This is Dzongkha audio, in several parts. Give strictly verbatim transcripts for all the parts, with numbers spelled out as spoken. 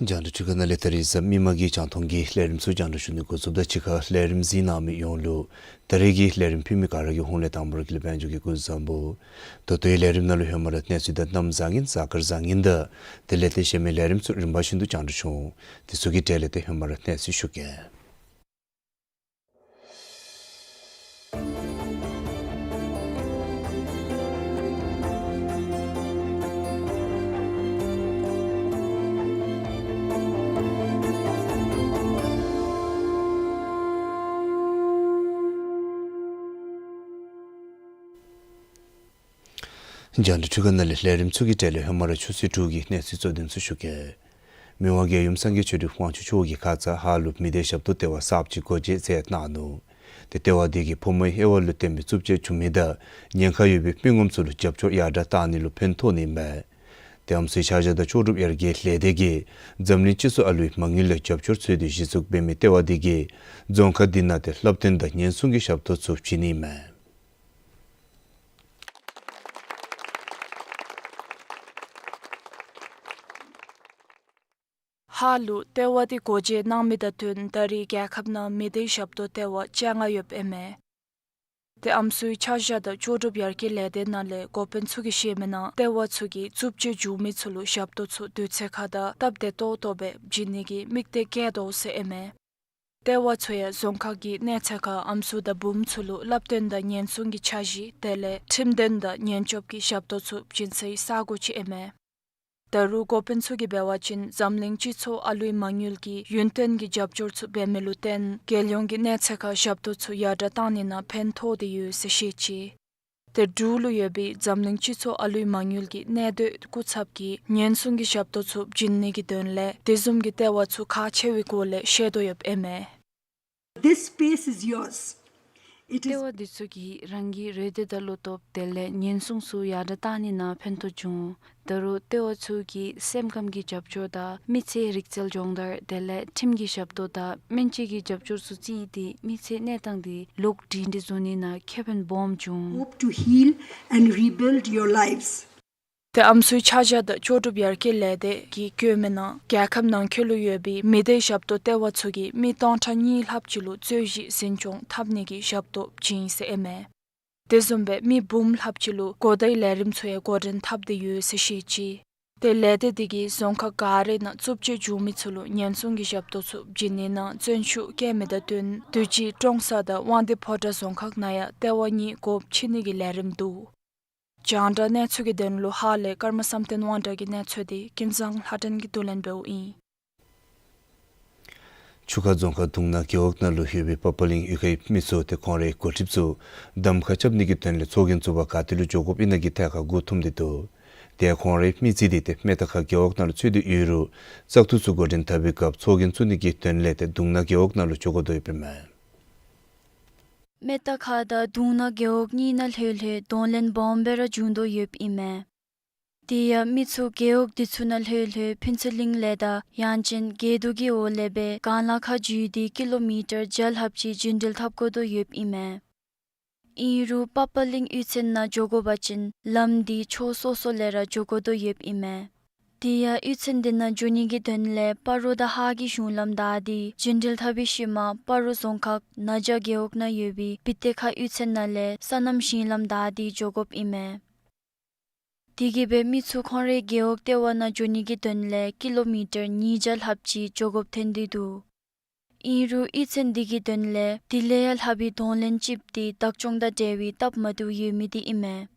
རྒྱང་བསྒྲགས་འཕྲུལ་ཁང་ནང་ལས་ད་རིས་གཟའ་མིག་དམར་གྱི་རྒྱང་མཐོང་གི་ལས་རིམ་ཚུ་རྒྱང་བསྒྲགས་ཞུ་ནི་འགོ་བཙུགསཔ་ད་གཅིག་ཁར་ལས་རིམ་གཟིགས་གནང་མི་ཡོངས་ལུ་ད་རིས་ཀྱི་ལས་རིམ་ཕུལ་མི་ག་ར་གི་ཧོངས་ལས་དང་པ་ར་དཀྱིལ་ལས་དཔལ་འབྱོར་གྱིས་སྐུ་གཟུགས་བཟང་པོ། ད་ལྟོའི་ལས་རིམ་ནང་ལུ་ཧེ་མ་ར་གནས་ཚུལ་དང་གནམ་བཟང་ངན་གཟའ་སྐར་བཟང་ངན་དང་དེ་ལས་ཏེ་གཞན་མི་ལས་རིམ་ཚུ་རིམ་པ་བཞིན་དུ་རྒྱང་བསྒྲགས་འབྱུང་། དེ་ཚུ་གི་གྲས་ལས་ཏེ་ཧེ་མ་ར་གནས་ཚུལ་ཞུ་གེ། རྒྱང་བསྒྲགས་འཕྲུལ་ཁང་ནང་ལས་ལས་རིམ་ཚུ་གི་གྲས་ལས་ཧེ་མ་ར་ཆུ་ཚོད་དྲུག་གི་གནས་ཚུལ་གཙོ་དོན་ཚུ་ཞུ་གེ། མི་དབང་རྒྱལ་ཡུམ་སངས་རྒྱས་ཆོས་སྒྲོན་དབང་ཕྱུག་མཆོག་གིས་ཁ་ཙ་ཧཱ་ལུ་མི་སྡེ་ཞབས་ཏོག་ལྟེ་བ་གསརཔ་ཅིག་སྒོ་འབྱེད་མཛད་གནང་ནུག། ཏེ་ལྟེ་བ་འདི་གིས་ཕོ་མོའི་དབྱེ་བ་ལུ་བརྟེན་པའི་རྩུབ་སྤྱོད་བྱུང་མི་དང་ཉེན་ཁ་ཡོད་པའི་མི་ངོམ་ཚུ་ལུ་རྒྱབ་སྐྱོར་ཡར་དྲག་གཏང་ནི་ལུ་ཕན་ཐོགས་ནི་མས། ཏེ་ཨམ་སྲུའི་ཆ་བཞག་དང་ལྕོགས་གྲུབ་ཡར་རྒྱས་ལས་སྡེ་གིས་འཛམ་གླིང་སྤྱི་ཚོགས་ཨ་ལུའི་མ་དངུལ་ལས་རྒྱབ་སྐྱོར་འཚོལ་ཏེ་གཞི་བཙུགས་འབད་མི་ལྟེ་བ་འདི་གིས་རྫོང་ཁག་འདི་ནང་ཏེ་བསླབ་སྟོན་དང་ཉེན་སྲུང་གི་ཞབས་ཏོག་ཚུ་བྱིན་ནི་མས། ཧཱ་ལུ་ལྟེ་བ་འདི་སྒོ་འབྱེད་གནང་མི་དང་བསྟུན་ད་རིས་རྒྱལ་ཁབ་ནང་མི་སྡེ་ཞབས་ཏོག་ལྟེ་བ་བཅོ་ལྔ་ཡོདཔ་ཨིན་མས། ཏེ་ཨམ་སྲུའི་ཆ་བཞག་དང་ལྕོགས་གྲུབ་ཡར་རྒྱས་ལས་སྡེ་ནང་ལས་འགོ་དཔོན་ཚུ་གིས་བཤད་མི་ནང་ལྟེ་བ་ཚུ་གིས་རྩུབ་སྤྱོད་བྱུང་མི་ཚུ་ལུ་ཞབས་ཏོག་ཚུ་དུས་ཚོད་ཁར་དང་སྟབས་བདེ་ཏོག་ཏོ་སྦེ་བྱིན་ནི་གི་དམིགས་གཏད་བསྐྱེད་དོ་ཟེར་ཨིན་མས། ལྟེ་བ་ཚུ་ཡང་རྫོང་ཁག་གི་གནས་ཚད་ཁར་ཨམ་སྲུ་དང་བུམོ་ཚུ་ལུ་བསླབ་སྟོན་དང་ཉེན་སྲུང་གི་འཆར་གཞི་དེ་ལས་ཁྲིམས་དོན་དང་ཉེན་སྐྱོབ་ཀྱི་ཞབས་ཏོག་ཚུ་བྱིན་སའི་ས་སྒོ་ཅིག་ཨིན་མས། ད་རུང་འགོ་དཔོན་ཚུ་གིས་འབད་བ་ཅིན་འཛམ་གླིང་སྤྱི་ཚོགས་ཨ་ལུའི་མ་དངུལ་གྱིས་ཡུན་བརྟན་གྱི་རྒྱབ་སྐྱོར་ཚུ་འབད་མི་ལུ་བརྟེན་རྒྱལ་ཡོངས་ཀྱི་གནས་ཚད་ཁར་ཞབས་ཏོག་ཚུ་ཡར་དྲག་གཏང་ནི་ནང་ཕན་ཐོགས་ཏེ་ཡོད་ཟེར་བཤད་ཅི། ཏེ་འབྲུག་ལུ་ཡོད་པའི་འཛམ་གླིང་སྤྱི་ཚོགས་ཨ་ལུའི་མ་དངུལ་གྱི་གནས་སྡོད་སྐུ་ཚབ་ཀྱིས་ཉེན་སྲུང་གི་ཞབས་ཏོག་ཚུ་བྱིན་ནི་གི་དོན་ལས་དེ་བཟུམ་གྱི་ལྟེ་བ་ཚུ་ཁག་ཆེ་བའི་སྐོར་ལས་བཤད་དོ་ཡོདཔ་ཨིན་མས། This space is yours. It is ལྟེ་བ་འདི་ཚུ་གིས་རང་གི་རེ་འདོད་དང་བློ་སྟོབས་དེ་ལས་ཉེན་སྲུང་ཚུ་ཡར་དྲག་གཏང་ནི་ནང་ཕན་ཐོགས་འབྱུང་། ད་རུང་ལྟེ་བ་ཚུ་གིས་སེམས་ཁམས་ཀྱི་རྒྱབ་སྐྱོར་དང་མི་ཚེའི་རིག་རྩལ་སྦྱོང་བརྡར་དེ་ལས་ཁྲིམས་ཀྱི་ཞབས་ཏོག་དང་སྨན་བཅོས་ཀྱི་རྒྱབ་སྐྱོར་ཚུ་བརྩིས་ཏེ་མི་ཚེའི་གནས་སྟངས་འདི་ལོག་སྒྲིང་སྒྲི་བཟོ་ནི་ནང་ཁེ་ཕན་སྦོམ་འབྱུང་། Hope to heal and rebuild your lives. ཏེ་ཨམ་སྲུའི་ཆ་བཞག་དང་ལྕོགས་གྲུབ་ཡར་རྒྱས་ལས་སྡེ་གིས་བཀོད་མི་ནང་རྒྱལ་ཁབ་ནང་འཁོད་ལུ་ཡོད་པའི་མི་སྡེ་ཞབས་ཏོག་ལྟེ་བ་ཚུ་གིས་མི་སྟོང་ཕྲག་གཉིས་ལྷགཔ་ཅིག་ལུ་རྩོད་གཞི་འཛིན་སྐྱོང་འཐབ་ནི་གི་ཞབས་ཏོག་བྱིན་ཟེར་ཨིན་མས། དེ་བཟུམ་སྦེ་མི་འབུམ་ལྷགཔ་ཅིག་ལུ་གོ་བརྡའི་ལས་རིམ་ཚུ་ཡང་འགོ་འདྲེན་འཐབ་སྟེ་ཡོད་ཟེར་བཤད་ཅི། ཏེ་ལས་སྡེ་འདི་གིས་རྫོང་ཁག་ག་ར་ནང་རྩུབ་སྤྱོད་བྱུང་མི་ཚུ་ལུ་ཉེན་སྲུང་གི་ཞབས་ཏོག་ཚུ་བྱིན་ནི་ནང་བརྩོན་ཤུགས་བསྐྱེད་མི་དང་བསྟུན་དུས་ཅི་ཀྲོང་གསར་དང་དབང་འདུས་ཕོ་བྲང་རྫོང་ཁག་ནང་ཡང་ལྟེ་བ་གཉིས་སྒོ་ཕྱེ་ནི་གི་ལས་རིམ་འདུག། རྒྱང་བསྒྲགས་གནས་ཚུལ་གྱི་དོན་ལུ་ཧཱ་ལས་ཀརྨ་བསམ་གཏན་དབང་གྲགས་ཀྱི་གནས་ཚུལ་འདི་ཀུན་བཟང་ལྷ་སྒྲོན་གྱིས་བསྡུ་ལེན་འབདཝ་ཨིན། ཆུ་ཁ་རྫོང་ཁག་དུང་ནག་རྒེད་འོག་ནང་ལུ་ཡོད་པའི་པ་པ་གླིང་གཡུས་ཁའི་མི་ཚུ་ཏེ་ཁོང་རའི་འགོ་ཁྲིདཔ་ཚུ་གདམ་ཁ་རྐྱབ་ནི་གི་དོན་ལས་ཚོགས་རྒྱན་བཙུགས་པར་ག་ཏེ་ལུ་འགྱོ་དགོཔ་ཨིན་ན་གི་ཐད་ཁར་མགུ་འཐོམས་ཏེ་འདུག། ཏེ་ཁོང་རའི་མི་རྩིས་འདི་ཏེ་མེ་རྟ་ཁ་རྒེད་འོག་ནང་ལུ་ཚུད་དེ་ཡོད་རུང་བཙག་འཐུ་ཚུ་འགོ་འདྲེན་འཐབ་པའི་སྐབས་ཚོགས་རྒྱན་བཙུགས་ནི་གི་དོན་ལས་ཏེ་དུང་ནག་རྒེད་འོག་ནང་ལུ་འགྱོ་དགོ་དོ་ཡོདཔ་ཨིན་མས། མེ་རྟ་ཁ་དང་དུང་ནག་རྒེད་འོག་གཉིས་ནང་ལྷོད་ལྷོད་གདོང་ལེན་སྦོམ་སྦེ་ར་འབྱུང་དོ་ཡོདཔ་ཨིན་མས། དེ་ཡང་མི་ཚུ་རྒེད་འོག་དེ་ཚུ་ནང་ལྷོད་ལྷོད་ཕུན་ཚོགས་གླིང་ལས་དང་ཡང་ཅིན་དགེ་འདུན་གྱི་འོག་ལས་སྦེ་སྒང་ལ་ཁ་འཛུལ་ཏེ་ཀི་ལོ་མི་ཊར་བརྒྱ་ལྷགཔ་ཅིག་རྒྱུན་འགྲུལ་འཐབ་དགོ་དོ་ཡོདཔ་ཨིན་མས། ཨིན་རུང་པག་པ་གླིང་གཡུས་ཚན་ནང་འགྱོ་དགོ་པ་ཅིན་ལམ་འདི་ཕྱོགས་སོ་སོ་ལས་ར་འགྱོ་དགོ་དོ་ཡོདཔ་ཨིན་མས། དེ་ཡང་གཡུས་ཚན་དེ་ནང་འགྱོ་ནི་གི་དོན་ལས་སྤ་རོ་དང་ཧཱ་གི་གཞུང་ལམ་བདའ་སྟེ་རྒྱུན་འགྲུལ་འཐབ་པའི་ཤུལ་མ་སྤ་རོ་རྫོང་ཁག་ན་བྱ་རྒེད་འོག་ནང་ཡོད་པའི་བི་ཏེ་ཁ་གཡུས་ཚན་ནང་ལས་སོ་ནམ་ཞིང་ལམ་བདའ་སྟེ་འགྱོ་དགོཔ་ཨིན་མས། དེ་གིས་སྦེ་མི་ཚུ་ཁོང་རའི་རྒེད་འོག་ལྟེ་བ་ནང་འགྱོ་ནི་གི་དོན་ལས་ཀི་ལོ་མི་ཊར་ཉིས་བརྒྱ་ལྷགཔ་ཅིག་འགྱོ་དགོཔ་ཐོན་ཏེ་འདུག། ཨིན་རུང་གཡུས་ཚན་དེ་གི་དོན་ལས་དེ་ལས་ཡང་ལྷག་པའི་གདོང་ལེན་ཅིག་དེ་བདག་སྐྱོང་དང་འབྲེལ་བའི་སྟབས་མ་བདེཝ་ཡོད་མི་དེ་ཨིན་མས།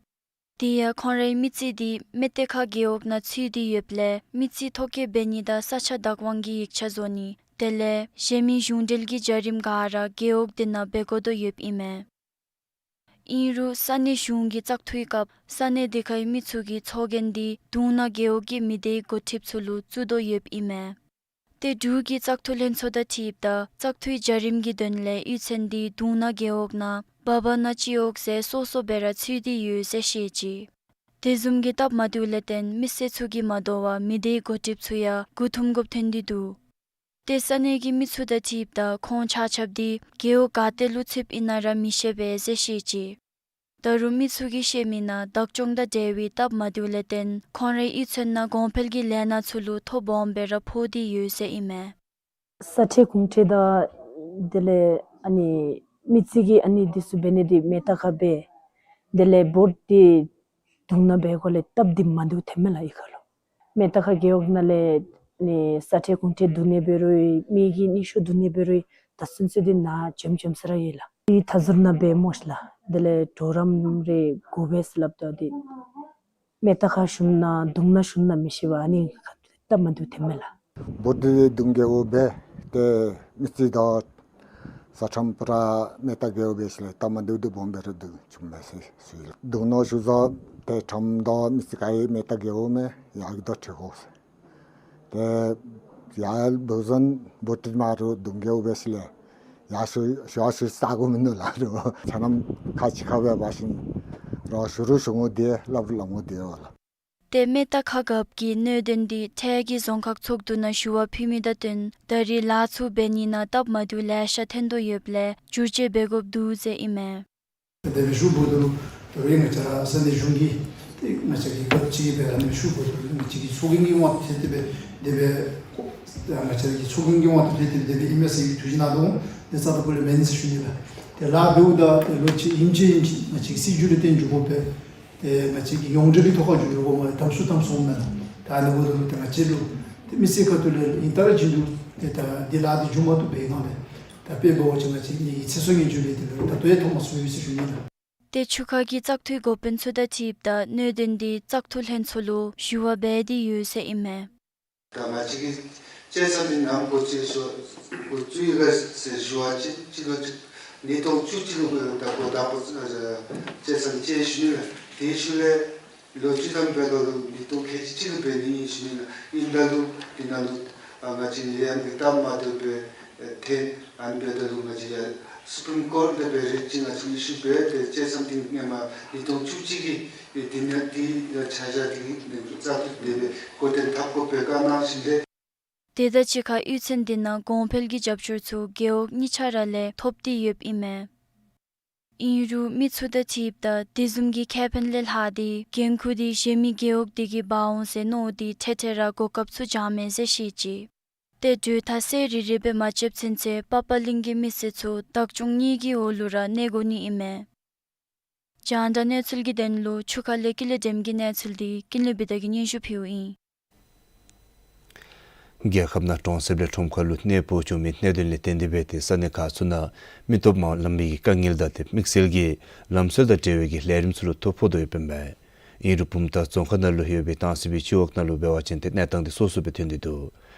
དེ་ཡང་ཁོང་རའི་མི་རྩིས་དེ་མེ་རྟ་ཁ་རྒེད་འོག་ནང་ཚུད་དེ་ཡོདཔ་ལས་མི་རྩིས་ཐོ་བཀོད་འབད་ནི་དང་ས་ཆ་བདག་དབང་གི་ཡིག་ཆ་བཟོ་ནི་དེ་ལས་གཞན་མི་གཞུང་འབྲེལ་གྱི་བྱ་རིམ་ག་ར་རྒེད་འོག་དེ་ནང་འབད་དགོ་དོ་ཡོདཔ་ཨིན་མས། ཨིན་རུང་ས་གནས་གཞུང་གི་བཙག་འཐུའི་སྐབས་ས་གནས་དེ་ཁའི་མི་ཚུ་གིས་ཚོགས་རྒྱན་དེ་དུང་ནག་རྒེད་འོག་གི་མི་སྡེའི་འགོ་ཁྲིདཔ་ཚུ་ལུ་བཙུགས་དོ་ཡོདཔ་ཨིན་མས། ཏེ་འབྲུག་གི་བཙག་འཐུ་ལྷན་ཚོགས་དང་འཁྲིལཝ་ད་བཙག་འཐུའི་བྱ་རིམ་གྱི་དོན་ལས་གཡུས་ཚན་དེ་དུང་ནག་རྒེད་འོག་ནང་བ་བ་ན་སྤྱི་འོག་ཟེར་སོ་སོ་སྦེ་ར་ཚུད་དེ་ཡོད་ཟེར་བཤད་ཅི། དེ་བཟུམ་གྱི་སྟབས་མ་བདེཝ་ལས་བརྟེན་མི་སེར་ཚུ་གིས་མ་དོ་བར་མི་སྡེའི་འགོ་ཁྲིདཔ་ཚུ་ཡང་མགུ་འཐོམ་དགོཔ་ཐོན་ཏེ་འདུག། ཏེ་ས་གནས་ཀྱི་མི་ཚུ་དང་འཁྲིལཝ་ད་ཁོང་ཆ་ཁྱབ་དེ་རྒེད་འོག་ག་ཏེ་ལུ་ཚུདཔ་ཨིན་ན་ར་མི་ཤེས་པས་ཟེར་བཤད་ཅི། ད་རུང་མི་ཚུ་གིས་བཤད་མི་ནང་བདག་སྐྱོང་དང་འབྲེལ་བའི་སྟབས་མ་བདེཝ་ལས་བརྟེན་ཁོང་རའི་གཡུས་ཚན་ནང་གོང་འཕེལ་གྱི་ལས་སྣ་ཚུ་ལུ་ཐོ་སྦོམ་སྦེ་ར་ཕོག་སྟེ་ཡོད་ཟེར་ཨིན་མས། ས་ཁྲལ་གུང་ཁྲན་དང་དེ་ལས་ཨ་ནི་མི་རྩིས་ཀྱི་ཨ་ནི་དེ་ཚུ་འབད་ནི་དེ་མེ་རྟ་ཁ་འབད། དེ་ལས་བོཊ་དེ་དུང་ནག་འབད་སྒང་ལས་སྟབས་དེ་མ་བདེཝ་ཐོནམ་མས་ལགས་གཡུས་ཁ་ལུ། མེ་རྟ་ཁ་རྒེད་འོག་ནང་ལས་ནི་ས་ཁྲལ་གུང་ཁྲན་བསྡུ་ནི་འབད་རུང་མི་གི་ནུས་ཤུགས་བསྡུ་ནི་འབད་རུང་ད་ཚུན་ཚོད་དེ་ནཱ་འཇམ་འཇམ་ས་ར་ཡོད་ལགས། དེ་མཐའ་ཟུར་ནང་འབད་སྨོ་ཤིག་ལགས། དེ་ལས་གྲོགས་རམ་རེ་དགོ་པས་ཟེར་སླབ་ད་དེ་མེ་རྟ་ཁ་ཞུཝ་ཨིན་ན་དུང་ནག་ཞུཝ་ཨིན་ན་མི་ཤེས་པར་ཨ་ནི་ཁ་ཐུག་སྟབས་མ་བདེཝ་ཐོནམ་མས་ལགས། བོཊ་དེ་དུང་རྒེད་འོག་འབད། ཏེ་མི་རྩིས་དང་ས་ཁྲམ་པ་ར་མེ་རྟ་རྒེད་འོག་འབད་ཞིནམ་ལས་སྟབས་མ་བདེཝ་དེ་སྦོམ་སྦེ་ར་འདུག་བྱུངམ་མས་ཟེར་ཞུ་ཡི་ལགས། དུང་ནག་ཞུ་ས་ཏེ་ཁྲམ་དང་མི་རྩིས་ག་ཡང་མེ་རྟ་རྒེད་འོག་མས། ཡར་གྱི་དོ་འཁྲིད་དགོ་ཟེར། ཏེ་ཡར་བོ་ཟན་བོཊ་མ་རུང་དུང་རྒེད་འོག་འབད་ཞིནམ་ལས་ཡར་ཞུ་ཞུ་ཞུ་ས་གོ་མིན་ནུག་ལགས། རོགས་ཆ་མཉམ་ཁ་གཅིག་ཁར་སྦེ་འབད་ཞིནམ་རོགས་ཞུ་རུང་ཞུ་འོང་དེ་སླབ་རུང་སླབ་འོང་དེ་ཡོད་ལགས། ཏེ་མེ་རྟ་ཁ་རྒཔོ་གིས་གནད་དོན་དེ་འཕྲལ་གྱི་རྫོང་ཁག་ཚོགས་འདུ་ནང་ཞུ་བ་ཕུལ་མི་དང་བསྟུན་ད་རེས་ལཱ་ཚུ་འབད་ནི་ནང་སྟབས་མ་བདེཝ་ལེ་ཤ་ཐོན་དོ་ཡོདཔ་ལས་བསྒྱུར་བཅོས་འབད་དགོཔ་འདུག་ཟེར་ཨིན་མས། དེ་སྦེ་ཞུ་འབདཝ་ད་ལུ་ད་རེས་ང་བཅས་ར་ས་གནས་གཞུང་གིས་ཏེ་ང་བཅས་ཀྱི་རྒཔོ་ཅིག་སྦེ་ཨ་ནི་ཞུ་འབདཝ་ད་ལུ་ང་བཅས་ཀྱི་ཚོགས་རྒྱན་གྱི་དབང་དུ་ཐལ་ཏེ་སྦེ་དེ་སྦེ་ང་བཅས་ཀྱི་ཚོགས་རྒྱན་གྱི་དབང་དུ་ཐལ་ཏེ་སྦེ་དེ་སྦེ་ཨིན་མས་ཟེར་བའི་ཐུགས་བཞེད་གནང་དོ་འོང་། དེ་རྩ་དང་པོ་ལས་མེན་ཟེར་ཞུ་ནི་ལགས། ཏེ་ལཱ་འབདཝ་ད་ཏེ་ལོ་གཅིག་ཡུན་ཅིག་ཡུན་ཅིག་ང་བཅས་ཀྱི་སྲིད་བྱུས་ལུ་བརྟེན་འགྱོ་དགོ་པས། ཏེ་ང་བཅས་ཀྱི་ཡོངས་འབྲེལ་གྱི་ཐོག་ཁར་འགྱོ་དགོ་སྨོ་ལགས། དམ་སྲུང་དམ་སྲུང་མེན་ན། ད་ཨ་ནི་འབདཝ་ད་ལུ་ཏེ་ང་བཅས་ལུ་ཏེ་མི་སེར་ཁ་ཐུག་ལས་ཨིན་ད་ར་བྱིན་འདུག། ཏེ་ད་འདི་ལཱ་འདི་མཇུག་མ་བསྡུ་བའི་སྒང་ལས་ད་དཔེ་འབད་བ་ཅིན་ང་བཅས་ཀྱི་ཚེ་སྲོག་ཉེན་བཅོལ་ལས་དེ་ལུ་ད་ལྟོ་ཡང་ཐོ་མ་ཚུད་ཡོད་ཟེར་ཞུ་ནི་ལགས། ཏེ་ཆུ་ཁ་གི་བཙག་འཐུའི་འགོ་དཔོན་ཚུ་དང་འཁྲིལཝ་ད་གནད་དོན་དེ་བཙག་འཐུ་ལྷན་ཚོགས་ལུ་ཞུ་བ་འབད་དེ་ཡོད་ཟེར་ཨིན་མས། ད་ང་བཅས་ཀྱིས་བཅད་མཚམས་འདི་ནམ་འགོ་བཙུགས་ཡི་ཟེར་འགོ་བཙུགས་ཡི་ག་ཟེར་ཞུ་བ་ཅིན་སྤྱི་ལོ་ཉིས་སྟོང་བཅུ་གཅིག་ལུ་འགོ་ད་འགོ་དང་པོ་བཙུགས་བཅད་མཚམས་བཅད་ཞུ་ནི་ལགས། དེའི་ཤུལ་ལས་ལོ་བཅུ་ཐམ་འབད་དོ་ལུ་ཉིས་སྟོང་ཁལ་གཅིག་གཅིག་ལུ་འབད་ནི་ཨིན་ཞུ་ནི་ལགས། ཨིན་ད་ལུ་འདི་ནང་ལུ་ཨ་ང་བཅས་ལས་ཡང་འདི་སྟབས་མ་བདེཝ་སྦེ་ཨེ་ཐོན། ཨ་ནི་འབདཝ་ད་ལུ་ང་བཅས་ཡར་སུ་པིམ་ཀོཊ་ལས་སྦེ་རེཊ་ཅིག་ང་བཅས་ཨི་ཤུ་འབད་དེ་བཅད་མཚམས་འདི་སྔོན་མ་ཉིས་སྟོང་བཅུ་གཅིག་གི་ཨེ་འདི་ནང་འདི་ཡང་ཆ་བཞག་འདི་ནང་བཙག་འཐུ་དེ་སྦེ་འགོ་འདྲེན་འཐབ་དགོཔ་སྦེ་བཀའ་གནང་ཞིནམ་ལས། དེ་དང་གཅིག་ཁར་གཡུས་ཚན་འདི་ནང་གོང་འཕེལ་གྱི་རྒྱབ་སྐྱོར་ཚུ་རྒེད་འོག་གཉིས་ཆ་ར་ལས་ཐོབ་སྟེ་ཡོདཔ་ཨིན་མས། ཨིན་རུང་མི་ཚུ་དང་འཁྲིལཝ་ད་དེ་བཟུམ་གྱི་ཁེ་ཕན་ལས་ལྷག་སྟེ་འགན་ཁུར་དེ་གཞན་མི་རྒེད་འོག་དེ་གིས་འབག་འོང་ཟེར་མནོ་སྟེ་འཕྲལ་འཕྲལ་ར་གོ་སྐབས་ཚུ་བྱང་མས་ཟེར་བཤད་ཅི། ཏེ་དུས་ཐ་གསལ་རི་རི་སྦེ་མ་ཆོདཔ་ཚུན་ཚོད་པག་པ་གླིང་གི་མི་སེར་ཚུ་བདག་སྐྱོང་གཉིས་ཀྱི་འོག་ལུ་ར་གནས་དགོ་ནི་ཨིན་མས། རྒྱང་བསྒྲགས་གནས་ཚུལ་གྱི་དོན་ལུ་ཆུ་ཁ་ལས་ཀུན་ལེགས་སྒྲོལམ་གྱི་གནས་ཚུལ་དེ་ཀུན་ལེགས་བི་དྷ་གིས་སྙན་ཞུ་ཕུལཝ་ཨིན། རྒྱལ་ཁབ་ནང་གྲོང་གསེབ་ལས་ཁྲོམ་ཁ་ལུ་གནས་སྤོ་བྱུང་མི་གནད་དོན་ལས་བརྟེན་ཏེ་སྦེ་ཏེ་ས་གནས་ཁག་ཚུ་ནང་མི་སྟོབས་མང་ལངམ་གི་དཀའ་ངལ་དང་ཏེ་དམིགས་བསལ་གྱི་ལམ་སྲོལ་དང་འབྲེལ་བའི་གི་ལས་རིམ་ཚུ་ལུ་ཐོ་ཕོག་དོ་ཡོདཔ་ཨིན་པས། ཨིན་རུང་བུམ་ཐང་རྫོང་ཁག་ནང་ལུ་ཡོད་པའི་ཏང་སྲིད་པའི་སྤྱི་འོག་ནང་ལུ་འབད་བ་ཅིན་ཏེ་གནས་སྟངས་དེ་སོ་སོ་སྦེ་ཐོན་ཏེ་འདུག།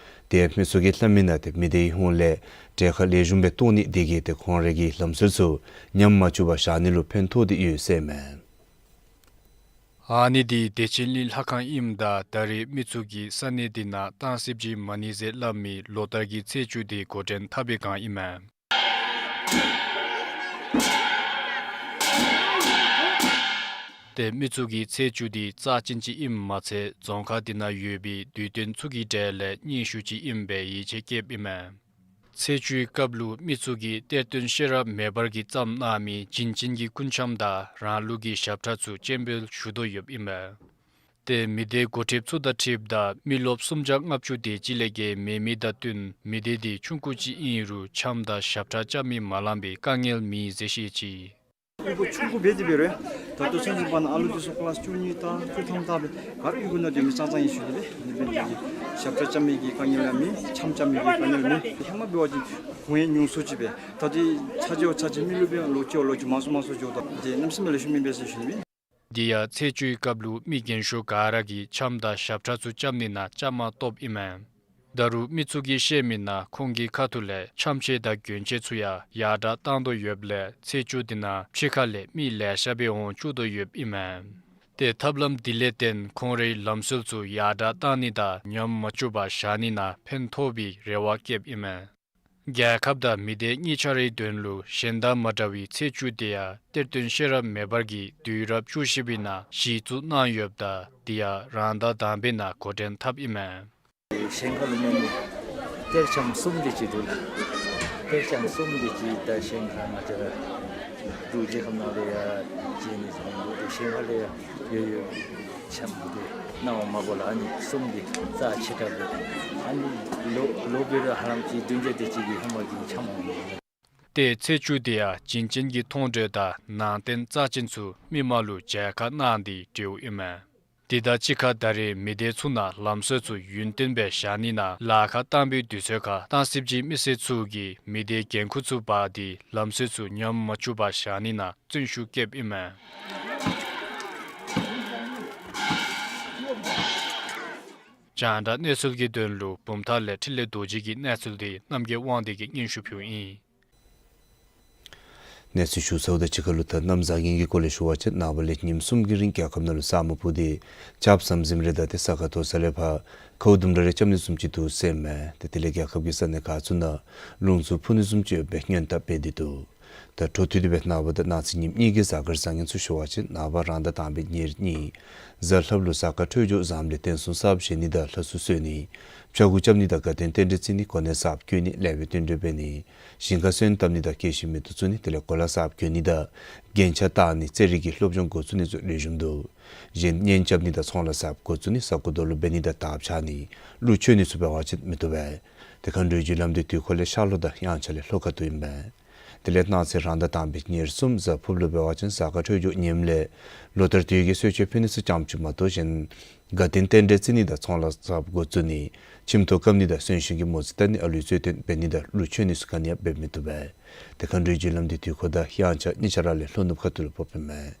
ཏེ་མི་ཚུ་གིས་སླབ་མི་ནང་ཏེ་མི་སྡེའི་ཧོངས་ལས་གྲལ་ཁར་ལེགས་ཤོམ་སྦེ་གཏོགས་ནི་དེ་གིས་ཏེ་ཁོང་རའི་གི་ལམ་སྲོལ་ཚུ་ཉམས་མ་བཅུག་པར་བཞག་ནི་ལུ་ཕན་ཐོགས་ཏེ་ཡོད་ཟེར་མས། ཨ་ནི་འདི་བདེ་ཆེན་གླིང་ལྷ་ཁང་ཨིནམ་ད་ད་རེས་མི་ཚུ་གིས་ས་གནས་འདི་ནང་ཏང་སྲིད་ཀྱི་མ་ཎི་ཟེར་སླབ་མི་ལོ་ལྟར་གྱི་ཚེས་བཅུ་དེ་འགོ་འདྲེན་འཐབ་པའི་བསྒང་ཨིན་མས། ཏེ་མི་ཚུ་གིས་ཚེས་བཅུ་འདི་རྩ་ཅན་ཅིག་ཨིནམ་མ་ཚད་རྫོང་ཁག་འདི་ནང་ཡོད་པའི་དུས་སྟོན་ཚུ་གི་གྲས་ལས་སྙན་ཤོས་ཅིག་ཨིན་པའི་ཡིད་ཆེས་བསྐྱེདཔ་ཨིན་མས། ཚེས་བཅུའི་སྐབས་ལུ་མི་ཚུ་གིས་གཏེར་སྟོན་ཤེས་རབ་མེ་འབར་གྱིས་བརྩམས་གནང་མི་བྱིན་ཅན་གྱི་སྐུ་འཆམ་དང་རང་ལུགས་ཀྱི་ཞབས་ཁྲ་ཚུ་སྤྱན་འབུལ་ཞུ་དོ་ཡོདཔ་ཨིན་མས། ཏེ་མི་སྡེ་འགོ་ཁྲིདཔ་ཚུ་དང་འཁྲིལཝ་ད་མི་རློབས་སུམ་བརྒྱ་ལྔ་བཅུ་དེ་ཅིག་ལས་བརྒལ་མེད་མི་དང་བསྟུན་མི་སྡེ་འདི་ཆུང་ཀུ་ཅིག་ཨིན་རུང་འཆམ་དང་ཞབས་ཁྲ་རྐྱབ་མི་མ་ལང་པའི་དཀའ་ངལ་མེད་ཟེར་བཤད་ཅི། ཨུ་ཁུ་ཆུང་ཀུ་སྦེ་དེ་སྦེ་རེ། ད་ལྟོ་ཚུན་ཚོད་པ་ན་ཨ་ལུ་འདི་ཚུ་ཀི་ལཱསི་བཅུ་གཉིས་དང་བཅུ་ཐམ་དག་སྦེ་ག་ར་ཨུ་ཁུ་ནང་སྡོད་མི་ཙང་ཙང་ཨིན་ཞུ་ནི་སྦེ། དེ་སྦེ་ཞབས་ཁྲ་རྐྱབ་མི་གི་དཀའ་ངལ་ཡང་མེད། འཆམ་རྐྱབ་མི་གི་དཀའ་ངལ་མེད། ཧེ་མ་འབད་བ་ཅིན་གུང་ཡང་ཉུང་སུ་ཅིག་སྦེ། ད་འདི་ཚར་གཅིག་བ་ཚར་གཅིག་མི་རློབས་པའི་ལོག་ཅི་བ་ལོག་ཅི་མང་སུ་མང་སུ་འགྱོཝ་ད་འདི་གནམ་མེད་ས་མེད་ལེགས་ཤོམ་ཨིན་པས་ཟེར་ཞུ་ནི་སྦེ། འདི་ཡང་ཚེས་བཅུའི་སྐབས་ལུ་མི་རྒན་ཤོས་ག་ར་གིས་འཆམ་དང་ཞབས་ཁྲ་ཚུ་རྐྱབ་ནི་ནང་བཅའ་མར་གཏོགསཔ་ཨིན་མས། ད་རུང་མི་ཚུ་གིས་བཤད་མི་ནང་ཁོང་གི་ཁ་ཐུག་ལས་འཆམ་ཆས་དང་གྱོན་ཆས་ཚུ་ཡང་ཡར་དྲག་བཏང་དོ་ཡོདཔ་ལས་ཚེས་བཅུ་འདི་ནང་ཕྱི་ཁ་ལས་མི་ལེ་ཤ་སྦེ་འོང་བཅུག་དོ་ཡོདཔ་ཨིན་མས། ཏེ་ཐབས་ལམ་འདི་ལས་བརྟེན་ཁོང་རའི་ལམ་སྲོལ་ཚུ་ཡར་དྲག་བཏང་ནི་དང་ཉམས་མ་བཅུག་པར་བཞག་ནི་ནང་ཕན་ཐོགས་པའི་རེ་བ་བསྐྱེདཔ་ཨིན་མས། རྒྱལ་ཁབ་དང་མི་སྡེ་གཉིས་ཆ་རའི་དོན་ལུ་གཞན་དང་མ་འདྲ་བའི་ཚེས་བཅུ་དེ་ཡང་གཏེར་སྟོན་ཤེས་རབ་མེ་འབར་གྱིས་དུས་རབས་བཅུ་བཞི་པའི་ནང་གཞི་བཙུགས་གནང་ཡོདཔ་ད་དེ་ཡང་རང་ཟླ་དང་པའི་ནང་འགོ་འདྲེན་འཐབ་ཨིན་མས། ཞིང་ཁ་ལུ་མེན་མེན་གཏེར་འཆམ་གསུམ་དེ་ཅིག་འདུག་ལགས། གཏེར་འཆམ་གསུམ་དེ་ཅིག་ད་ཞིང་ཁ་ང་བཅས་ར་འབྲུག་རྒྱལ་ཁབ་ནང་ལས་ཡར་བྱིན་ནི་ཟེར་མི་འདུག། ཏེ་ཞིང་ཁ་ལས་ཡར་ཡོད་ཡོད་འཆམ་དེ་གནང་བ་མ་གོ་ལགས། ཨ་ནི་གསུམ་དེ་རྩ་ཆེ་དྲགས་འདུག། ཨ་ནི་ལོ་ལོ་བེ་ར་ཧ་ལམ་ཅིག་བདུན་བརྒྱ་དེ་ཅིག་གི་ཧེ་མ་གི་འཆམ་འོང་ནི། ཏེ་ཚེས་བཅུ་དེ་ཡང་བྱིན་ཅན་གྱི་མཐོང་གྲོལ་དང་ནང་རྟེན་རྩ་ཅན་ཚུ་མི་མང་ལུ་མཇལ་ཁ་གནང་སྟེ་འབྲེལཝ་ཨིན་མས། དེ་དང་གཅིག་ཁར་ད་རེས་མི་སྡེ་ཚུ་ནང་ལམ་སྲོལ་ཚུ་ཡུན་བརྟན་སྦེ་བཞག་ནི་ནང་ལཱ་ཁག་བཏང་པའི་དུས་ཚོད་ཁར་སྟང་སིབ་ཀྱི་མི་སེར་ཚུ་གིས་མི་སྡེའི་འགན་ཁུར་ཚུ་འབག་སྟེ་ལམ་སྲོལ་ཚུ་ཉམས་མ་བཅུག་པར་བཞག་ནི་ནང་བརྩོན་ཤུགས་བསྐྱེདཔ་ཨིན་མས། རྒྱང་བསྒྲགས་གནས་ཚུལ་གྱི་དོན་ལུ་བུམ་ཐང་ལས་འཕྲིན་ལས་རྡོ་རྗེ་གི་གནས་ཚུལ་དེ་རྣམ་རྒྱལ་དབང་འདུས་ཀྱིས་སྙན་ཞུ་ཕུལཝ་ཨིན། གནས་ཚུལ་ཞུ་ཚརཝ་དང་གཅིག་ཁར་ལུ་ད་གནམ་བཟང་ངན་གྱི་སྐོར་ལས་ཞུ་བ་ཅིན་ནངས་པ་ལས་ཉིནམ་གསུམ་གྱི་རིང་རྒྱལ་ཁབ་ནང་ལུ་ས་སྨུག་སྤུབས་ཏེ་ཆརཔ་ཟམ་ཟིམ་རེ་དང་ཏེ་ས་ཁ་མཐོ་ས་ལས་ཕར་ཁཝ་ལྡུམ་ར་རེ་རྐྱབ་ནི་བཟུམ་ཅིག་འདུག་ཟེར་མས། ཏེ་དེ་ལས་རྒྱལ་ཁབ་ཀྱི་ས་གནས་ཁག་ཚུ་ནང་རླུང་འཚུབ་འཕུ་ནི་བཟུམ་ཅིག་ཡོད་པའི་སྔོན་བརྡ་སྤེལ་ཏེ་འདུག། ད་འཕྲོ་མཐུད་དེ་སྦེ་ནངས་པ་དང་གནངས་ཚེ་ཉིནམ་གཉིས་ཀྱི་གཟའ་སྐར་བཟང་ངན་ཚུ་ཞུ་བ་ཅིན་ནངས་པ་རང་ཟླ་དང་པའི་ཉེར་གཉིས་གཟའ་ལྷགཔ་ལུ་གཟའ་སྐར་འཕྲོད་སྦྱོར་བཟངམ་ལས་རྟེན་གསུམ་གསརཔ་བཞེངས་ནི་དང་ལྷ་གསོལ་གསོལ་ནི་ཕྱྭ་འགུགས་རྐྱབ་ནི་དང་དགའ་སྟོན་རྟེན་འབྲེལ་བརྩི་ནི་གོ་གནས་གསརཔ་བསྐོ་ནི་ལེགས་པའི་བསྟུན་གྲོས་འབད་ནི་ཞིང་ཁར་སོན་བཏབ་ནི་དང་སྐྱེ་ཤི་མེ་ཏོག་བཙུགས་ནི་དེ་ལས་གོ་ལ་གསརཔ་གྱོན་ནི་དང་རྒྱན་ཆ་བཏགས་ནི་རྩེད་རིགས་ཀྱི་སློབ་སྦྱོང་འགོ་བཙུགས་ནི་ཚུ་ལེགས་ཤོམ་འདུག། གཞན་གཉེན་རྐྱབ་ནི་དང་ཚོང་ལཱ་གསརཔ་འགོ་བཙུགས་ནི་ས་རྐོ་རྡོ་སློག་འབད་ནི་དང་དར་འཕྱར་ནི་ཀླུ་མཆོད་ནི་ཚུ་འབད་བ་ཅིན་མི་བཏུབ་པས། དེ་ཁར་འགྲོ་བའི་རྒྱུ་ལམ་འདི་དུས་འཁོར་ལས་ཤར་ལྷོ་དང་དབྱངས་འཆར་ལས་ལྷོ་ཁ་ཐུག་ཨིན་པས། དེ་ལས་གནངས་ཚེ་རང་ཟླ་དང་པའི་ཉེར་གསུམ་གཟའ་ཕུརཔ་ལུ་འབད་བ་ཅིན་གཟའ་སྐར་འཕྲོད་སྦྱོར་ངནམ་ལས་ལོ་ལྟར་དུས་ཀྱི་གསོལ་མཆོད་ཕུལ་ནི་ཚུ་ཙམ་ཅིག་མ་གཏོགས་གཞན་དགའ་སྟོན་རྟེན་འབྲེལ་བརྩི་ནི་དང་ཚོང་ལཱ་གསརཔ་འགོ་བཙུགས་ནི་ཁྱིམ་ཐོག་བཀབ་ནི་དང་གསོན་གཤིན་གྱི་མོ་རྩིས་བལྟ་ནི་ཨ་ལུའི་རྩོད་དོན་འབད་ནི་དང་ཀླུ་མཆོད་ནི་ཚུ་ག་ནི་ཡང་འབད་མི་བཏུབ་པས། དེ་ཁར་འགྲོ་བའི་རྒྱུ་ལམ་འདི་དུས་འཁོར་དང་དབྱངས་འཆར་གཉིས་ཆ་ར་ལས་ལྷོ་ནུབ་ཁ་ཐུག་ལུ་ཕོགཔ་ཨིན་མས།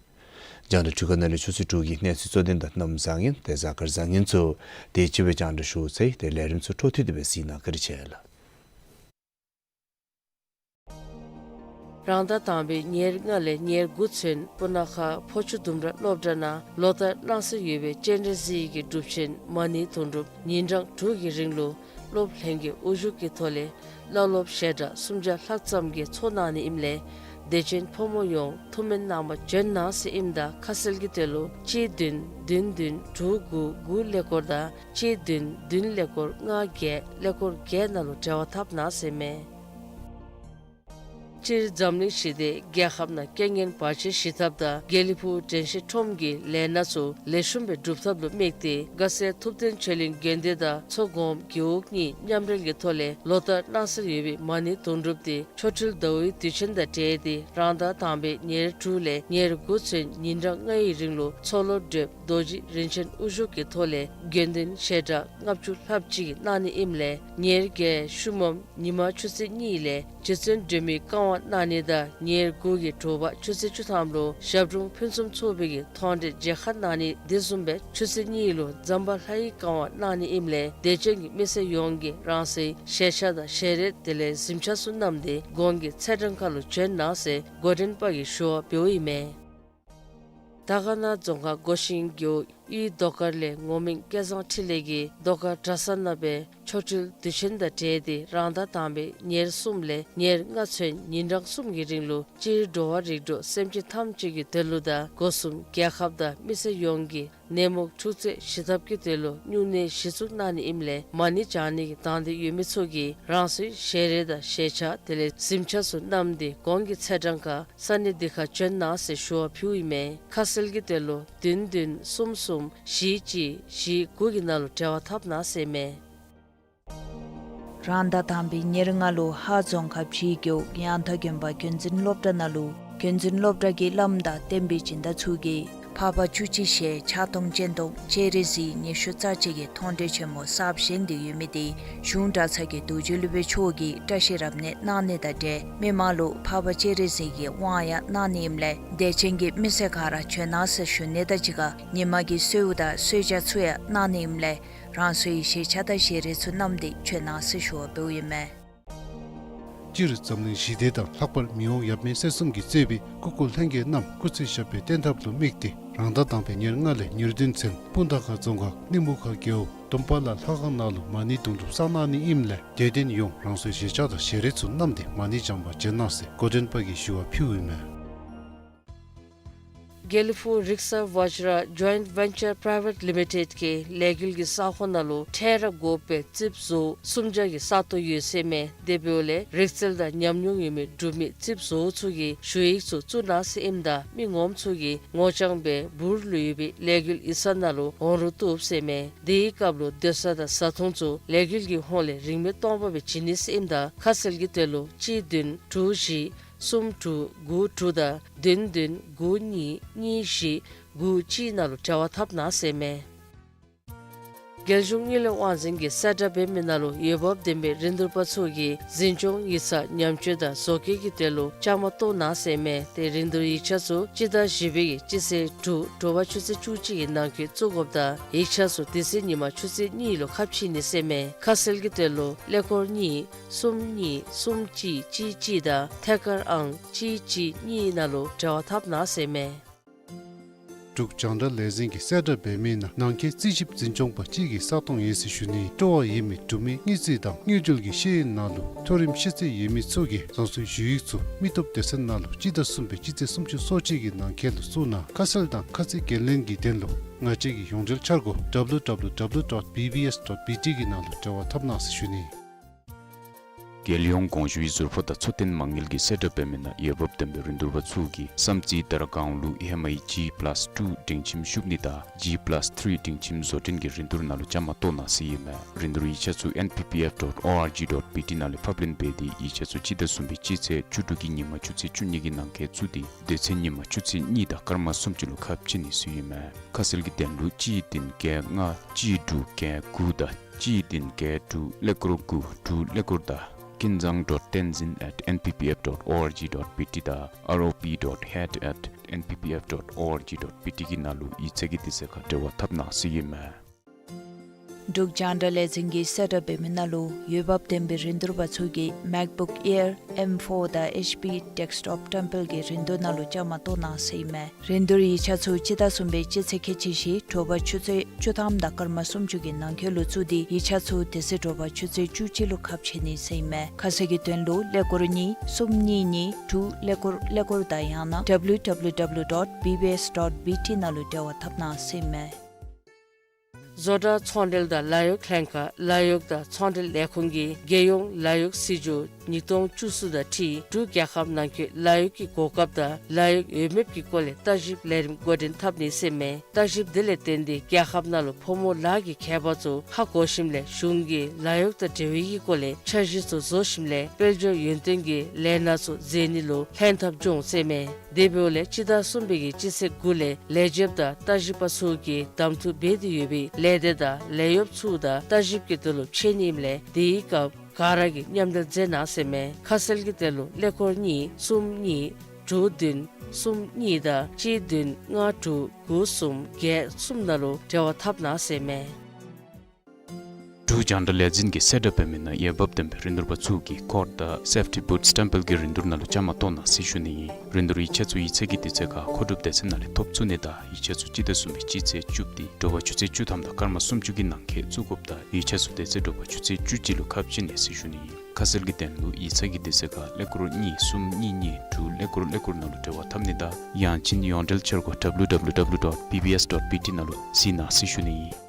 རྒྱང་བསྒྲགས་འཕྲུལ་ཁང་ནང་ལས་ཆུ་ཚོད་དྲུག་གི་གནས་ཚུལ་གཙོ་དོན་དང་གནམ་བཟང་ངན་ཏེ་གཟའ་སྐར་བཟང་ངན་ཚུ་དེ་ཅིག་སྦེ་རྒྱང་བསྒྲགས་ཞུ་ཚར་ཡི། ཏེ་ལས་རིམ་ཚུ་འཕྲོ་མཐུད་དེ་སྦེ་གཟིགས་གནང་། བཀའ་དྲིན་ཆེ་ལགས། རང་ཟླ་དང་པའི་ཉེར་ལྔ་ལས་ཉེར་དགུ་ཚུན་སྤུ་ན་ཁ་ཕོ་ཆུ་ལྡུམ་ར་སློབ་གྲྭ་ནང་ལོ་ལྟར་གནང་སྲོལ་ཡོད་པའི་སྤྱན་རས་གཟིགས་ཀྱི་སྒྲུབ་ཆེན་མ་ཎི་དུང་སྒྲུབ་ཉིན་གྲངས་དྲུག་གི་རིང་ལུ་སློབ་ལྷན་རྒྱས་དབུ་བཞུགས་ཀྱི་ཐོག་ལས་བླ་སློབ་ཞལ་གྲངས་སུམ་བརྒྱ་ལྷག་ཙམ་གྱིས་ཚོགས་གནང་ནི་ཨིནམ་ལས་དད་ཅན་ཕོ་མོ་ཡོངས་ཐུགས་སྨོན་གནང་བར་འབྱོན་གནང་ཟེར་ཨིནམ་ད་ཁ་གསལ་གྱི་དོན་ལུ་གཅིག་བདུན་བདུན་བདུན་དྲུག་དགུ་དགུ་ཀླད་ཀོར་དང་གཅིག་བདུན་བདུན་ཀླད་ཀོར་ལྔ་བརྒྱད་ཀླད་ཀོར་བརྒྱད་ནང་ལུ་འབྲེལ་བ་འཐབ་གནང་ཟེར་མས། སྤྱིར་འཛམ་གླིང་ཞི་བདེ་རྒྱལ་ཁབ་ནང་རྐྱེན་ངན་བར་ཆད་ཞི་ཐབས་དང་དགེ་ལེགས་ཕུག་དྲན་ཤེས་ཁྲོམ་གྱི་ལས་སྣ་ཚུ་ལེགས་ཤོམ་སྦེ་སྒྲུབ་ཐབས་ལུ་དམིགས་ཏེ་དགའ་སེང་ཐུབ་བསྟན་ཆོས་གླིང་དགོན་སྡེ་དང་མཚོ་སྒོམ་རྒེད་འོག་གཉིས་མཉམ་འབྲེལ་གྱི་ཐོག་ལས་ལོ་ལྟར་གནང་སྲོལ་ཡོད་པའི་མ་ཎི་དུང་སྒྲུབ་དེ་ཆོ་འཕྲུལ་ཟླ་བའི་དུས་ཆེན་དང་འབྲེལ་ཏེ་རང་ཟླ་དང་པའི་ཉེར་དྲུག་ལས་ཉེར་དགུ་ཚུན་ཉིན་གྲངས་ལྔའི་རིང་ལུ་མཚོ་ལྷོ་བགྲེསཔ་རྡོ་རྗེ་རིན་ཆེན་དབུ་བཞུགས་ཀྱི་ཐོག་ལས་དགེ་འདུན་ཞལ་གྲངས་ལྔ་བཅུ་ལྷགཔ་ཅིག་གིས་གནང་ནི་ཨིནམ་ལས་ཉེར་བརྒྱད་ཤུལ་མམ་ཉིན་མ་ཆུ་ཚོད་གཉིས་ལས་རྗེ་བཙུན་སྒྲོལ་མའི་བཀའ་དབང་གནང་ནི་དང་ཉེར་དགུ་གི་དྲོ་པ་ཆུ་ཚོད་བཅུ་ཐམ་ལུ་ཞབས་དྲུང་ཕུན་སུམ་ཚོགས་པའི་གི་མཐོང་གྲོལ་མཇལ་ཁ་གནང་ནི་དེ་བཟུམ་སྦེ་ཆུ་ཚོད་གཉིས་ལུ་ཛམ་བྷ་ལ་ཡི་བཀའ་དབང་གནང་ནི་ཨིནམ་ལས་དད་ཅན་གྱི་མི་སེར་ཡོངས་ཀྱིས་རང་སོའི་ཞལ་ཆས་དང་ཞལ་རས་དེ་ལས་གཟིམ་ཆས་ཚུ་བསྣམས་ཏེ་གོང་གི་ཚེས་གྲངས་ཁར་ལུ་འབྱོན་གནང་ཟེར་འགོ་འདྲེན་པ་གིས་ཞུ་བ་འབདཝ་ཨིན་མས། དར་དཀར་ན་རྫོང་ཁག་སྒོ་ཤིང་རྒེད་འོག་ དབུས་ཟློས་གར་ལས་ངོ་མིང་སྐལ་བཟང་འཕྲིན་ལས་ཀྱིས་ཟློས་གར་གྲྭ་ཚང་ནང་སྦེ་ཆོ་འཕྲུལ་དུས་ཆེན་དང་འབྲེལ་ཏེ་རང་ཟླ་དང་པའི་ཉེར་གསུམ་ལས་ཉེར་ལྔ་ཚུན་ཉིན་གྲངས་གསུམ་གྱི་རིང་ལུ་སྤྱིར་འགྲོ་བ་རིགས་དྲུག་སེམས་ཅན་ཐམས་ཅད་ཀྱི་དོན་ལུ་དང་སྒོ་གསུམ་རྒྱལ་ཁབ་དང་མི་སེར་ཡོངས་ཀྱི་ནད་མུག་འཁྲུག་རྩོད་ཞི་ཐབས་ཀྱི་དོན་ལུ་སྨྱུང་གནས་གཞི་བཙུགས་གནང་ནི་ཨིནམ་ལས་མ་ཎི་བགྱང་ནི་གི་དང་འདོད་ཡོད་མི་ཚུ་གིས་རང་སོའི་ཞལ་རས་དང་ཞལ་ཆས་དེ་ལས་གཟིམ་ཆས་ཚུ་བསྣམས་ཏེ་གོང་གི་ཚེས་གྲངས་ཁར་ས་གནས་འདི་ཁར་བྱོན་གནང་ཟེར་ཞུ་བ་ཕུལཝ་ཨིན་མས། ཁ་གསལ་གྱི་དོན་ལུ་བདུན་བདུན་གསུམ་གསུམ་བཞི་གཅིག་བཞི་དགུ་གི་ནང་ལུ་འབྲེལ་བ་འཐབ་གནང་ཟེར་ཨིན་མས། རང་ཟླ་དང་པའི་ཉེར་ལྔ་ལུ་ཧཱ་རྫོང་ཁག་བཞི་རྒེད་འོག་ཡང་ཐང་དགོན་པ་རྒྱུན་འཛིན་སློབ་གྲྭ་ནང་ལུ་རྒྱུན་འཛིན་སློབ་གྲྭ་གི་བླམ་དང་བསྟན་པའི་སྦྱིན་བདག་ཚུ་གིས་འཕགས་པ་བཅུ་གཅིག་ཞལ་ཕྱག་སྟོང་སྤྱན་སྟོང་སྤྱན་རས་གཟིགས་ཉི་ཤུ་རྩ་གཅིག་གི་མཐོང་གྲོལ་ཆེན་མོ་གསརཔ་བཞེངས་ཏེ་ཡོད་མི་དེ་གཞུང་གྲྭ་ཚང་གི་རྡོ་རྗེ་སློབ་དཔོན་མཆོག་གིས་བཀྲ་ཤིས་རབ་གནས་གནང་ནི་དང་འབྲེལ་མི་མང་ལུ་འཕགས་པ་སྤྱན་རས་གཟིགས་ཀྱི་དབང་ཡང་གནང་ནི་ཨིནམ་ལས་དད་ཅན་གྱི་མི་སེར་ག་ར་བྱོན་གནང་ཟེར་ཞུ་ནི་དང་གཅིག་ཁར་ཉིན་མ་གི་གསོལཝ་དང་གསོལ་ཇ་ཚུ་ཡང་གནང་ནི་ཨིནམ་ལས་རང་སོའི་ཞལ་ཆས་དང་ཞལ་རས་ཚུ་བསྣམས་ཏེ་བྱོན་གནང་ཟེར་ཞུ་བ་འབདཝ་ཨིན་མས། སྤྱིར་འཛམ་གླིང་ཞི་བདེ་དང་ལྷག་པར་མི་དབང་ཡབ་མེས་སྲས་གསུམ་གྱིས་གཙོས་པའི་སྐུ་འཁོར་ལྷན་རྒྱས་རྣམས་སྐུ་ཚེ་ཞབས་པད་བརྟན་ཐབས་ལུ་དམིགས་ཏེ་རང་ཟླ་དང་པའི་ཉེར་ལྔ་ལས་ཉེར་བདུན་ཚུན་སྤུངས་ཐང་ཁ་རྫོང་ཁག་གླིང་བུ་ཁ་རྒེད་འོག་དུམ་པ་ལ་ལྷ་ཁང་ནང་ལུ་མ་ཎི་དུང་སྒྲུབ་བསགས་གནང་ནི་ཨིནམ་ལས་དད་ལྡན་ཡོངས་རང་སོའི་ཞལ་ཆས་དང་ཞལ་རས་ཚུ་བསྣམས་ཏེ་མ་ཎི་བགྱང་པར་བྱོན་གནང་ཟེར་འགོ་འདྲེན་པ་གིས་ཞུ་བ་ཕུལཝ་ཨིན་མས། དགེ་ལེགས་ཕུག་རིག་གསར་བཛྲ་Joint Venture Private Limited གི་ལས་འགུལ་གྱི་ས་ཁོངས་ནང་ལུ་ཕྲལ་ར་དགོ་པའི་རྩིགཔ་བཟོ་སུམ་བརྒྱ་གི་ས་སྟོང་ཡོད་ཟེར་ཨིན་མས། དེ་འབདཝ་ལས་རིག་རྩལ་དང་ཉམས་མྱོང་ཡོད་མི་འབྲུག་མི་རྩིགཔ་བཟོ་ཚུ་གིས་ཞུ་ཡིག་ཚུ་བཙུགས་གནང་ཟེར་ཨིནམ་ད་མི་ངོམ་ཚུ་གིས་ངོ་རྐྱང་སྦེ་འབུར་ལུ་ཡོད་པའི་ལས་འགུལ་ཡིག་ཚང་ནང་ལུ་འོང་རོགས་བཏུབ་ཟེར་ཨིན་མས། དེའི་སྐབས་ལུ་སྡོད་ས་དང་བཟའ་འཐུང་ཚུ་ལས་འགུལ་གྱི་ཧོངས་ལས་རིན་མེད་སྟོང་པ་སྦེ་བྱིན་ནི་ཟེར་ཨིནམ་ད་ཁ་གསལ་གྱི་དོན་ལུ་གཅིག་བདུན་དྲུག་བཞི་གསུམ་དྲུག་དགུ་དྲུག་དང་བདུན་བདུན་དགུ་གཉིས་གཉིས་བཞི་དགུ་གཅིག་ནང་ལུ་འབྲེལ་བ་འཐབ་གནང་ཟེར་ཨིན་མས། རྒྱལ་གཞུང་དངུལ་ལས་དབང་འཛིན་གྱིས་གསལ་བསྒྲགས་འབད་མི་ནང་ལུ་འོས་འབབ་ལྡན་པའི་རིན་བསྡུར་པ་ཚུ་གིས་འཛིན་སྐྱོང་ཡིག་ཚང་ཉམས་བཅོས་དང་བཟོ་བཀོད་ཀྱི་དོན་ལུ་བཅའ་མར་གཏོགས་གནང་ཟེར་ཨིན་མས། ཏེ་རིན་བསྡུར་ཡིག་ཆ་ཚུ་སྤྱི་ཟླ་བཞི་པའི་གི་སྤྱི་ཚེས་དྲུག་དྲོ་པ་ཆུ་ཚོད་བཅུ་གཅིག་གི་ནང་འཁོད་བཙུགས་དགོཔ་དང་ཡིག་ཆ་ཚུ་དེ་ཚེ་ཉིན་མ་ཆུ་ཚོད་གཉིས་ལུ་ཁ་ཕྱེ་ནི་ཟེར་ཨིན་མས། ཁ་གསལ་གྱི་དོན་ལུ་ཀླད་ཀོར་གཉིས་གསུམ་གཉིས་གསུམ་གཅིག་གཅིག་གཅིག་དང་ཐད་ཀར་ཨང་གཅིག་གཅིག་གཉིས་ནང་ལུ་འབྲེལ་བ་འཐབ་གནང་ཟེར་ཨིན་མས། འབྲུག་རྒྱང་བསྒྲགས་ལས་འཛིན་གྱིས་གསལ་བསྒྲགས་འབད་མི་ནང་ནང་འཁོད་རྩིས་ཞིབ་འཛིན་སྐྱོང་པ་གཅིག་གི་ས་སྟོང་ཡོད་ཟེར་ཞུ་ནི། སྤྲོ་བ་ཡོད་མི་འབྲུག་མི་དངུལ་རྩིས་དང་དངུལ་འབྲེལ་གྱི་ཤེས་ཡོན་ནང་ལུ་མཐོ་རིམ་ཤེས་ཚད་ཡོད་མི་ཚུ་གིས་རང་སོའི་ཞུ་ཡིག་ཚུ་མི་སྟོབས་སྡེ་ཚན་ནང་ལུ་སྤྱི་ཟླ་གསུམ་པའི་སྤྱི་ཚེས་སུམ་ཅུ་སོ་གཅིག་གི་ནང་འཁོད་ལུ་བཙུགས་གནང་། ཁ་གསལ་དང་ཁ་ཚིག་འགན་ལེན་གྱི་དོན་ལུ་ང་བཅས་ཀྱི་ཡོངས་འབྲེལ་འཆར་སྒོ་W W W dot B B S dot B T གི་ནང་ལུ་འབྲེལ་བ་འཐབ་གནང་ཟེར་ཞུ་ནི། རྒྱལ་ཡོངས་གོང་ཞུའི་ཟུར་ཕོགས་དང་འཚོ་རྟེན་མ་དངུལ་གྱིས་གསལ་བསྒྲགས་འབད་མི་ནང་འོས་འབབ་ལྡན་པའི་རིན་བསྡུར་པ་ཚུ་གིས་བསམ་རྩེ་དར་སྒང་ལུ་ཧེ་མའི་G plus two སྒྲིང་ཁྱིམ་ཤུབས་ནི་དང་G plus three སྒྲིང་ཁྱིམ་བཟོ་སྐྲུན་གྱི་རིན་བསྡུར་ནང་ལུ་བཅའ་མར་གཏོགས་གནང་ཟེར་ཨིན་མས། རིན་བསྡུར་ཡིག་ཆ་ཚུ N P P F dot O R G dot B T ནང་ལས་ཕབ་ལེན་འབད་དེ་ཡིག་ཆ་ཚུ་སྤྱི་ཟླ་གསུམ་པའི་སྤྱི་ཚེས་བཅུ་དྲུག་གི་ཉིན་མ་ཆུ་ཚོད་བཅུ་གཉིས་ཀྱི་ནང་འཁོད་བཙུགས་ཏེ་དེ་ཚེ་ཉིན་མ་ཆུ་ཚོད་གཉིས་དང་སྐར་མ་སུམ་ཅུ་ལུ་ཁ་ཕྱེ་ནི་ཟེར་ཨིན་མས། ཁ་གསལ་གྱི་དོན་ལུ་གཅིག་བདུན་བརྒྱད་ལྔ་གཅིག་དྲུག་བརྒྱད་དགུ་དང་གཅིག་བདུན་བརྒྱད་དྲུག་ཀླད་ཀོར་དགུ་དྲུག་ཀླད་ཀོར་དང་ཀུན་བཟང་dot tenzin at N P P F dot O R G dot B T དང་R O P dot head at N P P F dot O R G dot B T གི་ནང་ལུ་ཡིག་ཚང་གི་དུས་ཚོད་ཁར་འབྲེལ་བ་འཐབ་གནང་ཟེར་ཨིན་མས། འབྲུག་རྒྱང་བསྒྲགས་ལས་འཛིན་གྱིས་གསལ་བསྒྲགས་འབད་མི་ནང་ལུ་འོས་འབབ་ལྡན་པའི་རིན་བསྡུར་པ་ཚུ་གིས་MacBook Air M four དང་H P desktop བཀྲམ་སྤེལ་གྱི་རིན་བསྡུར་ནང་ལུ་བཅའ་མར་གཏོགས་གནང་ཟེར་ཨིན་མས། རིན་བསྡུར་ཡིག་ཆ་ཚུ་སྤྱི་ཟླ་གསུམ་པའི་སྤྱི་ཚེས་ཁལ་གཅིག་བཞི་དྲོ་པ་ཆུ་ཚོད་བཅུ་ཐམ་དང་སྐར་མ་སུམ་ཅུ་གི་ནང་འཁོད་ལུ་བཙུགས་ཏེ་ཡིག་ཆ་ཚུ་དེ་ཚེ་དྲོ་པ་ཆུ་ཚོད་བཅུ་གཅིག་ལུ་ཁ་ཕྱེ་ནི་ཟེར་ཨིན་མས། ཁ་གསལ་གྱི་དོན་ལུ་ཀླད་ཀོར་གཉིས་གསུམ་གཉིས་གཉིས་དྲུག་ཀླད་ཀོར་ཀླད་ཀོར་དང་ཡང་ན W W W dot B B S dot B T ནང་ལུ་འབྲེལ་བ་འཐབ་གནང་ཟེར་ཨིན་མས། བཟོ་གྲྭ་ཚོང་འབྲེལ་དང་ལཱ་གཡོག་ལྷན་ཁག་ལཱ་གཡོག་དང་ཚོང་འབྲེལ་ལས་ཁུངས་ཀྱིས་རྒྱལ་ཡོངས་ལཱ་གཡོག་སྲིད་བྱུས་ཉིས་སྟོང་བཅུ་གསུམ་དང་འཁྲིལ་འབྲུག་རྒྱལ་ཁབ་ནང་འཁོད་ལཱ་གཡོག་གི་གོ་སྐབས་དང་ལཱ་གཡོག་འོས་འབབ་ཀྱི་སྐོར་ལས་བརྟག་ཞིབ་ལས་རིམ་འགོ་འདྲེན་འཐབ་ནི་ཟེར་ཨིན་མས། བརྟག་ཞིབ་དེ་ལས་བརྟེན་ཏེ་རྒྱལ་ཁབ་ནང་ལུ་ཕོ་མོ་ལཱ་གི་ཁྱད་པར་ཚུ་ཧ་གོ་ཞིནམ་ལས་གཞུང་གིས་ལཱ་གཡོག་དང་འབྲེལ་བའི་གི་སྐོར་ལས་འཆར་གཞི་ཚུ་བཟོ་ཞིནམ་ལས་དཔལ་འབྱོར་ཡོན་ཏན་གྱི་ལས་སྣ་ཚུ་མཛད་ནི་ལུ་ལྷན་ཐབས་འབྱུང་ཟེར་ཨིན་མས། དེ་འབདཝ་ལས་སྤྱི་ཟླ་གསུམ་པའི་གི་སྤྱི་ཚེས་དགུ་ལས་ལས་བྱེདཔ་དང་བརྟག་ཞིབ་པ་ཚུ་གིས་གདམ་འཐུ་འབད་དེ་ཡོད་པའི་ལས་སྡེ་དང་ལས་གཡོགཔ་ཚུ་དང་བརྟག་ཞིབ་ཀྱི་དོན་ལུ་ཕྱད་ནི་ཨིནམ་ལས་དེའི་སྐབས་ག་ར་གིས་མཉམ་འབྲེལ་མཛད་གནང་ཟེར་ཨིན་མས། ཁ་གསལ་གྱི་དོན་ལུ་ཀླད་ཀོར་གཉིས་གསུམ་གཉིས་དྲུག་བདུན་གསུམ་གཉིས་དང་གཅིག་བདུན་ལྔ་དྲུག་དགུ་གསུམ་བརྒྱད་གསུམ་ནང་ལུ་འབྲེལ་བ་འཐབ་གནང་ཟེར་ཨིན་མས། ལུ་རྒྱང་བསྒྲགས་ལས་འཛིན་གྱིས་གསལ་བསྒྲགས་འབད་མི་ནང་འོས་འབབ་ལྡན་པའི་རིན་བསྡུར་པ་ཚུ་གིས་ཀོཌ་དང་སེཕ་ཊི་བུཐ་སི་ཊེམ་པལ་གྱི་རིན་བསྡུར་ནང་ལུ་བཅའ་མར་གཏོགས་གནང་ཟེར་ཞུ་ནི་ཨིན། རིན་བསྡུར་ཡིག་ཆ་ཚུ་ཡིག་ཚང་གི་དུས་ཚོད་ཁར་མཁོ་སྒྲུབ་སྡེ་ཚན་ནང་ལས་ཐོབ་ཚུགས་ནི་དང་ཡིག་ཆ་ཚུ་སྤྱི་ཟླ་གསུམ་པའི་སྤྱི་ཚེས་བཅུ་པ་སྟེ་དྲོ་པ་ཆུ་ཚོད་བཅུ་ཐམ་དང་སྐར་མ་སུམ་ཅུ་གི་ནང་འཁོད་བཙུགས་དགོཔ་དང་ཡིག་ཆ་ཚུ་དེ་ཚེ་དྲོ་པ་ཆུ་ཚོད་བཅུ་གཅིག་ལུ་ཁ་ཕྱེ་ནི་ཟེར་ཞུ་ནི་ཨིན། ཁ་གསལ་གྱི་དོན་ལུ་ཡིག་ཚང་གི་དུས་ཚོད་ཁར་ཀླད་ཀོར་གཉིས་གསུམ་གཉིས་གཉིས་དྲུག་ཀླད་ཀོར་ཀླད་ཀོར་ནང་ལུ་འབྲེལ་བ་འཐབ་ནི་དང་ཡང་ཅིན་ཡོངས་འབྲེལ་འཆར་སྒོ་W W W dot B B S dot B T ནང་ལུ་གཟིགས་གནང་ཟེར་ཞུ་ནི་ཨིན།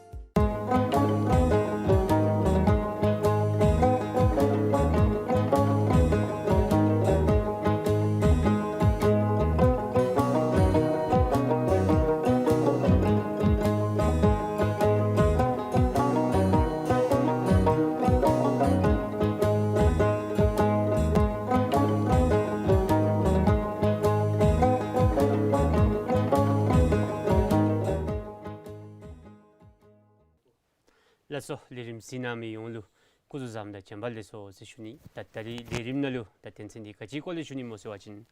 ལགས་སོ། ལས་རིམ་གཟིགས་གནང་མི་ཡོངས་ལུ་སྐུ་གཟུགས་བཟང་དང་བྱོན་པ་ལེགས་སོ་ཟེར་ཞུ་ནི། ད་ད་རིས་ལས་རིམ་ནང་ལུ་ད་དོན་ཚན་འདི་ག་ཅིའི་སྐོར་ལས་ཞུ་ནི་སྨོ་ཟེར་བ་ཅིན་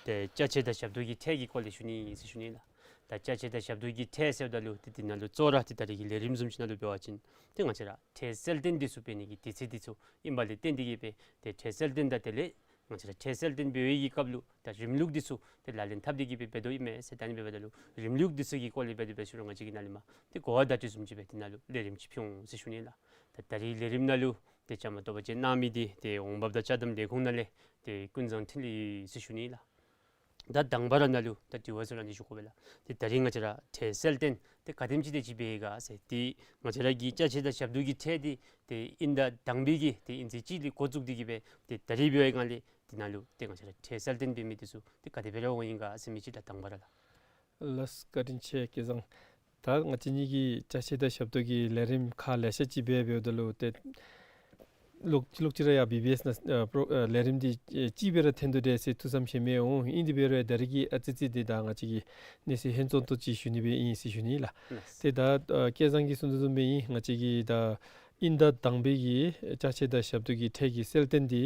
ཏེ་ཅ་ཆས་དང་ཞབས་ཏོག་གི་ཁྲལ་གྱི་སྐོར་ལས་ཞུ་ནི་ཟེར་ཞུ་ནི་ལགས། ད་ཅ་ཆས་དང་ཞབས་ཏོག་གི་ཁྲལ་ཟེརཝ་ད་ལུ་ཏེ་འདི་ནང་ལུ་གཙོ་བོ་ར་ཏེ་ད་རིས་ཀྱི་ལས་རིམ་བཟུམ་ཅིག་ནང་ལུ་འབད་བ་ཅིན་ཏེ་ང་བཅས་ར་ཁྲལ་གསལ་སྟོན་འདི་ཚུ་འབད་ནི་གི་དུས་ཚོད་འདི་ཚུ་ཨིན་པ་ལས་བརྟེན་ཏེ་གིས་སྦེ་ཏེ་ཁྲལ་གསལ་སྟོན་དང་དེ་ལས་ང་བཅས་ར་ཁྲལ་གསལ་སྟོན་འབད་བའི་གི་སྐབས་ལུ་ད་རིམ་ལུགས་འདི་ཚུ་ཏེ་ལག་ལེན་འཐབ་སྟེ་གིས་སྦེ་འབད་དོ་ཨིན་མས་ཟེར། ད་ཨ་ནི་འབདཝ་ད་ལུ་རིམ་ལུགས་འདི་ཚུ་གི་སྐོར་ལས་འབད་དེ་འབད་ཞུ་རུང་ང་བཅས་ཀྱིས་ནཱ་ལས་མར་ཏེ་གོ་བ་བརྡ་སྤྲོད་བཟུམ་ཅིག་སྦེ་ཏེ་ནཱ་ལུ་ལས་རིམ་ཅིག་ཕུལ་འོང་ཟེར་ཞུ་ནི་ལགས། ད་ད་རིས་ལས་རིམ་ནང་ལུ་ཏེ་བཅའ་མར་གཏོགས་པ་ཅིན་གནང་མི་འདི་ཏེ་འོང་འབབ་དང་ཅ་དམ་ལས་ཁུངས་ནང་ལས་ཏེ་ཀུན་བཟང་འཕྲིན་ལས་ཟེར་ཞུ་ནི་ལགས། ད་དང་པ་ར་ནཱ་ལུ་ད་དྲི་བ་ཚུ་ར་ནི་ཞུ་དགོ་པས་ལགས། ཏེ་ད་རིས་ང་བཅས་ར་ཁྲལ་གསལ་སྟོན་འདི་ག་དེམ་ཅིག་དེ་ཅིག་འབད་ཡི་ག་ཟེར། ཏེ་ང་བཅས་ར་གི་ཅ་ཆས་དང་ཞབས་ཏོག་གི་ཁྲལ་འདི་ཏེ་དབྱིན་ཟླ་དང་པའི་གི་ཏེ་དབྱིན་ཚེས་གཅིག་ལས་འགོ་བཙུགས་ཏེ་གིས་སྦེ་ཏེ་ད་རིས་འབད་བའི་སྒང་ལས་ཏེ་ནཱ་ལུ་ཏེ་ང་བཅས་ར་ཁྲལ་གསལ་སྟོན་འབད་མི་འདི་ཚུ་ཏེ་ག་དེ་སྦེ་ར་འོང་ཡི་ག་ཟེར་མི་ཅིག་ད་དང་པ་ར་ལགས། ལགས་བཀའ་དྲིན་ཆེ་སྐལ་བཟང་། ད་ང་བཅས་གཉིས་ཀྱིས་ཅ་ཆས་དང་ཞབས་ཏོག་གི་ལས་རིམ་ཁག་ལེ་ཤ་ཅིག་འབད་འབདཝ་ད་ལུ་ཏེ་ལོག་ལོག་ཅིག་ར་ཡང་བི་བི་ཨེསི་ནང་ཨ་པྲོ་ཨ་ལས་རིམ་འདི་ཨེ་ཅིག་སྦེ་ར་འཐོན་དོ་འདྲས་ཟེར་ཐུགས་བསམ་བཞེས་མི་འོང་། ཨིན་དེ་འབད་རུང་ད་རིས་ཀྱི་ཨ་ཙི་ཙི་འདི་ད་ང་བཅས་ཀྱིས་གནས་ཚུལ་ཧན་ཙང་ཏོག་ཏོ་ཅིག་ཞུ་ནི་སྦེ་ཨིན་ཟེར་ཞུ་ནི་ལགས། ལགས། ཏེ་ད་ཨ་སྐལ་བཟང་གིས་གསུང་དོ་བཟུམ་སྦེ་ཨིན། ང་བཅས་ཀྱིས་ད་དབྱིན་ཟླ་དང་པའི་གི་ཅ་ཆས་དང་ཞབས་ཏོག་གི་ཁྲལ་གྱི་གསལ་སྟོན་འདི་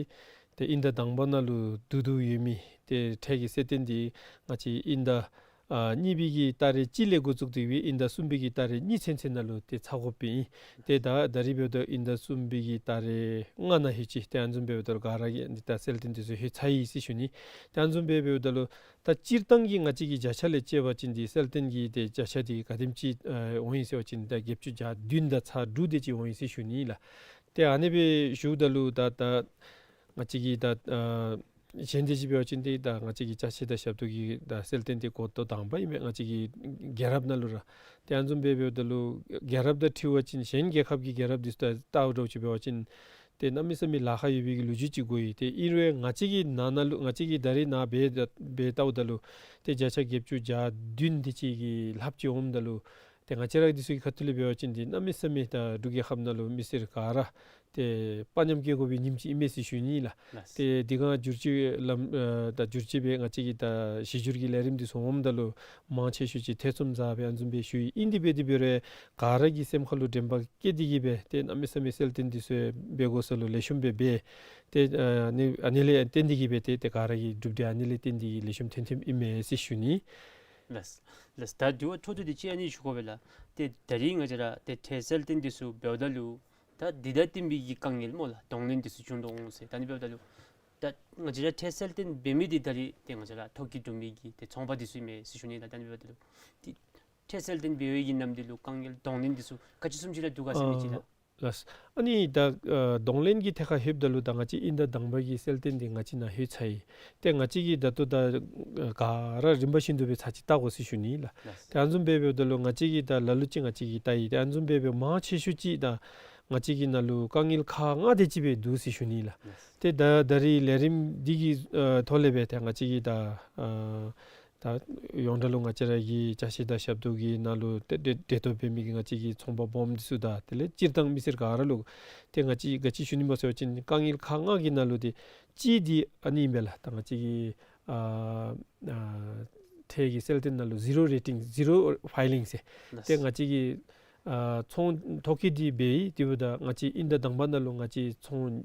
ཏེ་དབྱིན་ཟླ་དང་པ་ནང་ལུ་བསྡུ་བསྡུཝ་ཡོད་མི་ཏེ་ཁྲལ་གྱི་གསལ་སྟོན་འདི་ང་བཅས་དབྱིན་ཟླ་ཨ་གཉིས་པའི་གི་ཏ་རིག་གཅིག་ལས་འགོ་བཙུགས་ཏེ་སྦེ་དབྱིན་ཟླ་གསུམ་པའི་གི་ཏ་རིག་གཉིས་ཚུན་ཚོད་ནང་ལུ་ཏེ་ཚར་དགོཔ་ཨིན། ཏེ་ད་ད་རིས་འབདཝ་ད་དབྱིན་ཟླ་གསུམ་པའི་གི་ཏ་རིག་ལྔ་ནང་ལྷོད་ཅི། ཏེ་ཨ་ནི་བཟུམ་འབདཝ་ད་ལུ་ག་ར་གིས་འདི་ད་གསལ་སྟོན་འདི་ཚུ་ལྷོད་ཚར་ཡི་ཟེར་ཞུ་ནི། ཏེ་ཨ་ནི་བཟུམ་སྦེ་འབདཝ་ད་ལུ་ད་སྤྱིར་བཏང་གི་ང་བཅས་ཀྱི་བརྒྱ་ཆ་ལས་དཔྱད་པ་ཅིན་འདི་གསལ་སྟོན་གྱི་ཏེ་བརྒྱ་ཆ་འདི་ག་དེམ་ཅིག་ཨ་འོང་ཡི་ཟེར་བ་ཅིན་ད་བརྒྱད་ཅུ་གྱ་བདུན་དང་ཚག་དྲུག་དེ་ཅིག་འོང་ཡི་ཟེར་ཞུ་ནི་ལགས། ཏེ་ཨ་ནི་སྦེ་ཞུཝ་ད་ལུ་ད་ད་ང་བཅས་ཀྱི་ད་ཨ་གཞན་དེ་ཅིག་འབད་བ་ཅིན་ཏེ་ད་ང་བཅས་ཀྱི་ཅ་ཆས་དང་ཞབས་ཏོག་གི་ད་གསལ་སྟོན་འདི་འགོ་ཐོག་དང་པ་ཨིན་མས། ང་བཅས་ཀྱི་རྒྱལ་རབས་ནང་ལུ་ར། ཏེ་ཨ་ནི་བཟུམ་སྦེ་འབདཝ་ད་ལུ་རྒྱལ་རབས་དང་འཁྲིལ་བ་ཅིན་གཞན་རྒྱལ་ཁབ་ཀྱི་རྒྱལ་རབས་འདི་ཚུ་ད་བལྟཝ་འདྲཝ་ཅིག་འབད་བ་ཅིན་ཏེ་གནམ་མེད་ས་མེད་ལཱ་ཁག་ཡོད་པའི་གི་ལོ་རྒྱུས་ཅིག་གོ་ཡི། ཏེ་ཨིན་རུང་ང་བཅས་ཀྱི་ནང་ན་ལུ་ང་བཅས་ཀྱིས་ད་རིས་ནཱ་འབད་འབད་བལྟཝ་ད་ལུ་ཏེ་བརྒྱ་ཆ་བརྒྱད་ཅུ་གྱ་བདུན་དེ་ཅིག་གི་ལྷགཔ་ཅིག་འོངམ་ད་ལུ་ཏེ་ང་བཅས་ར་འདི་ཚུ་གི་ཁ་ཐུག་ལས་འབད་བ་ཅིན་འདི་གནམ་མེད་ས་མེད་ད་འབྲུག་རྒྱལ་ཁབ་ནང་ལུ་མི་སེར་ག་ར་ཏེ་དཔའ་ཉམས་བསྐྱེད་དགོ་པའི་ཉིནམ་ཅིག་ཨིན་མས་ཟེར་ཞུ་ནི་ལགས། ལགས། ཏེ་འདི་ག་བསྒྱུར་བཅོས་ལམ་ཨ་ད་བསྒྱུར་བཅོས་འབད་ང་བཅས་ཀྱི་ད་གཞི་བསྒྱུར་གྱི་ལས་རིམ་འདི་ཚུ་འོངམ་ད་ལུ་མང་ཆེ་ཤོས་ཅིག་ཐེ་ཚོམ་ཟ་སྦེ་ཨ་ནི་བཟུམ་སྦེ་ཞུ་ཡི། ཨིན་དེ་འབད་དེ་འབད་རུང་ག་ར་གི་སེམས་ཁ་ལུ་དྲན་པ་བསྐྱེད་དེ་གིས་སྦེ་ཏེ་གནམ་མེད་ས་མེད་གསལ་སྟོན་འདི་ཚུ་འབད་དགོ་ས་ལུ་ལེགས་ཤོམ་སྦེ་འབད། ཏེ་ཨ་ནི་ཨ་ནི་ལས་བརྟེན་ཏེ་གིས་སྦེ་ཏེ་ཏེ་ག་ར་གི་གྲུབ་འབྲས་ཨ་ནི་ལས་བརྟེན་ཏེ་གིས་ལེགས་ཤོམ་ཐོན་ཐོནམ་ཨིན་མས་ཟེར་ཞུ་ནི། ལགས། ལགས། ད་དྲི་བ་འཕྲོ་མཐུད་དེ་ཅིག་ཨ་ནི་ཞུ་དགོ་པས་ལགས། ཏེ་ད་རིས་ང་བཅས་ར་ཏེ་ཁྲལ་གསལ་སྟོན་འདི་ཚུ་འབདཝ་ད་ལུ་ད་འདི་དང་བསྟུན་པའི་གི་དཀའ་ངལ་སྨོ་ལགས་གདོང་ལེན་འདི་ཚུ་བྱུང་དོ་འོང་ཟེར། ད་ཨ་ནི་འབདཝ་ད་ལུ་ད་ང་བཅས་ར་ཁྲལ་གསལ་སྟོན་འབད་མི་འདི་ད་རིས་ཏེ་ང་བཅས་ར་ཐོ་བཀོད་གྲུབ་མི་གི་ཏེ་ཚོང་པ་འདི་ཚུ་ཨིན་མས་ཟེར་ཞུ་ནི་ལགས། ད་ཨ་ནི་འབདཝ་ད་ལུ་ཏེ་ཁྲལ་གསལ་སྟོན་འབད་བའི་གི་ནམ་དུས་ལུ་དཀའ་ངལ་གདོང་ལེན་འདི་ཚུ་ག་ཅི་བཟུམ་ཅིག་ར་འདུག་ག་ཟེར་མི་ཅིག་ལགས། ཨ་ལགས། ཨ་ནི་ད་ཨ་གདོང་ལེན་གྱི་ཐད་ཁར་ལྷོདཔ་ད་ལུ་ད་ང་བཅས་དབྱིན་ཟླ་དང་པ་གི་གསལ་སྟོན་འདི་ང་བཅས་ནཱ་ལྷོད་ཚར་ཡི། ཏེ་ང་བཅས་ཀྱིས་ད་ལྟོ་ད་ཨ་ག་ར་རིམ་པ་བཞིན་དུ་སྦེ་ཚར་གཅིག་བལྟ་དགོ་ཟེར་ཞུ་ནི་ལགས། ལགས། ཏེ་ཨ་ནི་བཟུམ་སྦེ་འབདཝ་ད་ལུ་ང་བཅས་ཀྱིས་ད་ལ་ལུ་ཅིག་ང་བཅས་ཀྱིས་བལྟ་ཡི། ཏེ་ཨ་ནི་བཟུམ་སྦེ་འབདཝ་མང་ཆེ་ཤོས་ཅིག་ད་ང་བཅས་ཀྱི་ནང་ལུ་དཀའ་ངལ་ཁག་ལྔ་དེ་ཅིག་སྦེ་འདུག་ཟེར་ཞུ་ནི་ལགས། ལགས། ཏེ་ད་ད་རིས་ལས་རིམ་འདི་གི་ཨ་ཐོག་ལས་སྦེ་ཏེ་ང་བཅས་ཀྱིས་ད་ཨ་ད་ཡོངས་གྲགས་ལུ་ང་བཅས་ར་གི་ཅ་ཆས་དང་ཞབས་ཏོག་གི་ནང་ལུ་ཏེ་འབྲེལ་འབྲེལ་གཏོགས་འབད་མི་གི་ང་བཅས་ཀྱི་ཚོང་པ་སྦོམ་འདི་ཚུ་དང་དེ་ལས་སྤྱིར་བཏང་མི་སེར་ག་ར་ལུ་ཏེ་ང་བཅས་ག་ཅི་ཞུ་ནི་སྨོ་ཟེར་བ་ཅིན་དཀའ་ངལ་ཁག་ལྔ་གི་ནང་ལུ་ཏེ་གཅིག་འདི་ཨ་ནི་ཨིན་པས་ལགས། ད་ང་བཅས་ཀྱི་ཨ་ཨ་ཁྲལ་གྱི་གསལ་སྟོན་ནང་ལུ་ཟི་རོ་རེ་ཊིང་ཟི་རོ་ཕའི་ལིང་ཟེར། ལགས། ཏེ་ང་བཅས་ཀྱི་ཨ་ཚོང་ཐོ་བཀོད་འདི་འབད་ཡི། དེ་འབདཝ་ད་ང་བཅས་དབྱིན་ཟླ་དང་པ་ནང་ལུ་ང་བཅས་ཚོང་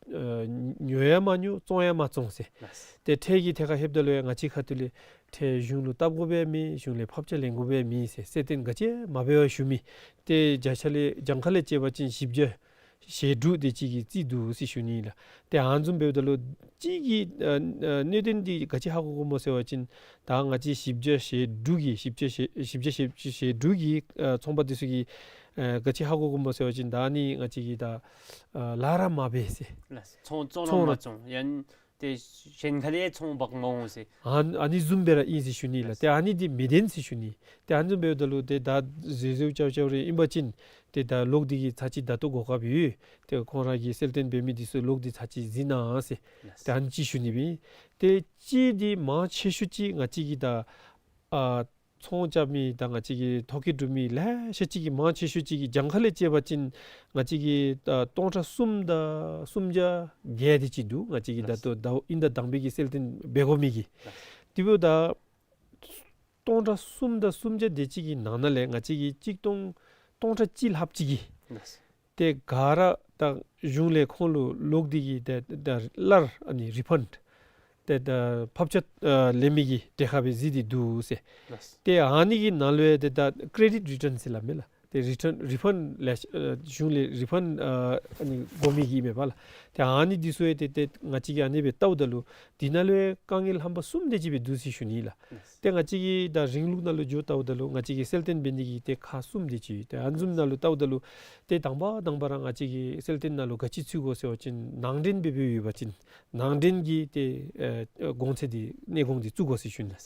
ཨ་ཉོ་ཡང་མ་ཉོ་བཙོང་ཡང་མ་བཙོང་ཟེར། ལགས། ཏེ་ཁྲལ་གྱི་ཐད་ཁར་ལྷོདཔ་ད་ལུ་ཡང་ང་བཅས་ཁ་ཐུག་ལས་ཁྲལ་གཞུང་ལུ་བཏབ་དགོཔ་ཡང་མེད། གཞུང་ལས་ཕབ་ཆ་ལེན་དགོཔ་ཡང་མེད་ཟེར་གསལ་སྟོན་ག་ཅི་ཡང་མ་འབད་བར་ཞུ་མི། ཏེ་བརྒྱ་ཆ་ལས་གྱངས་ཁ་ལས་བཅད་པ་ཅིན་བཞི་བརྒྱ་ ཞེ་དྲུག་དེ་ཅིག་གིས་རྩིས་འདུག་ཟེར་ཞུ་ནི་ལགས། ཏེ་ཨ་ནི་བཟུམ་འབདཝ་ད་ལུ་གཅིག་གི་ཨ་ཨ་གནད་དོན་འདི་ག་ཅི་ཧ་གོ་དགོཔ་སྨོ་ཟེར་བ་ཅིན་ད་ང་བཅས་བཞི་བརྒྱ་ཞེ་དྲུག་གི་བཞི་བརྒྱ་ཞེ་བཞི་བརྒྱ་ཞེ་ཞེ་དྲུག་གི་ཨ་ཚོང་པ་འདི་ཚུ་གིས་ཨ་ག་ཅི་ཧ་གོ་དགོཔ་སྨོ་ཟེར་བ་ཅིན་ད་ཨ་ནི་ང་བཅས་ཀྱིས་ད་ཨ་ལཱ་ར་མ་འབད་ཟེར། ལགས། ཚོང་ཚོང་ར་ཚོང་མ་ར་བཙོང་ཡང་ཏེ་གཞན་ཁ་ལས་ཚོང་འབག་མ་འོང་ཟེར། ཨ་ཨ་ནི་བཟུམ་སྦེ་ར་ཨིན་ཟེར་ཞུ་ནི་ལགས། ཏེ་ཨ་ནི་འདི་མི་བདེན་ཟེར་ཞུ་ནི། ཏེ་ཨ་ནི་བཟུམ་འབདཝ་ད་ལུ་ཏེ་ད་བཟོ་བཟོཝ་རྐྱབ་རྐྱབ་རེ་ཨིན་པ་ཅིན་ཏེ་ད་ལོག་སྟེ་གིས་ཚར་གཅིག་ད་ལྟོ་གོ་སྐབས་ཡོད། ཏེ་ཁོང་ར་གིས་གསལ་སྟོན་འབད་མི་འདི་ཚུ་ལོག་སྟེ་ཚར་གཅིག་གཟིགས་གནང་ཟེར། ལགས། ཏེ་ཨ་ནི་ཅིག་ཞུ་ནི་སྦེ། ཏེ་གཅིག་འདི་མང་ཆེ་ཤོས་ཅིག་ང་བཅས་ཀྱིས་ད་ཨ་ཚོང་རྐྱབ་མི་དང་ང་བཅས་ཀྱི་ཐོ་བཀོད་གྲུབ་མི་ལེ་ཤ་ཅིག་གིས་མང་ཆེ་ཤོས་ཅིག་གིས་གྱངས་ཁ་ལས་བཅད་པ་ཅིན་ང་བཅས་ཀྱིས་ད་སྟོང་ཕྲག་གསུམ་དང་སུམ་བརྒྱ་བརྒྱད་དེ་ཅིག་འདུག། ང་བཅས་ཀྱིས་ད་ལྟོ་ཟླཝ་ཨིན་ཟླ་དང་པའི་གི་གསལ་སྟོན་འབད་དགོ་མི་གི། དེ་འབདཝ་ད་སྟོང་ཕྲག་གསུམ་དང་སུམ་བརྒྱ་དེ་ཅིག་གི་ནང་ན་ལས་ང་བཅས་ཀྱིས་གཅིག་སྟོང་སྟོང་ཕྲག་གཅིག་ལྷགཔ་ཅིག་གིས་ཏེ་ག་ར་ད་གཞུང་ལས་ཁོང་ལུ་ལོག་སྟེ་གིས་ཏེ་ད་སླར་ཨ་ནི་རི་ཕནཌ་ཏེ་ད་ཕབ་ཆ་ཨ་ལེན་མི་གི་གྲལ་ཁར་སྦེ་གཟིགས་ཏེ་འདུག་ཟེར། ལགས། ཏེ་ཨ་ནི་གི་ནང་ལུ་ཡང་ཏེ་ད་ཀེ་རེ་ཌིཊ་རི་ཊརན་ཟེར་སླབ་མས་ལགས། ཏེ་རི་ཊརན་རི་ཕནཌ་ལས་ཨ་གཞུང་ལས་རི་ཕནཌ་ཨ་ཨ་ནི་དགོ་མི་གི་མས་པ་ལགས། ཏེ་ཨ་ནི་འདི་ཚུ་ཡང་ཏེ་ཏེ་ང་བཅས་ཀྱིས་ཨ་ནི་སྦེ་བལྟཝ་ད་ལུ་འདི་ནང་ལུ་ཡང་དཀའ་ངལ་རྣམ་པ་གསུམ་དེ་ཅིག་སྦེ་འདུག་ཟེར་ཞུ་ནི་ལགས། ལགས། ཏེ་ང་བཅས་ཀྱི་ད་རིང་ལུགས་ནང་ལུ་འགྱོ་བལྟཝ་ད་ལུ་ང་བཅས་ཀྱི་གསལ་སྟོན་འབད་ནི་གི་ཏེ་ཁག་གསུམ་དེ་ཅིག། ཏེ་ཨ་ནི་བཟུམ་ནང་ལུ་བལྟཝ་ད་ལུ་ཏེ་དང་པ་དང་པ་ར་ང་བཅས་ཀྱི་གསལ་སྟོན་ནང་ལུ་ག་ཅི་བཙུགས་དགོ་ཟེར་བ་ཅིན་ནང་འདྲེན་འབད་འབདཝ་ཡོད་པ་ཅིན་ནང་འདྲེན་གྱི་ཏེ་ཨེ་གོང་ཚད་འདི་གནས་གོང་འདི་བཙུགས་དགོ་ཟེར་ཞུ་ནི།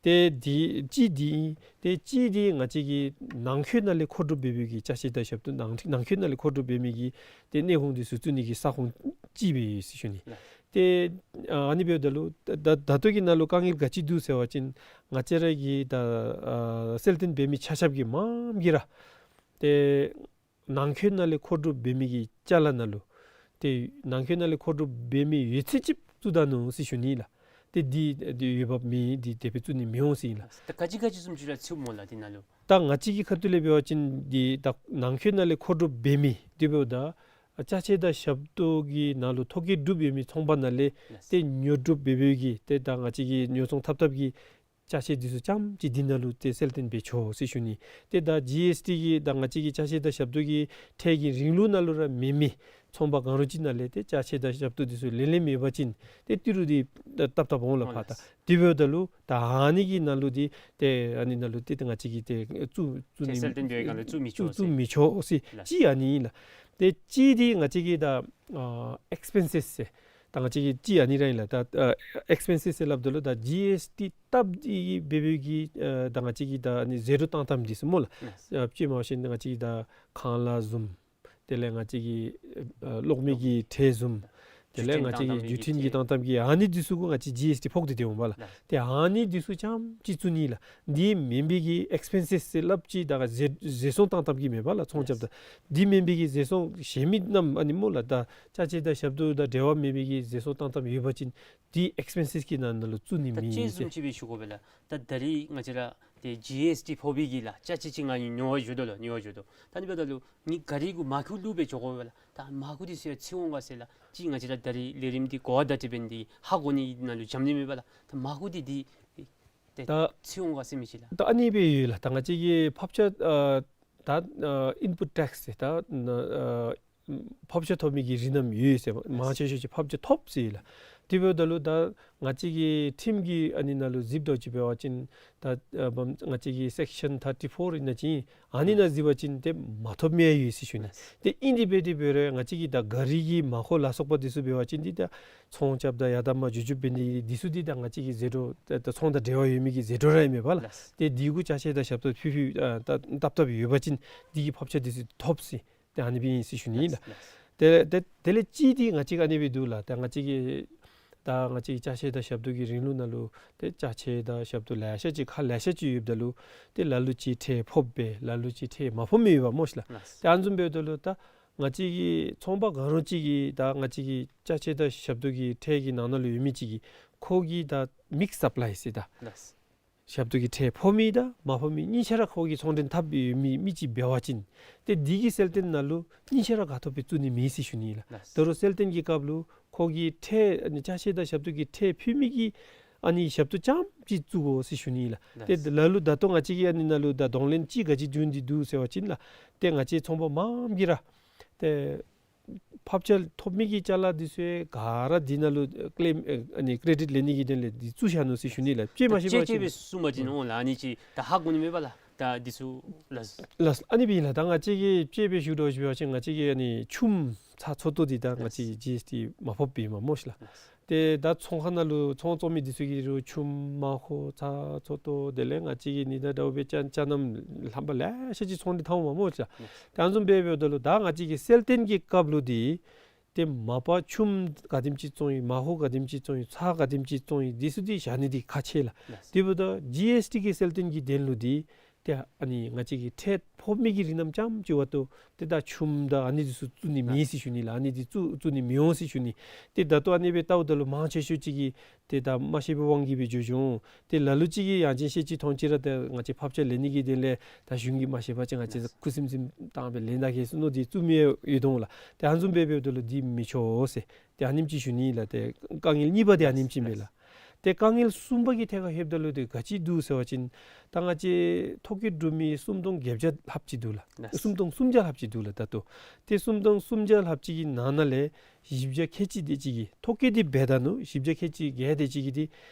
ཏེ་འདི་གཅིག་འདི་ཨིན། ཏེ་གཅིག་འདི་ང་བཅས་ཀྱི་ནང་འཁོད་ནང་ལས་མཁོ་སྒྲུབ་འབད་འབདཝ་གི་ཅ་ཆས་དང་ཞབས་ཏོག་ནང་ནང་འཁོད་ནང་ལས་མཁོ་སྒྲུབ་འབད་མི་གི་ཏེ་གནས་གོང་འདི་ཚུ་བཙུགས་ནི་གི་ས་ཁོངས་ཅིག་སྦེ་ཡོད་ཟེར་ཞུ་ནི། ཏེ་ཨ་ཨ་ནི་འབདཝ་ད་ལུ་ད་ད་ད་ལྟོ་གི་ནང་ལུ་དཀའ་ངལ་ག་ཅི་འདུག་ཟེར་བ་ཅིན་ང་བཅས་ར་གི་ད་ཨ་གསལ་སྟོན་འབད་མི་ཆ་ཁྱབ་ཀྱིས་མངམ་གིས་ར་ཏེ་ནང་འཁོད་ནང་ལས་མཁོ་སྒྲུབ་འབད་མི་གི་ཅ་ལ་ནང་ལུ་ཏེ་ནང་འཁོད་ནང་ལས་མཁོ་སྒྲུབ་འབད་མི་ཡོད་ཚད་ཅིག་བཙུགས་ད་ནུག་ཟེར་ཞུ་ནི་ལགས། ཏེ་འདི་འདི་འོས་འབབ་མེད། འདི་དེ་སྦེ་བཙུགས་ནི་མི་འོང་ཟེར་ཨིན་ལགས། ད་ག་ཅི་ག་ཅི་བཟུམ་ཅིག་ར་ཚུདཔ་སྨོ་ལགས་འདི་ནང་ལུ། ད་ང་བཅས་ཀྱི་ཁ་ཐུག་ལས་འབད་བ་ཅིན་འདི་ད་ནང་འཁོད་ནང་ལས་མཁོ་སྒྲུབ་འབད་མི་དེ་འབདཝ་ད་ཅ་ཆས་དང་ཞབས་ཏོག་གི་ནང་ལུ་ཐོ་བཀོད་གྲུབ་ཡོད་མི་ཚོང་པ་ནང་ལས་ལགས། ཏེ་ཉོ་སྒྲུབ་འབད་འབདཝ་གི་ཏེ་ད་ང་བཅས་ཀྱིས་ཉོ་ཚོང་འཐབ་འཐབ་ཀྱི་ཅ་ཆས་འདི་ཚུ་རྐྱངམ་ཅིག་འདི་ནང་ལུ་ཏེ་གསལ་སྟོན་འབད་ཆོག་ཟེར་ཞུ་ནི། ཏེ་ད་ཇི་ཨེསི་ཊི་གི་ད་ང་བཅས་ཀྱི་ཅ་ཆས་དང་ཞབས་ཏོག་གི་ཁྲལ་གྱི་རིང་ལུགས་ནང་ལུ་ར་མེད་མི་ཚོང་པ་གང་རུང་ཅིག་ནང་ལས་ཏེ་ཅ་ཆས་དང་ཞབས་ཏོག་འདི་ཚུ་ལེན་ལེནམ་ཡོད་པ་ཅིན་ཏེ་ཏི་རུ་འདི་བཏབ་བཏབ་འོང་ལགས། འོང་ཕར་ད་ལགས། དེ་འབདཝ་ད་ལུ་ད་ཨ་ནི་གི་ནང་ལུ་འདི་ཏེ་ཨ་ནི་ནང་ལུ་ཏེ་ཏེ་ང་བཅས་ཀྱིས་ཏེ་བཙུགས་བཙུགས་ཏེ་ནི་གསལ་སྟོན་འབད་བའི་སྒང་ལུ་བཙུགས་མི་ཆོག་བཙུགས་ཟེར་བཙུགས་མི་ཆོག་ཟེར། ལགས། གཅིག་ཨ་ནི་ཨིན་ལགས། ཏེ་གཅིག་འདི་ང་བཅས་ཀྱི་ད་ཨ་ཨེགསི་པེན་སེསི་ཟེར་ད་ང་བཅས་ཀྱི་གཅིག་ཨ་ནི་ར་ཨིན་ལགས། ད་ཨ་ཨེགསི་པེན་སེསི་ཟེར་སླབ་ད་ལུ་ད་ཇི་ཨེསི་ཊི་བཏབ་སྟེ་འབད་འབདཝ་གི་ཨ་ད་ང་བཅས་ཀྱི་ད་ཨ་ནི་ཟད་འགྲོ་བཏང་བཏངམ་འདི་ཚུ་སྨོ་ལགས། ལགས། ཨ་དཔྱེ་མ་བཞིན་ང་བཅས་ཀྱི་ད་ཁང་གླ་བཟུམ་དེ་ལས་ང་བཅས་ཀྱི་ཨ་གློག་མེ་གི་ཁྲལ་བཟུམ་དེ་ལས་ང་བཅས་ཀྱི་བརྒྱུད་འཕྲིན་གྱི་བརྒྱུད་འཕྲིན་གྱི་བཏང་བཏངམ་གི་ཨ་ནི་འདི་ཚུ་གུ་ང་བཅས་ཇི་ཨེསི་ཊི་ཕོག་སྟེ་སྡོད་འོང་པ་ལགས། ལགས། ཏེ་ཨ་ནི་འདི་ཚུ་རྐྱངམ་ཅིག་བཙུགས་ནི་ལགས། འདི་མེན་པའི་གི་ཨེགསི་པེན་སེསི་ཟེར་སླབ་ཅིག་ད་ག་ཟད་ཟད་སོང་བཏང་བཏངམ་གི་མེན་པ་ལགས་ཚོང་རྐྱབ་ད། འདི་མེན་པའི་གི་ཟད་སོང་གཞན་མི་རྣམས་ཨ་ནི་སྨོ་ལགས་ད་ཅ་ཆས་དང་ཞབས་ཏོག་དང་འབྲེལ་བ་མེད་པའི་གི་ཟད་སོང་བཏང་བཏངམ་ཡོད་པ་ཅིན་འདི་ཨེགསི་པེན་སེསི་གི་ནང་ན་ལུ་བཙུགས་ནི་ད་མེད་ཅིག་ཟེར། བཟུམ་ཅིག་སྦེ་ཞུ་དགོ་པས་ལགས། ད་ད་རིས་ང་བཅས་ར་ཏེ་ཇི་ཨེསི་ཊི་ཕོག་པའི་གི་ལགས་ཅ་ཆས་ཅིག་ང་གཉིས་ཉོ་བར་འགྱོ་དོ་ལགས། ཉོ་བར་འགྱོ་དོ། ད་ཨ་ནི་འབདཝ་ད་ལུ་ངེའི་གཱ་རི་གུ་མར་ཁུ་བླུགས་སྦེ་འགྱོ་དགོ་པས་ལགས། ད་མར་ཁུ་འདི་ཚུ་ཡང་ཚུད་འོང་ག་ཟེར་ལགས། ཅིག་ང་བཅས་ར་ད་རིས་ལས་རིམ་འདི་གོ་བ་བརྡ་སྤྲོད་འབད་ནི་འདི་ཧ་གོ་ནི་ནང་ལུ་འཛོམས་ནི་མེད་པས་ལགས། ད་མར་ཁུ་འདི་འདི་ཏེ་ད་ཚུད་འོང་ག་ཟེར་མི་ཅིག་ལགས། ད་ཨ་ནི་སྦེ་ཡོད་ལགས། ད་ང་བཅས་ཀྱི་ཕབ་ཆ་ཨ་ད་ཨ་ཨིན་པུཊ་ཊེགསི་ཟེར་ད་ཨ་ཕབ་ཆ་ཐོབ་མི་གི་རིགས་རྣམས་ཡོད་ཟེར། མང་ཆེ་ཤོས་ཅིག་ཕབ་ཆ་ཐོབ་ཟེར་ལགས། དེ་འབདཝ་ད་ལུ་ད་ང་བཅས་ཀྱི་ཁྲིམས་ཀྱི་ཨ་ནི་ནང་ལུ་གཟིགསཔ་ད་ཅིག་འབད་བ་ཅིན་ད་ཨ་བམ་ང་བཅས་ཀྱི་སེཀ་ཤན་ཐར་ཊི་ཕོར་ཨིན་ན་ཅིག་ཨ་ནི་ནང་གཟིགས་པ་ཅིན་ཏེ་མ་ཐོབ་མི་ཡང་ཡོད་ཟེར་ཞུ་ནི། ཏེ་ཨིན་དེ་འབད་དེ་འབད་རུང་ང་བཅས་ཀྱི་ད་གཱ་རི་གི་མར་ཁུ་ལ་སོགས་པ་འདི་ཚུ་འབད་བ་ཅིན་འདི་ད་ཚོང་རྐྱབ་ད་ཡར་དང་མར་འགྱོ་འགྱོཝ་འབད་ནི་འདི་ཚུ་འདི་ད་ང་བཅས་ཀྱི་ཟད་འགྲོ་ད་ད་ཚོང་དང་འབྲེལ་བ་ཡོད་མི་གི་ཟད་འགྲོ་ར་ཨིན་མས་པ་ལགས། ལགས། ཏེ་འདི་གུ་ཅ་ཆས་དང་ཞབས་ཏོག་ཕུལ་ཕུལ་ཨ་ད་བཏབ་བཏབ་ཡོད་པ་ཅིན་འདི་གི་ཕབ་ཆ་འདི་ཚུ་ཐོབ་ཟེར། ཏེ་ཨ་ནི་སྦེ་ཨིན་ཟེར་ཞུ་ནི་ལགས། ལགས། དེ་དེ་དེ་ལས་གཅིག་འདི་ང་བཅས་ཀྱིས་ཨ་ནི་སྦེ་འདུག་ལགས། ད་ང་བཅས་ཀྱི་ད་ང་བཅས་ཀྱི་ཅ་ཆས་དང་ཞབས་ཏོག་གི་རིང་ལུགས་ནང་ལུ་ཏེ་ཅ་ཆས་དང་ཞབས་ཏོག་ལེ་ཤ་ཅིག་ཁག་ལེ་ཤ་ཅིག་ཡོདཔ་ད་ལུ་ཏེ་ལ་ལུ་ཅིག་ཁྲལ་ཕོགཔ་སྦེ་ལ་ལུ་ཅིག་ཁྲལ་མ་ཕོག་མི་ཡོདཔ་སྨོ་ཤི་ལགས། ལགས། ཏེ་ཨ་ནི་བཟུམ་འབདཝ་ད་ལུ་ད་ང་བཅས་ཀྱི་ཚོང་པ་གང་རུང་ཅིག་གིས་ད་ང་བཅས་ཀྱི་ཅ་ཆས་དང་ཞབས་ཏོག་གི་ཁྲལ་གྱི་ནང་ན་ལུ་ཡོད་མི་ཅིག་གིས་ཁོ་གིས་ད་མིགསི་སབ་ལའི་ཟེར་ད། ལགས། ཞབས་ཏོག་གི་ཁྲལ་ཕོག་མི་དང་མ་ཕོག་མི་གཉིས་ཆ་ར་ཁོ་གིས་ཚོང་འབྲེལ་འཐབ་ཡོད་མི་མི་ཅིག་འབད་བ་ཅིན་ཏེ་འདི་གི་གསལ་སྟོན་ནང་ལུ་གཉིས་ཆ་ར་ག་ཐོབ་སྦེ་བཙུགས་ནི་མེད་ཟེར་ཞུ་ནི་ལགས། ལགས། ད་རུང་གསལ་སྟོན་གྱི་སྐབས་ལུ་ཁོ་གིས་ཁྲལ་ཨ་ནི་ཅ་ཆས་དང་ཞབས་ཏོག་གི་ཁྲལ་ཕུལ་མི་གི་ཨ་ནི་ཞབས་ཏོག་རྐྱངམ་ཅིག་བཙུགས་དགོ་ཟེར་ཞུ་ནི་ལགས། ལགས། ཏེ་ལ་ལུ་ད་ལྟོ་ང་བཅས་ཀྱི་ཨ་ནི་ནང་ལུ་ད་གདོང་ལེན་ཅིག་ག་ཅི་བྱུང་སྟེ་འདུག་ཟེར་བ་ཅིན་ལགས། ཏེ་ང་བཅས་ཚོང་པ་མངམ་གིས་ར་ཏེ་ ཕབ་ཆ་ཐོབ་མི་གི་ཅ་ལ་འདི་ཚུ་ག་ར་འདི་ནང་ལུ་ཨེ་ཀེ་ལེམ་ཨེ་ཨ་ནི་ཀེ་རེ་ཌིཊ་ལེན་ནི་གི་དོན་ལས་འདི་བཙུགས་བཞག་ནུག་ཟེར་ཞུ་ནི་ལགས། དཔྱེ་མ་ཤེས་པ་ཅིག་སྦེ་གསུངས་པ་ཅིན་འོང་ལགས། ཨ་ནི་ཅིག་ད་ཧ་གོ་ནི་མེད་པ་ལགས། ད་འདི་ཚུ་ལགས། ལགས། ཨ་ནི་སྦེ་ལགས། ད་ང་བཅས་ཀྱིས་དཔྱེ་སྦེ་ཞུ་དོ་ཞུ་བ་ཅིན་ང་བཅས་ཀྱི་ཨ་ནི་ཆུམ་ཚྭ་ཚོད་ལྟོ་འདི་ད་ང་བཅས་ཀྱིས་ཇི་ཨེསི་ཊི་མར་ཕབ་འབདཝ་མས་སྨོ་ཤིག་ལགས། ཏེ་ད་ཚོང་ཁང་ནང་ལུ་ཚོང་བཙོང་མི་འདི་ཚུ་གིས་རུང་ཆུམ་མར་ཁུ་ཚྭ་ཚོད་ལྟོ་དེ་ལས་ང་བཅས་ཀྱི་ནི་ད་འདྲཝ་སྦེ་ཅ་ཅ་རྣམས་ལྷམ་པ་ལེ་ཤ་ཅིག་ཚོང་འདི་འཐབ་འོང་མས་སྨོ་ཤིག་ལགས། ཏེ་ཨ་ནི་བཟུམ་སྦེ་འབདཝ་ད་ལུ་ད་ང་བཅས་ཀྱི་སེལ་ཏན་གྱི་སྐབས་ལུ་འདི་ཏེ་མ་པ་ཆུམ་ག་དེམ་ཅིག་བཙོང་ཡི། མར་ཁུ་ག་དེམ་ཅིག་བཙོང་ཡི། ཚྭ་ག་དེམ་ཅིག་བཙོང་ཡི། འདི་ཚུ་འདི་བཞག་ནི་འདི་ཁག་ཆེ་ལགས། ལགས། དེ་འབདཝ་ད་ཇི་ཨེསི་ཊི་གི་སེལ་ཏན་གྱི་དོན་ལུ་འདི་ཏེ་ཨ་ནི་ང་བཅས་ཀྱི་ཁྲལ་ཕོག་མི་གི་རིགས་རྣམས་རྐྱངམ་ཅིག་བར་དུ་ཏེ་ད་ཆུམ་དང་ཨ་ནི་འདི་ཚུ་བཙུགས་ནི་མེད་ཟེར་ཞུ་ནི་ལགས། ཨ་ནི་འདི་བཙུགས་བཙུགས་ནི་མི་འོང་ཟེར་ཞུ་ནི། ཏེ་ད་ལྟོ་ཨ་ནི་སྦེ་བལྟཝ་ད་ལུ་མང་ཆེ་ཤོས་ཅིག་གིས་ཏེ་ད་མ་ཤེས་པའི་དབང་གིས་སྦེ་འགྱོ་འགྱོ་འོང་། ཏེ་ལ་ལུ་ཅིག་གིས་ཡང་ཅིན་ཤེས་ཅི་མཐོང་ཅི་ར་ཏེ་ང་བཅས་ཕབ་ཆ་ལེན་ནི་གི་དོན་ལས་ད་གཞུང་གིས་མ་ཤེས་པ་ཅིན་ང་བཅས་ཁུ་སིམ་སིམ་བཏང་སྦེ་ལེན་ད་གེ་ཟེར་མནོ་སྟེ་བཙུགས་མི་ཡོད་དོ་ལགས། ཏེ་ཨ་ནི་བཟུམ་སྦེ་འབདཝ་ད་ལུ་འདི་མི་ཆོག་ཟེར། ཏེ་ཨ་ནེམ་ཅིག་ཞུ་ནི་ལགས། ཏེ་དཀའ་ངལ་གཉིས་པ་འདི་ཨ་ནེམ་ཅིག་མས་ལགས། ཏེ་དཀའ་ངལ་གསུམ་པ་གི་ཐད་ཁར་ལྷོདཔ་ད་ལུ་ཏེ་ག་ཅི་འདུག་ཟེར་བ་ཅིན་ད་ང་བཅས་ཐོ་བཀོད་གྲུབ་མི་སུམ་སྟོང་བརྒྱད་བརྒྱ་ལྷགཔ་ཅིག་འདུག་ལགས། ལགས། སུམ་སྟོང་སུམ་བརྒྱ་ལྷགཔ་ཅིག་འདུག་ལགས་ད་ལྟོ། ཏེ་སུམ་སྟོང་སུམ་བརྒྱ་ལྷགཔ་ཅིག་གི་ནང་ན་ལས་བཞི་བརྒྱ་ཁལ་གཅིག་དེ་ཅིག་གིས་ཐོ་བཀོད་འདི་འབད་ད་ནུག། བཞི་བརྒྱ་ཁལ་གཅིག་བརྒལ་དེ་ཅིག་གིས་འདི་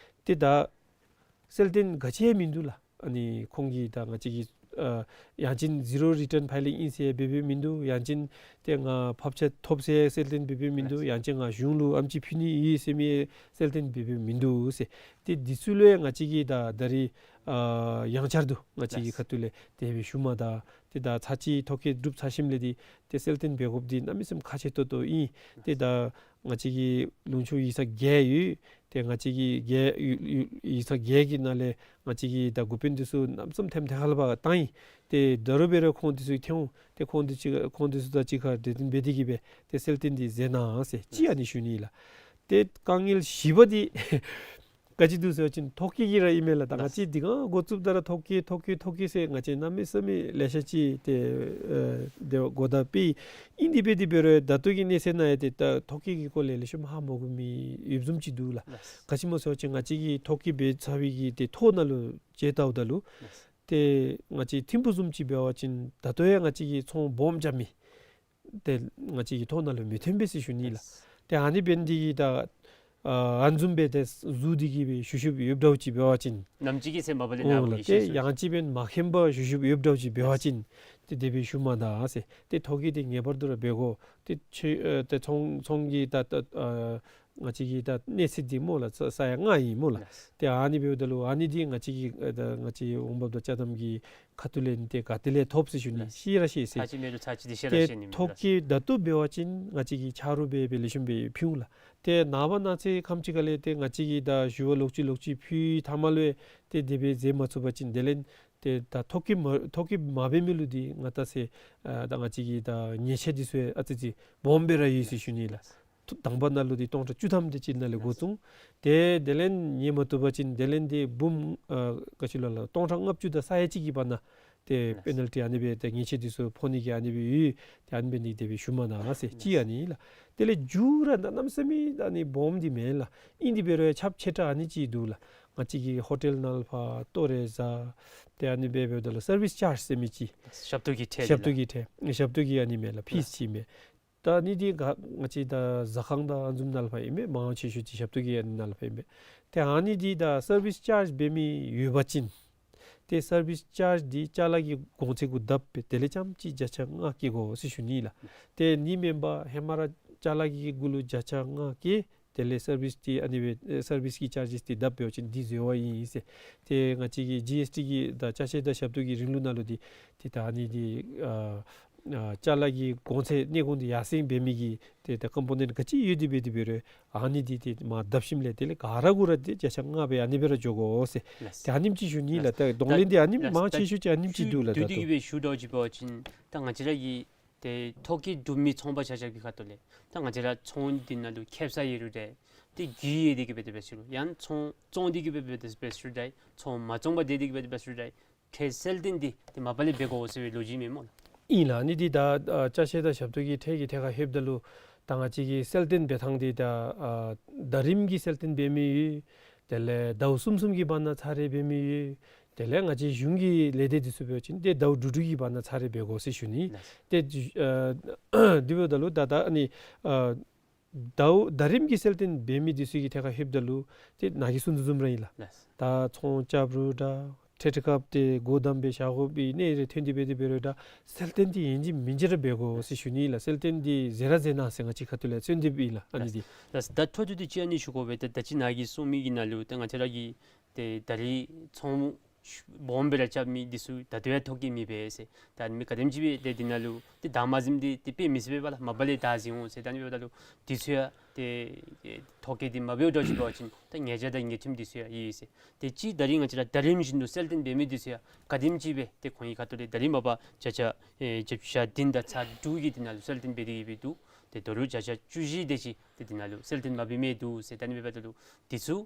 ཏེ་ད་སེལ་ཏན་ག་ཅི་ཡང་མིན་འདུག་ལགས། ཨ་ནི་ཁོང་གིས་ད་ང་བཅས་ཀྱི་ཨ་ཡང་ཅིན་ཟི་རོ་རི་ཊཱན་ཕའི་ལིང་ཨིན་ཟེར་འབད་འབདཝ་མིན་འདུག། ཡང་ཅིན་ཏེ་ང་ཕབ་ཆ་ཐོབ་ཟེར་སེལ་ཏན་འབད་འབདཝ་མིན་འདུག། ཡང་ཅིན་ང་གཞུང་ལུ་ཨེམ་ཆི་ཕུལ་ནི་ཨིན་ཟེར་མི་སེལ་ཏན་འབད་འབདཝ་མིན་འདུག་ཟེར། ཏེ་འདི་ཚུ་ལུ་ཡང་ང་བཅས་ཀྱིས་ད་ད་རིས་ཨ་ཡང་བསྐྱར་དུ་ང་བཅས་ཀྱི་ཁ་ཐུག་ལས་དེ་སྦེ་ཞུཝ་མས། ད་ཏེ་ད་ཚར་གཅིག་ཐོ་བཀོད་གྲུབ་ཚར་ཞིནམ་ལས་འདི་ཏེ་སེལ་ཏན་འབད་དགོཔ་འདི་གནམ་མེད་ས་མེད་ཁག་ཆེ་ཏོག་ཏོ་ཨིན། ཏེ་ད་ང་བཅས་ཀྱི་ལུང་ཕྱོགས་ཡིག་ཚང་བརྒྱད་ཡོད། ཏེ་ང་བཅས་ཀྱི་བརྒྱད་ཡོད་ཡོད་ཡིག་ཚང་བརྒྱད་ཀྱི་ནང་ལས་ང་བཅས་ཀྱིས་ད་འགོ་དཔོན་འདི་ཚུ་གནམ་མེད་ས་མེད་ཐེམ་ཐེ་ཁ་ལས་ཕར་བཏང་ཡི། ཏེ་ད་རུང་འབད་རུང་ཁོང་འདི་ཚུ་ཐོན་འོང་། ཏེ་ཁོང་འདི་ཚུ་ཁོང་འདི་ཚུ་དང་གཅིག་ཁར་གྲོས་བསྟུན་འབད་དེ་གིས་སྦེ་ཏེ་སེལ་ཏན་འདི་མཛད་གནང་ཟེར་ཅིག་ཨ་ནི་ཞུ་ནི་ལགས། ཏེ་དཀའ་ངལ་བཞི་པ་འདི་ག་ཅི་འདུག་ཟེར་བ་ཅིན་ཐོ་བཀོད་ཀྱི་ར་ཨིན་མས་ལགས། ད་ང་བཅས་འདི་ག་འགོ་བཙུགསཔ་ད་ར་ཐོ་བཀོད་ཐོ་བཀོད་ཐོ་བཀོད་ཟེར་ང་བཅས་གནམ་མེད་ས་མེད་ལེ་ཤ་ཅིག་ཏེ་ཨེ་དེ་སྦེ་གོ་བརྡ་སྤེལ་ཡི། ཨིན་དེ་འབད་དེ་འབད་རུང་ད་ལྟོ་གི་གནས་ཚད་ནང་ཡང་ཏེ་ད་ཐོ་བཀོད་ཀྱི་སྐོར་ལས་ལེགས་ཤོམ་ཧ་མ་གོ་མི་ཡོདཔ་བཟུམ་ཅིག་འདུག་ལགས། ལགས། ག་ཅི་སྨོ་ཟེར་བ་ཅིན་ང་བཅས་ཀྱིས་ཐོ་བཀོད་འབད་ཚར་བའི་གི་ཏེ་ཐོ་ནང་ལུ་མཇལ་བལྟཝ་ད་ལུ་ལགས། ཏེ་ང་བཅས་ཐིམ་ཕུག་བཟུམ་ཅིག་འབད་བ་ཅིན་ད་ལྟོ་ཡང་ང་བཅས་ཀྱིས་ཚོང་སྦོམ་རྐྱབ་མི་ཏེ་ང་བཅས་ཀྱི་ཐོ་ནང་ལུ་མི་ཐོན་པས་ཟེར་ཞུ་ནི་ལགས། ཏེ་ཨ་ནི་འབད་ནི་འདི་གིས་ད་ཨ་ཨ་ནི་བཟུམ་སྦེ་ཏེ་བཟོ་སྟེ་གིས་སྦེ་ཞུ་ཞུཝ་ཡོདཔ་འདྲཝ་ཅིག་འབད་བ་ཅིན་ནམ་ཅིག་གི་ཚེ་མ་པ་ལས་ཨོ་ནཱ་ལགས། བུ་ཏེ་ཡང་ཅིན་འབད་མ་མཁྱེན་པར་ཞུ་ཞུཝ་ཡོདཔ་འདྲཝ་ཅིག་འབད་བ་ཅིན་ཏེ་དེ་སྦེ་ཞུ་མ་ད་ཟེར། ཏེ་ཐོ་བཀོད་འདི་ངེས་པར་དུ་ར་འབད་དགོ། ཏེ་ཁྱོད་ཨ་ཏེ་ཚོང་ཚོང་གི་ད་ད་ཨ་ང་བཅས་ཀྱི་ད་གནས་ཚད་འདི་སྨོ་ལགས་ས་ས་ཡ་ལྔ་ཨིན་སྨོ་ལགས། ལགས། ཏེ་ཨ་ནི་འབདཝ་ད་ལུ་ཨ་ནི་འདི་ང་བཅས་ཀྱི་ཨ་ད་ང་བཅས་འོང་འབབ་དང་ཅ་དམ་གྱི་ཁ་ཐུག་ལས་ཏེ་ག་ཏེ་ལས་ཐོབ་ཟེར་ཞུ་ནི། ལགས། ཤེས་ར་ཤེས་ཟེར། ཚར་གཅིག་མེད་རུང་ཚར་གཅིག་འདི་ཤེས་ར་ཏེ་ཤེས་ནི་མས། ཐོ་བཀོད་ད་ལྟོ་འབད་བ་ཅིན་ང་བཅས་ཀྱིས་ཆ་རོགས་འབད་སྦེ་ལེགས་ཤོམ་སྦེ་ཕུལ་འོང་ལགས། ཏེ་ནངས་པ་གནངས་ཚེ་ཁམས་ཅིག་ཁ་ལས་ཏེ་ང་བཅས་ཀྱིས་ད་ཞུ་བ་ལོག་ཅི་ལོག་ཅི་ཕུལ་ཐ་མ་ལུ་ཏེ་དེ་སྦེ་མཛད་མ་ཚུགས་པ་ཅིན་དེ་ལས་ཏེ་ད་ཐོ་བཀོད་མ་ཐོ་བཀོད་མ་འབད་མི་ལུ་འདི་ང་བལྟ་ས་ཨ་ད་ང་བཅས་ཀྱི་ད་ཉེས་ཆད་འདི་ཚུ་ཨ་ཙི་ཅིག་སྦོམ་སྦེ་ར་ཡོད་ཟེར་ཞུ་ནི་ལགས། ཐུ་དང་པ་ནང་ལུ་འདི་སྟོང་ཕྲག་བཅུ་ཐམ་དེ་ཅིག་ནང་ལས་འགོ་བཙུགས། ཏེ་དེ་ལས་ཉེས་མ་བཏུབ་པ་ཅིན་དེ་ལས་འདི་འབུམ་ཨ་ག་ཅི་ལོ་ལགས་སྟོང་ཕྲག་ལྔ་བཅུ་དང་ས་ཡ་གཅིག་གི་བར་ན་ཏེ་པེ་ནཱལ་ཊི་ཨ་ནི་སྦེ་ཏེ་ཉེས་ཆད་འདི་ཚུ་ཕོག་ནི་གི་ཨ་ནི་སྦེ་ཡོད། ཏེ་ཨ་ནི་འབད་ནི་དེ་སྦེ་ཞུ་མ་ད་ཟེར་ཅིག་ཨ་ནི་ལགས། དེ་ལས་མཇུག་ར་ད་གནམ་མེད་ས་མེད་ཨ་ནི་སྦོམ་འདི་མེན་ལགས། ཨིན་དེ་འབད་རུང་ཁྱབ་ཆེ་དྲགས་ཨ་ནི་ཅིག་འདུག་ལགས། ང་བཅས་ཀྱི་ཧོ་ཊེལ་ནང་ལས་ཕར་ལྟོ་རེ་བཟའ་ཏེ་ཨ་ནི་སྦེ་འབདཝ་ད་ལུ་སར་བིསི་ཅཱརཇ་ཟེར་མི་ཅིག་ཞབས་ཏོག་གི་ཁྲལ་ཞབས་ཏོག་གི་ཁྲལ་ཞབས་ཏོག་གི་ཨ་ནི་མས་ལགས། ཕིསི་ཅིག་མས། ད་ཨ་ནི་འདི་ག་ང་བཅས་ད་ཟ་ཁང་དང་ཨ་ནི་བཟུམ་ནང་ལས་ཕར་ཨིན་མས། མང་ཆེ་ཤོས་ཅིག་ཞབས་ཏོག་གི་ཨ་ནི་ནང་ལས་ཕར་ཨིན་མས། ཏེ་ཨ་ནི་འདི་ད་སར་བིསི་ཅཱརཇ་འབད་མི་ཡོད་པ་ཅིན་ཏེ་སར་བིསི་ཅཱརཇ་འདི་ཅ་ལ་གི་གོང་ཚད་གུ་བརྡབ་སྦེ་དེ་ལས་རྐྱངམ་ཅིག་བརྒྱ་ཆ་ལྔ་བཀལ་དགོ་ཟེར་ཞུ་ནི་ལགས། དེ་ནི་མེན་པར་ཧེ་མ་ར་ཅ་ལ་གི་གུ་ལུ་བརྒྱ་ཆ་ལྔ་བཀལ་དེ་ལས་སར་བིསི་འདི་ཨ་ནི་སྦེ་ཨེ་སར་བིསི་གི་ཅཱརཇེསི་འདི་བརྡབ་འབད་བ་ཅིན་འདི་འཛོལ་བ་ཨིན་ཟེར། ཏེ་ང་བཅས་ཀྱི་ཇི་ཨེསི་ཊི་གི་ད་ཅ་ཆས་དང་ཞབས་ཏོག་གི་རིང་ལུགས་ནང་ལུ་འདི་ཏེ་ད་ཨ་ནི་འདི་ཨ་ཨ་ཅ་ལ་གི་གོང་ཚད་གནས་གོང་འདི་ཡར་སེང་འབད་མི་གི་ཏེ་ད་ཀམ་པོ་ནེནཊ་ག་ཅི་ཡོད་དེ་འབད་དེ་འབད་རུང་ཨ་ནི་འདི་ཏེ་མར་བརྡབ་ཞིནམ་ལས་དེ་ལས་ག་ར་གུ་ར་ཏེ་བརྒྱ་ཆ་ལྔ་སྦེ་ཨ་ནི་སྦེ་ར་འགྱོ་དགོ་ཟེར། ལགས། ཏེ་ཨ་ནེམ་ཅིག་ཞུ་ནི་ལགས། ལགས། ད་གདོང་ལེན་འདི་ཨ་ནི་ལགས། མང་ཆེ་ཤོས་ཅིག་ཨ་ནེམ་ཅིག་འདུག་ལགས། ད་ལྟོ་བསྡུས་ཏེ་གིས་སྦེ་ཞུ་དོ་ཅིག་འབད་བ་ཅིན་ད་ང་བཅས་ར་གི་ཏེ་ཐོ་བཀོད་གྲུབ་མི་ཚོང་པ་ཆ་ཁྱབ་ཀྱི་ཁ་ཐུག་ལས་ད་ང་བཅས་ར་ཚོང་འདི་ནང་ལུ་ཁེབ་ས་ཡོད་རུང་འདྲ་ཏེ་རྒུད་ཡོད་དེ་གིས་འབད་དེ་འབད་ཞུ་རུང་ཡང་ཚོང་བཙོང་སྟེ་གིས་འབད་འབད་དེ་འབད་ཞུ་རུང་འདྲ་ཚོང་མ་བཙོང་པར་སྡོད་དེ་གིས་འབད་དེ་འབད་ཞུ་རུང་འདྲ་ཁྲལ་སེལ་ཏེ་འདི་ཏེ་མ་པ་ལས་འབད་དགོ་ཟེར་བའི་ལོ་རྒྱུས་མས་སྨོ་ལགས། ཨིན་ལགས། ཨ་ནི་འདི་ད་ཨ་ཅ་ཆས་དང་ཞབས་ཏོག་གི་ཁྲལ་གྱི་ཐད་ཁར་ལྷོདཔ་ད་ལུ་ད་ང་བཅས་ཀྱི་སེལ་ཏན་འབད་ཐངས་འདི་ད་ཨ་ཟླ་རིམ་གྱི་སེལ་ཏན་འབད་མི་ཡོད། དེ་ལས་ཟླཝ་གསུམ་གསུམ་གྱི་བར་ན་ཚར་རེ་འབད་མི་ཡོད། དེ་ལས་ང་བཅས་གཞུང་གི་ལས་སྡེ་འདི་ཚུ་འབད་བ་ཅིན་ཏེ་ཟླཝ་དྲུག་དྲུག་གི་བར་ན་ཚར་རེ་འབད་དགོ་ཟེར་ཞུ་ནི། ལགས། ཏེ་ཨ་དེ་འབདཝ་ད་ལུ་ད་ད་ཨ་ནི་ཨ་ཟླཝ་ཟླ་རིམ་གྱི་གསལ་སྟོན་འབད་མི་འདི་ཚུ་གི་ཐད་ཁར་ལྷོདཔ་ད་ལུ་ཏེ་ནཱ་གིས་གསུངས་དོ་བཟུམ་ར་ཨིན་ལགས། ལགས། ད་ཚོང་རྐྱབ་རུང་འདྲ་ཁྲལ་ཁྲལ་རྐྱབ་སྟེ་སྒོ་བསྡམས་སྦེ་བཞག་དགོ་པའི་གནས་རེ་ཐོན་ཏེ་འབད་དེ་འབད་རུང་འདྲ་གསལ་སྟོན་འདི་ཡིན་གཅིག་མིན་གཅིག་ར་འབད་དགོ་ཟེར་ཞུ་ནི་ལགས། གསལ་སྟོན་འདི་མཛད་ར་མཛད་གནང་ཟེར་ང་བཅས་ཁ་ཐུག་ལས་གསོལ་འདེབས་ཨིན་ལགས། ཨ་ནི་འདི། ལགས། ད་འཕྲོ་མཐུད་དེ་ཅིག་ཨ་ནི་ཞུ་དགོ་པས། ད་ད་ཅི་ནཱ་གིས་གསུངས་མི་གི་ནང་ལུ་ད་ང་བཅས་ར་གི་ཏེ་ད་རིས་ཚོང་སྦོམ་སྦེ་ར་རྐྱབ་མི་འདི་ཚུ་ད་ལྟོ་ཡང་ཐོ་བཀོད་མེད་པས་ཟེར། ད་ཨ་ནི་མི་ག་དེམ་ཅིག་སྦེ་ཏེ་འདི་ནང་ལུ་ཏེ་བདག་མ་འཛེམས་ཏེ་ཏེ་དཔེ་མི་སྲིད་པས་པ་ལགས། མ་པ་ལས་བདག་འཛིན་འོང་ཟེར། ད་ཨ་ནི་འབདཝ་ད་ལུ་འདི་ཚུ་ཡང་ཏེ་ཐོ་བཀོད་འདི་མ་འབདཝ་འདྲཝ་ཅིག་འབད་བ་ཅིན་ད་ཉེས་བྱ་དང་ཉེས་ཁྲིམས་འདི་ཚུ་ཡང་ཡོད་ཟེར། ཏེ་ཅིག་ད་རིས་ང་བཅས་ར་ཟླ་རིམ་བཞིན་དུ་གསལ་སྟོན་འབད་མི་འདི་ཚུ་ཡང་ག་དེམ་ཅིག་སྦེ་ཏེ་ཁོང་གི་ཁ་ཐུག་ལས་ད་རིས་མ་པ་བརྒྱ་ཆ་ཨེ་བརྒྱད་ཅུ་གྱ་བདུན་དང་ཚག་དྲུག་གི་འདི་ནང་ལུ་གསལ་སྟོན་འབད་དེ་གི་སྦེ་འདུག། ཏེ་ད་རུང་བརྒྱ་ཆ་བཅུ་བཞི་དེ་ཅིག་ཏེ་འདི་ནང་ལུ་གསལ་སྟོན་མ་འབད་མི་འདུག་ཟེར། ད་ཨ་ནི་འབདཝ་ད་ལུ་འདི་ཚུ་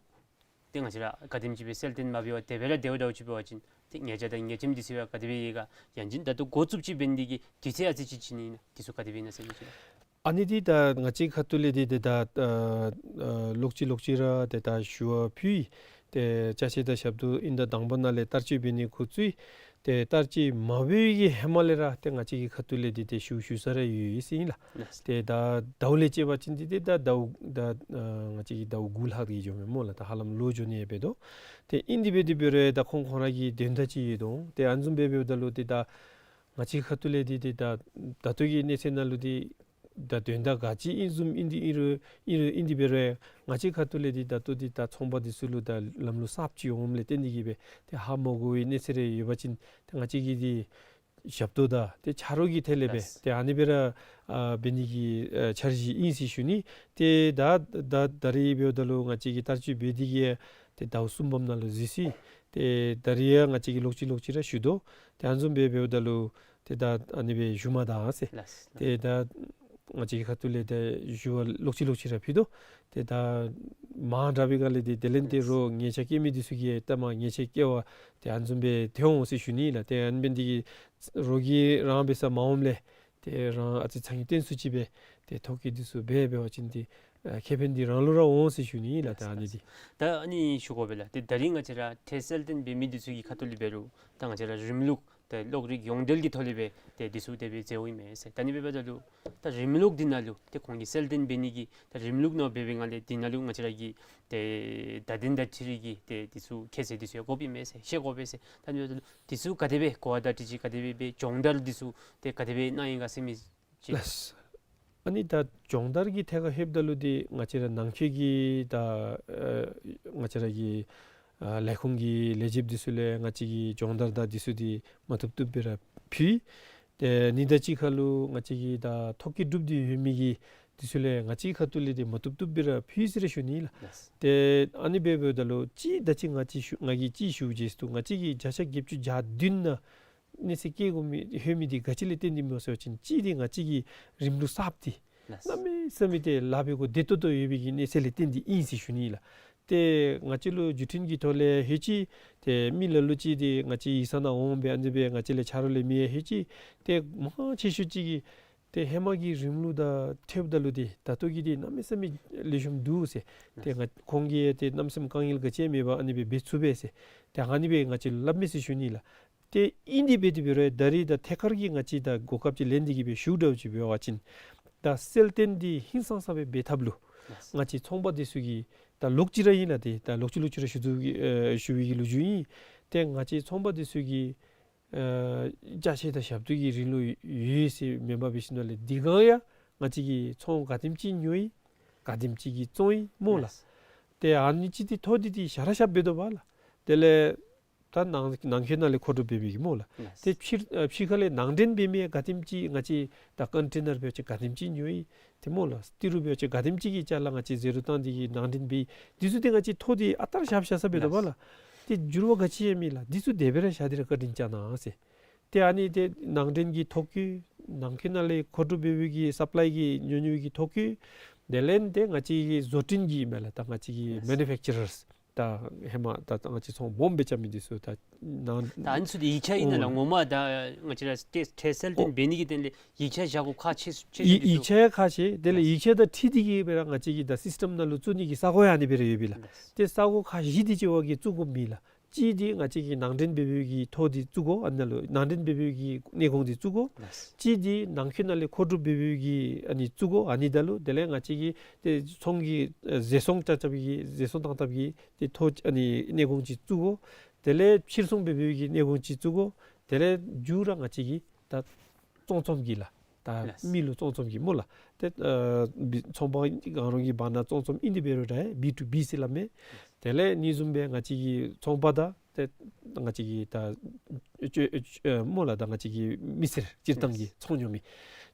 ཏེ་ང་བཅས་ར་ག་དེམ་ཅིག་སྦེ་གསལ་སྟོན་མ་འབད་བར་དེ་སྦེ་ར་སྡོདཔ་འདྲཝ་ཅིག་འབད་བ་ཅིན་ཏེ་ཉེས་བྱ་དང་ཉེས་ཁྲིམས་འདི་ཚུ་ཡང་ག་དེ་སྦེ་ཡོད་ག། ཡང་ཅིན་ད་ལྟོ་འགོ་བཙུགས་ཅིག་འབད་ནི་དེ་གིས་དུས་ཚོད་ཨ་ཙི་ཅིག་བྱིན་ནི་ཨིན་ན། འདི་ཚུ་ག་དེ་སྦེ་ཨིན་ན་ཟེར་མི་ཅིག་ལགས། ཨ་ནི་འདི་ད་ང་བཅས་ཁ་ཐུག་ལས་འདི་ཏེ་ད་ཨ་ཨ་ལོག་ཅི་ལོག་ཅི་ར་ཏེ་ད་ཞུ་བ་ཕུལ། ཏེ་ཅ་ཆས་དང་ཞབས་ཏོག་དབྱིན་ཟླ་དང་པ་ནང་ལས་བསྟར་སྤྱོད་འབད་ནི་འགོ་བཙུགས། ཏེ་བསྟར་སྤྱོད་མ་འབད་བའི་གི་ཧེ་མ་ལས་ར་ཏེ་ང་བཅས་ཀྱི་ཁ་ཐུག་ལས་འདི་ཏེ་ཞུ་ཞུ་ས་ར་ཡོད་ཡོད་ཟེར་ཨིན་ལགས། ལགས། ཏེ་ད་ཟླཝ་ལས་བཅད་པ་ཅིན་འདི་ཏེ་ད་ཟླཝ་ད་ཨ་ང་བཅས་ཀྱི་ཟླཝ་དགུ་ལྷག་གི་འགྱོཝ་མས་སྨོ་ལགས། ད་ཧ་ལམ་ལོ་འགྱོ་ནི་ཡང་འབད་དོ། ཏེ་ཨིན་དེ་འབད་དེ་འབད་རུང་ད་ཁོང་ཁོང་ར་གི་དོན་དག་ཅིག་ཡོད་དོ། ཏེ་ཨ་ནི་བཟུམ་སྦེ་འབདཝ་ད་ལུ་ཏེ་ད་ང་བཅས་ཁ་ཐུག་ལས་འདི་ཏེ་ད་ད་ལྟོ་གི་གནས་ཚད་ནང་ལུ་འདི་ད་དོན་དག་ག་ཅི་ཨིན་བཟུམ་ཨིན་དེ་ཨིན་རུང་ཨིན་རུང་ཨིན་དེ་འབད་རུང་ང་བཅས་ཁ་ཐུག་ལས་འདི་ད་ལྟོ་འདི་ད་ཚོང་པ་འདི་ཚུ་ལུ་ད་ལམ་ལུགས་གསརཔ་ཅིག་འོངམ་ལས་བརྟེན་ཏེ་གི་སྦེ་ཏེ་ཧ་མ་གོ་བའི་གནས་ཚད་རེ་ཡོད་པ་ཅིན་ཏེ་ང་བཅས་ཀྱིས་འདི་ཞབས་ཏོག་དང་ཏེ་ཆ་རོགས་ཀྱི་ཐད་ལས་སྦེ་ལགས། ཏེ་ཨ་ནི་སྦེ་ར་ཨ་འབད་ནི་གི་ཨ་འཆར་གཞི་ཨིན་ཟེར་ཞུ་ནི། ཏེ་ད་ད་ད་རིས་འབདཝ་ད་ལུ་ང་བཅས་ཀྱིས་བསྟར་སྤྱོད་འབད་དེ་གི་ཏེ་ཟླཝ་གསུམ་པམ་ནང་ལུ་འཛུལ་སོ་ཡི། ཏེ་ད་རིས་ཡང་ང་བཅས་ཀྱིས་ལོག་ཅི་ལོག་ཅི་ར་ཞུ་དོ། ཏེ་ཨ་ནི་བཟུམ་སྦེ་འབདཝ་ད་ལུ་ཏེ་ད་ཨ་ནི་སྦེ་ཞུ་མ་ད་ཟེར། ལགས། ཏེ་ད་ང་བཅས་ཀྱི་ཁ་ཐུག་ལས་ཏེ་ཞུ་བ་ལོག་ཅི་ལོག་ཅི་ར་ཕུལ་དོ། ཏེ་ད་མང་དྲགས་པའི་སྒང་ལས་ཏེ་དེ་ལས་ཏེ་ལགས། རོགས་ཉེས་ཆད་བཀལ་མི་འདི་ཚུ་གིས་ལྟ་མ་ཉེས་ཆད་བཀལ་བ་ཏེ་ཨ་ནི་བཟུམ་སྦེ་ཐོན་འོང་ཟེར་ཞུ་ནི་ལགས། ཏེ་ཨ་ནི་འབད་ནི་དེ་གིས་རོགས་ཀྱིས་རང་འབད་ས་མ་འོངམ་ལས་ཏེ་རང་ཨ་ཙི་ཚང་གི་བརྟེན་སུ་ཅིག་སྦེ་ཏེ་ཐོ་བཀོད་འདི་ཚུ་འབད་འབད་བ་ཅིན་ཏེ་ཨ་ཁེ་ཕན་འདི་རང་ལུ་ར་འོང་ཟེར་ཞུ་ནི་ལགས། ཏེ་ཨ་ནི་འདི། ད་ཨ་ནི་ཞུ་དགོ་པས་ལགས། ཏེ་ད་རིས་ང་བཅས་ར་ཁྲལ་གསལ་སྟོན་འབད་མི་འདི་ཚུ་གི་ཁ་ཐུག་ལས་འབད་རུང་ད་ང་བཅས་ར་རིམ་ལུགས་ཏེ་གློག་རིག་ཡོངས་འབྲེལ་གྱི་ཐོག་ལས་སྦེ་ཏེ་འདི་ཚུ་དེ་སྦེ་མཛད་འོང་ཡི་མས་ཟེར། ད་ཨ་ནི་འབདཝ་ད་ལུ་ད་རིམ་ལུགས་འདི་ནང་ལུ་ཏེ་ཁོང་གིས་གསལ་སྟོན་འབད་ནི་གི་ད་རིམ་ལུགས་ནང་འབད་བའི་སྒང་ལས་འདི་ནང་ལུ་ང་བཅས་ར་གི་ཏེ་བརྡ་དོན་དང་འཁྲིལ་གྱི་ཏེ་འདི་ཚུ་ཁྱད་ཚད་འདི་ཚུ་ཡང་དགོཔ་ཨིན་མས་ཟེར་ཤེས་དགོ་པས་ཟེར། ད་ཨ་ནི་འབདཝ་ད་ལུ་འདི་ཚུ་ག་དེ་སྦེ་གོ་བ་དང་འཁྲིལ་ཅིག་ག་དེ་སྦེ་སྦེ་སྦྱོང་བརྡར་འདི་ཚུ་ཏེ་ག་དེ་སྦེ་གནང་ཡི་ག་ཟེར་མི་ཅིག། ལགས། ཨ་ནི་ད་སྦྱོང་བརྡར་གྱི་ཐད་ཁར་ལྷོདཔ་ད་ལུ་འདི་ང་བཅས་ར་ནང་འཁོད་ཀྱི་ད་ཨ་ང་བཅས་ར་གི་ཨ་ལས་ཁུངས་ཀྱི་ལས་བྱེདཔ་འདི་ཚུ་ལས་ང་བཅས་ཀྱིས་སྦྱོང་བརྡར་དང་འདི་ཚུ་འདི་མ་བཏུབ་བཏུབ་སྦེ་ར་ཕུལ། ཏེ་ཨ་ནི་དང་གཅིག་ཁར་ལུ་ང་བཅས་ཀྱི་ད་ཐོ་བཀོད་གྲུབ་སྟེ་ཡོད་མི་གི་འདི་ཚུ་ལས་ང་བཅས་ཁ་ཐུག་ལས་འདི་མ་བཏུབ་བཏུབ་སྦེ་ར་ཕུལ་ཟེར་ར་ཞུ་ནི་ལགས། ལགས། ཏེ་ཨ་ནི་འབད་འབདཝ་ད་ལུ་གཅིག་ད་ཅི་ང་བཅས་ཞུ་ང་གིས་གཅིག་ཞུ་བྱས་སུ་ང་བཅས་ཀྱིས་བརྒྱ་ཆ་བརྒྱད་ཅུ་གྱ་བདུན་ནང་གནས་ཚད་བཀལ་དགོ་མི་ལྷོད་མི་འདི་ག་ཅི་ལས་བརྟེན་ཏེ་སྨོ་ཟེར་བ་ཅིན་གཅིག་འདི་ང་བཅས་ཀྱི་རིམ་ལུགས་གསརཔ་འདི་ལགས། གནམ་མེད་ས་མེད་ཏེ་ལཱ་འབད་དགོཔ་བདེ་ཏོག་ཏོ་ཡོད་པའི་གི་གནས་ཚད་ལས་བརྟེན་ཏེ་ཨིན་ཟེར་ཞུ་ནི་ལགས། ཏེ་ང་བཅས་ལུ་བརྒྱུད་འཕྲིན་གྱི་ཐོག་ལས་ལྷོད་ཅི། ཏེ་མི་ལ་ལུ་ཅིག་འདི་ང་བཅས་ཡིག་ཚང་ནང་འོང་སྦེ་ཨ་ནི་སྦེ་ང་བཅས་ལས་ཆ་རོགས་ལས་མི་ཡང་ལྷོད་ཅི། ཏེ་མང་ཆེ་ཤོས་ཅིག་གིས་ཏེ་ཧེ་མ་གི་རིམ་ལུགས་དང་ཕྱདཔ་ད་ལུ་འདི་ད་ལྟོ་གི་འདི་གནམ་མེད་ས་མེད་ལེགས་ཤོམ་འདུག་ཟེར། ཏེ་ང་ཁོང་གིས་ཏེ་གནམ་མེད་ས་མེད་དཀའ་ངལ་ག་ཅི་ཡང་མེད་པར་ཨ་ནི་སྦེ་འབད་ཚུགས་པས་ཟེར། ཏེ་ཨ་ནི་སྦེ་ང་བཅས་ལུ་སླབ་མས་ཟེར་ཞུ་ནི་ལགས། ཏེ་ཨིན་དེ་འབད་དེ་འབད་རུང་ད་རིས་ད་ཐད་ཀར་གྱི་ང་བཅས་ད་གོ་སྐབས་ཅིག་ལེན་ཏེ་གི་སྦེ་ཞུཝ་འདྲཝ་ཅིག་འབད་བ་ཅིན་ད་གསལ་སྟོན་འདི་ཧིང་སངས་ས་སྦེ་འབད་ཐབས་ལུ་ལགས། ང་བཅས་ཚོང་པ་འདི་ཚུ་གིས་ད་ལོག་ཅི་ར་ཨིན་ལགས། ཏེ་ད་ལོག་ཅི་ལོག་ཅི་ར་ཞུ་དོ་གི་ཨེ་ཞུ་བའི་གི་ལོ་རྒྱུས་ཨིན། ཏེ་ང་བཅས་ཚོང་པ་འདི་ཚུ་གིས་ཨེ་ཅ་ཆས་དང་ཞབས་ཏོག་གི་རིན་ལུ་ཡོད་ཟེར་མེན་པར་འབད་ཞིནམ་ལས་འདི་གང་ཡང་ང་བཅས་ཀྱིས་ཚོང་ག་དེམ་ཅིག་ཉོ་ཡི་ག་དེམ་ཅིག་གིས་བཙོང་ཡི་སྨོ་ལགས། ལགས། ཏེ་ཨ་ནི་ཅིག་འདི་ཐོ་འདི་འདི་ཤ་ར་ཤ་འབད་དོ་བ་ལགས། དེ་ལས་ད་ནང་ནང་འཁོད་ནང་ལས་མཁོ་སྒྲུབ་འབད་མི་གི་སྨོ་ལགས། ལགས། ཏེ་ཕྱི་ཨ་ཕྱི་ཁ་ལས་ནང་འདྲེན་འབད་མི་ག་དེམ་ཅིག་ང་བཅས་ད་ཀོན་ཊེ་ནར་འབད་བ་ཅིན་ག་དེམ་ཅིག་ཉོ་ཡི་ཏེ་སྨོ་ལགས། ཏི་རུ་འབད་བ་ཅིན་ག་དེམ་ཅིག་གི་ཅ་ལ་ང་བཅས་ཟད་འགྲོ་བཏང་སྟེ་གི་ནང་འདྲེན་འབད་ཡི། འདི་ཚུ་ཏེ་ང་བཅས་ཐོ་འདི་ཨ་རྟག་ར་ཤ་ར་ཤ་འབད་དོ་བ་ལགས། ལགས། ཏེ་འགྱུར་བ་ག་ཅི་ཡང་མེད་ལགས། འདི་ཚུ་དེ་སྦེ་ར་བཞག་སྟེ་ར་བཀའ་དྲིན་བསྐྱང་གནང་ཟེར། ཏེ་ཨ་ནི་ཏེ་ནང་འདྲེན་གྱི་ཐོ་བཀོད་ནང་འཁོད་ནང་ལས་མཁོ་སྒྲུབ་འབད་བའི་གི་སབ་ལའི་གི་ཉོ་ཉོ་བའི་གི་ཐོ་བཀོད་དེ་ལས་ཏེ་ང་བཅས་ཀྱི་བཟོ་སྐྲུན་གྱི་མས་ལགས། ད་ང་བཅས་ཀྱི་ལགས། མེ་ནུ་ཕེག་ཅར་རསི་ད་ཧེ་མ་ད་ང་བཅས་ཚོང་སྦོམ་སྦེ་རྐྱབ་མི་འདི་ཚུ་ད་ནང་ད་ཨ་ནི་ཚུ་འདི་ཡིག་ཆ་ཨིན་ན་ལགས། ཨོ། ངོ་མ་ད་ང་བཅས་ར་ཁྲལ་ཁྲལ་གསལ་སྟོན་འབད་ནི་གི་དོན་ལས་ཡིག་ཆ་བཞག་དགོཔ་ཁག་ཆེ་ཆེ་ཤོས་ཡིག་འདི་ཡིག་ཚུ་ཆ་ཁག་ཆེ། དེ་ལས་ཡིག་ཆ་དང་འཁྲིལ་ཏེ་གི་སྦེ་ར་ང་བཅས་ཀྱི་ད་སིསི་ཊམ་ནང་ལུ་བཙུགས་ནི་གི་ས་གོ་ཡང་ཨ་ནི་སྦེ་ར་ཡོད་པས་ལགས། ཏེ་ས་གོ་ཁག་བཞི་དེ་ཅིག་བ་གིས་བཙུགས་དགོཔ་མེད་ལགས། གཅིག་འདི་ང་བཅས་ཀྱིས་ནང་འདྲེན་འབད་བའི་གི་ཐོག་འདི་བཙུགས་དགོ། ཨ་ནཱ་ལུ་ནང་འདྲེན་འབད་བའི་གི་གནས་གོང་འདི་བཙུགས་དགོ། ལགས། གཅིག་འདི་ནང་འཁོད་ནང་ལས་མཁོ་སྒྲུབ་འབད་བའི་གི་ཨ་ནི་བཙུགས་དགོ། ཨ་ནི་ད་ལུ་དེ་ལས་ང་བཅས་ཀྱི་ཏེ་ཚོང་གི་ཨེ་བཟོ་ཚོང་རྐྱབ་རྐྱབ་ཀྱི་བཟོ་ཚོང་བཏང་བཏངམ་གི་ཏེ་ཐོག་ཨ་ནི་གནས་གོང་ཅིག་བཙུགས་དགོ། དེ་ལས་ཕྱིར་ཚོང་འབད་བའི་གི་གནས་གོང་ཅིག་བཙུགས་དགོ། དེ་ལས་མཇུག་ར་ང་བཅས་ཀྱིས་ད་བཙོང་བཙོངམ་གི་ལགས། ད་ལགས། མི་ལུ་བཙོང་བཙོངམ་གི་སྨོ་ལགས། ཏེ་ཨ་བི་ཚོང་པ་གང་རུང་གི་བར་ན་བཙོང་བཙོངམ་ཨིན་དེ་འབད་རུང་ར་བི་ཊུ་བི་ཟེར་སླབ་མས། ལགས། དེ་ལས་ཨ་ནི་བཟུམ་སྦེ་ང་བཅས་ཀྱི་ཚོང་པ་དང་ཏེ་ང་བཅས་ཀྱི་ད་ཅོ་ཨེ་སྨོ་ལགས། ད་ང་བཅས་ཀྱི་མི་སེར་སྤྱིར་བཏང་གི་ལགས། ཚོང་ཉོ་མི་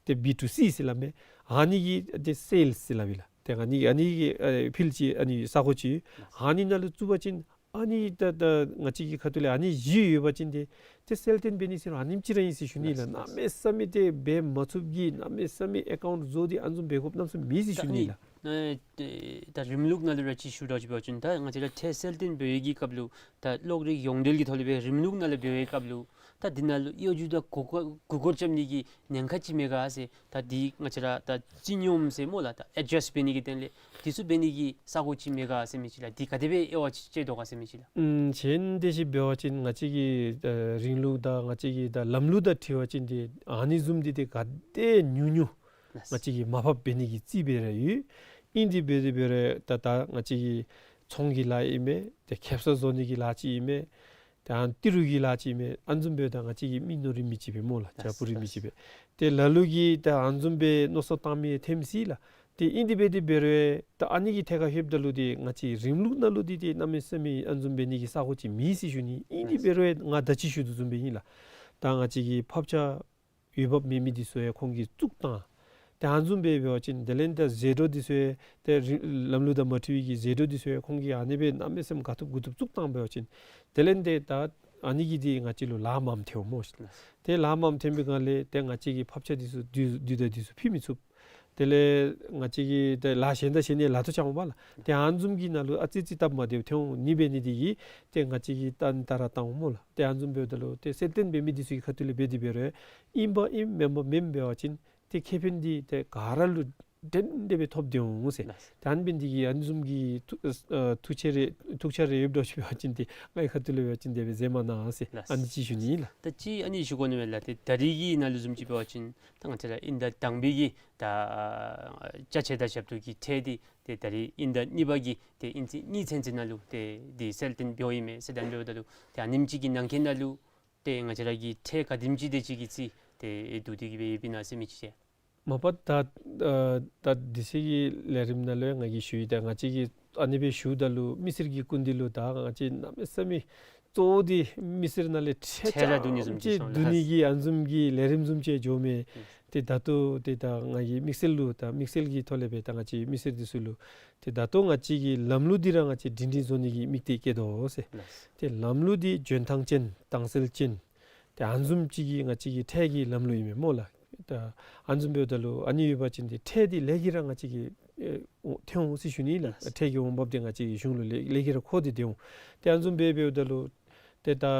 ཏེ་བི་ཊུ་སི་ཟེར་སླབ་མས། ཨ་ནི་གི་ཏེ་སེལསི་ཟེར་སླབ་ཨིན་ལགས། ཏེ་ཨ་ནི་ཨ་ནི་གི་ཨེ་ཕིལཌ་ཅིག་ཨ་ནི་ས་གོ་ཅིག་ལགས། ཨ་ནི་ནང་ལུ་བཙུགས་པ་ཅིན་ཨ་ནི་ད་ད་ང་བཅས་ཀྱི་ཁ་ཐུག་ལས་ཨ་ནི་བཞི་ཡོད་པ་ཅིན་ཏེ་ཏེ་སེལ་ཏེན་འབད་ནི་ཟེར་རུང་ཨ་ནེམ་ཅིག་ར་ཨིན་ཟེར་ཞུ་ནི་ལགས། ལགས། གནམ་མེད་ས་མེད་ཏེ་འབད་མ་ཚུགསཔ་གི་གནམ་མེད་ས་མེད་ཨེ་ཀའུནཊ་བཟོ་སྟེ་ཨ་ནི་བཟུམ་འབད་དགོཔ་གནམ་མེད་ས་མེད་མེད་ཟེར་ཞུ་ནི་ལགས། ད་ཨ་ནི་ཨེ་ད་རིམ་ལུགས་ནང་ལུ་ར་ཅིག་ཞུ་དགོཔ་ཅིག་འབད་བ་ཅིན་ད་ང་བཅས་ར་ཁྲལ་སེལ་ཏེན་འབད་བའི་གི་སྐབས་ལུ་ད་གློག་རིག་ཡོངས་འབྲེལ་གྱི་ཐོག་ལས་སྦེ་རིམ་ལུགས་ནང་ལུ་འབད་བའི་སྐབས་ལུ་ད་འདི་ནང་ལུ་གཡོ་སྒྱུ་དང་མགུ་སྐོར་མགུ་སྐོར་རྐྱབ་ནི་གི་ཉེན་ཁ་ཅིག་མེད་ག་ཟེར། ད་འདི་ང་བཅས་ར་ད་སྤྱི་སྙོམས་ཟེར་སྨོ་ལགས། ད་ཨེ་ཌི་ཇས་འབད་ནི་གི་དོན་ལས་འདི་ཚུ་འབད་ནི་གི་ས་གོ་ཅིག་མེད་ག་ཟེར་མི་ཅིག་ལགས། འདི་ག་དེ་སྦེ་དབྱེ་བ་ཅིག་ཕྱེ་དོ་ག་ཟེར་མི་ཅིག་ལགས། ཨམ་གཞན་དེ་ཅིག་འབད་བ་ཅིན་ང་བཅས་ཀྱི་ཨེ་རིང་ལུགས་དང་ང་བཅས་ཀྱི་ད་ལམ་ལུགས་དང་འཁྲིལ་བ་ཅིན་ཏེ་ཨ་ནི་བཟུམ་འདི་ཏེ་ག་དེ་ཉུང་ཉུང་ལགས། ང་བཅས་ཀྱིས་མར་ཕབ་འབད་ནི་གི་རྩིས་སྦེ་ར་ཡོད། ཨིན་དེ་འབད་དེ་འབད་རུང་ད་ད་ང་བཅས་ཀྱི་ཚོང་གི་ལཱ་ཨིན་མས། ཏེ་ཁེབ་ས་བཟོ་ནི་གི་ལཱ་ཅིག་ཨིན་མས། ཏེ་ཨ་ནི་ཏི་རུ་གི་ལཱ་ཅིག་ཨིན་མས། ཨ་ནི་བཟུམ་འབདཝ་ད་ང་བཅས་ཀྱིས་མི་ནོར་རིགས་མི་ཅིག་སྦེ་སྨོ་ལགས། ལགས། རྒྱ་སྤུ་རིགས་མི་ཅིག་སྦེ། ཏེ་ལ་ལུ་གིས་ད་ཨ་ནི་བཟུམ་སྦེ་མནོ་བསམ་བཏང་མི་ཐོནམ་སྲིད་ལགས། ཏེ་ཨིན་དེ་འབད་དེ་འབད་རུང་ད་ཨ་ནི་གི་ཐད་ཁར་ལྷོདཔ་ད་ལུ་ཏེ་ང་བཅས་རིམ་ལུགས་ནང་ལུ་འདི་ཏེ་གནམ་མེད་ས་མེད་ཨ་ནི་བཟུམ་འབད་ནི་གི་ས་གོ་ཅིག་མེད་ཟེར་ཞུ་ནི། ཨིན་དེ་འབད་རུང་ང་ད་ཅི་ཞུ་དོ་བཟུམ་སྦེ་ཨིན་ལགས། ད་ང་བཅས་ཀྱི་ཕབ་ཆ་འོས་འབབ་མེད་མི་འདི་ཚུ་ཡང་ཁོང་གིས་བཙུགས་བཏང་། ཏེ་ཨ་ནི་བཟུམ་སྦེ་འབད་བ་ཅིན་དེ་ལས་ད་ཟད་འགྲོ་འདི་ཚུ་ཡང་ཏེ་རི་ལམ་ལུགས་དང་མ་འཁྲིལ་བའི་གི་ཟད་འགྲོ་འདི་ཚུ་ཡང་ཁོང་གིས་ཨ་ནི་སྦེ་གནམ་མེད་ས་མེད་ག་ཐུབ་གུ་ཐུབ་བཙུགས་བཏང་འབད་བ་ཅིན་དེ་ལས་ཏེ་ད་ཨ་ནི་གིས་འདི་ང་བཅས་ལུ་ལཱ་མངམ་ཐོན་འོང་སྨོ་ཤིག། ཏེ་ལཱ་མངམ་ཐོན་པའི་སྒང་ལས་ཏེ་ང་བཅས་ཀྱི་ཕབ་ཆ་འདི་ཚུ་དུས་དུས་དང་དུས་སུ་ཕུལ་མི་ཚུགས། དེ་ལས་ང་བཅས་ཀྱི་ཏེ་ལཱ་གཞན་དང་གཞན་ཡང་ལཱ་ཐོག་རྐྱབ་འོང་པ་ལགས། ཏེ་ཨ་ནི་བཟུམ་གྱི་ནང་ལུ་ཨ་ཙི་ཙི་སྟབས་མ་བདེཝ་ཐོན་འོང་ནི་འབད་ནི་འདི་གིས་ཏེ་ང་བཅས་ཀྱིས་ད་ནི་ད་ར་བཏང་འོང་སྨོ་ལགས། ཏེ་ཨ་ནི་བཟུམ་འབདཝ་ད་ལུ་ཏེ་སེལ་ཏེན་འབད་མི་འདི་ཚུ་གི་ཁ་ཐུག་ལས་འབད་དེ་འབད་རུང་ཨིན་པ་ཨིན་མེན་པ་མེན་འབད་བ་ཅིན་ཏེ་ཁེ་ཕན་འདི་ཏེ་ག་ར་ལུ་འདྲན་འདྲ་སྦེ་ཐོབ་སྟེ་འོང་ཟེར། ལགས། ཏེ་ཨ་ནི་འབད་ནི་འདི་གིས་ཨ་ནི་བཟུམ་གྱི་ཐུགས་ཨ་ཐུགས་ཆེ་རེ་ཐུགས་ཆ་རེ་ཡོདཔ་འདྲཝ་ཅིག་འབད་བ་ཅིན་ཏེ་ངེའི་ཁ་ཐུག་ལས་འབད་བ་ཅིན་དེ་སྦེ་མཛད་མ་གནང་ཟེར། ལགས། ཨ་ནི་ཅིག་ཞུ་ནི་ལགས། ད་ཅི་ཨ་ནི་ཞུ་དགོ་ནི་མས་ལགས། ཏེ་ད་རིས་ཀྱི་ནང་ལུ་བཟུམ་ཅིག་འབད་བ་ཅིན་ད་ང་བཅས་ར་དབྱིན་ཟླ་དང་པའི་གི་ད་ཅ་ཆས་དང་ཞབས་ཏོག་གི་ཁྲལ་འདི་ཏེ་ད་རིས་དབྱིན་ཟླ་གཉིས་པ་གི་ཏེ་དབྱིན་ཚེས་གཉིས་ཚུན་ཚོད་ནང་ལུ་ཏེ་འདི་སེལ་ཏེན་འབདཝ་ཨིན་མས་ཟེར། ད་ཨ་ནི་འབདཝ་ད་ལུ་ཏེ་ཨ་ནེམ་ཅིག་གི་ནང་འཁོད་ནང་ལུ་ཏེ་ང་བཅས་ར་གི་ཁྲལ་ག་དེམ་ཅིག་དེ་ཅིག་གི་རྩིས་ཏེ་བསྡུ་སྟེ་གི་སྦེ་ཡོདཔ་ཨིན་ན་ཟེར་མི་ཅིག་ཟེར། མ་པ་ད་ཨ་ད་དེ་ཚེ་གི་ལས་རིམ་ནང་ལུ་ཡང་ང་གིས་ཞུ་ཡི། ད་ང་བཅས་ཀྱིས་ཨ་ནི་སྦེ་ཞུཝ་ད་ལུ་མི་སེར་གྱི་སྐུ་མདུན་ལུ་ད་ང་བཅས་གནམ་མེད་ས་མེད་གཙོ་བོ་འདི་མི་སེར་ནང་ལས་ཁྲལ་ཁྲལ་ར་བསྡུ་ནི་བཟུམ་རྐྱངམ་ཅིག་ཅིག་བསྡུ་ནི་གི་ཨ་ནི་བཟུམ་གྱི་ལས་རིམ་བཟུམ་ཅིག་འགྱོཝ་མས། ཨུམ། ཏེ་ད་ལྟོ་ཏེ་ད་ང་གིས་དམིགས་བསལ་ལུ་ད་དམིགས་བསལ་གྱི་ཐོག་ལས་སྦེ་ད་ང་བཅས་མི་སེར་འདི་ཚུ་ལུ་ཏེ་ད་ལྟོ་ང་བཅས་ཀྱི་ལམ་ལུགས་འདི་ར་ང་བཅས་སྒྲིང་སྒྲིང་བཟོ་ནི་གི་དམིགས་གཏད་བསྐྱེད་དོ་ཟེར། ལགས། ཏེ་ལམ་ལུགས་འདི་འཇོན་ཐང་ཅན་དྭངས་གསལ་ཅན་ཏེ་ཨ་ནི་བཟུམ་ཅིག་གི་ང་བཅས་ཀྱི་ཁྲལ་གྱི་ལམ་ལུགས་ཨིན་མས་སྨོ་ལགས། ད་ཨ་ནི་བཟུམ་འབདཝ་ད་ལུ་ཨ་ནི་ཡོད་པ་ཅིན་ཏེ་ཁྲལ་འདི་ལེགས་ཀྱི་ར་ང་བཅས་ཀྱི་ཨེ་འོང་ཐོན་འོང་ཟེར་ཞུ་ནི་ལགས། ལགས། ཁྲལ་གྱི་འོང་འབབ་འདི་ང་བཅས་ཀྱི་གཞུང་ལུ་ལེགས་ལེགས་ཀྱི་ར་འཁོར་ཏེ་སྡོད་འོང་། ཏེ་ཨ་ནི་བཟུམ་སྦེ་འབདཝ་ད་ལུ་ཏེ་ད་ཨ་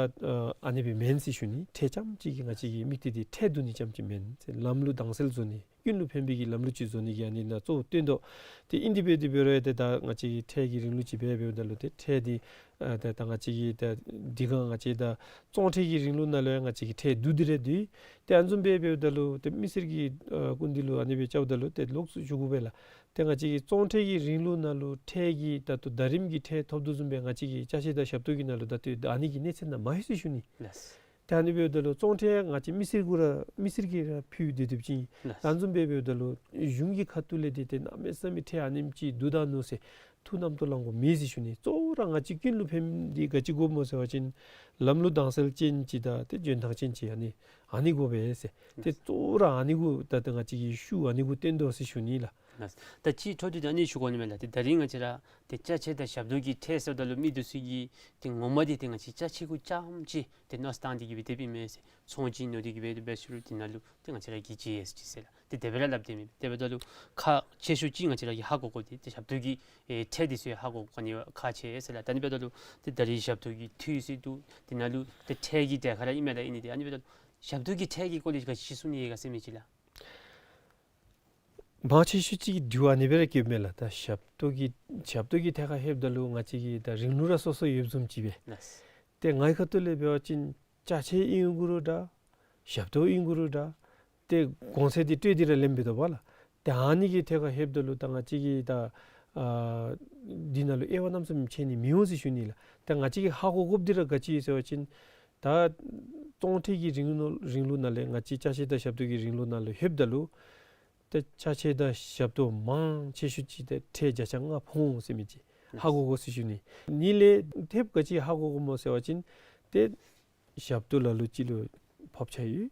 ཨ་ནི་སྦེ་མེན་ཟེར་ཞུ་ནི། ཁྲལ་རྐྱངམ་ཅིག་གིས་ང་བཅས་ཀྱི་དམིགས་གཏད་འདི་ཁྲལ་བསྡུ་ནི་རྐྱངམ་ཅིག་མེན་ཟེར། ལམ་ལུགས་དྭངས་གསལ་བཟོ་ནི། ཀུན་ལུ་ཕན་པའི་གི་ལམ་ལུགས་ཅིག་བཟོ་ནི་གི་ཨ་ནི་ནང་གཙོ་བོ་བཏོན་དོ། ཏེ་ཨིན་དེ་འབད་དེ་འབད་རུང་ཏེ་ད་ང་བཅས་ཀྱི་ཁྲལ་གྱི་རིང་ལུགས་ཅིག་སྦེ་འབདཝ་ད་ལུ་ཏེ་ཁྲལ་འདི་ཨ་ད་ད་ང་བཅས་ཀྱི་ད་འདི་གང་ང་བཅས་ད་བཙོང་ཁྲལ་གྱི་རིང་ལུགས་ནང་ལུ་ཡང་ང་བཅས་ཀྱིས་ཁྲལ་བསྡུ་སྟེ་ར་སྡོད། ཏེ་ཨ་ནི་བཟུམ་སྦེ་འབདཝ་ད་ལུ་ཏེ་མི་སེར་གྱི་ཨ་སྐུ་མདུན་ལུ་ཨ་ནི་སྦེ་བཅརཝ་ད་ལུ་ཏེ་ལོགས་སུ་ཞུ་དགོ་པས་ལགས། ཏེ་ང་བཅས་ཀྱི་བཙོང་ཁྲལ་གྱི་རིང་ལུགས་ནང་ལུ་ཁྲལ་གྱི་ད་ལྟོ་ཟླ་རིམ་གྱི་ཁྲལ་ཐོབ་དོ་བཟུམ་སྦེ་ང་བཅས་ཀྱི་ཅ་ཆས་དང་ཞབས་ཏོག་གི་ནང་ལུ་ད་ལྟོ་ཨ་ནི་གི་གནས་ཚད་ནང་མ་ལྷོད་ཟེར་ཞུ་ནི། ལགས། ཏེ་ཨ་ནི་འབདཝ་ད་ལུ་བཙོང་ཁྲལ་ང་བཅས་མི་སེར་གུ་ར་མི་སེར་གྱིས་ར་ཕུལ་སྡོད་སྡོདཔ་ཅིག་ཨིན། ལགས། ད་ཨ་ནི་བཟུམ་སྦེ་འབདཝ་ད་ལུ་གཞུང་གི་ཁ་ཐུག་ལས་འདི་ཏེ་གནམ་མེད་ས་མེད་ཁྲལ་ཨ་ནེམ་ཅིག་བསྡུ་ད་ནུག་ཟེར་ཐུགས་རྣམ་རྟོག་ལང་དགོཔ་མེད་ཟེར་ཞུ་ནི། གཙོ་བོ་ར་ང་བཅས་ཀུན་ལུ་ཕན་འདི་ག་ཅི་དགོཔ་སྨོ་ཟེར་བ་ཅིན་ལམ་ལུགས་དྭངས་གསལ་ཅན་ཅིག་དང་ཏེ་འཇོན་ཐང་ཅན་ཅིག་ཨ་ནི་ཨ་ནི་དགོ་པས་ཟེར། ཏེ་གཙོ་བོ་ར་ཨ་ནི་གུ་ད་ཏེ་ང་བཅས་ཀྱི་ཤུགས་ཨ་ནི་གུ་བཏོན་དོ་ཟེར་ཞུ་ནི་ལགས། ལགས། ད་ཅི་འཕྲོ་མཐུད་དེ་ཨ་ནི་ཞུ་དགོ་ནི་མས་ལགས། ཏེ་ད་རིས་ང་བཅས་ར་ཏེ་ཅ་ཆས་དང་ཞབས་ཏོག་གི་ཁྲལ་ཟེརཝ་ད་ལུ་མི་འདི་ཚུ་གིས་ཏེ་ངོ་མ་འདི་ཏེ་ང་བཅས་ཅ་ཆས་གུ་རྐྱངམ་ཅིག་ཏེ་མནོ་བསམ་བཏང་སྟེ་གི་སྦེ་སྡོདཔ་ཨིན་མས་ཟེར། ཚོང་ཅིག་ཉོ་སྟེ་གི་སྦེ་འབད་ཞུ་རུང་དེ་ནང་ལུ་ཏེ་ང་བཅས་ར་གིས་ཇི་ཨེསི་ཊི་ཟེར་ལགས། ཏེ་དེ་སྦེ་ར་སླབ་སྡོད་མི་དེ་འབདཝ་ད་ལུ་ཁག་ཆེ་ཤོས་ཅིག་ང་བཅས་ར་གིས་ཧ་གོ་དགོཔ་འདི་ཏེ་ཞབས་ཏོག་གི་ཨེ་ཁྲལ་འདི་ཚུ་ཧ་གོ་དགོ་ནི་ཁག་ཆེ་ཟེར་ལགས། ད་ཨ་ནི་འབདཝ་ད་ལུ་ཏེ་ད་རིས་ཞབས་ཏོག་གི་འཐུས་ཟེར་འདུག། དེ་ནང་ལུ་ཏེ་ཁྲལ་གྱི་གྲལ་ཁར་ར་ཨིན་མས་ལགས། ཨིན་ནི་དེ་ཨ་ནི་འབདཝ་ད་ལུ་ཞབས་ཏོག་གི་ཁྲལ་གྱི་སྐོར་ལས་ག་ཅི་གསུང་ནི་ཡོད་ག་ཟེར་མི་ཅིག་ལགས། མང་ཆེ་ཤོས་ཅིག་གིས་དྲི་བ་ཨ་ནི་སྦེ་ར་བཀོདཔ་མས་ལགས། ད་ཞབས་ཏོག་གི་ཞབས་ཏོག་གི་ཐད་ཁར་ལྷོདཔ་ད་ལུ་ང་བཅས་ཀྱི་ད་རིང་ལུགས་ར་སོ་སོ་ཡོདཔ་བཟུམ་ཅིག་སྦེ། ལགས། ཏེ་ངེའི་ཁ་ཐུག་ལས་འབད་བ་ཅིན་ཅ་ཆས་ཨིན་དགོ་རུང་འདྲ། ཞབས་ཏོག་ཨིན་དགོ་རུང་འདྲ། ཏེ་གོང་ཚད་འདི་སྤྲོད་དེ་ར་ལེནམ་འབད་དོ་བ་ལགས། ཏེ་ཨ་ནི་གི་ཐད་ཁར་ལྷོདཔ་ད་ལུ་ད་ང་བཅས་ཀྱིས་ད་ཨ་འདི་ནང་ལུ་དབྱེ་བ་གནམ་མེད་ས་མེད་ཕྱེ་ནི་མི་འོང་ཟེར་ཞུ་ནི་ལགས། ཏེ་ང་བཅས་ཀྱིས་ཧ་གོ་དགོཔ་འདི་ར་ག་ཅི་ཟེར་བ་ཅིན་ད་གཏོང་ཁྲལ་གྱི་རིང་ལུ་རིང་ལུགས་ནང་ལས་ང་བཅས་ཅ་ཆས་དང་ཞབས་ཏོག་གི་རིང་ལུགས་ནང་ལུ་ལྷོདཔ་ད་ལུ་ཏེ་ཅ་ཆས་དང་ཞབས་ཏོག་མང་ཆེ་ཤོས་ཅིག་ཏེ་ཁྲལ་བརྒྱ་ཆ་ལྔ་ཕོག་འོང་ཟེར་མི་ཅིག་ཧ་གོ་དགོ་ཟེར་ཞུ་ནི། ཨ་ནི་ལས་ཐེབས་ག་ཅི་ཧ་གོ་དགོཔ་སྨོ་ཟེར་བ་ཅིན་ཏེ་ཞབས་ཏོག་ལ་ལུ་ཅིག་ལུ་ཕབ་ཆ་ཡོད།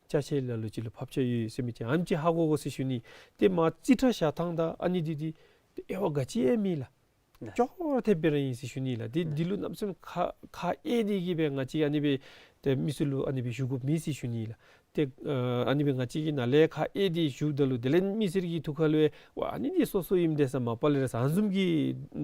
ཅ་ཆས་ལ་ལུ་ཅིག་ལུ་ཕབ་ཆ་ཡོད་ཟེར་མི་ཅིག་ཨ་ནི་ཅིག་ཧ་གོ་དགོ་ཟེར་ཞུ་ནི། ཏེ་མ་རྩིས་ཁྲ་བཞག་ཐངས་དང་ཨ་ནི་འདི་འདི་དབྱེ་བ་ག་ཅི་ཡང་མེད་ལགས། ཅོག་ར་འཐདཔ་སྦེ་ར་ཨིན་ཟེར་ཞུ་ནི་ལགས། ཏེ་འདི་ལུ་གནམ་མེད་ས་མེད་ཁ་ཁ་གཡེང་སྟེ་གིས་སྦེ་ང་བཅས་ཨ་ནི་སྦེ་ཏེ་མི་ཚུ་ལུ་ཨ་ནི་སྦེ་ཞུ་དགོཔ་མེད་ཟེར་ཞུ་ནི་ལགས། ཏེ་ཨ་ནི་སྦེ་ང་བཅས་ཀྱིས་ནཱ་ལས་ཁ་གཡེང་སྟེ་ཞུཝ་ད་ལུ་དེ་ལས་མི་སེར་གྱི་ཐུགས་ཁར་ལུ་ཡང་ཨ་ནི་འདི་སོ་སོ་ཨིནམ་འདྲས་ས་མ་པ་ལས་ར་ཨ་ནི་བཟུམ་གྱི་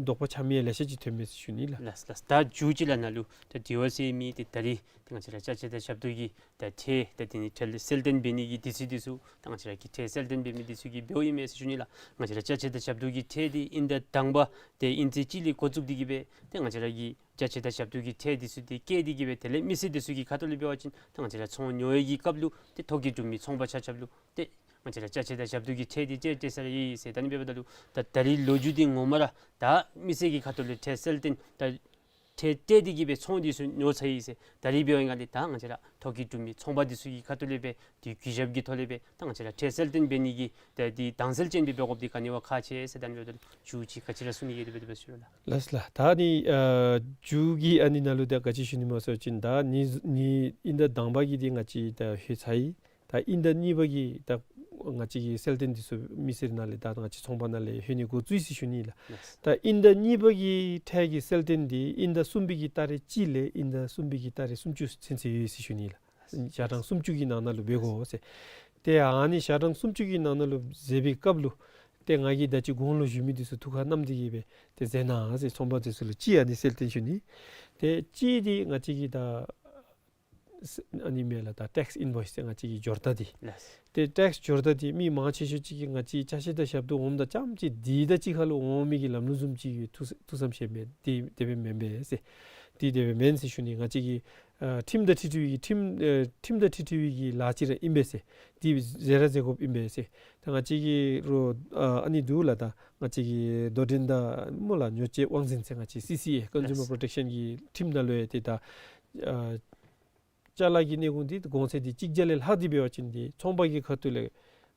དོགས་པ་ཆགས་མི་ཡང་ལེ་ཤ་ཅིག་ཐོན་མས་ཟེར་ཞུ་ནི་ལགས། ལགས་ལགས། ད་མཇུག་ཅིག་ལགས་ནཱ་ལུ་ད་དེ་བ་ཟེར་མི་འདི་ད་རིས་ཏེ་ང་བཅས་ར་ཅ་ཆས་དང་ཞབས་ཏོག་གི་ད་ཁྲལ་ད་འདི་ནི་ཁྲལ་གསལ་སྟོན་འབད་ནི་གི་དུས་ཚོད་འདི་ཚུ་ད་ང་བཅས་ར་གི་ཁྲལ་གསལ་སྟོན་འབད་མི་འདི་ཚུ་གི་འབདཝ་ཨིན་མས་ཟེར་ཞུ་ནི་ལགས། ང་བཅས་ར་ཅ་ཆས་དང་ཞབས་ཏོག་གི་ཁྲལ་འདི་དབྱིན་ཟླ་དང་པ་ཏེ་དབྱིན་ཚེས་གཅིག་ལས་འགོ་བཙུགས་ཏེ་གིས་སྦེ་ཏེ་ང་བཅས་ར་གི་ཅ་ཆས་དང་ཞབས་ཏོག་གི་ཁྲལ་འདི་ཚུ་འདི་བཀལ་ཏེ་གིས་སྦེ་དེ་ལས་མི་སེར་འདི་ཚུ་གི་ཁ་ཐུག་ལས་འབད་བ་ཅིན་ད་ང་བཅས་ར་ཚོང་ཉོ་བའི་གི་སྐབས་ལུ་ཏེ་ཐོ་བཀོད་གྲུབ་མི་ཚོང་པ་ཆ་ཁྱབ་ལུ་ཏེ་ང་བཅས་ར་ཅ་ཆས་དང་ཞབས་ཏོག་གི་ཁྲལ་འདི་ཅིག་སྤྲོད་ས་ར་ཡོད་ཟེར། ད་ཨ་ནི་འབདཝ་ད་ལུ་ད་ད་རིས་ལོ་རྒྱུས་འདི་ངོ་མ་ར་ད་མི་སེར་གྱི་ཁ་ཐུག་ལས་ཁྲལ་གསལ་སྟོན་ད་ཁྲལ་སྤྲོད་དེ་གིས་སྦེ་ཚོང་འདི་ཚུ་ཉོ་ཚར་ཡི་ཟེར། ད་རིས་འབདཝ་ཨིན་ག་ལས་ད་ང་བཅས་ར་ཐོ་བཀོད་གྲུབ་མི་ཚོང་པ་འདི་ཚུ་གི་ཁ་ཐུག་ལས་སྦེ་འདི་གུས་ཞབས་ཀྱི་ཐོག་ལས་སྦེ་ད་ང་བཅས་ར་ཁྲལ་གསལ་སྟོན་འབད་ནི་གི་ད་འདི་དྭངས་གསལ་ཅན་སྦེ་འབད་དགོཔ་འདི་ག་ནི་བ་ཁག་ཆེ་ཟེར། ད་ཨ་ནི་འབདཝ་ད་ལུ་མཇུག་ཅིག་ག་ཅི་ར་གསུང་ནི་ཡོད་དེ་སྦེ་དེ་སྦེ་ཞུ་རུང་ལགས། ལགས་ལགས། ད་ཨ་ནི་ཨ་མཇུག་གི་ཨ་ནི་ནང་ལུ་ད་ག་ཅི་ཞུ་ནི་སྨོ་ཟེར་བ་ཅིན་ད་ནི་ནི་དབྱིན་ཟླ་དང་པ་གི་འདི་ང་བཅས་ད་ལྷོད་ཚར་ཡི། ད་དབྱིན་ཟླ་གཉིས་པ་གི་ད་ང་བཅས་ཀྱི་གསལ་སྟོན་འདི་ཚུ་མི་སེར་ནང་ལས་ད་ང་བཅས་ཚོང་པ་ནང་ལས་ལྷོད་ནི་འགོ་བཙུགས་ཡི་ཟེར་ཞུ་ནི་ལགས། ལགས། ད་དབྱིན་ཟླ་གཉིས་པ་གི་ཁྲལ་གྱི་གསལ་སྟོན་འདི་དབྱིན་ཟླ་གསུམ་པའི་གི་ཏ་རིག་གཅིག་ལས་དབྱིན་ཟླ་གསུམ་པའི་གི་ཏ་རིག་སུམ་ཅུ་ཚུན་ཚོད་ཡོད་ཟེར་ཞུ་ནི་ལགས། ཞག་གྲངས་སུམ་ཅུ་གི་ནང་ན་ལུ་འབད་དགོ་ཟེར། ཏེ་ཨ་ནི་ཞག་གྲངས་སུམ་ཅུ་གི་ནང་ན་ལུ་ཟེར་བའི་སྐབས་ལུ་ཏེ་ང་གིས་ད་ཅི་གོང་ལུ་ཞུ་མི་འདི་ཚུ་ཐུགས་ཁར་བསྣམས་ཏེ་གིས་སྦེ་ཏེ་མཛད་གནང་ཟེར། ཚོང་པ་འདི་ཚུ་ལུ་གཅིག་ཨ་ནི་གསལ་སྟོན་ཞུ་ནི། ཏེ་གཅིག་འདི་ང་བཅས་ཀྱི་ད་ཨ་ནི་མས་ལགས། ད་ཊེགསི་ཨིན་བོའིསི་ཟེར་ང་བཅས་ཀྱི་འབྱོར་རྡ་འདི། ལགས། ཏེ་ཊེགསི་འབྱོར་རྡ་འདི་མི་མང་ཆེ་ཤོས་ཅིག་གིས་ང་བཅས་ཅ་ཆས་དང་ཞབས་ཏོག་འོངམ་ད་རྐྱངམ་ཅིག་འདི་དང་གཅིག་ཁར་ལུ་འོང་མི་གི་ལམ་ལུགས་བཟུམ་ཅིག་ཡོད། ཐུགས་ཐུགས་བསམ་བཞེས་མས། འདི་དེ་སྦེ་མེན་པས་ཟེར། འདི་དེ་སྦེ་མེན་ཟེར་ཞུ་ནི། ང་བཅས་ཀྱི་ཨ་ཁྲིམས་དང་འཁྲིལ་འཁྲིལ་བའི་གི་ཁྲིམས་ཨ་ཁྲིམས་དང་འཁྲིལ་འཁྲིལ་བའི་གི་ལཱ་ཅིག་ར་ཨིན་པས་ཟེར། འདི་མཛད་ར་མཛད་དགོཔ་ཨིན་པས་ཟེར། ད་ང་བཅས་ཀྱི་རོགས་ཨ་ཨ་ནི་འདུག་ལགས། ད་ང་བཅས་ཀྱི་དོ་འགྲན་དང་སྨོ་ལགས་ཉོ་སྤྱོད་དབང་འཛིན་ཟེར་ང་བཅས་སི་སི་ཨེ་ཀོན་ཟུ་མར་པོརོ་ཊེག་ཤཱན་གྱི་ཁྲིམས་ནང་ལུ་ཡང་ཏེ་ད་ཨ་ཅ་ལ་གི་གནས་ཁུངས་འདི་གོང་ཚད་འདི་གཅིག་བརྒྱ་ལས་ལྷག་སྟེ་འབད་བ་ཅིན་འདི་ཚོང་པ་གི་ཁ་ཐུག་ལས་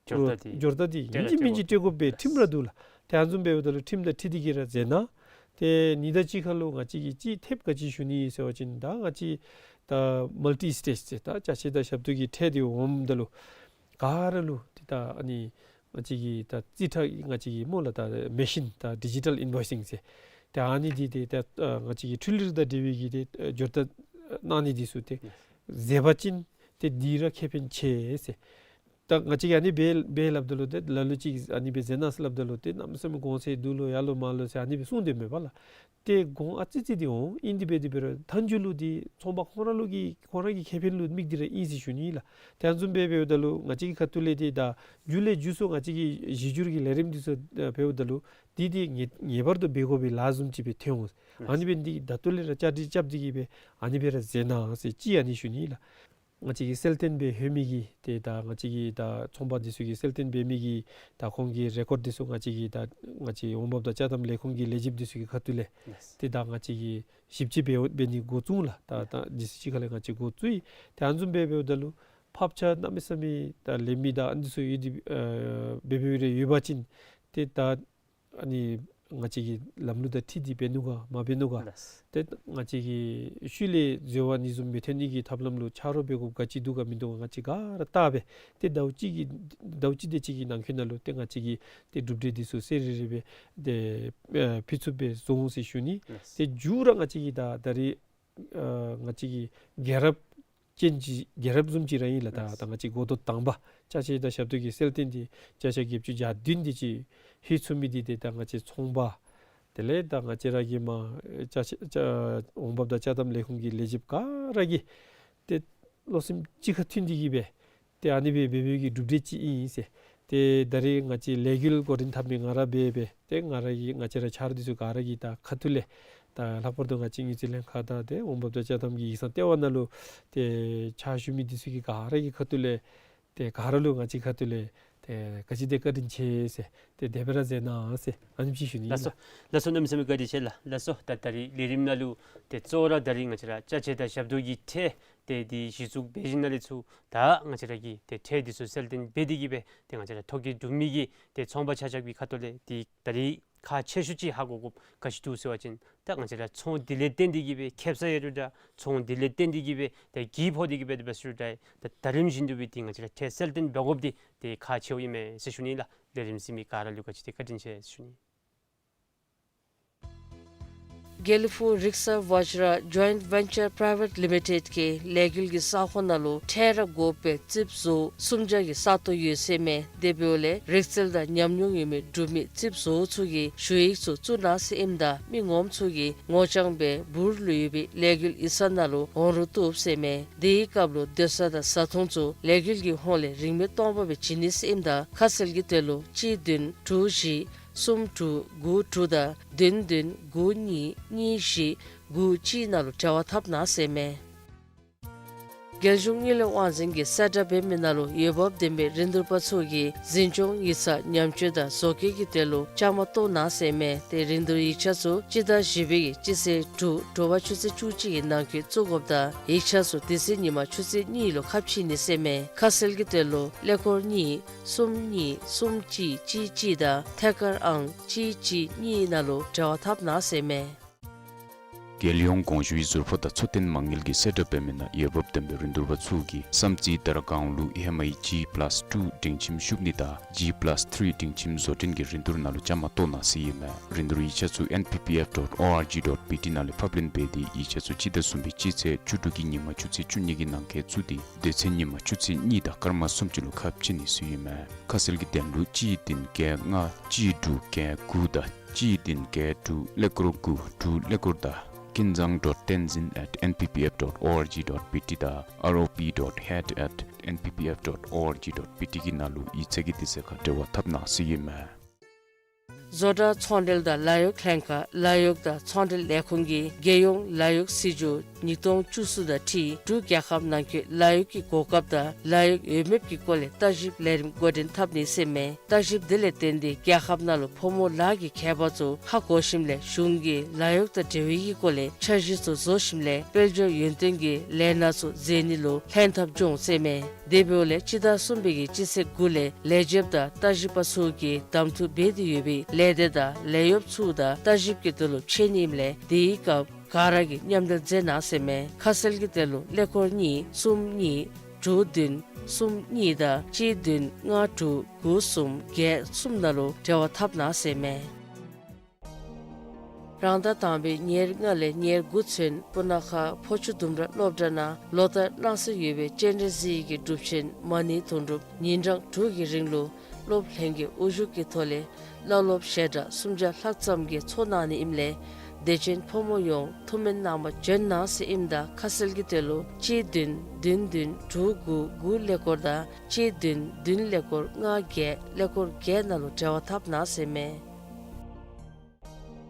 འབྱོར་རྡ་འདི་འབྱོར་རྡ་འདི་ཏེ་ཨིན་ཅི་མིན་ཅི་སྤྲོད་དགོ་པའི་ཁྲིམས་ར་འདུག་ལགས། ཏེ་ཨ་ནི་བཟུམ་འབདཝ་ད་ལུ་ཁྲིམས་དང་འཁྲིལ་ཏེ་གིས་ར་མཛད་གནང་། ཏེ་ཨ་ནི་དང་གཅིག་ཁར་ལུ་ང་བཅས་ཀྱིས་གཅིག་ཐེབས་ག་ཅི་ཞུ་ནི་ཟེར་བ་ཅིན་ད་ང་བཅས་ད་མལ་ཊི་སི་ཊེཊསི་ཟེར་ད་ཅ་ཆས་དང་ཞབས་ཏོག་གི་ཁྲལ་འདི་འོངམ་ད་ལུ་ག་ར་ལུ་ཏེ་ད་ཨ་ནི་ང་བཅས་ཀྱི་ད་རྩིས་ཁྲ་ང་བཅས་ཀྱི་སྨོ་ལགས་ད་མེ་ཤིན་ད་ཌི་ཇི་ཊལ་ཨིན་བོའིསིང་ཟེར། ཏེ་ཨ་ནི་འདི་ཏེ་ད་ཨ་ང་བཅས་ཀྱི་འཕྲུལ་རིག་དང་འབྲེལ་བའི་གི་ཏེ་ཨ་འབྱོར་རྡ་གནང་ནི་འདི་ཚུ་ཏེ་མཛད་པ་ཅིན་ཏེ་འདི་ར་ཁེ་ཕན་ཆེ་ཟེར། ད་ང་བཅས་ཀྱིས་ཨ་ནི་སྦེ་སྦེ་སླབ་ད་ལུ་ཏེ་ལ་ལུ་ཅིག་ཨ་ནི་སྦེ་མཛད་གནང་ཟེར་སླབ་ད་ལུ་ཏེ་གནམ་མེད་ས་མེད་གོང་ཚད་འདུག་ལོ་ཡར་ལོ་མར་ལོ་ཟེར་ཨ་ནི་སྦེ་གསུངས་ཏེ་མེད་པ་ལགས། ཏེ་གོང་ཨ་ཙི་ཙི་འདི་འོང་། ཨིན་དེ་འབད་དེ་འབད་རུང་མཐའ་མཇུག་ལུ་འདི་ཚོང་པ་ཁོང་ར་ལུ་གི་ཁོང་ར་གི་ཁེ་ཕན་ལུ་དམིགས་ཏེ་ར་ཨིན་ཟེར་ཞུ་ནི་ལགས། ཏེ་ཨ་ནི་བཟུམ་སྦེ་འབདཝ་ད་ལུ་ང་བཅས་ཀྱི་ཁ་ཐུག་ལས་ཏེ་ད་མཇུག་ལས་མཇུག་སུ་ང་བཅས་ཀྱི་གཞི་འགྱུར་གྱི་ལས་རིམ་འདི་ཚུ་འབདཝ་ད་ལུ་འདི་འདི་ངེས་ངེས་པར་དུ་འབད་དགོ་པའི་ལཱ་བཟུམ་ཅིག་སྦེ་ཐོན་འོང་། ཨ་ནི་སྦེ་འདི་ད་ལྟོ་ལས་ར་བཅའ་སྒྲིག་རྐྱབ་སྟེ་གིས་སྦེ་ཨ་ནི་སྦེ་ར་མཛད་གནང་ཟེར་གཅིག་ཨ་ནི་ཞུ་ནི་ལགས། ང་བཅས་ཀྱི་གསལ་སྟོན་འབད་ལྷོད་མི་གི་ཏེ་ད་ང་བཅས་ཀྱི་ད་ཚོང་པ་འདི་ཚུ་གིས་གསལ་སྟོན་འབད་མི་གི་ད་ཁོང་གི་རེ་ཀོཌ་འདི་ཚུ་ང་བཅས་ཀྱི་ད་ང་བཅས་འོང་འབབ་དང་ཅ་དམ་ལས་ཁུངས་ཀྱི་ལས་བྱེདཔ་འདི་ཚུ་གི་ཁ་ཐུག་ལས་ལགས། ཏེ་ད་ང་བཅས་ཀྱིས་ཞིབ་དཔྱད་འབད་འབད་ནི་འགོ་བཙུགས་ལགས། ད་ད་ལགས། ཇི་སྲིད་ཅིག་ཁ་ལས་ང་བཅས་འགོ་བཙུགས་ཡི། ཏེ་ཨ་ནི་བཟུམ་སྦེ་འབདཝ་ད་ལུ་ཕབ་ཆ་གནམ་མེད་ས་མེད་ད་ལེན་མི་དང་ཨ་ནི་ཚུ་ཡོད་དེ་ཨ་འབད་འབདཝ་རེ་ཡོད་པ་ཅིན་ཏེ་ད་ཨ་ནི་ང་བཅས་ཀྱི་ལམ་ལུགས་དང་འཁྲིལ་ཏེ་འབད་ནུག་ག་མ་འབད་ནུག་ག། ལགས། ཏེ་ང་བཅས་ཀྱི་ཤུལ་ལས་འཛོལ་བ་ཨ་ནི་བཟུམ་མི་ཐོན་ནི་གི་ཐབས་ལམ་ལུ་ཆ་རོགས་འབད་དགོཔ་ག་ཅི་འདུག་ག་མིན་འདུག་ག་ང་བཅས་ག་ར་བལྟ་སྦེ་ཏེ་ཟླཝ་གཅིག་གི་ཟླཝ་གཅིག་དེ་ཅིག་གི་ནང་འཁོད་ནང་ལུ་ཏེ་ང་བཅས་ཀྱིས་ཏེ་གྲུབ་འབྲས་འདི་ཚུ་གསལ་རི་རི་སྦེ་ཏེ་ཨ་ཕུལ་ཚུགསཔ་སྦེ་བཟོ་འོང་ཟེར་ཞུ་ནི། ལགས། ཏེ་མཇུག་ར་ང་བཅས་ཀྱིས་ད་ད་རིས་ཨ་ང་བཅས་ཀྱི་རྒྱལ་རབས་ཅན་གྱི་རྒྱལ་རབས་བཟུམ་ཅིག་ར་ཨིན་ལགས། ད་ད་ང་བཅས་འགོ་ཐོག་དང་པ་ཅ་ཆས་དང་ཞབས་ཏོག་གི་གསལ་སྟོན་འདི་བརྒྱ་ཆ་བརྒྱད་ཅུ་གྱ་བདུན་དེ་ཅིག་ལྷོད་ཚུགས་མི་འདི་ཏེ་ད་ང་བཅས་ཚོང་པ་དེ་ལས་ད་ང་བཅས་ར་གི་མ་ཅ་ཆས་ཅ་འོང་འབབ་དང་ཅ་དམ་ལས་ཁུངས་ཀྱི་ལས་བྱེདཔ་ག་ར་གིས་ཏེ་བློ་སེམས་གཅིག་ཁར་མཐུན་ཏེ་གིས་སྦེ་ཏེ་ཨ་ནི་སྦེ་འབད་འབདཝ་གི་གྲུབ་འབྲས་ཅིག་ཨིན་ཟེར། ཏེ་ད་རིས་ང་བཅས་ལས་འགུལ་འགོ་འདྲེན་འཐབ་མི་ང་ར་འབད་སྦེ་ཏེ་ང་ར་གི་ང་བཅས་ར་ཆ་རོགས་འདི་ཚུ་ག་ར་གིས་ད་ཁ་ཐུག་ལས་ ད་ལྷག་པར་དུ་ང་བཅས་དངུལ་རྩིས་ལྷན་ཁག་དང་ཏེ་འོང་འབབ་དང་ཅ་དམ་གྱི་ཡིག་ཚང་ལྟེ་བ་ནང་ལུ་ཏེ་ཕྱག་ཞུ་མི་འདི་ཚུ་གི་ག་ར་གི་ཁ་ཐུག་ལས་ཏེ་ག་ར་ལུ་ང་བཅས་ཁ་ཐུག་ལས་ཏེ་ག་ཅི་དེ་བཀའ་དྲིན་ཆེ་ཟེར་ཏེ་དེ་སྦེ་ར་མཛད་གནང་ཟེར་ཨ་ནེམ་ཅིག་ཞུ་ནི་ཨིན་ལགས། ལགས་སོ། ལགས་སོ། གནམ་མེད་ས་མེད་བཀའ་དྲིན་ཆེ་ལགས། ལགས་སོ། ད་ད་རིས་ལས་རིམ་ནང་ལུ་ཏེ་གཙོ་བོ་ར་ད་རིས་ང་བཅས་ར་ཅ་ཆས་དང་ཞབས་ཏོག་གི་ཁྲལ་ཏེ་འདི་གཞི་བཙུགས་འབད་བཞིན་ན་ལས་ཚུར་ད་ང་བཅས་ར་གིས་ཏེ་ཁྲལ་འདི་ཚུ་གསལ་སྟོན་འབད་དེ་གིས་སྦེ་ཏེ་ང་བཅས་ར་ཐོ་བཀོད་གྲུབ་མི་གི་ཏེ་ཚོང་པ་ཆ་ཁྱབ་ཀྱི་ཁ་ཐུག་ལས་ཏེ་ད་རིས་ཁག་ཆེ་ཤོས་ཅིག་ཧ་གོ་དགོཔ་ག་ཅི་འདུག་ཟེར་བ་ཅིན་ད་ང་བཅས་ར་ཚོང་འདི་ལས་བརྟེན་ཏེ་གིས་སྦེ་ཁེབ་ས་ཡོད་རུང་འདྲ་ཚོང་འདི་ལས་བརྟེན་ཏེ་གིས་སྦེ་ཏེ་གྱི་ཕོག་སྟེ་གིས་སྦེ་དེ་སྦེ་ཟེར་རུང་འདྲ་ད་ད་རིམ་བཞིན་དུ་སྦེ་ཏེ་ང་བཅས་ར་ཁྲལ་གསལ་སྟོན་འབད་དགོཔ་འདི་ཏེ་ཁག་ཆེཝ་ཨིན་མས་ཟེར་ཞུ་ནི་ལགས། ལས་རིམ་གཟིགས་མི་ག་ར་ལུ་ག་ཅི་དེ་བཀའ་དྲིན་ཆེ་ཟེར་ཞུ་ནི། དགེ་ལེགས་ཕུག་རིག་གསར་ཝ་ཇི་ར་ཇོའིནཊ་ཝེན་ཅར་པ་རའི་ཝེཊ་ལི་མི་ཊེཌ་ཀྱིས་ལས་འགུལ་གྱི་ས་ཁོངས་ནང་ལུ་ཁྲལ་ར་དགོ་པའི་རྩིགཔ་བཟོ་སུམ་བརྒྱ་གི་ས་སྟོང་ཡོད་ཟེར་མས། དེ་འབདཝ་ལས་རིག་རྩལ་དང་ཉམས་མྱོང་ཡོད་མི་འབྲུག་མི་རྩིགཔ་བཟོ་ཚུ་གིས་ཞུ་ཡིག་ཚུ་བཙུགས་གནང་ཟེར་ཨིནམ་ད་མི་ངོམ་ཚུ་གིས་ངོ་རྐྱང་སྦེ་འབུར་ལུ་ཡོད་པའི་ལས་འགུལ་ཡིག་ཚང་ནང་ལུ་འོང་རུང་བཏུབ་ཟེར་མས། དེའི་སྐབས་ལུ་སྡོད་ས་དང་བཟའ་འཐུང་ཚུ་ལས་འགུལ་གྱི་ཧོངས་ལས་རིན་མེད་སྟོང་པ་སྦེ་བྱིན་ནི་ཟེར་ཨིནམ་ད་ཁ་གསལ་གྱི་དོན་ལུ་གཅིག་བདུན་དྲུག་བཞི་གསུམ་དྲུག་དགུ་དྲུག་དང་བདུན་བདུན་དགུ་གཉིས་གཉིས་བཞི་དགུ་གཅིག་ནང་ལུ་འབྲེལ་བ་འཐབ་གནང་ཟེར་མས། རྒྱལ་གཞུང་དངུལ་ལས་དབང་འཛིན་གྱིས་གསལ་བསྒྲགས་འབད་མི་ནང་ལུ་འོས་འབབ་ལྡན་པའི་རིན་བསྡུར་པ་ཚུ་གིས་འཛིན་སྐྱོང་ཡིག་ཚང་ཉམས་བཅོས་དང་བཟོ་བཀོད་ཀྱི་དོན་ལུ་བཅའ་མར་གཏོགས་གནང་ཟེར་མས། ཏེ་རིན་བསྡུར་ཡིག་ཆ་ཚུ་སྤྱི་ཟླ་བཞི་པའི་གི་སྤྱི་ཚེས་དྲུག་དྲོ་པ་ཆུ་ཚོད་བཅུ་གཅིག་གི་ནང་འཁོད་བཙུགས་དགོཔ་དང་ཡིག་ཆ་ཚུ་དེ་ཚེ་ཉིན་མ་ཆུ་ཚོད་གཉིས་ལུ་ཁ་ཕྱེ་ནི་ཟེར་མས། ཁ་གསལ་གྱི་དོན་ལུ་ཀླད་ཀོར་གཉིས་གསུམ་གཉིས་གསུམ་གཅིག་གཅིག་གཅིག་དང་ཐད་ཀར་ཨང་གཅིག་གཅིག་གཉིས་ནང་ལུ་འབྲེལ་བ་འཐབ་གནང་ཟེར་མས། རྒྱལ་ཡོངས་གོང་ཞུའི་ཟུར་ཕོགས་དང་འཚོ་རྟེན་མ་དངུལ་གྱི་གསལ་བསྒྲགས་འབད་མི་ནང་འོས་འབབ་ལྡན་པའི་རིན་བསྡུར་པ་ཚུ་གིས་བསམ་རྩེ་དར་སྒང་ལུ་ཧེ་མའི་ཇི་པ་ལཱསི་ཊུ་སྒྲིང་ཁྱིམ་ཤུབ་ནི་དང་ཇི་པ་ལཱསི་ཐི་རི་སྒྲིང་ཁྱིམ་བཟོ་སྐྲུན་གྱི་རིན་བསྡུར་ནང་ལུ་བཅའ་མར་གཏོགས་གནང་ཟེར་ཨིན་མས། རིན་བསྡུར་ཡིག་ཆ་ཚུ་ཨེན་པི་པི་ཨེཕ་ཌོཊ་ཨོ་ཨར་ཇི་ཌོཊ་བི་ཊི་ནང་ལས་ཕབ་ལེན་འབད་དེ་ཡིག་ཆ་ཚུ་སྤྱི་ཟླ་གསུམ་པའི་སྤྱི་ཚེས་བཅུ་དྲུག་གི་ཉིན་མ་ཆུ་ཚོད་བཅུ་གཉིས་ཀྱི་ནང་འཁོད་བཙུགས་ཏེ་དེ་ཚེ་ཉིན་མ་ཆུ་ཚོད་གཉིས་དང་སྐར་མ་སུམ་ཅུ་ལུ་ཁ་ཕྱེ་ནི་ཟེར་ཨིན་མས། ཁ་གསལ་གྱི་དོན་ལུ་གཅིག་བདུན་བརྒྱད་ལྔ་གཅིག་དྲུག་བརྒྱད་དགུ་དང་གཅིག་བདུན་བརྒྱད་དྲུག་ཀླད་ཀོར་དགུ་དྲུག་ཀླད་ཀོར་དང་ཀུན་བཟང་ཌོཊ་བསྟན་འཛིན་ཨེཊ་ཨེན་པི་པི་ཨེཕ་ཌོཊ་ཨོ་ཨར་ཇི་ཌོཊ་བི་ཊི་དང་ཨར་ཨོ་པི་ཌོཊ་ཧེཌ་ཨེཊ་ཨེན་པི་པི་ཨེཕ་ཌོཊ་ཨོ་ཨར་ཇི་ཌོཊ་བི་ཊི་གི་ནང་ལུ་ཡིག་ཚང་གི་དུས་ཚོད་ཁར་འབྲེལ་བ་འཐབ་གནང་ཟེར་ཨིན་མས། བཟོ་གྲྭ་ཚོང་འབྲེལ་དང་ལཱ་གཡོག་ལྷན་ཁག་ལཱ་གཡོག་དང་ཚོང་འབྲེལ་ལས་ཁུངས་ཀྱིས་རྒྱལ་ཡོངས་ལཱ་གཡོག་སྲིད་བྱུས་ཉིས་སྟོང་བཅུ་གསུམ་དང་འཁྲིལ་འབྲུག་རྒྱལ་ཁབ་ནང་འཁོད་ལཱ་གཡོག་གི་གོ་སྐབས་དང་ལཱ་གཡོག་འོས་འབབ་ཀྱི་སྐོར་ལས་བརྟག་ཞིབ་ལས་རིམ་འགོ་འདྲེན་འཐབ་ནི་ཟེར་མས། བརྟག་ཞིབ་དེ་ལས་བརྟེན་ཏེ་རྒྱལ་ཁབ་ནང་ལུ་ཕོ་མོ་ལཱ་གི་ཁྱད་པར་ཚུ་ཧ་གོ་ཞིནམ་ལས་གཞུང་གིས་ལཱ་གཡོག་དང་འབྲེལ་བའི་གི་སྐོར་ལས་འཆར་གཞི་ཚུ་བཟོ་ཞིནམ་ལས་དཔལ་འབྱོར་ཡུན་བརྟན་གྱི་ལས་སྣ་ཚུ་མཛད་ནི་ལུ་ལྷན་ཐབས་འབྱུང་ཟེར་མས། དེ་འབདཝ་ལས་སྤྱི་ཟླ་གསུམ་པའི་གི་སྤྱི་ཚེས་དགུ་ལས་ལས་བྱེདཔ་དང་བརྟག་ཞིབ་པ་ཚུ་གིས་གདམ་འཐུ་འབད་དེ་ཡོད་པའི་ལས་སྡེ་དང་ལས་གཡོགཔ་ཚུ་དང་བརྟག་ཞིབ་ཀྱི་དོན་ལུ་ཕྱད་ནི་ཨིནམ་ལས་དེའི་སྐབས་ག་ར་གིས་མཉམ་འབྲེལ་མཛད་གནང་ཟེར་མས། ཁ་གསལ་གྱི་དོན་ལུ་ཀླད་ཀོར་གཉིས་གསུམ་གཉིས་དྲུག་བདུན་གསུམ་གཉིས་དང་གཅིག་བདུན་ལྔ་དྲུག་དགུ་གསུམ་བརྒྱད་གསུམ་ནང་ལུ་འབྲེལ་བ་འཐབ་གནང་ཟེར་མས། རང་ཟླ་དང་པའི་ཉེར་ལྔ་ལས་ཉེར་དགུ་ཚུན་སྤུ་ན་ཁ་ཕོ་ཆུ་ལྡུམ་ར་སློབ་གྲྭ་ནང་ལོ་ལྟར་གནང་སྲོལ་ཡོད་པའི་སྤྱན་རས་གཟིགས་ཀྱི་སྒྲུབ་ཆེན་མ་ཎི་དུང་སྒྲུབ་ཉིན་གྲངས་དྲུག་གི་རིང་ལུ་སློབ་གླིང་གི་དབུ་བཞུགས་ཀྱི་ཐོག་ལས་བླ་སློབ་ཞལ་གྲངས་སུམ་བརྒྱ་ལྷག་ཙམ་གྱིས་ཚོགས་གནང་ནི་ཨིནམ་ལས་དད་ཅན་ཕོ་མོ་ཡོངས་ཐུགས་སྨོན་གནང་པར་བྱོན་གནང་ཟེར་ཨིནམ་ད་ཁ་གསལ་གྱི་དོན་ལུ་གཅིག་བདུན་བདུན་བདུན་དྲུག་དགུ་དགུ་ཀླད་ཀོར་དང་གཅིག་བདུན་བདུན་ཀླད་ཀོར་ལྔ་བརྒྱད་ཀླད་ཀོར་བརྒྱད་ནང་ལུ་འབྲེལ་བ་འཐབ་གནང་ཟེར་མས།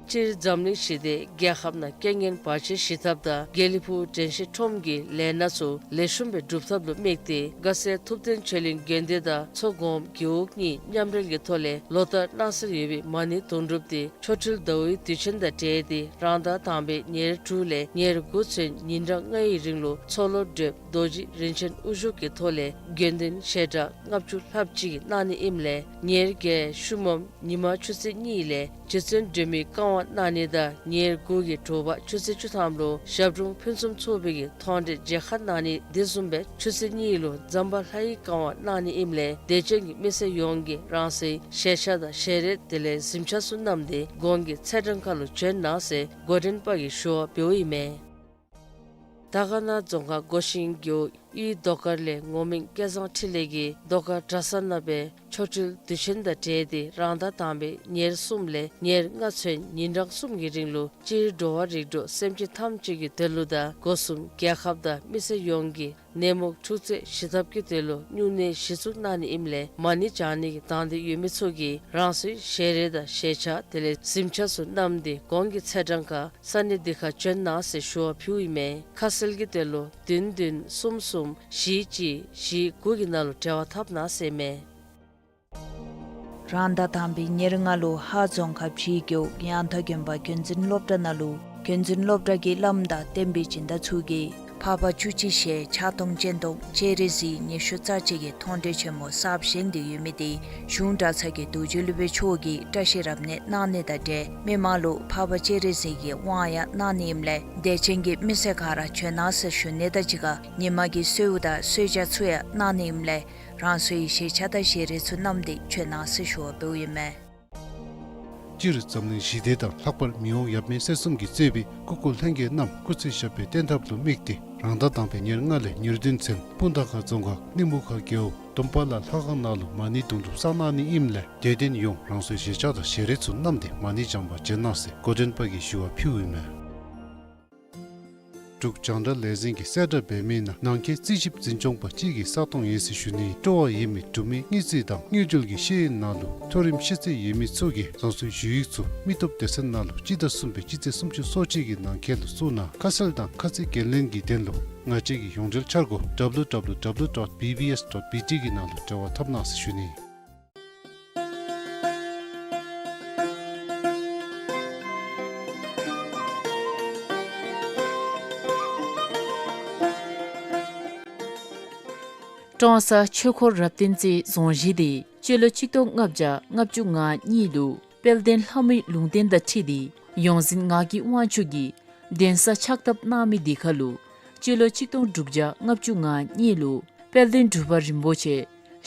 སྤྱིར་འཛམ་གླིང་ཞི་བདེ་རྒྱལ་ཁབ་ནང་རྐྱེན་ངན་བར་ཆད་ཞི་ཐབས་དང་དགེ་ལེགས་ཕུག་དྲན་ཤེས་ཁྲོམ་གྱི་ལས་སྣ་ཚུ་ལེགས་ཤོམ་སྦེ་སྒྲུབ་ཐབས་ལུ་དམིགས་ཏེ་དགའ་སེ་ཐུབ་བསྟན་ཆོས་གླིང་དགོན་སྡེ་དང་མཚོ་སྒོམ་རྒེད་འོག་གཉིས་མཉམ་འབྲེལ་གྱི་ཐོག་ལས་ལོ་ལྟར་གནང་སྲོལ་ཡོད་པའི་མ་ཎི་དུང་སྒྲུབ་འདི་ཆོ་འཕྲུལ་ཟླ་བའི་དུས་ཆེན་དང་འབྲེལ་ཏེ་རང་ཟླ་དང་པའི་ཉེར་དྲུག་ལས་ཉེར་དགུ་ཚུན་ཉིན་གྲངས་ལྔའི་རིང་ལུ་མཚོ་ལྷོ་བགྲེསཔ་རྡོ་རྗེ་རིན་ཆེན་དབུ་བཞུགས་ཀྱི་ཐོག་ལས་དགེ་འདུན་ཞལ་གྲངས་ལྔ་བཅུ་ལྷགཔ་ཅིག་གནང་ནི་ཨིནམ་ལས་ཉེར་བརྒྱད་ཤུལ་མམ་ཉིན་མ་ཆུ་ཚོད་གཉིས་ལས་རྗེ་བཙུན་སྒྲོལ་མའི་བཀའ་དབང་གནང་ནི་དང་ཉེར་དགུ་གི་དྲོ་པ་ཆུ་ཚོད་བཅུ་ཐམ་ལུ་ཞབས་དྲུང་ཕུན་སུམ་ཚོགས་པའི་གི་མཐོང་གྲོལ་མཇལ་ཁ་གནང་ནི་དེ་བཟུམ་སྦེ་ཆུ་ཚོད་གཉིས་ལུ་ཛམ་བྷ་ལ་ཡི་བཀའ་དབང་གནང་ནི་ཨིནམ་ལས་དད་ཅན་གྱི་མི་སེར་ཡོངས་ཀྱིས་རང་སོའི་ཞལ་ཆས་དང་ཞལ་རས་དེ་ལས་གཟིམ་ཆས་ཚུ་བསྣམས་ཏེ་གོང་གི་ཚེས་གྲངས་ཁར་ལུ་བྱོན་གནང་ཟེར་འགོ་འདྲེན་པ་གིས་ཞུ་བ་འབདཝ་ཨིན་མས། དར་དཀར་ན་རྫོང་ཁག་སྒོ་ཤིང་རྒེད་འོག་གཡུས་རྡོ་དཀར་ལས་ངོ་མིང་སྐལ་བཟང་འཕྲིན་ལས་ཀྱིས་རྡོ་དཀར་གྲྭ་ས་ནང་སྦེ་ཆོ་འཕྲུལ་དུས་ཆེན་དང་འབྲེལ་ཏེ་རང་ཟླ་དང་པའི་ཉེར་གསུམ་ལས་ཉེར་ལྔ་ཚུན་ཉིན་གྲངས་གསུམ་གྱི་རིང་ལུ་སྤྱིར་འགྲོ་བ་རིགས་དྲུག་སེམས་ཅན་ཐམས་ཅད་ཀྱི་དོན་ལུ་དང་སྒོ་གསུམ་རྒྱལ་ཁབ་དང་མི་སེར་ཡོངས་ཀྱི་ ནད་མུག་འཁྲུག་རྩོད་ཞི་ཐབས་ཀྱི་དོན་ལུ་སྨྱུང་གནས་གཞི་བཙུགས་གནང་ནི་ཨིནམ་ལས་མ་ཎི་བགྱང་ནི་གི་དང་འདོད་ཡོད་མི་ཚུ་གིས་རང་སོའི་ཞལ་རས་དང་ཞལ་ཆས་དེ་ལས་གཟིམ་ཆས་ཚུ་བསྣམས་ཏེ་གོང་གི་ཚེས་གྲངས་ཁར་ས་གནས་འདི་ཁར་བྱོན་གནང་ཟེར་ཞུ་བ་ཕུལཝ་ཨིན་མས། ཁ་གསལ་གྱི་དོན་ལུ་བདུན་བདུན་གསུམ་གསུམ་བཞི་གཅིག་བཞི་དགུ་གི་ནང་ལུ་འབྲེལ་བ་འཐབ་གནང་ཟེར་མས། རང་ཟླ་དང་པའི་ཉེར་ལྔ་ལུ་ཧཱ་རྫོང་ཁག་བཞི་རྒེད་འོག་ཡང་ཐང་དགོན་པ་བརྒྱུད་འཛིན་སློབ་གྲྭ་ནང་ལུ་བརྒྱུད་འཛིན་སློབ་གྲྭ་གི་བླམ་དང་བསྟན་པའི་སྦྱིན་བདག་ཚུ་གིས་འཕགས་པ་བཅུ་གཅིག་ཞལ་ཕྱག་སྟོང་སྤྱན་སྟོང་སྤྱན་རས་གཟིགས་ཉི་ཤུ་རྩ་གཅིག་གི་མཐོང་གྲོལ་ཆེན་མོ་གསརཔ་བཞེངས་ཏེ་ཡོད་མི་དེ་གཞུང་གྲྭ་ཚང་གི་རྡོ་རྗེ་སློབ་དཔོན་མཆོག་གིས་བཀྲ་ཤིས་རབ་གནས་གནང་ནི་དང་འབྲེལ་མི་མང་ལུ་འཕགས་པ་སྤྱན་རས་གཟིགས་ཀྱི་དབང་ཡང་གནང་ནི་ཨིནམ་ལས་དད་ཅན་གྱི་མི་སེར་ག་ར་བྱོན་གནང་ཟེར་ཞུ་ནི་དང་གཅིག་ཁར་ཉིན་མ་གི་གསོལཝ་དང་གསོལ་ཇ་ཚུ་ཡང་གནང་ནི་ཨིནམ་ལས་རང་སོའི་ཞལ་ཆས་དང་ཞལ་རས་ཚུ་བསྣམས་ཏེ་བྱོན་གནང་ཟེར་ཞུ་བ་འབདཝ་ཨིན་མས། སྤྱིར་འཛམ་གླིང་ཞི་བདེ་དང་ལྷག་པར་མི་དབང་ཡབ་མེས་སྲས་གསུམ་གྱིས་གཙོས་པའི་སྐུ་འཁོར་ལྷན་རྒྱས་རྣམས་སྐུ་ཚེ་ཞབས་པད་བརྟན་ཐབས་ལུ་དམིགས་ཏེ་རང་ཟླ་དང་པའི་ཉེར་ལྔ་ལས་ཉེར་བདུན་ཚུན་སྤུངས་ཐང་ཁ་རྫོང་ཁག་གླིང་བུ་ཁ་རྒེད་འོག་དུམ་པ་ལ་ལྷ་ཁང་ནང་ལུ་མ་ཎི་དུང་སྒྲུབ་བསགས་གནང་ནི་ཨིནམ་ལས་དད་ལྡན་ཡོངས་རང་སོའི་ཞལ་ཆས་དང་ཞལ་རས་ཚུ་བསྣམས་ཏེ་མ་ཎི་བགྱང་པར་བྱོན་གནང་ཟེར་འགོ་འདྲེན་པ་གིས་ཞུ་བ་ཕུལཝ་ཨིན་མས། འབྲུག་རྒྱང་བསྒྲགས་ལས་འཛིན་གྱིས་གསལ་བསྒྲགས་འབད་མི་ནང་ནང་འཁོད་རྩིས་ཞིབ་འཛིན་སྐྱོང་པ་གཅིག་གིས་ས་སྟོང་ཡིན་ཟེར་ཞུ་ནི་སྤྲོ་བ་ཡོད་མི་འབྲུག་མི་དངུལ་རྩིས་དང་དངུལ་འབྲེལ་གྱི་ཤེས་ཡོན་ནང་ལུ་མཐོ་རིམ་ཤེས་ཚད་ཡོད་མི་ཚུ་གིས་རང་སོའི་ཞུ་ཡིག་ཚུ་མི་སྟོབས་སྡེ་ཚན་ནང་ལུ་སྤྱི་ཟླ་གསུམ་པའི་སྤྱི་ཚེས་སུམ་ཅུ་སོ་གཅིག་གི་ནང་འཁོད་ལུ་བཙུགས་གནང་། ཁ་གསལ་དང་ཁ་ཚིག་འགན་ལེན་གྱི་དོན་ལུ་ང་བཅས་ཀྱི་ཡོངས་འབྲེལ་འཆར་སྒོ་W W W dot B B S dot B T གི་ནང་ལུ་འབྲེལ་བ་འཐབ་གནང་ཟེར་ཞུ་ནི། ཀྲོང་གསར་ཆོས་འཁོར་རབ་བརྟན་རྩེ་རྫོང་གཞིས་དེ་སྤྱི་ལོ་གཅིག་སྟོང་ལྔ་བརྒྱ་ལྔ་བཅུ་ང་གཉིས་ལུ་དཔལ་ལྡན་ལྷ་མོའི་ལུང་བསྟན་དང་འཁྲིལ་ཏེ་ཡོངས་འཛིན་ངག་གི་དབང་ཕྱུག་གིས་གདན་ས་ཕྱག་བཏབ་གནང་མི་དེ་ཁར་ལུ་སྤྱི་ལོ་གཅིག་སྟོང་དྲུག་བརྒྱ་ལྔ་བཅུ་ང་གཉིས་ལུ་དཔལ་ལྡན་འབྲུག་པ་རིན་པོ་ཆེ་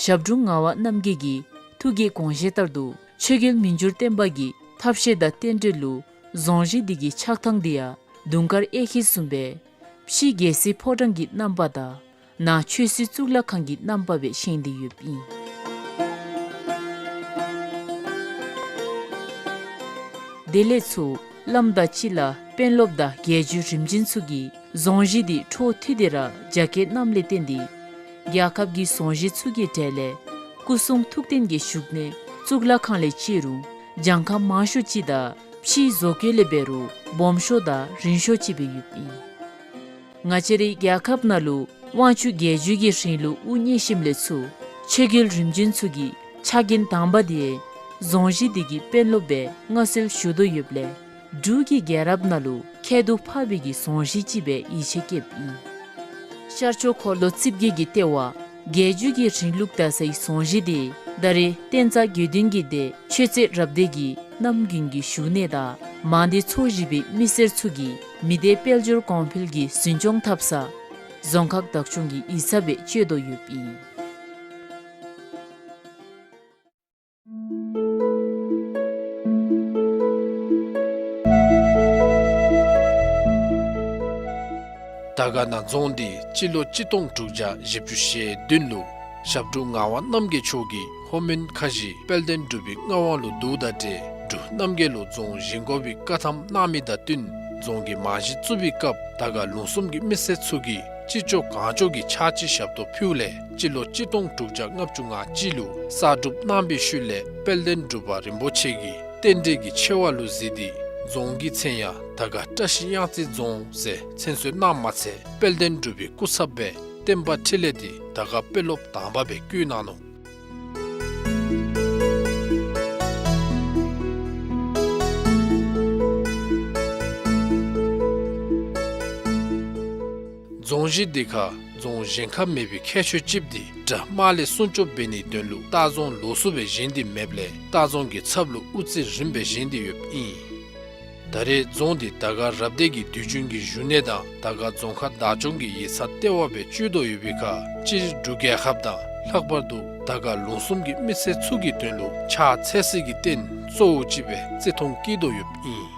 ཞབས་དྲུང་ངག་དབང་རྣམ་རྒྱལ་གྱི་ཐུགས་ཀྱི་དགོངས་བཞེད་ལྟར་དུ་ཆོས་རྒྱལ་མི་འགྱུར་བརྟན་པ་གི་ཐབས་ཤེས་དང་རྟེན་འབྲེལ་ལུ་རྫོང་གཞིས་འདི་གི་ཆགས་ཐངས་འདི་ཡང་དུང་དཀར་གཡས་འཁྱིལ་བཟུམ་སྦེ་ཕྱི་རྒྱལ་སྲིད་ཕོ་བྲང་གི་རྣམ་པ་དང་ནང་ཆོས་སྲིད་གཙུག་ལག་ཁང་གི་རྣམ་པ་སྦེ་བཞེངས་ཏེ་ཡོདཔ་ཨིན། དེ་ལས་ཚུར་བླམ་དང་སྤྱི་བླ་དཔོན་སློབ་དང་རྒྱལ་བརྒྱུད་རིམ་བྱོན་ཚུ་གིས་རྫོང་གཞིས་འདི་འཕྲོ་མཐུད་དེ་ར་རྒྱ་བསྐྱེད་གནངམ་ལས་བརྟེན་ཏེ་རྒྱལ་ཁབ་ཀྱི་རྫོང་གཞིས་ཚུ་གི་གྲས་ལས་སྐུ་གསུང་ཐུགས་རྟེན་གྱི་བཞུགས་གནས་གཙུག་ལག་ཁང་ལས་བཅད་རུང་གྱངས་ཁ་མང་ཤོས་ཅིག་དང་ཕྱིའི་བཟོ་བཀོད་ལས་འབད་རུང་སྦོམ་ཤོས་དང་རིང་ཤོས་ཅིག་སྦེ་ཡོདཔ་ཨིན། ང་བཅས་རའི་རྒྱལ་ཁབ་ནང་ལུ་དབང་ཕྱུག་རྒྱལ་བརྒྱུད་ཀྱི་རིང་ལུགས་དབུ་བརྙེས་ཞིནམ་ལས་ཚུར་ཆོས་རྒྱལ་རིམ་བྱོན་ཚུ་གི་ཕྱག་འགན་དང་པ་དེ་རྫོང་གཞིས་འདི་གི་དཔོན་སློབ་སྦེ་མངའ་གསོལ་ཞུ་དོ་ཡོདཔ་ལས་འབྲུག་གི་རྒྱལ་རབས་ནང་ལུ་ཁྱད་དུ་འཕགས་པའི་གི་རྫོང་གཞིས་ཅིག་སྦེ་ཡིད་ཆེས་བསྐྱེདཔ་ཨིན། ཤར་ཕྱོགས་འཁོར་ལོ་རྩིབས་བརྒྱད་ཀྱི་ལྟེ་བ་རྒྱལ་བརྒྱུད་ཀྱི་རིང་ལུགས་དར་སའི་རྫོང་གཞིས་འདི་ད་རེས་བསྟན་རྩ་དགེ་འདུན་གྱི་སྡེ་ཆོས་རྩེ་རབ་སྡེ་གི་གནམ་དགུན་གྱི་བཞུགས་གནས་དང་མང་སྡེ་ཚོ་བཞི་པའི་མི་སེར་ཚུ་གི་མི་སྡེ་དཔལ་འབྱོར་གོང་འཕེལ་གྱི་འཛིན་སྐྱོང་འཐབ་ས་རྫོང་ཁག་བདག་སྐྱོང་གི་ཡིག་ཚང་སྦེ་སྤྱོད་དོ་ཡོདཔ་ཨིན། དར་དཀར་ན་རྫོང་འདི་སྤྱི་ལོ་གཅིག་སྟོང་དྲུག་བརྒྱ་བཞི་བཅུ་ཞེ་བདུན་ལུ་ཞབས་དྲུང་ངག་དབང་རྣམ་རྒྱལ་མཆོག་གིས་ལྷོ་མོན་ཁ་བཞི་དཔལ་ལྡན་འབྲུག་པའི་མངའ་དབང་ལུ་བསྡུཝ་དང་འབྲེལ་འབྲུག་རྣམ་རྒྱལ་ལུ་རྫོང་བཞེངས་དགོ་པའི་བཀའ་ཐམ་གནང་མི་དང་བསྟུན་རྫོང་གི་རྨང་གཞི་བཙུགས་པའི་སྐབས་དར་དཀར་ལུང་གསུམ་གྱི་མི་སེར་ཚུ་གིས་ཅི་ལྕོགས་གང་ལྕོགས་ཀྱི་ཕྱག་ཕྱི་ཞབས་ཏོག་ཕུལཝ་ལས་སྤྱི་ལོ་གཅིག་སྟོང་དྲུག་བརྒྱ་ལྔ་བཅུ་ང་གཅིག་ལུ་གསར་སྒྲུབ་གནང་པའི་ཤུལ་ལས་དཔལ་ལྡན་འབྲུག་པ་རིན་པོ་ཆེ་གིས་རྟེན་འབྲེལ་གྱི་ཆེ་བ་ལུ་གཟིགས་ཏེ་རྫོང་གི་མཚན་ཡང་དར་དཀར་བཀྲ་ཤིས་གཡང་རྩེ་རྫོང་ཟེར་མཚན་གསོལ་གནངམ་མ་ཚད་དཔལ་ལྡན་འབྲུག་པའི་སྐུ་ཚབ་སྦེ་བསྟན་པ་འཕྲིན་ལས་འདི་དར་དཀར་དཔོན་སློབ་དང་པ་སྦེ་བསྐོ་གནང་ནུག། རྫོང་གཞིས་འདི་ཁར་རྫོང་གཞན་ཁར་མེད་པའི་ཁྱད་ཆོས་ཅིག་འདི་དགྲ་དམག་ལས་སྲུང་སྐྱོབ་འབད་ནིའི་དོན་ལུ་ལྟ་རྫོང་ལོགས་སུ་སྦེ་བཞེངས་ཏེ་མེདཔ་ལས་ལྟ་རྫོང་གི་ཚབ་ལུ་དབུ་རྩེ་རིམ་སྦེ་བཞེངས་ཏེ་ཡོདཔ་ཨིན། ད་རེས་རྫོང་འདི་དར་དཀར་རབ་སྡེ་གི་དུས་རྒྱུན་གྱི་བཞུགས་གནས་དང་དར་དཀར་རྫོང་ཁག་བདག་སྐྱོང་གི་ཡིག་ཚང་ལྟེ་བ་སྦེ་སྤྱོད་དོ་ཡོད་པའི་ཁར་སྤྱིར་འབྲུག་རྒྱལ་ཁབ་དང་ལྷག་པར་དུ་དར་དཀར་ལུང་གསུམ་གྱི་མི་སེར་ཚུ་གི་དོན་ལུ་ཕྱག་འཚལ་སའི་གི་རྟེན་གཙོ་བོ་ཅིག་སྦེ་བརྩི་མཐོང་བསྐྱེད་དོ་ཡོདཔ་ཨིན།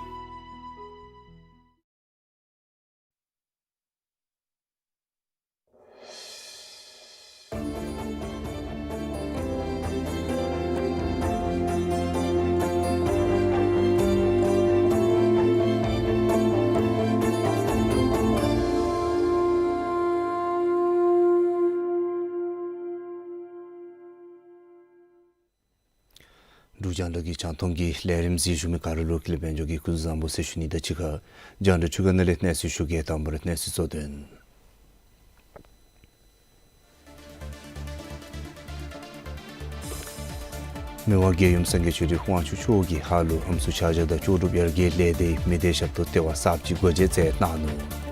འབྲུག་རྒྱང་བསྒྲགས་ཀྱི་རྒྱང་མཐོང་གི་ལས་རིམ་གཟིགས་བཞུགས་མི་ག་ར་ལུ་ཀུན་ལེགས་དཔལ་འབྱོར་གྱིས་སྐུ་གཟུགས་བཟང་པོ་ཟེར་ཞུ་ནི་དང་གཅིག་ཁར་རྒྱང་བསྒྲགས་ཆུ་ཁ་ནང་ལས་གནས་ཚུལ་ཞུ་གེ། དང་པ་ར་གནས་ཚུལ་གཙོ་དོན། མི་དབང་རྒྱལ་ཡུམ་སངས་རྒྱས་ཆོས་སྒྲོན་དབང་ཕྱུག་མཆོག་གིས་ཧཱ་ལུ་ཨམ་སྲུ་ཕྱག་ཞྭ་དང་ལྕོགས་གྲུབ་ཡར་རྒྱས་ལས་སྡེའི་མི་སྡེ་ཞབས་ཏོག་ལྟེ་བ་གསརཔ་ཅིག་སྒོ་འབྱེད་མཛད་གནང་ནུག།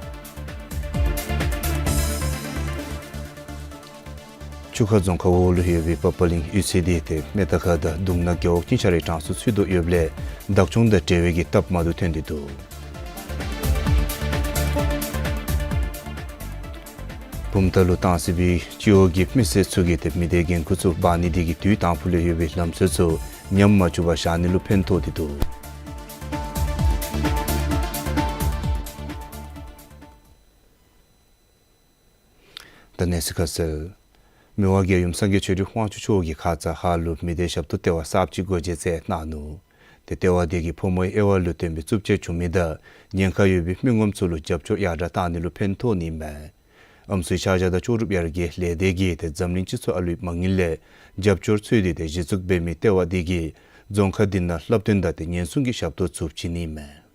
ཆུ་ཁ་རྫོང་ཁག་འོག་ལུ་ཡོད་པའི་པ་པ་གླིང་གཡུས་ཚན་འདི་ཏེ་མེ་མདའ་ཁ་དང་དུང་ནག་རྒེད་འོག་གཉིས་ཆ་རའི་གྲངས་སུ་ཚུད་དོ་ཡོདཔ་ལས་བདག་སྐྱོང་དང་འབྲེལ་བའི་གི་སྟབས་མ་བདེཝ་ཐོན་ཏེ་འདུག། བུམ་ཐང་ལུ་བཏང་ཟིན་པའི་སྤྱི་འོག་གི་མི་སེར་ཚུ་གིས་ཏེ་མི་སྡེའི་འགན་ཁུར་ཚུ་འབག་ནི་དེ་གིས་དུས་དང་ཕུ་ལུ་ཡོད་པའི་ལམ་སྲོལ་ཚུ་ཉམས་མ་བཅུག་པར་བཞག་ནི་ལུ་ཕན་ཐོགས་ཏེ་འདུག། ད་གནས་ཚུལ་ཁ་གསལ། མི་དབང་རྒྱལ་ཡུམ་སངས་རྒྱས་ཆོས་སྒྲོན་དབང་ཕྱུག་མཆོག་གིས་ཁ་ཙ་ཧཱ་ལུ་མི་སྡེ་ཞབས་ཏོག་ལྟེ་བ་གསརཔ་ཅིག་སྒོ་འབྱེད་མཛད་གནང་ནུག། ཏེ་ལྟེ་བ་དེ་གིས་ཕོ་མོའི་དབྱེ་བ་ལུ་བརྟེན་པའི་རྩུབ་སྤྱོད་བྱུང་མི་དང་ཉེན་ཁ་ཡོད་པའི་མི་ངོམ་ཚུ་ལུ་རྒྱབ་སྐྱོར་ཡར་དྲག་གཏང་ནི་ལུ་ཕན་ཐོགས་ནི་མས། ཨམ་སྲུའི་ཕྱག་ཞྭ་དང་ལྕོགས་གྲུབ་ཡར་རྒྱས་ལས་སྡེ་གིས་ཏེ་འཛམ་གླིང་སྤྱི་ཚོགས་ཨ་ལུའི་མ་དངུལ་ལས་རྒྱབ་སྐྱོར་འཚོལ་ཏེ་ཏེ་གཞི་བཙུགས་འབད་མི་ལྟེ་བ་དེ་གིས་རྫོང་ཁག་དེ་ནང་བསླབ་སྟོན་དང་ཏེ་ཉེན་སྲུང་གི་ཞབས་ཏོག་ཚུ་བྱིན་ནི་མས།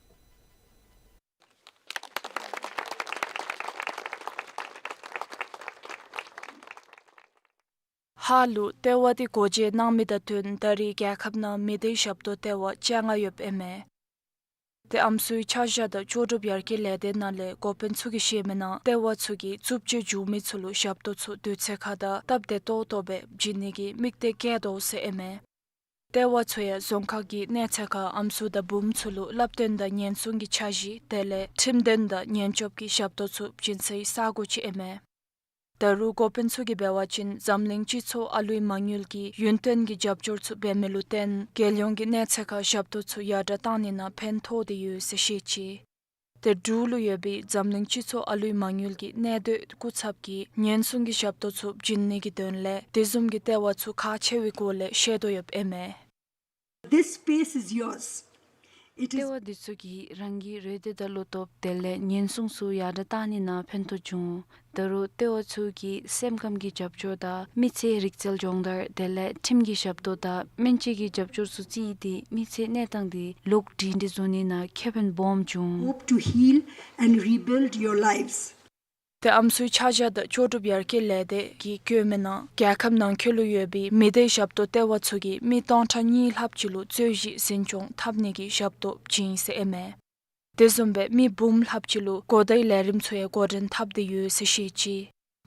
ཧཱ་ལུ་ལྟེ་བ་དེ་སྒོ་འབྱེད་གནང་མི་དང་བསྟུན་ད་རེས་རྒྱལ་ཁབ་ནང་མི་སྡེའི་ཞབས་ཏོག་ལྟེ་བ་བཅོ་ལྔ་ཡོདཔ་ཨིན་མས། ཏེ་ཨམ་སྲུའི་ཕྱག་ཞྭ་དང་ལྕོགས་གྲུབ་ཡར་རྒྱས་ལས་སྡེ་ནང་ལས་འགོ་དཔོན་ཚུ་གིས་བཤད་མི་ནང་ལྟེ་བ་ཚུ་གིས་རྩུབ་སྤྱོད་བྱུང་མི་ཚུ་ལུ་ཞབས་ཏོག་ཚུ་དུས་ཚོད་ཁར་དང་སྟབས་བདེ་ཏོག་ཏོ་སྦེ་བྱིན་ནི་གི་དམིགས་གཏད་བསྐྱེད་དོ་ཟེར་ཨིན་མས། ལྟེ་བ་ཚུ་ཡང་རྫོང་ཁག་གི་གནས་ཚད་ཁར་ཨམ་སྲུ་དང་བུམོ་ཚུ་ལུ་བསླབ་སྟོན་དང་ཉེན་སྲུང་གི་འཆར་གཞི་དེ་ལས་ཁྲིམས་དོན་དང་ཉེན་སྐྱོབ་ཀྱི་ཞབས་ཏོག་ཚུ་བྱིན་སའི་ས་སྒོ་ཅིག་ཨིན་མས། ད་རུང་འགོ་དཔོན་ཚུ་གིས་འབད་བ་ཅིན་འཛམ་གླིང་སྤྱི་ཚོགས་ཨ་ལུའི་མ་དངུལ་གྱིས་ཡུན་བརྟན་གྱི་རྒྱབ་སྐྱོར་ཚུ་འབད་མི་ལུ་བརྟེན་རྒྱལ་ཡོངས་ཀྱི་གནས་ཚད་ཁར་ཞབས་ཏོག་ཚུ་ཡར་དྲག་གཏང་ནི་ནང་ཕན་ཐོགས་ཏེ་ཡོད་ཟེར་བཤད་ཅི། ཏེ་འབྲུག་ལུ་ཡོད་པའི་འཛམ་གླིང་སྤྱི་ཚོགས་ཨ་ལུའི་མ་དངུལ་གྱི་གནས་སྡོད་སྐུ་ཚབ་ཀྱིས་ཉེན་སྲུང་གི་ཞབས་ཏོག་ཚུ་བྱིན་ནི་གི་དོན་ལས་དེ་བཟུམ་གྱི་ལྟེ་བ་ཚུ་ཁག་ཆེ་བའི་སྐོར་ལས་བཤད་དོ་ཡོདཔ་ཨིན་མས། This space is yours. It is. ལྟེ་བ་འདི་ཚུ་གིས་རང་གི་རེ་འདོད་དང་བློ་སྟོབས་དེ་ལས་ཉེན་སྲུང་ཚུ་ཡར་དྲག་གཏང་ནི་ནང་ཕན་ཐོགས་འབྱུང་། ད་རུང་ལྟེ་བ་ཚུ་གིས་སེམས་ཁམས་ཀྱི་རྒྱབ་སྐྱོར་དང་མི་ཚེའི་རིག་རྩལ་སྦྱོང་བརྡར་དེ་ལས་ཁྲིམས་ཀྱི་ཞབས་ཏོག་དང་སྨན་བཅོས་ཀྱི་རྒྱབ་སྐྱོར་ཚུ་བརྩིས་ཏེ་མི་ཚེའི་གནས་སྟངས་དེ་ལོག་སྒྲིང་སྒྲི་བཟོ་ནི་ནང་ཁེ་ཕན་སྦོམ་འབྱུང་། Hope to heal and rebuild your lives. ཏེ་ཨམ་སྲུའི་ཕྱག་ཞྭ་དང་ལྕོགས་གྲུབ་ཡར་རྒྱས་ལས་སྡེ་གིས་བཀོད་མི་ནང་རྒྱལ་ཁབ་ནང་འཁོད་ལུ་ཡོད་པའི་མི་སྡེའི་ཞབས་ཏོག་ལྟེ་བ་ཚུ་གིས་མི་སྟོང་ཕྲག་གཉིས་ལྷགཔ་ཅིག་ལུ་རྩོད་གཞི་འཛིན་སྐྱོང་འཐབ་ནི་གི་ཞབས་ཏོག་བྱིན་ཟེར་ཨིན་མས། དེ་བཟུམ་སྦེ་མི་འབུམ་ལྷགཔ་ཅིག་ལུ་གོ་བརྡའི་ལས་རིམ་ཚུ་ཡང་འགོ་འདྲེན་འཐབ་སྟེ་ཡོད་ཟེར་བཤད་ཅི།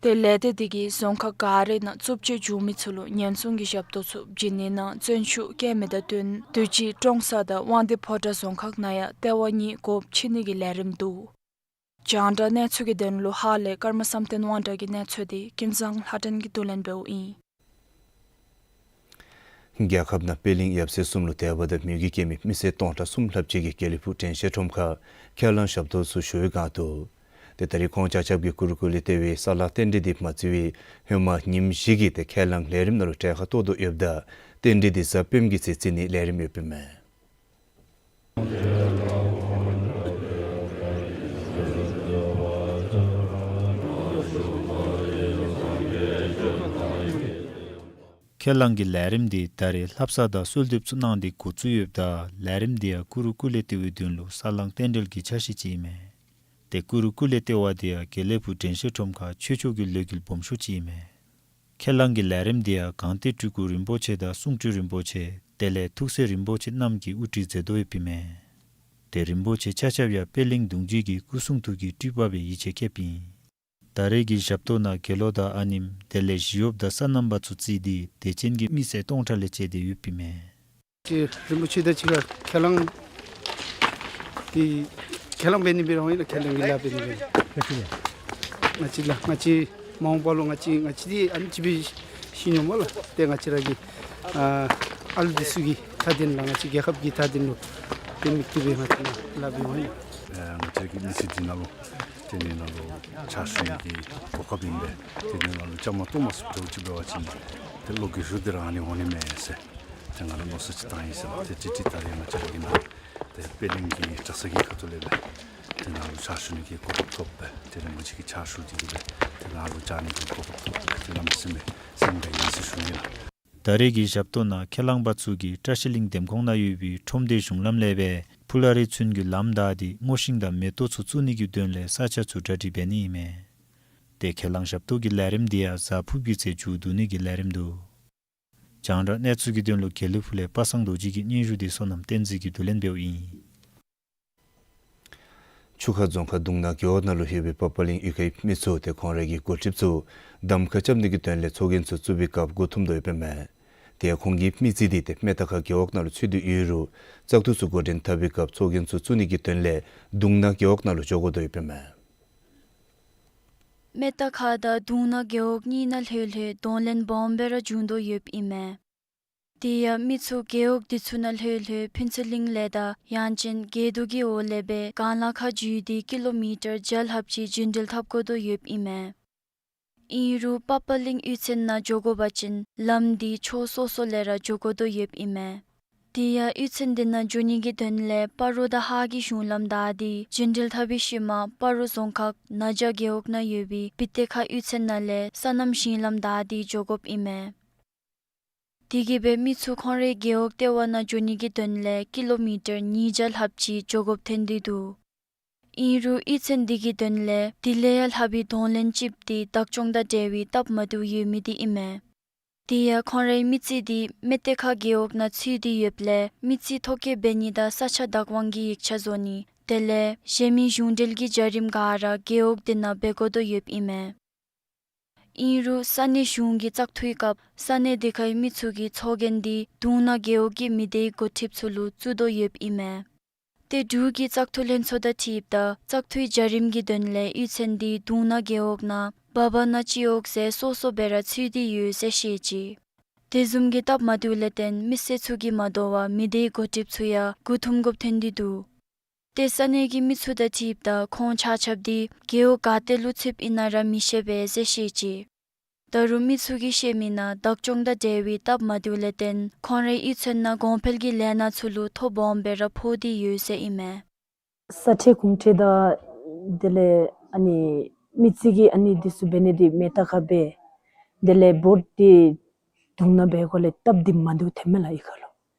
ཏེ་ལས་སྡེ་དེ་གིས་རྫོང་ཁག་ག་རའི་ནང་རྩུབ་སྤྱོད་བྱུང་མི་ཚུ་ལུ་ཉེན་སྲུང་གི་ཞབས་ཏོག་ཚུ་བྱིན་ནི་ནང་བརྩོན་ཤུགས་བསྐྱེད་མི་དང་བསྟུན་དུས་ཅི་ཀྲོང་གསར་དང་དབང་འདུས་ཕོ་བྲང་རྫོང་ཁག་ནང་ཡང་ལྟེ་བ་གཉིས་སྒོ་ཕྱེ་ནི་གི་ལས་རིམ་འདུག། རྒྱང་བསྒྲགས་གནས་ཚུལ་གྱི་དོན་ལུ་ཧཱ་ལས་ཀརྨ་བསམ་གཏན་དབང་གྲགས་ཀྱི་གནས་ཚུལ་དེ་ཀུན་བཟང་ལྷ་སྒྲོན་གྱིས་བསྡུ་ལེན་འབདཝ་ཨིན། རྒྱལ་ཁབ་ནང་པད་གླིང་ཡབ་སྲས་གསུམ་ལུ་དད་པ་དང་མོས་གུས་བསྐྱེད་མི་མི་སེར་སྟོང་ཕྲག་གསུམ་ལྷགཔ་ཅིག་གིས་དགེ་ལེགས་ཕུག་དྲན་ཤེས་ཁྲོམ་ཁར་ཁས་བླངས་ཞབས་ཏོག་ཚུ་ཞུ་བའི་སྒང་དུ། ཏེ་ད་རེས་ཁོང་ཆ་ཁྱབ་ཀྱིས་གུ་རུ་ཀུ་ལེ་ལྟེ་བའི་ས་ལང་རྟེན་འབྲེལ་འདི་མ་བརྩི་བར་ཧེ་མ་ཉིནམ་བཞི་གི་ཏེ་ཁས་བླངས་ལས་རིམ་ནང་ལུ་གྲལ་ཁར་གཏོགས་དོ་ཡོདཔ་ད་རྟེན་འབྲེལ་འདི་གཟའ་སྤེནམ་གྱི་ཚེ་བརྩི་ནིའི་ལས་རིམ་ཡོདཔ་ཨིན་མས། ཁས་བླངས་ཀྱི་ལས་རིམ་འདི་ད་རེས་ལྷ་བསང་དང་གསོལ་འདེབས་ཚུ་གནང་སྟེ་འགོ་བཙུགས་ཡོདཔ་ད་ལས་རིམ་འདི་ཡང་གུ་རུ་ཀུ་ལེ་ལྟེ་བའི་མདུན་ལུ་ས་ལང་རྟེན་འབྲེལ་གྱི་ཆ་ཤས་ཅིག་ཨིན་མས། ཏེ་གུ་རུ་ཀུ་ལེ་ལྟེ་བ་འདི་ཡང་དགེ་ལེགས་ཕུག་དྲན་ཤེས་ཁྲོམ་ཁར་ཆོས་ཕྱོགས་ཀྱི་ལས་འགུལ་སྦོམ་ཤོས་ཅིག་ཨིན་མས། ཁས་བླངས་ཀྱི་ལས་རིམ་འདི་ཡང་སྒང་སྟེང་སྤྲུལ་སྐུ་རིན་པོ་ཆེ་དང་གསུང་སྤྲུལ་རིན་པོ་ཆེ་དེ་ལས་ཐུགས་སྲས་རིན་པོ་ཆེ་རྣམས་ཀྱིས་དབུ་ཁྲིད་མཛད་དོ་ཡོདཔ་ཨིན་མས། ཏེ་རིན་པོ་ཆེ་ཆ་ཁྱབ་ཡང་པད་གླིང་གདུང་རྒྱུད་ཀྱི་སྐུ་གསུང་ཐུགས་ཀྱི་སྤྲུལ་པ་སྦེ་ཡིད་ཆེས་བསྐྱེདཔ་ཨིན། ད་རེས་ཀྱི་ཞབས་ཏོག་ནང་དགེ་སློང་དང་ཨ་ནེམོ་དེ་ལས་ཞི་གཡོགཔ་དང་སོ་ནམ་པ་ཚུ་བརྩིས་ཏེ་དད་ཅན་གྱི་མི་སེར་སྟོང་ཕྲག་ལས་བཅད་དེ་ཡོདཔ་ཨིན་མས། ཅིག་རིན་པོ་ཆེ་དང་གཅིག་ཁར་ཁས་བླངས་འདི་ཁས་བླངས་འབད་ནི་འབད་རུང་ཨིན་ལགས། ཁས་བླངས་ཀྱི་ལཱ་འབད་ནི་འབད་རུང་ང་བཅས་ལགས་ང་བཅས་མ་འོངས་པ་ལུ་ང་བཅས་ང་བཅས་འདི་ཨ་ནི་ཅིག་སྦེ་ཤི་ནི་སྨོ་ལགས། ཏེ་ང་བཅས་ར་གི་ཨ་ཨ་ལུ་འདི་ཚུ་གི་མཐའ་དོན་ལུ་ང་བཅས་རྒྱལ་ཁབ་ཀྱི་མཐའ་དོན་ལུ་ཏེ་དམིགས་ཏེ་སྦེ་ང་བཅས་ལཱ་འབདཝ་ཨིན། ཨ་ང་བཅས་ཀྱི་མི་ཚེ་འདི་ནང་ལུ་ཏེ་ནི་ནང་ལུ་ཕྱག་ཞུ་ནི་གི་གོ་སྐབས་ཨིན་པས། ཏེ་ནི་ནང་ལུ་བཅའ་མར་གཏོགས་མ་ཚུགསཔ་འདྲཝ་ཅིག་འབད་བ་ཅིན་ཏེ་བློ་འགྱོད་ཤུགས་འདི་ར་ཨ་ནི་འོང་ནི་མས་ཟེར་ཏེ་ང་ལུ་མནོ་བསམ་ཅིག་བཏང་ཡི་ཟེར་ལགས། ཏེ་ཏེ་ཏེ་ད་རེས་ང་བཅས་ར་གི་ནང་ཏེ་པད་གླིང་གི་གྲྭ་ཚང་གི་ཁ་ཐུག་ལས་སྦེ་ཏེ་ནཱ་ལུ་ཕྱག་ཞུ་ནི་གི་གོ་སྐབས་ཐོབ་སྦེ་ཏེ་རིན་པོ་ཆེ་གི་ཕྱག་ཞུ་སྟེ་གི་སྦེ་ཏེ་ནཱ་ལུ་བཅར་ནི་གི་གོ་སྐབས་ཐོབ་སྦེ་ཏེ་གནམ་མེད་ས་མེད་སེམས་དགའ་ཡི་ཟེར་ཞུ་ནི་ལགས། ད་རེས་ཀྱི་ཞབས་ཏོག་ནང་ཁས་བླངས་པ་ཚུ་གིས་བཀྲ་ཤིས་གླིང་འདེམས་ཁོངས་ནང་ཡོད་པའི་ཁྲོམ་སྡེ་གཞུང་ལམ་ལས་སྦེ་ཕུ་ལ་རི་ཚུན་གྱི་ལམ་བདའ་སྟེ་སྔོ་ཤིང་དང་མེ་ཏོག་ཚུ་བཙུགས་ནི་གི་དོན་ལས་ས་ཆ་ཚུ་གྲ་སྒྲིག་འབད་ནི་ཨིན་མས། ཏེ་ཁས་བླངས་ཞབས་ཏོག་གི་ལས་རིམ་འདི་ཡང་གཟའ་ཕུར་བུའི་ཚེ་མཇུག་བསྡུ་ནི་གི་ལས་རིམ་འདུག། རྒྱང་བསྒྲགས་གནས་ཚུལ་གྱི་དོན་ལུ་དགེ་ལེགས་ཕུག་ལས་པ་སངས་རྡོ་རྗེ་གི་སྙན་ཞུ་འདི་བསོད་ནམས་བསྟན་འཛིན་གྱིས་བསྡུ་ལེན་འབདཝ་ཨིན། ཆུ་ཁ་རྫོང་ཁག་དུང་ནག་རྒེད་འོག་ནང་ལུ་ཡོད་པའི་པ་པ་གླིང་གཡུས་ཁའི་མི་ཚུ་ཏེ་ཁོང་རའི་གི་འགོ་ཁྲིདཔ་ཚུ་གདམ་ཁ་རྐྱབ་ནི་གི་དོན་ལས་ཚོགས་རྒྱན་ཚུ་བཙུགས་པའི་སྐབས་མགུ་འཐོམ་དོ་ཡོདཔ་ཨིན་མས། ཏེ་ཁོང་གི་མི་རྩིས་འདི་ཏེ་མེ་ཏ་ཁ་རྒེད་འོག་ནང་ལུ་ཚུད་དེ་ཡོད་རུང་བཙག་འཐུ་ཚུ་འགོ་འདྲེན་འཐབ་པའི་སྐབས་ཚོགས་རྒྱན་ཚུ་བཙུགས་ནི་གི་དོན་ལས་དུང་ནག་རྒེད་འོག་ནང་ལུ་འགྱོ་དགོ་དོ་ཡོདཔ་ཨིན་མས། མེ་ཏ་ཁ་དང་དུང་ནག་རྒེད་འོག་གཉིས་ནང་ལྷོད་ལྷོད་གདོང་ལེན་སྦོམ་སྦེ་ར་བྱུང་དོ་ཡོདཔ་ཨིན་མས། དེ་ཡང་མི་ཚུ་རྒེད་འོག་དེ་ཚུ་ནང་ལྷོད་ལྷོད་ཕུན་ཚོགས་གླིང་ལས་དང་ཡང་ཅིན་རྒྱལ་རྡོ་གི་འོག་ལས་སྦེ་གངས་ལ་ཁ་བརྒྱུད་དེ་ཀི་ལོ་མི་ཊར་བརྒྱ་ལྷགཔ་ཅིག་རྒྱུན་འགྲུལ་འཐབ་དགོ་དོ་ཡོདཔ་ཨིན་མས། ཨིན་རུང་པ་པ་གླིང་གཡུས་ཚན་ནང་འགྱོ་དགོ་པ་ཅིན་ལམ་འདི་ཕྱོགས་སོ་སོ་ལས་ར་འགྱོ་དགོ་དོ་ཡོདཔ་ཨིན་མས། དེ་ཡང་གཡུས་ཚན་དེ་ནང་འགྱོ་ནི་གི་དོན་ལས་སྤ་རོ་དང་ཧཱ་གི་གཞུང་ལམ་བདའ་སྟེ་རྒྱུན་འགྲུལ་འཐབ་པའི་ཤུལ་མ་སྤ་རོ་རྫོང་ཁག་ན་ཇ་རྒེད་འོག་ནང་ཡོད་པའི་བི་ཏེ་ཁ་གཡུས་ཚན་ནང་ལས་སོ་ནམ་ཞིང་ལམ་བདའ་སྟེ་འགྱོ་དགོཔ་ཨིན་མས། དེ་གིས་སྦེ་མི་ཚུ་ཁོང་རའི་རྒེད་འོག་ལྟེ་བ་ནང་འགྱོ་ནི་གི་དོན་ལས་ཀི་ལོ་མི་ཊར་ཉིས་བརྒྱ་ལྷགཔ་ཅིག་འགྱོ་དགོཔ་ཐོན་ཏེ་འདུག། ཨིན་རུང་གཡུས་ཚན་དེ་གི་དོན་ལས་དེ་ལས་ཡང་ལྷག་པའི་གདོང་ལེན་ཅིག་འདི་བདག་སྐྱོང་དང་འབྲེལ་བའི་སྟབས་མ་བདེཝ་ཡོད་མི་འདི་ཨིན་མས། དེ་ཡང་ཁོང་རའི་མི་རྩིས་འདི་མེ་ཏེ་ཁ་རྒེད་འོག་ནང་ཚུད་དེ་ཡོདཔ་ལས་མི་རྩིས་ཐོ་བཀོད་འབད་ནི་དང་ས་ཆ་བདག་དབང་གི་ཡིག་ཆ་བཟོ་ནི་དེ་ལས་གཞན་མི་གཞུང་འབྲེལ་གྱི་བྱ་རིམ་ག་ར་རྒེད་འོག་དེ་ནང་འབད་དགོ་དོ་ཡོདཔ་ཨིན་མས། ཨིན་རུང་ས་གནས་གཞུང་གི་བཙག་འཐུའི་སྐབས་ས་གནས་དེ་ཁའི་མི་ཚུ་གིས་ཚོགས་རྒྱན་འདི་དུང་ནག་རྒེད་འོག་གི་མི་སྡེའི་འགོ་ཁྲིདཔ་ཚུ་ལུ་བཙུགས་དོ་ཡོདཔ་ཨིན་མས། ཏེ་འབྲུག་གི་བཙག་འཐུ་ལྷན་ཚོགས་དང་འཁྲིལཝ་ད་བཙག་འཐུའི་བྱ་རིམ་གྱི་དོན་ལས་གཡུས་ཚན་འདི་དུང་ནག་རྒེད་འོག་ནང་བར་བར་ན་སྤྱི་འོག་ཟེར་སོ་སོ་སྦེ་ར་ཚུད་དེ་ཡོད་ཟེར་བཤད་ཅི། དེ་བཟུམ་གྱི་སྟབས་མ་བདེཝ་ལས་བརྟེན་མི་སེར་ཚུ་གིས་མ་དོ་བར་མི་སྡེའི་འགོ་ཁྲིདཔ་ཚུ་ཡང་མགུ་འཐོམ་དགོཔ་ཐོན་ཏེ་འདུག། ཏེ་ས་གནས་ཀྱི་མི་ཚུ་དང་འཁྲིལཝ་ད་ཁོང་ཆ་ཁྱབ་འདི་རྒེད་འོག་ག་ཏེ་ལུ་ཚུདཔ་ཨིན་ན་ར་མི་ཤེས་པས་ཟེར་བཤད་ཅི། ད་རུང་མི་ཚུ་གིས་བཤད་མི་ནང་བདག་སྐྱོང་དང་འབྲེལ་བའི་སྟབས་མ་བདེཝ་ལས་བརྟེན་ཁོང་རའི་གཡུས་ཚན་ནང་གོང་འཕེལ་གྱི་ལས་སྣ་ཚུ་ལུ་ཐོ་སྦོམ་སྦེ་ར་ཕོག་སྟེ་ཡོད་ཟེར་ཨིན་མས། ས་ཁྲལ་གུང་ཁྲན་དང་དེ་ལས་ཨ་ནི་མི་རྩིས་ཀྱི་ཨ་ནི་འདི་ཚུ་འབད་ནི་འདི་མེ་ཏ་ཁ་འབད། དེ་ལས་བོཊ་འདི་དུང་ནག་འབད་དགོཔ་ལས་སྟབས་འདི་མ་བདེཝ་ཐོནམ་མས་ལགས་གཡུས་ཁ་ལུ།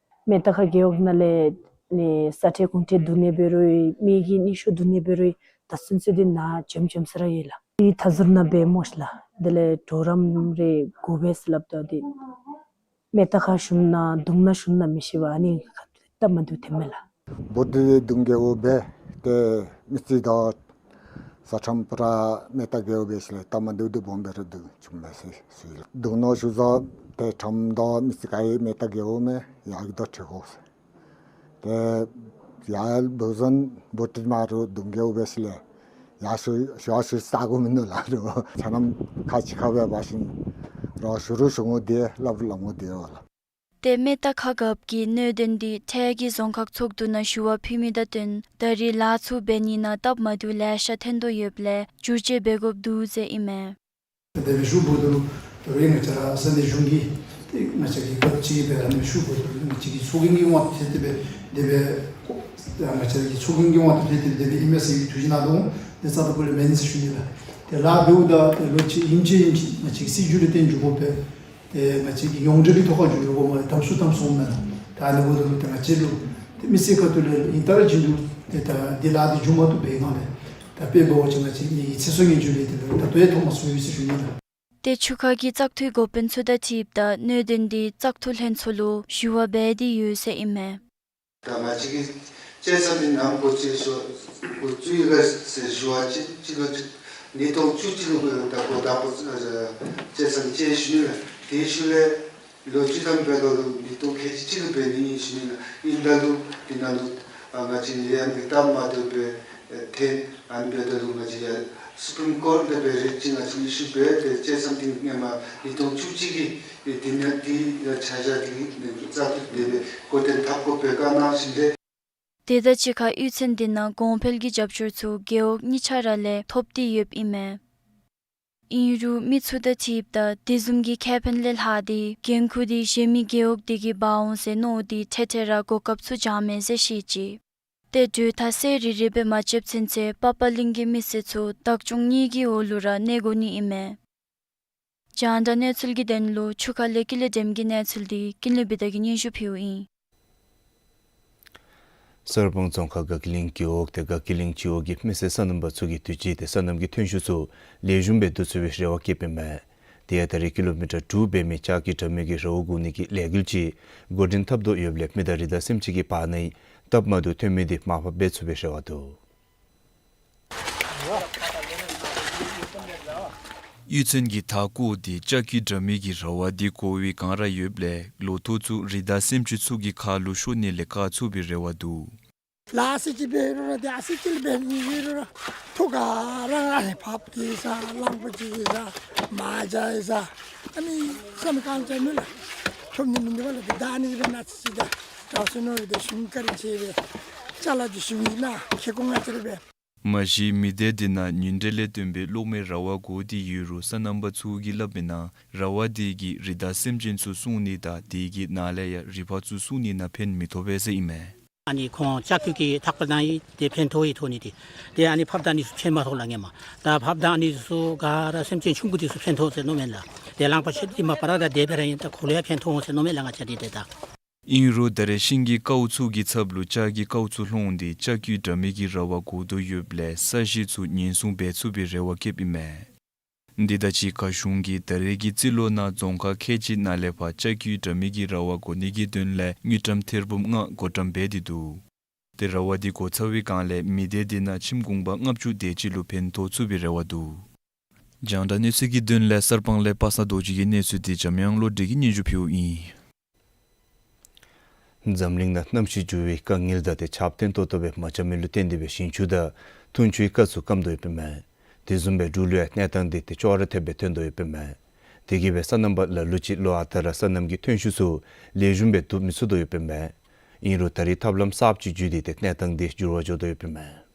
མེ་ཏ་ཁ་རྒེད་འོག་ནང་ལས་ནི་ས་ཁྲལ་གུང་ཁྲན་བསྡུ་ནི་འབད་རུང་མི་གི་སྙན་ཞུ་བསྡུ་ནི་འབད་རུང་ད་ཚུན་ཚོད་འདི་ནཱ་འཇམ་འཇམ་ས་ར་ཡོད་ལགས། འདི་མཐའ་ཟུར་ནང་འབད་སྨོ་ཤིག་ལགས། དེ་ལས་གྲོགས་རམ་རེ་དགོ་པས་ཟེར་སླབ་ད་འདི་མེ་ཏ་ཁ་ཞུཝ་ན་དུང་ནག་ཞུཝ་ན་མི་ཤེས་པས། ཨ་ནི་ཁ་ཐུག་སྟབས་མ་བདེཝ་ཐོནམ་མས་ལགས། བོཊ་འདི་དུང་རྒེད་འོག་འབད། ཏེ་མི་རྩིས་དང་ས་ཁྲམ་པ་ར་མེ་ཏ་རྒེད་འོག་འབད་ཞིནམ་ལས་སྟབས་མ་བདེཝ་འདི་སྦོམ་སྦེ་ར་འདུག་བྱུངམ་མས་ཟེར་ཞུ་ཡི་ལགས། དུང་ནག་ཞུ་ས་ཏེ་ཁྲམ་དང་མི་རྩིས་ག་ཡང་མེ་ཏ་རྒེད་འོག་མས། ཡར་གྱི་དོ་འཁྲིད་དགོ་ཟེར། ཏེ་ཡར་འབདཝ་བཟུམ་བོཊ་འདི་མ་རུང་དུང་རྒེད་འོག་འབད་ཞིནམ་ལས་ཡར་ཞུ་ཞུ་ཞུ་ས་གོ་མིན་འདུག་ལགས། རོགས་ཆ་མཉམ་ཁ་གཅིག་ཁར་སྦེ་འབད་ཞིནམ་རོགས་ཞུ་རུང་ཞུ་འོང་དེ་སླབ་རུང་སླབ་འོང་དེ་ཡོད་ལགས། ཏེ་མེ་ཏ་ཁ་རྒཔོ་གིས་གནད་དོན་འདི་འཕྲལ་གྱི་རྫོང་ཁག་ཚོགས་འདུ་ནང་ཞུ་བ་ཕུལ་མི་དང་བསྟུན་ད་རེས་ལཱ་ཚུ་འབད་ནི་ནང་སྟབས་མ་བདེཝ་ལེ་ཤ་ཐོན་དོ་ཡོདཔ་ལས་བསྒྱུར་བཅོས་འབད་དགོཔ་འདུག་ཟེར་ཨིན་མས། དེ་སྦེ་ཞུ་འབདཝ་ད་ལུ་ད་རུང་ང་བཅས་ར་ས་གནས་གཞུང་གིས་ཏེ་ང་བཅས་ཀྱི་རྒཔོ་ཅིག་སྦེ་ར་ནི་ཞུ་འབདཝ་ད་ལུ་ང་བཅས་ཀྱི་ཚོགས་རྒྱན་གྱི་དབང་དུ་ཐལ་ཏེ་སྦེ་དེ་སྦེ་ང་བཅས་ཀྱི་ཚོགས་རྒྱན་གྱི་དབང་དུ་ཐལ་ཏེ་སྦེ་དེ་སྦེ་ཨིན་མས་ཟེར་བའི་ཐུགས་བཞེད་གནང་དོ་འོང་། དེ་རྩ་དང་པོ་ལས་མེན་ཟེར་ཞུ་ནི་ལགས། ཏེ་ལཱ་འབདཝ་ད་ཏེ་ལོ་གཅིག་ཡུན་ཅིག་ཡུན་ཅིག་ང་བཅས་ཀྱི་སྲིད་བྱུས་ལུ་བརྟེན་འགྱོ་དགོ་པས། ཏེ་ང་བཅས་ཀྱི་ཡོངས་འབྲེལ་གྱི་ཐོག་ཁར་འགྱོ་དགོ་སྨོ་ལགས། དམ་སྲུང་དམ་སྲུང་མེན་ན། ད་ཨ་ནི་འབདཝ་ད་ལུ་ཏེ་ང་བཅས་ལུ་ཏེ་མི་སེར་ཁ་ཐུག་ལས་ཨིན་ད་ར་བྱིན་དུ་ཏེ་ད་འདི་ལཱ་འདི་མཇུག་མ་བསྡུ་བའི་སྒང་ལས་ད་དཔེ་འབད་བ་ཅིན་ང་བཅས་མི་གི་ཚེ་སྲོག་ཉེན་བཅོལ་ལས་དེ་ལུ་ད་ལྟོ་ཡང་ཐོ་མ་ཚུད་ཡོད་ཟེར་ཞུ་ནི་ལགས། ཏེ་ཆུ་ཁ་གི་བཙག་འཐུའི་འགོ་དཔོན་ཚུ་དང་འཁྲིལཝ་ད་གནད་དོན་འདི་བཙག་འཐུ་ལྷན་ཚོགས་ལུ་ཞུ་བ་འབད་དེ་ཡོད་ཟེར་ཨིན་མས། ད་ང་བཅས་ཀྱིས་བཅད་མཚམས་འདི་ནམ་འགོ་བཙུགས་ཡི་ཟེར་འགོ་བཙུགས་ཡི་ག་ཟེར་ཞུ་བ་ཅིན་སྤྱི་ལོ་ཉིས་སྟོང་བཅུ་གཅིག་ལུ་ད་འགོ་དང་པོ་བཅད་མཚམས་བཅད་ཞུ་ནི་ལགས། དེའི་ཤུལ་ལས་ལོ་བཅུ་ཐམ་འབད་དོ་ལུ་ཉིས་སྟོང་ཁལ་གཅིག་ལུ་འབད་ནི་ཨིན་ཞུ་ནི་ལགས། ཨིན་ད་ལུ་འདི་ནང་ལུ་ཨ་ང་བཅས་ལས་ཡང་འདི་སྟབས་མ་བདེཝ་སྦེ་ཨེ་ཐོན། ཨ་ནི་འབདཝ་ད་ལུ་ང་བཅས་ཡར་སུ་པིམ་ཀོཊ་ལས་སྦེ་རེཊ་ཅིག་ང་བཅས་ཨི་ཤུ་འབད་དེ་བཅད་མཚམས་འདི་སྔོན་མ་ཉིས་སྟོང་བཅུ་གཅིག་གི་ཨེ་འདི་ནང་འདི་ཡང་ཆ་བཞག་འདི་ནང་བཙག་འཐུ་དེ་སྦེ་འགོ་འདྲེན་འཐབ་དགོ་པའི་བཀའ་གནང་ཞིནམ་ལས། དེ་དང་གཅིག་ཁར་གཡུས་ཚན་འདི་ནང་གོང་འཕེལ་གྱི་རྒྱབ་སྐྱོར་ཚུ་རྒེད་འོག་གཉིས་ཆ་ར་ལས་ཐོབ་སྟེ་ཡོདཔ་ཨིན་མས། ཨིན་རུང་མི་ཚུ་དང་འཁྲིལཝ་ད་དེ་བཟུམ་གྱི་ཁེ་ཕན་ལས་ལྷག་སྟེ་འགན་ཁུར་འདི་གཞན་མི་རྒེད་འོག་དེ་གིས་འབག་འོང་ཟེར་མནོ་སྟེ་འཕྲལ་འཕྲལ་ར་གོ་སྐབས་ཚུ་བྱང་མས་ཟེར་བཤད་ཅི། ཏེ་གྲོས་ཐག་སེ་རི་རི་སྦེ་མ་བཅདཔ་ཚུན་ཚོད་པ་པ་གླིང་གི་མི་སེར་ཚུ་བདག་སྐྱོང་གཉིས་ཀྱི་འོག་ལུ་ར་གནས་དགོ་ནི་ཨིན་མས། རྒྱང་བསྒྲགས་གནས་ཚུལ་གྱི་དོན་ལུ་ཆུ་ཁ་ལས་ཀི་ལས་འགྲེམས་ཀྱི་གནས་ཚུལ་འདི་ཀུན་ལེགས་བི་དྷ་གིས་སྙན་ཞུ་ཕུལཝ་ཨིན། གསར་སྤང་རྫོང་ཁག་དགའ་སྐྱིད་གླིང་རྒེད་འོག་དེ་དགའ་སྐྱིད་གླིང་སྤྱི་འོག་གི་མི་སེར་སོ་ནམ་པ་ཚུ་གིས་དུས་ཅི་དེ་སོ་ནམ་གྱི་ཐོན་ཤུགས་ཚུ་ལེགས་ཤོམ་སྦེ་བསྡུ་ཚུགས་པའི་རེ་བ་བསྐྱེདཔ་ཨིན་མས། དེ་ཡང་ད་རེས་ཀི་ལོ་མི་ཊར་དྲུག་འབད་མི་ལྕགས་ཀྱི་དྲ་མིག་གི་ར་བ་བསྒོར་ནི་གི་ལས་འགུལ་ཅིག་འགོ་འདྲེན་འཐབ་དོ་ཡོདཔ་ལས་མི་དང་རི་དྭགས་སེམས་ཅན་གྱི་བར་ན་སྟབས་མ་བདེཝ་ཐོན་མི་དེ་མར་ཕབ་འབད་ཚུགས་པའི་རེ་བ་འདུག། གཡུས་ཚན་གྱིས་མཐའ་བསྐོར་ཏེ་ལྕགས་ཀྱི་དྲ་མིག་གི་ར་བ་དེ་བསྒོར་བའི་སྒང་ར་ཡོདཔ་ལས་ལོ་ཐོག་ཚུ་རི་དྭགས་སེམས་ཅན་ཚུ་གི་ཁ་ལུ་ཤོར་ནི་ལས་བཀག་ཚུགས་པའི་རེ་བ་འདུག། ལཱ་ས་ཅིག་འབད་རུང་ར་དེ་ཨ་ཙི་ཅིག་འབད་ནི་ཡོད་རུང་ར་ཐོག་ཁར་ར་ཨ་ནི་ཕབ་ཀྱི་ས་གླང་པོ་ཆེ་གི་ས་མ་བྱ་ཡི་ས་ཨ་ནི་བསམ་གང་ཅི་མེད་ལགས། ཁྱོབ་ནི་མིན་འདུག་པ་ལགས། དེ་བདའ་ནི་སྦེ་ན་ཙི་ཅིག་ད་དྲག་སོ་ནུག་རུང་དེ་གཞུང་བཀའ་དྲིན་ཆེ་སྦེ་ཅ་ལ་དེ་གཞུང་ཨིན་ན་ཁེ་ཀོ་ང་ཅིག་ར་སྦེ། མ་གཞི་མི་སྡེ་དེ་ནང་ཉིན་དྲོད་ལས་བརྟེན་པའི་གློག་མེ་ར་བ་བསྒོར་ཏེ་ཡོད་རུང་སོ་ནམ་པ་ཚུ་གིས་སླབ་མིའི་ནང་ར་བ་དེ་གིས་རི་དྭགས་སེམས་ཅན་ཚུ་སྲུང་ནི་དང་དེ་གི་ནང་ལས་ཡང་རི་ཕག་ཚུ་སྲུང་ནི་ནང་ཕན་མི་ཐོགས་པས་ཟེར་ཨིན་མས། ཨ་ནི་ཁོང་ལྕགས་ཀྱུ་གི་ཐགཔ་ནང་ཡི་དེ་ཕན་ཐོགས་ཡི་ཐོགས་ནི་དེ། དེ་ཨ་ནི་ཕབ་བདའ་ནི་ཚུ་ཕན་མ་ཐོགས་ལགས་ངེས་མ། ད་ཕབ་བདའ་ནི་ཚུ་ག་ར་སེམས་ཅན་ཆུང་ཀུ་དེ་ཚུ་ཕན་ཐོགས་ཟེར་མནོཝ་མས་ལགས། དེ་གླང་པོ་ཆེ་དེ་མ་པ་ར་ད་དེ་སྦེ་ར་ཨིན། ད་ཁོ་ལུ་ཡང་ཕན་ཐོགས་འོང་ཟེར་མནོཝ་མས་ལགས་ང་བཅས་འདི་དེ་ད། ཨིན་རུང་ད་རེས་ཤིང་གི་ཀཝ་ཚུ་གི་ཚབ་ལུ་ལྕགས་ཀྱི་ཀཝ་ཚུ་ལྷོངས་ཏེ་ལྕགས་ཀྱི་དྲ་མིག་གི་ར་བ་བསྒོར་དོ་ཡོདཔ་ལས་ས་གཞི་ཚུ་ཉེན་སྲུང་འབད་ཚུགས་པའི་རེ་བ་བསྐྱེདཔ་ཨིན་མས། འདི་དང་གཅིག་ཁར་གཞུང་གིས་ད་རེས་ཀྱི་རྩིས་ལོ་ནང་རྫོང་ཁག་ཁལ་གཅིག་ནང་ལས་ཕར་ལྕགས་ཀྱི་དྲ་མིག་གི་ར་བ་བསྒོར་ནི་གི་དོན་ལས་དངུལ་ཀྲམ་ཐེར་འབུམ་ལྔ་བགོ་བཀྲམ་འབད་དེ་འདུག། དེ་ར་བ་དེ་བསྒོར་ཚར་བའི་སྒང་ལས་མི་སྡེ་དེ་ནང་ཁྱིམ་གུང་པ་ལྔ་བཅུ་དེ་ཅིག་ལུ་ཕན་ཐོགས་ཚུགས་པའི་རེ་བ་འདུག། རྒྱང་བསྒྲགས་གནས་ཚུལ་གྱི་དོན་ལས་གསར་སྤང་ལས་པ་སངས་རྡོ་རྗེ་གི་གནས་ཚུལ་དེ་འཇམ་དབྱངས་བློ་གྲོས་ཀྱིས་སྙན་ཞུ་ཕུལཝ་ཨིན། འཛམ་གླིང་ནང་གནམ་གཤིས་འགྱུར་བའི་དཀའ་ངལ་དང་དེ་ཁྱབ་གདལ་ཏོག་ཏོ་སྦེ་མ་འཆམ་མི་ལུ་བརྟེན་ཏེ་སྦེ་ཞིང་ཆུ་དང་འཐུང་ཆུའི་སྐལ་ཚུ་སྐམ་དོ་ཡོདཔ་ཨིན་མས། དེ་བཟུམ་སྦེ་འབྲུག་ལུ་ཡང་གནས་སྟངས་དེ་དེ་ཅོག་ར་འཐདཔ་སྦེ་ཐོན་དོ་ཡོདཔ་ཨིན་མས། དེ་གིས་སྦེ་སོ་ནམ་པ་ལ་ལུ་ཅིག་ལོ་ཨ་རྟག་ར་སོ་ནམ་གྱི་ཐོན་ཤུགས་ཚུ་ལེགས་ཤོམ་སྦེ་བསྡུ་མི་ཚུགས་དོ་ཡོདཔ་ཨིན་མས། ཨིན་རུང་ད་རེས་ཐབས་ལམ་གསརཔ་ཅིག་བརྒྱུད་དེ་དེ་གནས་སྟངས་དེ་འགྱུར་བ་འགྱོ་དོ་ཡོདཔ་ཨིན་མས།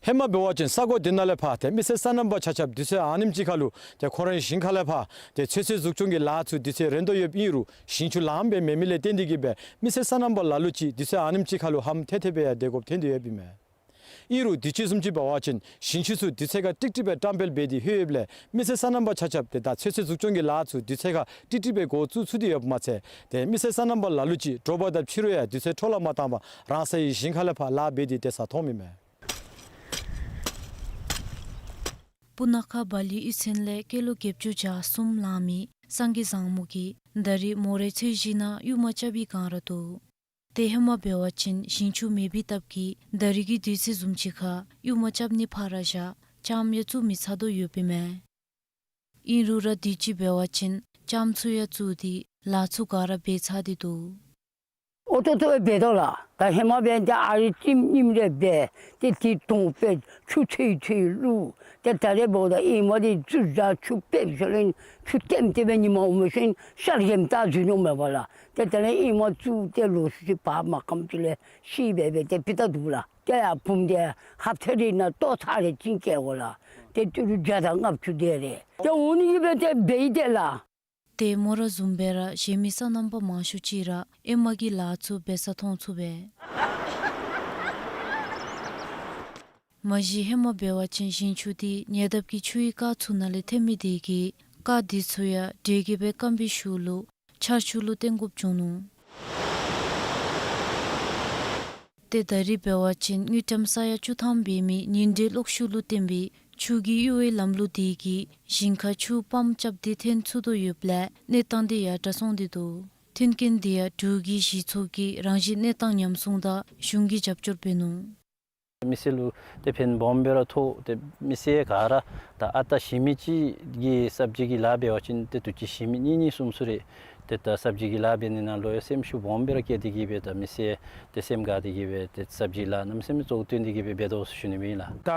ཧེ་མ་འབད་བ་ཅིན་ས་གོ་དེ་ནང་ལས་ཕར་ཏེ་མི་སེར་སོ་ནམ་པ་ཆ་ཁྱབ་དུས་ཚོད་ཨ་ནེམ་ཅིག་ཁར་ལུ་ཏེ་ཁོ་རའི་ཞིང་ཁ་ལས་ཕར་ཏེ་ཚོད་བསྲེ་འཛུགས་སྐྱོང་གི་ལཱ་ཚུ་དུས་ཚོད་རན་དོ་ཡོདཔ་ཨིན་རུང་ཞིང་ཆུ་ལངམ་སྦེ་མེད་མི་ལས་བརྟེན་ཏེ་གིས་སྦེ་མི་སེར་སོ་ནམ་པ་ལ་ལུ་ཅིག་དུས་ཚོད་ཨ་ནེམ་ཅིག་ཁར་ལུ་ཧམ་ཐལ་ཐལ་སྦེ་ཡང་སྡོད་དགོཔ་ཐོན་དོ་ཡོདཔ་ཨིན་མས། ཨིན་རུང་དུས་ཅི་བཟུམ་ཅིག་འབད་བ་ཅིན་ཞིང་ཆུ་ཚུ་དུས་ཚོད་ཁར་ཀྲིག་ཀྲི་སྦེ་བཀྲམ་སྤེལ་འབད་དེ་ལྷོད་ཡོདཔ་ལས་མི་སེར་སོ་ནམ་པ་ཆ་ཁྱབ་ཏེ་ད་ཚོད་བསྲེ་འཛུགས་སྐྱོང་གི་ལཱ་ཚུ་དུས་ཚོད་ཁར་ཀྲིག་ཀྲི་སྦེ་འགོ་བཙུགས་ཚུགས་ཏེ་ཡོདཔ་མ་ཚད་ཏེ་མི་སེར་སོ་ནམ་པ་ལ་ལུ་ཅིག་དྲོ་པ་དང་ཕྱི་རུ་ཡང་དུས་ཚོད་འཕྲོ་བརླག་མ་བཏང་པར་རང་སོའི་ཞིང་ཁ་ལས་ཕར་ལཱ་འབད་དེ་ཏེ་ས་འཐོནམ་ཨིན་མས། སྤུ་ན་ཁ་བ་ལི་གཡུས་ཚན་ལས་སྐྱེས་ལོ་བརྒྱད་ཅུ་གྱ་གསུམ་ལང་མི་སངས་རྒྱས་བཟང་མོ་གིས་ད་རེས་མོ་རའི་ཚོས་གཞི་ནང་གཡུག་མ་རྐྱབ་པའི་སྒང་ར་འདུག། ཏེ་ཧེ་མ་འབད་བ་ཅིན་ཞིང་ཆུ་མེད་པའི་སྟབས་ཀྱིས་ད་རེས་ཀྱི་དུས་ཚོད་བཟུམ་ཅིག་ཁར་གཡུག་མ་རྐྱབ་ནི་ཕར་བཞག་ལྕངམ་ཡང་བཙུགས་མི་ཚར་དོ་ཡོདཔ་ཨིན་མས། ཨིན་རུང་ར་དུས་ཅི་འབད་བ་ཅིན་ལྕངམ་ཚུ་ཡང་བཙུགས་ཏེ་ལཱ་ཚུ་ག་ར་འབད་ཚར་ཏེ་འདུག། ཨོ་ཏོག་ཏོ་འབད་དོ་ལགས། ད་ཧེ་མ་འབད་ཏེ་ཨ་རི་ཅིམ་ཉིམ་རེ་འབད་ཏེ་དེ་དོང་སྦེ་ཆུ་ཐོན་ཐོན་བླུགས། ཏེ་ད་རེས་འབདཝ་ད་ཨེ་མ་དེ་བཙུགས་བཞག་ཆུ་འབདཝ་ཞིནམ་ལས་ཆུ་ལྟེམ་ལྟེ་སྦེ་ཉིམ་འོང་མི་ཤེས་ཤར་གྱིམ་ད་འཛུལ་ནུག་མས་པ་ལགས། ཏེ་ད་རེས་ཨེ་མ་བཙུགས་ཏེ་ལོ་ཤུལ་ཅིག་བར་མ་གམ་ཅིག་ལས་ཤི་སྦེ་སྦེ་ཏེ་ཕུད་ད་འདུག་ལགས། ཏེ་ཡར་བུམོ་དེ་ཧབ་ཐེངས་རེ་ནང་ལྟོ་ཚང་རེ་ཅིག་བསྐྱལ་དགོ་ལགས། ཏེ་ཏི་རུ་བརྒྱ་དང་ལྔ་བཅུ་དེ་རེ་ཏེ་འོང་ནི་གི་སྦེ་ཏེ་འབད་ཡི་ཏེ་ལགས། ཏེ་མོ་ར་བཟུམ་སྦེ་ར་གཞན་མི་སོ་ནམ་པ་མང་ཤོས་ཅིག་ར་ཨེ་མ་གི་ལཱ་ཚུ་འབད་ས་མཐོང་ཚུགས་པས། མ་གཞི་ཧེ་མ་འབད་བ་ཅིན་ཞིང་ཆུ་དེ་ཉེ་འདབས་ཀྱི་ཆུའི་རྐ་ཚུ་ནང་ལས་ཐོན་མི་དེ་གིས་རྐ་དེ་ཚུ་ཡང་དྲོད་ཀྱིས་སྦེ་སྐམ་པའི་ཤུལ་ལུ་ཆར་ཆུ་ལུ་བརྟེན་དགོཔ་བྱུང་ནུག། ཏེ་ད་རེས་འབད་བ་ཅིན་དངུལ་ཀྲམ་ས་ཡ་བཅུ་ཐམ་འབད་མི་ཉིན་དྲོད་གློག་ཤུགས་ལུ་བརྟེན་པའི་ཆུ་གི་གཡུར་བའི་ལམ་ལུགས་དེ་གིས་ཞིང་ཁར་ཆུ་པམཔ་རྐྱབ་སྟེ་འཐོན་ཚུགས་དོ་ཡོདཔ་ལས་གནས་སྟངས་དེ་ཡར་དྲག་སོང་སྟེ་འདུག། མཐུན་རྐྱེན་དེ་ཡང་འབྲུག་གི་གཞི་ཚོགས་ཀྱིས་རང་བཞིན་གནས་སྟངས་ཉམས་སྲུང་དང་གཞུང་གིས་རྒྱབ་སྐྱོར་འབད་ནུག། མི་སེར་ལུ་ཏེ་ཕན་སྦོམ་སྦེ་ར་ཐོགས། ཏེ་མི་སེར་ག་ར་ད་ཨ་རྟག་ཞི་མི་ཅིག་གིས་ས་བྱི་གི་ལཱ་འབད་བ་ཅིན་ཏེ་དུས་ཅི་ཞི་མི་གཉིས་གཉིས་གསུམ་གསུམ་རེ་ཏེ་ད་ས་བྱི་གི་ལཱ་འབད་ནི་ནང་ལུ་ཡང་སེམས་ཤུགས་སྦོམ་སྦེ་ར་བསྐྱེད་དེ་གིས་སྦེ་ད་མི་སེར་ཏེ་སེམས་དགའ་སྟེ་གིས་སྦེ་ཏེ་ས་བྱི་ལཱ་གནམ་མེད་ས་མེད་བཙོག་བཏོན་ཏེ་གིས་སྦེ་འབད་དོ་ཟེར་ཞུ་ནི་ཨིན་ལགས། ད་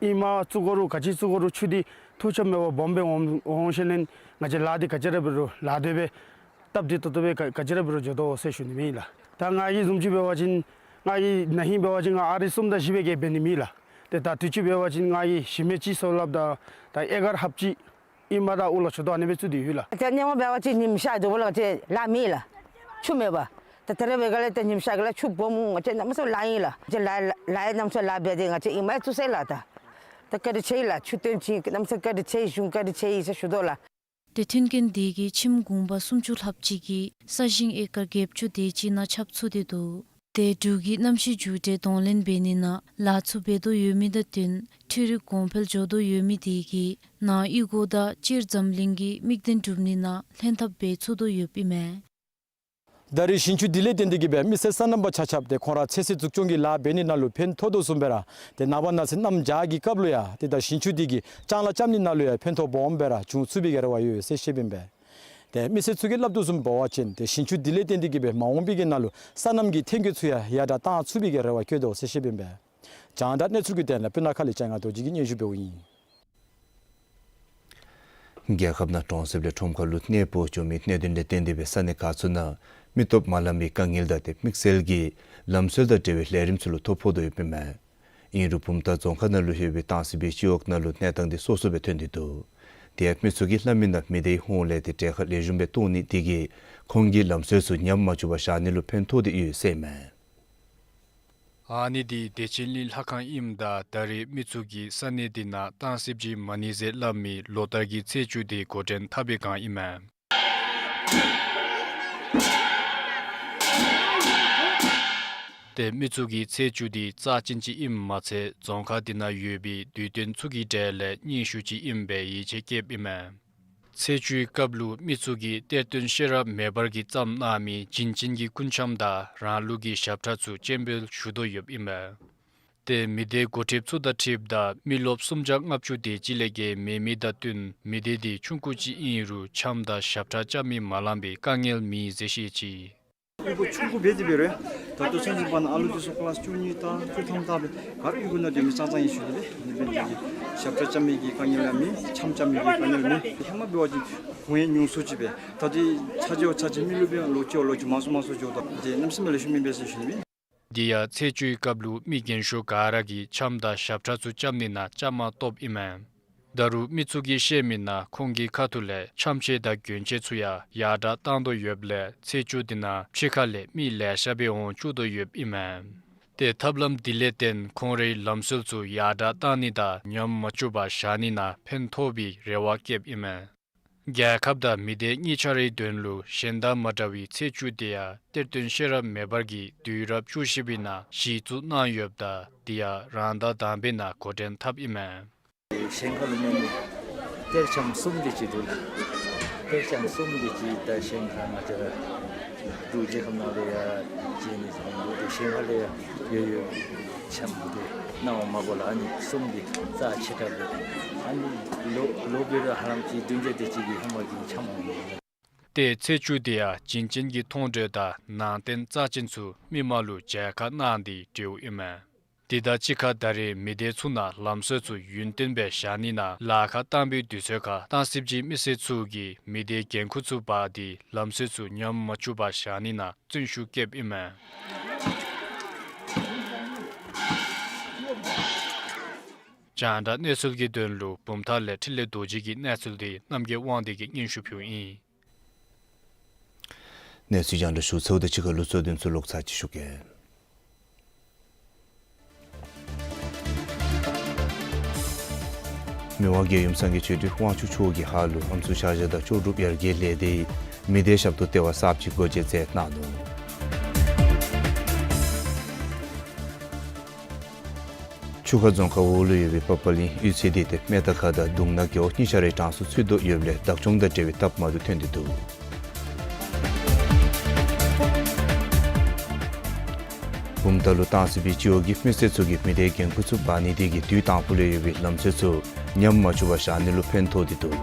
ཨེ་མ་བཙུགས་དགོ་རུང་ག་ཅི་བཙུགས་དགོ་རུང་ཆུ་འདི་ཐུགས་ཆམ་མེད་པར་སྦོམ་སྦེ་འོང་འོང་ཞིནམ་ལས་ང་བཅས་ལཱ་འདི་ག་ཅི་ར་འབད་རུང་ལཱ་དེ་སྦེ་སྟབས་བདེ་ཏོག་ཏོ་སྦེ་ག་ག་ཅི་ར་འབད་རུང་འགྱོ་དོ་ཟེར་ཞུ་ནི་ཨིན་ལགས། ད་ང་གིས་བཟུམ་ཅིག་འབད་བ་ཅིན་ང་གིས་ན་ཧིང་འབད་བ་ཅིན་ང་ཨ་རི་གསུམ་དང་བཞི་སྦེ་གིས་འབད་ནི་ཨིན་ལགས། ཏེ་ད་དུས་ཅི་འབད་བ་ཅིན་ང་གིས་ཞི་མི་ཅིག་སོང་སླབ་ད་ད་ཨེ་ཀར་ལྷགཔ་ཅིག་ཨེ་མ་དང་ཨུ་ལག་ཆུ་དོ་ཨ་ནི་སྦེ་བཙུགས་ཏེ་ཡོད་ལགས། ད་ཧེ་མ་འབད་བ་ཅིན་ཉིམ་ཤར་འགྱོཝ་ལས་ང་བཅས་ལཱ་མེད་ལགས། ཆུ་མེད་པར། ད་ད་རེས་འབད་ག་ལས་ད་ཉིམ་ཤར་ག་ལས་ཆུ་སྦོམ་འོང་ང་བཅས་གནམ་མེད་ས་མེད་ལཱ་ཨིན་ལགས། ང་བཅས་ལཱ་ལཱ་ཡང་གནམ་མེད་ས་མེད་ལཱ་འབད་དེ་ང་བཅས་ཨེ་མ་ཡང་བཙུགས་ཚར་ལགས། ད་ ད་བཀའ་དྲིན་ཆེ་ལགས། ཆུ་བཏོན་ཅིན་གནམ་མེད་ས་མེད་བཀའ་དྲིན་ཆེ། གཞུང་བཀའ་དྲིན་ཆེ་ཟེར་ཞུ་དོ་ལགས། ཏེ་མཐུན་རྐྱེན་དེ་གིས་ཁྱིམ་གུང་པ་སུམ་ཅུ་ལྷགཔ་ཅིག་གི་ས་ཞིང་ཨེ་ཀར་བརྒྱད་ཅུ་དེ་ཅིག་ནང་ཆབ་ཚུད་དེ་འདུག། ཏེ་འབྲུག་གི་གནམ་གཤིས་འགྱུར་འགྲོས་གདོང་ལེན་འབད་ནི་ནང་ལཱ་ཚུ་འབད་དོ་ཡོད་མི་དང་བསྟུན་འཕྲུལ་རིག་གོང་འཕེལ་འགྱོ་དོ་ཡོད་མི་དེ་གིས་ནང་གཡུས་སྒོ་དང་སྤྱིར་འཛམ་གླིང་གི་དམིགས་དོན་སྒྲུབ་ནི་ནང་ལྷན་ཐབས་འབད་ཚུགས་དོ་ཡོདཔ་ཨིན་མས། ད་རེས་ཞིང་ཆུ་དེ་ལས་བརྟེན་ཏེ་གིས་སྦེ་མི་སེར་སོ་ནམ་པ་ཆ་ཁྱབ་ཏེ་ཁོང་ར་ཚོད་བསྲེ་འཛུགས་སྐྱོང་གི་ལཱ་འབད་ནི་ནང་ལུ་ཕན་ཐོགས་དོ་བཟུམ་སྦེ་ར་ཏེ་ནངས་པ་གནངས་ཚེ་གནམ་བྱཱར་གྱི་སྐབས་ལུ་ཡང་ཏེ་ད་ཞིང་ཆུ་དེ་གིས་ལྕང་ལཱ་རྐྱབ་ནི་ནང་ལུ་ཡང་ཕན་ཐོགས་སྦོམ་སྦེ་ར་འབྱུང་ཚུགས་པའི་གི་རེ་བ་ཡོད་ཟེར་བཤདཔ་ཨིན་པས། ཏེ་མི་སེར་ཚུ་གིས་སླབ་དོ་བཟུམ་འབད་བ་ཅིན་ཏེ་ཞིང་ཆུ་དེ་ལས་བརྟེན་ཏེ་གིས་སྦེ་མ་འོངས་པའི་གི་ནང་ལུ་སོ་ནམ་གྱི་ཐོན་སྐྱེད་ཚུ་ཡང་ཡར་དྲག་བཏང་ཚུགས་པའི་གི་རེ་བ་བསྐྱེད་དོ་ཟེར་བཤདཔ་ཨིན་པས། རྒྱང་བསྒྲགས་གནས་ཚུལ་གྱི་དོན་ལས་སྤུ་ན་ཁ་ལས་ལྕང་ང་རྡོ་རྗེ་གིས་སྙན་ཞུ་འབདཝ་ཨིན། རྒྱལ་ཁབ་ནང་གྲོང་གསེབ་ལས་ཁྲོམ་ཁ་ལུ་གནས་སྤོ་འགྱོ་མི་གནད་དོན་ལས་བརྟེན་ཏེ་སྦེ་ས་གནས་ཁག་ཚུ་ནང་མི་སྟོབས་མ་ལངམ་པའི་དཀའ་ངལ་དང་ཏེ་དམིགས་བསལ་གྱིས་ལམ་སྲོལ་དང་འབྲེལ་བའི་ལས་རིམ་ཚུ་ལུ་ཐོ་ཕོག་དོ་ཡོདཔ་ཨིན་མས། ཨིན་རུང་བུམ་ཐང་རྫོང་ཁག་ནང་ལུ་ཡོད་པའི་ཏང་སྲིད་པའི་སྤྱི་འོག་ནང་ལུ་གནས་སྟངས་འདི་སོ་སོ་སྦེ་ཐོན་ཏེ་འདུག། དེ་ཡང་མི་ཚུ་གིས་སླབ་མི་ནང་མི་སྡེའི་ཧོངས་ལས་ཏེ་གྲལ་ཁར་ལེགས་ཤོམ་སྦེ་གཏོགས་ནི་དེ་གིས་ཁོང་གི་ལམ་སྲོལ་ཚུ་ཉམས་མ་བཅུག་པར་བཞག་ནི་ལུ་ཕན་ཐོགས་ཏེ་ཡོད་ཟེར་མས། ཨ་ནི་འདི་བདེ་ཆེན་གླིང་ལྷ་ཁང་ཨིནམ་ད་ད་རེས་མི་ཚུ་གིས་ས་གནས་འདི་ནང་ཏང་སྲིད་ཀྱི་མ་ཎི་ཟེར་སླབ་མི་ལོ་ལྟར་གྱི་ཚེས་བཅུ་འདི་འགོ་འདྲེན་འཐབ་པའི་བསྒང་ཨིན་མས། ཏེ་མི་ཚུ་གིས་ཚེས་བཅུ་འདི་རྩ་ཅན་ཅིག་ཨིནམ་མ་ཚད་རྫོང་ཁག་འདི་ནང་ཡོད་པའི་དུས་སྟོན་ཚུ་གི་གྲས་ལས་སྙན་ཞུ་ཅིག་ཨིནམ་སྦེ་ཡིད་ཆེས་བསྐྱེདཔ་ཨིན་མས། ཚེས་བཅུའི་སྐབས་ལུ་མི་ཚུ་གིས་གཏེར་སྟོན་ཤེས་རབ་མེ་འབར་གྱིས་བརྩམས་གནང་མི་བྱིན་ཅན་གྱི་སྐུ་འཆམ་དང་རང་ལུགས་ཀྱི་ཞབས་ཁྲ་ཚུ་སྤྱན་འབུལ་ཞུ་དོ་ཡོདཔ་ཨིན་མས། ཏེ་མི་སྡེ་འགོ་ཁྲིདཔ་ཚུ་དང་འཁྲིལཝ་ད་མི་རློབས་སུམ་བརྒྱ་ལྔ་བཅུ་དེ་ཅིག་ལས་བརྒལ་མེད་མི་དང་བསྟུན་མི་སྡེ་འདི་ཆུང་ཀུ་ཅིག་ཨིན་རུང་འཆམ་དང་ཞབས་ཁྲ་རྐྱབ་མི་མ་ལང་པའི་དཀའ་ངལ་མེད་ཟེར་བཤད་ཅི། གཡུས་སྒོ་ཆུང་ཀུ་འབད་དེ་འབད་རུང་ད་ལྟོ་ཚུན་ཚོད་པ་ན་ཨ་ལུ་འདི་ཚུ་ཀི་ལཱསི་བཅུ་གཉིས་དང་བཅུ་ཐམ་དང་སྦེ་ག་ར་གཡུས་སྒོ་ནང་སྡོད་མི་ཙང་ཙང་ཨིན་ཞུ་དོ་ལགས། ཨ་ནི་འབད་ནི་དེ་གིས་ཞབས་ཁྲ་རྐྱབ་མི་གི་དཀའ་ངལ་ཡང་མེད། འཆམ་རྐྱབ་མི་གི་དཀའ་ངལ་མེད། ཧེ་མ་འབད་བ་ཅིན་གུང་ཡང་ཉུང་སུ་ཅིག་སྦེ་ད་འདི་ཚར་ཅིག་བ་ཚར་ཅིག་མི་རློབས་པའི་ལོ་གཅིག་བ་ལོ་གཅིག་མང་སུ་མང་སུ་འགྱོཝ་ད་འདི་གནམ་མེད་ས་མེད་ལེགས་ཤོམ་ཨིན་པས་ཟེར་ཞུ་ནི་ཨིན། དེ་ཡང་ཚེས་བཅུའི་སྐབས་ལུ་མི་རྒན་ཤོས་ག་ར་གིས་འཆམ་དང་ཞབས་ཁྲ་ཚུ་རྐྱབ་ནི་ནང་བཅའ་མར་གཏོགསཔ་ཨིན་མས། ད་རུང་མི་ཚུ་གིས་བཤད་མི་ནང་ཁོང་གི་ཁ་ཐུག་ལས་འཆམ་ཆས་དང་གྱོན་ཆས་ཚུ་ཡང་ཡར་དྲག་བཏང་དོ་ཡོདཔ་ལས་ཚེས་བཅུ་འདི་ནང་ཕྱི་ཁ་ལས་མི་ལེ་ཤ་སྦེ་འོང་བཅུག་དོ་ཡོདཔ་ཨིན་མས། ཏེ་ཐབས་ལམ་འདི་ལས་བརྟེན་ཁོང་རའི་ལམ་སྲོལ་ཚུ་ཡར་དྲག་བཏང་ནི་དང་ཉམས་མ་བཅུག་པར་བཞག་ནི་ནང་ཕན་ཐོགས་པའི་རེ་བ་བསྐྱེདཔ་ཨིན་མས། རྒྱལ་ཁབ་དང་མི་སྡེ་གཉིས་ཆ་རའི་དོན་ལུ་གཞན་དང་མ་འདྲ་བའི་ཚེས་བཅུ་དེ་ཡང་གཏེར་སྟོན་ཤེས་རབ་མེ་འབར་གྱིས་དུས་རབས་བཅུ་བཞི་པའི་ནང་གཞི་བཙུགས་གནང་ཡོདཔ་ད་དེ་ཡང་རང་ཟླ་དང་པའི་ནང་འགོ་འདྲེན་འཐབ་ཨིན་མས། གཞན་ཁ་ལུ་མེད་མི་གཏེར་འཆམ་གསུམ་དེ་ཅིག་འདུག་ལགས། གཏེར་འཆམ་གསུམ་དེ་ཅིག་ད་གཞན་ཁ་ང་བཅས་ར་འབྲུག་རྒྱལ་ཁབ་ནང་ལུ་ཡང་བྱིན་ནི་ཟེར་འདུག། དེ་གཞན་ཁ་ལུ་ཡང་ཡོད་ཡོད་འཆམ་འདི་གནང་བ་མ་གོ་ལགས། ཨ་ནི་གསུམ་འདི་རྩ་ཆེ་དྲགས་འདུག། ཨ་ནི་ལོ་ལོ་བེ་ར་ཧ་ལམ་ཅིག་བདུན་བརྒྱ་དེ་ཅིག་གི་ཧེ་མ་གི་འཆམ་འོང་ནི། ཏེ་ཚེས་བཅུ་དེ་ཡང་བྱིན་ཅན་གྱི་མཐོང་གྲོལ་དང་ནང་རྟེན་རྩ་ཅན་ཚུ་མི་མང་ལུ་མཇལ་ཁ་གནང་སྟེ་སྤྲོཝ་ཨིན་མས། དེ་དང་གཅིག་ཁར་ད་རེས་མི་སྡེ་ཚུ་ནང་ལམ་སྲོལ་ཚུ་ཡུན་བརྟན་སྦེ་བཞག་ནི་ནང་ལཱ་ཁག་བཏང་པའི་དུས་ཚོད་ཁར་ཏང་སྲིད་ཀྱི་མི་སེར་ཚུ་གིས་མི་སྡེའི་འགན་ཁུར་ཚུ་འབག་སྟེ་ལམ་སྲོལ་ཚུ་ཉམས་མ་བཅུག་པར་བཞག་ནི་ནང་བརྩོན་ཤུགས་བསྐྱེདཔ་ཨིན་མས། རྒྱང་བསྒྲགས་གནས་ཚུལ་གྱི་དོན་ལུ་བུམ་ཐང་ལས་འཕྲིན་ལས་རྡོ་རྗེ་གི་གནས་ཚུལ་འདི་རྣམ་རྒྱལ་དབང་འདུས་ཀྱིས་སྙན་ཞུ་ཕུལཝ་ཨིན། གནས་ཚུལ་རྒྱང་བསྒྲགས་ཞུ་ཚརཝ་དང་གཅིག་ཁར་ལུ་གཙོ་དོན་ཚུ་ལོག་ཚར་ཅིག་ཞུ་གེ། མི་དབང་རྒྱལ་ཡུམ་སངས་རྒྱས་ཆོས་སྒྲོན་དབང་ཕྱུག་མཆོག་གིས་ཧཱ་ལུ་ཨམ་སྲུ་ཤར་བཞག་དང་ལྕོགས་གྲུབ་ཡར་རྒྱས་ལས་སྡེའི་མི་སྡེའི་ཞབས་ཏོག་ལྟེ་བ་གསརཔ་ཅིག་སྒོ་འབྱེད་མཛད་གནང་ནུག། ཆུ་ཁ་རྫོང་ཁག་འོག་ལུ་ཡོད་པའི་པ་པ་གླིང་གཡུས་ཚན་འདི་ཏེ་སྨད་རྟ་ཁ་དང་གདུང་ནག་རྒེད་འོག་གཉིས་ཆ་རའི་གྲངས་སུ་ཚུད་དོ་ཡོདཔ་ལས་བདག་སྐྱོང་དང་འབྲེལ་བའི་སྟབས་མ་བདེཝ་ཐོན་ཏེ་འདུག། བུམ་ཐང་ལུ་ཏང་སྲིད་པའི་སྤྱི་འོག་གི་མི་སེར་ཚུ་གིས་མི་སྡེའི་འགན་ཁུར་ཚུ་འབག་ནི་དེ་གིས་དུས་དང་པོ་ལས་ཡོད་པའི་ལམ་སྲོལ་ཚུ་ཉམས་མ་བཅུག་པར་བཞག་ནི་ལུ་ཕན་ཐོགས་ཏེ་འདུག།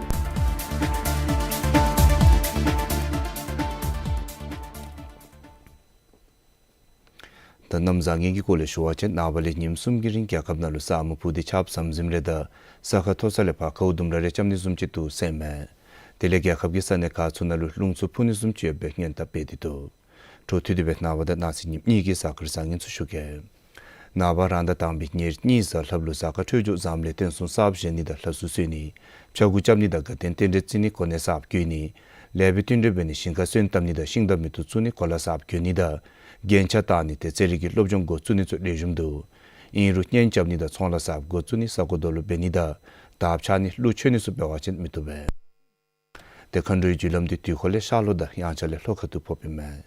ད་གནམ་བཟང་ངན་གྱི་སྐོར་ལས་ཞུ་བ་ཅིན་ནངས་པ་ལས་ཉིནམ་གསུམ་གྱི་རིང་རྒྱལ་ཁབ་ནང་ལུ་ས་སྨུག་ཕུབ་སྟེ་ཆརཔ་ཟམ་ཟིམ་རེ་དང་ས་ཁ་མཐོ་ས་ལས་ཕར་ཁཝ་ལྡུམ་ར་རེ་རྐྱབ་ནི་བཟུམ་ཅིག་འདུག་ཟེར་མས། དེ་ལས་རྒྱལ་ཁབ་ཀྱི་ས་གནས་ཁག་ཚུ་ནང་ལུ་རླུང་འཚུབ་འཕུ་ནི་བཟུམ་ཅིག་ཡོདཔ་སྦེ་སྔོན་དཔག་འབད་དེ་འདུག། འཕྲོ་མཐུད་དེ་སྦེ་ནངས་པ་དང་གནངས་ཚེ་ཉིནམ་གཉིས་ཀྱི་གཟའ་སྐར་བཟང་ངན་ཚུ་ཞུ་གེ། ནངས་པ་རང་ཟླ་དང་པའི་ཉེར་གཉིས་གཟའ་ལྷགཔ་ལུ་གཟའ་སྐར་འཕྲོད་སྦྱོར་བཟངམ་ལས་རྟེན་གསུམ་གསརཔ་བཞེངས་ནི་དང་ལྷ་གསོལ་གསོལ་ནི། ཕྱྭ་འགུགས་རྐྱབ་ནི་དང་དགའ་སྟོན་རྟེན་འབྲེལ་བརྩི་ནི་གོ་གནས་གསརཔ་བསྐོ་ནི། ལེགས་པའི་བསྟུན་གྲོས་འབད་ནི་ཞིང་ཁ་སོན་བཏབ་ནི་དང་ཤིང་འདམ་མེ་ཏོག་བཙུགས་ནི་གོ་ལ་གསརཔ་གྱོན་ནི་དང་རྒྱན་ཆ་བཏགས་ནི་ཏེ་རྩེད་རིགས་ཀྱི་སློབ་སྦྱོང་འགོ་བཙུགས་ནི་ཚུ་ལེགས་ཤོམ་འདུག། ཨིན་རུང་གཉེན་རྐྱབ་ནི་དང་ཚོང་ལཱ་གསརཔ་འགོ་བཙུགས་ནི་ས་གོ་རྡོ་ལུ་འབད་ནི་དང་དར་འཕྱར་ནི་ཀླུ་མཆོད་ནི་ཚུ་འབད་བ་ཅིན་མི་བཏུབ་པས། དེ་མཁའ་འགྲོའི་རྒྱུ་ལམ་འདི་དུས་འཁོར་ལས་ཤར་ལྷོ་དང་དབྱངས་འཆར་ལས་ལྷོ་ཁ་ཐུག་ཕོགཔ་ཨིན་མས།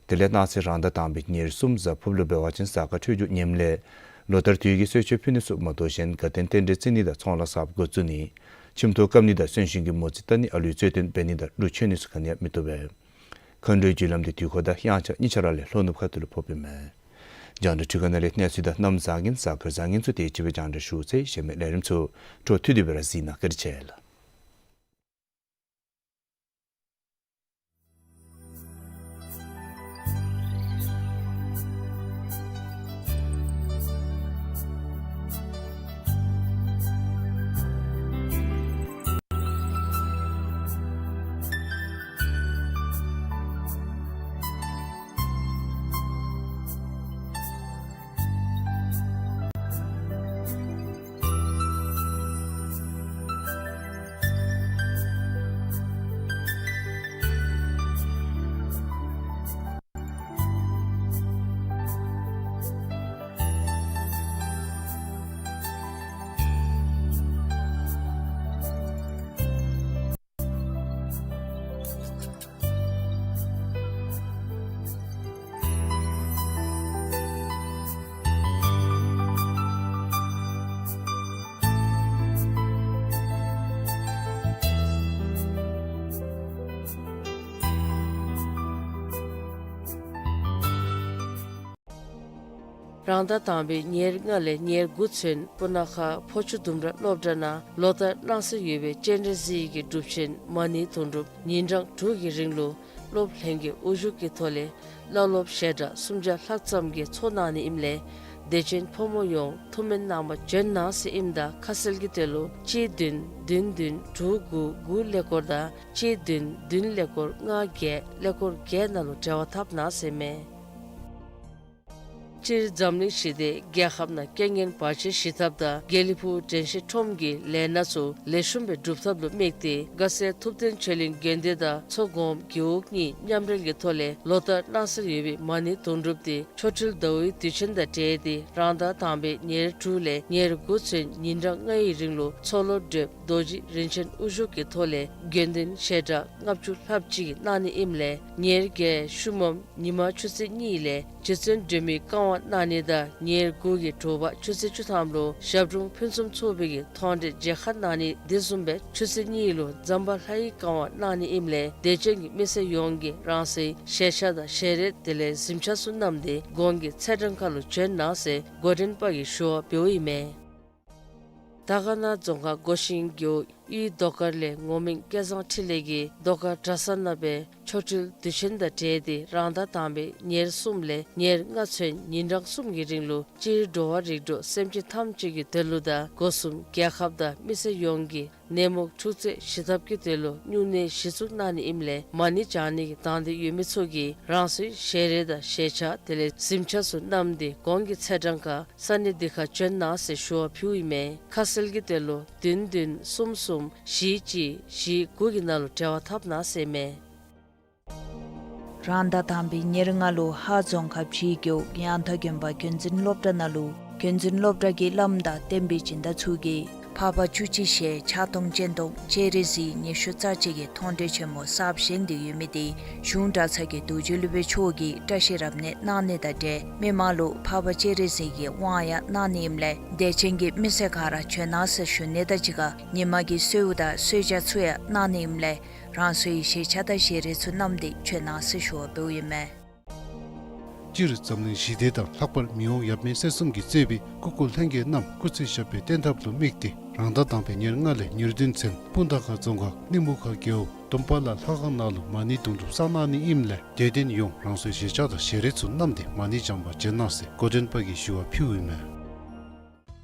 དེ་ལས་གནངས་ཚེ་རང་ཟླ་དང་པའི་ཉེར་གསུམ་གཟའ་ཕུརཔ་ལུ་འབད་བ་ཅིན་གཟའ་སྐར་འཕྲོད་སྦྱོར་ངནམ་ལས་ལོ་ལྟར་དུས་ཀྱི་གསོལ་མཆོད་ཕུལ་ནི་ཚུ་མ་གཏོགས་གཞན་དགའ་སྟོན་རྟེན་འབྲེལ་བརྩི་ནི་དང་ཚོང་ལཱ་གསརཔ་འགོ་བཙུགས་ནི་ཁྱིམ་ཐོག་བཀབ་ནི་དང་གསོན་གཤིན་གྱི་མོ་རྩིས་བལྟ་ནི་ཨ་ལུའི་རྩོད་དོན་འབད་ནི་དང་ཀླུ་མཆོད་ནི་ཚུ་ག་ནི་ཡང་མི་བཏུབ་པས། མཁའ་འགྲོའི་རྒྱུ་ལམ་འདི་དུས་འཁོར་དང་དབྱངས་འཆར་གཉིས་ཆ་ར་ལས་ལྷོ་ནུབ་ཁ་ཐུག་ལུ་ཕོགཔ་ཨིན་མས། རྒྱང་བསྒྲགས་འཕྲུལ་ཁང་ནང་ལས་གནས་ཚུལ་དང་གནམ་བཟང་ངན་གཟའ་སྐར་བཟང་ངན་ཚུ་དེ་ཅིག་སྦེ་རྒྱང་བསྒྲགས་ཞུ་ཚར་ཡི། གཞན་མི་ལས་རིམ་ཚུ་འཕྲོ་མཐུད་དེ་སྦེ་ར་གཟིགས་གནང་། བཀའ་དྲིན་ཆེ་ལགས། རང་ཟླ་དང་པའི་ཉེར་ལྔ་ལས་ཉེར་དགུ་ཚུན་སྤུ་ན་ཁ་ཕོ་ཆུ་ལྡུམ་ར་སློབ་གྲྭ་ནང་ལོ་ལྟར་གནང་སྲོལ་ཡོད་པའི་སྤྱན་རས་གཟིགས་ཀྱི་སྒྲུབ་ཆེན་མ་ཎི་དུང་སྒྲུབ་ཉིན་གྲངས་དྲུག་གི་རིང་ལུ་སློབ་གླིང་གི་དབུ་བཞུགས་ཀྱི་ཐོག་ལས་བླ་སློབ་ཞལ་གྲངས་སུམ་བརྒྱ་ལྷག་ཙམ་གྱིས་ཚོགས་གནང་ནི་ཨིནམ་ལས་དད་ཅན་ཕོ་མོ་ཡོངས་ཐུགས་སྨོན་གནང་བར་བྱོན་གནང་ཟེར་ཨིནམ་ད་ཁ་གསལ་གྱི་དོན་ལུ་གཅིག་བདུན་བདུན་བདུན་དྲུག་དགུ་དགུ་ཀླད་ཀོར་དང་གཅིག་བདུན་བདུན་ཀླད་ཀོར་ལྔ་བརྒྱད་ཀླད་ཀོར་བརྒྱད་ནང་ལུ་འབྲེལ་བ་འཐབ་གནང་ཟེར་མས། སྤྱིར་འཛམ་གླིང་ཞི་བདེ་རྒྱལ་ཁབ་ནང་རྐྱེན་ངན་བར་ཆད་ཞི་ཐབས་དང་དགེ་ལེགས་ཕུག་དྲན་ཤེས་ཁྲོམ་གྱི་ལས་སྣ་ཚུ་ལེགས་ཤོམ་སྦེ་སྒྲུབ་ཐབས་ལུ་དམིགས་ཏེ་དགའ་སེ་ཐུབ་བསྟན་ཆོས་གླིང་དགོན་སྡེ་དང་མཚོ་སྒོམ་རྒེད་འོག་གཉིས་མཉམ་འབྲེལ་གྱི་ཐོག་ལས་ལོ་ལྟར་གནང་སྲོལ་ཡོད་པའི་མ་ཎི་དུང་སྒྲུབ་འདི་ཆོ་འཕྲུལ་ཟླ་བའི་དུས་ཆེན་དང་འབྲེལ་ཏེ་རང་ཟླ་དང་པའི་ཉེར་དྲུག་ལས་ཉེར་དགུ་ཚུན་ཉིན་གྲངས་ལྔའི་རིང་ལུ་མཚོ་ལྷོ་བགྲེསཔ་རྡོ་རྗེ་རིན་ཆེན་དབུ་བཞུགས་ཀྱི་ཐོག་ལས་དགེ་འདུན་ཞལ་གྲངས་ལྔ་བཅུ་ལྷགཔ་ཅིག་གནང་ནི་ཨིནམ་ལས་ཉེར་བརྒྱད་ཤུལ་མམ་ཉིན་མ་ཆུ་ཚོད་གཉིས་ལས་རྗེ་བཙུན་སྒྲོལ་མའི་བཀའ་དབང་གནང་ནི་དང་ཉེར་དགུ་གི་དྲོ་པ་ཆུ་ཚོད་བཅུ་ཐམ་ལུ་ཞབས་དྲུང་ཕུན་སུམ་ཚོགས་པའི་གི་མཐོང་གྲོལ་མཇལ་ཁ་གནང་ནི་དེ་བཟུམ་སྦེ་ཆུ་ཚོད་གཉིས་ལུ་ཛམ་བྷ་ལ་ཡི་བཀའ་དབང་གནང་ནི་ཨིནམ་ལས་དད་ཅན་གྱི་མི་སེར་ཡོངས་ཀྱིས་རང་སོའི་ཞལ་ཆས་དང་ཞལ་རས་དེ་ལས་གཟིམ་ཆས་ཚུ་བསྣམས་ཏེ་གོང་གི་ཚེས་གྲངས་ཁར་ལུ་བྱོན་གནང་ཟེར་འགོ་འདྲེན་པ་གིས་ཞུ་བ་འབདཝ་ཨིན་མས། དར་དཀར་ན་རྫོང་ཁག་སྒོ་ཤིང་རྒེད་འོག་གཡུས་རྡོ་དཀར་ལས་ངོ་མིང་སྐལ་བཟང་འཕྲིན་ལས་ཀྱིས་རྡོ་དཀར་གྲྭ་ས་ནང་སྦེ་ཆོ་འཕྲུལ་དུས་ཆེན་དང་འབྲེལ་ཏེ་རང་ཟླ་དང་པའི་ཉེར་གསུམ་ལས་ཉེར་ལྔ་ཚུན་ཉིན་གྲངས་གསུམ་གྱི་རིང་ལུ་སྤྱིར་འགྲོ་བ་རིགས་དྲུག་སེམས་ཅན་ཐམས་ཅད་ཀྱི་དོན་ལུ་དང་སྒོ་གསུམ་རྒྱལ་ཁབ་དང་མི་སེར་ཡོངས་ཀྱི་ནད་མུག་འཁྲུག་རྩོད་ཞི་ཐབས་ཀྱི་དོན་ལུ་སྨྱུང་གནས་གཞི་བཙུགས་གནང་ནི་ཨིནམ་ལས་མ་ཎི་བགྱང་ནི་གི་དང་འདོད་ཡོད་མི་ཚུ་གིས་རང་སོའི་ཞལ་རས་དང་ཞལ་ཆས་དེ་ལས་གཟིམ་ཆས་ཚུ་བསྣམས་ཏེ་གོང་གི་ཚེས་གྲངས་ཁར་ས་གནས་འདི་ཁར་བྱོན་གནང་ཟེར་ཞུ་བ་ཕུལཝ་ཨིན་མས། ཁ་གསལ་གྱི་དོན་ལུ་བདུན་བདུན་གསུམ་གསུམ་བཞི་གཅིག་བཞི་དགུ་གི་ནང་ལུ་འབྲེལ་བ་འཐབ་གནང་ཟེར་མས། རང་ཟླ་དང་པའི་ཉེར་ལྔ་ལུ་ཧཱ་རྫོང་ཁག་ཕྱིའི་རྒེད་འོག་ཡང་ཐང་དགོན་པ་རྒྱུན་འཛིན་སློབ་གྲྭ་ནང་ལུ་རྒྱུན་འཛིན་སློབ་གྲྭ་གི་བླམ་དང་བསྟན་པའི་སྦྱིན་བདག་ཚུ་གིས་འཕགས་པ་བཅུ་གཅིག་ཞལ་ཕྱག་སྟོང་སྤྱན་སྟོང་སྤྱན་རས་གཟིགས་ཉི་ཤུ་རྩ་གཅིག་གི་མཐོང་གྲོལ་ཆེན་མོ་གསརཔ་བཞེངས་ཏེ་ཡོད་མི་དེ་གཞུང་གྲྭ་ཚང་གི་རྡོ་རྗེ་སློབ་དཔོན་མཆོག་གིས་བཀྲ་ཤིས་རབ་གནས་གནང་ནི་དང་འབྲེལ་མི་མང་ལུ་འཕགས་པ་སྤྱན་རས་གཟིགས་ཀྱི་དབང་ཡང་གནང་ནི་ཨིནམ་ལས་དད་ཅན་གྱི་མི་སེར་ག་ར་བྱོན་གནང་ཟེར་ཞུ་ནི་དང་གཅིག་ཁར་ཉིན་མ་གི་གསོལཝ་དང་གསོལ་ཇ་ཚུ་ཡང་གནང་ནི་ཨིནམ་ལས་རང་སོའི་ཞལ་ཆས་དང་ཞལ་རས་ཚུ་བསྣམས་ཏེ་བྱོན་གནང་ཟེར་ཞུ་བ་འབདཝ་ཨིན་མས། སྤྱིར་འཛམ་གླིང་ཞི་བདེ་དང་ལྷག་པར་མི་དབང་ཡབ་མེས་སྲས་གསུམ་གྱིས་གཙོས་པའི་སྐུ་འཁོར་ལྷན་རྒྱས་རྣམས་སྐུ་ཚེ་ཞབས་པད་བརྟན་ཐབས་ལུ་དམིགས་ཏེ་རང་ཟླ་དང་པའི་ཉེར་ལྔ་ལས་ཉེར་བདུན་ཚུན་སྤུངས་ཐང་ཁ་རྫོང་ཁག་གླིང་བུ་ཁ་རྒེད་འོག་དུམ་པ་ལ་ལྷ་ཁང་ནང་ལུ་མ་ཎི་དུང་སྒྲུབ་བསགས་གནང་ནི་ཨིནམ་ལས་དད་ལྡན་ཡོངས་རང་སོའི་ཞལ་ཆས་དང་ཞལ་རས་ཚུ་བསྣམས་ཏེ་མ་ཎི་བགྱང་པར་བྱོན་གནང་ཟེར་འགོ་འདྲེན་པ་གིས་ཞུ་བ་ཕུལཝ་ཨིན་མས།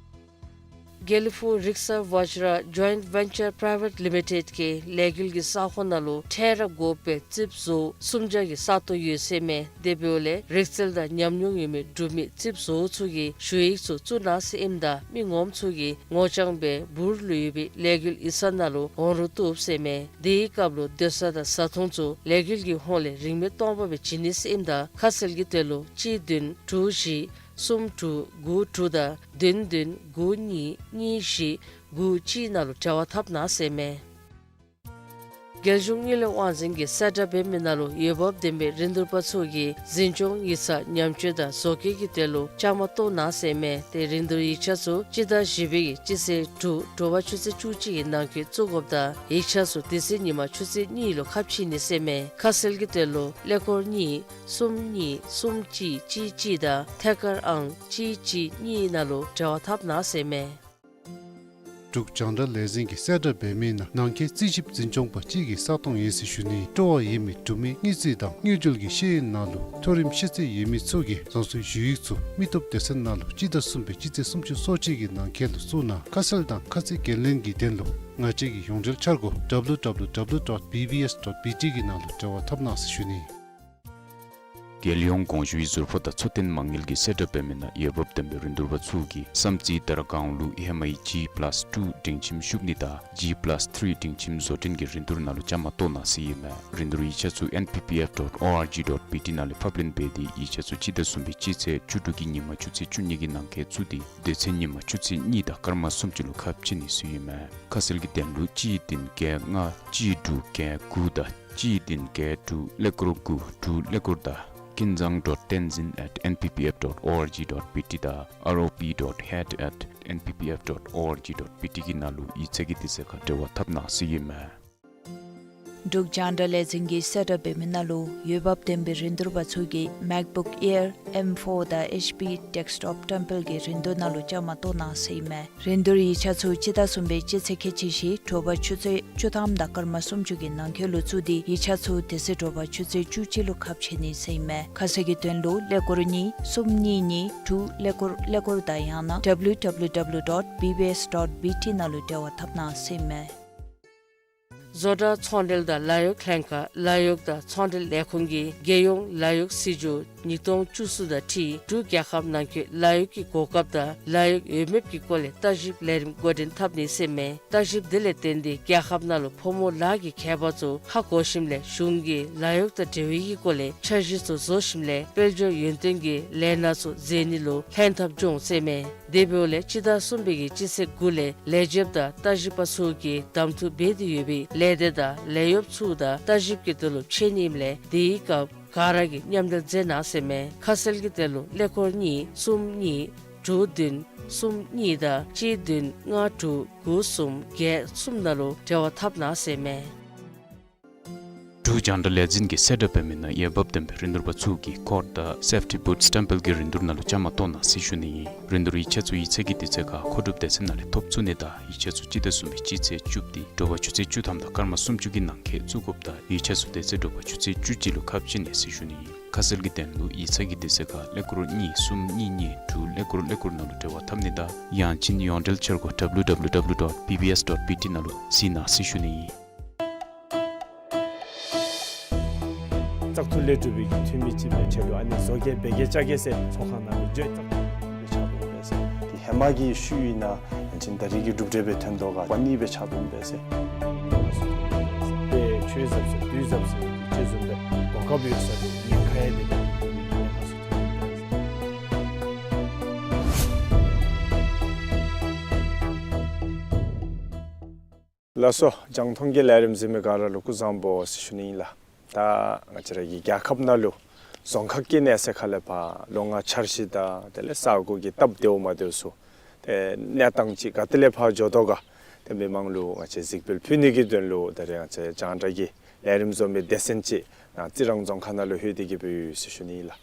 དགེ་ལེགས་ཕུག་རིག་གསར་བཛྲ་ཇོའིནཊ་ཝེན་ཅར་པ་རའི་ཝེཊ་ལི་མི་ཊེཌ་གི་ལས་འགུལ་གྱི་ས་ཁོངས་ནང་ལུ་ཕྲལ་ར་དགོ་པའི་རྩིགཔ་བཟོ་སུམ་བརྒྱ་གི་ས་སྟོང་ཡོད་ཟེར་མས། དེ་འབདཝ་ལས་རིག་རྩལ་དང་ཉམས་མྱོང་ཡོད་མི་འབྲུག་མི་རྩིགཔ་བཟོ་ཚུ་གིས་ཞུ་ཡིག་ཚུ་བཙུགས་གནང་ཟེར་ཨིནམ་ད་མི་ངོམ་ཚུ་གིས་ངོ་རྐྱང་སྦེ་འབུར་ལུ་ཡོད་པའི་ལས་འགུལ་ཡིག་ཚང་ནང་ལུ་འོང་རུང་བཏུབ་ཟེར་མས། དེའི་སྐབས་ལུ་སྡོད་ས་དང་བཟའ་འཐུང་ཚུ་ལས་འགུལ་གྱི་ཧོངས་ལས་རིན་མེད་སྟོང་པ་སྦེ་བྱིན་ནི་ཟེར་ཨིནམ་ད་ཁ་གསལ་གྱི་དོན་ལུ་གཅིག་བདུན་དྲུག་བཞི་ གསུམ་དྲུག་དགུ་དྲུག་དང་བདུན་བདུན་དགུ་གཉིས་གཉིས་བཞི་དགུ་གཅིག་ནང་ལུ་འབྲེལ་བ་འཐབ་གནང་ཟེར་མས། རྒྱལ་གཞུང་དངུལ་ལས་དབང་འཛིན་གྱིས་གསལ་བསྒྲགས་འབད་མི་ནང་ལུ་འོས་འབབ་ལྡན་པའི་རིན་བསྡུར་པ་ཚུ་གིས་འཛིན་སྐྱོང་ཡིག་ཚང་ཉམས་བཅོས་དང་བཟོ་བཀོད་ཀྱི་དོན་ལུ་བཅའ་མར་གཏོགས་གནང་ཟེར་མས། ཏེ་རིན་བསྡུར་ཡིག་ཆ་ཚུ་སྤྱི་ཟླ་བཞི་པའི་གི་སྤྱི་ཚེས་དྲུག་དྲོ་པ་ཆུ་ཚོད་བཅུ་གཅིག་གི་ནང་འཁོད་བཙུགས་དགོཔ་དང་ཡིག་ཆ་ཚུ་དེ་ཚེ་ཉིན་མ་ཆུ་ཚོད་གཉིས་ལུ་ཁ་ཕྱེ་ནི་ཟེར་མས། ཁ་གསལ་གྱི་དོན་ལུ་ཀླད་ཀོར་གཉིས་གསུམ་གཉིས་གསུམ་གཅིག་གཅིག་གཅིག་དང་ཐད་ཀར་ཨང་གཅིག་གཅིག་གཉིས་ནང་ལུ་འབྲེལ་བ་འཐབ་གནང་ཟེར་མས། འབྲུག་རྒྱང་བསྒྲགས་ལས་འཛིན་གྱིས་གསལ་བསྒྲགས་འབད་མི་ནང་ནང་འཁོད་རྩིས་ཞིབ་འཛིན་སྐྱོང་པ་གཅིག་གི་ས་སྟོང་ཡོད་ཟེར་ཞུ་ནི། སྤྲོ་བ་ཡོད་མི་འབྲུག་མི་དངུལ་རྩིས་དང་དངུལ་འབྲེལ་གྱི་ཤེས་ཡོན་ནང་ལུ་མཐོ་རིམ་ཤེས་ཚད་ཡོད་མི་ཚུ་གིས་རང་སོའི་ཞུ་ཡིག་ཚུ་མི་སྟོབས་སྡེ་ཚན་ནང་ལུ་སྤྱི་ཟླ་གསུམ་པའི་སྤྱི་ཚེས་སུམ་ཅུ་སོ་གཅིག་གི་ནང་འཁོད་ལུ་བཙུགས་གནང་། ཁ་གསལ་དང་ཁ་ཚིག་འགན་ལེན་གྱི་དོན་ལུ་ང་བཅས་ཀྱི་ཡོངས་འབྲེལ་འཆར་སྒོ་W W W dot B B S dot B T གི་ནང་ལུ་འབྲེལ་བ་འཐབ་གནང་ཟེར་ཞུ་ནི། རྒྱལ་ཡོངས་དགོངས་ཞུའི་ཟུར་ཕོགས་དང་འཚོ་རྟེན་མ་དངུལ་གྱིས་གསལ་བསྒྲགས་འབད་མི་ནང་འོས་འབབ་ལྡན་པའི་རིན་བསྡུར་པ་ཚུ་གིས་བསམ་རྩེ་དར་སྒང་ལུ་ཧེ་མའི་G plus two སྒྲིང་ཁྱིམ་ཤུབས་ནི་དང་G plus three སྒྲིང་ཁྱིམ་བཟོ་སྐྲུན་གྱི་རིན་བསྡུར་ནང་ལུ་བཅའ་མར་གཏོགས་གནང་ཟེར་ཨིན་མས། རིན་བསྡུར་ཡིག་ཆ་ཚུ N P P F dot O R G dot B T ནང་ལས་ཕབ་ལེན་འབད་དེ་ཡིག་ཆ་ཚུ་སྤྱི་ཟླ་གསུམ་པའི་སྤྱི་ཚེས་བཅུ་དྲུག་གི་ཉིན་མ་ཆུ་ཚོད་བཅུ་གཉིས་ཀྱི་ནང་འཁོད་བཙུགས་ཏེ་དེ་ཚེ་ཉིན་མ་ཆུ་ཚོད་གཉིས་དང་སྐར་མ་སུམ་ཅུ་ལུ་ཁ་ཕྱེ་ནི་ཟེར་ཨིན་མས། ཁ་གསལ་གྱི་དོན་ལུ་གཅིག་བདུན་བརྒྱད་ལྔ་གཅིག་དྲུག་བརྒྱད་དགུ་དང་གཅིག་བདུན་བརྒྱད་དྲུག་ཀླད་ཀོར་དགུ་དྲུག་ཀླད་ཀོར་དང་ཀུན་བཟང་dot tenzin at N P P F dot O R G dot B T དང་R O P dot head at N P P F dot O R G dot B T གི་ནང་ལུ་ཡིག་ཚང་གི་དུས་ཚོད་ཁར་འབྲེལ་བ་འཐབ་གནང་ཟེར་ཨིན་མས། འབྲུག་རྒྱང་བསྒྲགས་ལས་འཛིན་གྱིས་གསལ་བསྒྲགས་འབད་མི་ནང་ལུ་འོས་འབབ་ལྡན་པའི་རིན་བསྡུར་པ་ཚུ་གིས་MacBook Air M four དང་H P desktop ཏེམ་པལ་གྱི་རིན་བསྡུར་ནང་ལུ་བཅའ་མར་གཏོགས་གནང་ཟེར་ཨིན་མས། རིན་བསྡུར་ཡིག་ཆ་ཚུ་སྤྱི་ཟླ་གསུམ་པའི་སྤྱི་ཚེས་ཁལ་གཅིག་བཞི་དྲོ་པ་ཆུ་ཚོད་བཅུ་ཐམ་དང་སྐར་མ་སུམ་ཅུ་གི་ནང་འཁོད་ལུ་བཙུགས་ཏེ་ཡིག་ཆ་ཚུ་དེ་ཚེ་དྲོ་པ་ཆུ་ཚོད་བཅུ་གཅིག་ལུ་ཁ་ཕྱེ་ནི་ཟེར་ཨིན་མས། ཁ་གསལ་གྱི་དོན་ལུ་ཀླད་ཀོར་གཉིས་གསུམ་གཉིས་གཉིས་དྲུག་ཀླད་ཀོར་ཀླད་ཀོར་དང་ཡང་ན W W W dot B B S dot B T ནང་ལུ་འབྲེལ་བ་འཐབ་གནང་ཟེར་ཨིན་མས། བཟོ་གྲྭ་ཚོང་འབྲེལ་དང་ལཱ་གཡོག་ལྷན་ཁག་ལཱ་གཡོག་དང་ཚོང་འབྲེལ་ལས་ཁུངས་ཀྱིས་རྒྱལ་ཡོངས་ལཱ་གཡོག་སྲིད་བྱུས་ཉིས་སྟོང་བཅུ་གསུམ་དང་འཁྲིལ་འབྲུག་རྒྱལ་ཁབ་ནང་འཁོད་ལཱ་གཡོག་གི་གོ་སྐབས་དང་ལཱ་གཡོག་འོས་འབབ་ཀྱི་སྐོར་ལས་ལྟ་ཞིབ་ལས་རིམ་འགོ་འདྲེན་འཐབ་ནི་ཟེར་ཨིན་མས། ལྟ་ཞིབ་དེ་ལས་བརྟེན་ཏེ་རྒྱལ་ཁབ་ནང་ལུ་ཕོ་མོ་ལཱ་གི་ཁྱད་པར་ཚུ་ཧ་གོ་ཞིནམ་ལས་གཞུང་གིས་ལཱ་གཡོག་དང་འབྲེལ་བའི་གི་སྐོར་ལས་འཆར་གཞི་ཚུ་བཟོ་ཞིནམ་ལས་དཔལ་འབྱོར་ཡུན་བརྟན་གྱི་ལས་སྣ་ཚུ་མཛད་ནི་ལུ་ལྷན་ཐབས་འབྱུང་ཟེར་ཨིན་མས། དེ་འབདཝ་ལས་སྤྱི་ཟླ་གསུམ་པའི་གི་སྤྱི་ཚེས་དགུ་ལས་ལས་བྱེདཔ་དང་ལྟ་ཞིབ་པ་ཚུ་གིས་གདམ་འཐུ་འབད་དེ་ཡོད་པའི་ལས་སྡེ་དང་ལས་གཡོགཔ་ཚུ་དང་ལྟ་ཞིབ་ཀྱི་དོན་ལུ་འཕྱད་ནི་ཨིནམ་ལས་དེའི་སྐབས་ག་ར་གིས་མཉམ་འབྲེལ་མཛད་གནང་ཟེར་ཨིན་མས། ཁ་གསལ་གྱི་དོན་ལུ་ཀླད་ཀོར་གཉིས་གསུམ་གཉིས་དྲུག་བདུན་གསུམ་གཉིས་དང་གཅིག་བདུན་ལྔ་དྲུག་དགུ་གསུམ་བརྒྱད་གསུམ་ནང་ལུ་འབྲེལ་བ་འཐབ་གནང་ཟེར་ཨིན་མས། འབྲུག་རྒྱང་བསྒྲགས་ལས་འཛིན་གྱིས་གསལ་བསྒྲགས་འབད་མི་ནང་འོས་འབབ་ལྡན་པའི་རིན་བསྡུར་པ་ཚུ་གིས་ཀོཊ་དང་སེཕ་ཊི་བུཊསི་ཏེམ་པལ་གྱི་རིན་བསྡུར་ནང་ལུ་བཅའ་མར་གཏོགས་གནང་ཟེར་ཞུ་ནི་ཨིན། རིན་བསྡུར་ཡིག་ཆ་ཚུ་ཡིག་ཚང་གི་དུས་ཚོད་ཁར་མཁོ་སྒྲུབ་སྡེ་ཚན་ནང་ལས་ཐོབ་ཚུགས་ནི་དང་ཡིག་ཆ་ཚུ་སྤྱི་ཟླ་གསུམ་པའི་སྤྱི་ཚེས་བཅུ་པ་སྟེ་དྲོ་པ་ཆུ་ཚོད་བཅུ་ཐམ་དང་སྐར་མ་སུམ་ཅུ་གི་ནང་འཁོད་བཙུགས་དགོཔ་དང་ཡིག་ཆ་ཚུ་དེ་ཚེ་དྲོ་པ་ཆུ་ཚོད་བཅུ་གཅིག་ལུ་ཁ་ཕྱེ་ནི་ཟེར་ཞུ་ནི་ཨིན། ཁ་གསལ་གྱི་དོན་ལུ་ཡིག་ཚང་གི་དུས་ཚོད་ཁར་ཀླད་ཀོར་གཉིས་གསུམ་གཉིས་གཉིས་དྲུག་ཀླད་ཀོར་ཀླད་ཀོར་ནང་ལུ་འབྲེལ་བ་འཐབ་ནི་དང་ཡང་ཅིན་ཡོངས་འབྲེལ་འཆར་སྒོ W W W dot B B S dot B T ནང་ལུ་གཟིགས་གནང་ཟེར་ཞུ་ནི་ཨིན། བཙག་འཐུ་ལས་གྲུབ་པའི་འཐུས་མི་ཅིག་འབད་ཆེད་དུ་ཨ་ནི་བཟོ་བཀོད་འབད་གེ་བཅའ་གེ་ཟེར་ཚོགས་ཁང་ནང་ལུ་བརྗོད་བཙག་འཐུ་འབད་ཆགས་འདུག་པས་ཟེར། དེ་ཧེ་མ་གི་ཤུལ་ཨིན་ན་ཡང་ཅིན་ད་རེས་ཀྱི་གྲུབ་འབྲས་སྦེ་ཐོན་དོ་ག་པ་ནི་འབད་ཆགས་འདུག་པས་ཟེར། དཔེ་ཆོས་ཟབ་ཟེར་དུས་ཟབ་ཟེར་དེ་བཟུམ་སྦེ་གོ་སྐབས་ཡོད་ས་དེ་ཉེན་ཁ་ཡང་དེ་ནང་དེ་ཉེན་ཁ་ཚུ་ཐོན་འདུག་པས་ཟེར། ལགས་སོ། རྒྱང་མཐོང་གི་ལས་རིམ་གཟིགས་མི་ག་ར་ལུ་སྐུ་གཟུགས་བཟང་པོ་ཟེར་ཞུ་ནི་ཨིན་ལགས། ད་ང་བཅས་ར་གི་རྒྱལ་ཁབ་ནང་ལུ་རྫོང་ཁག་གི་གནས་ཚད་ཁ་ལས་ཕར་ལོ་ལྔ་འཆར་གཞི་དང་དེ་ལས་ས་གོ་གི་སྟབས་བདེཝ་མ་བདེཝ་ཚུ་ཏེ་གནས་སྟངས་ཅིག་ག་ཏེ་ལས་ཕར་འགྱོ་དོ་ག་ཏེ་མི་མང་ལུ་ང་བཅས་གཟིགས་འབུལ་ཕུལ་ནི་གི་དོན་ལུ་ད་རེས་ང་བཅས་རྒྱང་བསྒྲགས་ཀྱི་ལས་རིམ་བཟོ་མི་སྡེ་ཚན་ཅིག་ནཱ་རྩི་རང་རྫོང་ཁག་ནང་ལུ་ལྷོད་དེ་གི་སྦེ་ཡོད་ཟེར་ཞུ་ནི་ཨིན་ལགས།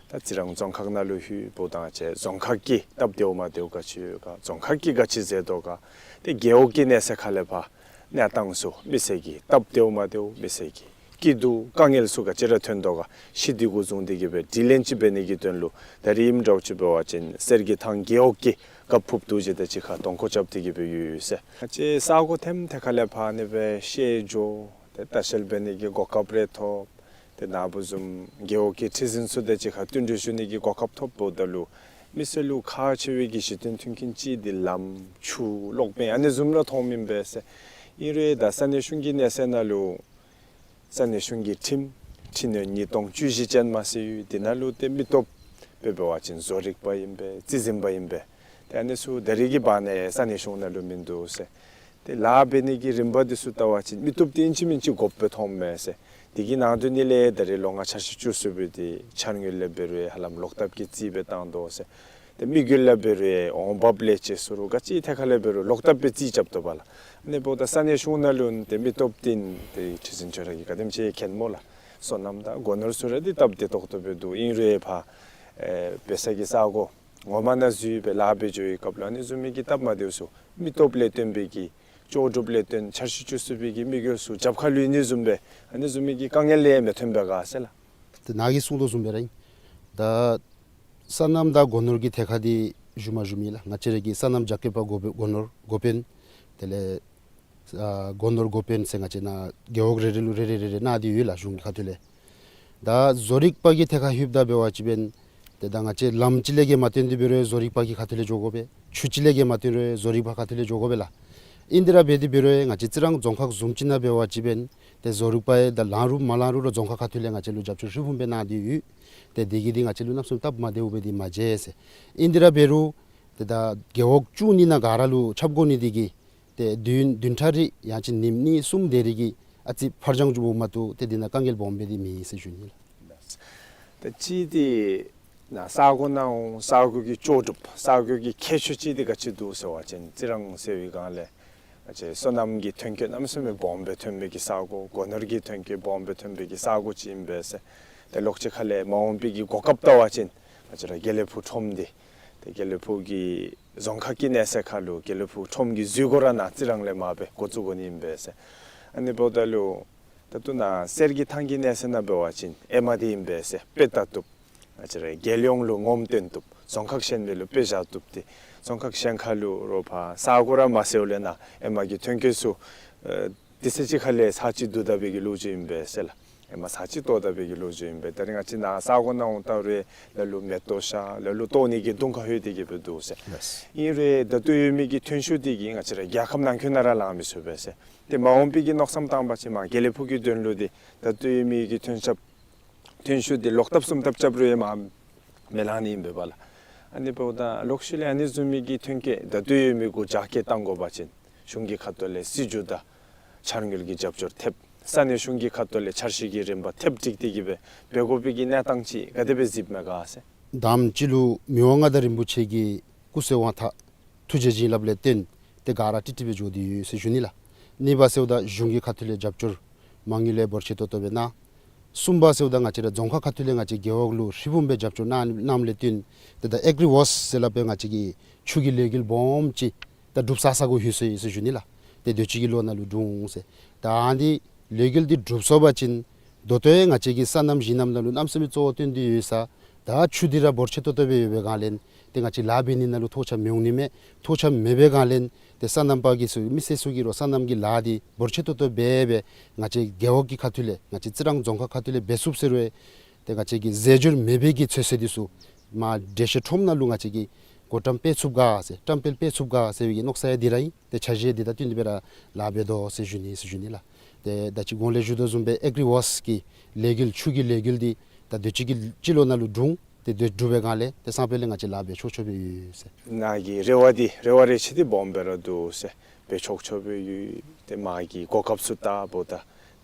ད་རྩི་རང་རྫོང་ཁག་ནང་ལུ་ལྷོདཔ་ད་ང་བཅས་རྫོང་ཁག་གི་སྟབས་བདེཝ་མ་བདེཝ་ག་ཅི་ཡོད་ག་རྫོང་ཁག་གིས་ག་ཅི་མཛད་དོ་ག་ཏེ་རྒེད་འོག་གི་གནས་ཚད་ཁ་ལས་ཕར་གནས་སྟངས་ཚུ་མི་སེར་གྱི་སྟབས་བདེཝ་མ་བདེཝ་མི་སེར་གྱི་སྐྱིད་སྡུག་དཀའ་ངལ་ཚུ་ག་ཅི་ར་ཐོན་དོ་ག་ཤེས་ཏེ་འགོ་བཟུང་སྟེ་གི་སྦེ་དྲི་ལན་ཅིག་འབད་ནི་གི་དོན་ལུ་ད་རིས་ཨིནམ་འདྲཝ་ཅིག་འབད་བ་ཅིན་གསེར་གྱི་ཐང་རྒེད་འོག་གི་རྒཔོ་ཕུརཔ་རྡོ་རྗེ་དང་གཅིག་ཁར་གདོང་ཁ་རྐྱབ་སྟེ་གི་སྦེ་ཡོད་ཟེར། ང་བཅས་ས་གོ་ཐེམ་ཐེ་ཁ་ལས་ཕར་ཨ་ནི་སྦེ་བཤལ་འགྱོ་ཏེ་ལྟ་བཤལ་འབད་ནི་གི་གོ་སྐབས་རེ་ཐོབ། ཏེ་ནཱ་བུ་བཟུམ་རྒེད་འོག་གི་ཁྲི་འཛིན་ཚུ་དང་གཅིག་ཁར་བསྟུན་གྲོས་ཞུ་ནི་གི་གོ་སྐབས་ཐོབ་འབདཝ་ད་ལུ་མི་སེར་ལུ་ཁག་ཆེ་བའི་གི་གཞི་རྟེན་མཐུན་རྐྱེན་ཅིག་འདི་ལམ་ཆུ་གློག་འཕེན་ཨ་ནི་བཟུམ་ར་མཐོངམ་ཨིན་པས་ཟེར། ཨིན་རུང་ད་ས་གནས་གཞུང་གི་གནས་ཚད་ནང་ལུ་ས་གནས་གཞུང་གི་ཁྲིམས་ཁྲི་སྣོན་ཉིས་སྟོང་བཅུ་བཞི་ཅན་མ་ཟེར་ཡོད། དེ་ནང་ལུ་ཏེ་མི་སྟོབས་ དཔེ་འབད་བ་ཅིན་བཟོ་རིག་པ་ཨིན་པས། རྩིས་འཛིན་པ་ཨིན་པས། ཏེ་ཨ་ནི་ཚུ་ད་རེས་ཀྱི་བར་ན་ས་གནས་གཞུང་ནང་ལུ་མིན་འདུག་ཟེར། ཏེ་ལཱ་འབད་ནི་གི་རིམ་པ་འདི་ཚུ་བལྟ་བ་ཅིན་མི་སྟོབས་འདི་ཨིན་ཅི་མིན་ཅི་དགོཔ་སྦེ་མཐོངམ་མས་ཟེར། དེ་གི་ནང་དོན་ནི་ལས་ད་རེས་ལོ་ལྔ་འཆར་གཞི་བཅུ་གསུམ་པའི་འདི་འཆར་དངུལ་ལས་འབད་རུང་ཧ་ལམ་ལོག་ཐབས་ཀྱིས་རྩིས་སྦེ་བཏང་དོ་ཟེར། ཏེ་དམིགས་ཡུལ་ལས་འབད་རུང་འོང་འབབ་ལས་ཅིག་ཟེར་རུང་ག་ཅི་ཐད་ཁར་ལས་འབད་རུང་ལོག་ཐབས་སྦེ་རྩིས་རྐྱབ་དོ་བ་ལགས། ཨ་ནི་འབདཝ་ད་ས་གནས་གཞུང་ནང་ལུ་ཏེ་མི་སྟོབས་འདི་ཏེ་ཁྲི་འཛིན་ཁྱོད་ར་གིས་ག་དེམ་ཅིག་མཁྱེན་སྨོ་ལགས། སོ་ནམ་དང་སྒོ་ནོར་ཚུ་ར་འདི་སྟབས་བདེ་ཏོག་ཏོ་སྦེ་འདུག། ཨིན་རུང་ཕར་ཨེ་འབད་ས་གི་ས་གོ་ངོ་མ་ནང་འཛུལ་སྦེ་ལཱ་འབད་འགྱོ་བའི་སྐབས་ལུ་ཨ་ནི་བཟུམ་མའི་གི་སྟབས་མ་བདེཝ་ཚུ་མི་སྟོབས་ལས་བརྟེན་པའི་གི་ལྕོགས་གྲུབ་ལས་བརྟེན་འཆར་གཞི་བཅུ་གསུམ་པའི་གི་དམིགས་ཡུལ་ཚུ་རྒྱབ་ཁར་ལུས་ནི་བཟུམ་སྦེ་ཨ་ནི་བཟུམ་མའི་གི་དཀའ་ངལ་ལས་མི་ཐོན་པས་ག་ཟེར་ལགས། ཏེ་ནཱ་གིས་གསུངས་དོ་བཟུམ་སྦེ་ར་ཨིན། ད་ས་གནམ་དང་སྒོ་ནོར་གྱི་ཐད་ཁར་འདི་ཞུ་མ་ཞུ་མི་ལགས། ང་བཅས་ར་གི་ས་གནམ་རྒྱ་བསྐྱེད་པ་འགོ་འབོ་སྒོ་ནོར་འགོ་དཔོན་དེ་ལས་ཨ་སྒོ་ནོར་འགོ་དཔོན་ཟེར་ང་བཅས་ནཱ་རྒེད་འོག་རེ་རེ་ལུ་རེ་རེ་རེ་རེ་གནང་སྟེ་ཡོད་ལགས་གཞུང་གི་ཁ་ཐུག་ལས། ད་བཟོ་རིག་པ་གི་ཐད་ཁར་ལྷོདཔ་ད་འབད་བ་ཅིན་ཏེ་ད་ང་བཅས་ལམ་ཅིག་ལས་ཀྱི་མ་བཏོན་ཏེ་འབད་རུང་བཟོ་རིག་པ་གི་ཁ་ཐུག་ལས་འགྱོ་དགོ་པས། ཆུ་ཅིག་ལས་ཀྱི་མ་བཏོན་རུང་བཟོ་རིག་པ་ཁ་ཐུག་ལས་འགྱོ་དགོ་པས་ལགས། ཨིན་དེ་ར་འབད་དེ་འབད་རུང་ང་བཅས་རྩི་རང་རྫོང་ཁག་བཟུམ་ཅིག་ནང་འབད་བ་ཅིན་ཏེ་བཟོ་རིག་པ་ཡང་ད་ལང་རུང་མ་ལང་རུང་ར་རྫོང་ཁག་ཁ་ཐུག་ལས་ང་བཅས་ལུ་རྒྱབ་སྐྱོར་ཧྲིལ་བུམ་སྦེ་གནང་སྟེ་ཡོད། ཏེ་དེ་གིས་འདི་ང་བཅས་ལུ་གནམ་མེད་ས་མེད་སྟབས་མ་བདེཝ་སྦེ་འདི་མ་མཇལ་ཟེར། ཨིན་དེ་ར་འབད་རུང་ཏེ་ད་རྒེད་འོག་བཅུ་གཉིས་ནང་ག་ར་ལུ་ཁྱབ་དགོ་ནི་འདི་གིས་ཏེ་བདུན་བདུན་ཕྲག་རེ་ཡང་ཅིན་ཉིནམ་གཉིས་གསུམ་དེ་རེ་གི་ཨ་ཙི་ཕར་འགྱངས་འགྱོཝ་མ་གཏོགས་ཏེ་འདི་ནང་དཀའ་ངལ་སྦོམ་སྦེ་འདི་མེད་ཟེར་ཞུ་ནི་ལགས། ད་ཅི་འདི་ནཱ་ས་གོ་ནང་འོང་ས་གོ་གི་ལྕོགས་གྲུབ་ས་གོ་གི་ཁྱད་ཆོས་ཅིག་འདི་ག་ཅི་འདུག་ཟེར་བ་ཅིན་རྩི་རང་ཟེར་བའི་སྒང་ལས་ང་བཅས་སོ་ནམ་གྱི་ཐོན་སྐྱེད་གནམ་མེད་ས་མེད་སྦོམ་སྦེ་ཐོན་པའི་གི་ས་གོ་སྒོ་ནོར་གྱི་ཐོན་སྐྱེད་སྦོམ་སྦེ་ཐོན་པའི་གི་ས་གོ་ཅིག་ཨིན་པས་ཟེར། ཏེ་ལོགས་ཅིག་ཁ་ལས་མ་འོངས་པའི་གི་གོ་སྐབས་བལྟ་བ་ཅིན་ང་བཅས་ར་དགེ་ལེགས་ཕུག་ཁྲོམ་འདི་ཏེ་དགེ་ལེགས་ཕུག་གི་རྫོང་ཁག་གི་གནས་ཚད་ཁར་ལུ་དགེ་ལེགས་ཕུག་ཁྲོམ་གྱི་འཛུལ་སྒོ་ར་ནཱ་རྩི་རང་ལས་མར་སྦེ་འགོ་བཙུགས་དགོ་ནི་ཨིན་པས་ཟེར། ཨ་ནི་འབདཝ་ད་ལུ་ད་ལྟོ་ནཱ་གསེར་གྱི་ཐང་གི་གནས་ཚད་ནང་འབད་བ་ཅིན་ཨེ་མ་འདི་ཨིན་པས་ཟེར་དཔེ་ལྟ་བཏུབ། ང་བཅས་ར་རྒྱལ་ཡོངས་ལུ་ངོམ་སྟོན་བཏུབ། རྫོང་ཁག་གཞན་པ་ལུ་དཔེ་བཞག་བཏུབ་སྟེ་རྫོང་ཁག་གཞན་ཁར་ལུ་རོགས་ཕར་ས་གོ་ར་མ་ཟེརཝ་ལས་ནཱ་ཨེ་མ་གི་ཐོན་སྐྱེད་ཚུ་ཨེ་དུས་ཚོད་ཅིག་ཁ་ལས་ཚར་གཅིག་བསྡུ་ད་པའི་གི་ལོ་རྒྱུས་ཨིན་པས་ཟེར་ལགས། ཨེ་མ་ཚར་གཅིག་བཏོག་ད་པའི་གི་ལོ་རྒྱུས་ཨིན་པས། ད་རེས་ང་བཅས་ནཱ་ས་གོ་ནང་འོང་བལྟ་རུང་ལ་ལུ་མེ་ཏོག་ཤར་ལ་ལུ་བཏོག་ནི་གི་དུང་ཁ་ལྷོད་དེ་གི་སྦེ་འདུག་ཟེར། ལགས། ཨིན་རུང་ད་ལྟོ་ཡོད་མི་གི་ཐོན་ཤུགས་འདི་གིས་ང་བཅས་ར་རྒྱལ་ཁབ་ནང་འཁོད་ནང་ར་ལང་མི་ཚུགས་པས་ཟེར། ཏེ་མ་འོངས་པའི་གི་མནོ་བསམ་བཏང་པ་ཅིན་མར་དགེ་ལེགས་ཕུག་གི་དོན་ལུ་འདི་ད་ལྟོ་ཡོད་མི་གི་ཐོན་ཤུགས་ཐོན་ཤུགས་འདི་ལོག་ཐབས་བསུབ་ཐབས་རྐྱབ་རུང་ཡང་མར་མི་ལང་ནི་ཨིན་པས་པ་ལགས། ཨ་ནི་འབདཝ་ད་ལོག་ཤུལ་ལས་ཨ་ནི་བཟུམ་མའི་གི་ཐོན་སྐྱེད་ད་ལྟོ་ཡོད་མི་གུ་རྒྱ་སྐྱེད་བཏང་དགོ་པ་ཅིན་གཞུང་གི་ཁ་ཐུག་ལས་སྲིད་བྱུས་དང་འཆར་དངུལ་གྱི་རྒྱབ་སྐྱོར་ཐེབས། ས་གནས་གཞུང་གི་ཁ་ཐུག་ལས་འཆར་གཞི་གི་རིམ་པ་ཐེབས་སྒྲིག་སྟེ་གི་སྦེ་འབད་དགོ་པའི་གི་གནས་སྟངས་ཅིག་ག་དེ་སྦེ་གཟིགསཔ་མས་ག་ཟེར། དང་པ་ཅིག་ལུ་མི་དབང་མངའ་བདག་རིན་པོ་ཆེ་གི་སྐུ་ཚེ་དབང་ཐང་ཐུགས་རྗེ་བྱིན་རླབས་ལས་བརྟེན་ཏེ་ག་ར་ཀྲིག་ཀྲི་སྦེ་འགྱོ་སྟེ་ཡོད་ཟེར་ཞུ་ནི་ལགས། གཉིས་པ་ཟེརཝ་ད་གཞུང་གི་ཁ་ཐུག་ལས་རྒྱབ་སྐྱོར་མ་དངུལ་ལས་འབོར་ཆེ་ཏོག་ཏོ་སྦེ་གནང་། གསུམ་པ་ཟེརཝ་ད་ང་བཅས་ར་རྫོང་ཁག་ཁ་ཐུག་ལས་ང་བཅས་རྒེད་འོག་ལུ་ཧྲིལ་བུམ་སྦེ་རྒྱབ་སྐྱོར་གནང་གནངམ་ལས་བརྟེན་ཏེ་ད་ཨེག་རི་ཝོརཀསི་ཟེར་སླབ་པའི་ང་བཅས་ཀྱི་ཆུ་གི་ལས་འགུལ་སྦོམ་ཅིག་ད་གྲུབ་ཚར་ཚར་དགོ་ཡོད་ཟེར་ཟེར་ཞུ་ནི་ལགས། ཏེ་དུས་ཅི་གི་ལོ་ནང་ལུ་འགྲུབ་འོང་ཟེར། ད་ཨ་ནི་ལས་འགུལ་འདི་གྲུབ་སོང་པ་ཅིན་ད་ལྟོ་ཡང་ང་བཅས་ཀྱི་སོ་ནམ་གཞི་གནམ་ནང་ལུ་གནམ་མེད་ས་མེད་གཙོ་བོ་བཏོན་ཏེ་ཡོད་ས། ད་ཆུ་འདི་ར་འབོར་ཆེ་ཏོག་ཏོ་སྦེ་ཡོད་པའི་སྒང་ལས་ཏེ་ང་བཅས་ལཱ་འབད་ནི་ནང་ལུ་ཐོགས་ཆགས་མི་འོང་ནི་མས། ཐོགས་ཆགས་མེད་པའི་སྒང་ལས་ཏེ་སོ་ནམ་པ་གི་ཚུ་མི་སེར་ཚུ་གིས་རོགས་སོ་ནམ་གྱི་ལཱ་འདི་འབོར་ཆེ་ཏོག་ཏོ་འབད་སྦེ་ང་བཅས་རྒེད་འོག་གི་ཁ་ཐུག་ལས་ང་བཅས་རྩི་རང་རྫོང་ཁག་ཁ་ཐུག་ལས་འབད་ཚུགས་ཟེར་རུང་ཏེ་ང་བཅས་ཀྱི་རྫས་སྦྱོར་མེད་པའི་གི་ཚོད་བསྲེ་འདི་ཚུ་མར་འགྲེལ་བཤད་ཁྲོམ་ནང་ལུ་ང་བཅས་ཀྱིས་གོ་བཀྲམ་སྤེལ་ཚུགས་ག་ཟེར་བཀྲམ་སྤེལ་སྤེལ་ཚུགས་ག་ཟེར་བའི་གི་མནོ་བསམ་ཡང་འདི་ར་ཨིན། ཏེ་འཆར་གཞི་འདི་དང་བསྟུན་ཏེ་སྦེ་ར་ལཱ་འབད་དོ་ཟེར་ཞུ་ནི་ཟེར་ཞུ་ནི་ལགས། ཏེ་ད་ཅི་གོང་ལས་ཞུ་དོ་བཟུམ་སྦེ་ཨེག་རི་ཝོརཀསི་གི་ལས་འགུལ་ཆུ་གི་ལས་འགུལ་འདི་ད་དུས་ཅི་གི་སྤྱི་ལོ་ནང་ལུ་འགྲུབ། ཏེ་དུས་འགྲུབ་པའི་སྒང་ལས་ཏེ་སང་ཕོད་ལས་ང་བཅས་ལཱ་འབད་ཆོག་ཆོག་སྦེ་ཡོད་ཟེར། ནཱ་གི་རེ་བ་འདི་རེ་བ་རེ་ཆེ་འདི་སྦོམ་སྦེ་ར་འདུག་ཟེར། འབད་ཆོག་ཆོག་སྦེ་ཡོད། ཏེ་མ་གི་གོ་སྐབས་ཚུ་བལྟཝ་ད་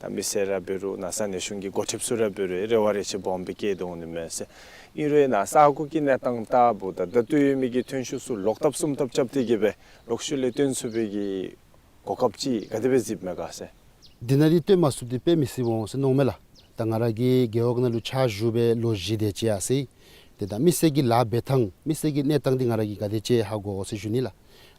ད་མི་སེར་ར་འབད་རུང་ནཱ་ས་གནས་གཞུང་གི་འགོ་ཁྲིདཔ་ཚུ་ར་འབད་རུང་རེ་བ་རེ་ཆེ་སྦོམ་སྦེ་བསྐྱེད་དོ་འོང་ནི་མས་ཟེར། ཨིན་རུང་ནཱ་ས་གོ་གི་གནས་སྟངས་བལྟཝ་ད་ད་ལྟོ་ཡོད་མི་གི་ཐོན་ཤུགས་ཚུ་ལོག་ཐབས་བསུབ་ཐབས་རྐྱབ་སྟེ་གི་སྦེ་ལོག་ཤུལ་ལས་བཏོན་ཚུགས་པའི་གི་གོ་སྐབས་ཅིག་ག་དེ་སྦེ་གཟིགསཔ་མས་ག་ཟེར། འདི་ནང་འདི་བཏོན་མ་ཚུགསཔ་འདི་དཔེ་མི་སྲིད་འོང་ཟེར་མནོཝ་མས་ལགས། ད་ང་ར་གིས་རྒེད་འོག་ནང་ལུ་ཕྱག་ཞུ་སྦེ་ལོ་བཞི་དེ་ཅིག་ཡར་སོ་ཡི། ཏེ་ད་མི་སེར་གྱི་ལཱ་འབད་ཐངས་མི་སེར་གྱི་གནས་སྟངས་འདི་ང་ར་གིས་ག་དེ་ཅིག་ཧ་གོ་ཟེར་ཞུ་ནི་ལགས།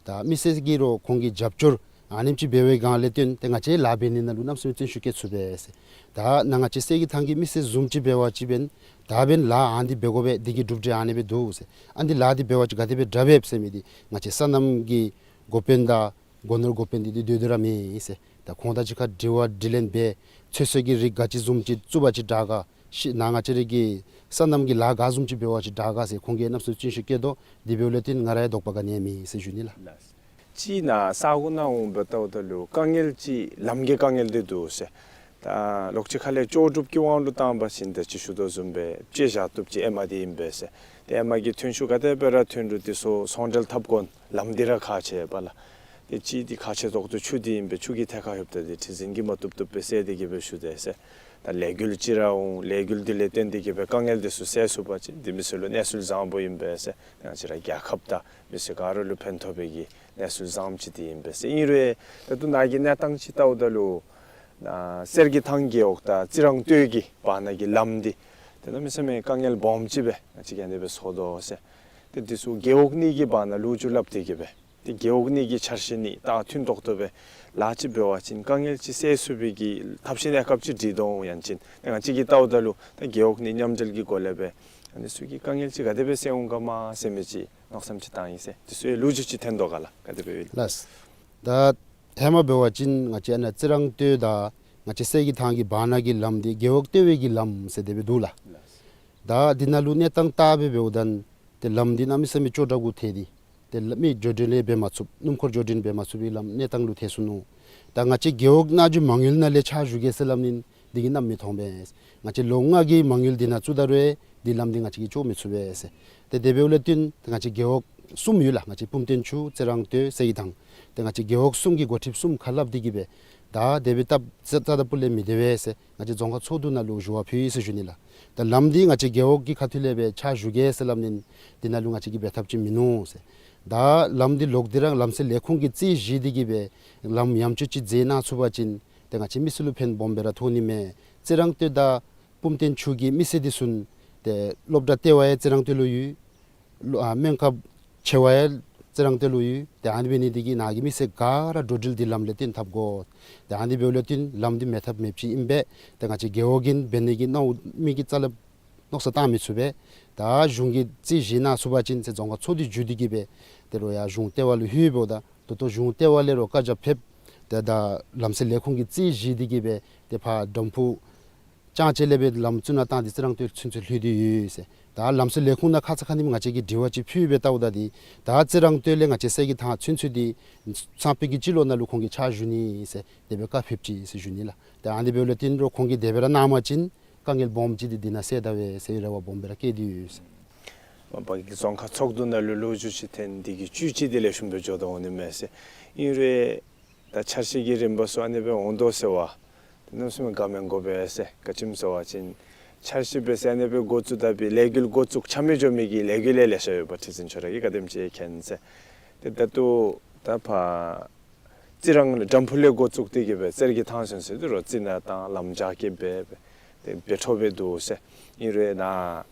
ད་མི་སེར་གྱིས་རོགས་ཁོང་གིས་རྒྱབ་སྐྱོར་ཨ་ནེམ་ཅིག་འབད་བའི་སྒང་ལས་བརྟེན་ཏེ་ང་བཅས་ལཱ་འབད་ནི་ནང་ལུ་གནམ་མེད་ས་མེད་བརྩོན་ཤུགས་བསྐྱེད་ཚུགས་པས་ཟེར། ད་ནཱ་ང་བཅས་གསེར་གྱི་ཐང་གི་མི་སེར་བཟུམ་ཅིག་འབད་བ་ཅིན་ད་འབདན་ལཱ་ཨ་ནི་འདི་འབད་དགོ་པས། འདི་གི་གྲུབ་འབྲས་ཨ་ནི་སྦེ་འདུག་ཟེར། ཨ་ནི་འདི་ལཱ་འདི་འབད་བ་ཅིན་ག་དེ་སྦེ་དྲག་པས་ཟེར་མི་འདི་ང་བཅས་སོ་ནམ་གྱི་འགོ་དཔོན་དང་སྒོ་ནོར་འགོ་དཔོན་འདི་འདི་སྡོད་སྡོད་ར་མེད་ཟེར། ད་ཁོང་དང་གཅིག་ཁར་དྲི་བ་དྲིས་ལན་འབད་ཚོད་བསྲེ་གི་རིགས་ག་ཅི་བཟུམ་ཅིག་བཙུགས་པ་ཅིན་དྲག་ག། ཤི་ནཱ་ང་བཅས་ར་གི་སོ་ནམ་གྱི་ལཱ་ག་བཟུམ་ཅིག་འབད་བ་ཅིན་དྲག་ག་ཟེར་ཁོང་གིས་གནམ་མེད་ས་མེད་བརྩོན་ཤུགས་བསྐྱེད་དོ། འདི་འབདཝ་ལས་བརྟེན་ང་ར་ཡང་དོགས་པ་ག་ནི་ཡང་མེད་ཟེར་ཞུ་ནི་ལགས། ཅིག་ནཱ་ས་གོ་ནང་འོང་སྦེ་བལྟཝ་ད་ལུ་དཀའ་ངལ་ཅིག་ལམ་གྱི་དཀའ་ངལ་འདི་འདུག་ཟེར། ད་ལོགས་ཅིག་ཁ་ལས་ལྕོགས་གྲུབ་ཀྱི་དབང་དུ་བཏང་པ་ཅིན་ད་ཅི་ཞུ་དོ་བཟུམ་སྦེ་བཅད་བཞག་བཏུབ་ཅིག་ཨེ་མ་འདི་ཨིན་པས་ཟེར། ཏེ་ཨེ་མ་གི་ཐོན་ཤུགས་ག་དེ་སྦེ་ར་ཐོན་རུང་འདི་ཚུ་ཚོང་འབྲེལ་འཐབ་དགོ་ལམ་འདི་ར་ཁག་ཆེ་བས་ལགས། ཏེ་གཅིག་འདི་ཁག་ཆེ་ཏོག་ཏོ་ཆུ་འདི་ཨིན་པས། ཆུ་གི་ཐད་ཁར་ལྷོདཔ་ད་འདི་ཁྲི་འཛིན་གྱིས་མ་བཏུབ་བཏུབ་སྦེ་བསལ་ཏེ་གི་སྦེ་ཞུ་དེས་ཟེར། ད་ལས་འགུལ་ཅིག་ར་འོང་། ལས་འགུལ་འདི་ལས་བརྟེན་ཏེ་གི་སྦེ་དཀའ་ངལ་འདི་ཚུ་བསལ་ཚུགས་པ་ཅིན་འདི་མི་སེར་ལུ་གནས་ཚུལ་བཟང་པོ་ཨིན་པས་ཟེར། ང་བཅས་ར་རྒྱལ་ཁབ་དང་མི་སེར་ག་ར་ལུ་ཕན་ཐོགས་པའི་གི་གནས་ཚུལ་བཟངམ་ཅིག་འདི་ཨིན་པས་ཟེར། ཨིན་རུང་ད་ལྟོ་ནཱ་གི་གནས་སྟངས་ཅིག་བལྟཝ་ད་ལུ་ནཱ་གསེར་གྱི་ཐང་རྒེད་འོག་དང་རྩི་རང་སྟོད་ཀྱི་བར་ན་གི་ལམ་འདི་ཏེ་གནམ་མེད་ས་མེད་དཀའ་ངལ་སྦོམ་ཅིག་སྦེ་ང་བཅས་ཀྱིས་ཨ་ནི་སྦེ་ཚོར་དོ་ཟེར། ཏེ་འདི་ཚུ་རྒེད་འོག་གཉིས་ཀྱི་བར་ན་ལོ་རྒྱུས་སླབ་སྟེ་གི་སྦེ་ཏེ་རྒེད་འོག་གཉིས་ཀྱི་འཆར་གཞི་ནི་ད་མཐུན་ཏོག་ཏོ་སྦེ་ལཱ་ཅིག་འབད་བ་ཅིན་དཀའ་ངལ་ཅིག་བསལ་ཚུགས་པའི་གི་ཐབས་ཤེས་གནས་སྐབས་ཅིག་སྒྲིག་དོ་འོང་། ཡང་ཅིན་ཏེ་ང་བཅས་ཀྱིས་བལྟཝ་ད་ལུ་ད་རྒེད་འོག་གཉིས་མཉམ་འབྲེལ་གྱི་སྒོ་ལས་སྦེ་ཨ་ནི་ཚུ་གི་དཀའ་ངལ་ཅིག་ག་དེ་སྦེ་བསལ་འོང་ག་མ་ཟེར་མི་ཅིག་མནོ་བསམ་ཅིག་བཏང་ཡི་ཟེར། འདི་ཚུ་ཡང་ལོ་རྒྱུས་ཅིག་ཐོན་དོ་ག་ལགས། ག་དེ་སྦེ་ཡོད་ལགས། ད་ཧེ་མ་འབད་བ་ཅིན་ང་བཅས་ཨ་ནཱ་རྩི་རང་སྟོད་དང་ང་བཅས་གསེར་གྱི་ཐང་གི་བར་ན་གི་ལམ་འདི་རྒེད་འོག་ལྟེ་བའི་གི་ལམ་ཟེར་དེ་སྦེ་འདུག་ལགས། ད་འདི་ནང་ལུ་གནས་སྟངས་བལྟ་སྦེ་འབདཝ་ད་ཏེ་ལམ་འདི་གནམ་མེད་ས་མེད་སྐྱོ་དྲགས་གུ་ཐལ་ཏེ་ཏེ་ལ་མི་འགྲོ་འགྲུལ་ལས་འབད་མ་ཚུགས། སྣུམ་འཁོར་འགྲོ་འགྲུལ་འབད་མ་ཚུགས་པའི་ལམ་གནས་སྟངས་ལུ་ཐལ་སོ་ནུག། ད་ང་བཅས་རྒེད་འོག་ནང་འགྱོ་མ་དངུལ་ནང་ལས་ཕྱག་ཞུ་གེ་ཟེར་སླབ་ནི་འདི་གིས་གནམ་མི་ཐོབ་པས། ང་བཅས་ལོ་ལྔ་གི་མ་དངུལ་འདི་ནང་བཙུགས་ད་རུང་འདི་ལམ་འདི་ང་བཅས་ཀྱིས་འགྱོ་མི་ཚུགས་པས་ཟེར། ཏེ་དེ་འབདཝ་ལས་བརྟེན་ཏེ་ང་བཅས་རྒེད་འོག་གསུམ་ཡོད་ལགས། ང་བཅས་སྤུངས་རྟེན་ཆུ་རྩི་རང་སྟོད་གསེར་གྱི་ཐང་། ཏེ་ང་བཅས་རྒེད་འོག་གསུམ་གྱི་འགོ་ཁྲིདཔ་གསུམ་ཁ་སླབ་སྟེ་གི་སྦེ་ད་དེ་སྦེ་བཏབ་ཟེར་ད་ད་པུ་ལས་མི་བདེ་བས་ཟེར་ང་བཅས་རྫོང་ཁག་ཚོགས་འདུ་ནང་ལུ་ཞུ་བ་ཕུལ་ཡི་ཟེར་ཞུ་ནི་ལགས། ད་ལམ་འདི་ང་བཅས་རྒེད་འོག་གི་ཁ་ཐུག་ལས་སྦེ་ཕྱག་ཞུ་གེ་ཟེར་སླབ་ནི་འདི་ནང་ལུ་ང་བཅས་ཀྱིས་འབད་ཐབས་ཅིག་མིན་ནུག་ཟེར། ད་ལམ་འདི་ལོག་སྟེ་ར་ལམ་སེལ་ལས་ཁུངས་ཀྱིས་རྩིས་བཞེས་ཏེ་གི་སྦེ་ལམ་ཡངས་ཆག་ཅིག་མཛད་གནང་ཚུགས་པ་ཅིན་ཏེ་ང་བཅས་མི་སེར་ལུ་ཕན་སྦོམ་སྦེ་ར་ཐོགས་ནི་མས། རྩི་རང་སྟོད་དང་སྤུངས་རྟེན་ཆུ་གི་མི་སེར་འདི་ཚུ་ཏེ་སློབ་གྲྭ་ལྟེ་བ་ཡང་རྩི་རང་སྟོད་ལུ་ཡོད། ལོ་ཨ་སྨན་ཁབ་ཆེ་བ་ཡང་རྩི་རང་སྟོད་ལུ་ཡོད། ཏེ་ཨ་ནི་འབད་ནི་འདི་གིས་ནཱ་གི་མི་སེར་ག་ར་འགྲོ་འགྲུལ་འདི་ལམ་ལས་བརྟེན་འཐབ་དགོ། ཏེ་ཨ་ནི་འབདཝ་ལས་བརྟེན་ལམ་འདི་མེད་ཐབས་མེདཔ་ཅིག་ཨིན་པས། ཏེ་ང་བཅས་རྒེད་འོག་གིས་འབད་ནི་གི་མནོ་མི་གི་རྩ་ལས་མནོ་བསམ་བཏང་མི་ཚུགས་པས། ད་གཞུང་གིས་རྩིས་བཞེས་གནང་ཚུགས་པ་ཅིན་ཟེར་རྫོང་ཁག་ཚོགས་འདུ་བརྒྱུད་དེ་གི་སྦེ་དེ་ལུ་ཡང་གཞུང་ལྟེ་བ་ལུ་ལྷོད་འབདཝ་ད་ད་ལྟོ་གཞུང་ལྟེ་བ་ལས་རོགས་བཀའ་རྒྱ་ཕེབས། ཏེ་ད་ལམ་སེལ་ལས་ཁུངས་ཀྱིས་རྩིས་བཞེས་ཏེ་གི་སྦེ་ཏེ་ཕར་དམ་ཕུ་ལྕང་ཆེ་ལས་སྦེ་ལམ་བཙུགས་ནང་བཏང་སྟེ་རྩི་རང་སྟོད་ཚུན་ཚོད་ལྷོད་དེ་ཡོད་ཟེར། ད་ལམ་སེལ་ལས་ཁུངས་ནང་ཁ་ཙ་ཁ་ཉིནམ་ང་བཅས་ཀྱིས་དྲི་བ་ཅིག་ཕུལ་སྦེ་བལྟཝ་ད་འདི་ད་རྩི་རང་སྟོད་ལས་ང་བཅས་གསེར་གྱི་ཐང་ཚུན་ཚོད་འདི་སང་ཕོད་ཀྱི་སྤྱི་ལོ་ནང་ལུ་ཁོང་གིས་ཕྱག་ཞུ་ནི་ཟེར་དེ་སྦེ་བཀའ་ཕེབས་ཅི་ཟེར་ཞུ་ནི་ལགས། ཏེ་ཨ་ནི་འབདཝ་ལས་བརྟེན་རོགས་ཁོང་གིས་དེ་སྦེ་ར་གནང་པ་ཅིན་དཀའ་ངལ་སྦོམ་ཅིག་འདི་འདི་ནང་སེལ་ད་པས་ཟེར་རེ་བ་སྦོམ་སྦེ་ར་བསྐྱེད་དེ་ཡོད་ཟེར། མ་པ་གི་རྫོང་ཁག་ཚོགས་འདུ་ནང་ལུ་ལོ་རྒྱུས་ཅིག་ཐོན། འདི་གི་བཅུད་ཅིག་དེ་ལས་ཞུ་སྦེ་འགྱོ་དོ་འོང་ནི་མས་ཟེར། ཨིན་རུང་ད་འཆར་གཞི་གི་རིམ་པ་ཚུ་ཨ་ནི་སྦེ་འོང་དོ་ཟེར་བ་ཏེ་གནམ་མེད་ས་མེད་དགའ་མི་དགོ་པས་ཟེར། ག་ཅི་སྨོ་ཟེར་བ་ཅིན་འཆར་གཞི་འབད་ཟེར་ཨ་ནི་སྦེ་འགོ་བཙུགས་ད་པའི་ལས་འགུལ་འགོ་བཙུགས་ཆ་མེད་འགྱོ་མི་གི་ལས་འགུལ་ལེ་ལེ་ཤ་ཡོད་པ་ཁྲི་འཛིན་ཁྱོད་ར་གིས་ག་དེམ་ཅིག་མཁྱེན་ཟེར། ཏེ་ད་ལྟོ་ད་ཕར་རྩི་རང་ལས་དམ་ཕུ་ལས་འགོ་བཙུགས་ཏེ་གི་སྦེ་གསེར་གྱི་ཐང་ཚུན་ཚོད་དེ་རོགས་རྩི་ནག་དང་ལམ་རྒྱ་སྐྱེད་འབད་སྦེ་ཏེ་འབད་འཕྲོ་སྦེ་འདུག་ཟེར། ཨིན་རུང་ནཱ་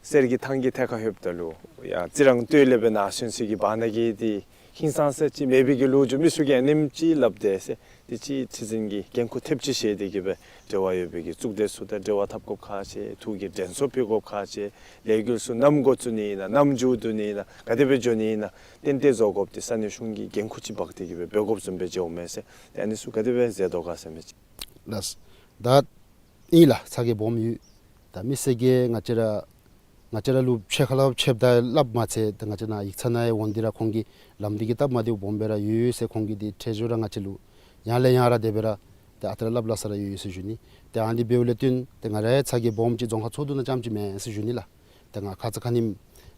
གསེར་གྱི་ཐང་གི་ཐད་ཁར་ལྷོདཔ་ད་ལུ་ཡར་རྩི་རང་སྟོད་ལས་སྦེ་ནཱ་ཚུན་ཚོད་ཀྱི་བར་ན་གི་འདི་ཧིང་སངས་ས་ཅིག་མེད་པའི་གི་ལོ་རྒྱུས་མི་ཚུ་གིས་ཨ་ནེམ་ཅིག་སླབ་དེས་ཟེར། དེ་ཅིག་ཁྲི་འཛིན་གྱིས་འགན་ཁུར་ཐེབས་ཅིག་བཞེས་ཏེ་གི་སྦེ་འབྲེལ་བ་ཡོད་པའི་གི་གཙུག་སྡེ་ཚུ་དང་འབྲེལ་བ་འཐབ་དགོཔ་ཁག་ཆེ། ཐུགས་ཀྱི་དྲན་གསོ་ཕུལ་དགོཔ་ཁག་ཆེ། ལས་འགུལ་ཚུ་ནམ་འགོ་བཙུགས་ནི་ཨིན་ན་ནམ་མཇུག་བསྡུ་ནི་ཨིན་ན་ག་དེ་སྦེ་འགྱོ་ནི་ཨིན་ན་ཏན་ཏན་བཟོ་དགོཔ་འདི་ས་གནས་གཞུང་གིས་འགན་ཁུར་ཅིག་འབག་སྟེ་གི་སྦེ་འབད་དགོཔ་བཟུམ་སྦེ་མཇལཝ་མས་ཟེར། ཏེ་ཨ་ནི་ཚུ་ག་དེ་སྦེ་མཛད་དོ་ག་ཟེར་མི་ཅིག། ལགས། ད་ཨིན་ལགས། ཚ་གྱང་སྦོམ་ཡོད། ད་མི་སེར་གྱིས་ང་བཅས་ར་ང་བཅས་ར་ལུ་ཕྱེད་ཀ་ལས་ཕྱེདཔ་ད་སླབ་མ་ཚད་ད་ང་བཅས་ནཱ་ཡིག་ཚང་ནང་ཡང་འོང་སྟེ་ར་ཁོང་གིས་ལམ་འདི་གི་སྟབས་མ་བདེཝ་སྦོམ་སྦེ་ར་ཡོད་ཟེར་ཁོང་གིས་འདི་ཁྲེལ་ཞུ་ར་ང་བཅས་ལུ་ཡང་ལས་ཡང་ར་དེ་སྦེ་ར་ཏེ་ཨ་རྟག་ར་སླབ་སླབ་ས་ར་ཡོད་ཟེར་ཞུ་ནི། ཏེ་ཨ་ནི་འབདཝ་ལས་བརྟེན་ཏེ་ང་ར་ཡང་ཚ་གྱང་སྦོམ་ཅིག་རྫོང་ཁག་ཚོགས་འདུ་ནང་རྐྱངམ་ཅིག་མེན་ཟེར་ཞུ་ནི་ལགས། ཏེ་ང་ཁ་ཙ་ཁ་ཉིནམ་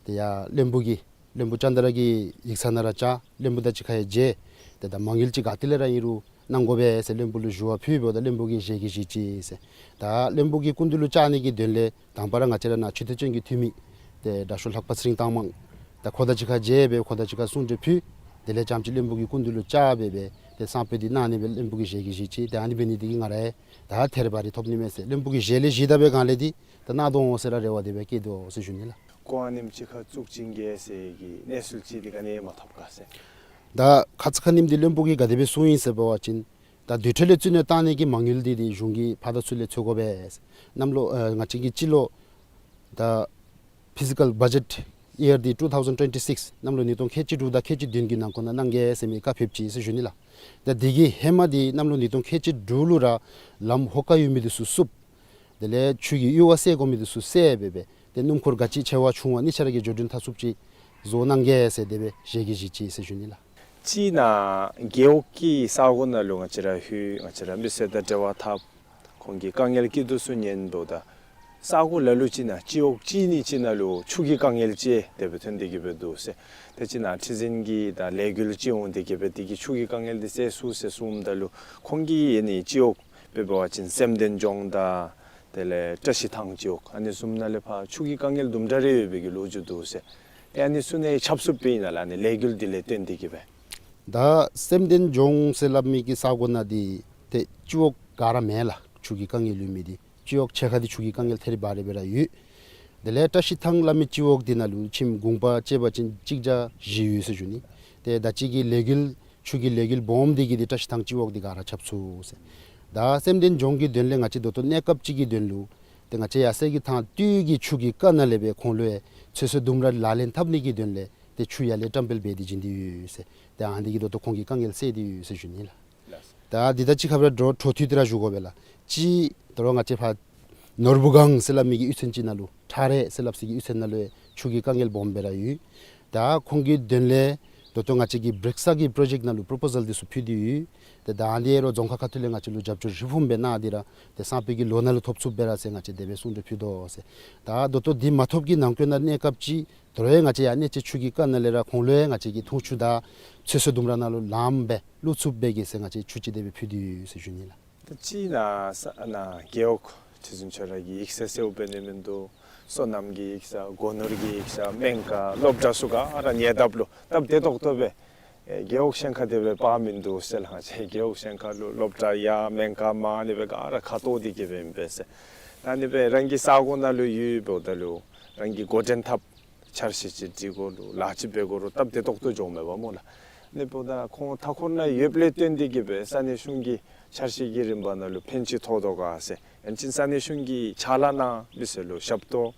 ཏེ་ཡར་བློན་པོ་གི་བློན་པོ་ཙནྡྲ་གི་ཡིག་ཚང་ནང་ར་བཅར། བློན་པོ་དང་གཅིག་ཁར་ཡང་མཇལ། ཏེ་ད་མ་དངུལ་ཅིག་ག་ཏེ་ལས་ར་ཨིན་རུང་གནང་དགོ་པས་ཟེར་བློན་པོ་ལུ་ཞུ་བ་ཕུལ་འབདཝ་ད་བློན་པོ་གིས་ཞལ་གྱིས་བཞེས་ཅི་ཟེར། ད་བློན་པོ་གི་སྐུ་མདུན་ལུ་བཅར་ནི་གི་དོན་ལས་དང་པ་ར་ང་བཅས་ར་ནཱ་ཆོས་དད་ཅན་གྱི་འཐུས་མི་ཏེ་དྲག་ཤོས་ལྷ་པ་ཚེ་རིང་ཐང་མང་ད་ཁོ་དང་གཅིག་ཁར་མཇལ་སྦེ་ཁོ་དང་གཅིག་ཁར་གསུང་གྲོས་ཕུལ། དེ་ལས་རྐྱངམ་ཅིག་བློན་པོ་གི་སྐུ་མདུན་ལུ་བཅར་སྦེ་སྦེ་ཏེ་གསང་དཔེ་འདི་གནང་ནི་སྦེ་བློན་པོ་གིས་ཞལ་གྱིས་བཞེས་ཅི། ཏེ་ཨ་ནི་འབད་ནི་འདི་གིས་ང་ར་ཡང་ད་ཐད་རི་བ་རི་ཐོབ་ནི་མས་ཟེར། བློན་པོ་གིས་ཞལ་ལས་བཞེས་ད་པའི་སྒང་ལས་འདི་ད་གནང་དོ་འོང་ཟེར་ར་རེ་བ་དེ་སྦེ་བསྐྱེད་དོ་ཟེར་ཞུ་ནི་ལགས། ཁོང་ཨ་ནེམ་ཅིག་ཁར་བཙུགས་བྱིན་གེ་ཟེར་གྱི་གནས་ཚུལ་ཅིག་འདི་ག་ནི་ཡང་མ་ཐོབ་ག་ཟེར། ད་ཁ་ཙ་ཁ་ཉིནམ་འདི་བློན་པོ་གིས་ག་དེ་སྦེ་གསུངས་ཡི་ཟེར་བ་ཅིན་ད་དུས་ཁྲོད་ལས་བཙུགས་ནི་བཏང་ནི་གི་མ་དངུལ་འདི་འདི་གཞུང་གིས་ཕར་དང་ཚུར་ལས་འཚོལ་དགོ་པས། གནམ་ལོ་ཨ་ང་བཅས་ཀྱི་སྤྱི་ལོ་ད་ཕི་ཟི་ཀཱལ་བ་ཇེཊ་ཡར་འདི་ཊུ་ཐའུ་ཟེན་ཊུ་ཝེན་ཊི་སིགསི་གནམ་ལོ་ཉིས་སྟོང་ཁལ་གཅིག་དྲུག་དང་ཁལ་གཅིག་བདུན་གྱི་ནང་འཁོད་ནང་གནང་གེ་ཟེར་མི་བཀའ་ཕེབས་ཅི་ཟེར་ཞུ་ནི་ལགས། ད་འདི་གི་ཧེ་མ་འདི་གནམ་ལོ་ཉིས་སྟོང་ཁལ་གཅིག་དྲུག་ལུ་ར་ལམ་ཧོ་ཀ་ཡོད་མི་འདི་ཚུ་བསུབ། དེ་ལས་ཆུ་གི་གཡུར་བ་སེལ་དགོ་མི་འདི་ཚུ་སེལ་སྦེ་སྦེ་ཏེ་སྣུམ་འཁོར་ག་ཅི་ཆེ་བ་ཆུང་བ་གཉིས་ཆ་ར་གི་འགྱོ་འགྲུལ་འཐབ་ཚུགསཔ་ཅིག་བཟོ་གནང་གེ་ཟེར་དེ་སྦེ་ཞལ་གྱིས་བཞེས་ཅི་ཟེར་ཞུ་ནི་ལགས། ཅིག་ནཱ་རྒེད་འོག་གི་ས་གོ་ནང་ལུ་ང་བཅས་ར་ལྷོད་ང་བཅས་ར་མི་སེར་དང་འབྲེལ་བ་འཐབ། ཁོང་གིས་དཀའ་ངལ་སྐྱེས་དོ་ཚུ་ཉན་འབདཝ་ད་ས་གོ་ལ་ལུ་ཅིག་ནང་སྤྱི་འོག་གཅིག་གཉིས་ཅིག་ནང་ལུ་ཆུ་གི་དཀའ་ངལ་ཅིག་དེ་སྦེ་ཐོན་ཏེ་གི་སྦེ་འདུག་ཟེར། ཏེ་ཅིག་ནང་ཁྲི་འཛིན་གྱིས་ད་ལས་འགུལ་ཅིག་འོང་སྟེ་གི་སྦེ་དེ་གིས་ཆུ་གི་དཀའ་ངལ་འདི་སེལ་ཚུགས་ཟེར་གསུངམ་ད་ལུ་ཁོང་གིས་ཨ་ནི་སྤྱི་འོག་དཔེ་འབད་བ་ཅིན་སེམས་ལྡན་ལྗོངས་དང་དེ་ལས་བཀྲ་ཤིས་ཐང་སྤྱི་འོག་ཨ་ནི་བཟུམ་ནང་ལས་ཕར་ཆུ་གི་དཀའ་ངལ་དུམ་གྲ་རེ་ཡོད་པའི་གི་ལོ་རྒྱུས་འདུག་ཟེར། ཏེ་ཨ་ནི་ཚུ་ནང་ཆབ་སྲིད་པའི་ཨིན་ན་ལགས། ཨ་ནི་ལས་འགུལ་འདི་ལས་བརྟེན་ཏེ་གི་སྦེ། ད་སེམས་ལྡན་ལྗོངས་ཟེར་སླབ་མི་གི་ས་གོ་ནང་འདི་ཏེ་སྤྱི་འོག་ག་ར་མེན་ལགས། ཆུ་གི་དཀའ་ངལ་ཡོད་མི་འདི་སྤྱི་འོག་ཕྱེད་ཀ་འདི་ཆུ་གི་དཀའ་ངལ་ཐད་རི་བ་རི་སྦེ་ར་ཡོད། དེ་ལས་བཀྲ་ཤིས་ཐང་སླབ་མི་སྤྱི་འོག་འདི་ནང་ལུ་ཁྱིམ་གུང་པ་བཅད་པ་ཅིན་གཅིག་བརྒྱ་བཞི་ཡོད་ཟེར་ཞུ་ནི། ཏེ་ད་ཅི་གི་ལས་འགུལ་ཆུ་གི་ལས་འགུལ་སྦོམ་འདི་གིས་འདི་བཀྲ་ཤིས་ཐང་སྤྱི་འོག་འདི་ག་ར་ཁྱབ་ཚུགས་ཟེར། ད་སེམས་ལྡན་ལྗོངས་ཀྱི་དོན་ལས་ང་བཅས་ད་ལྟོ་གནས་སྐབས་ཅིག་གི་དོན་ལུ་ཏེ་ང་བཅས་ཡར་སེང་གེ་ཐང་སྟོད་ཀྱི་ཆུ་གི་རྐ་ནང་ལས་སྦེ་ཁོང་ལུ་ཡང་ཚོད་བསྲེ་ལྡུམ་ར་ལག་ལེན་འཐབ་ནི་གི་དོན་ལས་ཏེ་ཆུ་ཡར་ལས་བཀྲམ་སྤེལ་འབད་དེ་བྱིན་ཏེ་ཡོད་ཟེར། ཏེ་ཨ་ནི་འདི་གིས་ད་ལྟོ་ཁོང་གི་དཀའ་ངལ་སེལ་ཏེ་ཡོད་ཟེར་ཞུ་ནི་ལགས། ད་འདི་ད་ཅི་ཁ་བར་འགྲོ་འཕྲོ་མཐུད་དེ་ར་ཞུ་དགོ་པས་ལགས། ཅིག་ད་རུང་ང་བཅས་ཕར་ནོར་བུ་སྒང་ཟེར་སླབ་མི་གི་གཡུས་ཚན་ཅིག་ནང་ལུ་ཁྲ་རལ་ཟེར་སླབ་སའི་གི་གཡུས་ཚན་ནང་ལུ་ཡང་ཆུ་གི་དཀའ་ངལ་སྦོམ་སྦེ་ར་ཡོད། ད་ཁོང་གི་དོན་ལས་ད་ལྟོ་ང་བཅས་ཀྱི་བྲེག་ས་གི་པྲོ་ཇེཀཊ་ནང་ལུ་པྲོ་པོ་ཟཱལ་འདི་ཚུ་ཕུལ་ཏེ་ཡོད། ཏེ་ད་འདི་རུང་རྫོང་ཁག་ཁ་ཐུག་ལས་ང་བཅས་ལུ་རྒྱབ་སྐྱོར་ཧྲིལ་བུམ་སྦེ་གནང་སྟེ་ར་ཏེ་སང་ཕོད་ཀྱི་ལོ་ནང་ལུ་ཐོབ་ཚུགསཔ་སྦེ་ར་ཟེར་ང་བཅས་དེ་སྦེ་གསུང་གྲོས་ཕུལ་དོ་ཟེར། ད་ད་ལྟོ་འདི་མ་ཐོབ་ཀྱི་ནང་འཁོད་ནང་གནས་སྐབས་ཅིག་ད་རུང་ཡང་ང་བཅས་ཡར་གནས་ཆེ་ཆུ་གི་རྐ་ནང་ལས་ར་ཁོང་ལུ་ཡང་ང་བཅས་ཀྱིས་འཐུང་ཆུ་དང་ཚོད་བསྲེ་ལྡུམ་ར་ནང་ལུ་ལངམ་སྦེ་བླུག་ཚུགསཔ་སྦེ་གི་ཟེར་ང་བཅས་ཆུ་ཅིག་དེ་སྦེ་ཕུལ་ཏེ་ཡོད་ཟེར་ཞུ་ནི་ལགས། ད་ཅི་ནཱ་ས་ནཱ་རྒེད་འོག་ཁྲི་འཛིན་ཁྱོད་ར་གི་ཡིག་ཚང་གསལ་པོ་འབད་ནི་མིན་འདུག། སོ་ནམ་གྱི་ཡིག་ཚང་སྒོ་ནོར་གྱི་ཡིག་ཚང་སྨན་ཁང་སློབ་གྲྭ་ཚུ་ག་ར་ཉེ་འདབས་ལུ་སྟབས་བདེ་ཏོག་ཏོ་སྦེ་ཨེ་རྒེད་འོག་གཞན་ཁར་དེ་སྦེ་དཔག་མིན་འདུག་ཟེར་ལགས། ང་བཅས་རྒེད་འོག་གཞན་ཁར་ལུ་སློབ་གྲྭ་ཡང་སྨན་ཁང་མང་ནི་སྦེ་ག་ར་ཁ་ཐོར་ཏེ་གི་སྦེ་ཨིན་པས་ཟེར། ད་ཨ་ནི་སྦེ་རང་གི་ས་གོ་ནང་ལུ་ཡོད་འབདཝ་ད་ལུ་རང་གིས་འགོ་འདྲེན་འཐབ་འཆར་གཞི་ཅིག་སྒྲིག་དགོ་རུང་ལཱ་ཅིག་འབད་དགོ་རུང་སྟབས་བདེ་ཏོག་ཏོ་འགྱོཝ་མས་པ་སྨོ་ལགས། ཨ་ནི་འབདཝ་ད་ཁོང་མཐའ་འཁོར་ནང་ཡོདཔ་ལས་བརྟེན་ཏེ་གི་སྦེ་ས་གནས་གཞུང་གི་འཆར་གཞི་གི་རིམ་པ་ནང་ལུ་ཕན་ཅིག་ཐོགས་དོ་ག་ཟེར། ཡང་ཅིན་ས་གནས་གཞུང་གིས་ཕྱག་ལཱ་ནང་མི་སེར་ལུ་ཞབས་ཏོག་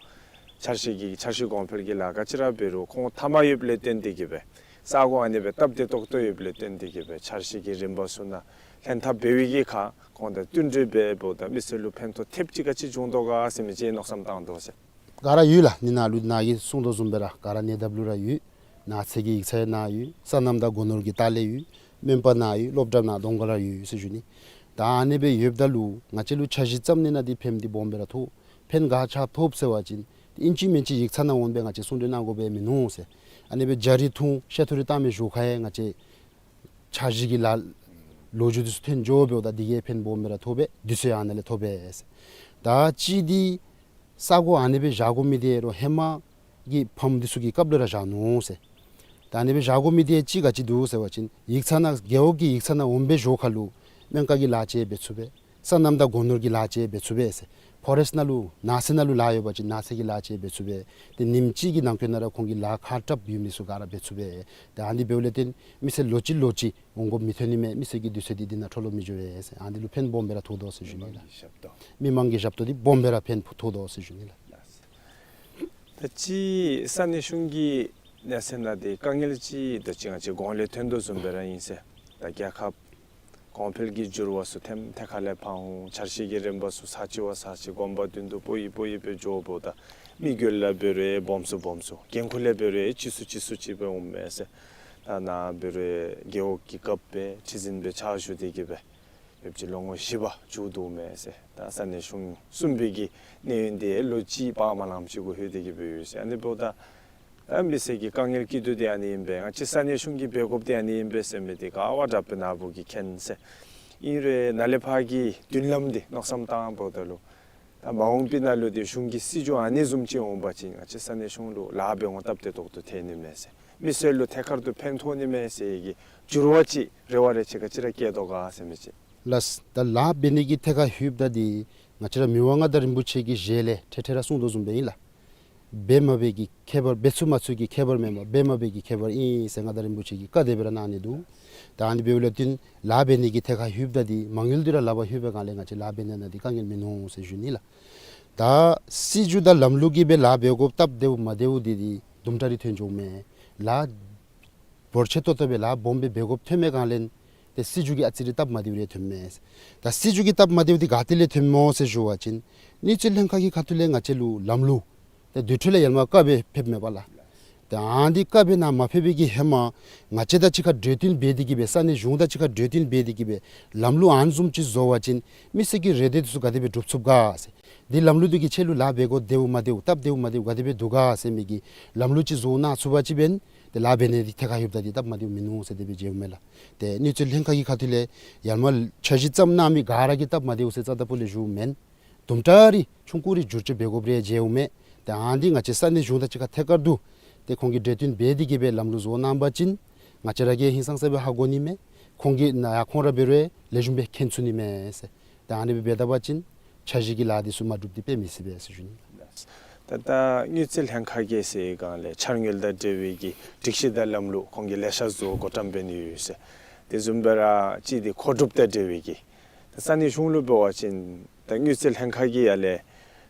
འཆར་གཞི་གི་འཆར་གཞི་གོང་འཕེལ་གྱི་ལཱ་ག་ཅི་ར་འབད་རུང་ཁོང་མཐའ་མ་ཡོདཔ་ལས་བརྟེན་ཏེ་གི་སྦེ་ས་གོ་ཨ་ནི་སྦེ་སྟབས་བདེ་ཏོག་ཏོ་ཡོདཔ་ལས་བརྟེན་ཏེ་གི་སྦེ་འཆར་གཞི་གི་རིམ་པ་ཚུ་ནང་ལྷན་ཐབས་འབད་བའི་གི་ཁར་ཁོང་དང་བསྟུན་གྲོས་འབད་འབདཝ་ད་མི་སེར་ལུ་ཕན་ཐོགས་ཐེབས་ཅིག་ག་ཅི་འབྱུང་དོ་ག་ཟེར་མི་ཅིག་མནོ་བསམ་བཏང་དོ་ཟེར། ག་ར་ཡོད་ལགས། ཨ་ནི་ནཱ་ལུ་ནཱ་གིས་གསུང་དོ་བཟུམ་སྦེ་ར་ག་ར་ཉེ་འདབས་ལུ་ར་ཡོད། ནཱ་ཚལ་གྱི་ཡིག་ཚང་ཡང་ནཱ་ཡོད། སོ་ནམ་དང་སྒོ་ནོར་གྱི་ལྟག་ལས་ཡོད། སྨན་པ་ནཱ་ཡོད། སློབ་གྲྭ་ནཱ་གདོང་ཁར་ར་ཡོད་ཟེར་ཞུ་ནི། ད་ཨ་ནི་སྦེ་ཡོདཔ་ད་ལུ་ང་བཅས་ལུ་འཆར་གཞི་བརྩམ་ནི་ནང་འདི་ཕནམ་འདི་སྦོམ་སྦེ་ར་ཐོགས། ཕན་ག་ཅི་ཐོགས་ཟེར་བ་ཅིན་ཨིན་ཅི་མིན་ཅི་ཡིག་ཚང་ནང་འོང་སྦེ་ང་བཅས་གསུང་གྲོས་གནང་དགོ་པས་མིན་ནུག་ཟེར། ཨ་ནི་སྦེ་རྒྱ་རིགས་འཐུང་ཤ་ཐུག་རིགས་བཏང་མི་ཞོར་ཁར་ཡང་ང་བཅས་འཆར་གཞི་གི་ལཱ་ལོ་རྒྱུས་འདི་ཚུ་ཐོན་འགྱོ་འབདཝ་ད་འདི་གིས་ཕན་སྦོམ་སྦེ་ར་ཐོགས་པས། དུས་ཚོད་ཡང་ཨ་ནཱ་ལས་ཐོབ་པས་ཟེར། ད་ཅི་འདི་ས་གོ་ཨ་ནི་སྦེ་བཞག་དགོ་མི་འདི་རུང་ཧེ་མ་གི་ཕམ་འདི་ཚུ་གི་སྐབས་ལུ་ར་བཞག་ནུག་ཟེར། ད་ཨ་ནི་སྦེ་བཞག་དགོ་མི་འདི་ཅིག་ག་ཅི་འདུག་ཟེར་བ་ཅིན་ཡིག་ཚང་ནང་རྒེད་འོག་གི་ཡིག་ཚང་ནང་འོང་པའི་ཞོར་ཁར་ལུ་སྨན་ཁང་གི་ལཱ་ཅིག་འབད་ཚུགས་པས། སོ་ནམ་དང་སྒོ་ནོར་གྱི་ལཱ་ཅིག་འབད་ཚུགས་པས་ཟེར། ཕོ་རེསཊ་ནང་ལུ་ནགས་ཚལ་ནང་ལུ་ལཱ་ཡོད་པ་ཅིན་ནགས་ཚལ་གྱི་ལཱ་ཅིག་འབད་ཚུགས་པས། ཏེ་ཉིནམ་གཅིག་གི་ནང་འཁོད་ནང་ར་ཁོང་གི་ལཱ་ཁག་དྲགཔ་ཡོད་མི་ཚུ་ག་ར་འབད་ཚུགས་པས། ཏེ་ཨ་ནི་འབདཝ་ལས་བརྟེན་མི་སེར་ལོ་གཅིག་ལོ་གཅིག་འོང་དགོཔ་མི་ཐོན་ནི་མས། མི་སེར་གྱི་དུས་ཚོད་འདི་འདི་ནང་འཕྲོ་བརླག་མི་འགྱོ་བས་ཟེར། ཨ་ནི་ལུ་ཕན་སྦོམ་སྦེ་ར་ཐོགས་དོ་ཟེར་ཞུ་ནི་ལགས། མི་མང་གི་ཞབས་ཏོག་འདི་སྦོམ་སྦེ་ར་ཕན་ཐོགས་དོ་ཟེར་ཞུ་ནི་ལགས། ད་ཅི་ས་གནས་གཞུང་གི་གནས་ཚད་ནང་འདི་དཀའ་ངལ་ཅིག་ད་ཅི་ང་བཅས་གོང་ལས་ཐོན་དོ་བཟུམ་སྦེ་ར་ཨིན་ཟེར། ད་རྒྱལ་ཁབ་གོང་འཕེལ་གྱི་འགྱུར་བ་ཚུ་ཐེམ་ཐད་ཁར་ལས་འཕར་འོང་། འཆར་གཞི་གི་རིམ་པ་ཚུ་ཚར་གཅིག་བ་ཚར་གཅིག་གོམ་པ་མདུན་དུ་སྤོ་ཡི་སྤོ་ཡི་སྦེ་འགྱོ་འབདཝ་ད་དམིགས་ཡུལ་ལས་འབད་རུང་སྦོམ་ཚུ་སྦོམ་ཚུ་འགན་ཁུར་ལས་འབད་རུང་ཆེ་སུ་ཆེ་སུ་ཅིག་སྦེ་འོངམ་མས་ཟེར། ད་ནཱ་འབད་རུང་རྒེད་འོག་གི་རྒཔོ་སྦེ་ཁྲི་འཛིན་སྦེ་ཕྱག་ཞུ་སྟེ་གི་སྦེ་ཡོདཔ་ཅིག་ལོ་ངོ་བཞི་པ་མཇུག་བསྡུཝ་མས་ཟེར། ད་ས་གནས་གཞུང་གསུམ་པའི་གི་གནས་ཡུན་འདི་ལོ་གཅིག་ཕར་མ་ལངམ་ཅིག་གུ་ལྷོད་དེ་གི་སྦེ་ཡོད་ཟེར། ཨ་ནི་འབདཝ་ད་ད་མི་སེར་གྱི་དཀའ་ངལ་སྐྱེ་དོ་འདི་ཨ་ནི་ཨིན་པས། ང་བཅས་ས་གནས་གཞུང་གིས་འབད་དགོཔ་འདི་ཨ་ནི་ཨིན་པས་ཟེར་མི་འདི་ག་བ་དྲག་པའི་ནཱ་བུ་གིས་མཁྱེན་ཟེར། ཨིན་རུང་ནཱ་ལས་ཕར་གྱི་མདུན་ལམ་འདི་མནོ་བསམ་བཏངམ་ད་ལུ་ད་མ་འོངས་པའི་ནང་ལུ་འདི་གཞུང་གི་སྲིད་བྱུས་ཨ་ནི་བཟུམ་ཅིག་འོང་པ་ཅིན་ང་བཅས་ས་གནས་གཞུང་ལུ་ལཱ་འབད་འོང་སྟབས་བདེ་ཏོག་ཏོ་ཐོན་ནི་མས་ཟེར། མི་སེར་ལུ་ཐད་ཀར་དུ་ཕན་ཐོགས་ནི་མས་ཟེར་གྱི་འགྱུར་བ་ཅིག་རེ་བ་རེ་ཅིག་ག་ཅི་ར་བསྐྱེད་དོ་ག་ཟེར་མི་ཅིག། ལགས། ད་ལཱ་འབད་ནི་གི་ཐད་ཁར་ལྷོདཔ་ད་འདི་ང་བཅས་ར་མི་དབང་མངའ་བདག་རིན་པོ་ཆེ་གི་ཞལ་ལས་ཐེངས་ཐེངས་ར་གསུང་དོ་བཟུམ་སྦེ་ཨིན་ལགས། འབད་མ་འབད་ཀྱི་ཁྱད་པར་འབད་ཚུགས་མ་ཚུགས་ཀྱི་ཁྱད་པར་མེན་པར་འབད་མ་འབད་ཀྱི་ཁྱད་པར་ཨིན་ཟེར་མངའ་བདག་རིན་པོ་ཆེ་གིས་བཀའ་དེ་སྦེ་ར་གནང་ནི་འདུག། ད་ཨ་ནི་འབདཝ་ལས་བརྟེན་ལཱ་འབད་ནི་གི་ཐད་ཁར་ལྷོདཔ་ད་འདི་མ་དངུལ་འདི་ར་ལག་པར་ལྷོད་པའི་སྒང་ལས་ང་བཅས་ལཱ་འབད་ནི་ནང་འདི་དཀའ་ངལ་མིན་ནུག་ཟེར་ཞུ་ནི་ལགས། ད་སྲིད་བྱུས་དང་ལམ་ལུགས་ཀྱིས་སྦེ་ལཱ་འབད་དགོཔ་སྟབས་བདེཝ་མ་བདེཝ་འདི་འདི་དུམ་གྲ་རེ་ཐོན་འགྱོཝ་མས། ལཱ་འབོར་ཆེ་ཏོག་ཏོ་སྦེ་ལཱ་སྦོམ་སྦེ་འབད་དགོཔ་ཐོན་མི་སྒང་ལས་ཏེ་སྲིད་བྱུས་ཀྱི་ཨ་ཙི་རེ་སྟབས་མ་བདེཝ་རེ་ཐོནམ་མས། ད་སྲིད་བྱུས་ཀྱི་སྟབས་མ་བདེཝ་འདི་ག་ཏེ་ལས་ཐོནམ་སྨོ་ཟེར་ཞུ་བ་ཅིན་དངུལ་རྩིས་ལྷན་ཁག་གི་ཁ་ཐུག་ལས་ང་བཅས་ལུ་ལམ་ལུགས་ཏེ་དེ་འཕྲོ་ལས་ཡར་མར་བཀག་སྦེ་ཕེབས་མས་པ་ལགས། ཏེ་ཨ་ནི་བཀའ་འབད་ནང་མ་ཕེབས་པའི་གི་ཧེ་མ་ང་བཅས་དང་གཅིག་ཁར་གྲོས་བསྟུན་འབད་དེ་གི་སྦེ་ས་གནས་གཞུང་དང་གཅིག་ཁར་གྲོས་བསྟུན་འབད་དེ་གི་སྦེ་ལམ་ལུགས་ཨ་ནི་བཟུམ་ཅིག་བཟོ་བ་ཅིན་མི་སེར་གྱི་རེ་འདོད་དེ་ཚུ་ག་དེ་སྦེ་སྒྲུབ་ཚུགས་ག་ཟེར། འདི་ལམ་ལུགས་འདི་གི་ཆེད་ལུ་ལཱ་འབད་དགོཔ་བདེཝ་མ་བདེཝ་སྟབས་བདེཝ་མ་བདེཝ་ག་དེ་སྦེ་འདུག་ག་ཟེར་མི་གི་ལམ་ལུགས་ཅིག་བཟོ་གནང་ཚུགས་པ་ཅིན་འབདན་ཏེ་ལཱ་འབད་ནི་འདི་ཐད་ཁར་ཡོདཔ་ད་འདི་སྟབས་མ་བདེཝ་མིན་ནུག་ཟེར་དེ་སྦེ་མཇལཝ་མས་ལགས། ཏེ་དངུལ་རྩིས་ལྷན་ཁག་གི་ཁ་ཐུག་ལས་ཡར་མར་འཆར་གཞི་བརྩམས་གནང་མི་ག་ར་གིས་སྟབས་མ་བདེཝ་ཟེར་རྩ་དང་པོ་ལས་ཞུཝ་མེན། དུམ་གྲ་རེ་ཆུང་ཀུ་རེ་བསྒྱུར་བཅོས་འབད་དགོཔ་རེ་མཇལཝ་མས། ཏེ་ཨ་ནི་འདི་ང་བཅས་ས་གནས་གཞུང་དང་གཅིག་ཁར་ཐད་ཀར་དུ་ཏེ་ཁོང་གིས་གྲོས་བསྟུན་འབད་དེ་གི་སྦེ་ལམ་ལུགས་བཟོ་གནང་པ་ཅིན་ང་བཅས་ར་གིས་ཧིང་སངས་ས་སྦེ་ཧ་གོ་ནི་མས། ཁོང་གིས་ནཱ་ཡར་ཁོང་ར་འབད་རུང་ལེགས་ཤོམ་སྦེ་མཁྱེན་ཚུགས་ནི་མས་ཟེར། ཏེ་ཨ་ནི་སྦེ་འབད་ད་པ་ཅིན་འཆར་གཞི་གི་ལཱ་འདི་ཚུ་མ་གྲུབ་སྟེ་སྦེ་མི་སྲིད་པས་ཟེར་ཞུ་ནི། ད་ད་དངུལ་རྩིས་ལྷན་ཁག་གིས་ཟེར་སྒང་ལས་འཆར་དངུལ་དང་འབྲེལ་བའི་གི་སྒྲིག་གཞི་དང་ལམ་ལུགས་ཁོང་གིས་ལེ་ཤ་བཟོ་བགོ་བཀྲམ་འབད་ནི་ཡོད་ཟེར། དེ་བཟུམ་སྦེ་ར་གཅིག་འདི་མཁོ་སྒྲུབ་དང་འབྲེལ་བའི་གི་ད་ས་གནས་གཞུང་ལུ་འབད་བ་ཅིན་ད་དངུལ་རྩིས་ལྷན་ཁག་གིས་ཡར་ལས་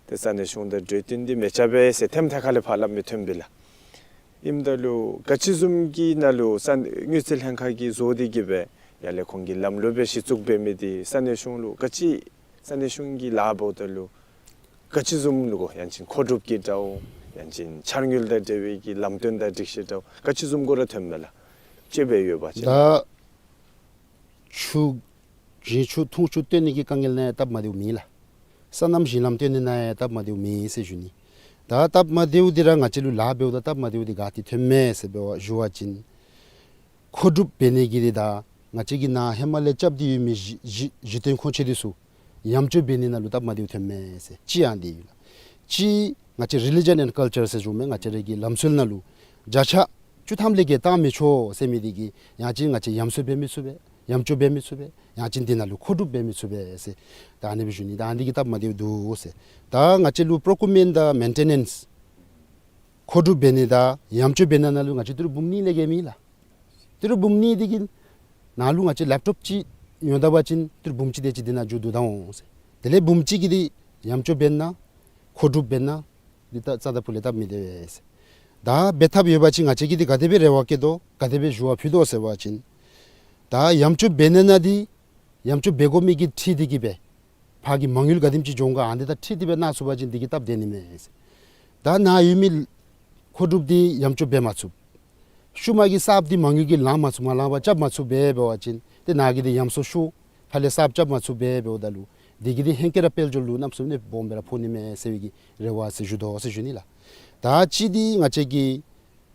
ད་ས་གནས་གཞུང་དང་གྲོས་བསྟུན་འདི་མི་རྐྱབ་པས་ཟེར་ཐེམ་ཐད་ཁ་ལས་ཕར་སླབ་མི་ཐོན་པས་ལགས། ཨིནམ་ད་ལུ་ག་ཅི་བཟུམ་གྱི་ནང་ལུ་ས་དངུལ་རྩིས་ལྷན་ཁག་གིས་བཟོ་སྟེ་གི་སྦེ་ཡར་ལས་ཁོང་གི་ལམ་ལུགས་སྦེ་གཞི་བཙུགས་འབད་མི་འདི་ས་གནས་གཞུང་ལུ་ག་ཅི་ས་གནས་གཞུང་གི་ལཱ་འབདཝ་ད་ལུ་ག་ཅི་བཟུམ་ལུ་གོ་ཡང་ཅིན་མཁོ་སྒྲུབ་ཀྱི་འདྲཝ་ཡང་ཅིན་འཆར་དངུལ་དང་འབྲེལ་བའི་གི་ལམ་སྟོན་དང་སྒྲིག་གཞི་འདྲཝ་ག་ཅི་བཟུམ་གུ་ར་ཐོནམ་མས་ལགས། དཔྱེ་སྦེ་ཡོད་པ་ཅིན། ད་ཆུ་བཞེས་ཆུ་འཐུང་ཆུ་བཏོན་ནི་གི་དཀའ་ངལ་ནང་ཡང་སྟབས་མ་བདེཝ་མེད་ལགས། སོ་ནམ་ཞིང་ལམ་བཏོན་ནི་ནང་ཡང་སྟབས་མ་བདེཝ་མེད་ཟེར་ཞུ་ནི། ད་སྟབས་མ་བདེཝ་འདི་ར་ང་བཅས་ལུ་ལཱ་འབདཝ་ད་སྟབས་མ་བདེཝ་འདི་ག་ཏེ་ཐོནམ་མས་ཟེར་འབད་བ་ཞུ་བ་ཅིན་མཁོ་སྒྲུབ་འབད་ནི་གི་འདི་དང་ང་བཅས་ཀྱིས་ནཱ་ཧེ་མ་ལས་རྐྱབ་སྟེ་ཡོད་མི་གཞི་གཞི་གཞི་རྟེན་ཁུངས་ཆོད་འདི་ཚུ་ཡམ་ཅོ་འབད་ནི་ནང་ལུ་སྟབས་མ་བདེཝ་ཐོནམ་མས་ཟེར་གཅིག་ཨ་ནི་འདི་ཡོད་ལགས། གཅིག་ང་བཅས་རི་ལི་ཇཱན་ཨེནཌ་ཀཱལ་ཅར་ཟེར་ཞུཝ་མས། ང་བཅས་ར་གི་ལམ་སྲོལ་ནང་ལུ་བརྒྱ་ཆ་བཅུ་ཐམ་ལས་བརྒལ་བཏང་མི་ཆོག་ཟེར་མི་འདི་གིས་ཡང་ཅིན་ང་བཅས་ཡམ་སྲུ་འབད་མི་ཚུགས་པས། ཡམ་ཅོ་འབད་མི་ཚུགས་པས། ཡང་ཅིན་འདི་ནང་ལུ་མཁོ་སྒྲུབ་འབད་མི་ཚུགས་པས་ཟེར། ད་ཨ་ནི་སྦེ་ཞུ་ནི། ད་ཨ་ནི་གི་སྟབས་མ་བདེཝ་འདུག་ཟེར། ད་ང་བཅས་ལུ་པྲོ་ཀིའུར་མེནཊ་དང་མེན་ཊེ་ནེནསི་མཁོ་སྒྲུབ་འབད་ནི་དང་ཡམ་ཅོ་འབད་ནི་ནང་ལུ་ང་བཅས་ཏི་རུ་འབུམ་གཉིས་ལས་བརྒལ་མེད་ལགས། ཏི་རུ་འབུམ་གཉིས་འདི་གི་ནང་ལུ་ང་བཅས་ལེབ་ཊོབ་ཅིག་ཡོད་ད་པ་ཅིན་ཏི་རུ་འབུམ་གཅིག་དེ་ཅིག་འདི་ནང་འགྱོ་དོ་ད་འོང་ཟེར། དེ་ལས་འབུམ་གཅིག་གི་འདི་ཡམ་ཅོ་འབད་ནི་མཁོ་སྒྲུབ་འབད་ནི་འདི་ད་རྩ་དང་ཕུ་ལས་སྟབས་མི་བདེ་བས་ཟེར། ད་འབད་ཐབས་ཡོད་པ་ཅིན་ང་བཅས་ཀྱིས་འདི་ག་དེ་སྦེ་རེ་བ་བསྐྱེད་དོ་ག་དེ་སྦེ་ཞུ་བ་ཕུལ་དོ་ཟེར་བ་ཅིན་ད་ཡམ་ཅོ་འབད་ནི་ནང་འདི་ཡམ་ཅོ་འབད་དགོ་མི་གི་འཁྲིལ་ཏེ་གི་སྦེ་ཕར་གྱི་མ་དངུལ་ག་དེམ་ཅིག་འགྱོ་འོང་ག་ཨ་ནི་དང་འཁྲིལ་ཏེ་སྦེ་གནང་ཚུགས་པ་ཅིན་འདི་གིས་སྟབས་བདེ་ནི་མས་ཟེར། ད་ནཱ་ཡོད་མི་མཁོ་སྒྲུབ་འདི་ཡམ་ཅོ་འབད་མ་ཚུགས། ཤུལ་མ་གི་གསརཔ་འདི་མ་དངུལ་གྱིས་ལང་མ་ཚུགས་མ་ལང་པར་རྐྱབ་མ་ཚུགས་པས་འབད་བ་ཅིན་ཏེ་ནཱ་གི་འདི་ཡམ་སྲུ་ཤོར། ཕར་ལས་གསརཔ་རྐྱབ་མ་ཚུགས་པས་འབདཝ་ད་ལུ་འདི་གིས་འདི་ཧེང་སྐལ་ར་དཔལ་འབྱོར་ལུ་གནམ་མེད་ས་མེད་སྦོམ་སྦེ་ར་ཕོག་ནི་མས་ཟེར་བའི་གི་རེ་བ་ཟེར་ཞུ་དོ་ཟེར་ཞུ་ནི་ལགས། ད་གཅིག་འདི་ང་བཅས་ཀྱི་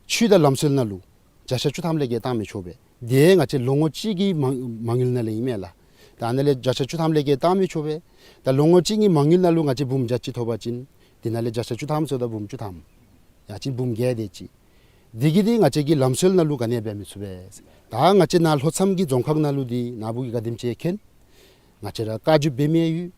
ཆོས་དང་ལམ་སྲོལ་ནང་ལུ་བརྒྱ་ཆ་བཅུ་ཐམ་ལས་བརྒལ་བཏང་མི་ཆོག་པས། འདི་ང་བཅས་ལོ་ངོ་གཅིག་གི་མ་མ་དངུལ་ནང་ལས་ཨིན་མས་ལགས། ད་ཨ་ནཱ་ལས་བརྒྱ་ཆ་བཅུ་ཐམ་ལས་བརྒལ་བཏང་མི་ཆོག་པས། ད་ལོ་ངོ་གཅིག་གི་མ་དངུལ་ནང་ལུ་ང་བཅས་འབུམ་བརྒྱ་ཅིག་ཐོབ་པ་ཅིན་འདི་ནང་ལས་བརྒྱ་ཆ་བཅུ་ཐམ་ཟེརཝ་ད་འབུམ་བཅུ་ཐམ་ཡང་ཅིན་འབུམ་བརྒྱད་དེ་ཅིག་འདི་གིས་འདི་ང་བཅས་ཀྱི་ལམ་སྲོལ་ནང་ལུ་ག་ནི་ཡང་འབད་མི་ཚུགས་པས། ད་ང་བཅས་ནཱ་ལྷོ་མཚམས་ཀྱི་རྫོང་ཁག་ནང་ལུ་འདི་ནཱ་བུ་གིས་ག་དེམ་ཅིག་མཁྱེན། ང་བཅས་ར་བཀའ་བརྒྱུད་འབད་མི་ཡང་ཡོད།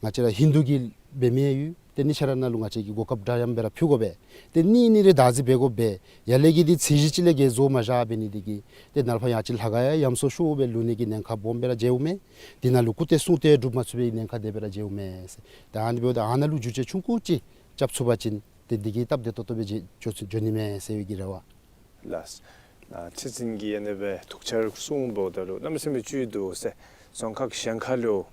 ང་བཅས་ར་ཧིན་དུ་གི་འབད་མི་ཡང་ཡོད། ཏེ་གཉིས་ཆ་ར་ནང་ལུ་ང་བཅས་ཀྱིས་གོ་སྐབས་འདྲ་མཉམ་སྦེ་ར་ཕུལ་དགོ་པས། ཏེ་གཉིས་གཉིས་རེ་བདག་འཛིན་འབད་དགོ་པས། ཡར་ལས་ཀྱི་འདི་ཚད་གཞི་ཅིག་ལས་བརྒལ་བཟོ་མ་བཞག་འབད་ནི་འདི་གིས་ཏེ་ནཱ་ལས་ཕར་ཡང་ཅིན་ལྷ་ཁང་ཡང་ཡམ་སྲུ་ཤོར་སྦེ་ལུས་ནི་གི་ཉེན་ཁ་སྦོམ་སྦེ་ར་མཇལཝ་མས། འདི་ནང་ལུ་སྐུ་རྟེན་གསུང་རྟེན་སྒྲུབ་མ་ཚུགས་པའི་ཉེན་ཁ་དེ་སྦེ་ར་མཇལཝ་མས་ཟེར། ད་ཨ་ནི་འབདཝ་ད་ཨ་ནཱ་ལུ་བསྒྱུར་བཅོས་ཆུང་ཀུ་ཅིག་རྐྱབ་ཚུགས་པ་ཅིན་ཏེ་འདི་གིས་སྟབས་བདེ་ཏོག་ཏོ་སྦེ་འགྱོ་འགྱོ་ནི་མས་ཟེར་བའི་གི་རེ་བ། ལགས། ཨ་ཁྲི་འཛིན་གྱིས་ཨ་ནི་སྦེ་ཐུགས་འཆར་གསུངམ་ད་ལུ་གནམ་མེད་ས་མེད་ཅིག་འདུག་ཟེར། རྫོང་ཁག་གཞན་ཁ་ལུ་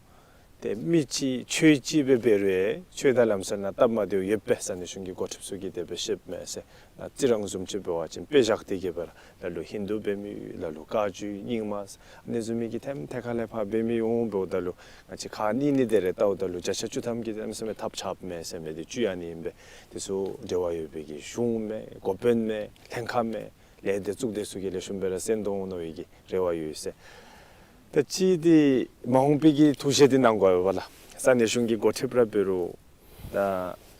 ཏེ་མི་གཅིག་ཆོས་གཅིག་སྦེ་འབད་རུང་ཆོས་དང་ལམ་སྲོལ་ནང་སྟབས་མ་བདེཝ་ཡོདཔ་སྦེ་ས་གནས་གཞུང་གི་འགོ་ཁྲིདཔ་ཚུ་གིས་དེ་སྦེ་བཤདཔ་མས་ཟེར། ཨ་རྩི་རང་བཟུམ་ཅིག་འབད་བ་ཅིན་དཔེ་བཞག་སྟེ་གི་སྦེ་ར་ལ་ལུ་ཧིན་དུ་འབད་མི་ཡོད། ལ་ལུ་བཀའ་བརྒྱུད་རྙིང་མ་ཨ་ནི་བཟུམ་མའི་གི་ཐེམ་ཐད་ཁ་ལས་ཕར་འབད་མི་འོང་འབདཝ་ད་ལུ་ང་བཅས་ཁག་གཉིས་གཉིས་དེ་རེ་བལྟཝ་ད་ལུ་བརྒྱ་ཆ་བཅུ་ཐམ་གྱིས་གནམ་མེད་ས་མེད་ཐབས་ཆགཔ་མས་ཟེར་མི་འདི་ཅིག་ཨ་ནི་ཨིན་པས། དེ་ཚུ་འབྲེལ་བ་ཡོད་པའི་གི་གཞུང་མས་འགོ་དཔོན་མས་ལྷན་ཁག་མས་ལས་སྡེ་གཙུག་སྡེ་ཚུ་གིས་ལེགས་ཤོམ་སྦེ་ར་གསན་དོ་འོང་མནོ་བའི་གི་རེ་བ་ཡོད་ཟེར། ད་ཅི་འདི་མ་འོངས་པའི་གི་ཐུགས་བཞེད་འདི་གནང་དགོ་པས་ལགས། ས་གནས་གཞུང་གི་འགོ་ཁྲིདཔ་ར་འབད་རུང་ད་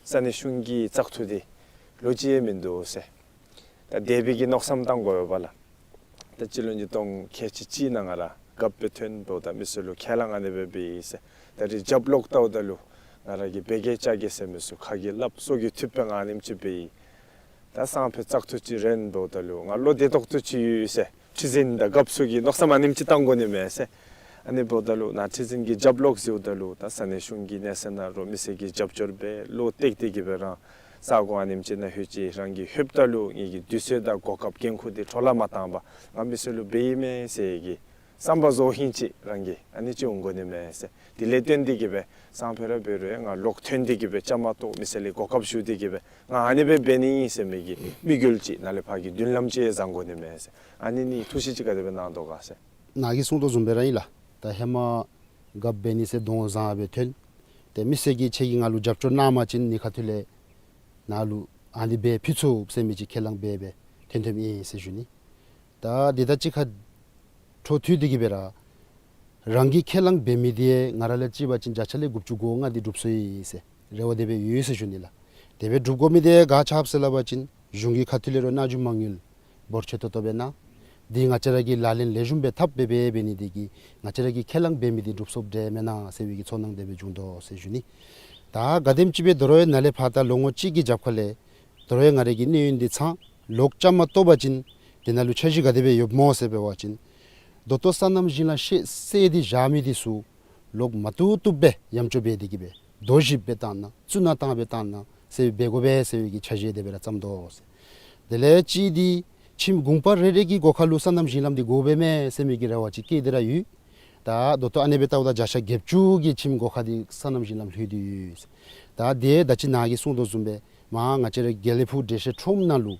ས་གནས་གཞུང་གི་བཙག་འཐུ་འདི་ལོ་གཅིག་ཡང་མིན་འདུག་ཟེར། ད་འདས་པའི་གི་མནོ་བསམ་བཏང་དགོ་པས་ལགས། ད་སྤྱི་ལོ་ཉིས་སྟོང་ཁལ་གཅིག་གཅིག་ནང་ང་ར་རྒཔོ་སྦེ་ཐོན་འབདཝ་ད་མི་ཚུ་ལུ་ཁས་བླངས་ཨ་ནི་སྦེ་འབད་ཡི་ཟེར། ད་རིས་རྒྱབ་ལོག་བལྟཝ་ད་ལུ་ང་ར་གིས་འབད་གེ་བཅའ་གེ་ཟེར་མི་ཚུ་ཁ་གིས་སླབ་སོ་གིས་འཐུ་བའི་ཨ་ནེམ་ཅིག་འབད་ཡི། ད་སང་ཕོད་བཙག་འཐུ་ཅིག་རན་འབདཝ་ད་ལུ་ང་བློ་བདེ་ཏོག་ཏོ་ཅིག་ཡོད་ཟེར། ཁྲི་འཛིན་དང་རྒཔོ་ཚུ་གིས་མནོ་བསམ་ཨ་ནེམ་ཅིག་བཏང་དགོ་ནི་མས་ཟེར། ཨ་ནི་འབདཝ་ད་ལུ་ནཱ་ཁྲི་འཛིན་གྱིས་རྒྱབ་ལོག་གཟིགསཝ་ད་ལུ་ད་ས་གནས་གཞུང་གི་གནས་ཚད་ནང་རོགས་མི་སེར་གྱིས་རྒྱབ་སྐྱོར་འབད་བློ་གཏད་དེ་གི་སྦེ་རང་ས་གོ་ཨ་ནེམ་ཅིག་ནང་ལྷོད་ཅི། རང་གིས་ལྷོདཔ་ད་ལུ་ངེ་གི་དུས་ཚོད་དང་གོ་སྐབས་འགན་ཁུར་འདི་འཕྲོ་བརླག་མ་བཏང་པར་ང་མི་ཚུ་ལུ་འབད་ཡི་མས་ཟེར་གི་ བསམ་པ་རྫོགས་ཧིང་ཅིག་རང་གི་ཨ་ནི་ཅིག་འོང་དགོ་ནི་མས་ཟེར། དེ་ལས་བརྟེན་ཏེ་གི་སྦེ་སང་ཕོད་ར་འབད་རུང་ང་ལོག་ཐོན་ཏེ་གི་སྦེ་བཅའ་མར་གཏོགས་མི་སེར་ལས་གོ་སྐབས་ཞུ་སྟེ་གི་སྦེ་ང་ཨ་ནི་སྦེ་འབད་ནི་ཨིན་ཟེར་མི་གི་དམིགས་ཡུལ་ཅིག་ནཱ་ལས་ཕར་གྱི་མདུན་ལམ་ཅིག་བཟང་དགོ་ནི་མས་ཟེར། ཨ་ནི་ནི་ཐུགས་བཞེད་ཅིག་ག་དེ་སྦེ་གནང་དོ་ག་ཟེར། ནཱ་གིས་གསུངས་དོ་བཟུམ་སྦེ་ར་ཨིན་ལགས། ད་ཧེ་མ་རྒཔོ་འབད་ནི་ཟེར་གདོང་བཟང་སྦེ་ཐོན། ཏེ་མི་སེར་གྱིས་ཁྱེད་ཀྱིས་ང་ལུ་རྒྱབ་སྐྱོར་གནང་བ་ཅིན་ནི་ཁ་ཐུག་ལས་ནཱ་ལུ་ཨ་ནི་སྦེ་ཕུལ་ཚུགས་ཟེར་མི་ཅིག་ཁས་བླངས་འབད་སྦེ་ཐོན་ཐོནམ་ཨིན་ཟེར་ཞུ་ནི། ད་འདི་དང་གཅིག་ཁར་འཕྲོ་མཐུད་དེ་གི་སྦེ་ར་རང་གིས་ཁས་བླངས་འབད་མི་འདི་ང་ར་ལས་ཅིག་འབད་བ་ཅིན་བརྒྱ་ཆ་ལས་དགུ་བཅུ་གོ་ལྔ་འདི་འགྲུབ་སོ་ཡི་ཟེར་རེ་བ་དེ་སྦེ་ཡོད་ཟེར་ཞུ་ནི་ལགས། དེ་སྦེ་འགྲུབ་དགོ་མི་འདི་ག་ཅི་འབད་ཟེར་སླབ་པ་ཅིན་གཞུང་གི་ཁ་ཐུག་ལས་ར་མནའ་གཞུང་མ་དངུལ་འབོར་ཆེ་ཏོག་ཏོ་སྦེ་གནང་། འདི་ང་བཅས་ར་གིས་ལག་ལེན་ལེགས་ཤོམ་སྦེ་འཐབ་སྦེ་འབད་འབད་ནི་འདི་གིས་ང་བཅས་ར་གིས་ཁས་བླངས་འབད་མི་འདི་འགྲུབ་སོཔ་འདྲས་མེན་ན་ཟེར་བའི་གི་ཚོར་སྣང་དེ་སྦེ་བྱུང་དོ་ཟེར་ཞུ་ནི། ད་ག་དེམ་ཅིག་སྦེ་དོ་རུང་ཡང་ནཱ་ལས་ཕར་ད་ལོ་ངོ་གཅིག་གི་རྒྱབ་ཁ་ལས་དོ་རུང་ཡང་ང་རའི་གི་གནས་ཡུན་འདི་ཚང་ལོག་བཅའ་མར་གཏོགས་པ་ཅིན་དེ་ནང་ལུ་འཆར་གཞི་ག་དེ་སྦེ་ཡོདཔ་སྨོ་ཟེར་འབད་བ་ཅིན་ད་ལྟོ་སོ་ནམ་ཞིང་ལམ་ཤེས་སེལ་ཏེ་བཞག་མི་འདི་ཚུ་ལོག་མ་བཏུབ་བཏུབ་སྦེ་ཡམ་ཅོ་འབད་དེ་གི་སྦེ་རྡོ་བཞི་སྦེ་བཏང་ན་ཚུ་ནང་བཏང་སྦེ་བཏང་ན་ཟེར་འབད་དགོ་པས་ཟེར་བའི་གི་འཆར་གཞི་དེ་སྦེ་ར་བརྩམས་དོ་ཟེར། དེ་ལས་གཅིག་འདི་ཁྱིམ་གུང་པ་རེ་རེ་གི་སྒོ་ཁ་ལུ་སོ་ནམ་ཞིང་ལམ་འདི་དགོ་པས་མས་ཟེར་མི་གི་རེ་བ་ཅིག་བསྐྱེད་དེ་ར་ཡོད། ད་ད་ལྟོ་ཨ་ནི་སྦེ་བལྟཝ་ད་བརྒྱ་ཆ་བརྒྱད་ཅུ་གི་ཁྱིམ་སྒོ་ཁ་འདི་སོ་ནམ་ཞིང་ལམ་ལྷོད་དེ་ཡོད། ད་དེ་ད་ཅི་ནཱ་གིས་གསུངས་དོ་བཟུམ་སྦེ་མར་ང་བཅས་ར་དགེ་ལེགས་ཕུག་འགྲེལ་བཤད་ཁྲོམ་ནང་ལུ་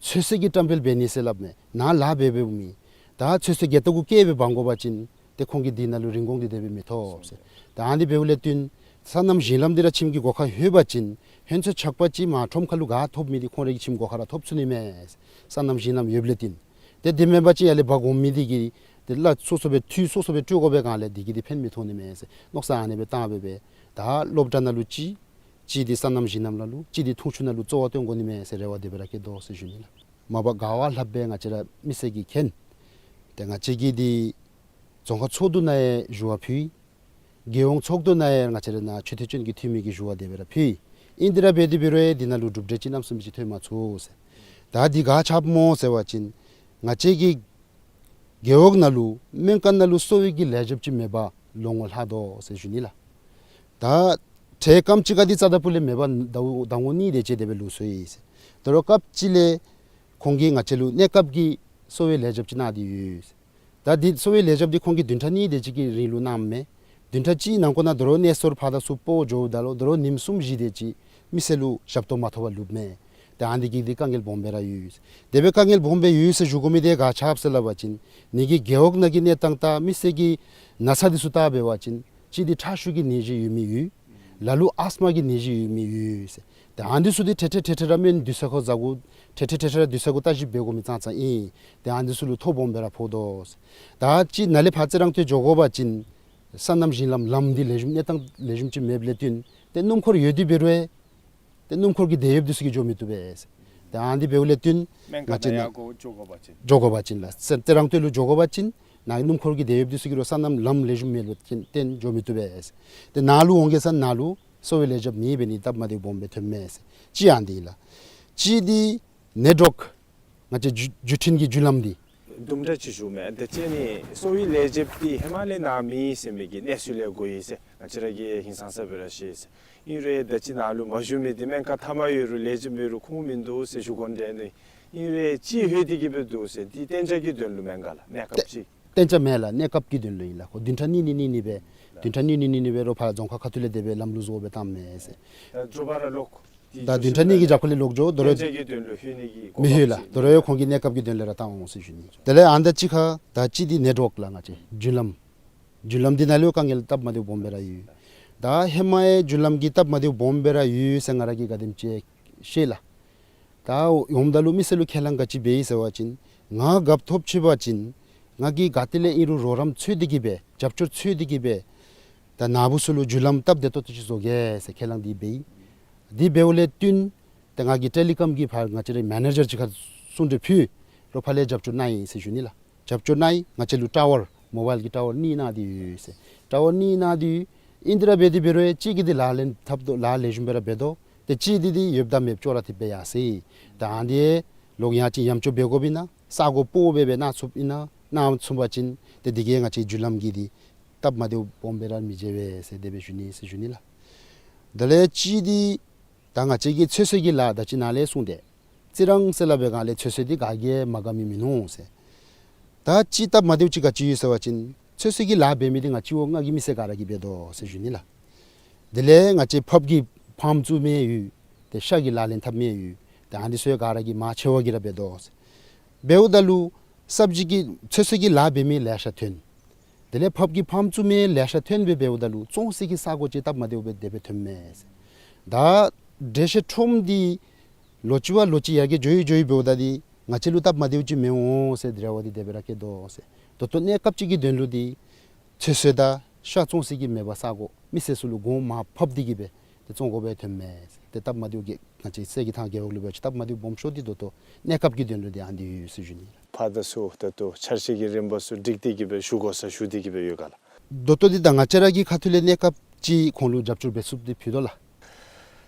ཚོད་བསྲེ་གི་བཀྲམ་སྤེལ་འབད་ནི་ཟེར་སླབ་མས། ནཱ་ལཱ་འབད་འབདཝ་མེད། ད་ཚོད་བསྲེ་བརྒལ་ཏོག་གུ་བཀལ་སྦེ་འབག་དགོ་པ་ཅིན་ཏེ་ཁོང་གིས་འདི་ནང་ལུ་རིན་གོང་འདི་དེ་སྦེ་མི་ཐོབ་ཟེར། ད་ཨ་ནི་འབདཝ་ལས་བརྟེན་སོ་ནམ་ཞིང་ལམ་འདི་ར་ཁྱིམ་གྱི་སྒོ་ཁར་ལྷོད་པ་ཅིན་ཧེང་ཚོད་ཆག་པ་ཅིག་མར་ཁྲོམ་ཁ་ལུ་ག་ཐོབ་མི་འདི་ཁོང་རའི་ཁྱིམ་སྒོ་ཁར་ར་ཐོབ་ཚུགས་ནི་མས། སོ་ནམ་ཞིང་ལམ་ཡོདཔ་ལས་བརྟེན། ཏེ་དེ་མེན་པ་ཅིན་ཡར་ལས་འབག་འོང་མི་འདི་གིས་ཏེ་ལཱ་སོ་སོ་སྦེ་འཐུས་སོ་སོ་སྦེ་སྤྲོད་དགོ་པའི་སྒང་ལས་འདི་གིས་འདི་ཕན་མི་ཐོགས་ནི་མས་ཟེར་མནོ་བསམ་ཨ་ནི་སྦེ་བཏང་སྦེ་སྦེ་ད་སློབ་གྲྭ་ནང་ལུ་གཅིག་གཅིག་འདི་སོ་ནམ་ཞིང་ལམ་ནང་ལུ་གཅིག་འདི་འཐུང་ཆུ་ནང་ལུ་གཙོ་བོ་བཏོན་དགོ་ནི་མས་ཟེར་རེ་བ་དེ་སྦེ་ར་བསྐྱེད་དོ་ཟེར་ཞུ་ནི་ལགས། མ་པ་ག་བ་ལྷགཔ་སྦེ་ང་བཅས་ར་མི་སེར་གྱིས་མཁྱེན། ཏེ་ང་བཅས་ཀྱིས་འདི་རྫོང་ཁག་ཚོགས་འདུ་ནང་ཡང་ཞུ་བ་ཕུལ། རྒྱལ་ཡོངས་ཚོགས་འདུ་ནང་ཡང་ང་བཅས་ར་ནཱ་ཆོས་དད་ཅན་གྱི་འཐུས་མི་གི་ཞུ་བ་དེ་སྦེ་ར་ཕུལ། ཨིན་དེ་ར་འབད་དེ་འབད་རུང་ཡང་འདི་ནང་ལུ་གྲུབ་འབྲས་ཅིག་གནམ་མེད་ས་མེད་ཅིག་ཐོན་མ་ཚུགས་ཟེར། ད་འདི་ག་ཅི་འབད་སྨོ་ཟེར་བ་ཅིན་ང་བཅས་ཀྱི་རྒེད་འོག་ནང་ལུ་སྨན་ཁང་ནང་ལུ་གསོ་བའི་གི་ལས་བྱེདཔ་ཅིག་མེད་པར་ལོ་ངོ་ལྷག་དོ་ཟེར་ཞུ་ནི་ལགས། ད་ཁྲལ་རྐངམ་གཅིག་ཁར་འདི་རྩ་དང་ཕུ་ལས་མེད་པར་ཟླཝ་ཟླ་ངོ་གཉིས་དེ་ཅིག་དེ་སྦེ་ལུས་སོ་ཡི་ཟེར། དོ་རུང་སྐབས་ཅིག་ལས་ཁོང་གིས་ང་བཅས་ལུ་གནས་སྐབས་ཀྱི་གསོ་བའི་ལས་བྱེདཔ་ཅིག་གནང་སྟེ་ཡོད་ཟེར། ད་འདི་གསོ་བའི་ལས་བྱེདཔ་འདི་ཁོང་གིས་བདུན་ཕྲག་གཉིས་དེ་ཅིག་གི་རིང་ལུ་གནངམ་མས། བདུན་ཕྲག་གཅིག་ནང་འཁོད་ནང་དོ་རུང་གནས་སོར་ཕར་དང་ཚུར་སྤོ་འགྱོཝ་ད་ལུ་དོ་རུང་ཉིནམ་གསུམ་བཞི་དེ་ཅིག་མི་སེར་ལུ་ཞབས་ཏོག་མ་ཐོབ་པར་ལུསཔ་མས། ཏེ་ཨ་ནི་འདི་གིས་འདི་དཀའ་ངལ་སྦོམ་སྦེ་ར་ཡོད། དེ་སྦེ་དཀའ་ངལ་སྦོམ་སྦེ་ཡོད་ཟེར་ཞུ་དགོ་མི་དེ་ག་ཅི་འབད་ཟེར་སླབ་པ་ཅིན་ནི་གི་རྒེད་འོག་ནང་གི་གནས་སྟངས་དང་མི་སེར་གྱི་ན་ཚ་འདི་ཚུ་བལྟ་འབད་བ་ཅིན་གཅིག་འདི་ཁྲག་ཤུགས་ཀྱི་ནད་གཞི་ཡོད་མི་ཡོད། ལ་ལུ་ཨས་མ་གི་ནད་གཞི་ཡོད་མི་ཡོད་ཟེར། ཏེ་ཨ་ནི་ཚུ་འདི་ཐེངས་ཐེངས་ཐེངས་ཐེངས་ར་སྨན་དུས་ཚོད་ཁར་བཟའ་དགོ། ཐེངས་ཐེངས་ཐེངས་ཐེངས་ར་དུས་ཚོད་ཁར་བརྟག་ཞིབ་འབད་དགོ་མི་ཙང་ཙང་ཨིན། ཏེ་ཨ་ནི་ཚུ་ལུ་ཐོ་སྦོམ་སྦེ་ར་ཕོག་དོ་ཟེར། ད་ཅི་ནཱ་ལས་ཕར་རྩི་རང་ཏེ་འགྱོ་དགོ་པ་ཅིན་སོ་ནམ་ཞིང་ལམ་ལམ་འདི་ལེགས་ཤོམ་གནས་སྟངས་ལེགས་ཤོམ་ཅིག་མེདཔ་ལས་བརྟེན་ཏེ་སྣུམ་འཁོར་ཡོད་དེ་འབད་རུང་ཏེ་སྣུམ་འཁོར་གྱི་དེད་གཡོགཔ་འདི་ཚུ་གིས་འགྱོ་མི་བཏུབ་པས། ཏེ་ཨ་ནི་འབདཝ་ལས་བརྟེན་སྨན་ཁང་ང་བཅས་ནཱ་ཡར་འགྱོ་དགོ་པ་ཅིན་འགྱོ་དགོ་པ་ཅིན་ལགས་ཟེར་ཏེ་རང་ཏེ་ལུ་འགྱོ་དགོ་པ་ཅིན་ནཱ་སྣུམ་འཁོར་གྱི་དེད་གཡོགཔ་འདི་ཚུ་གིས་རོགས་སོ་ནམ་ལམ་ལེགས་ཤོམ་མེདཔ་ལས་བརྟེན་འགྱོ་མི་བཏུབ་པས། ཏེ་ནཱ་ལུ་འོང་གེ་ཟེར་ནཱ་ལུ་གསོ་བའི་ལས་བྱེདཔ་མེད་པའི་ནི་སྟབས་མ་བདེཝ་སྦོམ་སྦེ་ཐོནམ་མས་ཟེར། གཅིག་ཨ་ནི་འདི་ལགས། གཅིག་འདི་ནེཊ་ཝརཀ་ང་བཅས་བརྒྱུད་བརྒྱུད་འཕྲིན་གྱི་བརྒྱུད་ལམ་འདི། དུམ་གྲ་ཅིག་ཞུཝ་མས། ད་ཅི་ནི་གསོ་བའི་ལས་བྱེདཔ་འདི་ཧེ་མ་ལས་ནཱ་མེད་ཟེར་མི་གི་གནས་ཚུལ་ལས་གོ་ཡི་ཟེར་ང་བཅས་ར་གིས་ཧིང་སངས་ས་སྦེ་ར་ཤེས་ཟེར། ཨིན་རུང་ད་ཅི་ནཱ་ལུ་མ་བཞུགས་མི་འདི་སྨན་ཁང་མཐའ་མ་ཡོད་རུང་ལས་བྱེདཔ་མེད་རུང་ཁུངས་མིན་འདུག་ཟེར་ཞུ་དགོ་འདྲས་ནི། ཨིན་རུང་ཅིག་ལྷོད་དེ་གི་སྦེ་འདུག་ཟེར། འདི་གཏན་འཇགས་ཀྱི་དོན་ལུ་མེན་ག་ལགས། གནས་སྐབས་ཅིག་གཏན་འཇགས་མེན་ལགས། གནས་སྐབས་ཀྱི་དོན་ལུ་ཨིན་ལགས། ཁོ་བདུན་ཕྲག་གཉིས་གཉིས་གཉིས་གཉིས་སྦེ་བདུན་ཕྲག་གཉིས་གཉིས་གཉིས་གཉིས་སྦེ་རོགས་ཕར་རྫོང་ཁག་ཁ་ཐུག་ལས་དེ་སྦེ་ལམ་ལུགས་བཟོ་སྦེ་བཏངམ་མས་ཟེར། ད་འགྱོ་བ་ར་ལོག་ད་བདུན་ཕྲག་གཉིས་ཀྱི་རྒྱབ་ཁ་ལས་ལོག་འགྱོ། དོ་རུང་གཏན་འཇགས་ཀྱི་དོན་ལུ་ལྷོད་ནི་གི་མི་ལྷོད་ལགས། དོ་རུང་ཁོང་གིས་གནས་སྐབས་ཀྱི་དོན་ལས་ར་བཏང་འོང་ཟེར་ཞུ་ནི། དེ་ལས་ཨ་ནི་ད་ཅི་ཁར་ད་ཅི་འདི་ནེཊ་ཝརཀ་ལགས། ང་བཅས་བརྒྱུད་ལམ་བརྒྱུད་ལམ་འདི་ནང་ལུ་དཀའ་ངལ་སྟབས་མ་བདེཝ་སྦོམ་སྦེ་ར་ཡོད། ད་ཧེ་མ་ཡང་བརྒྱུད་ལམ་གྱི་སྟབས་མ་བདེཝ་སྦོམ་སྦེ་ར་ཡོད་ཟེར་ང་ར་གིས་ག་དེམ་ཅིག་ཤེས་ལགས། ད་འོངམ་ད་ལུ་མི་སེར་ལུ་ཁས་བླངས་ག་ཅི་འབད་ཡི་ཟེར་བ་ཅིན་ང་རྒཔོ་ཐོབ་ཅི་བ་ཅིན་ང་གིས་ག་ཏེ་ལས་ཨིན་རུང་རོགས་རམ་འཚོལ་ཏེ་གི་སྦེ་རྒྱབ་སྐྱོར་འཚོལ་ཏེ་གི་སྦེ་ད་ནཱ་བུ་ཚུ་ལུ་བརྒྱུད་ལམ་སྟབས་བདེ་ཏོག་ཏོ་ཅིག་བཟོ་གེ་ཟེར་ཁས་བླངས་འདི་འབད་ཡི། འདི་འབདཝ་ལས་བརྟེན་ཏེ་ང་གིས་ཊེ་ལི་ཀོམ་གྱི་ཕར་ང་བཅས་རའི་མེ་ནེ་ཇར་ཅིག་ཁར་གསུང་གྲོས་ཕུལ། རོགས་ཕར་ལས་རྒྱབ་སྐྱོར་གནང་ཡི་ཟེར་ཞུ་ནི་ལགས། རྒྱབ་སྐྱོར་གནང་ཡི། ང་བཅས་ལུ་ཊ་ཝར་མོ་བཱའིལ་གྱི་ཊ་ཝར་གཉིས་གནང་སྟེ་ཡོད་ཟེར། ཊ་ཝར་གཉིས་གནང་སྟེ་ཡོད། ཨིན་དེ་ར་འབད་དེ་འབད་རུང་གཅིག་གིས་འདི་ལག་ལེན་འཐབ་དོ་ལཱ་ལེགས་ཤོམ་སྦེ་ར་འབད་དོ། ཏེ་གཅིག་འདི་འདི་ཡོདཔ་དང་མེདཔ་ཅོག་ར་འཐདཔ་སྦེ་ཡར་སོ་ཡི། ད་ཨ་ནི་ལོག་ཡང་ཅིན་ཡམ་ཅོ་འབད་དགོཔ་ཨིན་ན་ས་གོ་སྤོ་སྦེ་སྦེ་གནང་ཚུགསཔ་ཨིན་ན་གནང་ཚུགས་པ་ཅིན་ཏེ་འདི་གིས་ང་བཅས་བརྒྱུད་ལམ་གྱི་འདི་སྟབས་མ་བདེཝ་སྦོམ་སྦེ་ར་མི་འབྱུང་བས་ཟེར་དེ་སྦེ་ཞུ་ནི་ཟེར་ཞུ་ནི་ལགས། དེ་ལས་གཅིག་འདི་ད་ང་བཅས་ཀྱི་ཚོད་བསྲེ་གི་ལཱ་ད་ཅི་ནཱ་ལས་གསུངས་ཏེ་རྩི་རང་ཟེར་སླབ་པའི་སྒང་ལས་ཚོད་བསྲེ་འདི་ག་གིས་མ་དགའ་མི་མིན་ནུག་ཟེར། ད་ཅིག་སྟབས་མ་བདེཝ་ཅིག་ག་ཅི་ཡོད་ཟེར་བ་ཅིན་ཚོད་བསྲེ་གི་ལཱ་འབད་མི་འདི་ང་བཅས་འོག་ལྔ་གི་མི་སེར་ག་ར་གིས་འབད་དོ་ཟེར་ཞུ་ནི་ལགས། དེ་ལས་ང་བཅས་ཕགཔ་གི་ཕཱརམ་བཙུགས་མི་ཡོད། ཏེ་ཤ་གི་ལག་ལེན་འཐབ་མི་ཡོད། ཏེ་ཨ་ནི་ཚུ་ག་ར་གིས་མང་ཆེ་བ་གིས་ར་འབད་དོ་ཟེར། འབདཝ་ད་ལུ་སབ་ཇི་གི་ཚོད་བསྲེ་གི་ལཱ་འབད་མི་ལེ་ཤ་ཐོན། དེ་ལས་ཕགཔ་གི་ཕཱརམ་བཙུགས་མི་ལེ་ཤ་ཐོན་སྦེ་འབདཝ་ད་ལུ་བཙོང་སའི་གི་ས་གོ་ཅིག་སྟབས་མ་བདེཝ་སྦེ་དེ་སྦེ་ཐོནམ་མས་ཟེར། ད་འགྲེལ་བཤད་ཁྲོམ་འདི་ལོ་གཅིག་བ་ལོ་གཅིག་ཡར་རྒྱས་འགྱོ་ཡི་འགྱོ་ཡི་འབདཝ་ད་འདི་ང་བཅས་ལུ་སྟབས་མ་བདེཝ་ཅིག་མི་འོང་ཟེར་འདི་ར་བ་འདི་དེ་སྦེ་ར་བཀལ་དོ་ཟེར། ད་ལྟོ་གནས་སྐབས་ཅིག་གི་དོན་ལུ་འདི་ཚོད་བསྲེ་དང་ཤ་བཙོང་སའི་གི་མེད་པར་ས་གོ་མི་སེར་ཚུ་ལུ་གོང་མར་ཕབ་སྟེ་གི་སྦེ་ཏེ་བཙོང་དགོཔ་སྦེ་ཐོནམ་མས་ཟེར། ཏེ་སྟབས་མ་བདེཝ་གི་ང་བཅས་སེ་གི་ཐང་རྒེད་འོག་ལུ་འབད་བ་ཅིན་སྟབས་མ་བདེཝ་སྦོམ་ཤོས་འདི་ད་ལྟོ་གནས་སྐབས་ཀྱི་དོན་ལུ་འདི་ཨ་ནི་འདི་ཡོད་ཟེར་ཞུ་ནི་ལགས། ཕར་དང་ཚུར་ད་ལྟོ་འཆར་གཞི་གི་རིམ་པ་ཚུ་སྒྲིག་སྟེ་གི་སྦེ་ཞུ་དགོ་ས་ཞུ་སྟེ་གི་སྦེ་ཡོད་ག་ལགས། ད་ལྟོ་འདི་ད་ང་བཅས་ར་གི་ཁ་ཐུག་ལས་གནས་སྐབས་ཅིག་ཁོང་ལུ་རྒྱབ་སྐྱོར་འབད་ཚུགསཔ་འདི་ཕུལ་དོ་ལགས།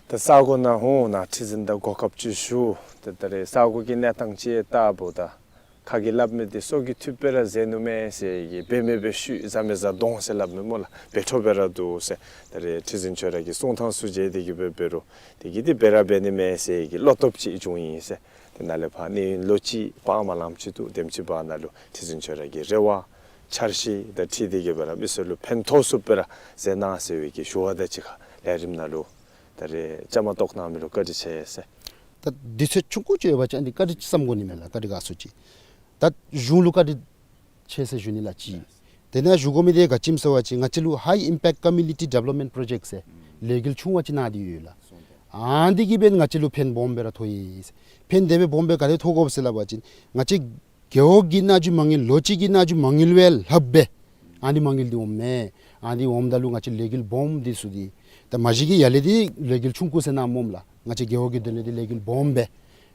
ད་ས་གོ་ནང་འོང་ན་ཁྲི་འཛིན་དང་གོ་སྐབས་ཅིག་ཞུ། ད་ད་རེས་ས་གོ་གི་གནས་སྟངས་ཅིག་བལྟཝ་ད་ཁ་གིས་སླབ་མི་འདི་སོ་གི་ཐུབ་སྦེ་ར་མཛད་ནུག་མས་ཟེར་གི་འབད་མི་འབད་ཤུལ་བཟའ་མི་བཟའ་གདོང་ཟེར་སླབ་མི་སྨོ་ལགས། འབད་འཕྲོ་སྦེ་ར་འདུག་ཟེར། ད་རེས་ཁྲི་འཛིན་ཁྱོད་ར་གི་གསུང་ཐངས་ཚུ་མཇལ་ཏེ་གི་སྦེ་འབད་རུང་དེ་གིས་འདི་སྦེ་ར་འབད་ནི་མས་ཟེར་གི་བློ་སྟོབས་ཅིག་བྱུང་ཡི་ཟེར། དེ་ནང་ལས་ཕར་གནས་ཡུན་ལོ་གཅིག་བར་མ་ལངམ་ཅིག་འདུག། དེམ་ཅིག་བར་ནང་ལུ་ཁྲི་འཛིན་ཁྱོད་ར་གི་རེ་བ་འཆར་གཞི་དང་འཁྲིལ་ཏེ་གི་སྦེ་ར་མི་སེར་ལུ་ཕན་ཐོགས་ཚུགསཔ་སྦེ་ར་མཛད་གནང་ཟེར་བའི་གི་ཞུ་བ་དང་གཅིག་ཁར་ལས་རིམ་ནང་ལུ་ད་རེས་བཅའ་མར་གཏོགས་གནང་མི་ལུ་བཀའ་དྲིན་ཆེ་ཟེར། ད་དུས་ཚོད་ཆུང་ཀུ་ཅིག་ཡོད་པ་ཅིན་འདི་བཀའ་དྲིན་བསམ་དགོ་ནི་མས་ལགས། བཀའ་དྲིན་དགའ་ཚོར་ཅིག། ད་གཞུང་ལུ་བཀའ་དྲིན་ཆེ་ཟེར་ཞུ་ནི་ལགས་གཅིག། དེ་ནང་ཞུ་དགོ་མི་འདི་ག་ཅི་སྨོ་ཟེར་བ་ཅིན་ང་བཅས་ལུ་High Impact Community Development Project ཟེར་ལས་འགུལ་ཆུང་བ་ཅིག་གནང་སྟེ་ཡོད་ལགས། ཨ་ནི་འདི་གིས་འབད་ང་བཅས་ལུ་ཕན་སྦོམ་སྦེ་ར་ཐོགས་ཡི། ཕན་དེ་སྦེ་སྦོམ་སྦེ་ག་དེ་ཐོགས་དགོཔ་ཟེར་སླབ་པ་ཅིན་ང་བཅས་རྒེད་འོག་གི་སྣོད་བཅུད་མ་དངུལ་ལོ་གཅིག་གི་སྣོད་བཅུད་མ་དངུལ་སྦེ་ལྷགཔ་སྦེ་ཨ་ནི་མ་དངུལ་འདི་འོངམ་མས། ཨ་ནི་འདི་འོངམ་ད་ལུ་ང་བཅས་ལས་འགུལ་སྦོམ་འདི་ཚུ་འདི་ད་མ་གཞི་གི་ཡར་ལས་འདི་ལས་འགུལ་ཆུང་ཀུ་ཟེར་གནངམ་སྨོ་ལགས། ང་བཅས་རྒེད་འོག་གི་དོན་ལས་འདི་ལས་འགུལ་སྦོམ་སྦེ་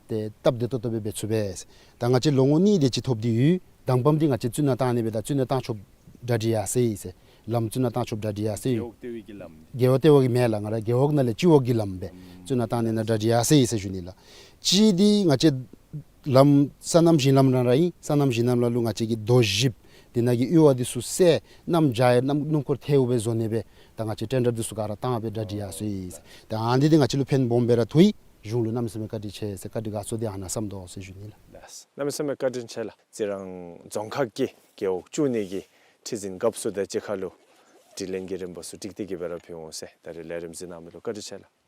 ཏེ་སྟབས་བདེ་ཏོག་ཏོ་སྦེ་འབད་ཚུགས་པས། ད་ང་བཅས་ལོ་ངོ་གཉིས་དེ་ཅིག་ཐོབ་སྟེ་ཡོད། དང་པམ་འདི་ང་བཅས་བཙུགས་ནང་བཏང་ནི་སྦེ་ད་བཙུགས་ནང་བཏང་ཆོགཔ་གྲ་སྒྲིག་ཡར་སོ་ཡི་ཟེར། ལམ་བཙུགས་ནང་བཏང་ཆོགཔ་གྲ་སྒྲིག་ཡར་སོ་ཡི། རྒེད་འོག་ལྟེ་བ་གི་མེན་ལགས། ང་ར་རྒེད་འོག་ནང་ལས་སྤྱི་འོག་གི་ལམ་སྦེ་བཙུགས་ནང་བཏང་ནི་ནང་གྲ་སྒྲིག་ཡར་སོ་ཡི་ཟེར་ཞུ་ནི་ལགས། གཅིག་འདི་ང་བཅས་ལམ་སོ་ནམ་ཞིང་ལམ་ར་ར་ཨིན། སོ་ནམ་ཞིང་ལམ་ལ་ལུ་ང་བཅས་ཀྱིས་རྡོ་བཞིཔ་དེ་ནང་གི་གཡུར་བ་འདི་ཚུ་བསལ་གནམ་བྱཱར་གནམ་སྣུམ་འཁོར་ཐལཝ་སྦེ་བཟོ་ནི་སྦེ་ད་ང་བཅས་ཊེན་ཌར་འདི་ཚུ་ག་ར་བཏང་སྦེ་གྲ་སྒྲིག་ཡར་སོ་ཡི་ཟེར། ད་ཨ་ནི་འདི་ང་བཅས་ལུ་ཕན་སྦོམ་སྦེ་ར་ཐོགས་ཡི། གཞུང་ལུ་གནམ་མེད་ས་མེད་བཀའ་དྲིན་ཆེ་ཟེར་བཀའ་དྲིན་དགའ་ཚོར་འདི་ཨ་ནཱ་བསམ་དོ་ཟེར་ཞུ་ནི་ལགས། ལགས། གནམ་མེད་ས་མེད་བཀའ་དྲིན་ཆེ་ལགས། རྩི་རང་རྫོང་ཁག་གི་རྒེད་འོག་བཅུ་གཉིས་ཀྱི་ཁྲི་འཛིན་རྒཔོ་ཚུ་དང་གཅིག་ཁར་ལུ་དྲི་ལན་གྱི་རིམ་པ་ཚུ་སྒྲིག་སྟེ་གི་སྦེ་ར་ཕུལ་འོང་ཟེར། ད་རེས་ལས་རིམ་གཟིགས་གནང་མི་ལུ་བཀའ་དྲིན་ཆེ་ལགས།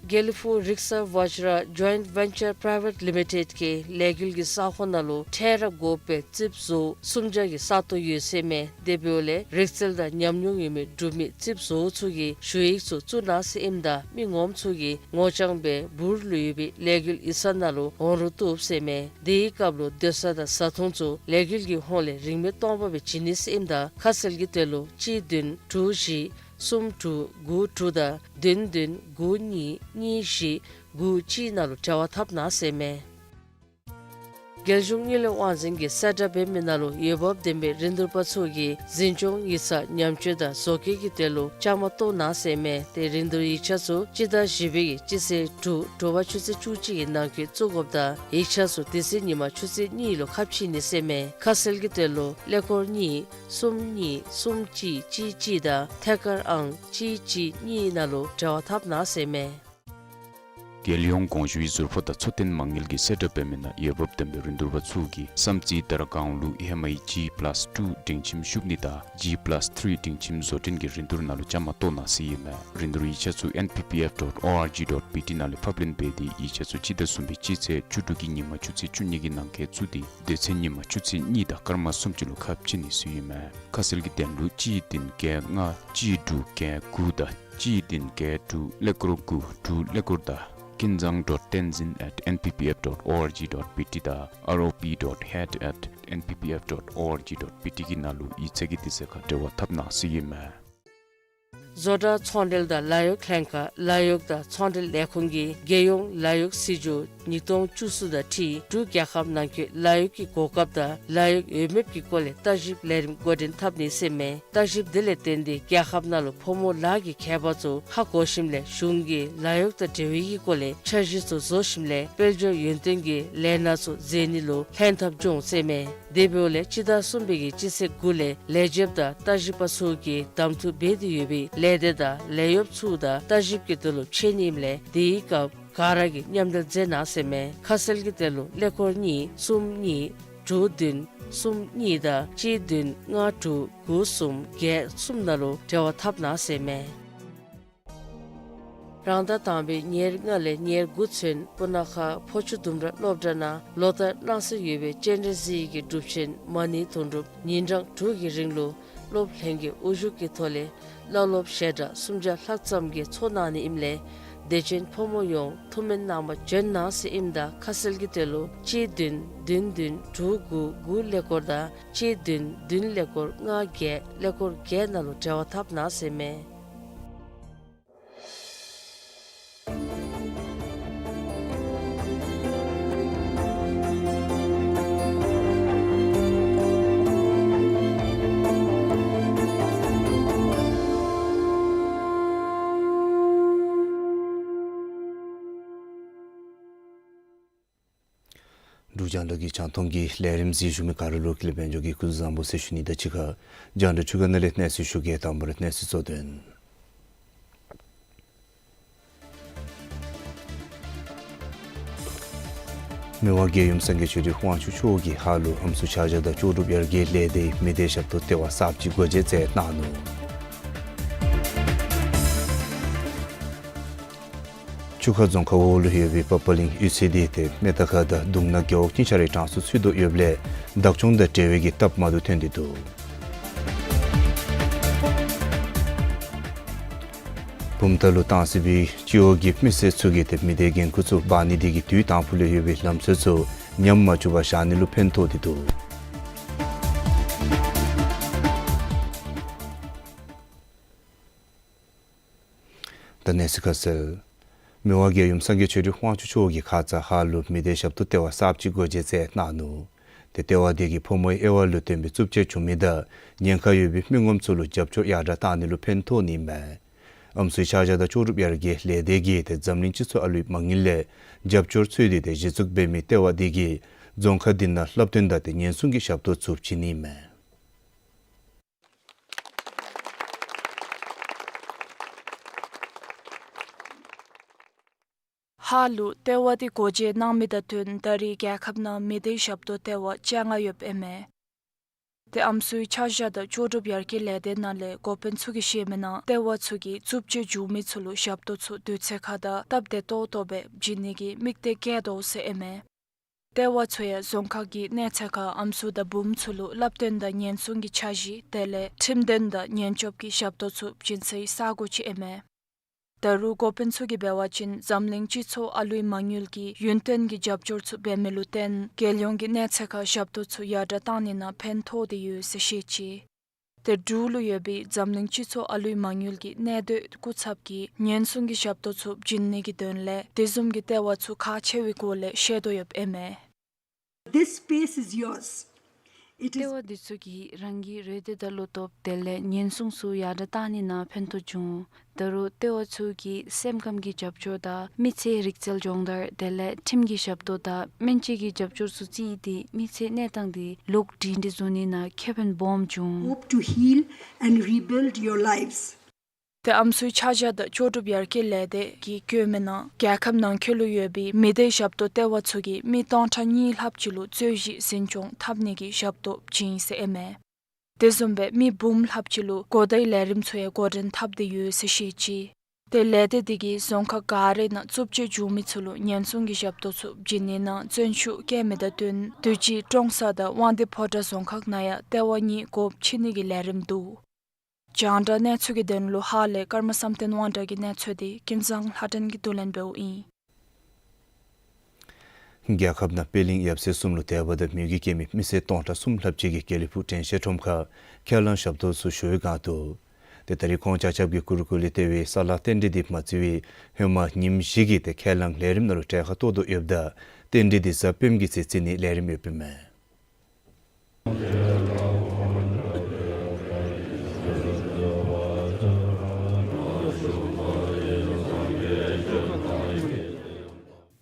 དགེ་ལེགས་ཕུག་རིག་གསར་ཝ་ཇ་ར་ཇོའིནཊ་ཝེན་ཅར་པ་རའི་ཝེཊ་ལི་མི་ཊེཌ་ཀྱི་ལས་འགུལ་གྱི་ས་ཁོངས་ནང་ལུ་ཁྲལ་ར་དགོ་པའི་རྩིགཔ་བཟོ་སུམ་བརྒྱ་གི་ས་སྟོང་ཡོད་ཟེར་མས། དེ་འབདཝ་ལས་རིག་རྩལ་དང་ཉམས་མྱོང་ཡོད་མི་འབྲུག་མི་རྩིགཔ་བཟོ་ཚུ་གིས་ཞུ་ཡིག་ཚུ་བཙུགས་གནང་ཟེར་ཨིནམ་ད་མི་ངོམ་ཚུ་གིས་ངོ་རྐྱང་སྦེ་འབུར་ལུ་ཡོད་པའི་ལས་འགུལ་ཡིག་ཚང་ནང་ལུ་འོང་རུང་བཏུབ་ཟེར་མས། དེའི་སྐབས་ལུ་སྡོད་ས་དང་བཟའ་འཐུང་ཚུ་ལས་འགུལ་གྱི་ཧོངས་ལས་རིན་མེད་སྟོང་པ་སྦེ་བྱིན་ནི་ཟེར་ཨིནམ་ད་ཁ་གསལ་གྱི་དོན་ལུ་གཅིག་བདུན་དྲུག་བཞི་གསུམ་དྲུག་དགུ་དྲུག་དང་བདུན་བདུན་དགུ་གཉིས་གཉིས་བཞི་དགུ་གཅིག་ནང་ལུ་འབྲེལ་བ་འཐབ་གནང་ཟེར་མས། རྒྱལ་གཞུང་དངུལ་ལས་དབང་འཛིན་གྱིས་གསལ་བསྒྲགས་འབད་མི་ནང་ལུ་འོས་འབབ་ལྡན་པའི་རིན་བསྡུར་པ་ཚུ་གིས་འཛིན་སྐྱོང་ཡིག་ཚང་ཉམས་བཅོས་དང་བཟོ་བཀོད་ཀྱི་དོན་ལུ་བཅའ་མར་གཏོགས་གནང་ཟེར་མས། ཏེ་རིན་བསྡུར་ཡིག་ཆ་ཚུ་སྤྱི་ཟླ་བཞི་པའི་གི་སྤྱི་ཚེས་དྲུག་དྲོ་པ་ཆུ་ཚོད་བཅུ་གཅིག་གི་ནང་འཁོད་བཙུགས་དགོཔ་དང་ཡིག་ཆ་ཚུ་དེ་ཚེ་ཉིན་མ་ཆུ་ཚོད་གཉིས་ལུ་ཁ་ཕྱེ་ནི་ཟེར་མས། ཁ་གསལ་གྱི་དོན་ལུ་ཀླད་ཀོར་གཉིས་གསུམ་གཉིས་གསུམ་གཅིག་གཅིག་གཅིག་དང་ཐད་ཀར་ཨང་གཅིག་གཅིག་གཉིས་ནང་ལུ་འབྲེལ་བ་འཐབ་གནང་ཟེར་མས། རྒྱལ་ཡོངས་གོང་ཞུའི་ཟུར་ཕོགས་དང་འཚོ་རྟེན་མ་དངུལ་གྱིས་གསལ་བསྒྲགས་འབད་མི་ནང་འོས་འབབ་ལྡན་པའི་རིན་བསྡུར་པ་ཚུ་གིས་བསམ་རྩེ་དར་སྒང་ལུ་ཧེ་མའི་ཇི་པ་ལཱསི་ཊུ་སྒྲིང་ཁྱིམ་བཤུབ་ནི་དང་ཇི་པ་ལཱསི་ཐིརི་སྒྲིང་ཁྱིམ་བཟོ་སྐྲུན་གྱི་རིན་བསྡུར་ནང་ལུ་བཅའ་མར་གཏོགས་གནང་ཟེར་ཨིན་མས། རིན་བསྡུར་ཡིག་ཆ་ཚུ་ཨེན་པི་པི་ཨེཕ་ཌོཊ་ཨོ་ཨར་ཇི་ཌོཊ་པི་ཊི་ནང་ལས་ཕབ་ལེན་འབད་དེ་ཡིག་ཆ་ཚུ་སྤྱི་ཟླ་གསུམ་པའི་སྤྱི་ཚེས་བཅུ་དྲུག་གི་ཉིན་མ་ཆུ་ཚོད་བཅུ་གཉིས་ཀྱི་ནང་འཁོད་བཙུགས་ཏེ་དེ་ཚེ་ཉིན་མ་ཆུ་ཚོད་གཉིས་དང་སྐར་མ་སུམ་ཅུ་ལུ་ཁ་ཕྱེ་ནི་ཟེར་ཨིན་མས། ཁ་གསལ་གྱི་དོན་ལུ་གཅིག་བདུན་བརྒྱད་ལྔ་གཅིག་དྲུག་བརྒྱད་དགུ་དང་གཅིག་བདུན་བརྒྱད་དྲུག་ཀླད་ཀོར་དགུ་དྲུག་ཀླད་ཀོར་དང་ཀིན་ཛང་ཌོཊ་ཊེན་ཛིན་ཨེཊ་ཨེན་པི་པི་ཨེཕ་ཌོཊ་ཨོ་ཨར་ཇི་ཌོཊ་པི་ཊི་དང་ཨར་ཨོ་པི་ཌོཊ་ཧེཌ་ཨེཊ་ཨེན་པི་པི་ཨེཕ་ཌོཊ་ཨོ་ཨར་ཇི་ཌོཊ་པི་ཊི་གི་ནང་ལུ་ཡིག་ཚང་གི་དུས་ཚོད་ཁར་འབྲེལ་བ་འཐབ་གནང་ཟེར་ཨིན་མས། བཟོ་གྲྭ་ཚོང་འབྲེལ་དང་ལཱ་གཡོག་ལྷན་ཁག་ལཱ་གཡོག་དང་ཚོང་འབྲེལ་ལས་ཁུངས་ཀྱིས་རྒྱལ་ཡོངས་ལཱ་གཡོག་སྲིད་བྱུས་ཉིས་སྟོང་བཅུ་གསུམ་དང་འཁྲིལ་འབྲུག་རྒྱལ་ཁབ་ནང་འཁོད་ལཱ་གཡོག་གི་གོ་སྐབས་དང་ལཱ་གཡོག་འོས་འབབ་ཀྱི་སྐོར་ལས་བརྟག་ཞིབ་ལས་རིམ་འགོ་འདྲེན་འཐབ་ནི་ཟེར་མས། བརྟག་ཞིབ་དེ་ལས་བརྟེན་ཏེ་རྒྱལ་ཁབ་ནང་ལུ་ཕོ་མོ་ལཱ་གི་ཁྱད་པར་ཚུ་ཧ་གོ་ཞིནམ་ལས་གཞུང་གིས་ལཱ་གཡོག་དང་འབྲེལ་བའི་གི་སྐོར་ལས་འཆར་གཞི་ཚུ་བཟོ་ཞིནམ་ལས་དཔལ་འབྱོར་ཡུན་བརྟན་གྱི་ལས་སྣ་ཚུ་མཛད་ནི་ལུ་ལྷན་ཐབས་འབྱུང་ཟེར་མས། དེ་འབདཝ་ལས་སྤྱི་ཟླ་གསུམ་པའི་གི་སྤྱི་ཚེས་དགུ་ལས་ལས་བྱེདཔ་དང་བརྟག་ཞིབ་པ་ཚུ་གིས་གདམ་འཐུ་འབད་དེ་ཡོད་པའི་ལས་སྡེ་དང་ལས་གཡོགཔ་ཚུ་དང་བརྟག་ཞིབ་ཀྱི་དོན་ལུ་ཕྱད་ནི་ཨིནམ་ལས་དེའི་སྐབས་ག་ར་གིས་མཉམ་འབྲེལ་མཛད་གནང་ཟེར་མས། ཁ་གསལ་གྱི་དོན་ལུ་ཀླད་ཀོར་གཉིས་གསུམ་གཉིས་ དྲུག་བདུན་གསུམ་གཉིས་དང་གཅིག་བདུན་ལྔ་དྲུག་དགུ་གསུམ་བརྒྱད་གསུམ་ནང་ལུ་འབྲེལ་བ་འཐབ་གནང་ཟེར་མས། རང་ཟླ་དང་པའི་ཉེར་ལྔ་ལས་ཉེར་དགུ་ཚུན་སྤུ་ན་ཁ་ཕོ་ཆུ་ལྡུམ་ར་སློབ་གྲྭ་ནང་ལོ་ལྟར་གནང་སྲོལ་ཡོད་པའི་སྤྱན་འདྲེན་གཟིགས་ཡིག་གི་སྒྲུབ་ཆེན་མ་ཎི་དུང་སྒྲུབ་ཉིན་གྲངས་དྲུག་གི་རིང་ལུ་སློབ་ལྷན་རྒྱས་དབུ་བཞུགས་ཀྱི་ཐོག་ལས་བླ་སློབ་ཞལ་གྲངས་སུམ་བརྒྱ་ལྷག་ཙམ་གྱིས་ཚོགས་གནང་ནི་ཨིནམ་ལས་དད་ཅན་ཕོ་མོ་ཡོངས་ཐུགས་སྨོན་གནང་བར་བྱོན་གནང་ཟེར་ཨིནམ་ད་ཁ་གསལ་གྱི་དོན་ལུ་གཅིག་བདུན་བདུན་བདུན་དྲུག་དགུ་དགུ་ཀླད་ཀོར་དང་གཅིག་བདུན་བདུན་ཀླད་ཀོར་ལྔ་བརྒྱད་ཀླད་ཀོར་བརྒྱད་ནང་ལུ་འབྲེལ་བ་འཐབ་གནང་ཟེར་མས། འབྲུག་རྒྱང་བསྒྲགས་ཀྱི་རྒྱང་མཐོང་གི་ལས་རིམ་གཟིགས་བཞུགས་མི་ག་ར་ལུ་ཀུན་ལེགས་དཔལ་འབྱོར་གྱིས་སྐུ་གཟུགས་བཟང་པོ་ཟེར་ཞུ་ནི་དང་གཅིག་ཁར་རྒྱང་བསྒྲགས་ཆུ་ཁ་ནང་ལས་གནས་ཚུལ་ཞུ་གེ། དང་པ་ར་གནས་ཚུལ་གཙོ་དོན། མི་དབང་རྒྱལ་ཡུམ་སངས་རྒྱས་ཆོས་སྒྲོན་དབང་ཕྱུག་མཆོག་གིས་ཧཱ་ལུ་ཨམ་སྲུ་ཕྱག་ཞྭ་དང་ལྕོགས་གྲུབ་ཡར་རྒྱས་ལས་སྡེའི་མི་སྡེ་ཞབས་ཏོག་ལྟེ་བ་གསརཔ་ཅིག་སྒོ་འབྱེད་མཛད་གནང་ནུག། ཆུ་ཁ་རྫོང་ཁག་འོག་ལུ་ཡོད་པའི་པ་པ་གླིང་གཡུས་ཚན་འདི་ཏེ་མེ་ད་ཁ་དང་དུང་ནག་རྒེད་འོག་གཉིས་ཆ་རའི་གྲངས་སུ་ཚུད་དོ་ཡོདཔ་ལས་བདག་སྐྱོང་དང་འབྲེལ་བའི་གི་སྟབས་མ་བདེཝ་ཐོན་ཏེ་འདུག། བུམ་ཐང་ལུ་བཏང་སྲིད་པའི་སྤྱི་འོག་གི་མི་སེར་ཚུ་གིས་ཏེ་མི་སྡེའི་འགན་ཁུར་ཚུ་འབག་ནི་དེ་གིས་དུས་དང་ཕུ་ལུ་ཡོད་པའི་ལམ་སྲོལ་ཚུ་ཉམས་མ་བཅུག་པར་བཞག་ནི་ལུ་ཕན་ཐོགས་ཏེ་འདུག། ད་གནས་ཚུལ་ཁ་གསལ། མི་དབང་རྒྱལ་ཡུམ་སངས་རྒྱས་ཆོས་སྒྲོན་དབང་ཕྱུག་མཆོག་གིས་ཁ་ཙ་ཧཱ་ལུ་མི་སྡེ་ཞབས་ཏོག་ལྟེ་བ་གསརཔ་ཅིག་སྒོ་འབྱེད་མཛད་གནང་ནུག། ཏེ་ལྟེ་བ་དེ་གིས་ཕོ་མོའི་དབྱེ་བ་ལུ་བརྟེན་པའི་རྩུབ་སྤྱོད་བྱུང་མི་དང་ཉེན་ཁ་ཡོད་པའི་མི་ངོམ་ཚུ་ལུ་རྒྱབ་སྐྱོར་ཡར་དྲགས་གཏང་ནི་ལུ་ཕན་ཐོགས་ནི་མས། ཨམ་སྲུའི་ཕྱག་ཞྭ་དང་ལྕོགས་གྲུབ་ཡར་རྒྱས་ལས་སྡེ་གིས་ཏེ་འཛམ་གླིང་སྤྱི་ཚོགས་ཨ་ལུའི་མ་དངུལ་ལས་རྒྱབ་སྐྱོར་འཚོལ་ཏེ་ཏེ་གཞི་བཙུགས་འབད་མི་ལྟེ་བ་དེ་གིས་རྫོང་ཁག་འདི་ནང་བསླབ་སྟོན་དང་ཏེ་ཉེན་སྲུང་གི་ཞབས་ཏོག་ཚུ་བྱིན་ནི་མས། ཧཱ་ལུ་ལྟེ་བ་འདི་སྒོ་འབྱེད་གནང་མི་དང་བསྟུན་ད་རེས་རྒྱལ་ཁབ་ནང་མི་སྡེའི་ཞབས་ཏོག་ལྟེ་བ་བཅོ་ལྔ་ཡོདཔ་ཨིན་མས། ཏེ་ཨམ་སྲུའི་ཕྱག་ཞྭ་དང་ལྕོགས་གྲུབ་ཡར་རྒྱས་ལས་སྡེ་ནང་ལས་འགོ་དཔོན་ཚུ་གིས་བཤད་མི་ནང་ལྟེ་བ་ཚུ་གིས་རྩུབ་སྤྱོད་བྱུང་མི་ཚུ་ལུ་ཞབས་ཏོག་ཚུ་དུས་ཚོད་ཁར་དང་སྟབས་བདེ་ཏོག་ཏོ་སྦེ་བྱིན་ནི་གི་དམིགས་གཏད་བསྐྱེད་དོ་ཟེར་ཨིན་མས། ལྟེ་བ་ཚུ་ཡང་རྫོང་ཁག་གི་གནས་ཚད་ཁར་ཨམ་སྲུ་དང་བུམོ་ཚུ་ལུ་བསླབ་སྟོན་དང་ཉེན་སྲུང་གི་འཆར་གཞི་དེ་ལས་ཁྲིམས་དོན་དང་ཉེན་སྐྱོབ་ཀྱི་ཞབས་ཏོག་ཚུ་བྱིན་སའི་ས་སྒོ་ཅིག་ཨིན་མས། ད་རུང་འགོ་དཔོན་ཚུ་གིས་འབད་བ་ཅིན་འཛམ་གླིང་སྤྱི་ཚོགས་ཨ་ལུའི་མ་དངུལ་གྱིས་ཡུན་བརྟན་གྱི་རྒྱབ་སྐྱོར་ཚུ་འབད་མི་ལུ་བརྟེན་རྒྱལ་ཡོངས་ཀྱི་གནས་ཚད་ཁར་ཞབས་ཏོག་ཚུ་ཡར་དྲགས་གཏང་ནི་ནང་ཕན་ཐོགས་ཏེ་ཡོད་ཟེར་བཤད་ཅི། ཏེ་འབྲུག་ལུ་ཡོད་པའི་འཛམ་གླིང་སྤྱི་ཚོགས་ཨ་ལུའི་མ་དངུལ་གྱི་གནས་སྡོད་སྐུ་ཚབ་ཀྱིས་ཉེན་སྲུང་གི་ཞབས་ཏོག་ཚུ་བྱིན་ནི་གི་དོན་ལས་དེ་བཟུམ་གྱི་ལྟེ་བ་ཚུ་ཁག་ཆེ་བའི་སྒོ་ལས་བཤད་དོ་ཡོདཔ་ཨིན་མས། This space is yours. It is ལྟེ་བ་འདི་ཚུ་གིས་རང་གི་རེ་འདོད་དང་བློ་སྟོབས་དེ་ལས་ཉེན་སྲུང་ཚུ་ཡར་དྲགས་གཏང་ནི་ནང་ཕན་ཐོགས་བྱུང་། ད་རུང་ལྟེ་བ་ཚུ་གིས་སེམས་ཁམས་ཀྱི་རྒྱབ་སྐྱོར་དང་མི་ཚེའི་རིག་རྩལ་སྦྱོང་བརྡར་དེ་ལས་ཁྲིམས་ཀྱི་ཞབས་ཏོག་དང་སྨན་བཅོས་ཀྱི་རྒྱབ་སྐྱོར་ཚུ་བརྩིས་ཏེ་མི་ཚེའི་གནས་སྟངས་འདི་ལོག་སྒྲིང་སྒྲི་བཟོ་ནི་ནང་ཁེ་ཕན་སྦོམ་བྱུང་། Hope to heal and rebuild your lives. ཏེ་ཨམ་སྲུའི་ཕྱག་ཞྭ་དང་ལྕོགས་གྲུབ་ཡར་རྒྱས་ལས་སྡེ་གིས་བཀོད་མི་ནང་རྒྱལ་ཁབ་ནང་འཁོད་ལུ་ཡོད་པའི་མི་སྡེའི་ཞབས་ཏོག་ལྟེ་བ་ཚུ་གིས་མི་སྟོང་ཕྲག་གཉིས་ལྷགཔ་ཅིག་ལུ་རྩོད་གཞི་འཛིན་སྐྱོང་འཐབ་ནི་གི་ཞབས་ཏོག་བྱིན་ཟེར་ཨིན་མས། དེ་བཟུམ་སྦེ་མི་འབུམ་ལྷགཔ་ཅིག་ལུ་གོ་བརྡའི་ལས་རིམ་ཚུ་ཡང་འགོ་འདྲེན་འཐབ་སྟེ་ཡོད་ཟེར་བཤད་ཅི། ཏེ་ལས་སྡེ་འདི་གིས་རྫོང་ཁག་ག་རའི་ནང་རྩུབ་སྤྱོད་བྱུང་མི་ཚུ་ལུ་ཉེན་སྲུང་གི་ཞབས་ཏོག་ཚུ་བྱིན་ནི་ནང་བརྩོན་ཤུགས་བསྐྱེད་མི་དང་བསྟུན་དུས་ཅི་ཀྲོང་གསར་དང་དབང་འདུས་ཕོ་བྲང་རྫོང་ཁག་ནང་ཡང་ལྟེ་བ་གཉིས་སྒོ་ཕྱེ་ནི་གི་ལས་རིམ་འདུག། རྒྱང་བསྒྲགས་གནས་ཚུལ་གྱི་དོན་ལུ་ཧཱ་ལས་ཀརྨ་བསམ་གཏན་དབང་གྲགས་ཀྱི་གནས་ཚུལ་འདི་ཀུན་བཟང་ལྷ་སྒྲོན་གྱིས་བསྡུ་ལེན་འབདཝ་ཨིན། རྒྱལ་ཁབ་ནང་པད་གླིང་ཡབ་སྲས་གསུམ་ལུ་དད་པ་དང་མོས་གུས་བསྐྱེད་མི་མི་སེར་སྟོང་ཕྲག་གསུམ་ལྷགཔ་ཅིག་གིས་དགེ་ལེགས་ཕུག་དྲན་ཤེས་ཁྲོམ་ཁར་ཁས་བླངས་ཞབས་ཏོག་ཚུ་ཞུ་བའི་སྒང་དུ་ཏེ་ད་རིས་ཁོང་ཆ་ཁྱབ་ཀྱིས་གུ་རུ་ཀུ་ལེ་ལྟེ་བའི་ས་ལང་རྟེན་འབྲེལ་འདི་མ་བརྩི་བར་ཧེ་མ་ཉིནམ་བཞི་གི་ཏེ་ཁས་བླངས་ལས་རིམ་ནང་ལུ་གྲལ་ཁར་གཏོགས་དོ་ཡོདཔ་ད་རྟེན་འབྲེལ་འདི་གཟའ་སྤེནམ་གི་ཚེ་བརྩི་ནིའི་ལས་རིམ་ཡོདཔ་ཨིན་མས།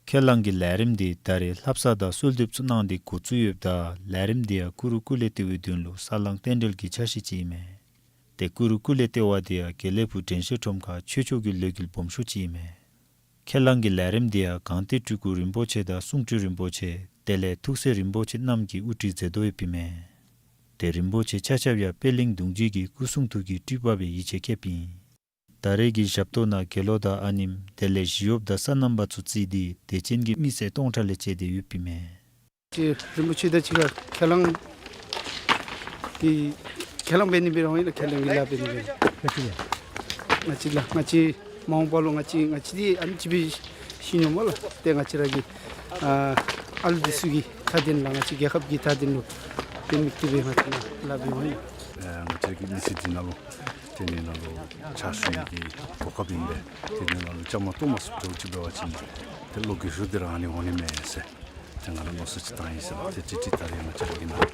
ཁས་བླངས་ཀྱི་ལས་རིམ་འདི་ད་རེས་ལྷ་བསངས་དང་གསོལ་འདེབས་ཚུ་གནང་སྟེ་འགོ་བཙུགས་ཡོདཔ་ད་ལས་རིམ་འདི་ཡང་གུ་རུ་ཀུ་ལེ་ལྟེ་བའི་མདུན་ལུ་ས་ལང་རྟེན་འབྲེལ་གྱི་ཆ་ཤས་ཅིག་ཨིན་མས། ཏེ་གུ་རུ་ཀུ་ལེ་ལྟེ་བ་འདི་ཡང་དགེ་ལེགས་ཕུག་དྲན་ཤེས་ཁྲོམ་ཁར་ཆོས་ཕྱོགས་ཀྱི་ལས་འགུལ་སྦོམ་ཤོས་ཅིག་ཨིན་མས། ཁས་བླངས་ཀྱི་ལས་རིམ་འདི་ཡང་སྒང་སྟེང་སྤྲུལ་སྐུ་རིན་པོ་ཆེ་དང་གསུང་སྤྲུལ་རིན་པོ་ཆེ་ དེ་ལས་ཐུགས་སྲས་རིན་པོ་ཆེ་རྣམས་ཀྱིས་དབུ་ཁྲིད་མཛད་དོ་ཡོདཔ་ཨིན་མས། ཏེ་རིན་པོ་ཆེ་ཆ་ཁྱབ་ཡང་པད་གླིང་གདུང་རྒྱུད་ཀྱི་སྐུ་གསུང་ཐུགས་ཀྱི་སྤྲུལ་པ་སྦེ་ཡིད་ཆེས་བསྐྱེདཔ་ཨིན། ད་རེས་ཀྱི་ཞབས་ཏོག་ནང་དགེ་སློང་དང་ཨ་ནེམོ་དེ་ལས་ཞི་གཡོགཔ་དང་སོ་ནམ་པ་ཚུ་བརྩིས་ཏེ་དད་ཅན་གྱི་མི་སེར་སྟོང་ཕྲག་ལས་བཅད་དེ་ཡོདཔ་ཨིན་མས། ཅིག་རིན་པོ་ཆེ་དང་གཅིག་ཁ་ཁས་བླངས་ཀྱི་ཁས་བླངས་འབད་ནི་འབད་རུང་ཨིན་ལགས། ཁས་བླངས་ཀྱི་ལཱ་འབད་ནི་འབད་རུང་ང་བཅས་ལགས། ང་བཅས་མ་འོངས་པ་ལུ་ང་བཅས་ང་བཅས་འདི་ཨ་ནི་ཅིག་སྦེ་ཤེས་མྱོངམ་ལགས། ཏེ་ང་བཅས་ར་གི་ཨ་ཨ་ལུ་འདི་ཚུ་གི་མཐའ་དོན་ལགས། ང་བཅས་རྒྱལ་ཁབ་ཀྱི་མཐའ་དོན་ལུ་དམིགས་ཏེ་སྦེ་ང་བཅས་ནཱ་ལཱ་འབད་འོང་ཡི། ཨེ་ང་བཅས་ཀྱི་མི་ཚེ་འདི་ནང་ལུ་དེ་ནི་ནང་ལུ་ཕྱག་ཞུ་ནི་གི་གོ་སྐབས་ཨིན་པས། དེ་ནི་ནང་ལུ་བཅའ་མར་གཏོགས་མ་ཚུགསཔ་འདྲཝ་ཅིག་འབད་བ་ཅིན་ཏེ་བློ་འགྱོད་ཤོས་འདི་ར་ཨ་ནི་འོང་ནི་མས་ཟེར་ཏེ་ང་ར་མནོ་བསམ་ཅིག་བཏང་ཡི་ཟེར་ལགས། ཏེ་ཏེ་ཏེ་ད་རེས་ང་བཅས་ར་གི་ནཱ་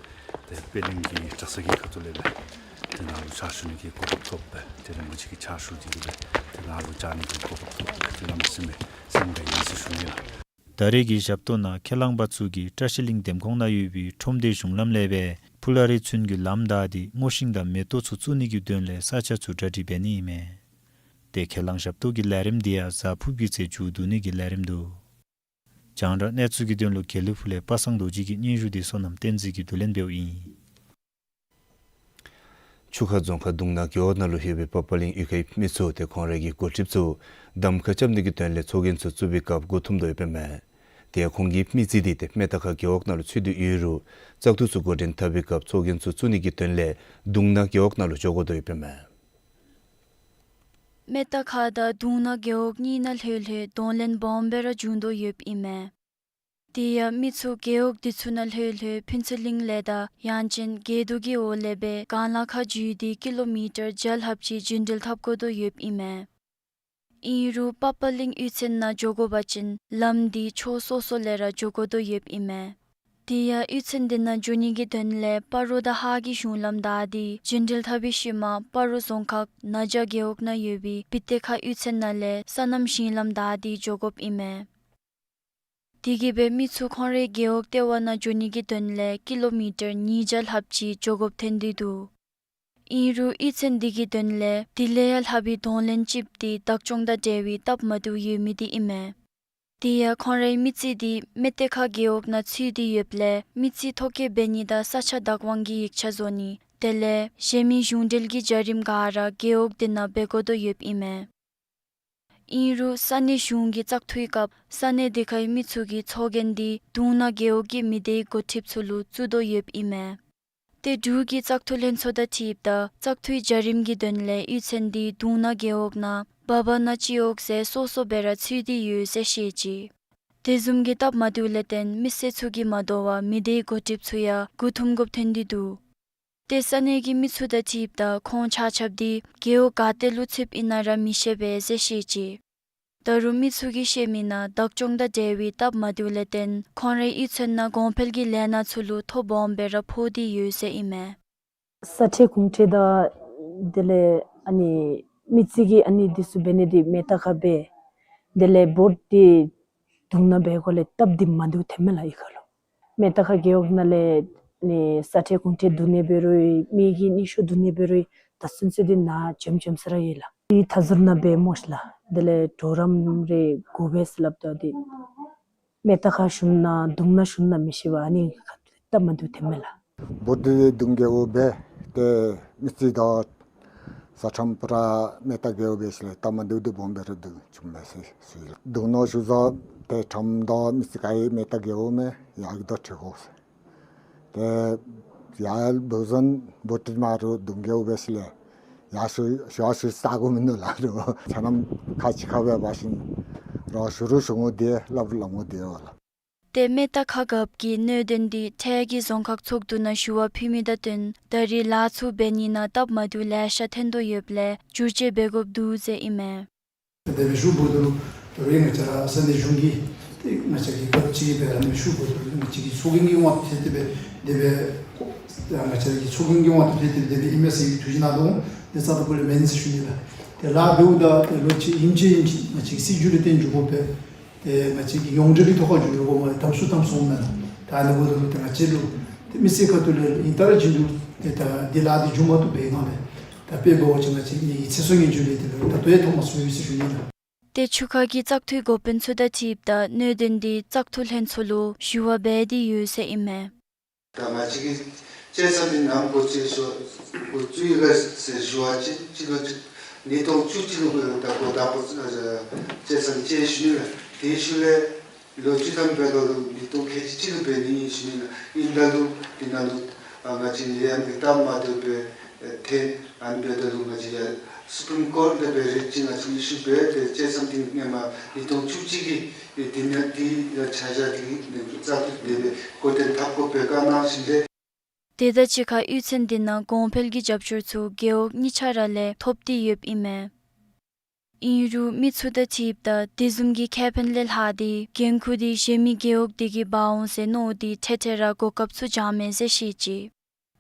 ཏེ་པད་གླིང་གི་གྲྭ་ཚང་གི་ཁ་ཐུག་ལས་སྦེ་ཏེ་ནཱ་ལུ་ཕྱག་ཞུ་ནི་གི་གོ་སྐབས་ཐོབ་སྦེ་ཏེ་རིན་པོ་ཆེ་གི་ཕྱག་ཞུ་སྟེ་གི་སྦེ་ཏེ་ནཱ་ལུ་བཅར་ནི་གི་གོ་སྐབས་ཐོབ་སྦེ་ཏེ་གནམ་མེད་ས་མེད་སེམས་དགའ་ཡི་ཟེར་ཞུ་ནི་ལགས། ད་རེས་ཀྱི་ཞབས་ཏོག་ནང་ཁས་བླངས་པ་ཚུ་གིས་བཀྲ་ཤིས་གླིང་འདེམས་ཁོངས་ནང་ཡོད་པའི་ཁྲོམ་སྡེ་གཞུང་ལམ་ལས་སྦེ་ཕུ་ལ་རི་ཚུན་གྱི་ལམ་བདའ་སྟེ་སྔོ་ཤིང་དང་མེ་ཏོག་ཚུ་བཙུགས་ནི་གི་དོན་ལས་ས་ཆ་ཚུ་གྲ་སྒྲིག་འབད་ནི་ཨིན་མས། ཏེ་ཁས་བླངས་ཞབས་ཏོག་གི་ལས་རིམ་འདི་ཡང་གཟའ་ཕུར་བུ་གི་ཚེ་མཇུག་བསྡུ་ནི་གི་ལས་རིམ་འདུག། རྒྱང་བསྒྲགས་གནས་ཚུལ་གྱི་དོན་ལུ་དགེ་ལེགས་ཕུག་ལས་པ་སངས་རྡོ་རྗེ་གི་སྙན་ཞུ་འདི་བསོད་ནམས་བསྟན་འཛིན་གྱིས་བསྡུ་ལེན་འབདཝ་ཨིན། ཆུ་ཁ་རྫོང་ཁག་དུང་ནག་རྒེད་འོག་ནང་ལུ་ཡོད་པའི་པ་པ་གླིང་གཡུས་ཁའི་མི་ཚུ་ཏེ་ཁོང་རའི་གི་འགོ་ཁྲིདཔ་ཚུ་གདམ་ཁ་རྐྱབ་ནི་གི་དོན་ལས་ཚོགས་རྒྱན་ཚུ་བཙུགས་པའི་སྐབས་མགུ་འཐོམ་དོ་ཡོདཔ་ཨིན་མས། ཏེ་ཁོང་གི་མི་རྩིས་འདི་ཏེ་མེ་ཏ་ཁ་རྒེད་འོག་ནང་ལུ་ཚུད་དེ་ཡོད་རུང་བཙག་འཐུ་ཚུ་འགོ་འདྲེན་འཐབ་པའི་སྐབས་ཚོགས་རྒྱན་ཚུ་བཙུགས་ནི་གི་དོན་ལས་དུང་ནག་རྒེད་འོག་ནང་ལུ་འགྱོ་དགོ་དོ་ཡོདཔ་ཨིན་མས། མེ་ཏ་ཁ་དང་དུང་ནག་རྒེད་འོག་གཉིས་ནང་ལྷོད་ལྷོད་གདོང་ལེན་སྦོམ་སྦེ་ར་བྱུང་དོ་ཡོདཔ་ཨིན་མས། དེ་ཡང་མི་ཚུ་རྒེད་འོག་འདི་ཚུ་ནང་ལྷོད་ལྷོད་ཕུན་ཚོགས་གླིང་ལས་དང་ཡང་ཅིན་དགེ་འདུན་གྱི་འོག་ལས་སྦེ་གངས་ལ་ཁ་འཛུལ་ཏེ་ཀི་ལོ་མི་ཊར་བརྒྱ་ལྷགཔ་ཅིག་རྒྱུན་འགྲུལ་འཐབ་དགོ་དོ་ཡོདཔ་ཨིན་མས། ཨིན་རུང་པ་པ་གླིང་གཡུས་ཚན་ནང་འགྱོ་དགོ་པ་ཅིན་ལམ་འདི་ཕྱོགས་སོ་སོ་ལས་ར་འགྱོ་དགོ་དོ་ཡོདཔ་ཨིན་མས། དེ་ཡང་གཡུས་ཚན་འདི་ནང་འགྱོ་ནི་གི་དོན་ལས་སྤ་རོ་དང་ཧཱ་གི་གཞུང་ལམ་བདའ་སྟེ་རྒྱུན་འགྲུལ་འཐབ་པའི་ཤུལ་མ་སྤ་རོ་རྫོང་ཁག་ན་ཇ་རྒེད་འོག་ནང་ཡོད་པའི་བི་ཏེ་ཁ་གཡུས་ཚན་ནང་ལས་སོ་ནམ་ཞིང་ལམ་བདའ་སྟེ་འགྱོ་དགོཔ་ཨིན་མས། དེ་གིས་སྦེ་མི་ཚུ་ཁོང་རའི་རྒེད་འོག་ལྟེ་བ་ནང་འགྱོ་ནི་གི་དོན་ལས་ཀི་ལོ་མི་ཊར་ཉིས་བརྒྱ་ལྷགཔ་ཅིག་འགྱོ་དགོཔ་ཐོན་ཏེ་འདུག། ཨིན་རུང་གཡུས་ཚན་འདི་གི་དོན་ལས་དེ་ལས་ཡང་ལྷག་པའི་གདོང་ལེན་ཅིག་འདི་བདག་སྐྱོང་དང་འབྲེལ་བའི་སྟབས་མ་བདེཝ་ཡོད་མི་འདི་ཨིན་མས། དེ་ཡང་ཁོང་རའི་མི་རྩིས་འདི་མེ་ཏ་ཁ་རྒེད་འོག་ནང་ཚུད་དེ་ཡོདཔ་ལས་མི་རྩིས་ཐོ་བཀོད་འབད་ནི་དང་ས་ཆ་བདག་དབང་གི་ཡིག་ཆ་བཟོ་ནི་དེ་ལས་གཞན་མི་གཞུང་འབྲེལ་གྱི་བྱ་རིམ་ག་ར་རྒེད་འོག་འདི་ནང་འབད་དགོ་དོ་ཡོདཔ་ཨིན་མས། ཨིན་རུང་ས་གནས་གཞུང་གི་བཙག་འཐུའི་སྐབས་ས་གནས་དེ་ཁའི་མི་ཚུ་གིས་ཚོགས་རྒྱན་འདི་དུང་ནག་རྒེད་འོག་གི་མི་སྡེའི་འགོ་ཁྲིདཔ་ཚུ་ལུ་བཙུགས་དོ་ཡོདཔ་ཨིན་མས། ཏེ་འབྲུག་གི་བཙག་འཐུ་ལྷན་ཚོགས་དང་འཁྲིལཝ་ད་བཙག་འཐུའི་བྱ་རིམ་གྱི་དོན་ལས་གཡུས་ཚན་འདི་དུང་ནག་རྒེད་འོག་ནང་བ་བ་ན་སྤྱི་འོག་ཟེར་སོ་སོ་སྦེ་ར་ཚུད་དེ་ཡོད་ཟེར་བཤད་ཅི། དེ་བཟུམ་གྱི་སྟབས་མ་བདེཝ་ལས་བརྟེན་མི་སེར་ཚུ་གིས་མ་དོ་བར་མི་སྡེའི་འགོ་ཁྲིདཔ་ཚུ་ཡང་མགུ་འཐོམ་དགོཔ་ཐོན་ཏེ་འདུག། ཏེ་ས་གནས་ཀྱི་མི་ཚུ་དང་འཁྲིལཝ་ད་ཁོང་ཆ་ཁྱབ་འདི་རྒེད་འོག་ག་ཏེ་ལུ་ཚུདཔ་ཨིན་ན་ར་མི་ཤེས་པས་ཟེར་བཤད་ཅི། ད་རུང་མི་ཚུ་གིས་བཤད་མི་ནང་བདག་སྐྱོང་དང་འབྲེལ་བའི་སྟབས་མ་བདེཝ་ལས་བརྟེན་ཁོང་རའི་གཡུས་ཚན་ནང་གོང་འཕེལ་གྱི་ལས་སྣ་ཚུ་ལུ་ཐོ་སྦོམ་སྦེ་ར་ཕོག་སྟེ་ཡོད་ཟེར་ཨིན་མས། ས་ཁྲལ་གོང་ཁྲལ་དང་དེ་ལས་ཨ་ནི་མི་རྩིས་ཀྱི་ཨ་ནི་འདི་ཚུ་འབད་ནི་འདི་མེ་ཏ་ཁ་འབད། དེ་ལས་བོཊ་འདི་དུང་ནག་འབད་དགོཔ་ལས་སྟབས་འདི་མ་བདེཝ་ཐོནམ་མས་ལགས་གཡུས་ཁ་ལུ། མེ་ཏ་ཁ་རྒེད་འོག་ནང་ལས་ནི་ས་ཁྲལ་གོང་ཁྲལ་བསྡུ་ནི་འབད་རུང་མི་གི་སྙན་ཞུ་བསྡུ་ནི་འབད་རུང་ད་ཚུན་ཚོད་འདི་ནཱ་འཇམ་འཇམ་ས་ར་ཡོད་ལགས། འདི་མཐའ་ཟུར་ནང་འབད་སྨོ་ཤིག་ལགས། དེ་ལས་གྲོགས་རམ་རེ་དགོ་པས་ཟེར་སླབ་ད་འདི་མེ་ཏ་ཁ་ཞུ་ན་དུང་ནག་ཞུ་ན་མི་ཤེས་པས། ཨ་ནི་སྟབས་མ་བདེཝ་ཐོནམ་མས་ལགས། བོཊ་འདི་དུང་རྒེད་འོག་འབད་དེ་མི་རྩིས་དང་ས་ཁྲམ་པ་ར་མེ་ཏ་རྒེད་འོག་འབད་ཞིནམ་ལས་སྟབས་མ་བདེཝ་འདི་སྦོམ་སྦེ་ར་འདུག་བྱུངམ་མས་ཟེར་ཞུ་ཡི་ལགས། དུང་ནག་ཞུ་ས་ཏེ་ཁྲམ་དང་མི་རྩིས་ག་ར་མེ་ཏ་རྒེད་འོག་མས། ཡར་གི་དང་འཁྲིལ་དགོ་ཟེར། ཏེ་ཡར་བོ་ཟན་བོཊ་མ་རུང་དུང་རྒེད་འོག་འབད་ཞིནམ་ལས་ཡར་ཞུ་ཞུ་ས་དགོ་མིན་འདུག་ལགས། རོགས་ཆ་མཉམ་ཁ་གཅིག་ཁར་འབད་བ་ཅིན་རོགས་ཞུ་རུང་ཞུ་དགོཔ་འདི་སླབ་རུང་སླབ་དགོཔ་འདི་ཡོད་ལགས། ཏེ་མེ་ཏ་ཁ་རྒཔོ་གི་གནད་དོན་འདི་འཕྲལ་གྱི་རྫོང་ཁག་ཚོགས་འདུ་ནང་ཞུ་བ་ཕུལ་མི་དང་བསྟུན་ད་རེས་ལཱ་ཚུ་འབད་ནི་ནང་སྟབས་མ་བདེཝ་ལེ་ཤ་ཐོན་དོ་ཡོདཔ་ལས་བསྒྱུར་བཅོས་འབད་དགོཔ་འདུག་ཟེར་ཨིན་མས། དེ་སྦེ་ཞུ་འབདཝ་ད་ལུ་ད་རེས་ང་བཅས་ར་ས་གནས་གཞུང་གིས་ཏེ་ང་བཅས་ཀྱི་རྒཔོ་ཅིག་གིས་སྦེ་ར་ནི་ཞུ་འབདཝ་ད་ལུ་ང་བཅས་ཀྱི་ཚོགས་རྒྱན་གྱི་དབང་དུ་ཐལ་ཏེ་སྦེ་དེ་སྦེ་ང་བཅས་ཀྱི་ཚོགས་རྒྱན་གྱི་དབང་དུ་ཐལ་ཏེ་སྦེ་དེ་སྦེ་ཨིན་མས་ཟེར་ཐུགས་རྗེ་གནང་དོ། ཏེ་རྩ་དང་པོ་ལས་མེན་ཟེར་ཞུ་ནི་ལགས། ཏེ་ལཱ་འབདཝ་ད་ཏེ་ལོག་ཅིག་ཨིན་ཅི་ཨིན་ཅི་ང་བཅས་ཀྱི་སྲིད་བྱུས་ལུ་བརྟེན་འགྱོ་དགོ་པས། ཏེ་ང་བཅས་ཀྱི་ཡོངས་འབྲེལ་གྱི་ཐོག་ཁར་འགྱོ་དགོ་པས། དམ་སྲུང་དམ་སྲུང་མེན་ན། ད་ཨ་ནི་འབདཝ་ད་ལུ་ཏེ་ང་བཅས་ལུ་ཏེ་མི་སེར་ཁ་ཐུག་ལས་ཨིན་ཏ་ར་བྱིན་འདུག། ཏེ་ད་འདི་ལཱ་འདི་མཇུག་མ་བསྡུ་བའི་སྒང་ལས་ད་དཔེ་འབད་བ་ཅིན་ང་བཅས་ཀྱི་ཚེ་སྲོག་ཉེན་བཅོལ་ལས་དེ་ལུ་ད་ལྟོ་ཡང་ཐོག་མ་སོང་ཡོད་ཟེར་ཞུ་ནི་ལགས། ཏེ་ཆུ་ཁ་གི་བཙག་འཐུའི་འགོ་དཔོན་ཚུ་དང་འཁྲིལཝ་ད་གནད་དོན་འདི་བཙག་འཐུ་ལྷན་ཚོགས་ལུ་ཞུ་བ་འབད་དེ་ཡོད་ཟེར་ཨིན་མས། ད་ང་བཅས་ཀྱིས་བཅད་མཚམས་འདི་ནམ་འགོ་བཙུགས་ཤོ་འགོ་བཙུགས་ཡི་ག་ཟེར་ཞུ་བ་ཅིན་སྤྱི་ལོ་ཉིས་སྟོང་བཅུ་གཅིག་ལུ་འགོ་ད་འགོ་དང་པ་བཅད་མཚམས་བཅད་ཞུ་ནི་ལགས། དེའི་ཤུལ་ལས་ལོ་བཅུ་ཐམ་འབད་ད་ལུ་ཉིས་སྟོང་ཁལ་གཅིག་ལུ་འབད་ནི་ཨིན་ཞུ་ནི་ལགས། ཨིནམ་ད་ལུ་འདི་ནང་ལུ་ཨ་ང་བཅས་ལས་ཡང་འདི་སྟབས་མ་བདེཝ་སྦེ་ཨེ་ཐོན། ཨ་ནི་འབདཝ་ད་ལུ་ང་བཅས་ཡར་སུ་པིརིམ་ཀོརཊ་ལས་སྦེ་རེ་ཅིག་ང་བཅས་ཨི་ཤུ་འབད་དེ་བཅད་མཚམས་འདི་སྔོན་མ་ཉིས་སྟོང་བཅུ་གཅིག་གི་འདི་ནང་འདི་ཡང་ཆ་བཞག་འདི་ནང་བཙག་འཐུ་དེ་སྦེ་འགོ་འདྲེན་འཐབ་དགོཔ་སྦེ་བཀའ་གནང་ཞིནམ་ལས། དེ་དང་གཅིག་ཁར་གཡུས་ཚན་འདི་ནང་གོང་འཕེལ་གྱི་རྒྱབ་སྐྱོར་ཚུ་རྒེད་འོག་གཉིས་ཆ་ར་ལས་ཐོབ་སྟེ་ཡོདཔ་ཨིན་མས། ཨིན་རུང་མི་ཚུ་དང་འཁྲིལཝ་ད་དེ་བཟུམ་གྱི་ཁེ་ཕན་ལས་ལྷག་སྟེ་འགན་ཁུར་འདི་གཞན་མི་རྒེད་འོག་དེ་གིས་འབག་འོང་ཟེར་མནོ་སྟེ་འཕྲལ་འཕྲལ་ར་གོ་སྐབས་ཚུ་འཇམ་མས་ཟེར་བཤད་ཅི།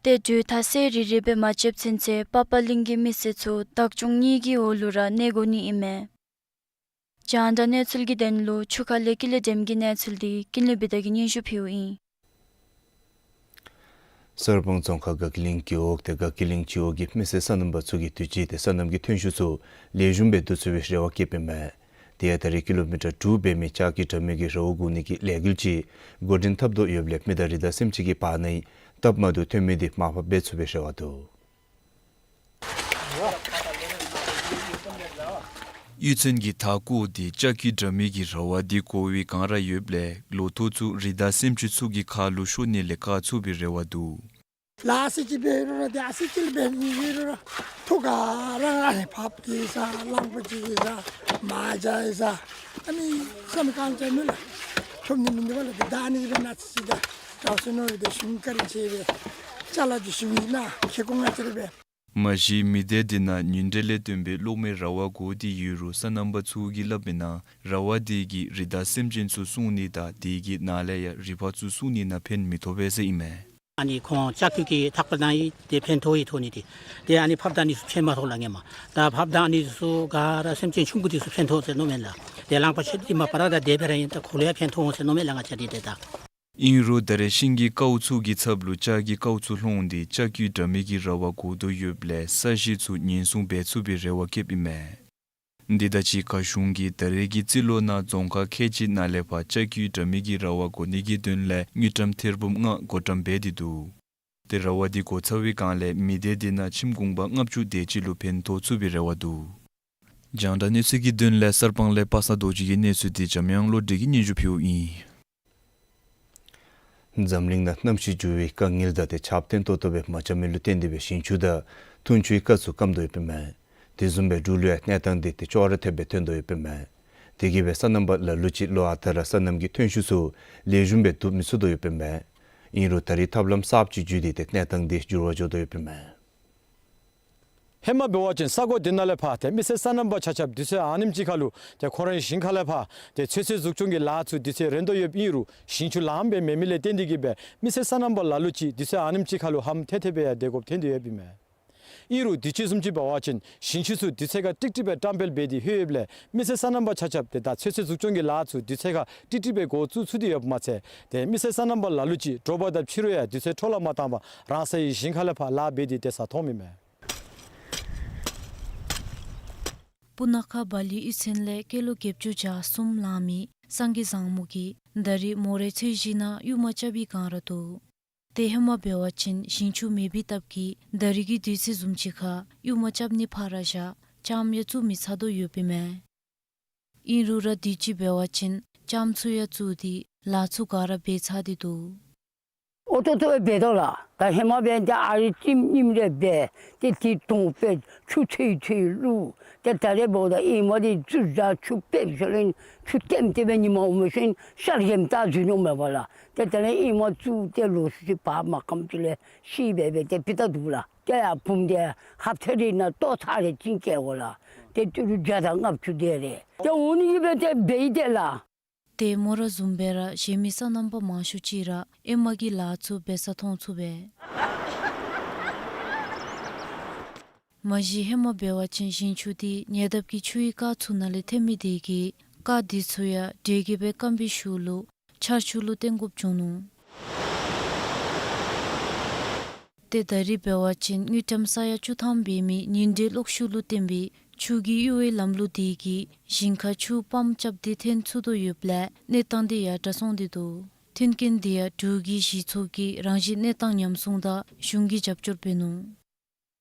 ཏེ་དྲོད་ཐག་སེར་རི་རི་སྦེ་མ་བཅདཔ་ཚུན་ཚོད་པ་པ་གླིང་གི་མི་སེར་ཚུ་བདག་སྐྱོང་གཉིས་ཀྱི་འོག་ལུ་ར་གནས་དགོ་ནི་ཨིན་མས། རྒྱང་བསྒྲགས་གནས་ཚུལ་གྱི་དོན་ལུ་ཆུ་ཁ་ལས་ཀུན་ལེགས་སྒྲོལམ་གྱི་གནས་ཚུལ་འདི་ཀུན་ལེགས་བི་དྷ་གིས་སྙན་ཞུ་ཕུལཝ་ཨིན། གསར་སྤང་རྫོང་ཁག་དགའ་སྐྱིད་གླིང་རྒེད་འོག་དེ་དགའ་སྐྱིད་གླིང་སྤྱི་འོག་གི་མི་སེར་སོ་ནམ་པ་ཚུ་གིས་དུས་ཅི་དེ་སོ་ནམ་གྱི་ཐོན་ཤུགས་ཚུ་ལེགས་ཤོམ་སྦེ་བསྡུ་ཚུགས་པའི་རེ་བ་བསྐྱེདཔ་ཨིན་མས། དེ་ཡང་ད་རེས་ཀི་ལོ་མི་ཊར་དྲུག་འབད་མི་ལྕགས་ཀྱི་དྲ་མིག་གི་ར་བ་བསྒོར་ནི་གི་ལས་འགུལ་ཅིག་འགོ་འདྲེན་འཐབ་དོ་ཡོདཔ་ལས་མི་དང་རི་དྭགས་སེམས་ཅན་གྱི་བར་ན་སྟབས་མ་བདེཝ་ཐོན་མི་དེ་མར་ཕབ་འབད་ཚུགས་པའི་རེ་བ་འདུག། གཡུས་ཚན་གྱི་མཐའ་འཁོར་དེ་ལྕགས་ཀྱི་དྲ་མིག་གི་ར་བ་དེ་བསྒོར་བའི་སྒང་ར་ཡོདཔ་ལས་ལོ་ཐོག་ཚུ་རི་དྭགས་སེམས་ཅན་ཚུ་གི་ཁ་ལུ་ཤོར་ནི་ལས་བཀག་ཚུགས་པའི་རེ་བ་འདུག། ལཱ་ས་ཅིག་འབད་རུང་ར་དེ་ཨ་ཙི་ཅིག་འབད་ནི་ཡོད་རུང་ར་ཐོག་ཁར་ར་ཨ་ནི་ཕབ་ཀྱི་ས་རླངས་པ་ཅིག་གི་ས་མར་འཇལ་ས་ཨ་ནི་བསམ་གང་ཅི་མེད་ལགས། ཐོབ་ནི་མིན་འདུག་པ་ལགས། དེ་ད་ཨ་ནི་སྦེ་ན་ཅི་ད་གྲྭ་ཚང་ནོར་དེ་གཞུང་བཀའ་དྲིན་ཆེ་བས་ཅ་ལ་དེ་གཞུང་ཨིན་ན་ཁེ་ཀོ་ང་ཅི་རེ་བས། མ་གཞི་མི་སྡེ་འདི་ནང་ཉིན་དྲོད་ལས་བརྟེན་པའི་གློག་མེ་ར་བ་བསྒོར་ཏེ་ཡོད་རུང་སོ་ནམ་པ་ཚུ་གིས་སླབ་མི་ནང་ར་བ་དེ་གིས་རི་དྭགས་སེམས་ཅན་ཚུ་སྲུང་ནི་དང་དེ་གི་ནང་ལས་ཡང་རི་ཕག་ཚུ་སྲུང་ནི་ནང་ཕན་མི་ཐོགས་པས་ཟེར་ཨིན་མས། ཨ་ནི་ཁོང་ལྕགས་ཀྱུ་གི་ཐགཔ་བཏང་ཡི་དེ་ཕན་ཐོགས་ཡི་ཐོགས་ནི་དེ། དེ་ཨ་ནི་ཕབ་བཏང་ནི་ཚུ་ཕན་མ་ཐོགས་ལགས་སྔོན་མ། ད་ཕབ་བཏང་ནི་ཚུ་ག་ར་སེམས་ཅན་ཆུང་ཀུ་དེ་ཚུ་ཕན་ཐོགས་ཟེར་མནོཝ་མས་ལགས། དེ་རླངས་པ་ཆེ་དེ་མ་པ་ར་ད་དེ་སྦེ་ར་ཨིན། ད་ཁོ་ལུ་ཡང་ཕན་ཐོགས་འོང་ཟེར་མནོཝ་མས་ལགས་ང་བཅས་འདི་དེ་ད། ཨིན་རུང་ད་རེས་ཤིང་གི་ཀཝ་ཚུ་གི་ཚབ་ལུ་ལྕགས་ཀྱི་ཀཝ་ཚུ་ལྷོངས་ཏེ་ལྕགས་ཀྱི་དྲ་མིག་གི་ར་བ་བསྒོར་དོ་ཡོདཔ་ལས་ས་གཞི་ཚུ་ཉེན་སྲུང་འབད་ཚུགས་པའི་རེ་བ་བསྐྱེདཔ་ཨིན་མས། འདི་དང་གཅིག་ཁར་གཞུང་གིས་ད་རེས་ཀྱི་རྩིས་ལོ་ནང་རྫོང་ཁག་ཁལ་གཅིག་ནང་ལས་ཕར་ལྕགས་ཀྱི་དྲ་མིག་གི་ར་བ་བསྒོར་ནི་གི་དོན་ལས་དངུལ་ཀྲམ་ཐེར་འབུམ་ལྔ་བགོ་བཀྲམ་འབད་དེ་འདུག། དེ་ར་བ་དེ་བསྒོར་ཚར་བའི་སྒང་ལས་མི་སྡེ་དེ་ནང་ཁྱིམ་གུང་པ་ལྔ་བཅུ་དེ་ཅིག་ལུ་ཕན་ཐོགས་ཚུགས་པའི་རེ་བ་འདུག། རྒྱང་བསྒྲགས་གནས་ཚུལ་གྱི་དོན་ལས་གསར་སྤང་ལས་པ་སངས་རྡོ་རྗེ་གི་གནས་ཚུལ་དེ་འཇམ་དབྱངས་བློ་གྲོས་ཀྱིས་སྙན་ཞུ་ཕུལཝ་ཨིན། འཛམ་གླིང་ནང་གནམ་གཤིས་འགྱུར་བའི་དཀའ་ངལ་དང་དེ་ཁྱབ་གདལ་ཏོག་ཏོ་སྦེ་མ་འཆམ་མི་ལུ་བརྟེན་ཏེ་སྦེ་ཞིང་ཆུ་དང་འཐུང་ཆུའི་རྐ་ཚུ་སྐམ་དོ་ཡོདཔ་ཨིན་མས། དེ་བཟུམ་སྦེ་འབྲུག་ལུ་ཡང་གནས་སྟངས་དེ་དེ་ཅོག་ར་འཐདཔ་སྦེ་ཐོན་དོ་ཡོདཔ་ཨིན་མས། དེ་གིས་སྦེ་སོ་ནམ་པ་ལ་ལུ་ཅིག་ལོ་ཨ་རྟག་ར་སོ་ནམ་གྱི་ཐོན་ཤུགས་ཚུ་ལེགས་ཤོམ་སྦེ་བསྡུ་མི་ཚུགས་དོ་ཡོདཔ་ཨིན་མས། ཨིན་རུང་ད་རེས་ཐབས་ལམ་གསརཔ་ཅིག་བརྒྱུད་དེ་དེ་གནས་སྟངས་དེ་འགྱུར་བ་འགྱོ་དོ་ཡོདཔ་ཨིན་མས། ཧེ་མ་འབད་བ་ཅིན་ས་གོ་འདི་ནང་ལས་ཕར་ཏེ་མི་སེར་སོ་ནམ་པ་ཆ་ཁྱབ་དུས་ཚོད་ཨ་ནེམ་ཅིག་ཁར་ལུ་ཏེ་ཁོང་རའི་ཞིང་ཁ་ལས་ཕར་ཏེ་ཚོད་བསྲེ་འཛུགས་སྐྱོང་གི་ལཱ་ཚུ་དུས་ཚོད་རན་དོ་ཡོདཔ་ཨིན་རུང་ཞིང་ཆུ་ལངམ་སྦེ་མེད་མི་ལས་བརྟེན་ཏེ་གིས་སྦེ་མི་སེར་སོ་ནམ་པ་ལ་ལུ་ཅིག་དུས་ཚོད་ཨ་ནེམ་ཅིག་ཁར་ལུ་ཧམ་ཐལ་ཐལ་སྦེ་ཡང་སྡོད་དགོཔ་ཐོན་དོ་ཡོདཔ་ཨིན་མས། ཨིན་རུང་དུས་ཅི་བཟུམ་ཅིག་འབད་བ་ཅིན་ཞིང་ཆུ་ཚུ་དུས་ཚོད་ཁར་ཀྲིག་ཀྲི་སྦེ་བཀྲམ་སྤེལ་འབད་དེ་ལྷོད་ཡོདཔ་ལས་མི་སེར་སོ་ནམ་པ་ཆ་ཁྱབ་ཏེ་ད་ཚོད་བསྲེ་འཛུགས་སྐྱོང་གི་ལཱ་ཚུ་དུས་ཚོད་ཁར་ཀྲིག་ཀྲི་སྦེ་འགོ་བཙུགས་ཚུགས་ཏེ་ཡོདཔ་མ་ཚད་ཏེ་མི་སེར་སོ་ནམ་པ་ལ་ལུ་ཅིག་དྲོ་པ་དང་ཕྱི་རུ་ཡང་དུས་ཚོད་འཕྲོ་བརླག་མ་བཏང་པར་རང་སོའི་ཞིང་ཁ་ལས་ཕར་ལཱ་འབད་དེ་སྡོད་ས་མཐོངམ་ཨིན་མས། སྤུ་ན་ཁ་བ་ལི་གཡུས་ཚན་ལས་སྐྱེས་ལོ་བརྒྱད་ཅུ་གྱ་གསུམ་ལང་མི་སངས་རྒྱས་བཟང་མོ་གིས་ད་རེས་མོ་རའི་ཚོས་གཞི་ནང་གཡུག་མ་རྐྱབ་པའི་སྒང་ར་འདུག། ཏེ་ཧེ་མ་འབད་བ་ཅིན་ཞིང་ཆུ་མེད་པའི་སྟབས་ཀྱིས་ད་རེས་ཀྱི་དུས་ཚོད་བཟུམ་ཅིག་ཁར་གཡུག་མ་རྐྱབ་ནི་ཕར་བཞག་ལྕངམ་ཡང་བཙུགས་མི་ཚར་དོ་ཡོདཔ་ཨིན་མས། ཨིན་རུང་ར་དུས་ཅི་འབད་བ་ཅིན་ལྕངམ་ཚུ་ཡང་བཙུགས་ཏེ་ལཱ་ཚུ་ག་ར་འབད་ཚར་ཏེ་འདུག། ཨོ་ཏོ་ཏོ་སྦེ་འབད་དོ་ལགས། ད་ཧེ་མ་འབད་ད་ཨ་རི་ཙིམ་ཉིམ་རེ་འབད་ཏེ་དེ་དོང་སྦེ་ཆུ་ཚོད་ཚོད་བླུག། ཏེ་ད་རེས་འབདཝ་ད་ཨེ་མ་དེ་བཙུགས་བཞག་ཆུ་ཕེབས་ཞིནམ་ལས་ཆུ་ལྟེམ་ལྟེ་སྦེ་ཉིན་མ་འོང་མི་ཤེས་ཤར་གྱིམ་ད་འཛུལ་ནུག་མས་པ་ལགས། ཏེ་ད་རེས་ཨེ་མ་བཙུགས་ཏེ་ལོ་ཤུལ་ཅིག་བར་མ་ཁམས་ཅིག་ལས་ཤི་སྦེ་སྦེ་ཏེ་ཕུད་ད་འདུག་ལགས། ཏེ་ཡར་བུམོ་དེ་ཧབ་ཏ་རེ་ནང་ལྟོ་ཚང་རེ་ཅིག་བསྐྱལ་དགོ་ལགས། ཏེ་ཏི་རུ་བརྒྱ་དང་ལྔ་བཅུ་དེ་རེ་ཏེ་འོང་ནི་གི་སྦེ་ཏེ་འབད་ཡི་ཏེ་ལགས། ཏེ་མོ་ར་བཟུམ་སྦེ་ར་གཞན་མི་སོ་ནམ་པ་མང་ཤོས་ཅིག་ར་ཨེ་མ་གི་ལཱ་ཚུ་འབད་ས་མཐོང་ཚུགས་པས། མ་གཞི་ཧེ་མ་འབད་བ་ཅིན་ཞིང་ཆུ་དེ་ཉེ་འདབས་ཀྱི་ཆུའི་རྐ་ཚུ་ནང་ལས་ཐོན་མི་དེ་གིས་རྐ་དེ་ཚུ་ཡང་དྲོད་ཀྱིས་སྦེ་སྐམ་པའི་ཤུལ་ལུ་ཆར་ཆུ་ལུ་བརྟེན་དགོཔ་བྱུང་ནུག། ཏེ་ད་རེས་འབད་བ་ཅིན་དངུལ་ཀྲམ་ས་ཡ་བཅུ་ཐམ་འབད་མི་ཉིན་དྲོད་གློག་ཤུགས་ལུ་བརྟེན་པའི་ ཆུ་གི་གཡོ་བའི་ལམ་ལུགས་དེ་གིས་ཞིང་ཁར་ཆུ་པམཔ་རྐྱབ་སྟེ་འཐེན་ཚུགས་དོ་ཡོདཔ་ལས་གནས་སྟངས་དེ་ཡར་དྲག་སོང་སྟེ་འདུག། མཐུན་རྐྱེན་དེ་ཡང་འབྲུག་གི་གཞི་ཚོགས་ཀྱིས་རང་བཞིན་གནས་སྟངས་ཉམས་སོང་དང་གཞུང་གིས་རྒྱབ་སྐྱོར་འབད་ནུག།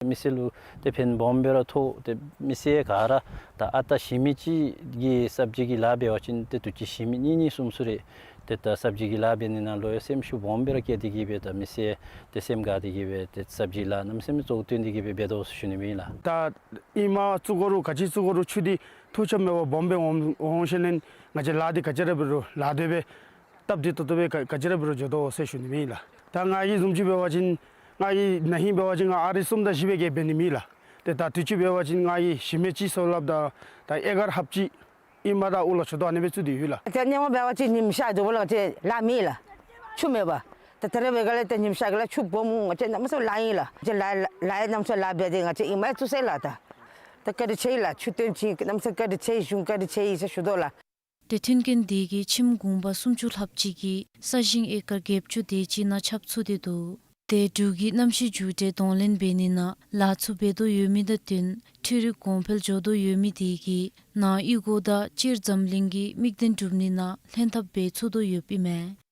མི་སེར་ལུ་ཏེ་ཕན་སྦོམ་སྦེ་ར་ཐོགས། ཏེ་མི་སེར་ག་ར་ད་ཨ་རྟག་གཞི་མི་གཅིག་གིས་སབ་ཇི་གི་ལཱ་འབད་བ་ཅིན་ཏེ་དུས་ཅི་གཞི་མི་གཉིས་གཉིས་གསུམ་གསུམ་རེ་ཏེ་ད་སབ་ཇི་གི་ལཱ་འབད་ནི་ནང་ལུ་ཡང་སེམས་ཤུགས་སྦོམ་སྦེ་ར་བསྐྱེད་དེ་གིས་སྦེ་ད་མི་སེར་ཏེ་སེམས་དགའ་སྟེ་གིས་སྦེ་ཏེ་སབ་ཇི་ལཱ་གནམ་མེད་ས་མེད་གཙོ་བོ་བཏོན་ཏེ་གིས་སྦེ་འབད་དོ་ཟེར་ཞུ་ནི་ཨིན་ལགས། ད་ཨིན་མ་བཙུགས་དགོ་རུང་ག་ཅི་བཙུགས་དགོ་རུང་ཆུ་འདི་ཐུགས་ཆབ་མེད་པར་སྦོམ་སྦེ་འོང་འོང་ཞིནམ་ལས་ང་བཅས་ལཱ་འདི་ག་ཅི་ར་འབད་རུང་ལཱ་དེ་སྦེ་སྟབས་བདེ་ཏོག་ཏོ་སྦེ་ག་ག་ཅི་ར་འབད་རུང་འགྱོ་དོ་ཟེར་ཞུ་ནི་ཨིན་ལགས། ད་ང་གིས་བཟུམ་ཅིག་འབད་བ་ཅིན་ང་གིས་ན་ཧིང་འབད་བ་ཅིན་ང་ཨ་རི་གསུམ་དང་བཞི་སྦེ་གིས་འབད་ནི་ཨིན་ལགས། ཏེ་ད་དུས་ཅི་འབད་བ་ཅིན་ང་གིས་གཞི་མི་གཅིག་སོང་སླབ་ད་ད་ཨེ་ཀར་ལྷགཔ་ཅིག་ཨིན་མ་ད་འུ་ལག་ཆུ་དོ་ཨ་ནི་སྦེ་བཙུགས་ཏེ་ཡོད་ལགས། ད་སྔོན་མ་འབད་བ་ཅིན་ཉིམ་ཤར་དོ་བ་ལགས་ང་བཅས་ལཱ་མེད་ལགས། ཆུ་མེད་པར། ད་ད་རེས་འབད་ག་ལས་ད་ཉིམ་ཤར་ག་ལས་ཆུ་སྦོམ་ང་བཅས་གནམ་མེད་ས་མེད་ལཱ་ཨིན་ལགས། ང་བཅས་ལཱ་ལཱ་ཡང་གནམ་མེད་ས་མེད་ལཱ་འབད་དེ་ང་བཅས་ཨིན་མ་ཡང་བཙུགས་ས་ལགས། ད་ད་བཀའ་དྲིན་ཆེ་ལགས། ཆུ་བཏོན་ཅིག་གནམ་མེད་ས་མེད་བཀའ་དྲིན་ཆེ། གཞུང་བཀའ་དྲིན་ཆེ་ཟེར་ཞུ་དོ་ལགས། ཏེ་མཐུན་རྐྱེན་དེ་གིས་ཁྱིམ་གུང་པ་སུམ་ཅུ་ལྷགཔ་ཅིག་གི་ས་ཞིང་ཨེ་ཀར་བརྒྱད་ཅུ་དེ་ཅིག་ནང་ཁྱབ་ཚུགས་ཏེ་འདུག། ཏེ་འབྲུག་གི་གནམ་གཤིས་འགྱུར་འགྲོས་གདོང་ལེན་འབད་ནི་ནང་ལཱ་ཚུ་འབད་དོ་ཡོད་མི་དང་བསྟུན་འཕྲུལ་རིག་གོང་འཕེལ་འགྱོ་དོ་ཡོད་མི་དེ་གིས་ནང་གཡུས་སྒོ་དང་སྤྱིར་འཛམ་གླིང་གི་དམིགས་དོན་སྒྲུབ་ནི་ནང་ལྷན་ཐབས་འབད་ཚུགས་དོ་ཡོདཔ་ཨིན་མས།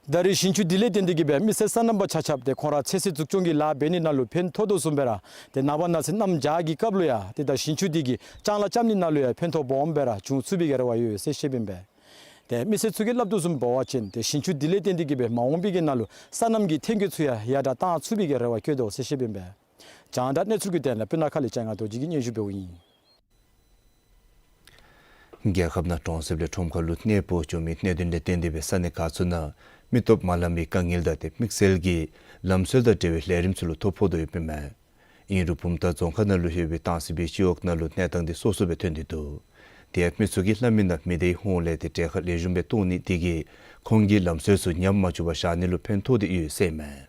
ད་རེས་ཞིང་ཆུ་དེ་ལས་བརྟེན་ཏེ་གིས་སྦེ་མི་སེར་སོ་ནམ་པ་ཆ་ཁྱབ་ཏེ་ཁོང་ར་ཚོད་བསྲེ་འཛུགས་སྐྱོང་གི་ལཱ་འབད་ནི་ནང་ལུ་ཕན་ཐོགས་དོ་བཟུམ་སྦེ་ར་ཏེ་ནངས་པ་གནངས་ཚེ་གནམ་བྱཱར་གྱི་སྐབས་ལུ་ཡང་ཏེ་ད་ཞིང་ཆུ་དེ་གིས་ལྕང་ལཱ་རྐྱབ་ནི་ནང་ལུ་ཡང་ཕན་ཐོགས་སྦོམ་སྦེ་ར་འབྱུང་ཚུགས་པའི་གི་རེ་བ་ཡོད་ཟེར་བཤདཔ་ཨིན་པས། ཏེ་མི་སེར་ཚུ་གིས་སླབ་དོ་བཟུམ་འབད་བ་ཅིན་ཏེ་ཞིང་ཆུ་དེ་ལས་བརྟེན་ཏེ་གིས་སྦེ་མ་འོངས་པའི་གི་ནང་ལུ་སོ་ནམ་གྱི་ཐོན་སྐྱེད་ཚུ་ཡང་ཡར་དྲག་གཏང་ཚུགས་པའི་གི་རེ་བ་བསྐྱེད་དོ་ཟེར་བཤདཔ་ཨིན་པས། རྒྱང་བསྒྲགས་གནས་ཚུལ་གྱི་དོན་ལས་སྤུ་ན་ཁ་ལས་ལྕང་ང་རྡོ་རྗེ་གིས་སྙན་ཞུ་འབདཝ་ཨིན། རྒྱལ་ཁབ་ནང་གྲོང་གསེབ་ལས་ཁྲོམ་ཁ་ལུ་གནས་སྤོ་འགྱོ་མི་གནད་དོན་ལས་བརྟེན་ཏེ་སྦེ་ས་གནས་ཁག་ཚུ་ནང་མི་སྟོབས་མ་ལངམ་པའི་དཀའ་ངལ་དང་ཏེ་དམིགས་བསལ་གྱིས་ལམ་སྲོལ་དང་འབྲེལ་བའི་ལས་རིམ་ཚུ་ལུ་ཐོ་ཕོག་དོ་ཡོདཔ་ཨིན་མས། ཨིན་རུང་བུམ་ཐང་རྫོང་ཁག་ནང་ལུ་ཡོད་པའི་སྟང་སི་སྦེ་སྤྱི་འོག་ནང་ལུ་གནས་སྟངས་འདི་སོ་སོ་སྦེ་ཐོན་ཏེ་འདུག། དེ་ཡང་མི་ཚུ་གིས་སླབ་མི་ནང་མི་སྡེའི་ཧོངས་ལས་ཏེ་གྲལ་ཁར་ལེགས་ཤོམ་སྦེ་གཏོགས་ནི་དེ་གིས་ཁོང་གི་ལམ་སྲོལ་ཚུ་ཉམས་མ་བཅུག་པར་བཞག་ནི་ལུ་ཕན་ཐོགས་ཏེ་ཡོད་ཟེར་ཨིན་མས།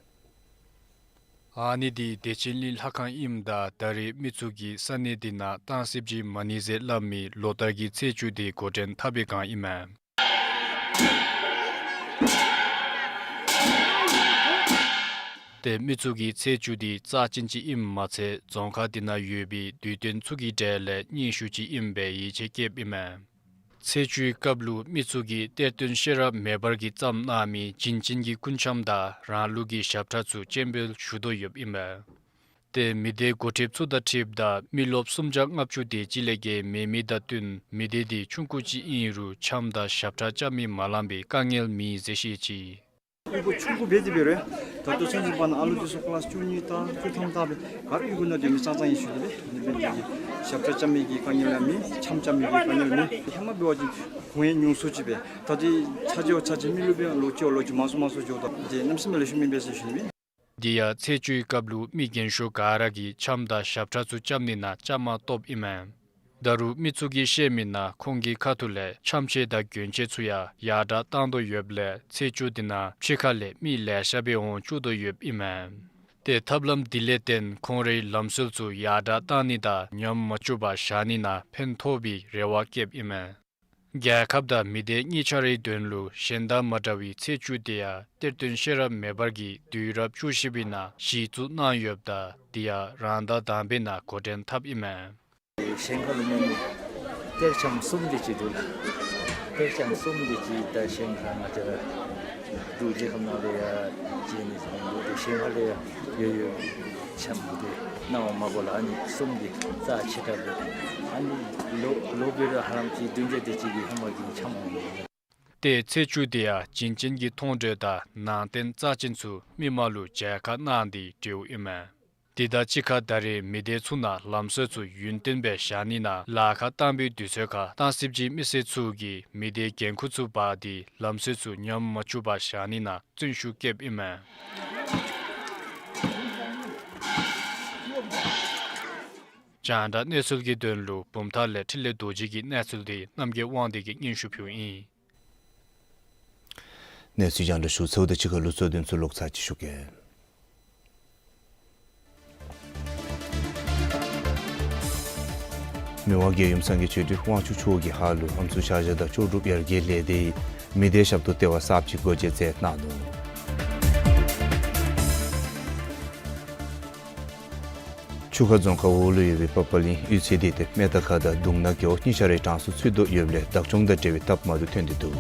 ཨ་ནི་འདི་བདེ་ཆེན་གླིང་ལྷ་ཁང་ཨིནམ་ད་ད་རེས་མི་ཚུ་གིས་ས་གནས་འདི་ནང་སྟང་སི་སྦེ་མ་ནི་ཟེར་སླབ་མི་ལོ་ལྟར་གྱི་ཚེས་བཅུ་དེ་འགོ་འདྲེན་འཐབ་པའི་བསྒང་ཨིན་མས། ཏེ་མི་ཚུ་གིས་ཚེས་བཅུ་འདི་རྩ་ཅན་ཅིག་ཨིནམ་མ་ཚད་རྫོང་ཁག་འདི་ནང་ཡོད་པའི་དུས་སྟོན་ཚུ་གི་གྲས་ལས་སྙན་ཞུ་ཅིག་ཨིན་པའི་ཡིད་ཆེས་བསྐྱེདཔ་ཨིན་མས། ཚེས་བཅུའི་སྐབས་ལུ་མི་ཚུ་གིས་གཏེར་སྟོན་ཤེས་རབ་མེ་འབར་གྱིས་བརྩམས་གནང་མི་བྱིན་ཅན་གྱི་སྐུ་འཆམ་དང་རང་ལུགས་ཀྱི་ཞབས་ཁྲ་ཚུ་སྤྱན་འབུལ་ཞུ་དོ་ཡོདཔ་ཨིན་མས། ཏེ་མི་སྡེ་འགོ་ཁྲིདཔ་ཚུ་དང་འཁྲིལཝ་ད་མི་རློབས་སུམ་བརྒྱ་ལྔ་བཅུ་དེ་ཅིག་ལས་བརྒལ་མེད་མི་དང་བསྟུན་མི་སྡེ་འདི་ཆུང་ཀུ་ཅིག་ཨིན་རུང་འཆམ་དང་ཞབས་ཁྲ་རྐྱབ་མི་མ་ལང་པའི་དཀའ་ངལ་མེད་ཟེར་བཤད་ཅི། གཡུས་སྒོ་ཆུང་ཀུ་འབད་དེ་འབད་རུང་ད་ལྟོ་ཚུན་ཚོད་པ་ན་ཨ་ལུ་འདི་ཚུ་ཀི་ལཱསི་བཅུ་གཉིས་ལྟ་བཅུ་ཐམ་ལྟ་སྦེ་ག་ར་གཡུས་སྒོ་ནང་སྡོད་མི་ཙང་ཙང་ཨིན་ཞུ་ནི་ལགས། ཨ་ནི་འབད་ནི་དེ་གིས་ཞབས་ཁྲ་རྐྱབ་མི་གི་དཀའ་ངལ་ཡང་མེད། འཆམ་རྐྱབ་མི་གི་དཀའ་ངལ་མེད། ཧེ་མ་འབད་བ་ཅིན་གུང་ཡང་ཉུང་སུ་ཅིག་སྦེ་ད་འདི་ཚར་ཅིག་བ་ཚར་ཅིག་མི་རློབས་པའི་ལོ་གཅིག་བ་ལོ་གཅིག་མང་སུ་མང་སུ་འགྱོཝ་ད་འདི་གནམ་མེད་ས་མེད་ལེགས་ཤོམ་ཨིན་པས་ཟེར་ཞུ་ནི་ཨིན། དེ་ཡང་ཚེས་བཅུའི་སྐབས་ལུ་མི་རྒན་ཤོས་ག་ར་གིས་འཆམ་དང་ཞབས་ཁྲ་ཚུ་རྐྱབ་ནི་ནང་བཅའ་མར་གཏོགསཔ་ཨིན་མས། ད་རུང་མི་ཚུ་གིས་བཤད་མི་ནང་ཁོང་གི་ཁ་ཐུག་ལས་འཆམ་ཆས་དང་གྱོན་ཆས་ཚུ་ཡང་ཡར་དྲག་བཏང་དོ་ཡོདཔ་ལས་ཚེས་བཅུ་འདི་ནང་ཕྱི་ཁ་ལས་མི་ལེ་ཤ་སྦེ་འོང་བཅུག་དོ་ཡོདཔ་ཨིན་མས། ཏེ་ཐབས་ལམ་འདི་ལས་བརྟེན་ཁོང་རའི་ལམ་སྲོལ་ཚུ་ཡར་དྲག་བཏང་ནི་དང་ཉམས་མ་བཅུག་པར་བཞག་ནི་ནང་ཕན་ཐོགས་པའི་རེ་བ་བསྐྱེདཔ་ཨིན་མས། རྒྱལ་ཁབ་དང་མི་སྡེ་གཉིས་ཆ་རའི་དོན་ལུ་གཞན་དང་མ་འདྲ་བའི་ཚེས་བཅུ་དེ་ཡང་གཏེར་སྟོན་ཤེས་རབ་མེ་འབར་གྱིས་དུས་རབས་བཅུ་བཞི་པའི་ནང་གཞི་བཙུགས་གནང་ཡོདཔ་ད་དེ་ཡང་རང་ཟླ་དང་པའི་ནང་འགོ་འདྲེན་འཐབ་ཨིན་མས། གཞན་ཁ་ལུ་མེད་མི་གཏེར་འཆམ་གསུམ་དེ་ཅིག་འདུག་ལགས། གཏེར་འཆམ་གསུམ་དེ་ཅིག་ད་གཞན་ཁ་ང་བཅས་ར་འབྲུག་རྒྱལ་ཁབ་ནང་ལུ་ཡང་བྱིན་ནི་ཟེར་འདུག། དེ་གཞན་ཁ་ལུ་ཡང་ཡོད་ཡོད་འཆམ་འདི་གནང་བ་མ་གོ་ལགས། ཨ་ནི་གསུམ་འདི་རྩ་ཆེ་དྲགས་འདུག། ཨ་ནི་ལོ་ལོ་བེ་ར་ཧ་ལམ་ཅིག་བདུན་བརྒྱ་དེ་ཅིག་གི་ཧེ་མ་གི་འཆམ་འོང་ཡོད། ཏེ་ཚེས་བཅུ་དེ་ཡང་བྱིན་ཅན་གྱི་མཐོང་གྲོལ་དང་ནང་རྟེན་རྩ་ཅན་ཚུ་མི་མང་ལུ་མཇལ་ཁ་གནང་སྟེ་གྲོལཝ་ཨིན་མས། དེ་དང་གཅིག་ཁར་ད་རེས་མི་སྡེ་ཚུ་ནང་ལམ་སྲོལ་ཚུ་ཡུན་བརྟན་སྦེ་བཞག་ནི་ནང་ལཱ་ཁག་བཏང་པའི་དུས་ཚོད་ཁར་སྟང་སི་སྦེ་མི་སེར་ཚུ་གིས་མི་སྡེའི་འགན་ཁུར་ཚུ་འབག་སྟེ་ལམ་སྲོལ་ཚུ་ཉམས་མ་བཅུག་པར་བཞག་ནི་ནང་བརྩོན་ཤུགས་བསྐྱེདཔ་ཨིན་མས། རྒྱང་བསྒྲགས་གནས་ཚུལ་གྱི་དོན་ལུ་བུམ་ཐང་ལས་འཕྲིན་ལས་རྡོ་རྗེ་གི་གནས་ཚུལ་འདི་རྣམ་རྒྱལ་དབང་འདུས་ཀྱིས་སྙན་ཞུ་ཕུལཝ་ཨིན། གནས་ཚུལ་རྒྱང་བསྒྲགས་ཞུ་ཚརཝ་དང་གཅིག་ཁར་ལུ་གཙོ་དོན་ཚུ་ལོག་ཚར་ཅིག་ཞུ་གེ། མི་དབང་རྒྱལ་ཡུམ་སངས་རྒྱས་ཆོས་སྒྲོན་དབང་ཕྱུག་མཆོག་གིས་ཧཱ་ལུ་ཨམ་སྲུ་ཕྱག་ཞྭ་དང་ལྕོགས་གྲུབ་ཡར་རྒྱས་ལས་སྡེའི་མི་སྡེ་ཞབས་ཏོག་ལྟེ་བ་གསརཔ་ཅིག་སྒོ་འབྱེད་མཛད་གནང་ནུག། ཆུ་ཁ་རྫོང་ཁག་འོག་ལུ་ཡོད་པའི་པ་པ་ལིང་གཡུས་ཚན་འདི་ཏེ་མེ་མདའ་ཁ་དང་རྡུང་ནག་གི་འོག་གཉིས་ཆ་རའི་གྲངས་སུ་ཚུད་དོ་ཡོདཔ་ལས་བདག་སྐྱོང་དང་འབྲེལ་བའི་སྟབས་མ་བདེཝ་ཐོན་ཏེ་འདུག།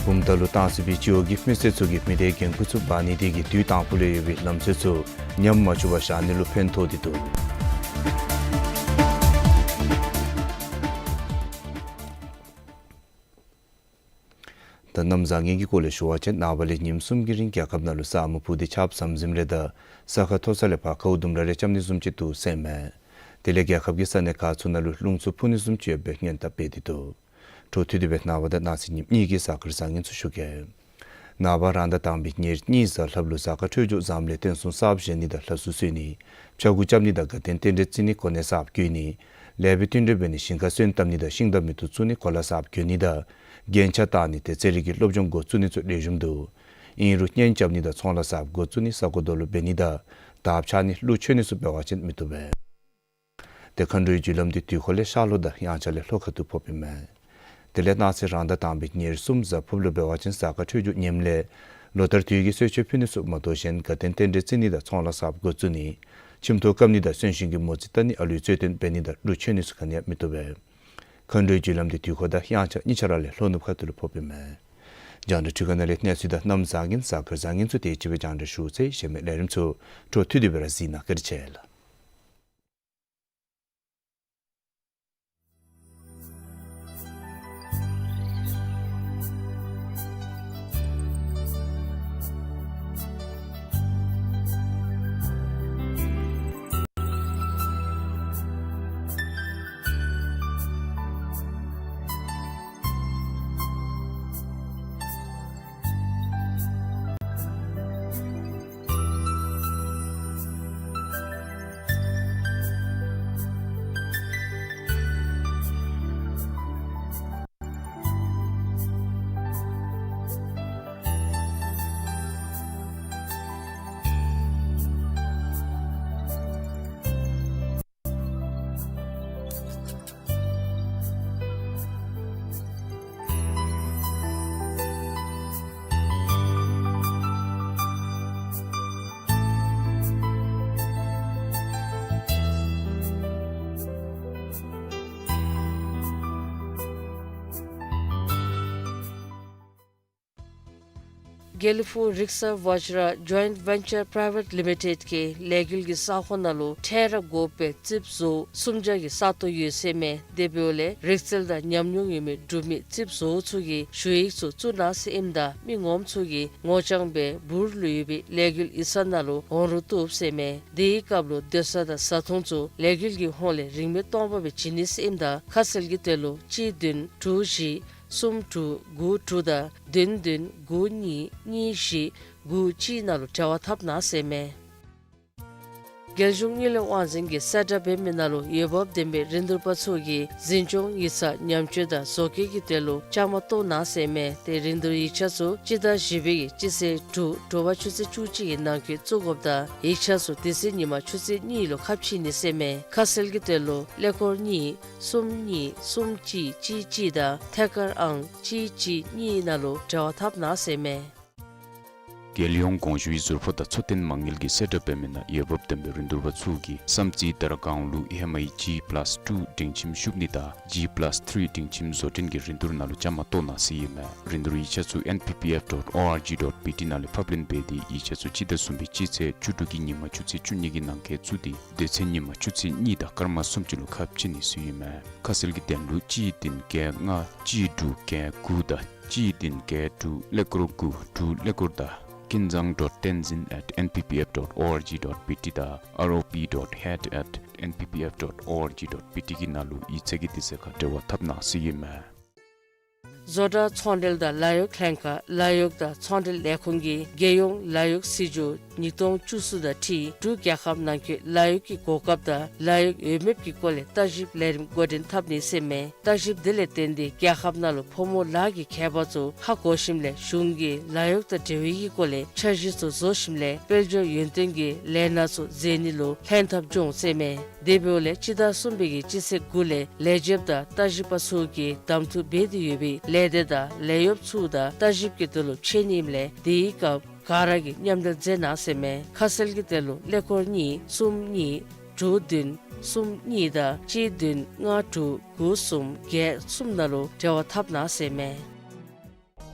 བུམ་ཐང་ལུ་བཏང་སྲིད་པའི་སྤྱི་འོག་གི་མི་སེར་ཚུ་གིས་མི་སྡེའི་འགན་ཁུར་ཚུ་འབག་ནི་དེ་གིས་དུས་དང་པོ་ལུ་ཡོད་པའི་ལམ་སྲོལ་ཚུ་ཉམས་མ་བཅུག་པར་བཞག་ནི་ལུ་ཕན་ཐོགས་ཏེ་འདུག། ད་གནམ་བཟང་ངན་གྱི་སྐོར་ལས་ཞུ་བ་ཅིན་ནངས་པ་ལས་ཉིནམ་གསུམ་གྱི་རིང་རྒྱལ་ཁབ་ནང་ལུ་ས་སྨུག་ཕུབ་སྟེ་ཆརཔ་ཟམ་ཟིམ་རེ་དང་ས་ཁ་མཐོ་ས་ལས་ཕར་ཁཝ་ལྡུམ་ར་རེ་རྐྱབ་ནི་བཟུམ་ཅིག་འདུག་ཟེར་མས། དེ་ལས་རྒྱལ་ཁབ་ཀྱི་ས་གནས་ཁག་ཚུ་ནང་ལུ་རླུང་འཚུབ་འཕུ་ནི་བཟུམ་ཅིག་ཡོདཔ་སྦེ་སྔོན་དཔག་འབད་དེ་འདུག། འཕྲོ་མཐུད་དེ་སྦེ་ནངས་པ་དང་གནངས་ཚེ་ཉིནམ་གཉིས་ཀྱི་གཟའ་སྐར་བཟང་ངན་ཚུ་ཞུ་གེ། ནངས་པ་རང་ཟླ་དང་པའི་ཉེར་གཉིས་གཟའ་ལྷགཔ་ལུ་གཟའ་སྐར་འཕྲོད་སྦྱོར་བཟངམ་ལས་རྟེན་གསུམ་གསརཔ་བཞེངས་ནི་དང་ལྷ་གསོལ་གསོལ་ནི་ཕྱྭ་འགུགས་རྐྱབ་ནི་དང་དགའ་སྟོན་རྟེན་འབྲེལ་བརྩི་ནི་གོ་གནས་གསརཔ་བསྐོ་ནི་ལེགས་པའི་བསྟུན་གྲོས་འབད་ནི་ཞིང་ཁ་སོན་བཏབ་ནི་དང་ཤིང་རྟ་མེ་ཏོག་བཙུགས་ནི་གོ་ལ་གསརཔ་གྱོན་ནི་དང་རྒྱན་ཆ་བཏགས་ནི་ཏེ་རྩེད་རིགས་ཀྱི་སློབ་སྦྱོང་འགོ་བཙུགས་ནི་ཚུ་ལེགས་ཤོམ་འདུག། ཨིན་རུང་གཉེན་རྐྱབ་ནི་དང་ཚོང་ལཱ་གསརཔ་འགོ་བཙུགས་ནི་ས་གོ་རྡོ་ལུ་འབད་ནི་དང་དརཔ་འཕྱར་ནི་ཀླུ་མཆོད་ནི་ཚུ་འབད་བ་ཅིན་མི་བཏུབ་པས། ཏེ་མཁའ་འགྲོའི་རྒྱུ་ལམ་འདི་དུས་འཁོར་ལས་ཤར་ལྷོ་དང་དབྱངས་འཆར་ལས་ལྷོ་ཁ་ཐུག་ཕོགཔ་ཨིན་མས། དེ་ལས་གནངས་ཚེ་རང་ཟླ་དང་པའི་ཉེར་གསུམ་གཟའ་ཕུརཔ་ལུ་འབད་བ་ཅིན་གཟའ་སྐར་འཕྲོད་སྦྱོར་ངནམ་ལས་ལོ་ལྟར་དུས་ཀྱི་གསོལ་མཆོད་ཕུལ་ནི་ཚུ་མ་དོ་གཞན་དགའ་སྟོན་རྟེན་འབྲེལ་བརྩི་ནི་དང་ཚོང་ལཱ་གསརཔ་འགོ་བཙུགས་ནི་ཁྱིམ་ཐོག་བཀབ་ནི་དང་གསོན་གཤིན་གྱི་མོ་རྩིས་བལྟ་ནི་ཨ་ལུའི་རྩོད་དོན་འབད་ནི་དང་ཀླུ་མཆོད་ནི་ཚུ་ག་ནི་ཡང་མི་བཏུབ་པས། མཁའ་འགྲོའི་རྒྱུ་ལམ་འདི་དུས་འཁོར་དང་དབྱངས་འཆར་གཉིས་ཆ་ར་ལས་ལྷོ་ནུབ་ཁ་ཐུག་ལུ་ཕོགཔ་ཨིན་མས། རྒྱང་བསྒྲགས་འཕྲུལ་ཁང་ནང་ལས་གནས་ཚུལ་དང་གནམ་བཟང་ངན་གཟའ་སྐར་བཟང་ངན་ཚུ་དེ་ཅིག་སྦེ་རྒྱང་བསྒྲགས་ཞུ་ཚར་ཡི། གཞན་མི་ལས་རིམ་ཚུ་འཕྲོ་མཐུད་དེ་སྦེ་ར་གཟིགས་གནང་། བཀའ་དྲིན་ཆེ་ལགས། དགེ་ལེགས་ཕུག་རིག་གསར་བཛྲ་ཇོའིནཊ་ཝེན་ཅར་པྲའི་ཝེཊ་ལི་མི་ཊེཌ་གིས་ལས་འགུལ་གྱི་ས་ཁོངས་ནང་ལུ་ཁྲལ་ར་དགོ་པའི་རྩིགཔ་བཟོ་གསུམ་བརྒྱ་གི་ས་སྟོང་ཡོད་ཟེར་མས། དེ་འབདཝ་ལས་རིག་རྩལ་དང་ཉམས་མྱོང་ཡོད་མི་འབྲུག་མི་རྩིགཔ་བཟོ་ཚུ་གིས་ཞུ་ཡིག་ཚུ་བཙུགས་གནང་ཟེར་ཨིནམ་ད་མི་ངོམ་ཚུ་གིས་ངོ་རྐྱང་སྦེ་འབུར་ལུ་ཡོད་པའི་ལས་འགུལ་ཡིག་ཚང་ནང་ལུ་འོང་རོགས་བཏུབ་ཟེར་མས། དེའི་སྐབས་ལུ་སྡོད་ས་དང་བཟའ་འཐུང་ཚུ་ལས་འགུལ་གྱི་ཧོངས་ལས་རིན་མེད་སྟོང་པ་སྦེ་བྱིན་ནི་ཟེར་ཨིནམ་ད་ཁ་གསལ་གྱི་དོན་ལུ་གཅིག་བདུན་དྲུག་བཞི་གསུམ་དྲུག་དགུ་དྲུག་དང་བདུན་བདུན་དགུ་གཉིས་གཉིས་བཞི་དགུ་གཅིག་ནང་ལུ་འབྲེལ་བ་འཐབ་གནང་ཟེར་མས། རྒྱལ་གཞུང་དངུལ་ལས་དབང་འཛིན་གྱིས་གསལ་བསྒྲགས་འབད་མི་ནང་ལུ་འོས་འབབ་ལྡན་པའི་རིན་བསྡུར་པ་ཚུ་གིས་འཛིན་སྐྱོང་ཡིག་ཚང་ཉམས་བཅོས་དང་བཟོ་བཀོད་ཀྱི་དོན་ལུ་བཅའ་མར་གཏོགས་གནང་ཟེར་མས། ཏེ་རིན་བསྡུར་ཡིག་ཆ་ཚུ་སྤྱི་ཟླ་བཞི་པའི་གི་སྤྱི་ཚེས་དྲུག་དྲོ་པ་ཆུ་ཚོད་བཅུ་གཅིག་གི་ནང་འཁོད་བཙུགས་དགོཔ་དང་ཡིག་ཆ་ཚུ་དེ་ཚེ་ཉིན་མ་ཆུ་ཚོད་གཉིས་ལུ་ཁ་ཕྱེ་ནི་ཟེར་མས། ཁ་གསལ་གྱི་དོན་ལུ་ཀླད་ཀོར་གཉིས་གསུམ་གཉིས་གསུམ་གཅིག་གཅིག་གཅིག་དང་ཐད་ཀར་ཨང་གཅིག་གཅིག་གཉིས་ནང་ལུ་འབྲེལ་བ་འཐབ་གནང་ཟེར་མས། རྒྱལ་ཡོངས་གོང་ཞུའི་ཟུར་ཕོགས་དང་འཚོ་རྟེན་མ་དངུལ་གྱིས་གསལ་བསྒྲགས་འབད་མི་ནང་འོས་འབབ་ལྡན་པའི་རིན་བསྡུར་པ་ཚུ་གིས་བསམ་རྩེ་དར་སྒང་ལུ་ཨེམ་ཨའི་ཇི་པ་ལཱསི་ཊུ་སྒྲིང་ཁྱིམ་ཤུགས་གཉིས་དང་ཇི་པ་ལཱསི་ཐི་རི་སྒྲིང་ཁྱིམ་བཟོ་སྐྲུན་གྱི་རིན་བསྡུར་ནང་ལུ་བཅའ་མར་གཏོགས་གནང་ཟེར་ཨིན་མས། རིན་བསྡུར་ཡིག་ཆ་ཚུ་ཨེན་པི་པི་ཨེཕ་ཌོཊ་ཨོ་ཨར་ཇི་ཌོཊ་པི་ཊི་ནང་ལས་ཕབ་ལེན་འབད་དེ་ཡིག་ཆ་ཚུ་སྤྱི་ཟླ་གསུམ་པའི་སྤྱི་ཚེས་བཅུ་དྲུག་གི་ཉིན་མ་ཆུ་ཚོད་བཅུ་གཉིས་ཀྱི་ནང་འཁོད་བཙུགས་ཏེ་དེ་ཚེ་ཉིན་མ་ཆུ་ཚོད་གཉིས་དང་སྐར་མ་སུམ་ཅུ་ལུ་ཁ་ཕྱེ་ནི་ཟེར་ཨིན་མས། ཁ་གསལ་གྱི་དོན་ལུ་གཅིག་བདུན་བརྒྱད་ལྔ་གཅིག་དྲུག་བརྒྱད་དགུ་དང་གཅིག་བདུན་བརྒྱད་དྲུག་ཀླད་ཀོར་དགུ་དྲུག་ཀླད་ཀོར་དང་ཀུན་བཟང་ཌོཊ་ཏེན་ཛིན་ཨེཊ་ཨེན་པི་པི་ཨེཕ་ཌོཊ་ཨོ་ཨར་ཇི་ཌོཊ་པི་ཊི་དང་ཨར་ཨོ་པི་ཌོཊ་ཧེཌ་ཨེཊ་ཨེན་པི་པི་ཨེཕ་ཌོཊ་ཨོ་ཨར་ཇི་ཌོཊ་པི་ཊི་གི་ནང་ལུ་ཡིག་ཚང་གི་དུས་ཚོད་ཁར་འབྲེལ་བ་འཐབ་གནང་ཟེར་ཨིན་མས། བཟོ་གྲྭ་ཚོང་འབྲེལ་དང་ལཱ་གཡོག་ལྷན་ཁག་ལཱ་གཡོག་དང་ཚོང་འབྲེལ་ལས་ཁུངས་ཀྱིས་རྒྱལ་ཡོངས་ལཱ་གཡོག་སྲིད་བྱུས་ཉིས་སྟོང་བཅུ་གསུམ་དང་འཁྲིལ་འབྲུག་རྒྱལ་ཁབ་ནང་འཁོད་ལཱ་གཡོག་གི་གོ་སྐབས་དང་ལཱ་གཡོག་འོས་འབབ་ཀྱི་སྐོར་ལས་བརྟག་ཞིབ་ལས་རིམ་འགོ་འདྲེན་འཐབ་ནི་ཟེར་མས། བརྟག་ཞིབ་དེ་ལས་བརྟེན་ཏེ་རྒྱལ་ཁབ་ནང་ལུ་ཕོ་མོ་ལཱ་གི་ཁྱད་པར་ཚུ་ཧ་གོ་ཞིནམ་ལས་གཞུང་གིས་ལཱ་གཡོག་དང་འབྲེལ་བའི་གི་སྐོར་ལས་འཆར་གཞི་ཚུ་བཟོ་ཞིནམ་ལས་དཔལ་འབྱོར་ཡུན་བརྟན་གྱི་ལས་སྣ་ཚུ་མཛད་ནི་ལུ་ལྷན་ཐབས་འབྱུང་ཟེར་མས། དེ་འབདཝ་ལས་སྤྱི་ཟླ་གསུམ་པའི་གི་སྤྱི་ཚེས་དགུ་ལས་ལས་བྱེདཔ་དང་བརྟག་ཞིབ་པ་ཚུ་གིས་གདམ་འཐུ་འབད་དེ་ཡོད་པའི་ལས་སྡེ་དང་ལས་གཡོགཔ་ཚུ་དང་བརྟག་ཞིབ་ཀྱི་དོན་ལུ་ཕྱད་ནི་ཨིནམ་ལས་དེའི་སྐབས་ ག་ར་གིས་མཉམ་འབྲེལ་མཛད་གནང་ཟེར་མས། ཁ་གསལ་གྱི་དོན་ལུ་ཀླད་ཀོར་གཉིས་གསུམ་གཉིས་དྲུག་བདུན་གསུམ་གཉིས་དང་གཅིག་བདུན་ལྔ་དྲུག་དགུ་གསུམ་བརྒྱད་གསུམ་ནང་ལུ་འབྲེལ་བ་འཐབ་གནང་ཟེར་མས།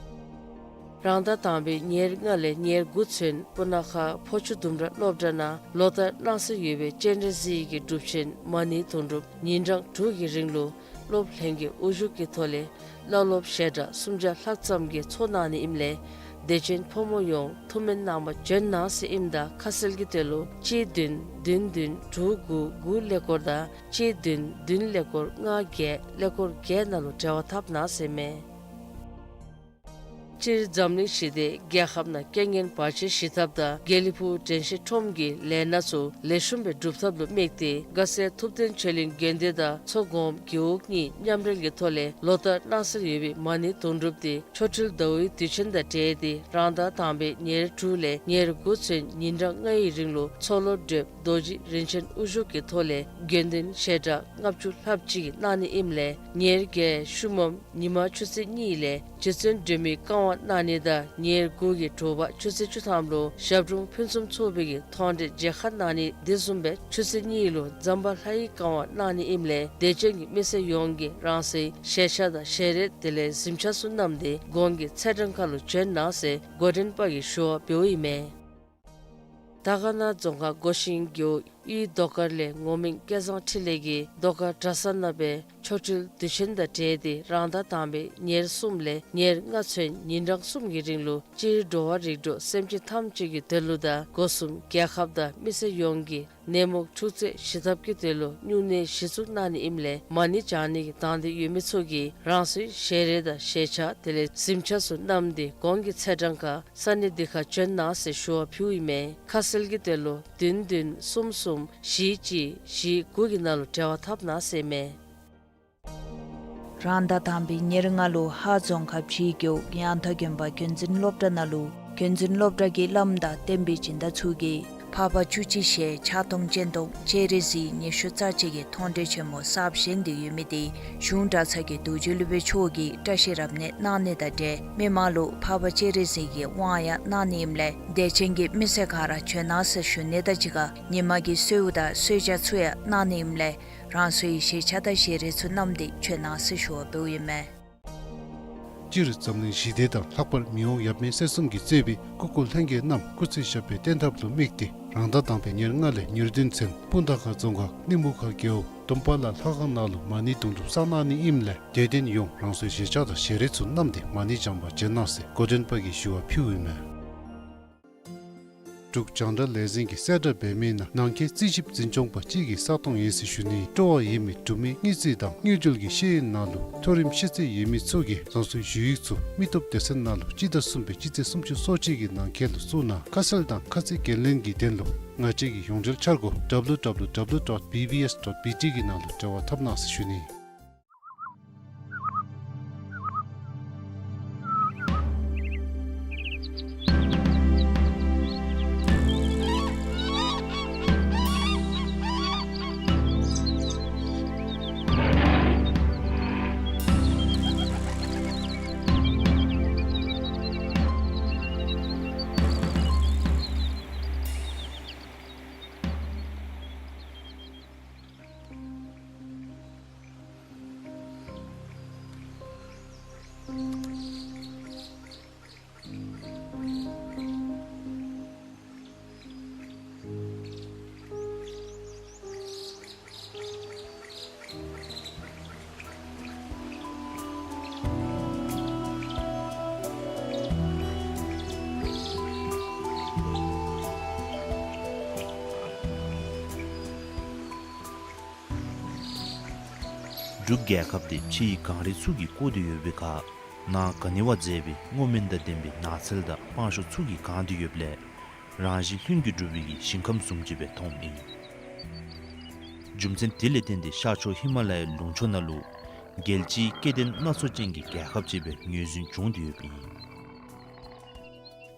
རང་ཟླ་དང་པའི་ཉེར་ལྔ་ལས་ཉེར་དགུ་ཚུན་སྤུ་ན་ཁ་ཕོ་ཆུ་ལྡུམ་ར་སློབ་གྲྭ་ནང་ལོ་ལྟར་གནང་སྲོལ་ཡོད་པའི་སྤྱན་རས་གཟིགས་ཀྱི་སྒྲུབ་ཆེན་མ་ཎི་དུང་སྒྲུབ་ཉིན་གྲངས་དྲུག་གི་རིང་ལུ་སློབ་ལྷན་རྒྱས་དབུ་བཞུགས་ཀྱི་ཐོག་ལས་བླ་སློབ་ཞལ་གྲངས་སུམ་བརྒྱ་ལྷག་ཙམ་གྱིས་ཚོགས་གནང་ནི་ཨིནམ་ལས་དད་ཅན་ཕོ་མོ་ཡོངས་ཐུགས་སྨོན་གནང་བར་བྱོན་གནང་ཟེར་ཨིནམ་ད་ཁ་གསལ་གྱི་དོན་ལུ་གཅིག་བདུན་བདུན་བདུན་དྲུག་དགུ་དགུ་ཀླད་ཀོར་དང་གཅིག་བདུན་བདུན་ཀླད་ཀོར་ལྔ་བརྒྱད་ཀླད་ཀོར་བརྒྱད་ནང་ལུ་འབྲེལ་བ་འཐབ་གནང་ཟེར་མས། སྤྱིར་འཛམ་གླིང་ཞི་བདེ་རྒྱལ་ཁབ་ནང་རྐྱེན་ངན་བར་ཆད་ཞི་ཐབས་དང་དགེ་ལེགས་ཕུག་དྲན་ཤེས་ཁྲོམ་གྱི་ལས་སྣ་ཚུ་ལེགས་ཤོམ་སྦེ་སྒྲུབ་ཐབས་ལུ་དམིགས་ཏེ་དགའ་སེང་ཐུབ་བསྟན་ཆོས་གླིང་དགོན་སྡེ་དང་མཚོ་སྒོམ་རྒེད་འོག་གཉིས་མཉམ་འབྲེལ་གྱི་ཐོག་ལས་ལོ་ལྟར་གནང་སྲོལ་ཡོད་པའི་མ་ཎི་དུང་སྒྲུབ་དེ་ཆོ་འཕྲུལ་ཟླ་བའི་དུས་ཆེན་དང་འབྲེལ་ཏེ་རང་ཟླ་དང་པའི་ཉེར་དྲུག་ལས་ཉེར་དགུ་ཚུན་ཉིན་གྲངས་ལྔའི་རིང་ལུ་མཚོ་ལྷོ་བགྲེསཔ་རྡོ་རྗེ་རིན་ཆེན་དབུ་བཞུགས་ཀྱི་ཐོག་ལས་དགེ་འདུན་ཞལ་གྲངས་ལྔ་བཅུ་ལྷགཔ་ཅིག་གིས་གནང་ནི་ཨིནམ་ལས་ཉེར་བརྒྱད་ཤུལ་མམ་ཉིན་མ་ཆུ་ཚོད་གཉིས་ལས་རྗེ་བཙུན་སྒྲོལ་མའི་བཀའ་དབང་གནང་ནི་དང་ཉེར་དགུ་གི་དྲོ་པ་ཆུ་ཚོད་བཅུ་ཐམ་ལུ་ཞབས་དྲུང་ཕུན་སུམ་ཚོགས་པའི་གི་མཐོང་གྲོལ་མཇལ་ཁ་གནང་ནི་དེ་བཟུམ་སྦེ་ཆུ་ཚོད་གཉིས་ལུ་ཛམ་བྷ་ལ་ཡི་བཀའ་དབང་གནང་ནི་ཨིནམ་ལས་དད་ཅན་གྱི་མི་སེར་ཡོངས་ཀྱིས་རང་སོའི་ཞལ་ཆས་དང་ཞལ་རས་དེ་ལས་གཟིམ་ཆས་ཚུ་བསྣམས་ཏེ་གོང་གི་ཚེས་གྲངས་ཁར་ལུ་བྱོན་གནང་ཟེར་འགོ་འདྲེན་པ་གིས་ཞུ་བ་འབདཝ་ཨིན་མས། དར་དཀར་ན་རྫོང་ཁག་སྒོ་ཤིང་རྒེད་འོག་གཡུས་རྡོ་དཀར་ལས་ངོ་མིང་སྐལ་བཟང་འཕྲིན་ལས་ཀྱིས་རྡོ་དཀར་གྲྭ་ས་ནང་སྦེ་ཆོ་འཕྲུལ་དུས་ཆེན་དང་འབྲེལ་ཏེ་རང་ཟླ་དང་པའི་ཉེར་གསུམ་ལས་ཉེར་ལྔ་ཚུན་ཉིན་གྲངས་གསུམ་གྱི་རིང་ལུ་སྤྱིར་འགྲོ་བ་རིགས་དྲུག་སེམས་ཅན་ཐམས་ཅད་ཀྱི་དོན་ལུ་དང་སྒོ་གསུམ་རྒྱལ་ཁབ་དང་མི་སེར་ཡོངས་ཀྱི་ནད་མུག་འཁྲུག་རྩོད་ཞི་ཐབས་ཀྱི་དོན་ལུ་སྨྱུང་གནས་གཞི་བཙུགས་གནང་ནི་ཨིནམ་ལས་མ་ཎི་བགྱང་ནི་གི་དང་འདོད་ཡོད་མི་ཚུ་གིས་རང་སོའི་ཞལ་རས་དང་ཞལ་ཆས་དེ་ལས་གཟིམ་ཆས་ཚུ་བསྣམས་ཏེ་གོང་གི་ཚེས་གྲངས་ཁར་ས་གནས་འདི་ཁར་བྱོན་གནང་ཟེར་ཞུ་བ་ཕུལཝ་ཨིན་མས། ཁ་གསལ་གྱི་དོན་ལུ་བདུན་བདུན་གསུམ་གསུམ་བཞི་གཅིག་བཞི་དགུ་གི་ནང་ལུ་འབྲེལ་བ་འཐབ་གནང་ཟེར་མས། རང་ཟླ་དང་པའི་ཉེར་ལྔ་ལུ་ཧཱ་རྫོང་ཁག་ཕྱིའི་རྒེད་འོག་ཡང་ཐང་དགོན་པ་རྒྱུན་འཛིན་སློབ་གྲྭ་ནང་ལུ་རྒྱུན་འཛིན་སློབ་གྲྭ་གི་བླམ་དང་བསྟན་པའི་སྦྱིན་བདག་ཚུ་གིས་འཕགས་པ་བཅུ་གཅིག་ཞལ་ཕྱག་སྟོང་སྤྱན་སྟོང་སྤྱན་རས་གཟིགས་ཉི་ཤུ་རྩ་གཅིག་གི་མཐོང་གྲོལ་ཆེན་མོ་གསརཔ་བཞེངས་ཏེ་ཡོད་མི་དེ་གཞུང་གྲྭ་ཚང་གི་རྡོ་རྗེ་སློབ་དཔོན་མཆོག་གིས་བཀྲ་ཤིས་རབ་གནས་གནང་ནི་དང་འབྲེལ་མི་མང་ལུ་འཕགས་པ་སྤྱན་རས་གཟིགས་ཀྱི་དབང་ཡང་གནང་ནི་ཨིནམ་ལས་དད་ཅན་གྱི་མི་སེར་ག་ར་བྱོན་གནང་ཟེར་ཞུ་ནི་དང་གཅིག་ཁར་ཉིན་མ་གི་གསོལཝ་དང་གསོལ་ཇ་ཚུ་ཡང་གནང་ནི་ཨིནམ་ལས་རང་སོའི་ཞལ་ཆས་དང་ཞལ་རས་ཚུ་བསྣམས་ཏེ་བྱོན་གནང་ཟེར་ཞུ་བ་འབདཝ་ཨིན་མས། སྤྱིར་འཛམ་གླིང་ཞི་བདེ་དང་ལྷག་པར་མི་དབང་ཡབ་མེས་སྲས་གསུམ་གྱིས་གཙོས་པའི་སྐུ་འཁོར་ལྷན་རྒྱས་རྣམས་སྐུ་ཚེ་ཞབས་པད་བརྟན་ཐབས་ལུ་དམིགས་ཏེ་རང་ཟླ་དང་པའི་ཉེར་ལྔ་ལས་ཉེར་བདུན་ཚུན་སྤུངས་ཐང་ཁ་རྫོང་ཁག་གླིང་བུ་ཁ་རྒེད་འོག་དུམ་པ་ལ་ལྷ་ཁང་ནང་ལུ་མ་ཎི་དུང་སྒྲུབ་བསགས་གནང་ནི་ཨིནམ་ལས་དད་ལྡན་ཡོངས་རང་སོའི་ཞལ་ཆས་དང་ཞལ་རས་ཚུ་བསྣམས་ཏེ་མ་ཎི་བགྱང་པར་བྱོན་གནང་ཟེར་འགོ་འདྲེན་པ་གིས་ཞུ་བ་ཕུལཝ་ཨིན་མས། འབྲུག་རྒྱང་བསྒྲགས་ལས་འཛིན་གྱིས་གསལ་བསྒྲགས་འབད་མི་ནང་ནང་འཁོད་རྩིས་ཞིབ་འཛིན་སྐྱོང་པ་གཅིག་གི་ས་སྟོང་ཡིན་ཟེར་ཞུ་ནི། སྤྲོ་བ་ཡོད་མི་འབྲུག་མི་དངུལ་རྩིས་དང་དངུལ་འབྲེལ་གྱི་ཤེས་ཡོན་ནང་ལུ་མཐོ་རིམ་ཤེས་ཚད་ཡོད་མི་ཚུ་གིས་རང་སོའི་ཞུ་ཡིག་ཚུ་མི་སྟོབས་སྡེ་ཚན་ནང་ལུ་སྤྱི་ཟླ་གསུམ་པའི་སྤྱི་ཚེས་སུམ་ཅུ་སོ་གཅིག་གི་ནང་འཁོད་ལུ་བཙུགས་གནང་། ཁ་གསལ་དང་ཁ་ཚིག་འགན་ལེན་གྱི་དོན་ལུ་ང་བཅས་ཀྱི་ཡོངས་འབྲེལ་འཆར་སྒོ་W W W dot B B S dot B T གི་ནང་ལུ་འབྲེལ་བ་འཐབ་གནང་ཟེར་ཞུ་ནི། འབྲུག་རྒྱལ་ཁབ་དེ་ཕྱིའི་གངས་རི་ཚུ་གིས་བསྐོར་ཏེ་ཡོད་པའི་ཁར་ནང་ག་ནི་བ་མཛེས་པའི་སྔོ་སྨན་དང་ལྡན་པའི་ནགས་ཚལ་དང་སྤང་ཤོག་ཚུ་གིས་གང་སྟེ་ཡོདཔ་ལས་རང་བཞིན་ལྷུན་གྱིས་གྲུབ་པའི་གི་ཞིང་ཁམས་བཟུམ་ཅིག་སྦེ་མཐོངམ་ཨིན། རྒྱུ་མཚན་དེ་ལས་བརྟེན་ཏེ་ཤར་ཕྱོགས་ཧི་མ་ལ་ཡའི་ལུང་ཕྱོགས་ནང་ལུ་རྒྱལ་སྤྱིའི་སྐྱེ་ལྡན་སྣ་ཚོགས་ཅན་གྱི་རྒྱལ་ཁབ་ཅིག་སྦེ་ངོས་འཛིན་བྱུང་སྟེ་ཡོདཔ་ཨིན།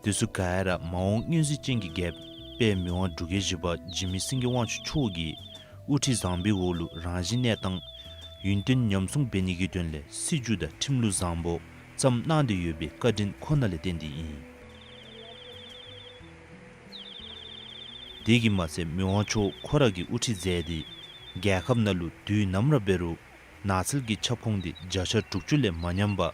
དེ་ཚུ་ག་ར་མ་འོངས་མངོན་གཟིགས་ཅན་གྱི་རྒྱལཔོ་དཔལ་མི་དབང་འབྲུག་རྒྱལ་བཞི་པ་འཇིགས་མེད་སེང་གེ་དབང་ཕྱུག་མཆོག་གིས་དབུ་ཁྲིད་བཟང་པོའི་འོག་ལུ་རང་བཞིན་གནས་སྟངས་ཡུན་བརྟན་ཉམས་སྲུང་འབད་ནི་གི་དོན་ལས་སྲིད་བྱུས་དང་ཁྲིམས་ལུགས་བཟང་པོ་བརྩམས་གནང་སྟེ་ཡོད་པའི་བཀའ་དྲིན་ཁོ་ན་ལས་བརྟེན་ཏེ་ཨིན། དེ་གིས་མ་ཚད་མི་དབང་མཆོག་ཁོ་ར་གིས་དབུ་ཁྲིད་མཛད་དེ་རྒྱལ་ཁབ་ནང་ལུ་དུས་ནམ་ར་འབད་རུང་ནགས་ཚལ་གྱི་ཁྱབ་ཁོངས་དེ་བརྒྱ་ཆ་དྲུག་ཅུ་ལས་མ་ཉམས་པར་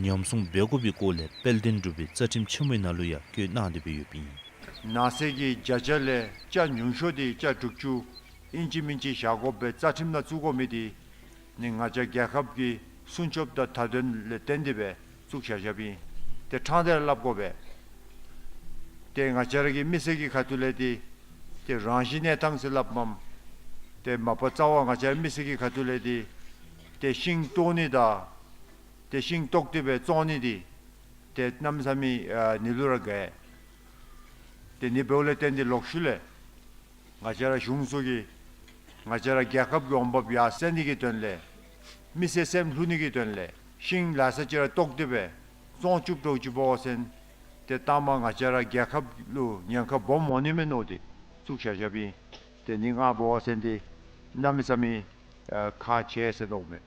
ཉམས་སྲུང་འབད་དགོ་པའི་སྐོར་ལས་དཔལ་ལྡན་འབྲུག་པའི་རྩ་ཁྲིམས་ཆེན་མོའི་ནང་ལུ་ཡང་བཀོད་གནང་སྟེ་སྦེ་ཡོདཔ་ཨིན། ནགས་ཚལ་གྱི་བརྒྱ་ཆ་ལས་བརྒྱ་ཆ་ཉུང་ཤོས་དེ་བརྒྱ་ཆ་དྲུག་ཅུ་ཨིན་ཅི་མིན་ཅི་བཞག་དགོ་པའི་རྩ་ཁྲིམས་ནང་བཙུགས་དགོ་མི་དེ་ནི་ང་བཅས་རྒྱལ་ཁབ་ཀྱི་སྲུང་སྐྱོབ་དང་མཐའ་དོན་ལས་བརྟེན་ཏེ་སྦེ་བཙུགས་བཞག་བཞགཔ་ཨིན། ཏེ་ཕྲང་སྟེ་ར་སླབ་དགོ་པས། ཏེ་ང་བཅས་ར་གི་མི་སེར་གྱི་ཁ་ཐུག་ལས་དེ་ཏེ་རང་བཞིན་གནས་སྟངས་ཟེར་སླབ་མས། ཏེ་མ་པ་རྩ་བ་ང་བཅས་ར་མི་སེར་གྱི་ཁ་ཐུག་ལས་དེ་ཏེ་ཤིང་བཏོག་ནི་དང་ཏེ་ཤིང་བཏོག་སྟེ་སྦེ་བཙོང་ནི་དེ་ཏེ་གནམ་མེད་ས་མེད་ཨ་ནི་ལུ་ར་དགའ། ཏེ་ནི་འབདཝ་ལས་བརྟེན་ཏེ་ལོག་ཤུལ་ལས་ང་བཅས་ར་གཞུང་ཚུ་གིས་ང་བཅས་ར་རྒྱལ་ཁབ་ཀྱི་འོང་འབབ་ཡར་སེང་ནི་གི་དོན་ལས་མི་སེར་སེམས་ལྷོད་ནི་གི་དོན་ལས་ཤིང་ལ་ས་ཅིག་ར་བཏོག་སྟེ་སྦེ་བཙོང་བཅུག་འདྲཝ་ཅིག་འབད་བ་ཅིན་ཏེ་ལྟ་མ་ང་བཅས་ར་རྒྱལ་ཁབ་ལུ་ཉེན་ཁ་སྦོམ་འོང་ནི་མས་མནོ་སྟེ་བཙུགས་བཞག་བཞགཔ་ཨིན། ཏེ་ནི་ང་འབད་བ་ཅིན་ཏེ་གནམ་མེད་ས་མེད་ཨ་ཁག་ཆེ་ཟེར་མནོཝ་མས།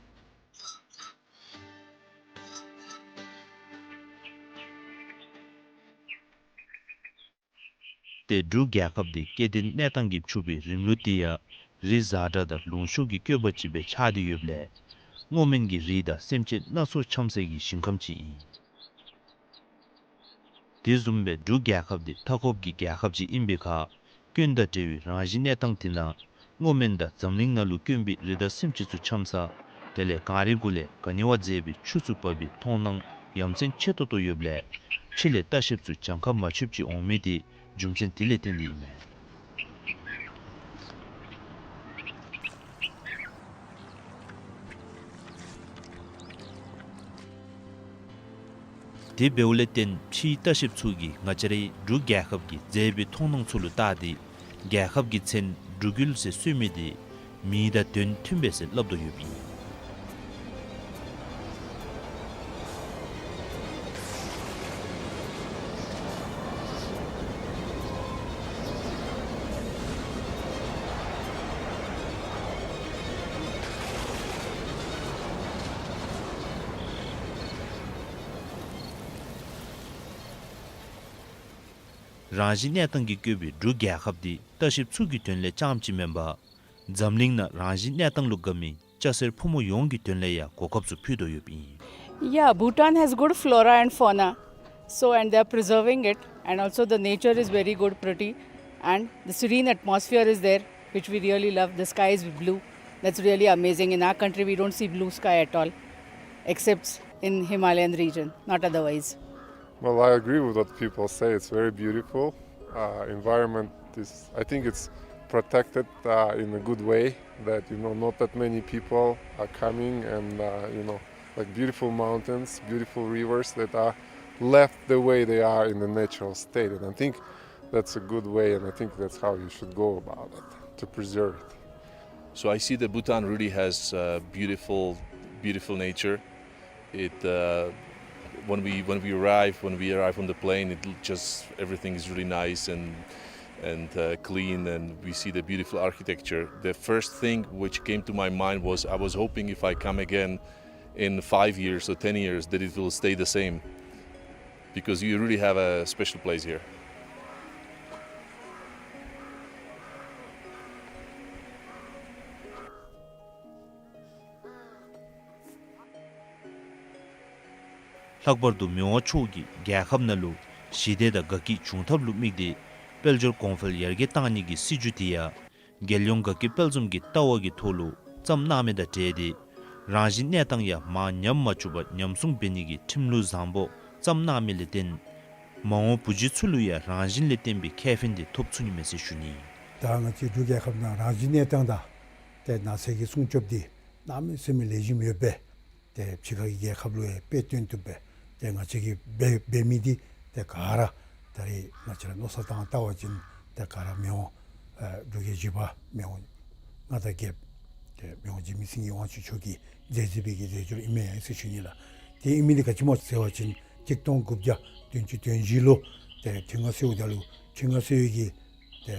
ཏེ་འབྲུག་རྒྱལ་ཁབ་འདི་སྐྱེ་ལྡན་གནས་སྟངས་ཀྱིས་ཕྱུག་པའི་རིམ་ལུགས་འདི་ཡང་རི་གཟར་དྲགས་དང་ལུང་ཤུགས་ཀྱིས་བསྐྱོད་པ་ཅིག་སྦེ་ཆགས་ཏེ་ཡོདཔ་ལས་སྔོ་སྨན་གྱི་རིགས་དང་སེམས་ཅན་སྣ་ཚོགས་འཁྱམས་སའི་ཞིང་ཁམས་ཅིག་ཨིན། དེ་བཟུམ་སྦེ་འབྲུག་རྒྱལ་ཁབ་འདི་མཐའ་འཁོབ་ཀྱི་རྒྱལ་ཁབ་ཅིག་ཨིན་པའི་ཁར་སྐྱོན་དང་བྲལ་བའི་རང་བཞིན་གནས་སྟངས་དེ་ནང་སྔོ་སྨན་དང་འཛམ་གླིང་ནང་ལུ་དཀོན་པའི་རི་དྭགས་སེམས་ཅན་ཚུ་འཁྱམས་ས་དེ་ལས་གངས་རི་གུ་ལས་ག་ནི་བ་མཛེས་པའི་ཆུ་ཚུ་འབབ་པའི་མཐོང་སྣང་ཡ་མཚན་ཆེ་ཏོག་ཏོ་ཡོདཔ་ལས་ཕྱི་ལས་ལྟ་བཤལཔ་ཚུ་གྱངས་ཁ་མ་ཆོདཔ་ཅིག་འོང་མི་དེ་རྒྱུ་མཚན་དེ་ལས་བརྟེན་ཏེ་ཨིན་མས། དེ་འབདཝ་ལས་བརྟེན་ཕྱིའི་ལྟ་བཤལཔ་ཚུ་གིས་ང་བཅས་རའི་འབྲུག་རྒྱལ་ཁབ་ཀྱི་མཛེས་པའི་མཐོང་སྣང་ཚུ་ལུ་བལྟ་སྟེ་རྒྱལ་ཁབ་ཀྱི་མཚན་འབྲུག་ཡུལ་ཟེར་གསོལ་མི་དེ་མིང་དང་དོན་མཐུན་པས་ཟེར་སླབ་དོ་ཡོདཔ་ཨིན། རང་བཞིན་གནས་སྟངས་ཀྱིས་བཀོད་པའི་འབྲུག་རྒྱལ་ཁབ་འདི་ལྟ་བཤལཔ་ཚུ་གི་དོན་ལས་རྐྱངམ་ཅིག་མེན་པར་འཛམ་གླིང་ནང་རང་བཞིན་གནས་སྟངས་ལུ་དགའ་མི་སྐྱ་སེར་ཕོ་མོ་ཡོངས་ཀྱི་དོན་ལས་ཡང་གོ་སྐབས་ཚུ་ཕུལ་དོ་ཡོདཔ་ཨིན། Yeah, Bhutan has good flora and fauna. So, and they are preserving it, and also the nature is very good, pretty, and the serene atmosphere is there, which we really love. The sky is blue. That's really amazing. In our country, we don't see blue sky at all, except in Himalayan region, not otherwise. Well, I agree with what people say. It's very beautiful. Uh, environment is, I think it's protected, uh, in a good way, that, you know, not that many people are coming and, uh, you know, like, beautiful mountains, beautiful rivers that are left the way they are in the natural state. And I think that's a good way, and I think that's how you should go about it, to preserve it. So I see that Bhutan really has, uh, beautiful, beautiful nature. It, uh, when we, when we arrive, when we arrive on the plane, it l-, just, everything is really nice and, and, uh, clean, and we see the beautiful architecture. The first thing which came to my mind was, I was hoping if I come again in five years or ten years that it will stay the same, because you really have a special place here. ལྷག་པར་དུ་མི་དབང་མཆོག་གིས་རྒྱལ་ཁབ་ནང་ལུ་ཞི་བདེ་དང་དགའ་སྐྱིད་འབྱུང་ཐབས་ལུ་དམིགས་ཏེ་དཔལ་འབྱོར་གོང་འཕེལ་ཡར་རྒྱས་གཏང་ནི་གི་སྲིད་བྱུས་དེ་ཡང་རྒྱལ་ཡོངས་དགའ་སྐྱིད་དཔལ་འཛོམས་ཀྱི་ལྟ་བ་གི་ཐོག་ལུ་བརྩམས་གནང་མི་དང་འབྲེལ་ཏེ་རང་བཞིན་གནས་སྟངས་ཡང་མར་ཉམས་མ་བཅུག་པར་ཉམས་སྲུང་འབད་ནི་གི་ཁྲིམས་ལུགས་བཟང་པོ་བརྩམས་གནང་མི་ལས་བརྟེན་མ་འོངས་བུ་རྒྱུད་ཚུ་ལུ་ཡང་རང་བཞིན་ལས་བརྟེན་པའི་ཁེ་ཕན་དེ་ཐོབ་ཚུགས་ནི་མས་ཟེར་ཞུ་ནི། ད་ང་བཅས་འབྲུག་རྒྱལ་ཁབ་ནང་རང་བཞིན་གནས་སྟངས་དང་ཏེ་ནགས་ཚལ་གྱི་སྲུང་སྐྱོབ་འདི་གནམ་མེད་ས་མེད་ལེགས་ཤོམ་ཡོད་པས། ཏེ་ཕྱི་ཁ་གི་རྒྱལ་ཁབ་ལུ་ཡང་དཔེ་སྟོན་བཏུབ་པས། ཏེ་ང་བཅས་ཀྱིས་འབད་འབད་མི་འདི་ཏེ་ག་ར་ད་རེས་ང་བཅས་ར་མནོ་བསམ་བཏང་བལྟ་བ་ཅིན་ཏེ་ག་ར་མི་དབང་ཨ་འབྲུག་རྒྱལ་བཞི་པ་མི་དབང་མངའ་བདག་རྒྱལཔོ་ཏེ་མི་དབང་འཇིགས་མེད་སེང་གེ་དབང་ཕྱུག་མཆོག་གིས་མཛད་མཛད་པའི་གི་མཛད་སྒོ་ཨིན་མས་ཟེར་ཞུ་ནི་ལགས། ཏེ་ཨིན་མི་འདི་ག་ཅི་སྨོ་ཟེར་བ་ཅིན་གཅིག་སྟོང་དགུ་བརྒྱ་བདུན་ཅུ་དོན་བཞི་ལུ་ཏེ་ཁྲི་མངའ་གསོལཝ་ད་ལུ་ཁྲི་མངའ་གསོལ་བའི་གི་ཏེ་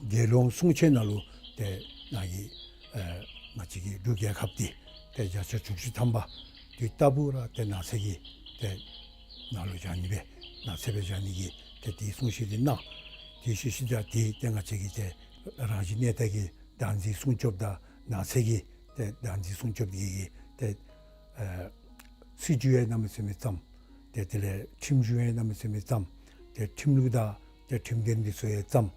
རྒྱལ་ཡོངས་གསུང་ཆོག་ནང་ལུ་ཏེ་ང་གིས་ཨ་ང་བཅས་ཀྱི་འབྲུག་རྒྱལ་ཁབ་འདི་ཏེ་བརྒྱ་ཆ་དྲུག་ཅུ་ཐམ་པ་དུས་རྟག་བུ་ར་ཏེ་ནགས་ཚལ་གྱི་ཏེ་ནང་ལུ་བཞག་ནི་སྦེ་ནགས་ཚལ་སྦེ་བཞག་ནི་གི་ཏེ་དེའི་གསུང་བཤད་འདི་གནང་། དེ་ཤུལ་ཤུལ་ད་དེ་ཏེ་ང་བཅས་ཀྱི་ཏེ་རང་བཞིན་གནས་སྟངས་ཀྱི་བདག་འཛིན་སྲུང་སྐྱོབ་དང་ནགས་ཚལ་གྱི་ཏེ་བདག་འཛིན་སྲུང་སྐྱོབ་ཀྱི་ཏེ་ཨེ་སྲིད་བྱུས་ཡང་གནམ་མེད་ས་མེད་བརྩམས། ཏེ་དེ་ལས་ཁྲིམས་གཞུང་ཡང་གནམ་མེད་ས་མེད་བརྩམས། ཏེ་ཁྲིམས་ལུགས་དང་ཏེ་ཁྲིམས་དོན་འདི་ཚུ་ཡང་བརྩམས།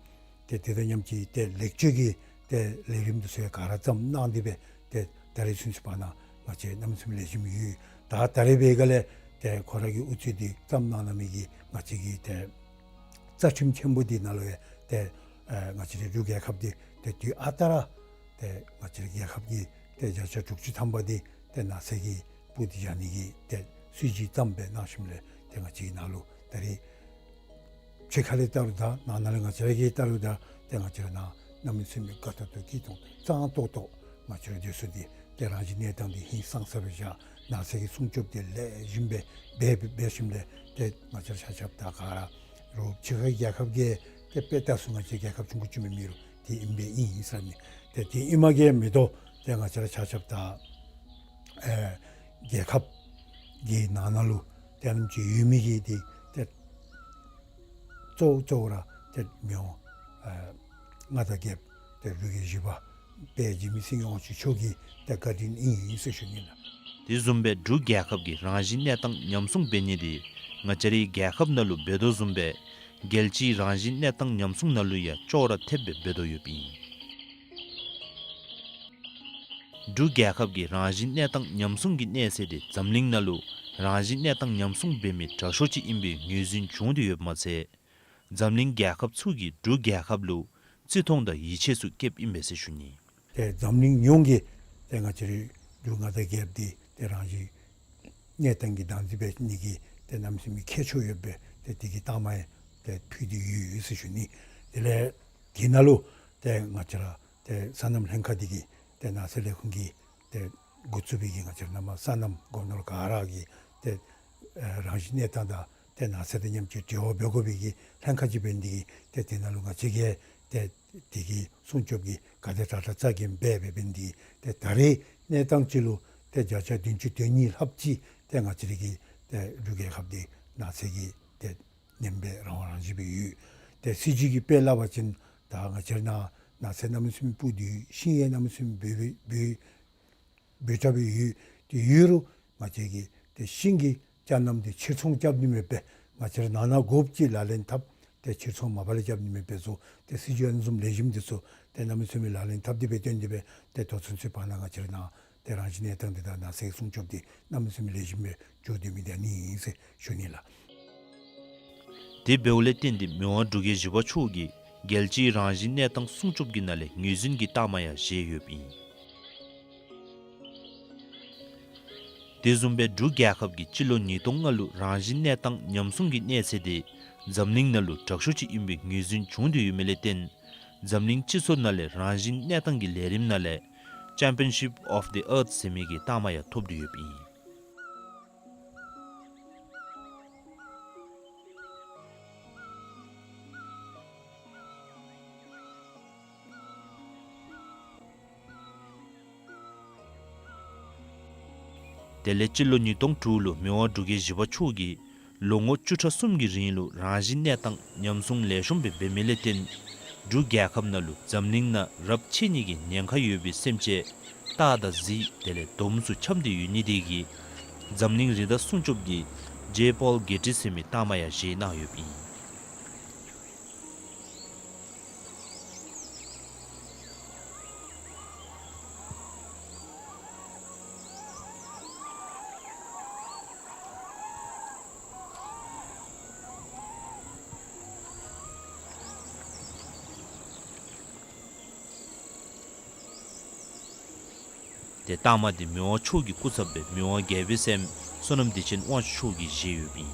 ཏེ་དེ་དང་མཉམ་གཅིག་ཏེ་ལེགས་བཅོས་ཀྱི་ཏེ་ལས་རིམ་འདི་ཚུ་ཡང་ག་ར་བརྩམས་གནང་སྟེ་སྦེ་ཏེ་ད་རེས་ཚུན་ཚོད་བར་ན་ང་བཅས་གནམ་མེད་ས་མེད་ལེགས་ཤོམ་ཡོད། ད་ད་རེས་འབད་ག་ལས་ཏེ་ཁོ་ར་གི་ཨུ་ཚུགས་འདི་བརྩམས་གནང་གནང་མི་གི་ང་བཅས་ཀྱི་ཏེ་རྩ་ཁྲིམས་ཆེན་པོ་འདི་ནང་ལུ་ཡང་ཏེ་ཨེ་ང་བཅས་རའི་འབྲུག་རྒྱལ་ཁབ་འདི་ཏེ་དུས་ཨ་རྟག་ར་ཏེ་ང་བཅས་རའི་རྒྱལ་ཁབ་ཀྱི་ཏེ་བརྒྱ་ཆ་དྲུག་ཅུ་ཐམ་པ་འདི་ཏེ་ནགས་ཚལ་གྱིས་སྤུར་ཏེ་བཞག་ནི་གི་ཏེ་སྲིད་བྱུས་བརྩམས་སྦེ་གནང་ཞིནམ་ལས་ཏེ་ང་བཅས་ཀྱི་ནང་ལུ་ད་རེས་ཕྱི་ཁ་ལས་བལྟ་རུང་ད་ནང་ན་ལས་ང་བཅས་ར་གིས་བལྟ་རུང་ད་ཏེ་ང་བཅས་ར་ནང་གནམ་མེད་ས་མེད་དགའ་ཏོག་ཏོ་སྐྱིད་ཏོང་ཏོ་གཙང་ཏོག་ཏོ་ང་བཅས་ར་སྡོད་ས་འདི་ཏེ་རང་བཞིན་གནས་སྟངས་འདི་ཧིང་སངས་ས་སྦེ་བཞག། ནགས་ཚལ་གྱི་སྲུང་སྐྱོབ་འདི་ལེགས་ཤོམ་སྦེ་འབད་འབད་ཞིནམ་ལས་ཏེ་ང་བཅས་ར་ཆ་ཁྱབ་ད་ག་ར་རོགས་ཕྱི་ཁའི་རྒྱལ་ཁབ་ཀྱིས་ཏེ་དཔེ་བལྟ་ཚུགས་ང་བཅས་རྒྱལ་ཁབ་ཆུང་ཀུ་ཅིག་མེན་མི་རུང་དེ་ཨིན་པས་ཨིན་ཟེར་ནི། ཏེ་དེ་ཨིནམ་གིས་མི་དོ་ཏེ་ང་བཅས་ར་ཆ་ཁྱབ་ད་ཨེ་རྒྱལ་ཁབ་ཀྱི་ནང་ན་ལུ་ཏེ་ཨ་ནེམ་ཅིག་ཡོད་མི་གི་འདི་ཏེ་གཙོ་བོ་གཙོ་བོ་ར་ཏེ་མི་དབང་ཨེ་མངའ་བདག་རྒྱལཔོ་ཏེ་འབྲུག་རྒྱལ་བཞི་པ་དཔལ་འཇིགས་མེད་སེང་གེ་དབང་ཕྱུག་མཆོག་གི་ཏེ་བཀའ་དྲིན་ཨིན་ཟེར་ཞུ་ནི་ལགས། དེ་བཟུམ་སྦེ་འབྲུག་རྒྱལ་ཁབ་ཀྱིས་རང་བཞིན་གནས་སྟངས་ཉམས་སྲུང་འབད་ནི་འདི་ང་བཅས་རའི་རྒྱལ་ཁབ་ནང་ལུ་འབད་དོ་བཟུམ་སྦེ་རྒྱལ་སྤྱིའི་རང་བཞིན་གནས་སྟངས་ཉམས་སྲུང་ནང་ལུ་ཡང་ཅོག་ར་འཐདཔ་སྦེ་འབད་དོ་ཡོདཔ་ཨིན། འབྲུག་རྒྱལ་ཁབ་ཀྱི་རང་བཞིན་གནས་སྟངས་ཉམས་སྲུང་གི་གནས་ཚད་འདི་འཛམ་གླིང་ནང་ལུ་རང་བཞིན་གནས་སྟངས་ཉམས་སྲུང་འབད་མི་དྲག་ཤོས་ཅིག་ཨིན་པའི་ངོས་འཛིན་བྱུང་སྟེ་ཡོདཔ་མ་ཚད་འཛམ་གླིང་རྒྱལ་ཁབ་ཚུ་གིས་འབྲུག་རྒྱལ་ཁབ་ལུ་བརྩི་མཐོང་དང་ཡིད་ཆེས་ཚུ་བསྐྱེདཔ་ཨིན་པས་ཟེར་ཞུ་ནི། ཏེ་འཛམ་གླིང་ཡོངས་ཀྱིས་ཏེ་ང་བཅས་རའི་འབྲུག་མངའ་བདག་རྒྱལཔོ་འདི་ཏེ་རང་བཞིན་གནས་སྟངས་ཀྱི་བདག་འཛིན་འབད་ནི་གི་ཏེ་གནམ་མེད་ས་མེད་ཁྱད་ཆོས་ཡོདཔ་སྦེ་ཏེ་དེ་གི་རྟགས་མ་ཡང་ཏེ་ཕུལ་ཏེ་ཡོད་ཡོད་ཟེར་ཞུ་ནི། དེ་ལས་དེ་ནང་ལུ་ཏེ་ང་བཅས་ར་ཏེ་སོ་ནམ་ལྷན་ཁག་འདི་གིས་ཏེ་ནགས་ཚལ་ལས་ཁུངས་ཀྱིས་ཏེ་འགོ་བཙུགས་པའི་གི་ང་བཅས་ར་ནང་མ་སོ་ནམ་སྒོ་ནོར་ག་ར་གིས་ཏེ་ཨེ་རང་བཞིན་གནས་སྟངས་དང་ཏེ་ནགས་ཚལ་དང་མཉམ་གཅིག་འབྲེལ་བ་འབད་དགོ་པའི་གི་ལྷན་ཁག་ཅིག་འབད་ནི་འདི་གིས་ཏེ་དེ་ནང་ལུ་ང་བཅས་ཀྱིས་ཏེ་དེ་གི་སྲུང་སྐྱོབ་ཀྱི་ག་དེ་དྲག་དྲག་རྩ་འགེངས་འབད་འབད་འབད་ནི་འདི་གིས་ཏེ་ད་རེས་གནས་སྟངས་ཅིག་ལུ་ཏེ་བརྒྱ་ཆ་བདུན་ཅུ་དོན་གཉིས་ལྷགཔ་ཅིག་ཏེ་ང་བཅས་རའི་གི་ཏེ་འབྲུག་རྒྱལ་ཁབ་འདི་ནགས་ཚལ་གྱིས་ཏེ་ཉམས་པའི་རང་དབང་རང་བཞིན་སྦེ་ཡོད། ཏེ་སྲིད་བྱུས་ཀྱིས་དཔེ་སླབ་པ་ཅིན་ད་ང་བཅས་ར་ནང་ནགས་ཚལ་གནམ་མེད་ས་མེད་སྤུར་ཏེ་ཡོད། ཤིང་ཡང་གནམ་མེད་ས་མེད་འབུ་འབུ་འབུ་འབུ་དྲགས་སྦེ་ཡོད། ཏེ་ཡོད་རུང་ང་བཅས་ཀྱིས་ཏེ་ཤིང་གི་ཅ་རྣམས་འདི་ཕྱིར་ཚོང་རྐྱབ་ནི་མེདཔ་སྦེ་ང་བཅས་ར་ནང་ན་དགོཔ་ཅིག་ལག་ལེན་འཐབ། ཏེ་ཕྱིར་ཚོང་མ་པ་ལས་རྐྱབ་ནི་མེདཔ་སྦེ་བཟོ། ཏེ་སྲིད་བྱུས་ཨ་ནི་བཟུམ་ལེགས་ཤོམ་འདི་ཚུ་ཏེ་གནམ་མེད་ས་མེད་ལག་ལེན་འཐབ་སྟེ་སྦེ་བཏོན་ཏེ་སྦེ་ཏེ་ད་ཚུན་ཚོད་བར་ན་ང་བཅས་ར་ནང་ཏེ་རང་བཞིན་གནས་སྟངས་འདི་དང་ནགས་ཚལ་སྲུང་སྐྱོབ་འདི་གནམ་མེད་ས་མེད་ལེགས་ཤོམ་སྦེ་འགྱོ་སྡོད་མི་འདི་ཨ་ནི་ཨིན་ཟེར་ཞུ་ནི་ལགས། དེ་འབདཝ་ལས་བརྟེན་ཏེ་མི་དབང་འབྲུག་རྒྱལ་བཞི་པ་མཆོག་གིས་རྒྱལ་སྤྱིའི་རང་བཞིན་གནས་སྟངས་སྲུང་སྐྱོབ་ཀྱི་ནང་ལས་ངོས་འཛིན་གྱི་རྟགས་མ་ཡང་བཞེས་ཡོདཔ་ཨིན། དེ་བཟུམ་སྦེ་འབྲུག་རྒྱལ་ཁབ་ཀྱིས་སྤྱི་ལོ་ཉིས་སྟོང་ལྔ་ལུ་རང་བཞིན་གནས་སྟངས་ཉམས་སྲུང་གི་གནས་ཚད་དེ་འཛམ་གླིང་ནང་ལུ་དྲག་ཤོས་ཅིག་ཨིན་པའི་ངོས་འཛིན་བྱུང་སྟེ་ཡོད་མི་ལས་བརྟེན་འཛམ་གླིང་སྤྱི་ཚོགས་ནང་ལས་རང་བཞིན་གནས་སྟངས་ཀྱི་ལས་རིམ་ནང་ལས་Championship of the Earth ཟེར་མི་གི་རྟགས་མ་ཡང་ཐོབ་སྟེ་ཡོདཔ་ཨིན། དེ་ལས་སྤྱི་ལོ་ཉིས་སྟོང་དྲུག་ལུ་མི་དབང་འབྲུག་རྒྱལ་བཞི་པ་མཆོག་གིས་ལོ་ངོ་བཅུ་ཕྲག་གསུམ་གྱི་རིང་ལུ་རང་བཞིན་གནས་སྟངས་ཉམས་སྲུང་ལེགས་ཤོམ་སྦེ་འབད་མི་ལས་བརྟེན་འབྲུག་རྒྱལ་ཁབ་ནང་ལུ་འཛམ་གླིང་ནང་རབས་ཆད་ནི་གི་ཉེན་ཁ་ཡོད་པའི་སེམས་ཅན་སྟག་དང་གཟིག་དེ་ལས་དོམ་ཚུ་འཁྱམས་ཏེ་ཡོད་ནི་དེ་གིས་འཛམ་གླིང་རི་དྭགས་སྲུང་སྐྱོབ་ཀྱི་ཇེ་པོལ་གེ་ཊི་ཟེར་མི་རྟགས་མ་ཡང་བཞེས་གནང་ཡོདཔ་ཨིན། ཏེ་རྟགས་མ་འདི་མི་དབང་མཆོག་གི་སྐུ་ཚབ་སྦེ་མི་དབང་རྒྱལ་པོའི་སྲསམོ་བསོད་ནམས་བདེ་ཆེན་དབང་ཕྱུག་མཆོག་གིས་བཞེས་ཡོདཔ་ཨིན།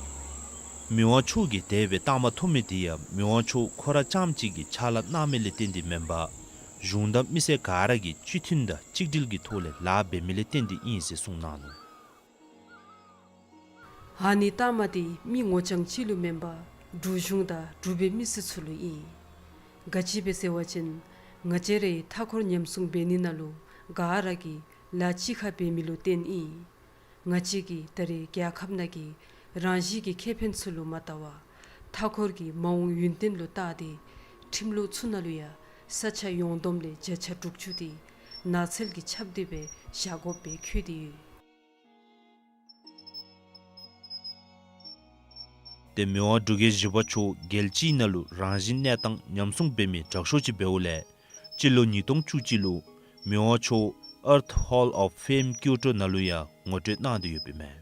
མི་དབང་མཆོག་གིས་དེ་སྦེ་རྟགས་མ་ཐོབ་མི་འདི་ཡང་མི་དབང་མཆོག་ཁོ་ར་རྐྱངམ་གཅིག་གིས་ཕྱག་ལཱ་གནང་མི་ལས་བརྟེན་ཏེ་མེན་པར་གཞུང་དང་མི་སེར་ག་ར་གིས་སྤྱི་མཐུན་དང་གཅིག་སྒྲིལ་གྱི་ཐོག་ལས་ལཱ་འབད་མི་ལས་བརྟེན་ཏེ་ཨིན་ཟེར་གསུངས་གནང་ནུག། ཨ་ནི་རྟགས་མ་འདི་མི་ངོ་རྐྱང་གཅིག་ལུ་མེན་པར་འབྲུག་གཞུང་དང་འབྲུག་པའི་མི་སེར་ཚུ་ལུ་ཨིན། ག་ཅི་སྦེ་ཟེར་བ་ཅིན་ང་བཅས་རའི་མཐའ་འཁོར་ཉམས་སྲུང་འབད་ནི་ནང་ལུ་ག་ར་གིས་ལཱ་གཅིག་ཁར་འབད་མི་ལུ་བརྟེན་ཨིན། ང་བཅས་ཀྱིས་ད་རེས་རྒྱལ་ཁབ་ནང་གི་རང་བཞིན་གྱི་ཁེ་ཕན་ཚུ་ལུ་མ་བལྟ་བར་མཐའ་འཁོར་གྱི་མ་འོངས་ཡུན་བརྟན་ལུ་བལྟ་སྟེ་ ཁྲིམས་ལུགས་ཚུ་ནང་ལུ་ཡང་ས་ཆ་ཡོངས་བསྡོམས་ལས་བརྒྱ་ཆ་དྲུག་ཅུ་དེ་ནགས་ཚལ་གྱིས་ཁྱབ་སྟེ་སྦེ་བཞག་དགོཔ་སྦེ་བཀོད་དེ་ཡོད། ཏེ་མི་དབང་འབྲུག་རྒྱལ་བཞི་པ་མཆོག་རྒྱལ་སྤྱིའི་ནང་ལུ་རང་བཞིན་གནས་སྟངས་ཉམས་སྲུང་འབད་མི་དྲག་ཤོས་ཅིག་འབདཝ་ལས་སྤྱི་ལོ་ཉིས་སྟོང་བཅུ་གཅིག་ལུ་མི་དབང་མཆོག་Earth Hall of Fame Kyoto ནང་ལུ་ཡང་ངོ་སྤྲོད་གནང་སྟེ་ཡོདཔ་ཨིན་མས།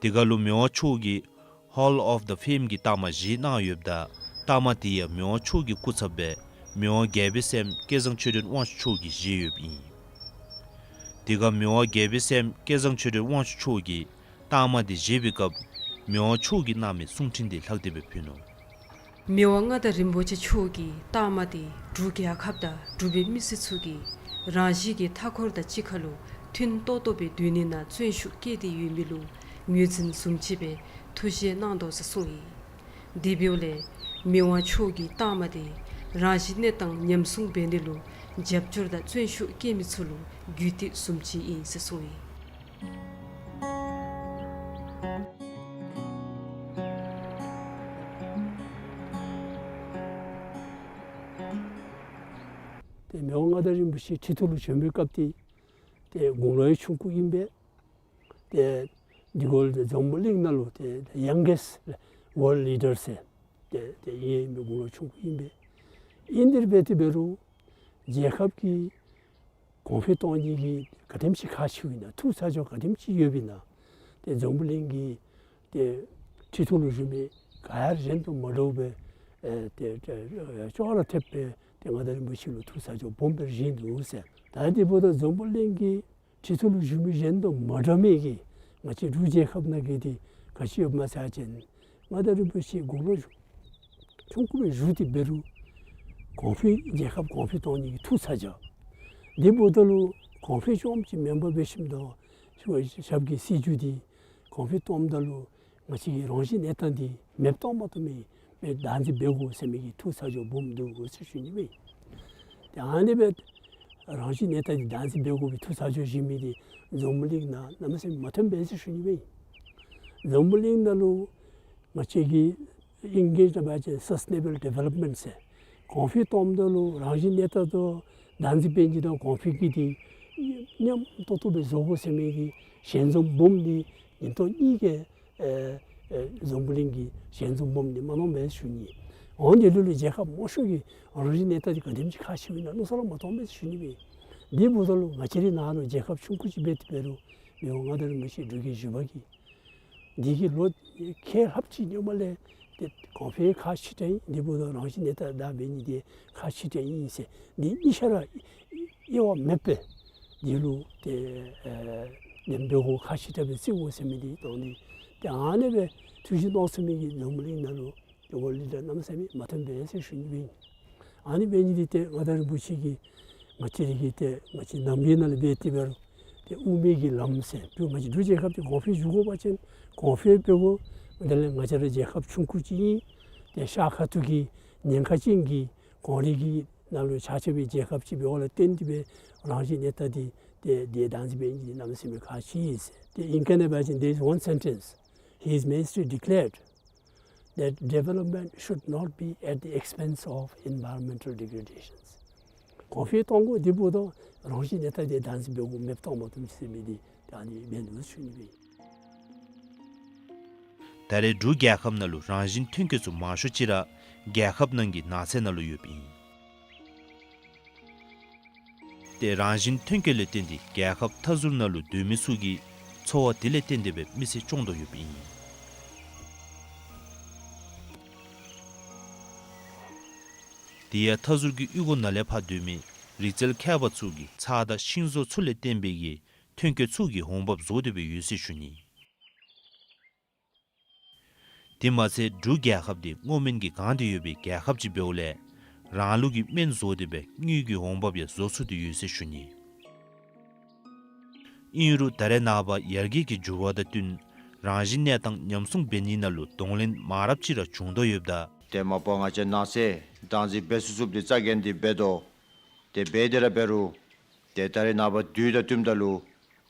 དེ་ཁར་ལུ་མི་དབང་མཆོག་གིས་Hall of the Fame གི་རྟགས་མ་བཞེས་གནང་ཡོདཔ་ད་རྟགས་མ་དེ་ཡང་མི་དབང་མཆོག་གི་སྐུ་ཚབ་སྦེ་མི་དབང་རྒྱལ་པོའི་སྲསམོ་སྐལ་བཟང་ཆོས་སྒྲོན་དབང་ཕྱུག་མཆོག་གིས་བཞེས་ཡོདཔ་ཨིན། དེ་ཁར་མི་དབང་རྒྱལ་པོའི་སྲསམོ་སྐལ་བཟང་ཆོས་སྒྲོན་དབང་ཕྱུག་མཆོག་གིས་རྟགས་མ་དེ་བཞེས་པའི་སྐབས་མི་དབང་མཆོག་གིས་གནང་མི་གསུང་འཕྲིན་དེ་ལྷག་སྟེ་སྦེ་ཕུལ་ནུག། མི་དབང་མངའ་བདག་རིན་པོ་ཆེ་མཆོག་གིས་རྟགས་མ་དེ་འབྲུག་རྒྱལ་ཁབ་དང་འབྲུག་པའི་མི་སེར་ཚུ་གིས་རང་བཞིན་གྱི་མཐའ་འཁོར་དང་གཅིག་ཁར་ལུ་མཐུན་ཏོག་ཏོ་སྦེ་སྡོད་ནི་ནང་བརྩོན་ཤུགས་བསྐྱེད་དེ་ཡོད་མི་ལུ་ངོས་འཛིན་བཟུམ་ཅིག་སྦེ་ཐུགས་བཞེད་གནང་དོ་ཟེར་གསུངས་ཡི། དེ་འབདཝ་ལས་མི་དབང་མཆོག་གི་རྟགས་མ་དེ་རང་བཞིན་གནས་སྟངས་ཉམས་སྲུང་འབད་ནི་ལུ་རྒྱབ་སྐྱོར་དང་བརྩོན་ཤུགས་བསྐྱེད་མི་ཚུ་ལུ་རྒྱུད་སྟེགས་བཟུམ་ཅིག་ཨིན་ཟེར་གསུངས་ཡི། ཏེ་མི་དབང་མངའ་བདག་རིན་པོ་ཆེ་ཁྲི་ཐོག་ལུ་བྱོན་པའི་སྐབས་ཏེ་ཏེ་དགུང་ལོ་ཡང་ཆུང་ཀུ་ཨིན་པས། ཏེ་འདི་གུ་ལུ་འཛམ་བུ་གླིང་ནང་ལུ་ཏེ་youngest world leader ཟེར་ཏེ་ཏེ་ཨིན་མི་དགུང་ལོ་ཆུང་ཀུ་ཨིན་པས། ཨིན་དེ་སྦེ་ཏེ་འབད་རུང་རྒྱལ་ཁབ་ཀྱི་གོང་འཕེལ་གཏང་ནི་གི་ག་དེམ་ཅིག་ཁག་ཆེཝ་ཨིན་ན་ཐུགས་ཚ་གྱང་ག་དེམ་ཅིག་ཡོདཔ་ཨིན་ན་ཏེ་འཛམ་བུ་གླིང་གི་ཏེ་ཁྲི་ཐོག་ལུ་བཞུགས་མི་ག་ཡང་གཞན་དང་མ་འདྲཝ་སྦེ་ཨེ་ཏེ་ཏེ་ཅོག་ར་འཐདཔ་སྦེ་ཏེ་མངའ་བདག་རིན་པོ་ཆེ་ལུ་ཐུགས་ཚ་གྱང་སྦོམ་སྦེ་བཞེས་ནུག་ཟེར། ད་དེ་འབདཝ་ད་འཛམ་བུ་གླིང་གི་ཁྲི་ཐོག་ལུ་བཞུགས་མི་གཞན་དང་མ་འདྲ་མི་གི་ང་བཅས་འབྲུག་རྒྱལ་ཁབ་ནང་གི་དེ་ག་ཅི་ཡོདཔ་སྨོ་ཟེར་བ་ཅིན་མངའ་བདག་རིན་པོ་ཆེ་དགུང་ལོ་ཆུང་ཀུ་སྦེ་བཞུགས་ཏེ་འབད་རུང་གོང་འཕེལ་རྒྱལ་ཁབ་གོང་འཕེལ་གཏང་ནི་གི་ཐུགས་ཚ་གྱང་དེ་འབདཝ་ད་ལུ་གོང་འཕེལ་རྐྱངམ་ཅིག་མེན་པར་འབད་ཞིནམ་ད་ཞབས་ཀྱི་སྲིད་བྱུས་དེ་གོང་འཕེལ་གཏངམ་ད་ལུ་ང་བཅས་ཀྱི་རང་བཞིན་གནས་སྟངས་དེ་མེདཔ་གཏང་མ་བཏུབ་མི་སྦེ་བདག་འཛིན་འབད་དགོ་ཟེར་མི་གི་ཐུགས་ཚ་གྱང་སྦོམ་འདུག་ཟེར་ཞུ་ནི་ཨིན། ཏེ་ཨ་ནི་སྦེ་རང་བཞིན་གནས་སྟངས་དེ་བདག་འཛིན་འབད་དགོ་པའི་ཐུགས་ཚ་གྱང་བཞེས་མི་དེ་འཛམ་བུ་གླིང་ནང་གནམ་མེད་ས་མེད་མ་ཐོན་པས་ཟེར་ཞུ་ནི་ཨིན། འཛམ་བུ་གླིང་ནང་ལུ་ང་བཅས་ཀྱི་ཨིང་སྐད་ནང་འབད་བ་ཅིན་སཱསི་ཊེ་ནེ་བཱལ་ཌི་ཝེ་ལོབ་མེནཊ་ཟེར་གོང་འཕེལ་གཏངམ་ད་ལུ་རང་བཞིན་གནས་སྟངས་དང་བདག་འཛིན་འབད་ནི་དང་གོང་འཕེལ་གྱི་དེ་མཉམ་ཏོག་ཏོ་སྦེ་བཟོ་དགོ་ཟེར་མི་གི་ཞལ་འཛོམས་སྦོམ་དེ་ཉིན་ཐོག་གཉིས་ཀྱི་ཨེ་ཨེ་འཛམ་བུ་གླིང་གི་ཞལ་འཛོམས་སྦོམ་དེ་མ་གནང་པས་ཞུ་ནི། འོན་ཏེ་ལུ་ལུ་རྒྱལ་ཁབ་མང་ཤོས་ཀྱི་རང་བཞིན་གནས་སྟངས་དེ་ག་དེམ་ཅིག་ཁག་ཆེཝ་ཨིན་ན་མནོ་བསམ་ར་མ་གཏང་པས་ཞུ་ནི་ཨིན། དེ་འབདཝ་ད་ལུ་ང་བཅས་རའི་ནང་ལུ་རྒྱལ་ཁབ་ཆུང་ཀུ་ཅིག་འབད་དེ་འབད་རུང་མི་དབང་མངའ་བདག་རིན་པོ་ཆེ་འབྲུག་རྒྱལ་བཞི་པ་གིས་འདི་གི་ལོ་ཁལ་ལྷགཔ་ཅིག་སྔོན་མ་ལས་ཏེ་གོང་འཕེལ་ཁག་ཆེ་དྲགས་ཨིན། དེ་འབདཝ་ད་རང་བཞིན་གནས་སྟངས་བདག་འབད་ནི་དེ་ཁག་ཆེ་དྲགས་ཨིན་ཟེར་འདི་གཉིས་ཆ་ར་དབྱེ་བ་མེདཔ་སྦེ་འདི་ལུ་ཏེ་ཨེ་ཉམས་འབད་དགོ་ཁག་ཆེ་དྲགས་སྦེ་བརྩི་དགོ་ཟེར་མི་དེ་དང་ནི་ཏེ་ཨ་ནི་སྦེ་ཐུགས་བཞེད་གནང་ཚུགས་མི་གི་འཛམ་བུ་གླིང་ནང་ལུ་ཝརལཌ་ལི་ཌར་གནམ་མེད་ས་མེད་མ་ཐོན་པས་ཟེར་ཞུ་ནི་ཨིན། ཨ་ནི་འབད་ནི་འདི་ཏེ་མངའ་བདག་རིན་པོ་ཆེ་གིས་ང་བཅས་ར་གི་ཏེ་ང་བཅས་ནང་པའི་ནང་ལས་འབད་དེ་འབད་རུང་ཏེ་དབུ་མའི་གི་ལམ་ཟེར་ང་བཅས་འབྲུག་རྒྱལ་ཁབ་འདི་གོང་འཕེལ་འགྱོ་དགོ་པ་ཅིན་གོང་འཕེལ་འབད་དགོ། དེ་ལས་ང་བཅས་ར་རྒྱལ་ཁབ་ཆུང་ཀུ་ཅིག་ཨིན། ཏེ་ཤར་ཁ་ཐུག་གི་ཉེན་ཁ་ཅན་གྱི་གངས་རི་གི་ནང་ལུ་ཆགས་ཆགསཔ་སྦེ་རྒྱལ་ཁབ་ཅིག་འབདཝ་ལས་བརྟེན་ཏེ་སྦེ་རང་བཞིན་གནས་སྟངས་འདི་ཏེ་དེ་བདག་འཛིན་འབད་ནི་འདི་གནམ་མེད་ས་མེད་ཁག་ཆེ་ཟེར། ཏེ་ཨིང་སྐད་ནང་འབད་བ་ཅིན་there is one sentence His Majesty declared that development should not be at the expense of environmental degradations. གོང་འཕེལ་གཏང་དགོ། དེ་འབདཝ་ད་རང་བཞིན་གནས་སྟངས་དེ་བདག་འཛིན་འབད་དགོ། མེདཔ་གཏང་མ་བཏུབ་ཟེར་མི་འདི་ད་ཨ་ནི་འབད་ནུག་ཞུ་ནི་ཨིན། ད་རེས་འབྲུག་རྒྱལ་ཁབ་ནང་ལུ་རང་བཞིན་ཐོན་སྐྱེད་ཚུ་མང་ཤོས་ཅིག་ར་རྒྱལ་ཁབ་ནང་གི་ནགས་ཚལ་ནང་ལུ་ཡོདཔ་ཨིན། ཏེ་རང་བཞིན་ཐོན་སྐྱེད་ལས་བརྟེན་ཏེ་རྒྱལ་ཁབ་མཐའ་ཟུར་ནང་ལུ་སྡོད་མི་ཚུ་གི་འཚོ་བ་དེ་ལས་བརྟེན་ཏེ་སྦེ་མི་ཚེ་སྐྱོང་དོ་ཡོདཔ་ཨིན། དེ་ཡང་མཐའ་ཟུར་གྱི་གཡུས་སྒོ་ནང་ལས་ཕར་སྡོད་མི་རི་རྩལ་མཁས་པ་ཚུ་གིས་ཚྭ་དང་ཤིང་བཟོ་ཚུ་ལས་བརྟེན་པའི་གི་ཐོན་སྐྱེད་ཚུ་གི་འོང་འབབ་བཟོ་སྟེ་སྦེ་ཡོད་ཟེར་ཞུ་ནི། དེ་མ་ཚད་འབྲུག་རྒྱལ་ཁབ་འདི་སྔོ་སྨན་གྱིས་གང་སྟེ་ཡོད་པའི་རྒྱལ་ཁབ་ཅིག་འབདཝ་ལས་རང་ལུགས་ཀྱི་སྨན་བཟོ་སྟེ་སྦེ་དངུལ་གྱི་འོང་འབབ་ཡང་བཟོ་ཚུགས་ཏེ་ཡོད་ཟེར་ཞུ་ནི། ཨིན་རུང་ད་རེས་ནངས་པ་ཡར་རྒྱས་ཀྱི་འགྱུར་བ་དང་བསྟུན་རང་བཞིན་གནས་སྟངས་ཉམས་སྲུང་འབད་ནི་ནང་ལུ་གདོང་ལེན་མང་རབས་ཅིག་ར་བྱུང་དོ་ཡོདཔ་ད་ཏེ་མ་པ་ང་བཅས་ནགས་ཚལ་བདག་འཛིན་འབད་ཚུགས་ཚུགསཔ་འདི་རྩ་འགེངས་ཏེ་འབད་དོ། ཏེ་འབད་དེ་ར་འབད་རུང་ཏེ་ད་རེས་ནངས་པ་དུས་དང་བསྟུནམ་ད་ལུ་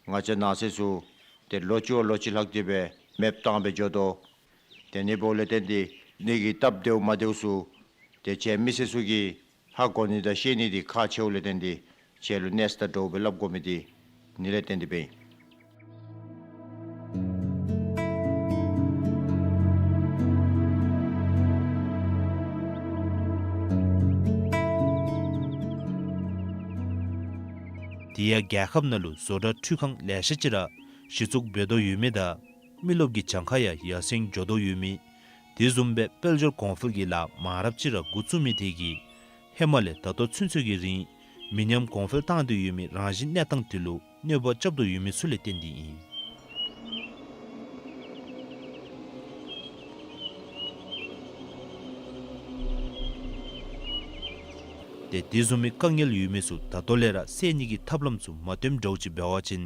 ང་བཅས་ནགས་ཚལ་ཚུ་ཏེ་ལོ་གཅིག་བ་ལོ་གཅིག་ལྷག་སྟེ་སྦེ་མེདཔ་བཏང་སྦེ་འགྱོ་དོ། ཏེ་ཨ་ནི་འབདཝ་ལས་བརྟེན་ཏེ་ ནི་གི་སྟབས་བདེཝ་མ་བདེཝ་ཚུ་ཏེ་ཁྱེད་མི་སེར་ཚུ་གིས་ཧ་གོ་ནི་དང་ཤེས་ནི་འདི་ཁག་ཆེཝ་ལས་བརྟེན་ཏེ་ཁྱེད་ལུ་གནས་ས་དང་འདྲཝ་སྦེ་སླབ་དགོ་མི་འདི་ཨ་ནི་ལས་བརྟེན་ཏེ་སྦེ་ཨིན། དེ་ཡང་རྒྱལ་ཁབ་ནང་ལུ་བཟོ་གྲྭ་འཕྲུལ་ཁང་ལེ་ཤ་ཅིག་ར་གཞི་བཙུགས་འབད་དོ་ཡོད་མི་དང་མི་རློབས་ཀྱི་གྱངས་ཁ་ཡང་ཡར་སེང་འགྱོ་དོ་ཡོད་མི། དེ་བཟུམ་སྦེ་དཔལ་འབྱོར་གོང་འཕེལ་གྱི་ལཱ་མང་རབས་ཅིག་ར་འགོ་བཙུགས་མི་དེ་གིས་ཧེ་མ་ལས་ད་ལྟོ་ཚུན་ཚོད་ཀྱི་རིང་མི་ཉམས་གོང་འཕེལ་བཏང་སྟེ་ཡོད་མི་རང་བཞིན་གནས་སྟངས་དེ་ལུ་གནོད་པ་རྐྱབ་དོ་ཡོད་མི་ཚུ་ལས་བརྟེན་ཏེ་ཨིན། ཏེ་དེ་བཟུམ་མའི་དཀའ་ངལ་ཡོད་མི་ཚུ་ད་ལྟོ་ལས་ར་སེལ་ནི་གི་ཐབས་ལམ་ཚུ་མ་སྟོནམ་འདྲཝ་ཅིག་འབད་བ་ཅིན་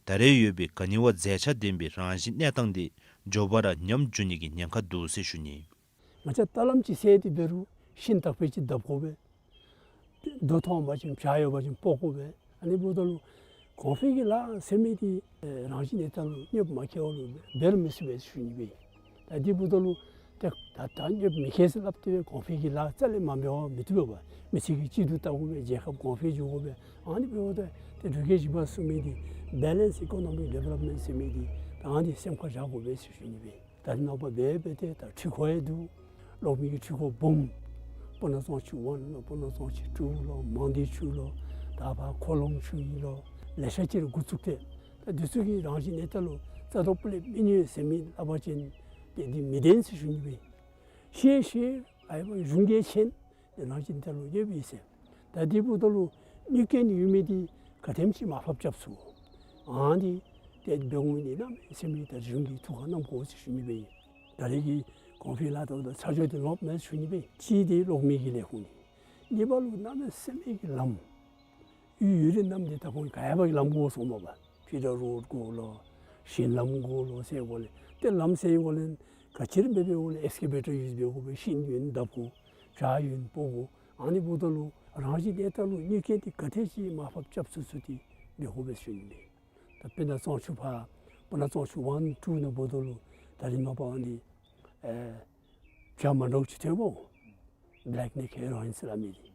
ད་རེས་ཡོད་པའི་ག་ནི་བ་མཛེས་ཆ་ལྡན་པའི་རང་བཞིན་གནས་སྟངས་དེ་མགྱོགས་པ་ར་ཉམས་འགྱོ་ནི་གི་ཉེན་ཁ་འདུག་ཟེར་ཞུ་ནི། ང་བཅས་ད་ལམ་ཅིག་སེལ་ཏེ་འབད་རུང་ཤིང་དག་པའི་ཅིག་བརྡབ་དགོ་པས། རྡོ་མཐོང་པ་ཅིན་བྱག་ཡོད་པ་ཅིན་སྤོ་དགོ་པས། ཨ་ནི་འབདཝ་ད་ལུ་གོང་འཕེལ་གྱི་ལཱ་ཟེར་མི་འདི་རང་བཞིན་གནས་སྟངས་ལུ་གནོདཔ་མ་བཀལཝ་ལུ་འབད་རུང་མི་ཚུགས་པས་ཞུ་ནི་སྦེ། ད་འདི་འབདཝ་ད་ལུ་ཏེ་ད་ད་གནོདཔ་མི་བཀལ་ཟེར་སླབ་སྟེ་གོང་འཕེལ་གྱི་ལཱ་རྩ་ལས་མ་འབད་བར་མི་བཏུབ་པས། མི་ཚེ་གི་སྤྱི་འཐུས་བལྟ་དགོ་པས། རྒྱལ་ཁབ་གོང་འཕེལ་འགྱོ་དགོ་པས། ཨ་ནི་འབདཝ་ད་ཏེ་འབྲུག་རྒྱལ་བཞི་པ་གསུངས་མི་འདི་Balanced Economic Development ཟེར་མི་འདི་ད་ཨ་ནི་སེམས་ཁར་བཞག་དགོ་པས་ཞུ་ནི་སྦེ། ད་རེས་ནངས་པ་འབད་འབད་དེ་ད་འཕྲུལ་འཁོར་ཡང་འདུག། གློག་མེ་གི་འཕྲུལ་འཁོར་སྦོམ་སྤུ་ན་གཙང་ཆུ་ཝན་ལོ་སྤུ་ན་གཙང་ཆུ་ཊུ་ལོ་མང་སྡེ་ཆུ་ལོ་ད་ཕར་ཁོ་ལོང་ཆུ་ཨིན་ལོ་ལེ་ཤ་ཅིག་ར་འགོ་བཙུགས་ཏེ་ད་འདི་ཚུ་གིས་རང་བཞིན་གནས་སྟངས་ལུ་རྩ་དོག་སྤུ་ལས་མི་གནོད་ཟེར་མི་སླབ་པ་ཅིན་ཏེ་འདི་མི་བདེན་ཟེར་ཞུ་ནི་སྦེ། ཤེས་ཤེས་ཨའི་བ་གཞུང་གིས་མཁྱེན། ཏེ་རང་བཞིན་གནས་སྟངས་ལུ་གནོདཔ་ཨིན་ཟེར། ད་འདི་འབདཝ་ད་ལུ་གནོད་སྐྱེལ་ནི་ཡོད་མི་འདི་ག་དེམ་ཅིག་མར་ཕབ་རྐྱབ་ཚུགས། ཨ་ནི་ཏེ་འབད་འོང་ནི་གནམ་མེད་ས་མེད་ད་གཞུང་གིས་ཐུགས་ཁར་བསྣམ་དགོ་ཟེར་ཞུ་ནི་སྦེ་ཨིན། ད་རེས་ཀྱི་གོང་འཕེལ་ལཱ་དང་ད་ཚ་འཇོག་འདི་ལོག་མེན་ཞུ་ནི་སྦེ། གཅིག་འདི་གློག་མེ་གི་ལས་ཁུངས་ནི། གཉིས་པ་ལུ་གནམ་མེད་ས་མེད་ཀྱི་ལམ་ཡུལ་ཡུལ་རེ་རྣམས་འདི་ད་ཁོང་ག་ཡ་བ་གི་ལམ་དགོ་གསུངམ་མས་པ། ཕི་ཌར་རོཌ་དགོ་ལོ་ཞིང་ལམ་དགོ་ལོ་ཟེར་དགོ་ལས། ཏེ་ལམ་སེལ་དགོ་ལས་ག་ཅི་ར་འབད་འབདཝ་ལས་ཨེགས་ཀེ་བེ་ཊར་ཡུས་འབད་དགོ་པས། ཤིང་ཡོད་ན་བརྡབ་དགོ། བྱག་ཡོད་ན་སྤོ་དགོ། ཨ་ནི་འབདཝ་ད་ལུ་རང་བཞིན་གནས་སྟངས་ལུ་གནོད་སྐྱེལ་འདི་ག་དེ་ཅིག་མར་ཕབ་རྐྱབ་ཚུགས་ཚུགས་འདི་འབད་དགོ་པས་ཞུ་ནི་ཨིན། ད་དཔེར་ན་གཙང་ཆུ་ཕར་སྤུ་ན་གཙང་ཆུ་ཝན་ཊུ་ནང་འབདཝ་ད་ལུ་ད་རེས་ནངས་པ་ཨ་ནི་ཨེ་བྱ་མ་འདྲཝ་ཅིག་ཐོན་པོ། བེ་ལེཀ་ནེཀ་ཧེ་རོ་ཨིན་ཟེར་སླབ་མི་འདི།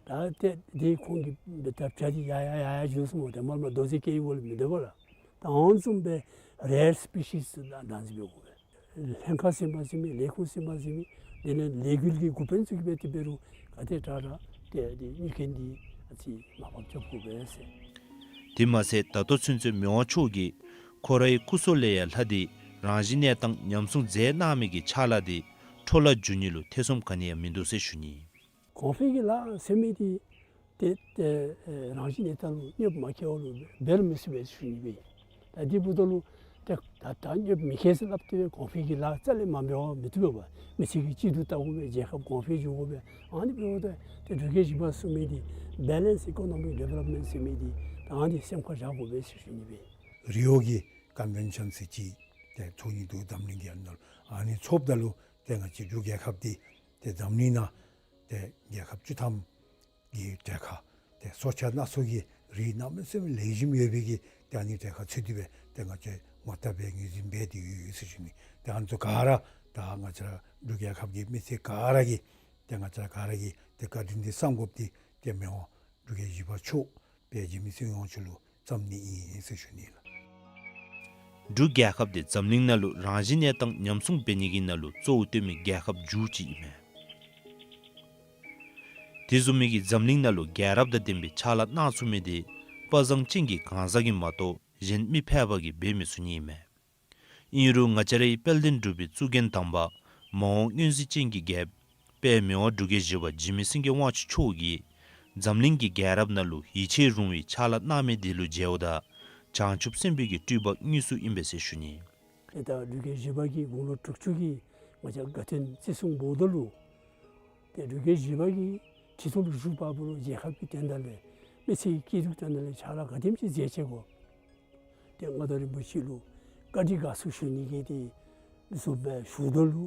ད་ཏེ་འདི་ཁོང་གིས་འབད་ད་བྱ་འདི་ཡར་ཡར་ཡར་ཡར་འགྱོ་སོངམ་མས། ཏེ་མར་མར་རྡོ་རྗེ་སྐྱེ་བའི་སྒོ་ལས་མི་སྡོད་པས་ལགས། ད་ཨ་ནི་བཟུམ་སྦེ་རེར་སི་པི་ཤིསི་ཚུ་བདག་འཛིན་འབད་དགོ་པས། ལྷན་ཁག་ཟིན་པ་ཟིན་མི་ལས་ཁུངས་ཟིན་པ་ཟིན་མི་དེ་ལས་ལས་འགུལ་གྱི་འགོ་དཔོན་ཚུ་གིས་འབད་དེ་འབད་རུང་ག་དེ་དྲག་དྲག་ཏེ་འདི་གནོད་སྐྱེལ་འདི་ཨ་ཙི་མར་ཕབ་རྐྱབ་དགོ་པས་ཟེར། དེ་མ་ཚད་ད་ལྟོ་ཚུན་ཚོད་མི་དབང་མཆོག་གིས་ཁོ་རའི་སྐུ་སྲོག་ལས་ཡང་ལྷག་སྟེ་རང་བཞིན་གནས་སྟངས་ཉམས་སྲུང་མཛད་གནང་མི་གི་ཕྱག་ལཱ་འདི་འཕྲོ་བརླག་འགྱོ་ནི་ལུ་ཐེ་ཚོམ་ག་ནི་ཡང་མིན་འདུག་ཟེར་ཞུ་ནི། གོང་འཕེལ་གྱི་ལཱ་ཟེར་མི་འདི་ཏེ་ཏེ་ཨེ་རང་བཞིན་གནས་སྟངས་ལུ་གནོདཔ་མ་བཀལཝ་ལུ་འབད་རུང་མི་ཚུགས་པས་ཞུ་ནི་སྦེ། ད་འདི་འབདཝ་ད་ལུ་ཏེ་ད་ད་གནོདཔ་མི་བཀལ་ཟེར་སླབ་སྟེ་གོང་འཕེལ་གྱི་ལཱ་རྩ་ལས་མ་འབད་བར་མི་བཏུབ་པས། མི་ཚེ་གི་སྤྱི་འཐུས་བལྟ་དགོ་པས། རྒྱལ་ཁབ་གོང་འཕེལ་འགྱོ་དགོ་པས། ཨ་ནི་འབདཝ་ད་ཏེ་འབྲུག་རྒྱལ་བཞི་པ་གསུངས་མི་འདི་Balanced Economic Development ཟེར་མི་འདི་ད་ཨ་ནི་སེམས་ཁར་བཞག་དགོ་པས་ཟེར་ཞུ་ནི་སྦེ། རི་ཝོ་གི་ཀོན་ཝེན་ཤཱན་ཟེར་ཅིག་ཏེ་ཚོགས་ནི་འདུག་འཛམ་གླིང་གི་ཨ་ནཱ་ལུ། ཨ་ནི་ཚོགསཔ་ད་ལུ་ཏེ་ང་བཅས་འབྲུག་རྒྱལ་ཁབ་འདི་ཏེ་འཛམ་གླིང་ནང་ཏེ་རྒྱལ་ཁབ་བཅུ་ཐམ་གི་གྲལ་ཁར་ཏེ་སྲོག་ཆགས་སྣ་ཚོགས་ཀྱི་རིགས་གནམ་མེད་ས་མེད་ལེགས་ཤོམ་ཡོད་པའི་གི་ཏེ་ཨ་ནི་གྲལ་ཁར་ཚུད་དེ་སྦེ་ཏེ་ང་བཅས་ངོ་རྟགས་སྦེ་ངོས་འཛིན་འབད་དེ་ཡོད་ཟེར་ཞུ་ནི། ཏེ་ཨ་ནི་ཚུ་ག་ར་ད་ང་བཅས་ར་འབྲུག་རྒྱལ་ཁབ་ཀྱི་མི་སེར་ག་ར་གིས་ཏེ་ང་བཅས་ར་ག་ར་གིས་ཏེ་བཀའ་དྲིན་འདི་བསམ་དགོཔ་འདི་ཏེ་མི་དབང་འབྲུག་རྒྱལ་བཞི་པ་མཆོག་དཔལ་འཇིགས་མེད་སྲིད་དབང་མཆོག་ལུ་བརྩམ་ནི་ཨིན་ཟེར་ཞུ་ནི་ལགས། འབྲུག་རྒྱལ་ཁབ་འདི་འཛམ་གླིང་ནང་ལུ་རང་བཞིན་གནས་སྟངས་ཉམས་སྲུང་འབད་ནི་གི་ནང་ལུ་གཙོ་བོ་བཏོན་མི་རྒྱལ་ཁབ་མཇུག་ཅིག་ཨིན་མས། དེ་བཟུམ་མའི་གི་འཛམ་གླིང་ནང་ལུ་རྒྱལ་རབས་དང་ལྡན་པའི་ཕྱག་ལཱ་གནང་ཚུགས་མི་འདི་དཔའ་བཟང་ཅན་གྱི་གང་ཟག་གིས་མ་གཏོགས་གཞན་མི་ཕལ་པ་གིས་འབད་མི་ཚུགས་ནི་ཨིན་མས། ཨིན་རུང་ང་བཅས་རའི་དཔལ་ལྡན་འབྲུག་པའི་གཙུག་རྒྱན་དམ་པ་མ་འོངས་མངོན་གཟིགས་ཅན་གྱི་རྒྱལཔོ་དཔལ་མི་དབང་འབྲུག་རྒྱལ་བཞི་པ་འཇིགས་མེད་སེང་གེ་དབང་ཕྱུག་མཆོག་གིས་འཛམ་གླིང་གི་རྒྱལ་རབས་ནང་ལུ་ཡིད་ཆེས་རུང་བའི་ཕྱག་ལཱ་གནང་མི་དེ་ལུ་མཇལཝ་ད་བྱང་ཆུབ་སེམས་དཔའི་གི་སྤྲུལ་པ་དངོས་སུ་ཨིན་པས་ཟེར་ཞུ་ནི། ཏེ་ད་འབྲུག་རྒྱལ་བཞི་པ་གི་དགུང་ལོ་དྲུག་ཅུ་གི་ང་བཅས་དགའ་སྟོན་བརྩི་སྲུང་འབདཝ་ད་ལུ་ཏེ་འབྲུག་རྒྱལ་བཞི་པ་གིས་ཁྲི་ཐོག་ལུ་བཞུགས་པ་ལུ་རྒྱལ་ཁབ་ཀྱི་དོན་དག་ལས་མི་ཚེ་གི་སྐྱིད་སྡུག་དོན་དག་ལས་ཕྱག་ལཱ་ག་དེམ་ཅིག་མཛད་ཅི་གོ། ཏེ་མངའ་བདག་རིན་པོ་ཆེ་ལུ་བཀའ་དྲིན་དགའ་ཚོར་ཞུ་ནི་གི་ཏེ་བཟུམ་སྦེ་ཞུཝ་ད་ལུ་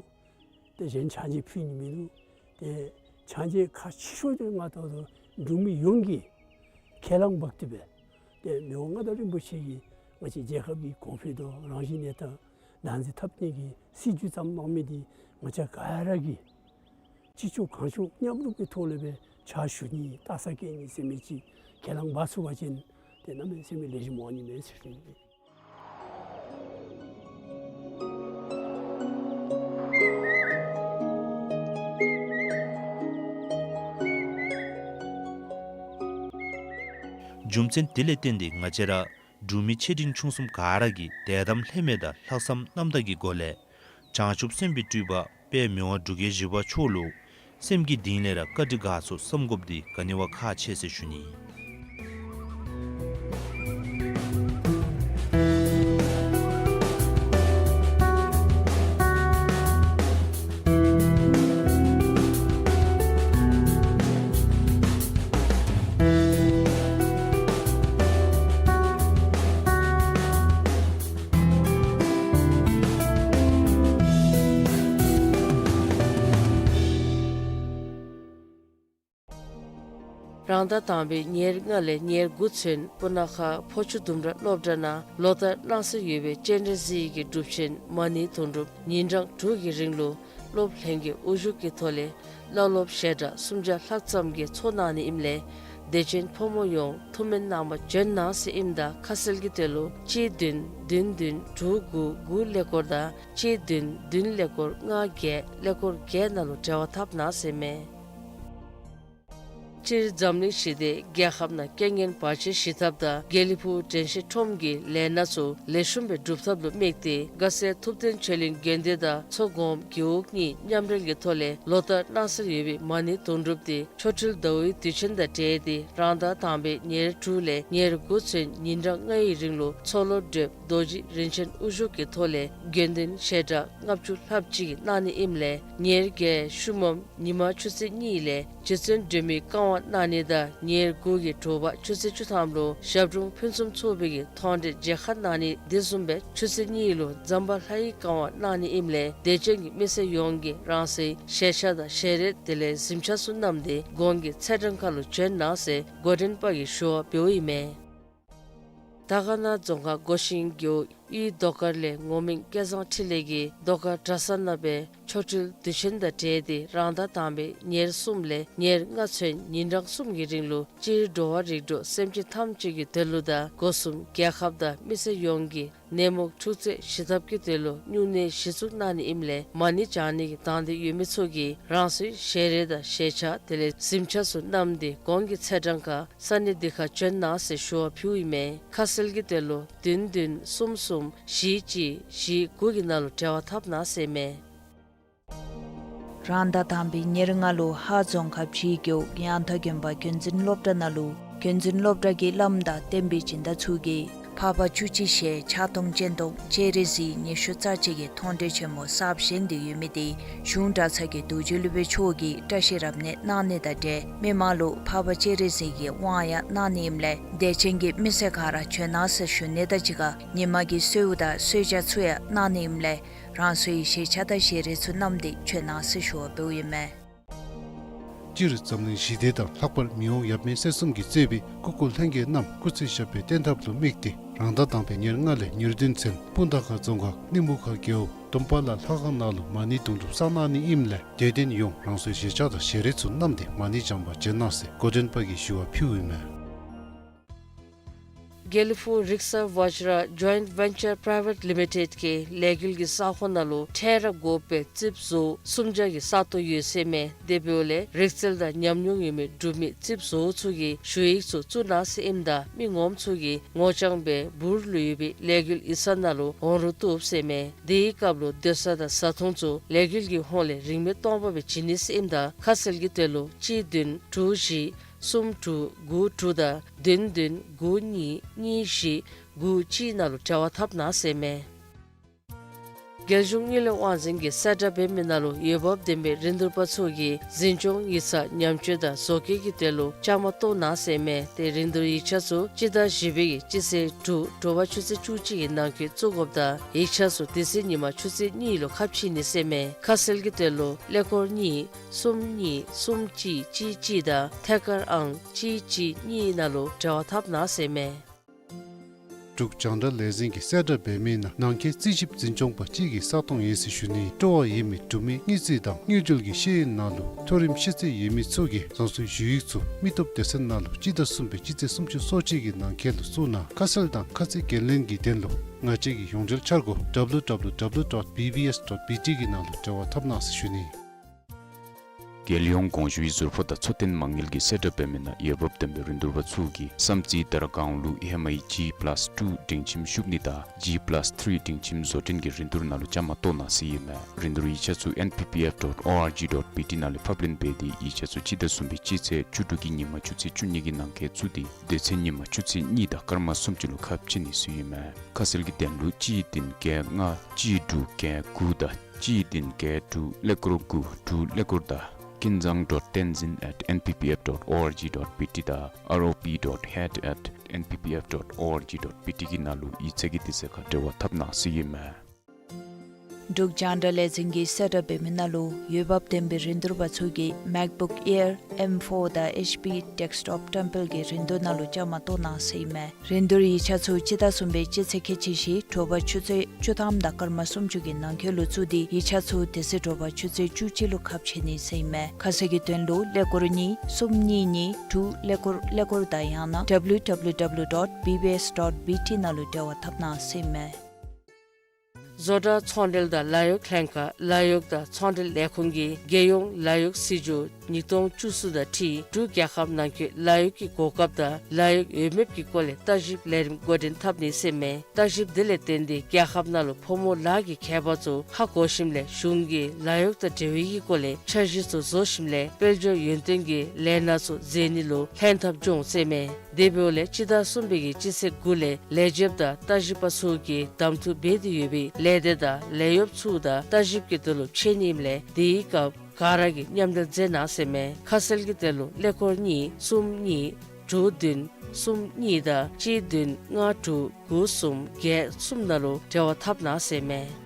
ཏེ་གཞན་ཕྱག་མཇལ་ཕུལ་ནི་མིན་འདུག། ཏེ་ཕྱག་མཇལ་ཁག་ཆེ་ཤོས་འདི་ང་ད་ལྟོ་འབྲུག་མི་ཡོངས་ཀྱིས་ཁས་བླངས་འབག་སྟེ་སྦེ་ཏེ་མི་དབང་མངའ་བདག་རིན་པོ་ཆེ་གིས་ང་བཅས་རྒྱལ་ཁབ་ཀྱི་གོང་འཕེལ་དང་རང་བཞིན་གནས་སྟངས་ བདག་འཛིན་འཐབ་ནི་གི་སྲིད་བྱུས་བརྩམ་གནང་མི་འདི་ང་བཅས་ག་ར་གིས་ཅི་ལྕོགས་གང་ལྕོགས་མཉམ་རུབ་ཀྱི་ཐོག་ལས་སྦེ་ཕྱག་ཞུ་ནི་སྟག་ཚང་བཀལ་ནི་ཟེར་མི་ཅིག་ཁས་བླངས་འབག་ཚུགས་པ་ཅིན་ཏེ་གནམ་མེད་ས་མེད་ལེགས་ཤོམ་འོང་ནི་མས་ཟེར་ཞུ་ནི། རྒྱུ་མཚན་དེ་ལས་བརྟེན་ཏེ་ང་བཅས་ར་འབྲུག་མི་ཆེ་འབྲིང་ཆུང་གསུམ་ག་ར་གིས་དད་དམ་ལྷད་མེད་དང་ལྷག་བསམ་རྣམ་དག་གི་སྒོ་ལས་བྱང་ཆུབ་སེམས་དཔའི་སྤྲུལ་པ་དཔལ་མི་དབང་འབྲུག་རྒྱལ་བཞི་པ་མཆོག་ལུ་སེམས་ཀྱི་གཏིང་ལས་ར་བཀའ་དྲིན་དགའ་ཚོར་བསམ་དགོཔ་འདི་ག་ནི་བ་ཁག་ཆེ་ཟེར་ཞུ་ནི། རང་ཟླ་དང་པའི་ཉེར་ལྔ་ལས་ཉེར་དགུ་ཚུན་སྤུ་ན་ཁ་ཕོ་ཆུ་ལྡུམ་ར་སློབ་གྲྭ་ནང་ལོ་ལྟར་གནང་སྲོལ་ཡོད་པའི་སྤྱན་རས་གཟིགས་ཀྱི་སྒྲུབ་ཆེན་མ་ཎི་དུང་སྒྲུབ་ཉིན་གྲངས་དྲུག་གི་རིང་ལུ་སློབ་ལྷན་རྒྱས་དབུ་བཞུགས་ཀྱི་ཐོག་ལས་བླ་སློབ་ཞལ་གྲངས་སུམ་བརྒྱ་ལྷག་ཙམ་གྱིས་ཚོགས་གནང་ནི་ཨིནམ་ལས་དད་ཅན་ཕོ་མོ་ཡོངས་ཐུགས་སྨོན་གནང་བར་བྱོན་གནང་ཟེར་ཨིནམ་ད་ཁ་གསལ་གྱི་དོན་ལུ་གཅིག་བདུན་བདུན་བདུན་དྲུག་དགུ་དགུ་ཀླད་ཀོར་དང་གཅིག་བདུན་བདུན་ཀླད་ཀོར་ལྔ་བརྒྱད་ཀླད་ཀོར་བརྒྱད་ནང་ལུ་འབྲེལ་བ་འཐབ་གནང་ཟེར་མས། སྤྱིར་འཛམ་གླིང་ཞི་བདེ་རྒྱལ་ཁབ་ནང་རྐྱེན་ངན་བར་ཆད་ཞི་ཐབས་དང་དགེ་ལེགས་ཕུག་དྲན་ཤེས་ཁྲོམ་གྱི་ལས་སྣ་ཚུ་ལེགས་ཤོམ་སྦེ་སྒྲུབ་ཐབས་ལུ་དམིགས་ཏེ་དགའ་སེ་ཐུབ་བསྟན་ཆོས་གླིང་དགོན་སྡེ་དང་མཚོ་སྒོམ་རྒེད་འོག་གཉིས་མཉམ་འབྲེལ་གྱི་ཐོག་ལས་ལོ་ལྟར་གནང་སྲོལ་ཡོད་པའི་མ་ཎི་དུང་སྒྲུབ་འདི་ཆོ་འཕྲུལ་ཟླ་བའི་དུས་ཆེན་དང་འབྲེལ་ཏེ་རང་ཟླ་དང་པའི་ཉེར་དྲུག་ལས་ཉེར་དགུ་ཚུན་ཉིན་གྲངས་ལྔའི་རིང་ལུ་མཚོ་ལྷོ་བགྲེསཔ་རྡོ་རྗེ་རིན་ཆེན་དབུ་བཞུགས་ཀྱི་ཐོག་ལས་དགེ་འདུན་ཞལ་གྲངས་ལྔ་བཅུ་ལྷགཔ་ཅིག་གིས་གནང་ནི་ཨིནམ་ལས་ཉེར་བརྒྱད་ཤུལ་མམ་ཉིན་མ་ཆུ་ཚོད་གཉིས་ལས་རྗེ་བཙུན་སྒྲོལ་མའི་བཀའ་དབང་གནང་ནི་དང་ཉེར་དགུ་གི་དྲོ་པ་ཆུ་ཚོད་བཅུ་ཐམ་ལུ་ཞབས་དྲུང་ཕུན་སུམ་ཚོགས་པའི་གི་མཐོང་གྲོལ་མཇལ་ཁ་གནང་ནི་དེ་བཟུམ་སྦེ་ཆུ་ཚོད་གཉིས་ལུ་ཛམ་བྷ་ལ་ཡི་བཀའ་དབང་གནང་ནི་ཨིནམ་ལས་དད་ཅན་གྱི་མི་སེར་ཡོངས་ཀྱིས་རང་སོའི་ཞལ་ཆས་དང་ཞལ་རས་དེ་ལས་གཟིམ་ཆས་ཚུ་བསྣམས་ཏེ་གོང་གི་ཚེས་གྲངས་ཁར་ལུ་བྱོན་གནང་ཟེར་འགོ་འདྲེན་པ་གིས་ཞུ་བ་འབདཝ་ཨིན་མས། དར་དཀར་ན་རྫོང་ཁག་སྒོ་ཤིང་རྒེད་འོག་གཡུས་རྡོ་དཀར་ལས་ངོ་མིང་སྐལ་བཟང་འཕྲིན་ལས་ཀྱིས་རྡོ་དཀར་གྲྭ་ས་ནང་སྦེ་ཆོ་འཕྲུལ་དུས་ཆེན་དང་འབྲེལ་ཏེ་རང་ཟླ་དང་པའི་ཉེར་གསུམ་ལས་ཉེར་ལྔ་ཚུན་ཉིན་གྲངས་གསུམ་གྱི་རིང་ལུ་སྤྱིར་འགྲོ་བ་རིགས་དྲུག་སེམས་ཅན་ཐམས་ཅད་ཀྱི་དོན་ལུ་དང་སྒོ་གསུམ་རྒྱལ་ཁབ་དང་མི་སེར་ཡོངས་ཀྱི་ནད་མུག་འཁྲུག་རྩོད་ཞི་ཐབས་ཀྱི་དོན་ལུ་སྨྱུང་གནས་གཞི་བཙུགས་གནང་ནི་ཨིནམ་ལས་མ་ཎི་བགྱང་ནི་གི་དང་འདོད་ཡོད་མི་ཚུ་གིས་རང་སོའི་ཞལ་རས་དང་ཞལ་ཆས་དེ་ལས་གཟིམ་ཆས་ཚུ་བསྣམས་ཏེ་གོང་གི་ཚེས་གྲངས་ཁར་ས་གནས་འདི་ཁར་བྱོན་གནང་ཟེར་ཞུ་བ་ཕུལཝ་ཨིན་མས། ཁ་གསལ་གྱི་དོན་ལུ་བདུན་བདུན་གསུམ་གསུམ་བཞི་གཅིག་བཞི་དགུ་གི་ནང་ལུ་འབྲེལ་བ་འཐབ་གནང་ཟེར་མས། རང་ཟླ་དང་པའི་ཉེར་ལྔ་ལུ་ཧཱ་རྫོང་ཁག་བྱིའུ་རྒེད་འོག་ཡང་ཐང་དགོན་པ་བརྒྱུད་འཛིན་སློབ་གྲྭ་ནང་ལུ་བརྒྱུད་འཛིན་སློབ་གྲྭ་གི་བླམ་དང་བསྟན་པའི་སྦྱིན་བདག་ཚུ་གིས་འཕགས་པ་བཅུ་གཅིག་ཞལ་ཕྱག་སྟོང་སྤྱན་སྟོང་སྤྱན་རས་གཟིགས་ཉི་ཤུ་རྩ་གཅིག་གི་མཐོང་གྲོལ་ཆེན་མོ་གསརཔ་བཞེངས་ཏེ་ཡོད་མི་དེ་གཞུང་གྲྭ་ཚང་གི་རྡོ་རྗེ་སློབ་དཔོན་མཆོག་གིས་བཀྲ་ཤིས་རབ་གནས་གནང་ནི་དང་འབྲེལ་མི་མང་ལུ་འཕགས་པ་སྤྱན་རས་གཟིགས་ཀྱི་དབང་ཡང་གནང་ནི་ཨིནམ་ལས་དད་ཅན་གྱི་མི་སེར་ག་ར་བྱོན་གནང་ཟེར་ཞུ་ནི་དང་གཅིག་ཁར་ཉིན་མ་གི་གསོལཝ་དང་གསོལ་ཇ་ཚུ་ཡང་གནང་ནི་ཨིནམ་ལས་རང་སོའི་ཞལ་ཆས་དང་ཞལ་རས་ཚུ་བསྣམས་ཏེ་བྱོན་གནང་ཟེར་ཞུ་བ་འབདཝ་ཨིན་མས། སྤྱིར་འཛམ་གླིང་ཞི་བདེ་དང་ལྷག་པར་མི་དབང་ཡབ་མེས་སྲས་གསུམ་གྱིས་གཙོས་པའི་སྐུ་འཁོར་ལྷན་རྒྱས་རྣམས་སྐུ་ཚེ་ཞབས་པད་བརྟན་ཐབས་ལུ་དམིགས་ཏེ་རང་ཟླ་དང་པའི་ཉེར་ལྔ་ལས་ཉེར་བདུན་ཚུན་སྤུངས་ཐང་ཁ་རྫོང་ཁག་གླིང་བུ་ཁ་རྒེད་འོག་དུམ་པ་ལ་ལྷ་ཁང་ནང་ལུ་མ་ཎི་དུང་སྒྲུབ་བསགས་གནང་ནི་ཨིནམ་ལས་དད་ལྡན་ཡོངས་རང་སོའི་ཞལ་ཆས་དང་ཞལ་རས་ཚུ་བསྣམས་ཏེ་མ་ཎི་བགྱང་པར་བྱོན་གནང་ཟེར་འགོ་འདྲེན་པ་གིས་ཞུ་བ་ཕུལཝ་ཨིན་མས། དགེ་ལེགས་ཕུག་རིག་གསར་བཛྲ་Joint Venture Private Limited གིས་ལས་འགུལ་གྱི་ས་ཁོངས་ནང་ལུ་ཕྲད་ར་དགོ་པའི་རྩིགཔ་བཟོ་སུམ་བརྒྱ་གི་ས་སྟོང་ཡོད་ཟེར་མས། དེ་འབདཝ་ལས་རིག་རྩལ་དང་ཉམས་མྱོང་ཡོད་མི་འབྲུག་མི་རྩིགཔ་བཟོ་ཚུ་གིས་ཞུ་ཡིག་ཚུ་བཙུགས་གནང་ཟེར་ཨིནམ་ད་མི་ངོམ་ཚུ་གིས་ངོ་རྐྱང་སྦེ་འབུར་ལུ་ཡོད་པའི་ལས་འགུལ་ཡིག་ཚང་ནང་ལུ་འོང་རུང་བཏུབ་ཟེར་མས། དེའི་སྐབས་ལུ་སྡོད་ས་དང་བཟའ་འཐུང་ཚུ་ལས་འགུལ་གྱི་ཧོངས་ལས་རིན་མེད་སྟོང་པ་སྦེ་བྱིན་ནི་ཟེར་ཨིནམ་ད་ཁ་གསལ་གྱི་དོན་ལུ་གཅིག་བདུན་དྲུག་བཞི་གསུམ་དྲུག་དགུ་དྲུག་དང་བདུན་བདུན་དགུ་གཉིས་གཉིས་བཞི་དགུ་གཅིག་ནང་ལུ་འབྲེལ་བ་འཐབ་གནང་ཟེར་མས། རྒྱལ་གཞུང་དངུལ་ལས་དབང་འཛིན་གྱིས་གསལ་བསྒྲགས་འབད་མི་ནང་ལུ་འོས་འབབ་ལྡན་པའི་རིན་བསྡུར་པ་ཚུ་གིས་འཛིན་སྐྱོང་ཡིག་ཚང་ཉམས་བཅོས་དང་བཟོ་བཀོད་ཀྱི་དོན་ལུ་བཅའ་མར་གཏོགས་གནང་ཟེར་མས། ཏེ་རིན་བསྡུར་ཡིག་ཆ་ཚུ་སྤྱི་ཟླ་བཞི་པའི་གི་སྤྱི་ཚེས་དྲུག་དྲོ་པ་ཆུ་ཚོད་བཅུ་གཅིག་གི་ནང་འཁོད་བཙུགས་དགོཔ་དང་ཡིག་ཆ་ཚུ་དེ་ཚེ་ཉིན་མ་ཆུ་ཚོད་གཉིས་ལུ་ཁ་ཕྱེ་ནི་ཟེར་མས། ཁ་གསལ་གྱི་དོན་ལུ་ཀླད་ཀོར་གཉིས་གསུམ་གཉིས་གསུམ་གཅིག་གཅིག་གཅིག་དང་ཐད་ཀར་ཨང་གཅིག་གཅིག་གཉིས་ནང་ལུ་འབྲེལ་བ་འཐབ་གནང་ཟེར་མས། འབྲུག་རྒྱང་བསྒྲགས་ལས་འཛིན་གྱིས་གསལ་བསྒྲགས་འབད་མི་ནང་ནང་འཁོད་རྩིས་ཞིབ་འཛིན་སྐྱོང་པ་གཅིག་གི་ས་སྟོང་ཡོད་ཟེར་ཞུ་ནི། སྤྲོ་བ་ཡོད་མི་འབྲུག་མི་དངུལ་རྩིས་དང་དངུལ་འབྲེལ་གྱི་ཤེས་ཡོན་ནང་ལུ་མཐོ་རིམ་ཤེས་ཚད་ཡོད་མི་ཚུ་གིས་རང་སོའི་ཞུ་ཡིག་ཚུ་མི་སྟོབས་སྡེ་ཚན་ནང་ལུ་སྤྱི་ཟླ་གསུམ་པའི་སྤྱི་ཚེས་སུམ་ཅུ་སོ་གཅིག་གི་ནང་འཁོད་ལུ་བཙུགས་གནང་། ཁ་གསལ་དང་ཁ་ཚིག་འགན་ལེན་གྱི་དོན་ལུ་ང་བཅས་ཀྱི་ཡོངས་འབྲེལ་འཆར་སྒོ་W W W dot B B S dot B T གི་ནང་ལུ་འབྲེལ་བ་འཐབ་གནང་ཟེར་ཞུ་ནི། རྒྱལ་ཡོངས་གོང་ཞུའི་ཟུར་ཕོགས་དང་འཚོ་རྟེན་མ་དངུལ་གྱིས་གསལ་བསྒྲགས་འབད་མི་ནང་འོས་འབབ་ལྡན་པའི་རིན་བསྡུར་པ་ཚུ་གིས་བསམ་རྩེ་དར་སྒང་ལུ་ཨེ་ཧེ་མ་ཨའི་G plus two སྒྲིང་ཁྱིམ་ཤུགས་ནི་དང་G plus three སྒྲིང་ཁྱིམ་བཟོ་སྐྲུན་གྱི་རིན་བསྡུར་ནང་ལུ་བཅའ་མར་གཏོགས་གནང་ཟེར་ཨིན་མས། རིན་བསྡུར་ཡིག་ཆ་ཚུ N P P F dot O R G dot B T ནང་ལས་ཕབ་ལེན་འབད་དེ་ཡིག་ཆ་ཚུ་སྤྱི་ཟླ་གསུམ་པའི་སྤྱི་ཚེས་བཅུ་དྲུག་གི་ཉིན་མ་ཆུ་ཚོད་བཅུ་གཉིས་ཀྱི་ནང་འཁོད་བཙུགས་ཏེ་དེ་ཚེ་ཉིན་མ་ཆུ་ཚོད་གཉིས་དང་སྐར་མ་སུམ་ཅུ་ལུ་ཁ་ཕྱེ་ནི་ཟེར་ཨིན་མས། ཁ་གསལ་གྱི་དོན་ལུ་གཅིག་བདུན་བརྒྱད་ལྔ་གཅིག་དྲུག་བརྒྱད་དགུ་དང་གཅིག་བདུན་བརྒྱད་དྲུག་ཀླད་ཀོར་དགུ་དྲུག་ཀླད་ཀོར་དང་ཀུན་བཟང་dot tenzin at N P P F dot O R G dot B T དང་R O P dot head at N P P F dot O R G dot B T གི་ནང་ལུ་ཡིག་ཚང་གི་དུས་ཚོད་ཁར་འབྲེལ་བ་འཐབ་གནང་ཟེར་ཨིན་མས། འབྲུག་རྒྱང་བསྒྲགས་ལས་འཛིན་གྱིས་གསལ་བསྒྲགས་འབད་མི་ནང་ལུ་འོས་འབབ་ལྡན་པའི་རིན་བསྡུར་པ་ཚུ་གིས་MacBook Air M four དང་H P desktop བཀྲམ་སྤེལ་གྱི་རིན་བསྡུར་ནང་ལུ་བཅའ་མར་གཏོགས་གནང་ཟེར་ཨིན་མས། རིན་བསྡུར་ཡིག་ཆ་ཚུ་སྤྱི་ཟླ་གསུམ་པའི་སྤྱི་ཚེས་ཁལ་གཅིག་བཞི་དྲོ་པ་ཆུ་ཚོད་བཅུ་ཐམ་དང་སྐར་མ་སུམ་ཅུ་གི་ནང་འཁོད་ལུ་བཙུགས་ཏེ་ཡིག་ཆ་ཚུ་དེ་ཚེ་དྲོ་པ་ཆུ་ཚོད་བཅུ་གཅིག་ལུ་ཁ་ཕྱེ་ནི་ཟེར་ཨིན་མས། ཁ་གསལ་གྱི་དོན་ལུ་ཀླད་ཀོར་གཉིས་གསུམ་གཉིས་གཉིས་དྲུག་ཀླད་ཀོར་ཀླད་ཀོར་དང་ཡང་ན W W W dot B B S dot B T ནང་ལུ་འབྲེལ་བ་འཐབ་གནང་ཟེར་ཨིན་མས། བཟོ་གྲྭ་ཚོང་འབྲེལ་དང་ལཱ་གཡོག་ལྷན་ཁག་ལཱ་གཡོག་དང་ཚོང་འབྲེལ་ལས་ཁུངས་ཀྱིས་རྒྱལ་ཡོངས་ལཱ་གཡོག་སྲིད་བྱུས་ཉིས་སྟོང་བཅུ་གསུམ་དང་འཁྲིལ་འབྲུག་རྒྱལ་ཁབ་ནང་འཁོད་ལཱ་གཡོག་གི་གོ་སྐབས་དང་ལཱ་གཡོག་འོས་འབབ་ཀྱི་སྐོར་ལས་བརྟག་ཞིབ་ལས་རིམ་འགོ་འདྲེན་འཐབ་ནི་ཟེར་ཨིན་མས། བརྟག་ཞིབ་འདི་ལས་བརྟེན་ཏེ་རྒྱལ་ཁབ་ནང་ལུ་ཕོ་མོ་ལཱ་གི་ཁྱད་པར་ཚུ་ཧ་གོ་ཞིནམ་ལས་གཞུང་གི་ལཱ་གཡོག་དང་འབྲེལ་བའི་གི་སྐོར་ལས་འཆར་གཞི་ཚུ་བཟོ་ཞིནམ་ལས་དཔལ་འབྱོར་ཡོན་ཏན་གྱི་ལས་སྣ་ཚུ་མཛད་ནི་ལུ་ལྷན་ཐབས་འབྱུང་ཟེར་ཨིན་མས། དེ་འབདཝ་ལས་སྤྱི་ཟླ་གསུམ་པའི་གི་སྤྱི་ཚེས་དགུ་ལས་ལས་བྱེདཔ་དང་བརྟག་ཞིབ་པ་ཚུ་གིས་གདམ་འཐུ་འབད་དེ་ཡོད་པའི་ལས་སྡེ་དང་ལས་གཡོགཔ་ཚུ་དང་བརྟག་ཞིབ་ཀྱི་དོན་ལུ་ཕྱད་ནི་ཨིནམ་ལས་དེའི་སྐབས་ག་ར་གིས་མཉམ་འབྲེལ་མཛད་གནང་ཟེར་ཨིན་མས། ཁ་གསལ་གྱི་དོན་ལུ་ཀླད་ཀོར་གཉིས་གསུམ་གཉིས་དྲུག་བདུན་གསུམ་གཉིས་དང་གཅིག་བདུན་ལྔ་དྲུག་དགུ་གསུམ་བརྒྱད་གསུམ་ནང་ལུ་འབྲེལ་བ་འཐབ་གནང་ཟེར་ཨིན་མས།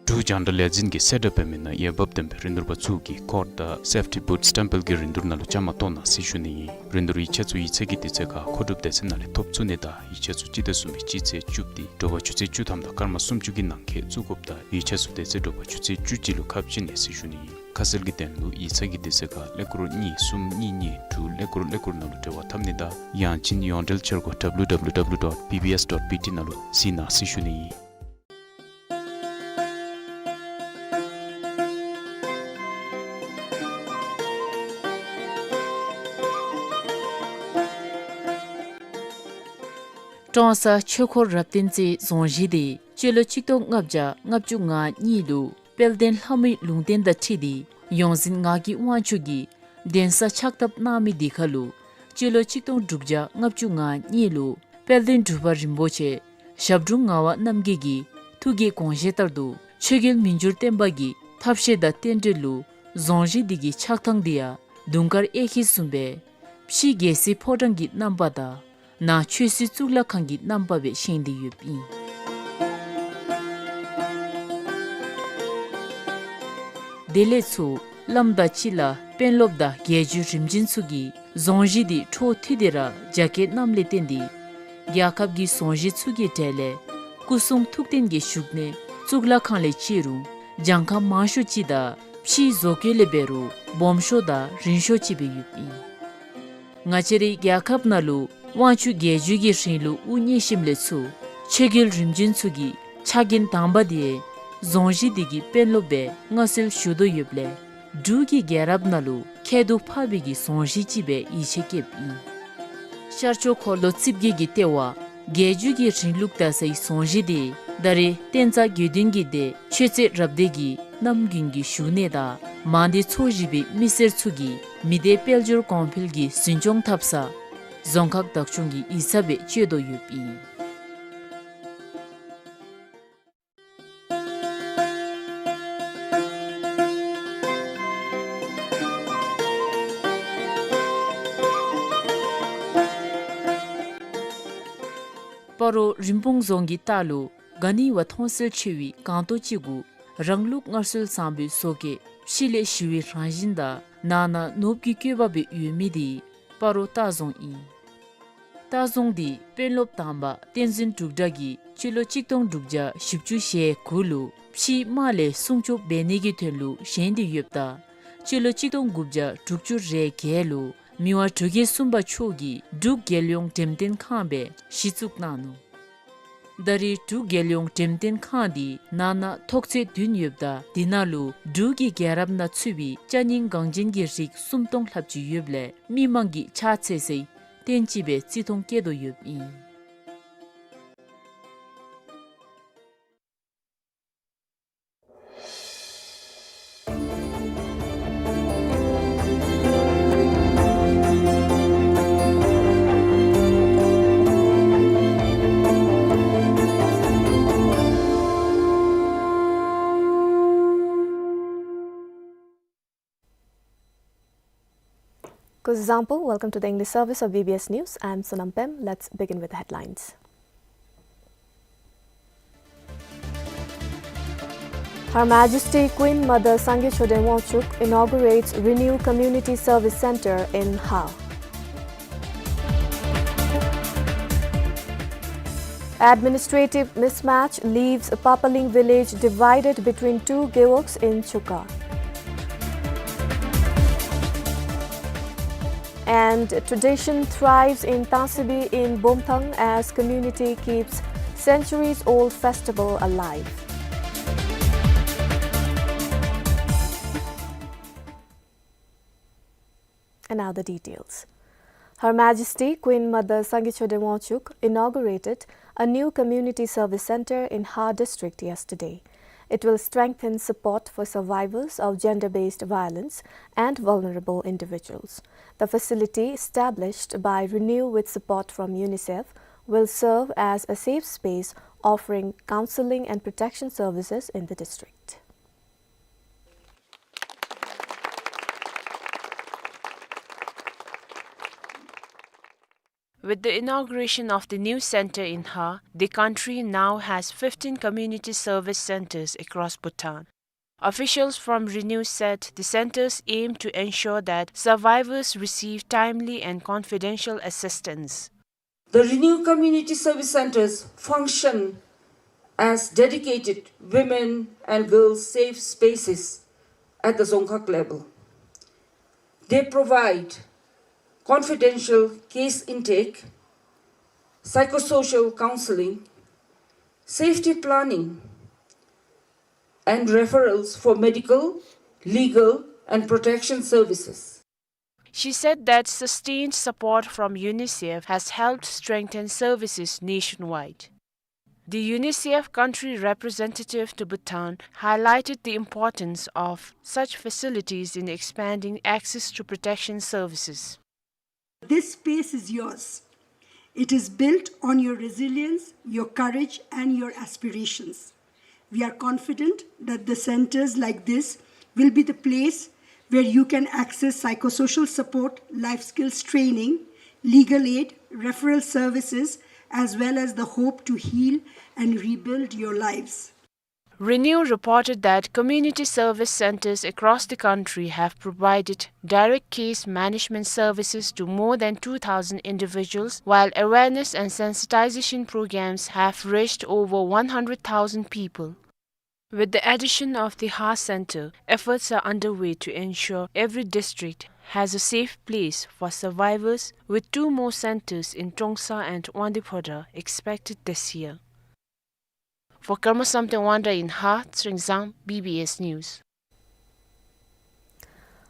འབྲུག་རྒྱང་བསྒྲགས་ལས་འཛིན་གྱིས་གསལ་བསྒྲགས་འབད་མི་ནང་འོས་འབབ་ལྡན་པའི་རིན་བསྡུར་པ་ཚུ་གིས་ཀོཊ་དང་སེཕ་ཊི་བུཊ་སི་ཊེམ་པལ་གྱི་རིན་བསྡུར་ནང་ལུ་བཅའ་མར་གཏོགས་གནང་ཟེར་ཞུ་ནི་ཨིན། རིན་བསྡུར་ཡིག་ཆ་ཚུ་ཡིག་ཚང་གི་དུས་ཚོད་ཁར་མཁོ་སྒྲུབ་སྡེ་ཚན་ནང་ལས་ཐོབ་ཚུགས་ནི་དང་ཡིག་ཆ་ཚུ་སྤྱི་ཟླ་གསུམ་པའི་སྤྱི་ཚེས་བཅུ་པའི་དྲོ་པ་ཆུ་ཚོད་བཅུ་ཐམ་དང་སྐར་མ་སུམ་ཅུ་གི་ནང་འཁོད་བཙུགས་དགོཔ་དང་ཡིག་ཆ་ཚུ་དེ་ཚེ་དྲོ་པ་ཆུ་ཚོད་བཅུ་གཅིག་ལུ་ཁ་ཕྱེ་ནི་ཟེར་ཞུ་ནི་ཨིན། ཁ་གསལ་གྱི་དོན་ལུ་ཡིག་ཚང་གི་དུས་ཚོད་ཁར་ཀླད་ཀོར་གཉིས་གསུམ་གཉིས་གཉིས་དྲུག་ཀླད་ཀོར་ཀླད་ཀོར་ནང་ལུ་འབྲེལ་བ་འཐབ་ནི་དང་ཡང་ཅིན་ཡོངས་འབྲེལ་འཆར་སྒོ་W W W dot B B S dot B T ནང་ལུ་གཟིགས་གནང་ཟེར་ཞུ་ནི་ཨིན། ཀྲོང་གསར་ཆོས་འཁོར་རབ་བརྟན་རྩེ་རྫོང་གཞིས་དེ་སྤྱི་ལོ་ཆིག་སྟོང་ལྔ་བརྒྱ་ལྔ་བཅུ་ང་གཉིས་ལུ་དཔལ་ལྡན་ལྷ་མོའི་ལུང་བསྟན་དང་འཁྲིལ་ཏེ་ཡོངས་འཛིན་ངག་གི་དབང་ཕྱུག་གིས་གདན་ས་ཕྱག་བཏབ་གནང་མི་དེ་ཁར་ལུ་སྤྱི་ལོ་ཆིག་སྟོང་དྲུག་བརྒྱ་ལྔ་བཅུ་ང་གཉིས་ལུ་དཔལ་ལྡན་འབྲུག་པ་རིན་པོ་ཆེ་ཞབས་དྲུང་ངག་དབང་རྣམ་རྒྱལ་གྱི་ཐུགས་ཀྱི་དགོངས་བཞེད་ལྟར་དུ་ཆོས་རྒྱལ་མི་འགྱུར་བརྟན་པ་གི་ཐབས་ཤེས་དང་རྟེན་འབྲེལ་ལུ་རྫོང་གཞིས་འདི་གི་ཆགས་ཐངས་འདི་ཡང་དུང་དཀར་གཡས་འཁྱིལ་བཟུམ་སྦེ་ཕྱི་རྒྱལ་སྲིད་ཕོ་བྲང་གི་རྣམ་པ་དང་ནང་ཆོས་སྲིད་གཙུག་ལག་ཁང་གི་རྣམ་པ་སྦེ་བཞེངས་ཏེ་ཡོདཔ་ཨིན། དེ་ལས་ཚུར་བླམ་དང་སྤྱི་བླ་དཔོན་སློབ་དང་རྒྱལ་བརྒྱུད་རིམ་བྱོན་ཚུ་གིས་རྫོང་གཞིས་འདི་འཕྲོ་མཐུད་དེ་ར་རྒྱ་སྐྱེད་གནངམ་ལས་བརྟེན་ཏེ་རྒྱལ་ཁབ་ཀྱི་རྫོང་གཞིས་ཚུ་གི་གྲས་ལས་སྐུ་གསུང་ཐུགས་རྟེན་གྱི་བཞུགས་གནས་གཙུག་ལག་ཁང་ལས་བརྩི་རུང་གྱངས་ཁ་མང་ཤོས་ཅིག་དང་ཕྱིའི་བཟོ་བཀོད་ལས་འབད་རུང་སྦོམ་ཤོས་དང་རིང་ཤོས་ཅིག་སྦེ་ཡོདཔ་ཨིན། ང་བཅས་རའི་རྒྱལ་ཁབ་ནང་ལུ་དབང་ཕྱུག་རྒྱལ་བརྒྱུད་ཀྱི་རིང་ལུགས་དབུ་བརྙེས་ཞིནམ་ལས་ཚུར་ཆོས་རྒྱལ་རིམ་བྱོན་ཚུ་གི་ཕྱག་འགན་དང་པ་དེ་རྫོང་གཞིས་འདི་གི་དཔོན་སློབ་སྦེ་མངའ་གསོལ་ཞུ་དོ་ཡོདཔ་ལས་འབྲུག་གི་རྒྱལ་རབས་ནང་ལུ་ཁྱད་དུ་འཕགས་པའི་གི་རྫོང་གཞིས་ཅིག་སྦེ་ཡིད་ཆེས་བསྐྱེདཔ་ཨིན། ཤར་ཕྱོགས་འཁོར་ལོ་རྩིབས་བརྒྱད་ཀྱི་ལྟེ་བ་རྒྱལ་བརྒྱུད་ཀྱི་རིང་ལུགས་དར་སའི་རྫོང་གཞིས་དེ་ད་རེས་བསྟན་རྩ་དགེ་འདུན་གྱི་སྡེ་ཆོས་རྩེ་རབ་སྡེ་གི་རྣམ་རྒྱུན་གྱི་བཞུགས་གནས་དང་མང་སྡེ་ཚོ་བཞི་པའི་མི་སེར་ཚུ་གིས་མི་སྡེ་དཔལ་འབྱོར་གོང་འཕེལ་གྱི་འཛིན་སྐྱོང་འཐབ་ས་རྫོང་ཁག་བདག་སྐྱོང་གི་ཡིག་ཚང་སྦེ་སྤྱོད་དོ་ཡོདཔ་ཨིན། སྤ་རོ་རིན་སྤུངས་རྫོང་གི་ལྟག་ལུ་ག་ནི་བ་མཐོང་གསལ་ཆེ་བའི་སྒང་ཏོག་ཅིག་གུ་རང་ལུགས་སྔར་སྲོལ་བཟང་པོའི་བཟོ་བཀོད་ཕྱི་ལས་ཞི་བའི་རང་བཞིན་དང་ནང་ན་ནོར་བུ་གི་བཀོད་པ་སྦེ་ཡོད་མི་དེ་སྤ་རོ་ལྟ་རྫོང་ཨིན། ལྟ་བཟུང་འདི་དཔོན་སློབ་དང་པ་བསྟན་འཛིན་འབྲུག་གྲགས་ཀྱིས་སྤྱི་ལོ་གཅིག་སྟོང་དྲུག་བརྒྱ་བཞི་བཅུ་ཞེ་དགུ་ལུ་ཕྱིའི་དམག་ལས་སྲུང་སྐྱོབ་འབད་ནི་གི་དོན་ལུ་བཞེངས་ཏེ་ཡོདཔ་ད་སྤྱི་ལོ་གཅིག་སྟོང་དགུ་བརྒྱ་དྲུག་ཅུ་རེ་བརྒྱད་ལུ་མི་དབང་འབྲུག་རྒྱལ་གསུམ་པ་མཆོག་གིས་འབྲུག་རྒྱལ་ཡོངས་འགྲེམས་སྟོན་ཁང་སྦེ་གཞི་བཙུགས་གནང་ནུག། ད་རེས་འབྲུག་རྒྱལ་ཡོངས་འགྲེམས་སྟོན་ཁང་འདི་ནང་ན་ཐོག་ཚད་བདུན་ཡོདཔ་ད་འདི་ནང་ལུ་འབྲུག་གི་རྒྱལ་རབས་ནང་ཚུད་པའི་ཅ་རྙིང་འགངས་ཅན་གྱི་རིགས་སུམ་སྟོང་ལྷགཔ་ཅིག་ཡོདཔ་ལས་མི་མང་གི་ཕྱག་འཚལ་སའི་རྟེན་ཅིག་སྦེ་བརྩི་མཐོང་བསྐྱེད་དོ་ཡོདཔ་ཨིན། Kuzuzangpo, welcome to the English service of B B S News. I'm Sonam Pem. Let's begin with the headlines. Her Majesty Queen Mother Sangay Choden Wangchuck inaugurates Renew Community Service Centre in Ha. Administrative mismatch leaves Papaling village divided between two gewogs in Chuka. And tradition thrives in Tasibi in Bomthang as community keeps centuries-old festival alive. And now the details. Her Majesty Queen Mother Sangay Choden Wangchuck inaugurated a new community service centre in Ha District yesterday. It will strengthen support for survivors of gender-based violence and vulnerable individuals. The facility, established by Renew with support from UNICEF, will serve as a safe space offering counselling and protection services in the district. With the inauguration of the new centre in Ha, the country now has fifteen community service centres across Bhutan. Officials from Renew said the centres aim to ensure that survivors receive timely and confidential assistance. The Renew Community Service Centres function as dedicated women and girls safe spaces at the Dzongkhag level. They provide confidential case intake, psychosocial counselling, safety planning, and referrals for medical, legal, and protection services. She said that sustained support from UNICEF has helped strengthen services nationwide. The UNICEF country representative to Bhutan highlighted the importance of such facilities in expanding access to protection services. This space is yours. It is built on your resilience, your courage, and your aspirations. We are confident that the centres like this will be the place where you can access psychosocial support, life skills training, legal aid, referral services, as well as the hope to heal and rebuild your lives. Renew reported that community service centres across the country have provided direct case management services to more than two thousand individuals, while awareness and sensitization programs have reached over one hundred thousand people. With the addition of the Ha Centre, efforts are underway to ensure every district has a safe place for survivors, with two more centres in Trongsa and Wangdue Phodrang expected this year. For Karma Samten Wangda in Ha, Tsering Zam, B B S News.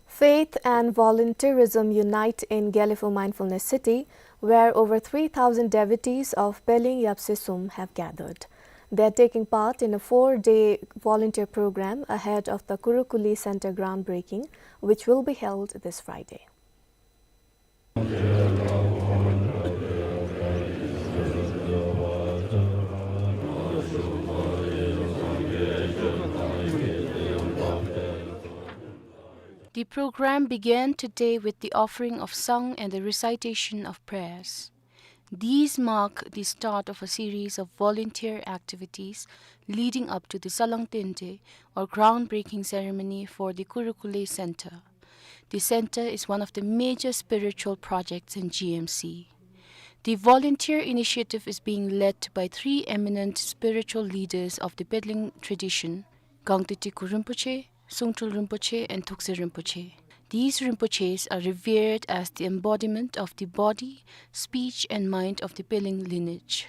Faith and volunteerism unite in Gelephu Mindfulness City, where over three thousand devotees of Pelin Yapse Sum have gathered. They are taking part in a four-day volunteer program ahead of the Kurukuli Centre groundbreaking, which will be held this Friday. The program began today with the offering of song and the recitation of prayers. These mark the start of a series of volunteer activities leading up to the Salang Tente, or groundbreaking ceremony for the Kurukule Centre. The centre is one of the major spiritual projects in G M C. The volunteer initiative is being led by three eminent spiritual leaders of the Pelling tradition, Gangte Tiku Rinpoche, Songtrul Rinpoche, and Thukse Rinpoche. These Rinpoches are revered as the embodiment of the body, speech, and mind of the Pelling lineage.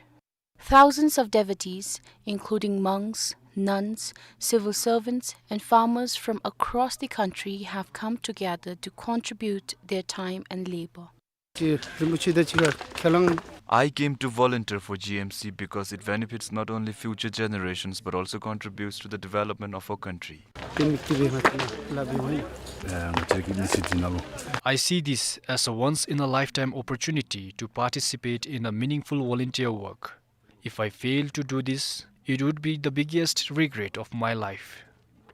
Thousands of devotees, including monks, nuns, civil servants, and farmers from across the country, have come together to contribute their time and labor. ཅིག་རིན་པོ་ཆེ་དང་གཅིག་ཁས་བླངས། I came to volunteer for G M C because it benefits not only future generations but also contributes to the development of our country. དེ་མིག་ཏི་བའི་ང་ཚོ་ལ་བི་ཝན། ཨ་ང་ཚོའི་གི་མི་སེར་འདི་ནང་ལུ། I see this as a once in a lifetime opportunity to participate in a meaningful volunteer work. If I fail to do this, it would be the biggest regret of my life.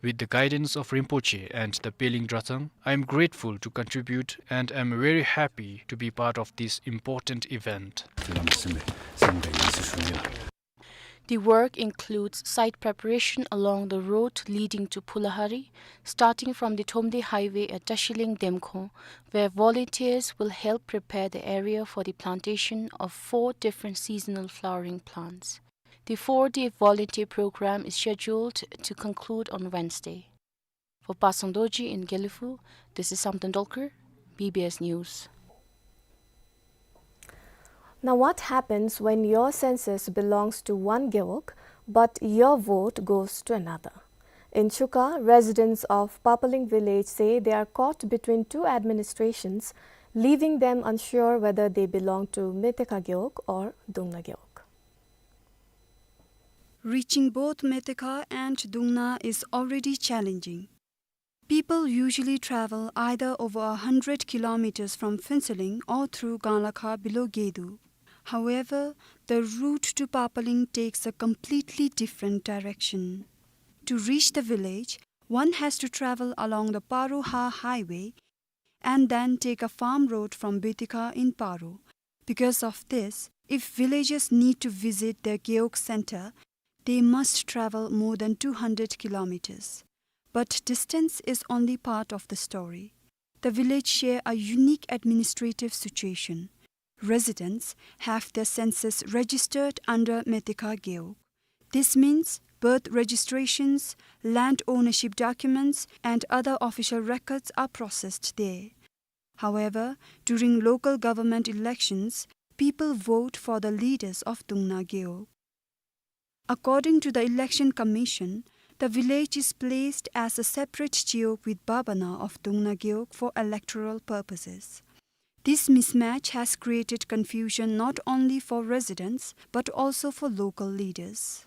With the guidance of Rinpoche and the Pelling Dratang, I am grateful to contribute and am very happy to be part of this important event. དེ་ལམ་སེམས་སེམས་དེ་ཡིན་ཟེར་ཞུ་ནི་ལགས། The work includes site preparation along the road leading to Phulahari, starting from the Thromde Highway at Tashileng Demkhong, where volunteers will help prepare the area for the plantation of four different seasonal flowering plants. The four-day volunteer program is scheduled to conclude on Wednesday. For Pasang Dorji in Gelephu, this is Samten Dolkar, B B S News. Now, what happens when your census belongs to one gewog, but your vote goes to another? In Chukha, residents of Papaling village say they are caught between two administrations, leaving them unsure whether they belong to Metekha gewog or Dungna gewog. Reaching both Metekha and Dungna is already challenging. People usually travel either over a hundred kilometers from Phuentsholing or through Ganglakha below Gedu. However, the route to Papaling takes a completely different direction. To reach the village, one has to travel along the Paro-Ha highway and then take a farm road from Betekha in Paro. Because of this, if villagers need to visit their gewog center, they must travel more than two hundred kilometers. But distance is only part of the story. The village share a unique administrative situation. Residents have their census registered under Metekha gewog. This means birth registrations, land ownership documents, and other official records are processed there. However, during local government elections, people vote for the leaders of Dungna gewog. According to the Election Commission, the village is placed as a separate gewog with Babana of Dungna gewog for electoral purposes. This mismatch has created confusion not only for residents but also for local leaders.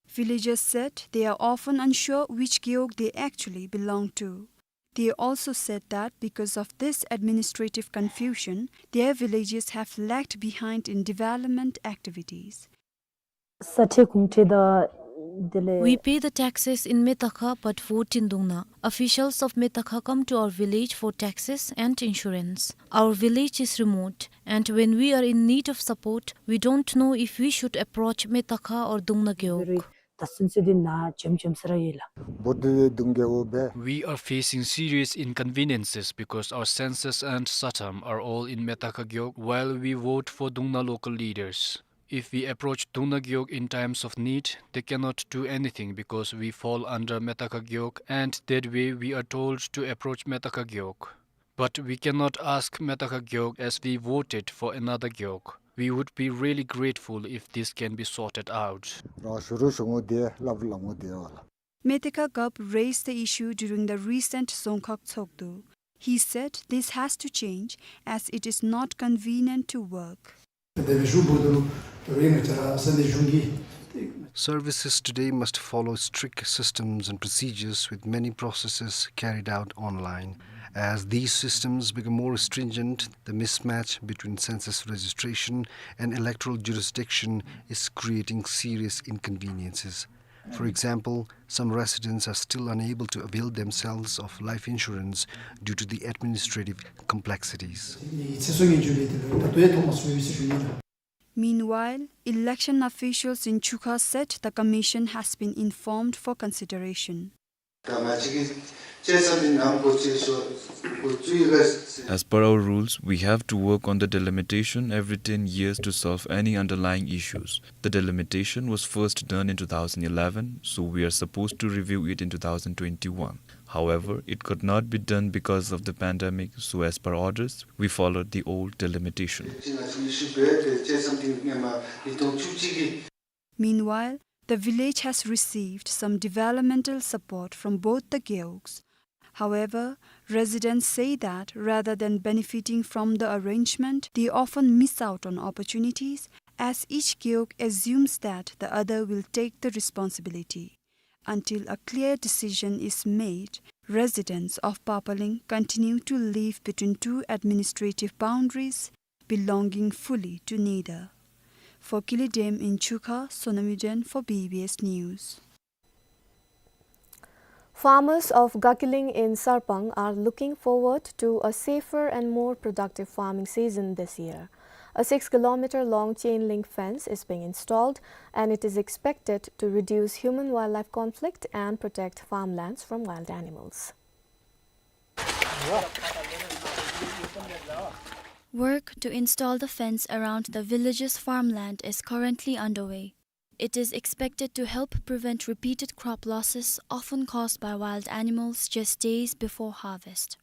Villagers said they are often unsure which gewog they actually belong to. They also said that because of this administrative confusion, their villages have lagged behind in development activities. ས་ཁྲལ་གུང་ཁྲན་དང་དེ་ལས། We pay the taxes in Metakha but vote in Dungna. Officials of Metakha come to our village for taxes and insurance. Our village is remote, and when we are in need of support, we don't know if we should approach Metakha or Dungna gewog. ད་སུན་སི་དེ་ན་འཇམ་འཇམ་སེ་ར་ཡོད་ལགས། བོ་དུ་དུང་གེ་འོ་བེ། We are facing serious inconveniences because our census and satam are all in Metakha gewog while we vote for Dungna local leaders. If we approach Dungna gewog in times of need, they cannot do anything because we fall under Metakha gewog, and that way we are told to approach Metakha gewog. But we cannot ask Metakha gewog as we voted for another gewog. We would be really grateful if this can be sorted out. རང་ཞུ་རུ་ཞུ་ངོ་དེ་ལབ་ལབ་ངོ་དེ་བ་ལ། Metakha Gap raised the issue during the recent Dzongkhag Tshogdu. He said this has to change as it is not convenient to work. Services today must follow strict systems and procedures with many processes carried out online. As these systems become more stringent, the mismatch between census registration and electoral jurisdiction is creating serious inconveniences. For example, some residents are still unable to avail themselves of life insurance due to the administrative complexities. Meanwhile, election officials in Chukha said the commission has been informed for consideration. As per our rules, we have to work on the delimitation every ten years to solve any underlying issues. The delimitation was first done in two thousand eleven, so we are supposed to review it in two thousand twenty-one. However, it could not be done because of the pandemic, so as per orders, we followed the old delimitation. Meanwhile, the village has received some developmental support from both the gewuks. However, residents say that rather than benefiting from the arrangement, they often miss out on opportunities, as each gewuk assumes that the other will take the responsibility. Until a clear decision is made, residents of Papaling continue to live between two administrative boundaries, belonging fully to neither. For Kili Dam in Chukha, Sonam Yuden for B B S News. Farmers of Gakiling in Sarpang are looking forward to a safer and more productive farming season this year. A six kilometer long chain link fence is being installed, and it is expected to reduce human-wildlife conflict and protect farmlands from wild animals. Work to install the fence around the village's farmland is currently underway. It is expected to help prevent repeated crop losses often caused by wild animals just days before harvest.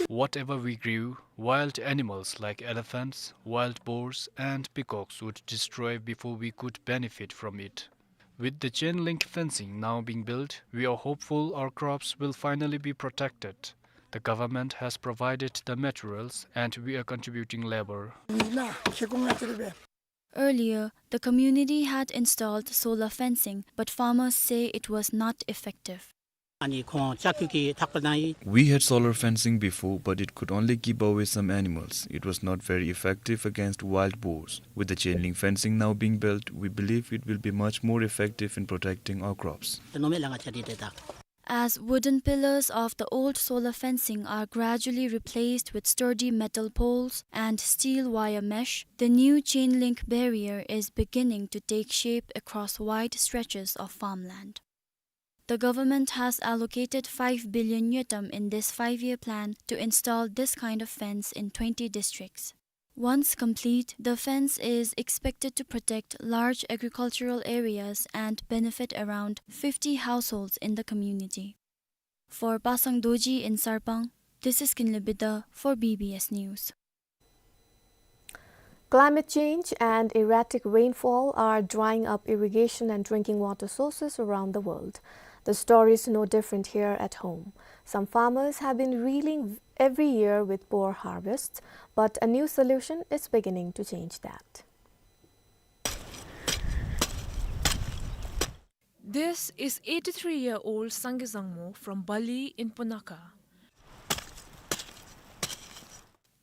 Whatever we grew, wild animals like elephants, wild boars, and peacocks would destroy before we could benefit from it. With the chain link fencing now being built, we are hopeful our crops will finally be protected. The government has provided the materials and we are contributing labor. Earlier, the community had installed solar fencing, but farmers say it was not effective. We had solar fencing before, but it could only keep away some animals. It was not very effective against wild boars. With the chain link fencing now being built, we believe it will be much more effective in protecting our crops. As wooden pillars of the old solar fencing are gradually replaced with sturdy metal poles and steel wire mesh, the new chain link barrier is beginning to take shape across wide stretches of farmland. The government has allocated five billion ngultrum in this five-year plan to install this kind of fence in twenty districts. Once complete, the fence is expected to protect large agricultural areas and benefit around fifty households in the community. For Pasang Dorji in Sarpang, this is Kinley Bida for B B S News. Climate change and erratic rainfall are drying up irrigation and drinking water sources around the world. The story is no different here at home. Some farmers have been reeling every year with poor harvests, but a new solution is beginning to change that. This is eighty-three-year-old Sangay Zangmo from Bali in Punakha.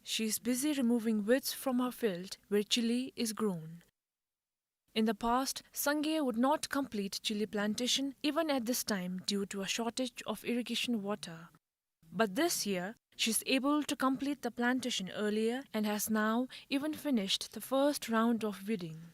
She is busy removing weeds from her field where chili is grown. In the past, Sangay would not complete chili plantation even at this time due to a shortage of irrigation water. But this year, she's able to complete the plantation earlier and has now even finished the first round of weeding.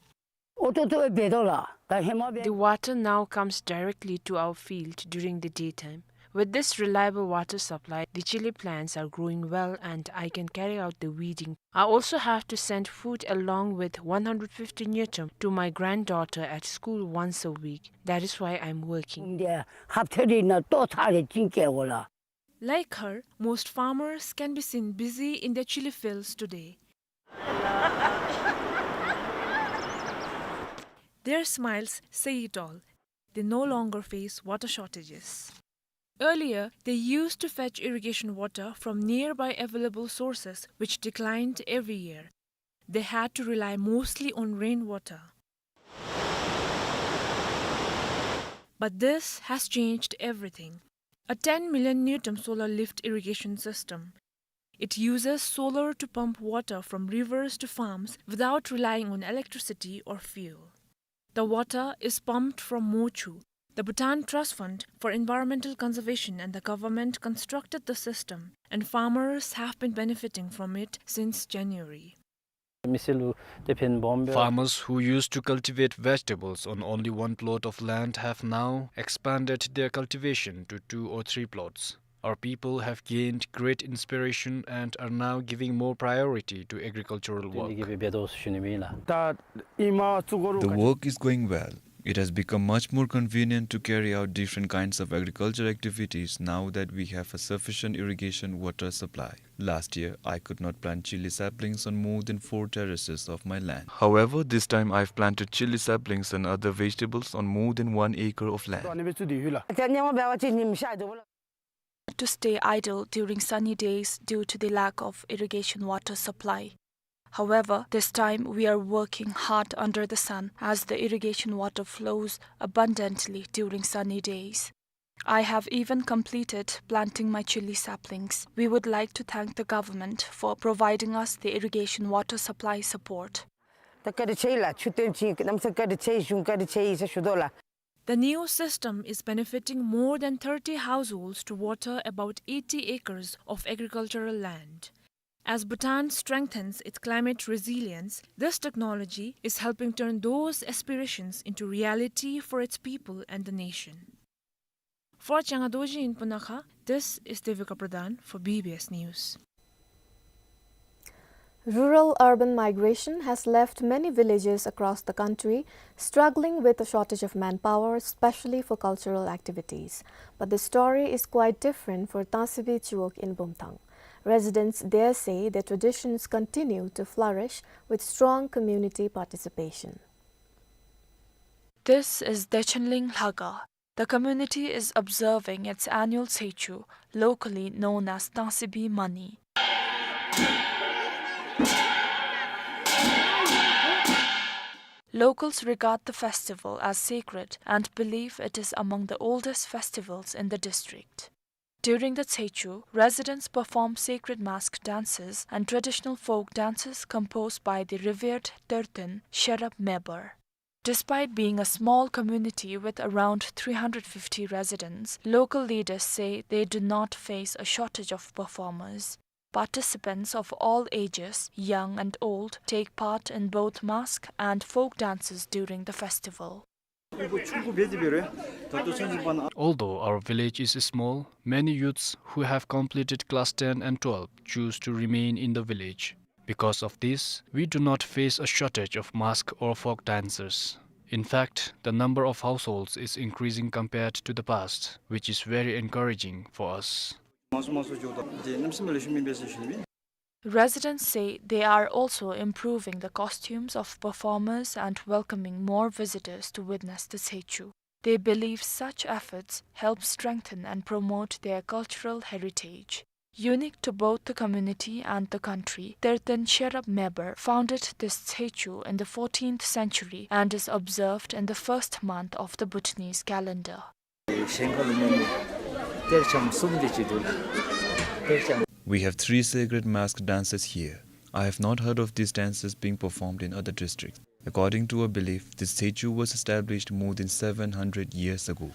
The water now comes directly to our field during the daytime. With this reliable water supply, the chili plants are growing well and I can carry out the weeding. I also have to send food along with one hundred fifty ngultrum to my granddaughter at school once a week. That is why I'm working. Like her, most farmers can be seen busy in their chili fields today. Their smiles say it all. They no longer face water shortages. Earlier, they used to fetch irrigation water from nearby available sources, which declined every year. They had to rely mostly on rainwater. But this has changed everything. A ten million ngultrum solar lift irrigation system. It uses solar to pump water from rivers to farms without relying on electricity or fuel. The water is pumped from Mochu. The Bhutan Trust Fund for Environmental Conservation and the government constructed the system, and farmers have been benefiting from it since January. མི་སེར་ལུ་དེ་ཕན་སྦོམ་སྦེ། Farmers who used to cultivate vegetables on only one plot of land have now expanded their cultivation to two or three plots. Our people have gained great inspiration and are now giving more priority to agricultural work. དེ་གིས་འབད་དོ་ཟེར་ཞུ་ནི་ཨིན་ལགས། ད་ཨིན་མས། བཙུགས་དགོ་རུང་། The work is going well. It has become much more convenient to carry out different kinds of agricultural activities now that we have a sufficient irrigation water supply. Last year, I could not plant chili saplings on more than four terraces of my land. However, this time I've planted chili saplings and other vegetables on more than one acre of land. To stay idle during sunny days due to the lack of irrigation water supply. However, this time we are working hard under the sun as the irrigation water flows abundantly during sunny days. I have even completed planting my chili saplings. We would like to thank the government for providing us the irrigation water supply support. ད་བཀའ་དྲིན་ཆེ་ལགས། ཆུ་སྟོན་ཅིག་གནམ་ས་བཀའ་དྲིན་ཆེ། གཞུང་བཀའ་དྲིན་ཆེ་ཟེར་ཞུ་དོ་ལགས། The new system is benefiting more than thirty households to water about eighty acres of agricultural land. As Bhutan strengthens its climate resilience, this technology is helping turn those aspirations into reality for its people and the nation. For Changa Dorji in Punakha, this is Devika Pradhan for B B S News. Rural-urban migration has left many villages across the country struggling with a shortage of manpower, especially for cultural activities. But the story is quite different for Tangsibi Chuwok in Bumthang. Residents there say their traditions continue to flourish with strong community participation. This is Dechenling Lhaga. The community is observing its annual Tshechu, locally known as Tangsibi Mani. Locals regard the festival as sacred and believe it is among the oldest festivals in the district. During the Tshechu, residents perform sacred mask dances and traditional folk dances composed by the revered Terten Sherab Mebar. Despite being a small community with around three hundred fifty residents, local leaders say they do not face a shortage of performers. Participants of all ages, young and old, take part in both mask and folk dances during the festival. Although our village is small, many youths who have completed class ten and twelve choose to remain in the village. Because of this, we do not face a shortage of mask or folk dancers. In fact, the number of households is increasing compared to the past, which is very encouraging for us. Residents say they are also improving the costumes of performers and welcoming more visitors to witness the Tshechu. They believe such efforts help strengthen and promote their cultural heritage. Unique to both the community and the country, Terten Sherab Mebar founded this Tshechu in the fourteenth century and is observed in the first month of the Bhutanese calendar. We have three sacred mask dances here. I have not heard of these dances being performed in other districts. According to a belief, this Tshechu was established more than seven hundred years ago.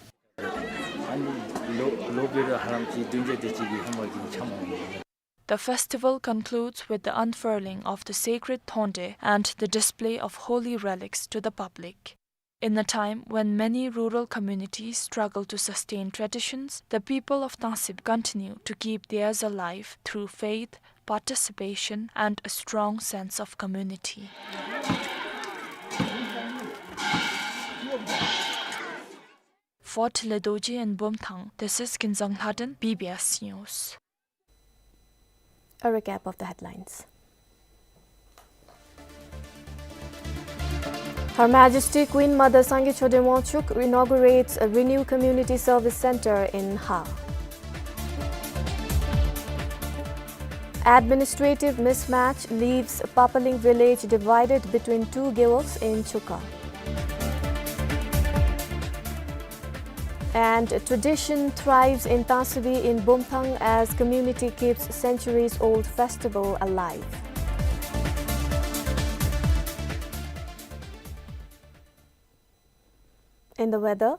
The festival concludes with the unfurling of the sacred thonde and the display of holy relics to the public. In a time when many rural communities struggle to sustain traditions, the people of Tangsibi continue to keep theirs alive through faith, participation, and a strong sense of community. For Tile Dorji in Bumthang, this is Kinzang Lhaden, B B S News. A recap of the headlines. Her Majesty Queen Mother Sangay Choden Wangchuck inaugurates a renewed community service center in Ha. Administrative mismatch leaves Papaling village divided between two gewogs in Chuka. And tradition thrives in Tangsibi in Bumthang as community keeps centuries-old festival alive. In the weather,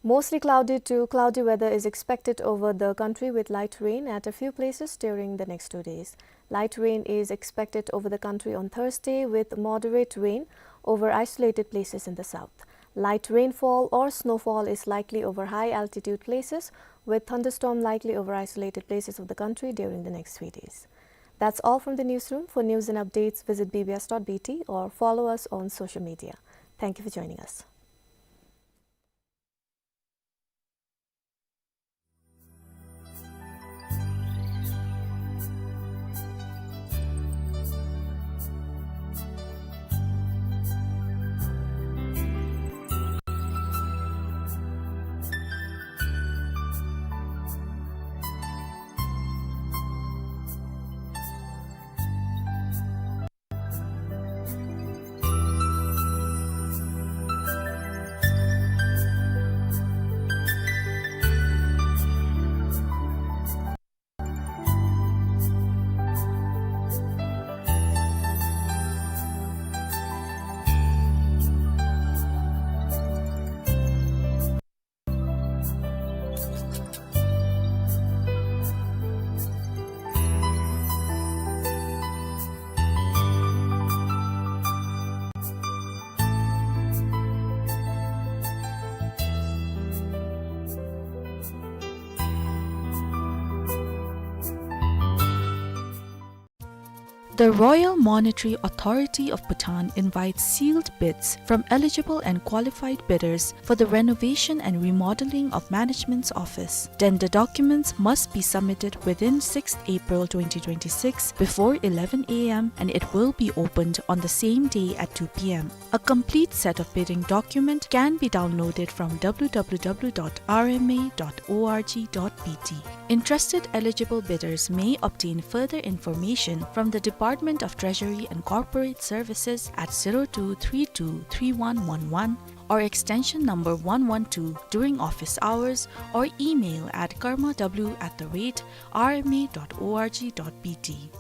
Mostly cloudy to cloudy weather is expected over the country with light rain at a few places during the next two days. Light rain is expected over the country on Thursday with moderate rain over isolated places in the south. Light rainfall or snowfall is likely over high altitude places, with thunderstorm likely over isolated places of the country during the next three days. That's all from the newsroom. For news and updates, visit B B S dot B T or follow us on social media. Thank you for joining us. The Royal Monetary Authority of Bhutan invites sealed bids from eligible and qualified bidders for the renovation and remodeling of management's office. Tender documents must be submitted within sixth April twenty twenty-six before eleven A M, and it will be opened on the same day at two P M. A complete set of bidding document can be downloaded from W W W dot R M A dot O R G dot B T. Interested eligible bidders may obtain further information from the Department of Treasury and Corporate Services at zero two three two three one one one or extension number one one two during office hours, or email at karma W at the rate R M A dot O R G dot B T.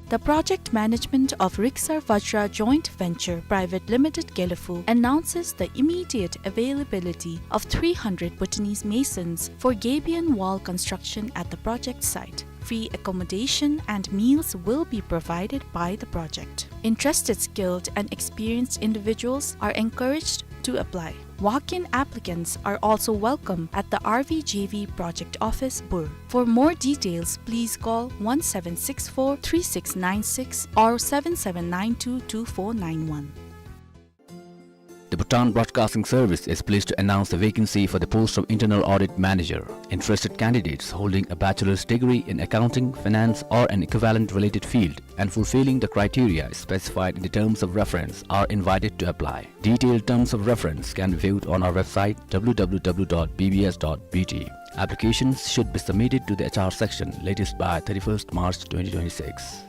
The project management of Riksar Vajra Joint Venture Private Limited Gelephu announces the immediate availability of three hundred Bhutanese masons for gabion wall construction at the project site. Free accommodation and meals will be provided by the project. Interested skilled and experienced individuals are encouraged to apply. Walk-in applicants are also welcome at the R V J V project office, Bur. For more details, please call one seven six four three six nine six or seven seven nine two two four nine one. The Bhutan Broadcasting Service is pleased to announce the vacancy for the post of Internal Audit Manager. Interested candidates holding a bachelor's degree in accounting, finance, or an equivalent related field and fulfilling the criteria specified in the terms of reference are invited to apply. Detailed terms of reference can be viewed on our website, W W W dot B B S dot B T. Applications should be submitted to the H R section latest by thirty-first March twenty twenty-six.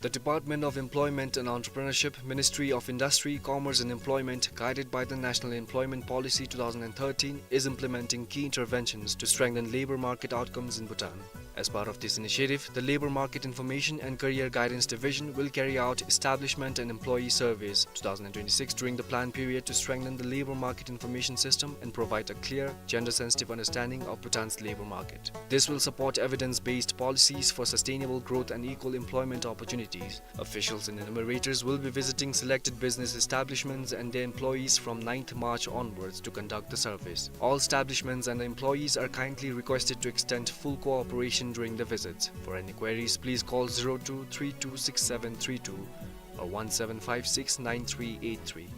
The Department of Employment and Entrepreneurship, Ministry of Industry, Commerce and Employment, guided by the National Employment Policy two thousand and thirteen, is implementing key interventions to strengthen labor market outcomes in Bhutan. As part of this initiative, the Labor Market Information and Career Guidance Division will carry out establishment and employee surveys two thousand and twenty-six during the plan period to strengthen the labor market information system and provide a clear, gender-sensitive understanding of Bhutan's labor market. This will support evidence-based policies for sustainable growth and equal employment opportunities. Officials and enumerators will be visiting selected business establishments and their employees from ninth March onwards to conduct the surveys. All establishments and employees are kindly requested to extend full cooperation during the visits. For any queries, please call zero two three two six seven three two or one seven five six nine three eight three.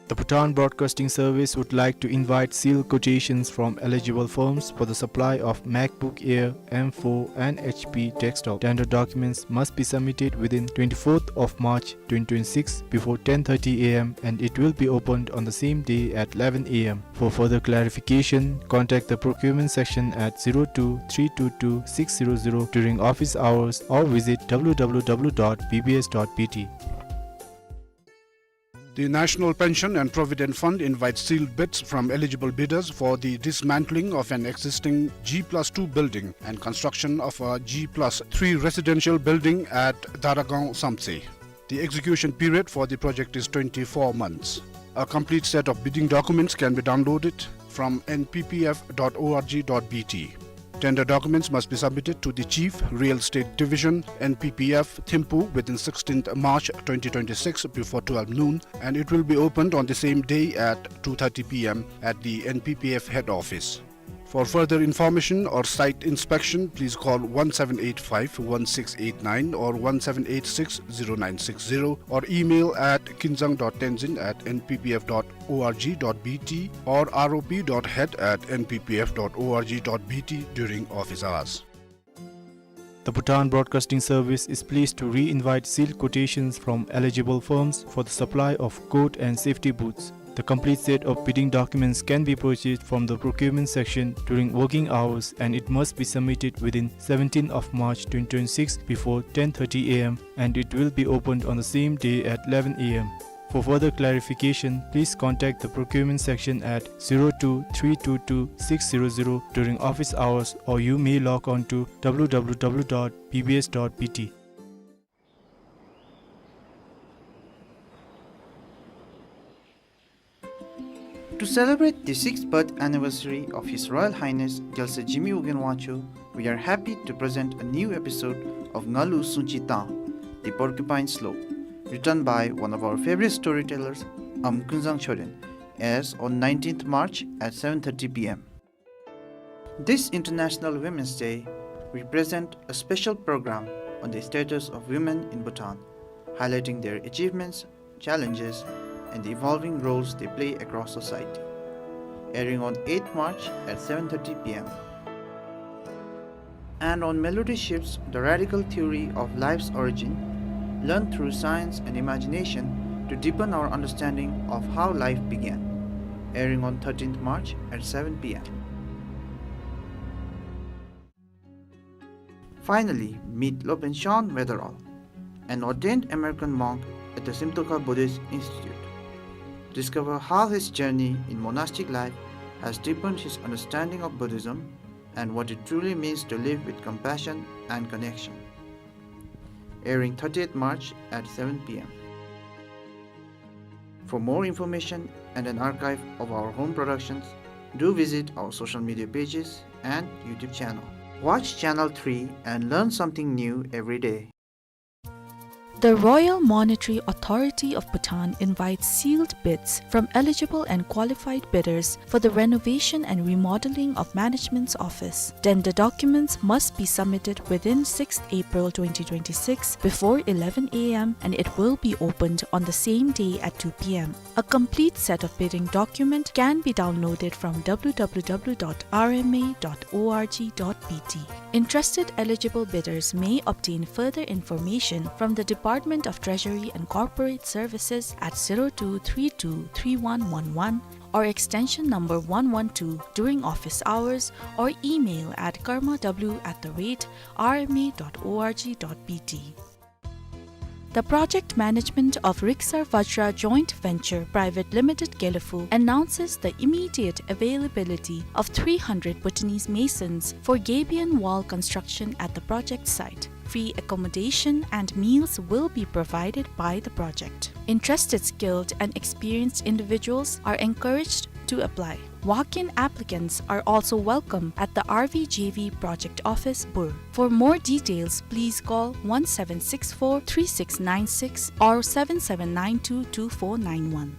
The Bhutan Broadcasting Service would like to invite sealed quotations from eligible firms for the supply of MacBook Air M four and H P desktop. Tender documents must be submitted within twenty-fourth of March twenty twenty-six before ten thirty A M, and it will be opened on the same day at eleven A M. For further clarification, contact the procurement section at zero two three two two six zero zero during office hours or visit W W W dot B B S dot B T. The National Pension and Provident Fund invites sealed bids from eligible bidders for the dismantling of an existing G plus two building and construction of a G plus three residential building at Daragaon Samtse. The execution period for the project is twenty-four months. A complete set of bidding documents can be downloaded from N P P F dot org dot B T. Tender documents must be submitted to the Chief, Real Estate Division, N P P F, Thimphu, within sixteenth March twenty twenty-six before twelve noon, and it will be opened on the same day at two thirty P M at the N P P F head office. For further information or site inspection, please call one seven eight five one six eight nine or one seven eight six zero nine six zero or email at kinzang dot tenzin at N P P F dot org dot B T or R O P dot head at N P P F dot org dot B T during office hours. The Bhutan Broadcasting Service is pleased to re-invite sealed quotations from eligible firms for the supply of coat and safety boots. The complete set of bidding documents can be purchased from the procurement section during working hours, and it must be submitted within seventeenth of March twenty twenty-six before ten thirty A M, and it will be opened on the same day at eleven A M. For further clarification, please contact the procurement section at zero two three two two six zero zero during office hours, or you may log on to W W W dot B B S dot B T. To celebrate the sixth birth anniversary of His Royal Highness Gyaltswer Jigme Ugyen Wangchuck, we are happy to present a new episode of Ngalu Sungchi Tang, The Porcupine Slope, written by one of our favorite storytellers, Amkunzang Choden, airs on nineteenth March at seven thirty P M. This International Women's Day, we present a special program on the status of women in Bhutan, highlighting their achievements, challenges, and the evolving roles they play across society. Airing on eighth March at seven thirty P M. And on Melody Shifts, the radical theory of life's origin, learned through science and imagination to deepen our understanding of how life began. Airing on thirteenth March at seven P M. Finally, meet Lopen Shan Weatherall, an ordained American monk at the Simtokha Buddhist Institute. Discover how his journey in monastic life has deepened his understanding of Buddhism and what it truly means to live with compassion and connection. Airing thirtieth March at seven P M. For more information and an archive of our home productions, do visit our social media pages and YouTube channel. Watch Channel three and learn something new every day. The Royal Monetary Authority of Bhutan invites sealed bids from eligible and qualified bidders for the renovation and remodeling of management's office. Tender documents must be submitted within sixth April twenty twenty-six before eleven A M, and it will be opened on the same day at two P M. A complete set of bidding document can be downloaded from W W W dot R M A dot org dot B T. Interested eligible bidders may obtain further information from the Department of Treasury and Corporate Services at zero two three two three one one one or extension number one one two during office hours, or email at karma W at the rate R M A dot org dot B T. The project management of Riksar Vajra Joint Venture Private Limited, Gelephu, announces the immediate availability of three hundred Bhutanese masons for gabion wall construction at the project site. Free accommodation and meals will be provided by the project. Interested skilled and experienced individuals are encouraged to apply. Walk-in applicants are also welcome at the R V J V project office, Bur. For more details, please call one seven six four three six nine six or seven seven nine two two four nine one.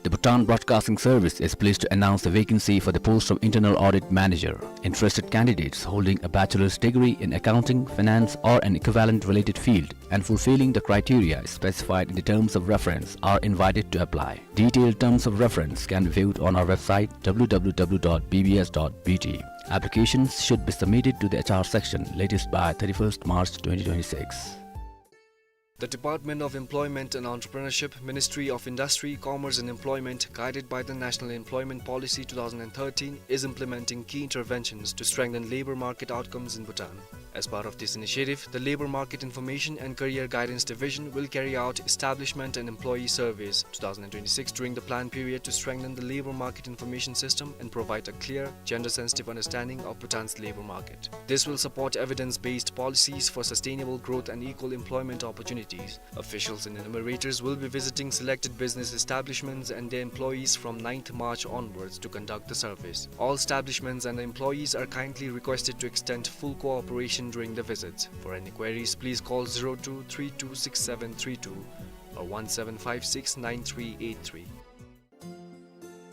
The Bhutan Broadcasting Service is pleased to announce the vacancy for the post of Internal Audit Manager. Interested candidates holding a bachelor's degree in accounting, finance, or an equivalent related field and fulfilling the criteria specified in the terms of reference are invited to apply. Detailed terms of reference can be viewed on our website, W W W dot B B S dot B T. Applications should be submitted to the H R section latest by thirty-first March twenty twenty-six. The Department of Employment and Entrepreneurship, Ministry of Industry, Commerce and Employment, guided by the National Employment Policy two thousand and thirteen, is implementing key interventions to strengthen labor market outcomes in Bhutan. As part of this initiative, the Labor Market Information and Career Guidance Division will carry out establishment and employee surveys two thousand and twenty-six during the plan period to strengthen the labor market information system and provide a clear, gender-sensitive understanding of Bhutan's labor market. This will support evidence-based policies for sustainable growth and equal employment opportunities. Officials and enumerators will be visiting selected business establishments and their employees from ninth March onwards to conduct the surveys. All establishments and employees are kindly requested to extend full cooperation during the visits. For any queries, please call zero two three two six seven three two or one seven five six nine three eight three.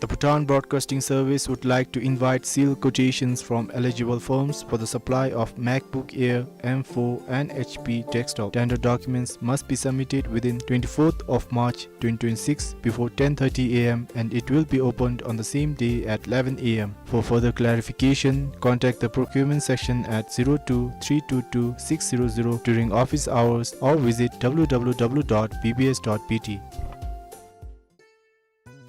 The Bhutan Broadcasting Service would like to invite sealed quotations from eligible firms for the supply of MacBook Air M four and H P desktop. Tender documents must be submitted within twenty-fourth of March twenty twenty-six before ten thirty A M and it will be opened on the same day at eleven A M. For further clarification, contact the procurement section at zero two three two two six zero zero during office hours or visit W W W dot B B S dot B T.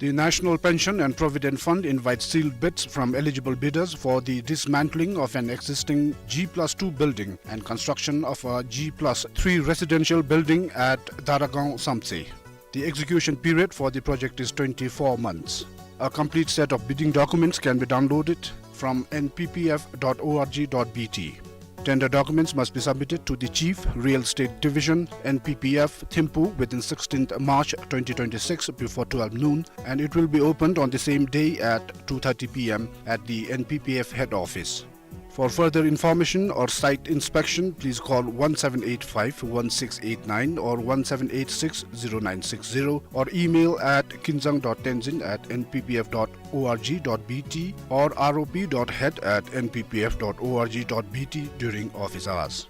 The National Pension and Provident Fund invites sealed bids from eligible bidders for the dismantling of an existing G plus two building and construction of a G plus three residential building at Daragaon Samtse. The execution period for the project is twenty-four months. A complete set of bidding documents can be downloaded from N P P F dot O R G dot B T. Tender documents must be submitted to the Chief, Real Estate Division, N P P F, Thimphu within sixteenth March twenty twenty-six before twelve noon, and it will be opened on the same day at two thirty P M at the N P P F head office. For further information or site inspection, please call one seven eight five one six eight nine or one seven eight six zero nine six zero or email at kinzang dot tenzin at N P P F dot O R G dot B T or R O P dot head at N P P F dot O R G dot B T during office hours.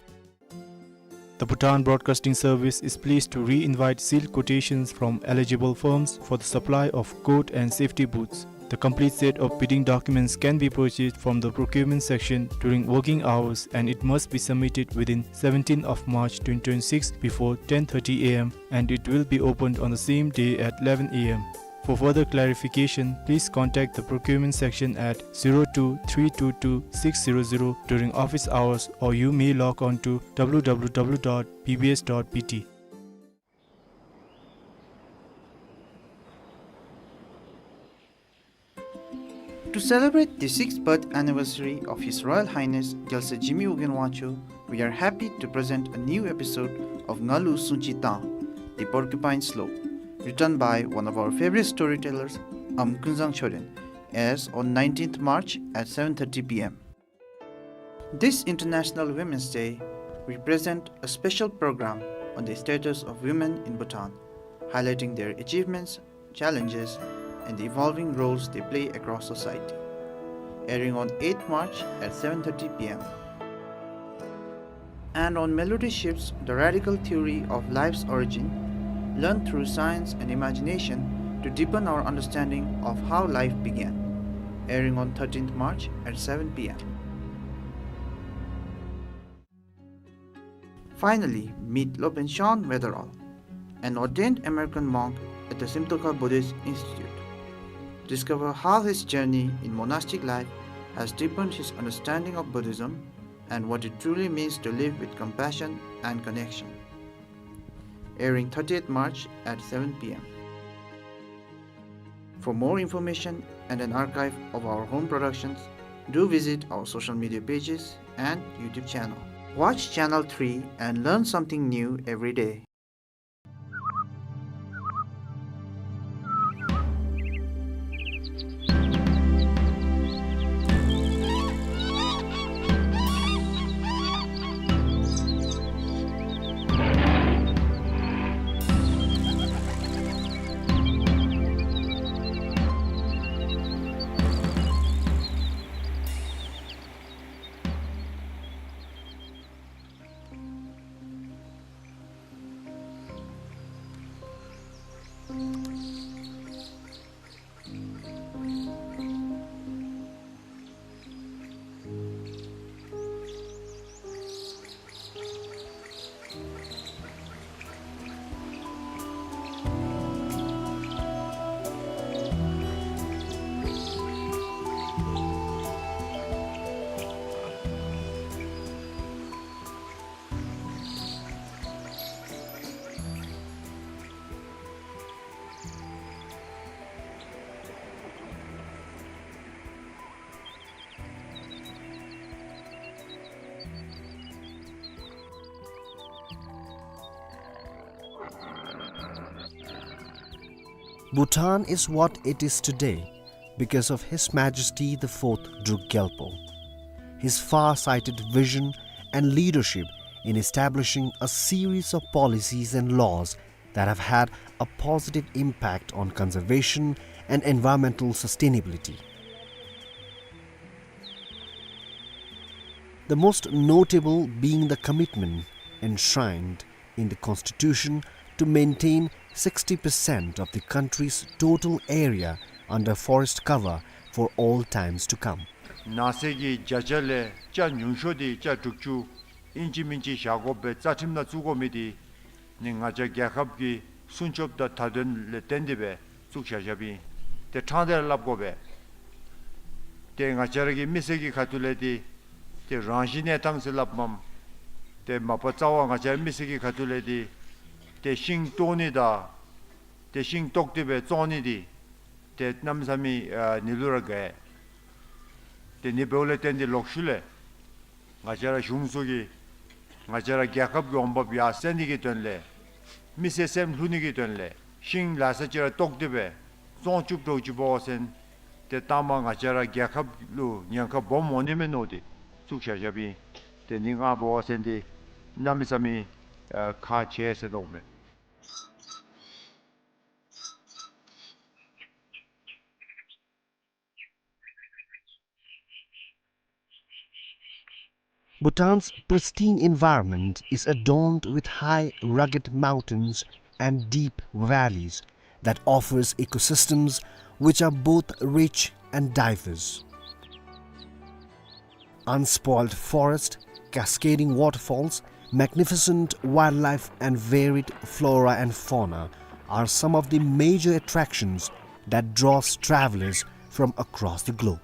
The Bhutan Broadcasting Service is pleased to re-invite sealed quotations from eligible firms for the supply of coat and safety boots. The complete set of bidding documents can be purchased from the procurement section during working hours and it must be submitted within seventeenth of March twenty twenty-six before ten thirty A M and it will be opened on the same day at eleven A M. For further clarification, please contact the procurement section at zero two three two two six zero zero during office hours, or you may log on to W W W dot B B S dot B T. To celebrate the sixth birth anniversary of His Royal Highness Gyalse Jigme Ugyen Wangchuck, we are happy to present a new episode of Ngalu Sungchi Tang, The Porcupine Slope, written by one of our favorite storytellers, Am Kunzang Choden, airs on nineteenth March at seven thirty P M. This International Women's Day, we present a special program on the status of women in Bhutan, highlighting their achievements, challenges, and the evolving roles they play across society. Airing on eighth March at seven thirty P M. And on Melody Shifts, the radical theory of life's origin, learned through science and imagination to deepen our understanding of how life began. Airing on thirteenth March at seven P M. Finally, meet Lopen Shan Weatherall, an ordained American monk at the Simtokha Buddhist Institute. Discover how his journey in monastic life has deepened his understanding of Buddhism and what it truly means to live with compassion and connection. Airing thirtieth March at seven P M. For more information and an archive of our home productions, do visit our social media pages and YouTube channel. Watch Channel three and learn something new every day. Bhutan is what it is today because of His Majesty the Fourth Druk Gyalpo. His far-sighted vision and leadership in establishing a series of policies and laws that have had a positive impact on conservation and environmental sustainability. The most notable being the commitment enshrined in the Constitution to maintain sixty percent of the country's total area under forest cover for all times to come. ནགས་ཚལ་གྱི་བརྒྱ་ཆ་ལས་ཆ་ཉུང་ཤོས་འདི་ཆ་དྲུག་ཅུ་ཨིན་ཅི་མིན་ཅི་བཞག་དགོ་པའི་རྩ་ཁྲིམས་ནང་བཙུགས་དགོ་མི་འདི་ནི་ང་བཅས་རྒྱལ་ཁབ་ཀྱི་སྲུང་སྐྱོབ་དང་མཐའ་དོན་ལས་བརྟེན་ཏེ་སྦེ་བཙུགས་བཞག་བཞགཔ་ཨིན། ཏེ་ཕྲང་སྟེ་ར་སླབ་དགོ་པས། ཏེ་ང་བཅས་ར་གི་མི་སེར་གྱི་ཁ་ཐུག་ལས་འདི་ཏེ་རང་བཞིན་གནས་སྟངས་ཟེར་སླབ་མས། ཏེ་མ་པ་རྩ་བ་ང་བཅས་ར་མི་སེར་གྱི་ཁ་ཐུག་ལས་འདི་ཏེ་ཤིང་བཏོག་ནི་དང་ཏེ་ཤིང་བཏོག་སྟེ་སྦེ་བཙོང་ནི་འདི་ཏེ་གནམ་མེད་ས་མེད་ཨ་ནི་ལུ་ར་དགའ། ཏེ་ནི་འབདཝ་ལས་བརྟེན་ཏེ་ལོག་ཤུལ་ལས་ང་བཅས་ར་གཞུང་ཚོགས་ཀྱིས་ང་བཅས་ར་རྒྱལ་ཁབ་ཀྱི་འོང་འབབ་ཡར་སེང་ནི་གི་དོན་ལས་མི་སེར་སེམས་ལྷོད་ནི་གི་དོན་ལས་ཤིང་ལེ་ཤ་ཅིག་ར་བཏོག་སྟེ་སྦེ་བཙོང་བཅུག་འགྱོ་ཅི་འབད་བ་ཅིན་ཏེ་ལྟ་མ་ང་བཅས་ར་རྒྱལ་ཁབ་ལུ་ཉེན་ཁ་སྦོམ་འོང་ནི་མས་མནོ་སྟེ་བཙུགས་བཞག་བཞགཔ་ཨིན། ཏེ་ནི་ང་འབད་བ་ཅིན་འདི་གནམ་མེད་ས་མེད་ཨ་ཁག་ཆེ་ཟེར་མནོཝ་མས། Bhutan's pristine environment is adorned with high, rugged mountains and deep valleys that offers ecosystems which are both rich and diverse. Unspoiled forest, cascading waterfalls, magnificent wildlife and varied flora and fauna are some of the major attractions that draws travelers from across the globe.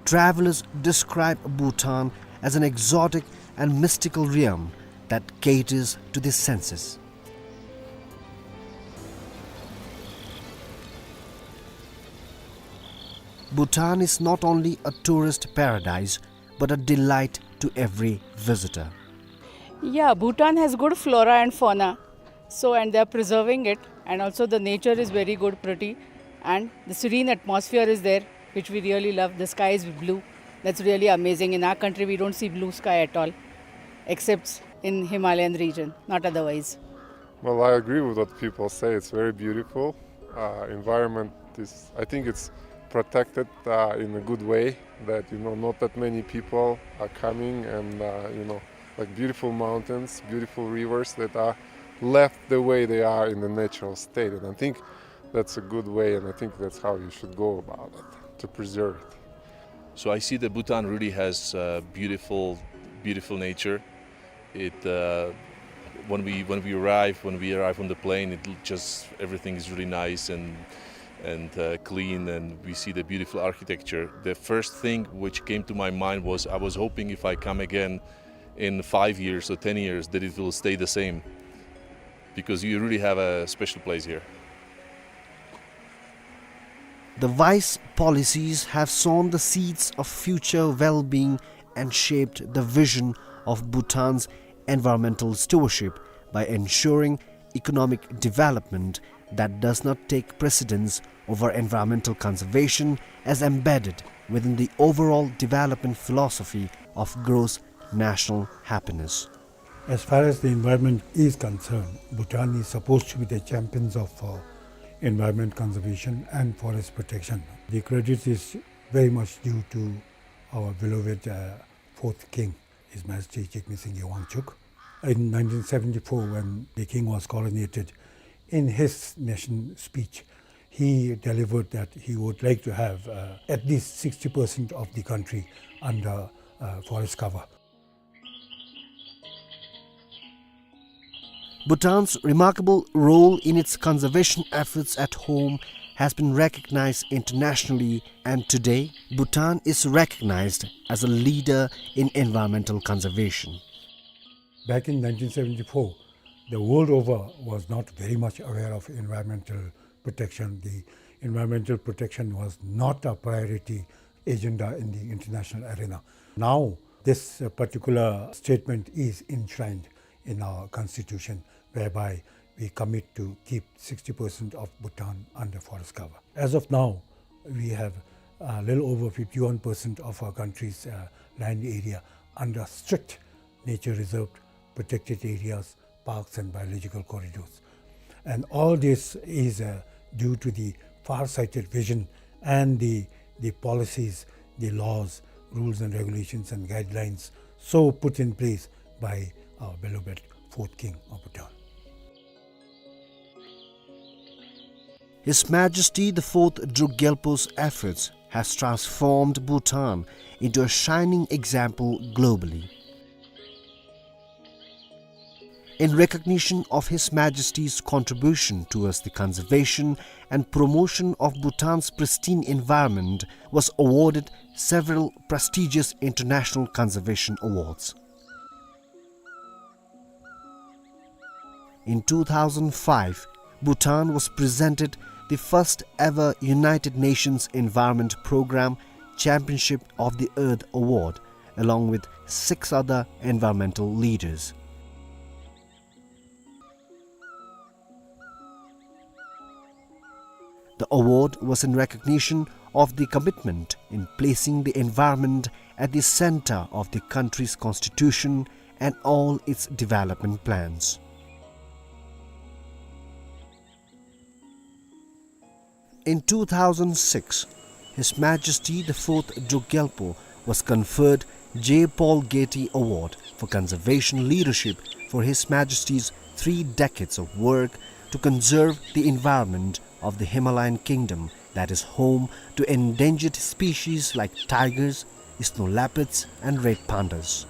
Travelers describe Bhutan as an exotic and mystical realm that caters to the senses. Bhutan is not only a tourist paradise, but a delight to every visitor. Yeah, Bhutan has good flora and fauna. So, and they are preserving it, and also the nature is very good, pretty, and the serene atmosphere is there, which we really love. The sky is blue. That's really amazing. In our country, we don't see blue sky at all, except in Himalayan region, not otherwise. Well, I agree with what people say. It's very beautiful. Uh, environment is, I think it's protected, uh, in a good way, that, you know, not that many people are coming and, uh, you know, like, beautiful mountains, beautiful rivers that are left the way they are in the natural state. And I think that's a good way, and I think that's how you should go about it, to preserve it. So I see that Bhutan really has, uh, beautiful, beautiful nature. It, uh, when we, when we arrive, when we arrive on the plane, it l-, just, everything is really nice and, and, uh, clean, and we see the beautiful architecture. The first thing which came to my mind was, I was hoping if I come again in five years or ten years that it will stay the same, because you really have a special place here. The wise policies have sown the seeds of future well-being and shaped the vision of Bhutan's environmental stewardship by ensuring economic development that does not take precedence over environmental conservation as embedded within the overall development philosophy of gross national happiness. As far as the environment is concerned, Bhutan is supposed to be the champions of, uh, environment conservation and forest protection. The credit is very much due to our beloved, uh, fourth king, His Majesty Jigme Singye Wangchuck. In nineteen seventy-four, when the king was coronated, in his nation speech, he delivered that he would like to have, uh, at least sixty percent of the country under, uh, forest cover. Bhutan's remarkable role in its conservation efforts at home has been recognized internationally, and today, Bhutan is recognized as a leader in environmental conservation. Back in nineteen seventy-four, the world over was not very much aware of environmental protection. The environmental protection was not a priority agenda in the international arena. Now, this, uh, particular statement is enshrined in our constitution, whereby we commit to keep sixty percent of Bhutan under forest cover. As of now, we have a little over fifty-one percent of our country's, uh, land area under strict nature reserve, protected areas, parks and biological corridors. And all this is, uh, due to the far-sighted vision and the, the policies, the laws, rules and regulations and guidelines so put in place by our beloved fourth king of Bhutan. His Majesty the Fourth Druk Gyalpo's efforts has transformed Bhutan into a shining example globally. In recognition of His Majesty's contribution towards the conservation and promotion of Bhutan's pristine environment, was awarded several prestigious international conservation awards. In two thousand five, Bhutan was presented the first ever United Nations Environment Programme Championship of the Earth Award, along with six other environmental leaders. The award was in recognition of the commitment in placing the environment at the center of the country's constitution and all its development plans. In two thousand six, His Majesty the Fourth Druk Gyalpo was conferred J. Paul Getty Award for Conservation Leadership for His Majesty's three decades of work to conserve the environment of the Himalayan kingdom that is home to endangered species like tigers, snow leopards, and red pandas.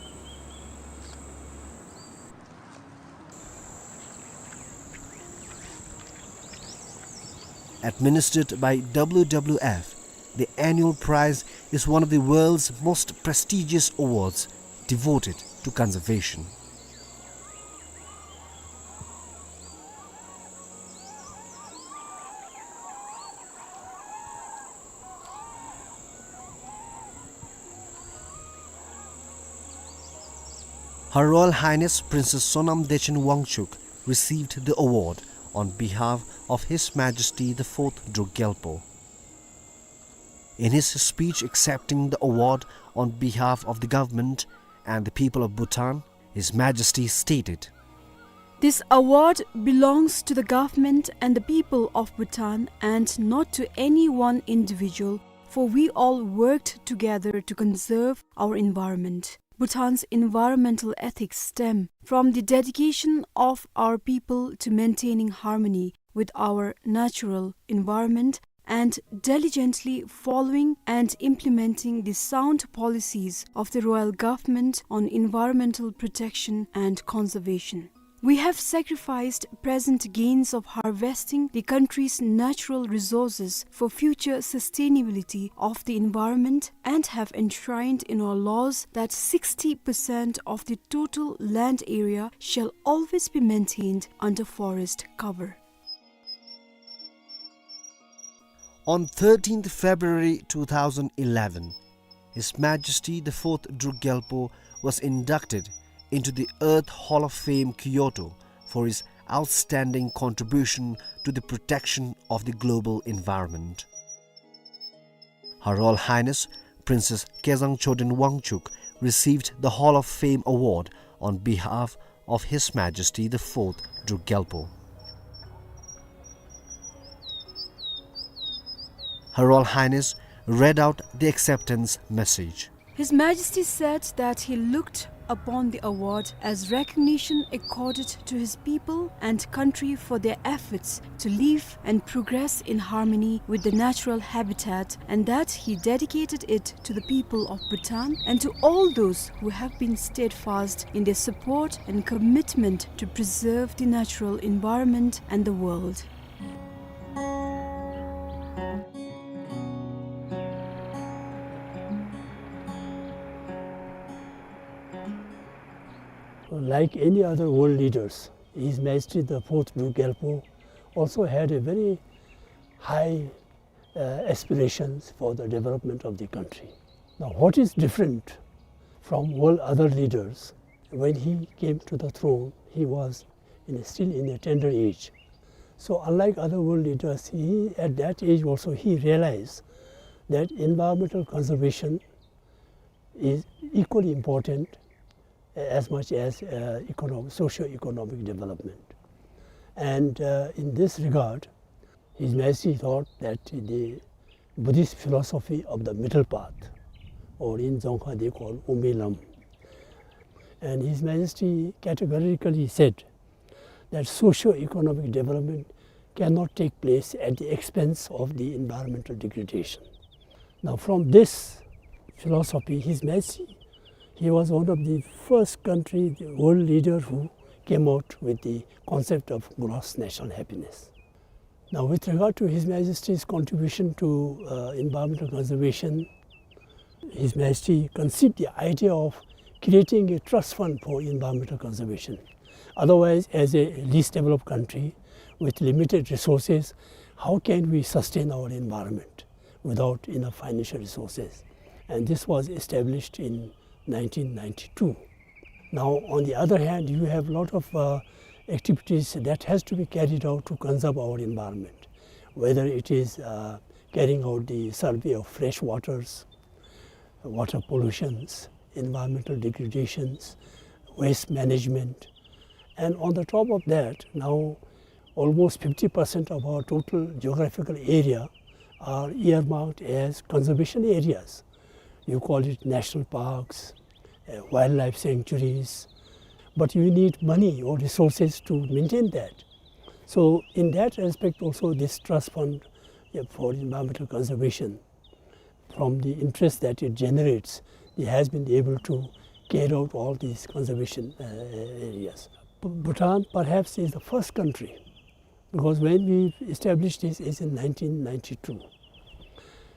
Administered by W W F, the annual prize is one of the world's most prestigious awards devoted to conservation. Her Royal Highness Princess Sonam Dechen Wangchuck received the award on behalf of His Majesty the Fourth Druk Gyalpo. In his speech accepting the award on behalf of the government and the people of Bhutan, His Majesty stated, "This award belongs to the government and the people of Bhutan and not to any one individual, for we all worked together to conserve our environment." Bhutan's environmental ethics stem from the dedication of our people to maintaining harmony with our natural environment and diligently following and implementing the sound policies of the royal government on environmental protection and conservation. We have sacrificed present gains of harvesting the country's natural resources for future sustainability of the environment and have enshrined in our laws that sixty percent of the total land area shall always be maintained under forest cover. On thirteenth February two thousand eleven, His Majesty the Fourth Druk Gyalpo was inducted into the Earth Hall of Fame, Kyoto, for his outstanding contribution to the protection of the global environment. Her Royal Highness Princess Kezang Choden Wangchuck received the Hall of Fame award on behalf of His Majesty the Fourth Druk Gyalpo. Her Royal Highness read out the acceptance message. His Majesty said that he looked upon the award as recognition accorded to his people and country for their efforts to live and progress in harmony with the natural habitat, and that he dedicated it to the people of Bhutan and to all those who have been steadfast in their support and commitment to preserve the natural environment and the world. Like any other world leaders, His Majesty the Fourth Druk Gyalpo also had a very high, uh, aspirations for the development of the country. Now, what is different from all other leaders? When he came to the throne, he was in, still in a tender age. So, unlike other world leaders, he, at that age also, he realized that environmental conservation is equally important as much as, uh, economic, socio-economic development. And, uh, in this regard, His Majesty thought that the Buddhist philosophy of the middle path, or in Dzongkha they call Umilam, and His Majesty categorically said that socio-economic development cannot take place at the expense of the environmental degradation. Now, from this philosophy, His Majesty, he was one of the first country, the world leader who came out with the concept of gross national happiness. Now, with regard to His Majesty's contribution to, uh, environmental conservation, His Majesty conceived the idea of creating a trust fund for environmental conservation. Otherwise, as a least developed country with limited resources, how can we sustain our environment without enough financial resources? And this was established in nineteen ninety-two. Now, on the other hand, you have lot of, uh, activities that has to be carried out to conserve our environment, whether it is, uh, carrying out the survey of fresh waters, water pollutions, environmental degradations, waste management. And on the top of that, now almost fifty percent of our total geographical area are earmarked as conservation areas. You call it national parks, uh, wildlife sanctuaries, but you need money or resources to maintain that. So in that respect also, this trust fund, uh, for environmental conservation, from the interest that it generates, it has been able to carry out all these conservation, uh, areas. B-, Bhutan perhaps is the first country, because when we established this is in nineteen ninety-two.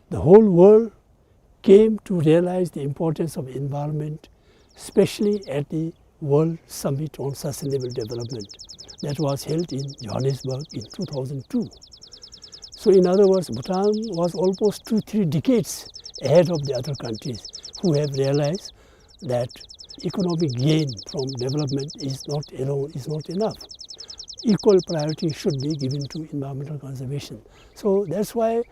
The whole world came to realize the importance of environment, especially at the World Summit on Sustainable Development that was held in Johannesburg in two thousand two. So in other words, Bhutan was almost two, three decades ahead of the other countries who have realized that economic gain from development is not alone, is not enough. Equal priority should be given to environmental conservation. So that's why,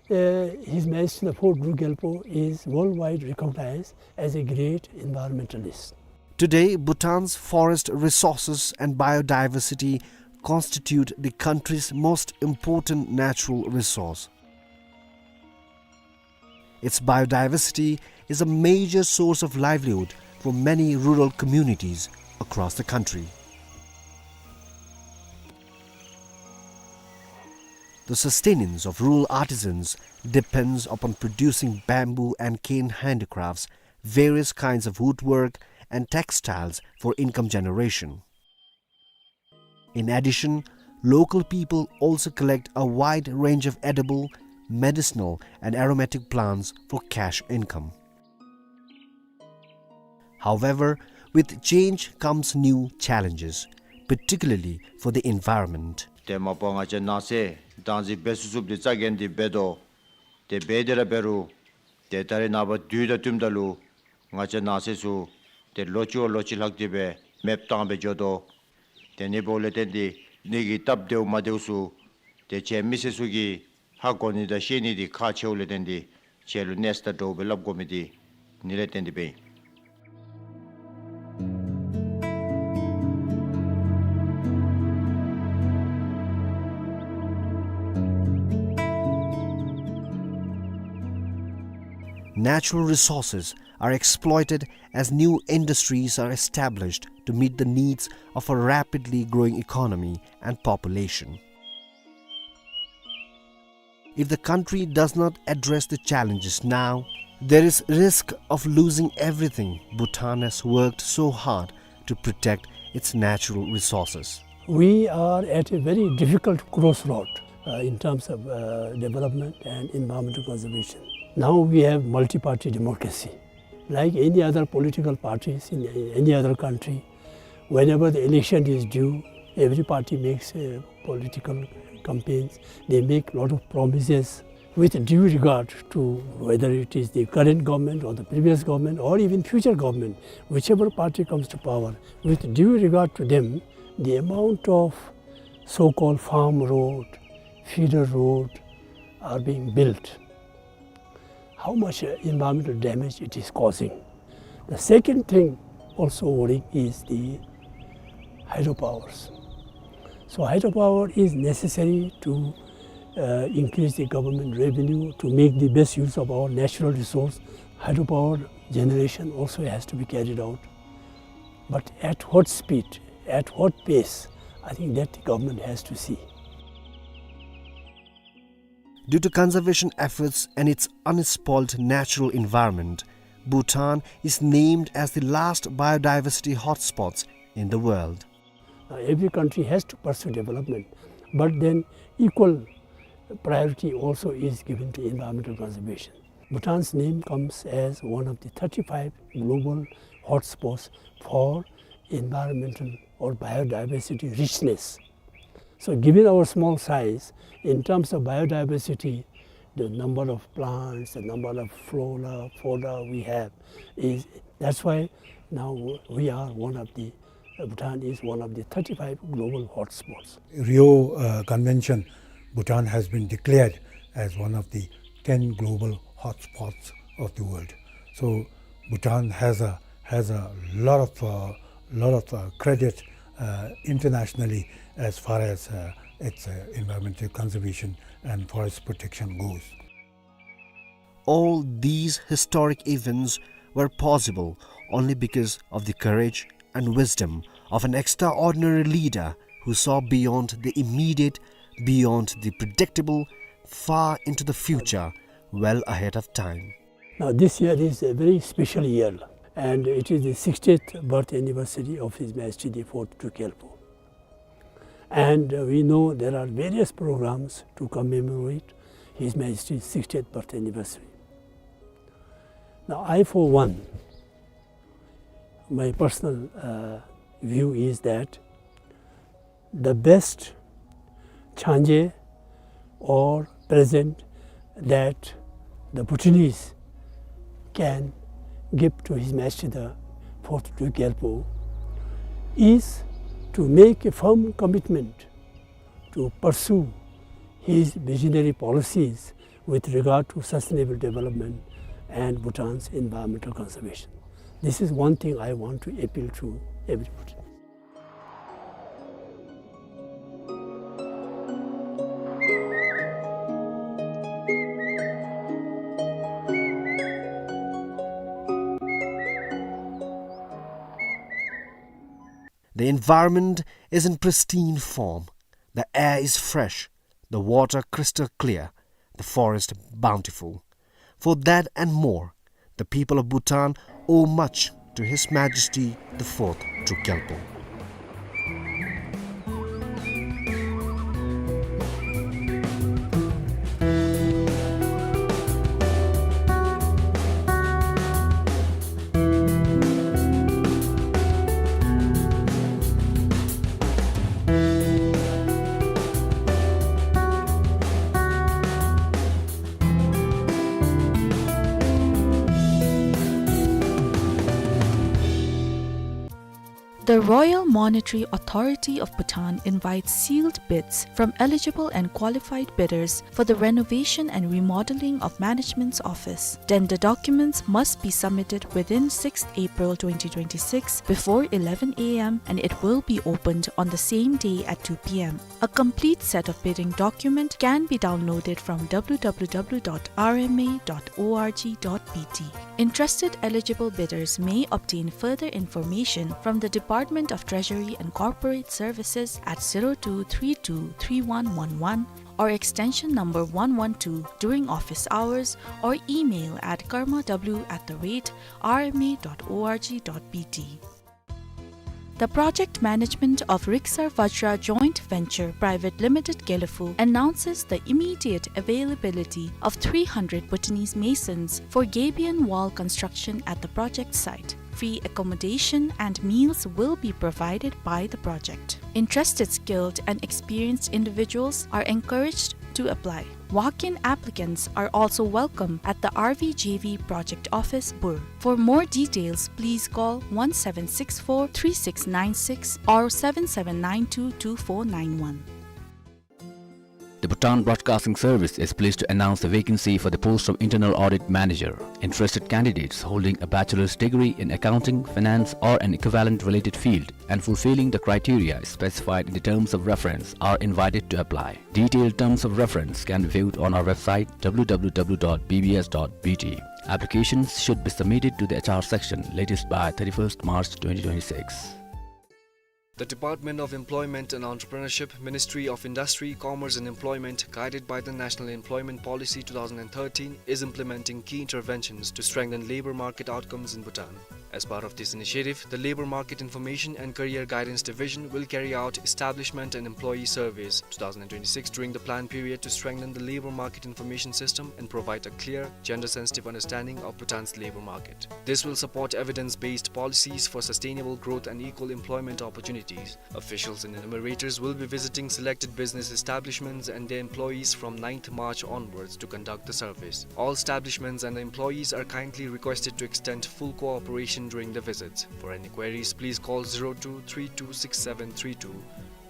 uh, His Majesty the Fourth Druk Gyalpo is worldwide recognized as a great environmentalist. Today, Bhutan's forest resources and biodiversity constitute the country's most important natural resource. Its biodiversity is a major source of livelihood for many rural communities across the country. The sustenance of rural artisans depends upon producing bamboo and cane handicrafts, various kinds of woodwork, and textiles for income generation. In addition, local people also collect a wide range of edible, medicinal, and aromatic plants for cash income. However, with change comes new challenges, particularly for the environment. ཏེ་མ་པ་ང་བཅས་ནང་གསེས་བདག་འཛིན་འབད་ཚུགས་ཚུགསཔ་འདི་རྩ་འགེངས་ཏེ་འབད་དོ། ཏེ་འབད་དེ་ར་འབད་རུང་ཏེ་ད་རེས་ནངས་པ་དུས་དང་བསྟུནམ་ད་ལུ་ང་བཅས་ནང་གསེས་ཚུ་ཏེ་ལོ་གཅིག་བ་ལོ་གཅིག་ལྷག་སྟེ་སྦེ་མེདཔ་བཏང་སྦེ་འགྱོ་དོ། ཏེ་ཨ་ནི་འབདཝ་ལས་བརྟེན་ཏེ་ཨ་ནི་གི་སྟབས་བདེཝ་མ་བདེཝ་ཚུ་ཏེ་ཁྱེད་མི་སེར་ཚུ་གིས་ཧ་གོ་ནི་དང་ཤེས་ནི་འདི་ཁག་ཆེཝ་ལས་བརྟེན་ཏེ་ཁྱེད་ལུ་གནས་ཚུ་དང་འདྲཝ་སྦེ་སླབ་དགོ་མི་འདི་ཨ་ནི་ལས་བརྟེན་ཏེ་སྦེ་ཨིན། Natural resources are exploited as new industries are established to meet the needs of a rapidly growing economy and population. If the country does not address the challenges now, there is risk of losing everything Bhutan has worked so hard to protect its natural resources. We are at a very difficult crossroad, uh, in terms of, uh, development and environmental conservation. Now we have multi-party democracy. Like any other political parties in any other country, whenever the election is due, every party makes a political campaigns, they make lot of promises with due regard to whether it is the current government or the previous government or even future government, whichever party comes to power, with due regard to them, the amount of so-called farm road, feeder road are being built. How much, uh, environmental damage it is causing. The second thing also worrying is the hydropowers. So hydropower is necessary to, uh, increase the government revenue, to make the best use of our natural resource. Hydropower generation also has to be carried out. But at what speed, at what pace, I think that the government has to see. Due to conservation efforts and its unspoiled natural environment, Bhutan is named as the last biodiversity hotspots in the world. Uh, every country has to pursue development, but then equal priority also is given to environmental conservation. Bhutan's name comes as one of the thirty-five global hotspots for environmental or biodiversity richness. So given our small size, in terms of biodiversity, the number of plants, the number of flora, fauna we have is, that's why now we are one of the, uh, Bhutan is one of the thirty-five global hotspots. Rio, uh, Convention, Bhutan has been declared as one of the ten global hotspots of the world. So Bhutan has a, has a lot of, uh, lot of, uh, credit, uh, internationally as far as, uh, its, uh, environmental conservation and forest protection goes. All these historic events were possible only because of the courage and wisdom of an extraordinary leader who saw beyond the immediate, beyond the predictable, far into the future, well ahead of time. Now, this year is a very special year, and it is the sixtieth birth anniversary of His Majesty the Fourth Druk Gyalpo. And, uh, we know there are various programs to commemorate His Majesty's sixtieth birth anniversary. Now, I, for one, my personal, uh, view is that the best changé or present that the Bhutanese can give to His Majesty the Fourth Druk Gyalpo is to make a firm commitment to pursue his visionary policies with regard to sustainable development and Bhutan's environmental conservation. This is one thing I want to appeal to everybody. The environment is in pristine form. The air is fresh, the water crystal clear, the forest bountiful. For that and more, the people of Bhutan owe much to His Majesty the Fourth Druk Gyalpo. The Royal Monetary Authority of Bhutan invites sealed bids from eligible and qualified bidders for the renovation and remodeling of management's office. Tender documents must be submitted within sixth April twenty twenty-six before eleven A M, and it will be opened on the same day at two P M. A complete set of bidding document can be downloaded from W W W dot R M A dot org dot B T. Interested eligible bidders may obtain further information from the Department of Treasury and Corporate Services at zero two three two three one one one or extension number one one two during office hours, or email at karmaw at the rate R M A dot org dot B T. The project management of Riksar Vajra Joint Venture Private Limited Gelephu announces the immediate availability of three hundred Bhutanese masons for gabion wall construction at the project site. Free accommodation and meals will be provided by the project. Interested, skilled, and experienced individuals are encouraged to apply. Walk-in applicants are also welcome at the R V J V Project Office, Bur. For more details, please call one seven six four three six nine six or seven seven nine two two four nine one. The Bhutan Broadcasting Service is pleased to announce the vacancy for the post of Internal Audit Manager. Interested candidates holding a bachelor's degree in accounting, finance, or an equivalent related field and fulfilling the criteria specified in the terms of reference are invited to apply. Detailed terms of reference can be viewed on our website, w w w dot b b s dot b t. Applications should be submitted to the H R section latest by thirty-first March twenty twenty-six. The Department of Employment and Entrepreneurship, Ministry of Industry, Commerce and Employment, guided by the National Employment Policy two thousand and thirteen, is implementing key interventions to strengthen labor market outcomes in Bhutan. As part of this initiative, the Labor Market Information and Career Guidance Division will carry out establishment and employee surveys two thousand and twenty-six during the plan period to strengthen the labor market information system and provide a clear, gender-sensitive understanding of Bhutan's labor market. This will support evidence-based policies for sustainable growth and equal employment opportunities. Officials and enumerators will be visiting selected business establishments and their employees from ninth March onwards to conduct the surveys. All establishments and employees are kindly requested to extend full cooperation during the visits. For any queries, please call zero two three two six seven three two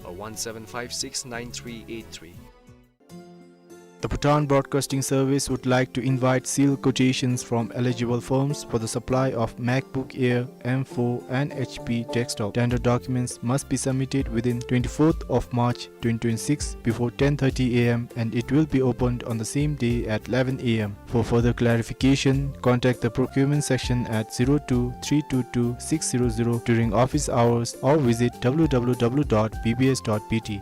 or one seven five six nine three eight three. The Bhutan Broadcasting Service would like to invite sealed quotations from eligible firms for the supply of MacBook Air M four and H P desktop. Tender documents must be submitted within twenty-fourth of March twenty twenty-six before ten thirty a m and it will be opened on the same day at eleven a m. For further clarification, contact the procurement section at zero two three two two six zero zero during office hours or visit w w w dot b b s dot b t.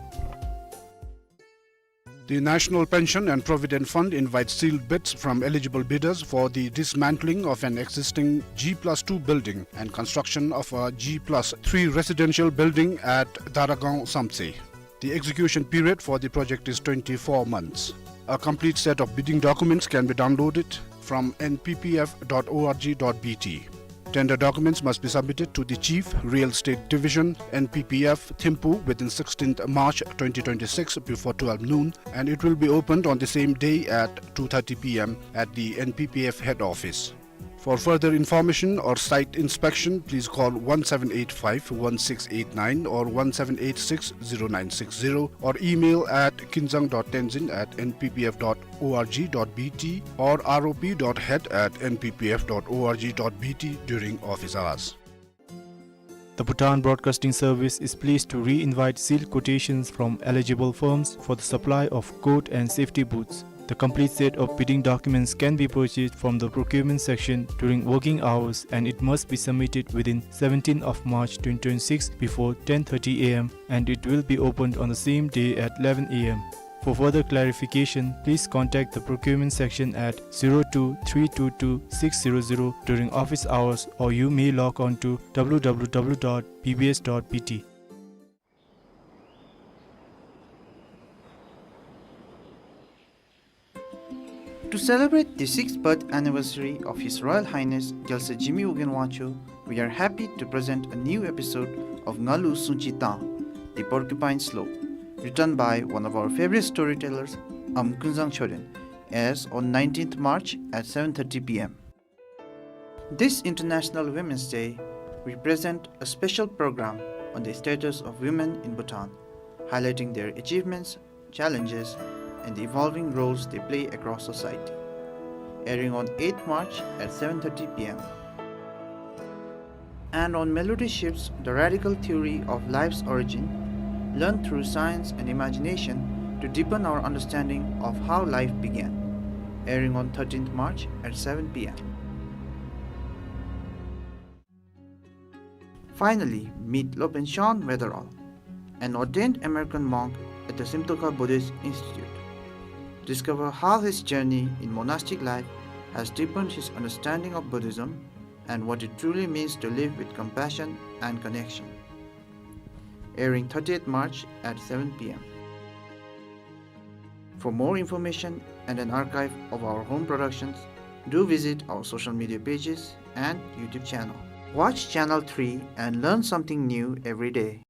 The National Pension and Provident Fund invites sealed bids from eligible bidders for the dismantling of an existing G plus two building and construction of a G plus three residential building at Daragaon Samtse. The execution period for the project is twenty-four months. A complete set of bidding documents can be downloaded from n p p f dot o r g dot b t. Tender documents must be submitted to the Chief, Real Estate Division, N P P F, Thimphu within sixteenth March twenty twenty-six before twelve noon, and it will be opened on the same day at two thirty p m at the N P P F head office. For further information or site inspection, please call one seven eight five one six eight nine or one seven eight six zero nine six zero or email at kinzang dot tenzin at n p p f dot o r g dot b t or r o p dot head at n p p f dot o r g dot b t during office hours. The Bhutan Broadcasting Service is pleased to re-invite sealed quotations from eligible firms for the supply of coat and safety boots. The complete set of bidding documents can be purchased from the procurement section during working hours, and it must be submitted within seventeenth of March twenty twenty-six before ten thirty a m, and it will be opened on the same day at eleven a m. For further clarification, please contact the procurement section at zero two three two two six zero zero during office hours, or you may log on to w w w dot b b s dot b t. To celebrate the sixth birth anniversary of His Royal Highness Gyalse Jigme Ugyen Wangchuck, we are happy to present a new episode of Ngalu Sungchi Tang, The Porcupine Slope, written by one of our favorite storytellers, Am Kunzang Choden, airs on nineteenth March at seven thirty p m. This International Women's Day, we present a special program on the status of women in Bhutan, highlighting their achievements, challenges, and the evolving roles they play across society. Airing on eighth March at seven thirty p m. And on Melody Shifts, the radical theory of life's origin, learned through science and imagination to deepen our understanding of how life began. Airing on thirteenth March at seven p m. Finally, meet Lopen Shan Weatherall, an ordained American monk at the Simtokha Buddhist Institute. Discover how his journey in monastic life has deepened his understanding of Buddhism and what it truly means to live with compassion and connection. Airing thirtieth March at seven p m. For more information and an archive of our home productions, do visit our social media pages and YouTube channel. Watch Channel three and learn something new every day.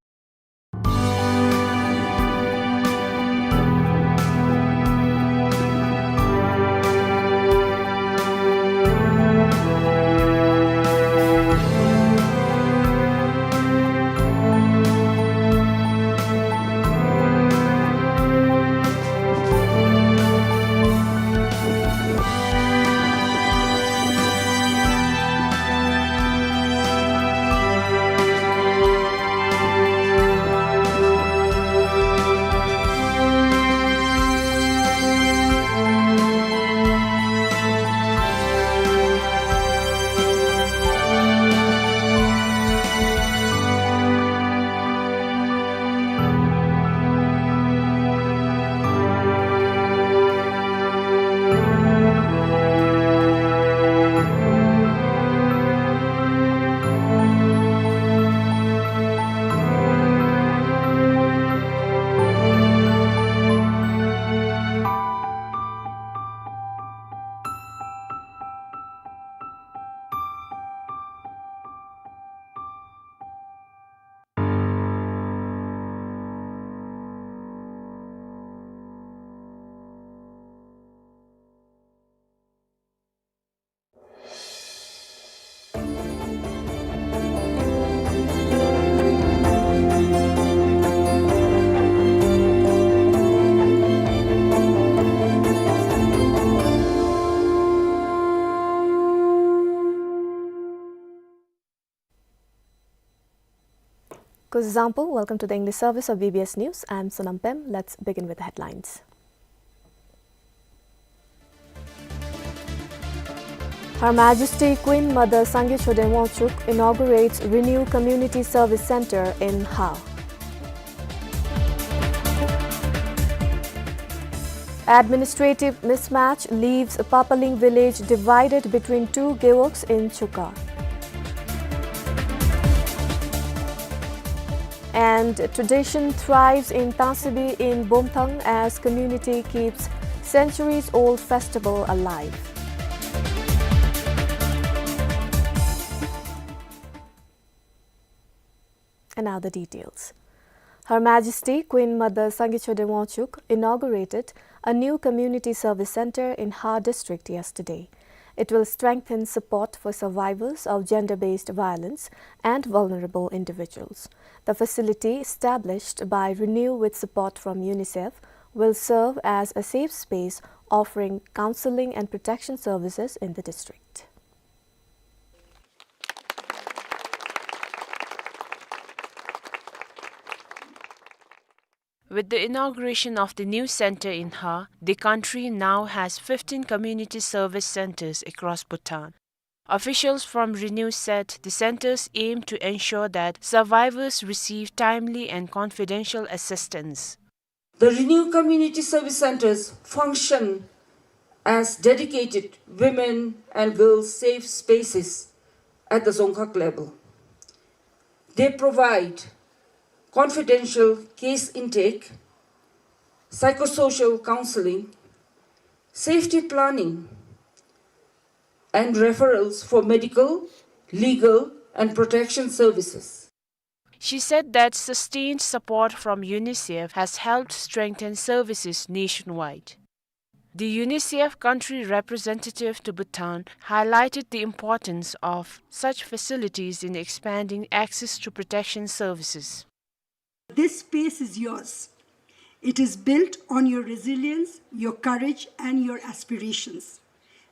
Kuzuzangpo, welcome to the English service of B B S News. I'm Sonam Pem. Let's begin with the headlines. Her Majesty Queen Mother Sangay Choden Wangchuck inaugurates Renew Community Service Centre in Ha. Administrative mismatch leaves Papaling village divided between two gewogs in Chuka. And tradition thrives in Tangsibi in Bomthang as community keeps centuries-old festival alive. And now the details. Her Majesty Queen Mother Sangay Choden Wangchuck inaugurated a new community service centre in Ha District yesterday. It will strengthen support for survivors of gender-based violence and vulnerable individuals. The facility, established by Renew with support from UNICEF, will serve as a safe space offering counselling and protection services in the district. With the inauguration of the new centre in Ha, the country now has fifteen community service centres across Bhutan. Officials from Renew said the centres aim to ensure that survivors receive timely and confidential assistance. The Renew Community Service Centres function as dedicated women and girls safe spaces at the Dzongkhag level. They provide confidential case intake, psychosocial counselling, safety planning, and referrals for medical, legal, and protection services. She said that sustained support from UNICEF has helped strengthen services nationwide. The UNICEF country representative to Bhutan highlighted the importance of such facilities in expanding access to protection services. This space is yours. It is built on your resilience, your courage, and your aspirations.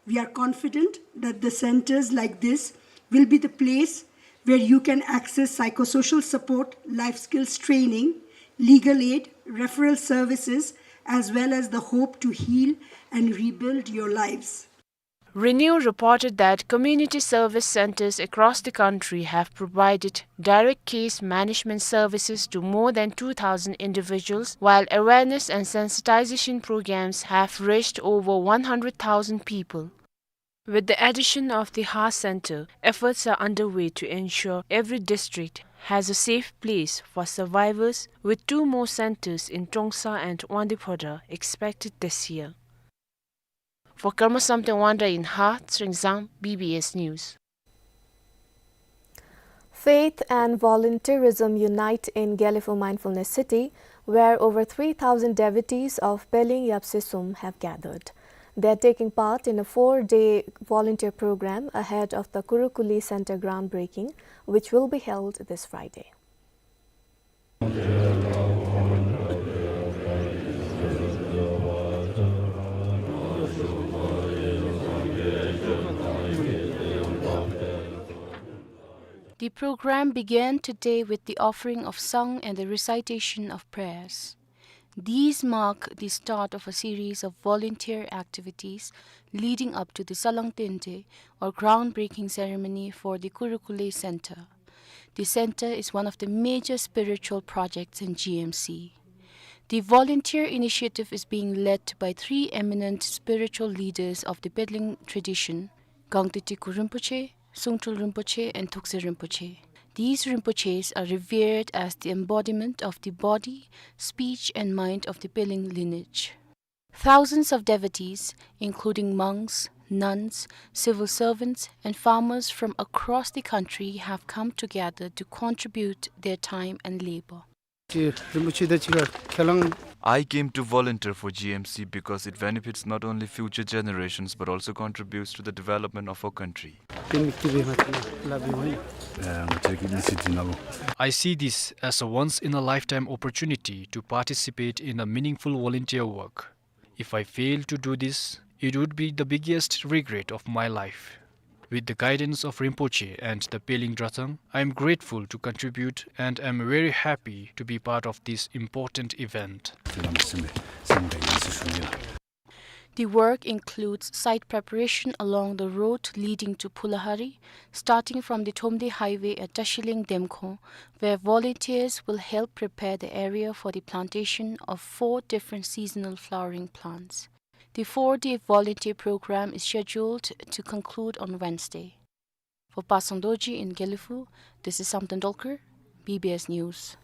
We are confident that the centres like this will be the place where you can access psychosocial support, life skills training, legal aid, referral services, as well as the hope to heal and rebuild your lives. Renew reported that community service centres across the country have provided direct case management services to more than two thousand individuals, while awareness and sensitization programs have reached over one hundred thousand people. With the addition of the Ha Centre, efforts are underway to ensure every district has a safe place for survivors, with two more centres in Trongsa and Wangdue Phodrang expected this year. For Karma Samten Wangda in Ha, Tsering Zam, B B S News. Faith and volunteerism unite in Gelephu Mindfulness City, where over three thousand devotees of Pelin Yapse Sum have gathered. They are taking part in a four-day volunteer program ahead of the Kurukuli Center groundbreaking, which will be held this Friday. The program began today with the offering of tsang and the recitation of prayers. These mark the start of a series of volunteer activities leading up to the Salang Tende, or groundbreaking ceremony for the Kurukule Center. The center is one of the major spiritual projects in G M C. The volunteer initiative is being led by three eminent spiritual leaders of the Pelin tradition, Gangte Tiku Rinpoche, Sungtrul Rinpoche, and Thukse Rinpoche. These Rinpoches are revered as the embodiment of the body, speech, and mind of the Pelin lineage. Thousands of devotees, including monks, nuns, civil servants, and farmers from across the country, have come together to contribute their time and labor. ཅི་རིན་པོ་ཆེ་དང་གཅིག་ཁར་ཁས་བླངས། I came to volunteer for G M C because it benefits not only future generations but also contributes to the development of our country. དེ་མིག་ཏི་བི་ཧ་ཅང་ལབ་ཡོང་ཡིན། ཨེ་ང་བཅས་ཀྱི་མི་ཚེ་འདི་ནང་ལུ། I see this as a once in a lifetime opportunity to participate in a meaningful volunteer work. If I fail to do this, it would be the biggest regret of my life. With the guidance of Rinpoche and the Pelin Dratang, I am grateful to contribute and am very happy to be part of this important event. The work includes site preparation along the road leading to Phulahari, starting from the Thromde Highway at Tashileng Demkhong, where volunteers will help prepare the area for the plantation of four different seasonal flowering plants. The four-day volunteer program is scheduled to conclude on Wednesday. For Pasang Dorji in Gelephu, this is Samten Dolkar, B B S News.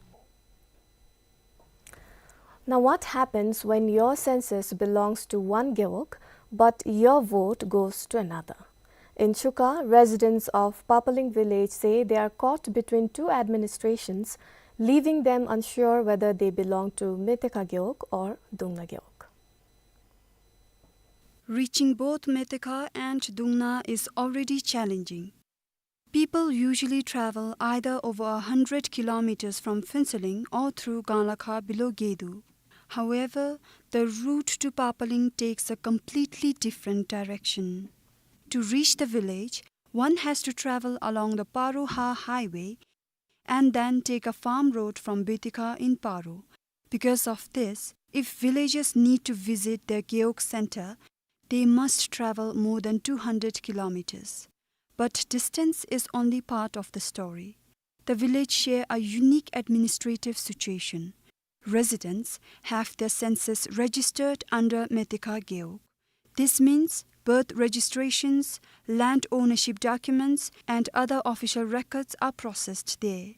Now, what happens when your census belongs to one gewog, but your vote goes to another? In Chuka, residents of Papaling village say they are caught between two administrations, leaving them unsure whether they belong to Metekha gewog or Dungna gewog. Reaching both Metekha and Dungna is already challenging. People usually travel either over a hundred kilometers from Phuentsholing or through Ganglakha below Gedu. However, the route to Papaling takes a completely different direction. To reach the village, one has to travel along the Paro-Ha highway and then take a farm road from Betekha in Paro. Because of this, if villagers need to visit their gewog center, they must travel more than two hundred kilometers. But distance is only part of the story. The village share a unique administrative situation. Residents have their census registered under Metekha gewog. This means birth registrations, land ownership documents, and other official records are processed there.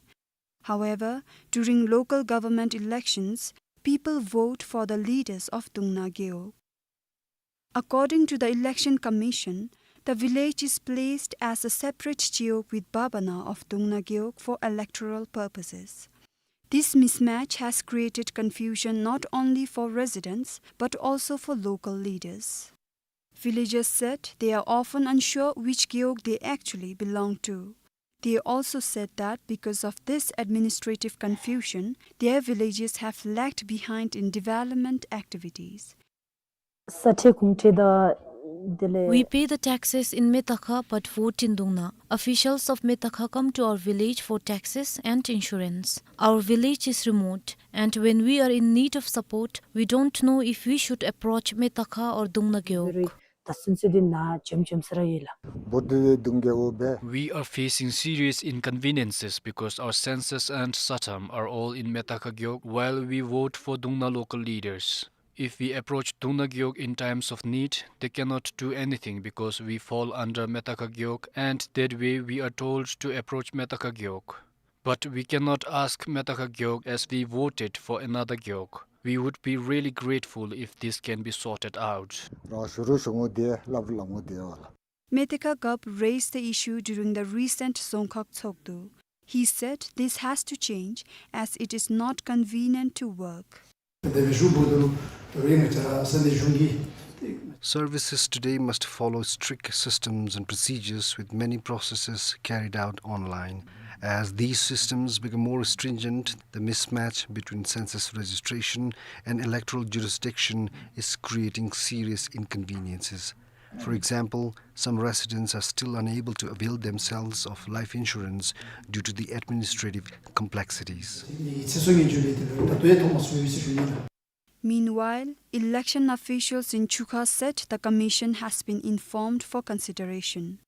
However, during local government elections, people vote for the leaders of Dungna gewog. According to the Election Commission, the village is placed as a separate gewog with Babana of Dungna gewog for electoral purposes. This mismatch has created confusion not only for residents but also for local leaders. Villagers said they are often unsure which gewog they actually belong to. They also said that because of this administrative confusion, their villages have lagged behind in development activities. ས་ཁྲལ་གུང་ཁྲན་དང་དེ་ལས། We pay the taxes in Metakha but vote in Dungna. Officials of Metakha come to our village for taxes and insurance. Our village is remote, and when we are in need of support, we don't know if we should approach Metakha or Dungna gewog. ད་ཚུན་ཚོད་འདི་ནཱ་འཇམ་འཇམ་ས་ར་ཡོད་ལགས། We are facing serious inconveniences because our census and satam are all in Metakha gewog while we vote for Dungna local leaders. If we approach Dungna gewog in times of need, they cannot do anything because we fall under Metakha gewog, and that way we are told to approach Metakha gewog. But we cannot ask Metakha gewog as we voted for another gewog. We would be really grateful if this can be sorted out. རང་ཞུ་རུང་ཞུ་འོང་དེ་སླབ་རུང་སླབ་འོང་དེ་ཡོད་ལགས། Metakha Gap raised the issue during the recent Dzongkhag Tshogdu. He said this has to change as it is not convenient to work. Services today must follow strict systems and procedures, with many processes carried out online. As these systems become more stringent, the mismatch between census registration and electoral jurisdiction is creating serious inconveniences. For example, some residents are still unable to avail themselves of life insurance due to the administrative complexities. Meanwhile, election officials in Chuka said the commission has been informed for consideration.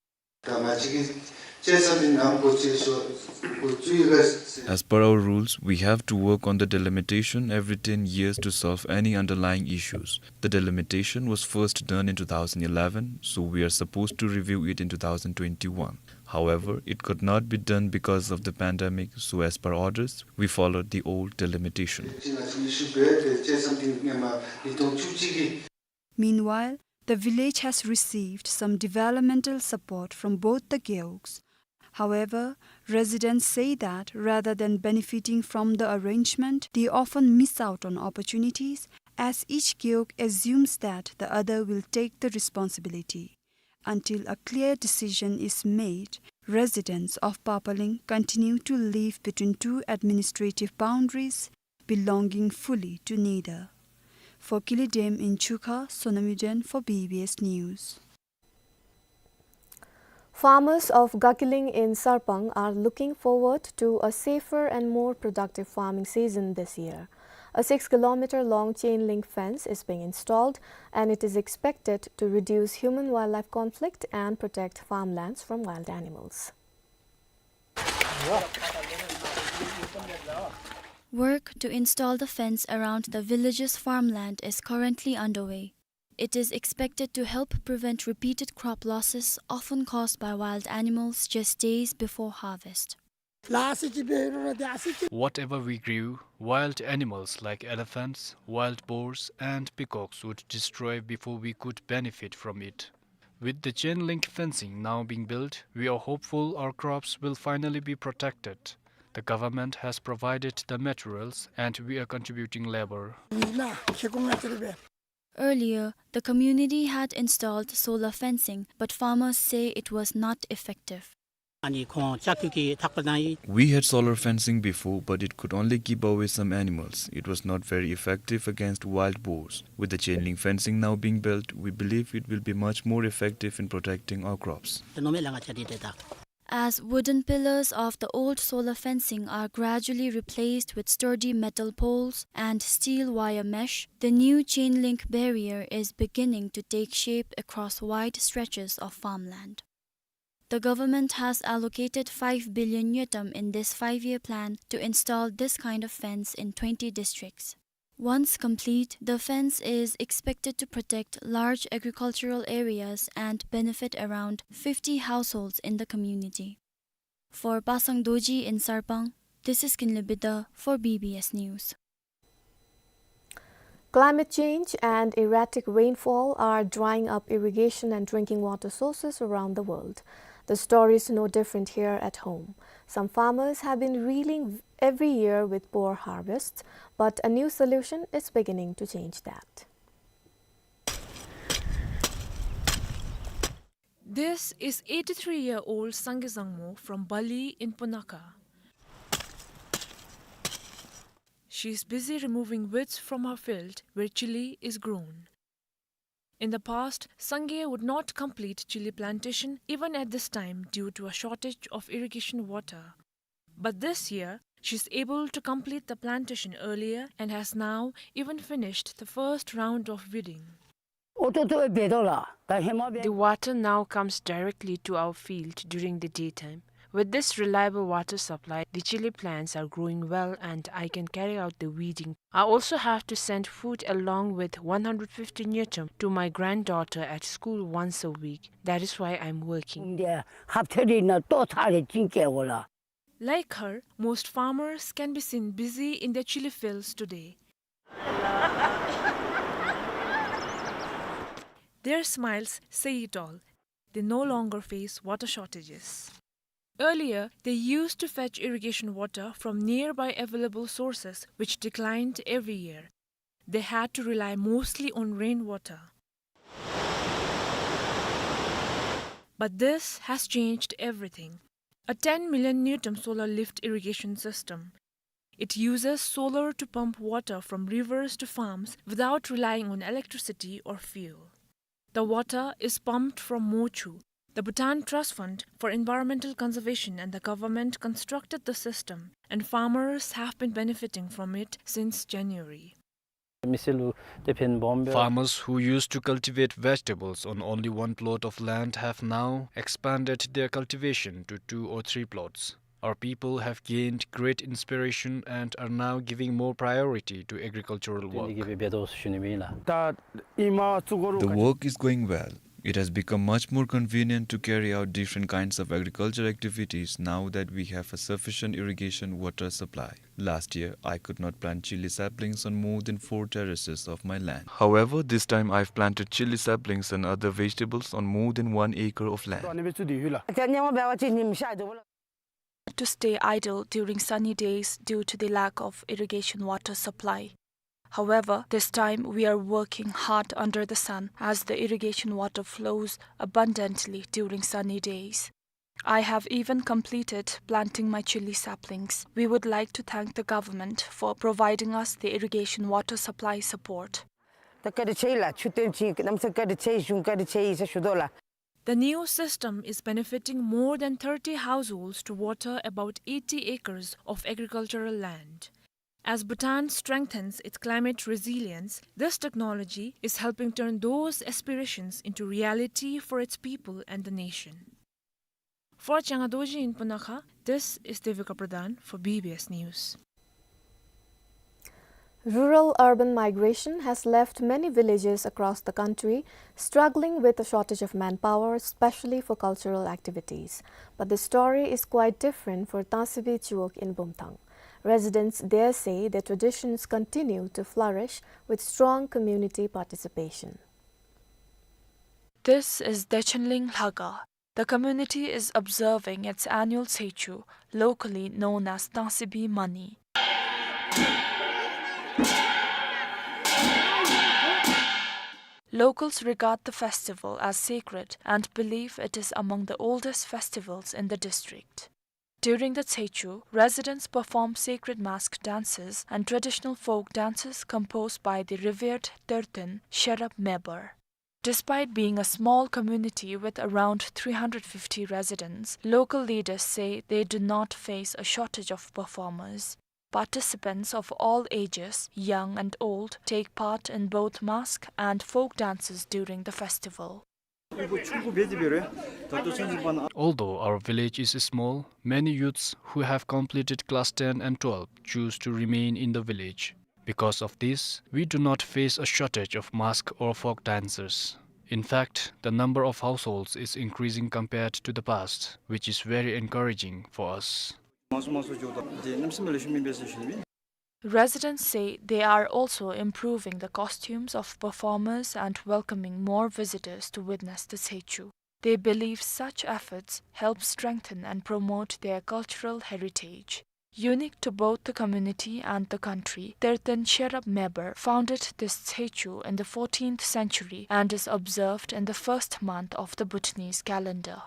As per our rules, we have to work on the delimitation every ten years to solve any underlying issues. The delimitation was first done in two thousand eleven, so we are supposed to review it in two thousand twenty-one. However, it could not be done because of the pandemic, so as per orders, we followed the old delimitation. Meanwhile, the village has received some developmental support from both the gewuks. However, residents say that rather than benefiting from the arrangement, they often miss out on opportunities, as each gewuk assumes that the other will take the responsibility. Until a clear decision is made, residents of Papaling continue to live between two administrative boundaries, belonging fully to neither. For Kili Dam in Chuka, Sonam Yuden for B B S News. Farmers of Gakiling in Sarpang are looking forward to a safer and more productive farming season this year. A six kilometer long chain link fence is being installed, and it is expected to reduce human-wildlife conflict and protect farmlands from wild animals. Work to install the fence around the village's farmland is currently underway. It is expected to help prevent repeated crop losses, often caused by wild animals, just days before harvest. Whatever we grew, wild animals like elephants, wild boars, and peacocks would destroy before we could benefit from it. With the chain link fencing now being built, we are hopeful our crops will finally be protected. The government has provided the materials, and we are contributing labor. Earlier, the community had installed solar fencing, but farmers say it was not effective. We had solar fencing before, but it could only keep away some animals. It was not very effective against wild boars. With the chain link fencing now being built, we believe it will be much more effective in protecting our crops. As wooden pillars of the old solar fencing are gradually replaced with sturdy metal poles and steel wire mesh, the new chain link barrier is beginning to take shape across wide stretches of farmland. The government has allocated five billion ngultrum in this five-year plan to install this kind of fence in twenty districts. Once complete, the fence is expected to protect large agricultural areas and benefit around fifty households in the community. For Pasang Dorji in Sarpang, this is Kinley Bida for B B S News. Climate change and erratic rainfall are drying up irrigation and drinking water sources around the world. The story is no different here at home. Some farmers have been reeling every year with poor harvests, but a new solution is beginning to change that. This is eighty-three-year-old Sangay Zangmo from Bali in Punakha. She is busy removing weeds from her field where chili is grown. In the past, Sangay would not complete chili plantation even at this time due to a shortage of irrigation water. But this year, she's able to complete the plantation earlier and has now even finished the first round of weeding. The water now comes directly to our field during the daytime. With this reliable water supply, the chili plants are growing well and I can carry out the weeding. I also have to send food along with one hundred fifty ngultrum to my granddaughter at school once a week. That is why I'm working. Like her, most farmers can be seen busy in their chili fields today. Their smiles say it all. They no longer face water shortages. Earlier, they used to fetch irrigation water from nearby available sources, which declined every year. They had to rely mostly on rainwater. But this has changed everything. A ten million Newton solar lift irrigation system. It uses solar to pump water from rivers to farms without relying on electricity or fuel. The water is pumped from Mochu. The Bhutan Trust Fund for Environmental Conservation and the government constructed the system, and farmers have been benefiting from it since January. Farmers who used to cultivate vegetables on only one plot of land have now expanded their cultivation to two or three plots. Our people have gained great inspiration and are now giving more priority to agricultural work. The work is going well. It has become much more convenient to carry out different kinds of agriculture activities now that we have a sufficient irrigation water supply. Last year, I could not plant chili saplings on more than four terraces of my land. However, this time I've planted chili saplings and other vegetables on more than one acre of land. To stay idle during sunny days due to the lack of irrigation water supply. However, this time we are working hard under the sun as the irrigation water flows abundantly during sunny days. I have even completed planting my chili saplings. We would like to thank the government for providing us the irrigation water supply support. The new system is benefiting more than thirty households to water about eighty acres of agricultural land. As Bhutan strengthens its climate resilience, this technology is helping turn those aspirations into reality for its people and the nation. For Changa Dorji in Punakha, this is Devika Pradhan for B B S News. Rural-urban migration has left many villages across the country struggling with a shortage of manpower, especially for cultural activities. But the story is quite different for Tangsibi Chiwog in Bumthang. Residents there say their traditions continue to flourish with strong community participation. This is Dechenling Lhaga. The community is observing its annual Tsechu, locally known as Tangsibi Mani. Locals regard the festival as sacred and believe it is among the oldest festivals in the district. During the Tsechu, residents perform sacred mask dances and traditional folk dances composed by the revered Terten Sherab Mebar. Despite being a small community with around three hundred fifty residents, local leaders say they do not face a shortage of performers. Participants of all ages, young and old, take part in both mask and folk dances during the festival. Although our village is small, many youths who have completed class ten and twelve choose to remain in the village. Because of this, we do not face a shortage of mask or folk dancers. In fact, the number of households is increasing compared to the past, which is very encouraging for us. Residents say they are also improving the costumes of performers and welcoming more visitors to witness the Tsechu. They believe such efforts help strengthen and promote their cultural heritage. Unique to both the community and the country, Terten Sherab Mebar founded this Tsechu in the fourteenth century and is observed in the first month of the Bhutanese calendar.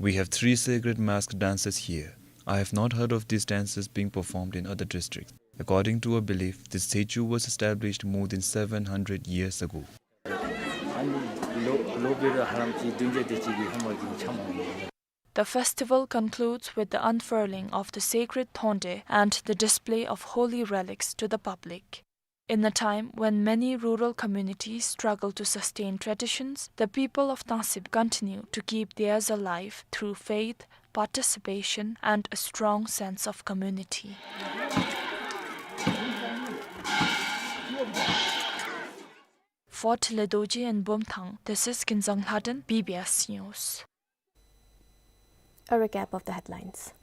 We have three sacred mask dances here. I have not heard of these dances being performed in other districts. According to our belief, this Tsechu was established more than seven hundred years ago. The festival concludes with the unfurling of the sacred thonde and the display of holy relics to the public. In a time when many rural communities struggle to sustain traditions, the people of Tangsibi continue to keep theirs alive through faith, participation, and a strong sense of community. For Thile Dorji in Bumthang, this is Kinzang Lhaden, B B S News. A recap of the headlines.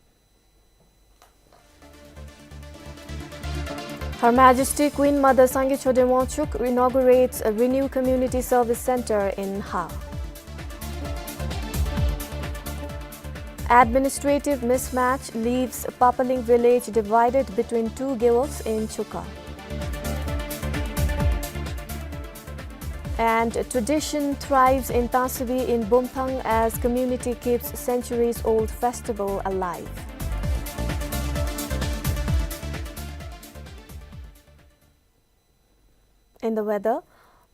Her Majesty Queen Mother Sangay Choden Wangchuck inaugurates a renewed community service center in Ha. Administrative mismatch leaves Papaling village divided between two gewogs in Chuka. And tradition thrives in Tasabi in Bumthang as community keeps centuries-old festival alive. In the weather,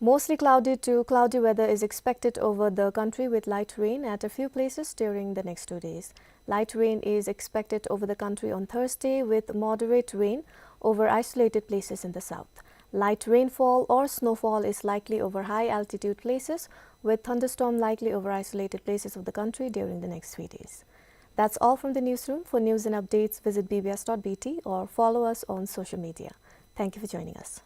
mostly cloudy to cloudy weather is expected over the country with light rain at a few places during the next two days. Light rain is expected over the country on Thursday with moderate rain over isolated places in the south. Light rainfall or snowfall is likely over high altitude places with thunderstorm likely over isolated places of the country during the next three days. That's all from the newsroom. For news and updates, visit B B S dot B T or follow us on social media. Thank you for joining us.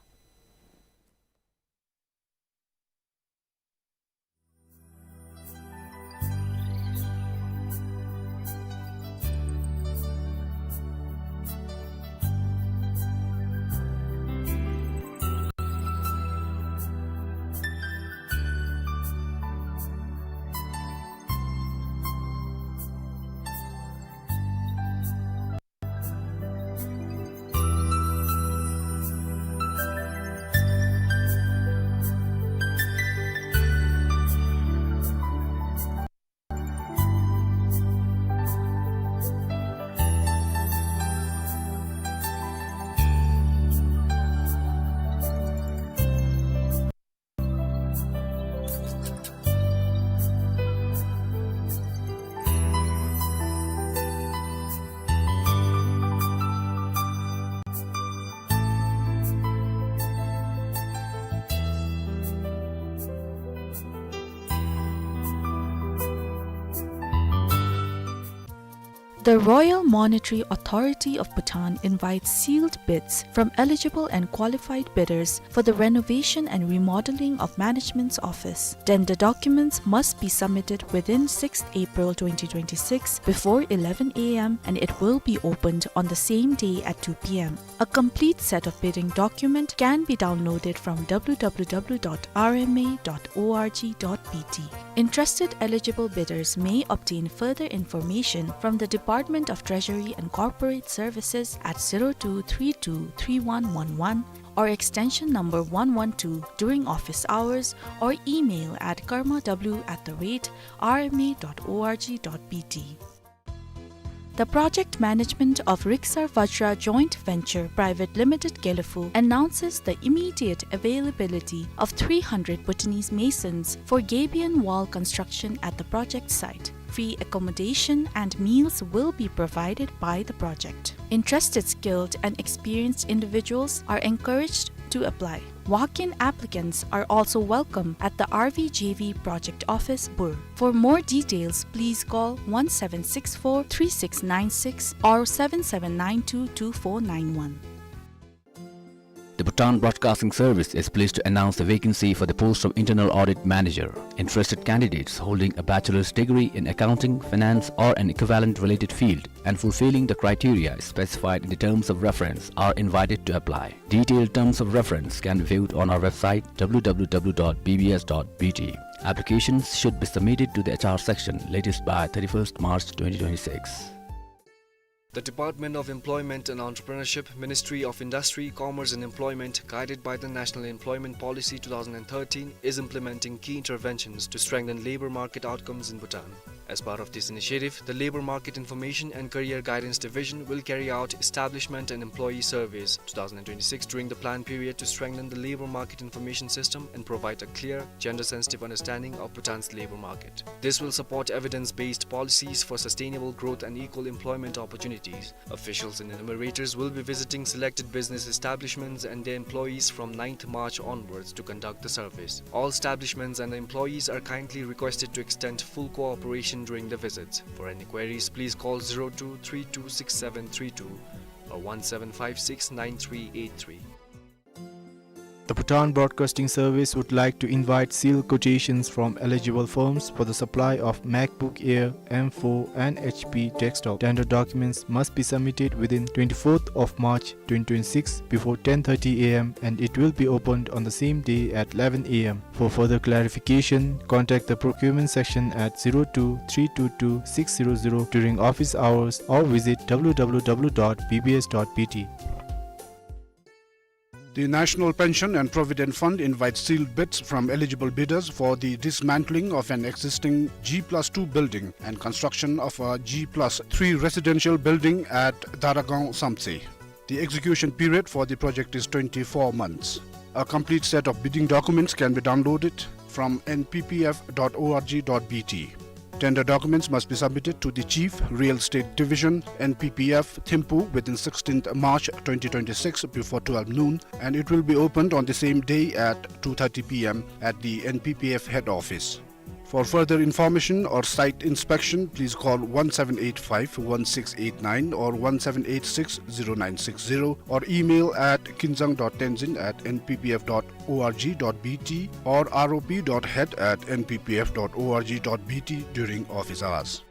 The Royal Monetary Authority of Bhutan invites sealed bids from eligible and qualified bidders for the renovation and remodeling of management's office. Tender documents must be submitted within sixth April twenty twenty-six before eleven A M and it will be opened on the same day at two P M. A complete set of bidding document can be downloaded from W W W dot R M A dot O R G dot B T. Interested eligible bidders may obtain further information from the Department of Treasury and Corporate Services at zero two three two three one one one or extension number one one two during office hours or email at karma W at the rate R M A dot O R G dot B T. The project management of Riksar Vajra Joint Venture Private Limited Gelephu announces the immediate availability of three hundred Bhutanese masons for gabion wall construction at the project site. Free accommodation and meals will be provided by the project. Interested skilled and experienced individuals are encouraged to apply. Walk-in applicants are also welcome at the R V J V Project Office, Bur. For more details, please call one seven six four three six nine six or seven seven nine two two four nine one. The Bhutan Broadcasting Service is pleased to announce the vacancy for the post of Internal Audit Manager. Interested candidates holding a bachelor's degree in accounting, finance, or an equivalent related field and fulfilling the criteria specified in the terms of reference are invited to apply. Detailed terms of reference can be viewed on our website, W W W dot B B S dot B T. Applications should be submitted to the H R section latest by thirty-first March twenty twenty-six. The Department of Employment and Entrepreneurship, Ministry of Industry, Commerce and Employment, guided by the National Employment Policy two thousand and thirteen, is implementing key interventions to strengthen labor market outcomes in Bhutan. As part of this initiative, the Labor Market Information and Career Guidance Division will carry out establishment and employee surveys two thousand and twenty-six during the plan period to strengthen the labor market information system and provide a clear, gender-sensitive understanding of Bhutan's labor market. This will support evidence-based policies for sustainable growth and equal employment opportunities. Officials and enumerators will be visiting selected business establishments and their employees from ninth March onwards to conduct the surveys. All establishments and employees are kindly requested to extend full cooperation during the visits. For any queries, please call zero two three two six seven three two or one seven five six nine three eight three. The Bhutan Broadcasting Service would like to invite sealed quotations from eligible firms for the supply of MacBook Air M four and H P desktop. Tender documents must be submitted within twenty-fourth of March twenty twenty-six before ten thirty A M, and it will be opened on the same day at eleven A M. For further clarification, contact the procurement section at zero two three two two six zero zero during office hours or visit W W W dot B B S dot B T. The National Pension and Provident Fund invites sealed bids from eligible bidders for the dismantling of an existing G plus two building and construction of a G plus three residential building at Daragaon Samtse. The execution period for the project is twenty-four months. A complete set of bidding documents can be downloaded from N P P F dot O R G dot B T. Tender documents must be submitted to the Chief, Real Estate Division, N P P F, Thimphu within sixteenth March twenty twenty-six before twelve noon, and it will be opened on the same day at two thirty P M at the N P P F head office. For further information or site inspection, please call one seven eight five one six eight nine or one seven eight six zero nine six zero or email at kinzang dot tenzin at N P P F dot O R G dot B T or R O P dot head at N P P F dot O R G dot B T during office hours.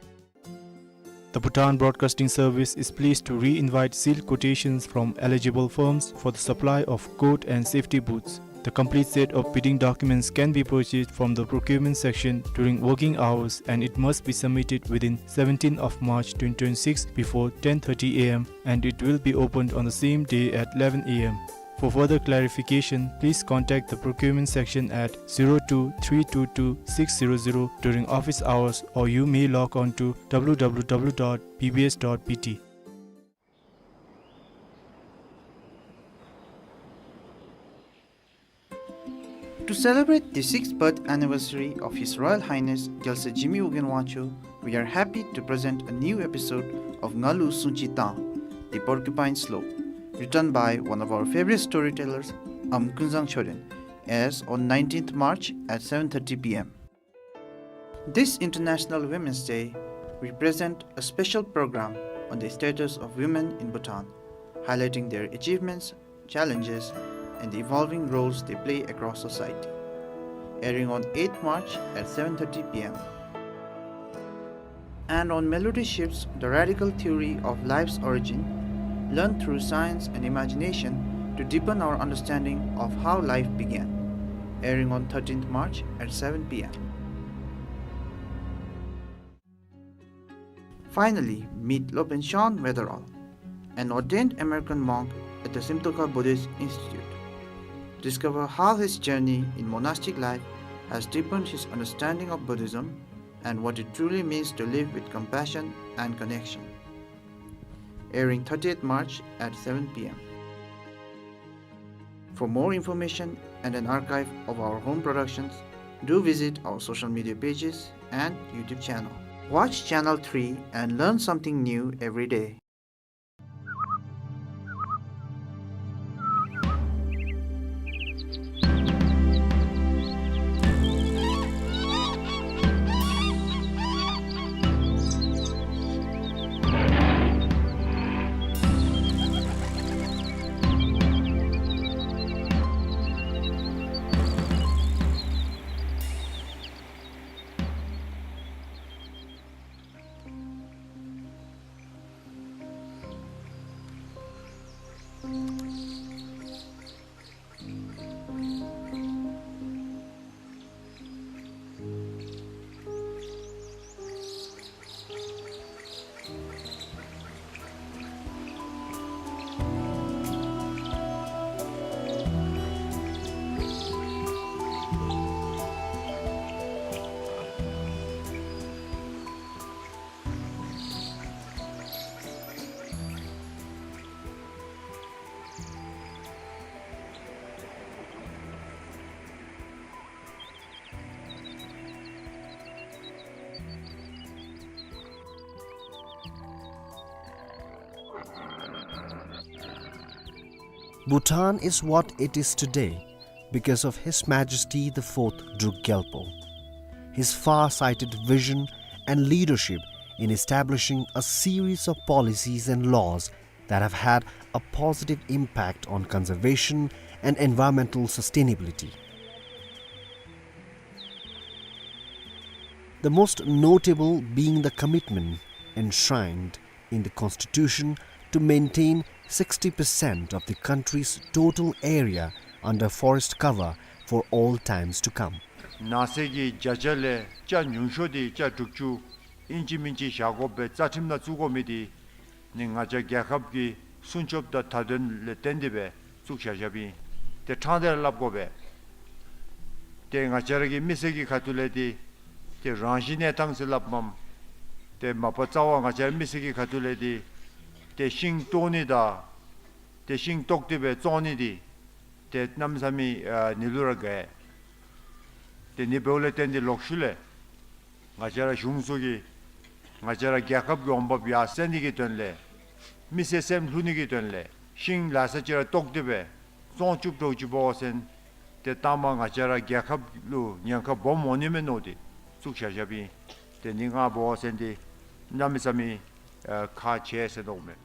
The Bhutan Broadcasting Service is pleased to re-invite sealed quotations from eligible firms for the supply of coat and safety boots. The complete set of bidding documents can be purchased from the procurement section during working hours, and it must be submitted within seventeenth of March twenty twenty-six before ten thirty A M, and it will be opened on the same day at eleven A M. For further clarification, please contact the procurement section at zero two three two two six zero zero during office hours, or you may log on to W W W dot B B S dot B T. To celebrate the sixth birth anniversary of His Royal Highness Gyaltsed Jigme Ugyen Wangchuck, we are happy to present a new episode of Ngalu Sungchi Tang, The Porcupine Slope, written by one of our favorite storytellers, Am Kunzang Choden, airs on nineteenth March at seven thirty P M. This International Women's Day, we present a special program on the status of women in Bhutan, highlighting their achievements, challenges, and the evolving roles they play across society. Airing on eighth March at seven thirty P M. And on Melody Shifts, the radical theory of life's origin, learned through science and imagination to deepen our understanding of how life began. Airing on thirteenth March at seven P M. Finally, meet Lopen Shan Weatherall, an ordained American monk at the Simtokha Buddhist Institute. Discover how his journey in monastic life has deepened his understanding of Buddhism and what it truly means to live with compassion and connection. Airing thirtieth March at seven P M. For more information and an archive of our home productions, do visit our social media pages and YouTube channel. Watch Channel three and learn something new every day. Bhutan is what it is today because of His Majesty the Fourth Druk Gyalpo. His far-sighted vision and leadership in establishing a series of policies and laws that have had a positive impact on conservation and environmental sustainability. The most notable being the commitment enshrined in the constitution to maintain sixty percent of the country's total area under forest cover for all times to come. ནགས་ཚལ་གྱི་བརྒྱ་ཆ་ལས་ཆ་ཉུང་ཤོས་དེ་ཆ་དྲུག་ཅུ་ཨིན་ཅི་མིན་ཅི་བཞག་དགོ་པའི་རྩ་ཁྲིམས་ནང་བཙུགས་དགོ་མི་དེ་ནི་ང་བཅས་རྒྱལ་ཁབ་ཀྱི་སྲུང་སྐྱོབ་དང་མཐའ་དོན་ལས་བརྟེན་ཏེ་སྦེ་བཙུགས་བཞག་བཞགཔ་ཨིན། ཏེ་ཕྲང་སྟེ་ར་སླབ་དགོ་པས། ཏེ་ང་བཅས་ར་གི་མི་སེར་གྱི་ཁ་ཐུག་ལས་ཏེ་ཏེ་རང་བཞིན་གནས་སྟངས་ཟེར་སླབ་མས། ཏེ་མ་པ་རྩ་བ་ང་བཅས་ར་མི་སེར་གྱི་ཁ་ཐུག་ལས་ཏེ་ཏེ་ཤིང་བཏོག་ནི་དང་ཏེ་ཤིང་བཏོག་སྟེ་སྦེ་བཙོང་ནི་དེ་ཏེ་གནམ་མེད་ས་མེད་ཨ་ནི་ལུ་ར་དགའ། ཏེ་ནི་འབདཝ་ལས་བརྟེན་ཏེ་ལོག་ཤུལ་ལས་ང་བཅས་ར་གཞུང་ཚུ་གིས་ང་བཅས་ར་རྒྱལ་ཁབ་ཀྱི་འོང་འབབ་ཡར་སེང་ནི་གི་དོན་ལས་མི་སེར་སེམས་ལྷོད་ནི་གི་དོན་ལས་ཤིང་ལ་ས་ཅིག་ར་བཏོག་སྟེ་སྦེ་བཙོང་བཅུག་འགྱོ་ཅི་འབད་བ་ཅིན་ཏེ་ལྟག་མ་ང་བཅས་ར་རྒྱལ་ཁབ་ལུ་ཉེན་ཁ་སྦོམ་འོང་ནི་མས་མནོ་སྟེ་བཙུགས་བཞག་བཞགཔ་ཨིན། ཏེ་ནི་ང་འབད་བ་ཅིན་ཏེ་གནམ་མེད་ས་མེད་ཨ་ཁག་ཆེ་ཟེར་མནོཝ་མས།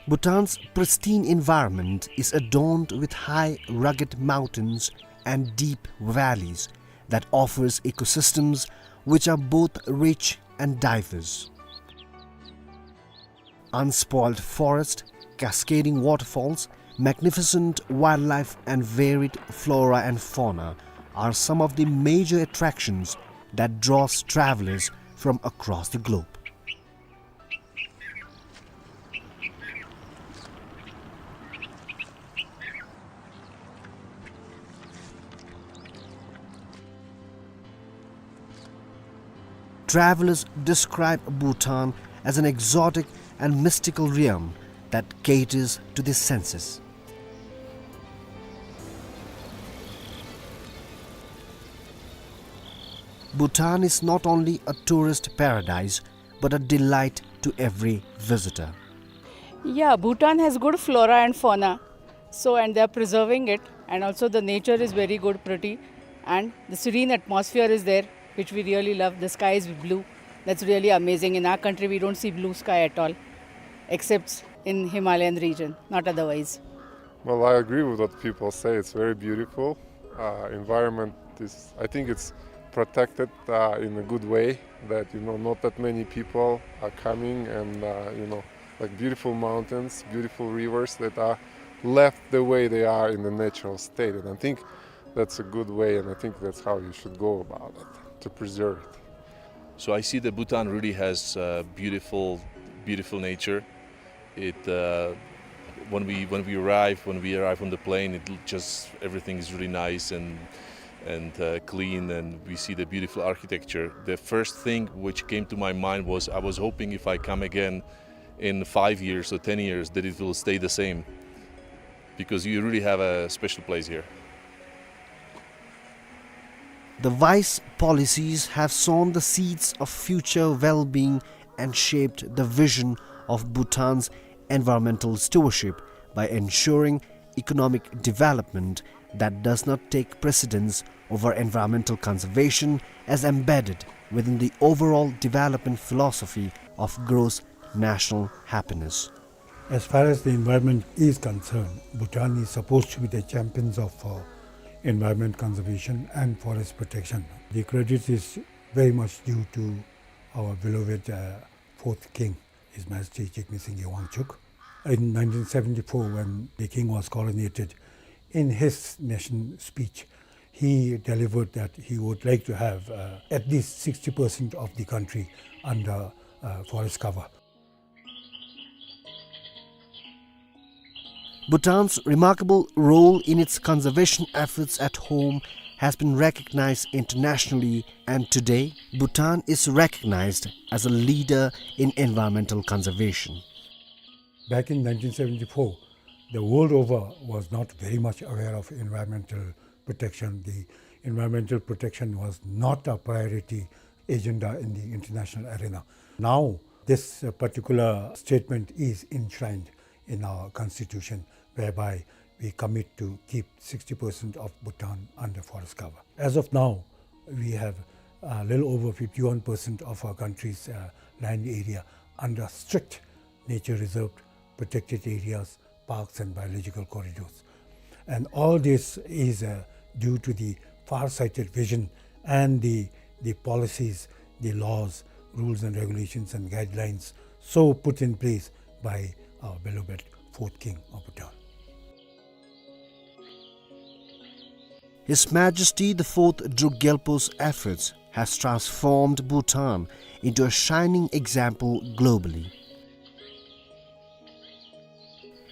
Bhutan's pristine environment is adorned with high rugged mountains and deep valleys that offers ecosystems which are both rich and diverse. Unspoiled forest, cascading waterfalls, magnificent wildlife and varied flora and fauna are some of the major attractions that draws travelers from across the globe. Travelers describe Bhutan as an exotic and mystical realm that caters to the senses. Bhutan is not only a tourist paradise, but a delight to every visitor. Yeah, Bhutan has good flora and fauna. So, and they are preserving it, and also the nature is very good, pretty, and the serene atmosphere is there, which we really love. The sky is blue. That's really amazing. In our country, we don't see blue sky at all, except in Himalayan region, not otherwise. Well, I agree with what people say. It's very beautiful. Uh, environment is, I think it's protected, uh, in a good way, that, you know, not that many people are coming and, uh, you know, like, beautiful mountains, beautiful rivers that are left the way they are in the natural state. And I think that's a good way, and I think that's how you should go about it, to preserve it. So I see that Bhutan really has, uh, beautiful, beautiful nature. It, uh, when we, when we arrive, when we arrive on the plane, it l-, just, everything is really nice and, and, uh, clean, and we see the beautiful architecture. The first thing which came to my mind was, I was hoping if I come again in five years or ten years that it will stay the same, because you really have a special place here. The wise policies have sown the seeds of future well-being and shaped the vision of Bhutan's environmental stewardship by ensuring economic development that does not take precedence over environmental conservation, as embedded within the overall development philosophy of gross national happiness. As far as the environment is concerned, Bhutan is supposed to be the champions of, uh, environment conservation and forest protection. The credit is very much due to our beloved, uh, fourth king, His Majesty Jigme Singye Wangchuck. In nineteen seventy-four, when the king was coronated, in his nation speech, he delivered that he would like to have, uh, at least sixty percent of the country under, uh, forest cover. Bhutan's remarkable role in its conservation efforts at home has been recognized internationally, and today, Bhutan is recognized as a leader in environmental conservation. Back in nineteen seventy-four, the world over was not very much aware of environmental protection. The environmental protection was not a priority agenda in the international arena. Now, this, uh, particular statement is enshrined in our constitution, whereby we commit to keep sixty percent of Bhutan under forest cover. As of now, we have, a little over fifty-one percent of our country's, uh, land area under strict nature reserved, protected areas, parks and biological corridors. And all this is, uh, due to the far-sighted vision and the, the policies, the laws, rules and regulations and guidelines so put in place by our beloved fourth king of Bhutan. His Majesty the Fourth Druk Gyalpo's efforts has transformed Bhutan into a shining example globally.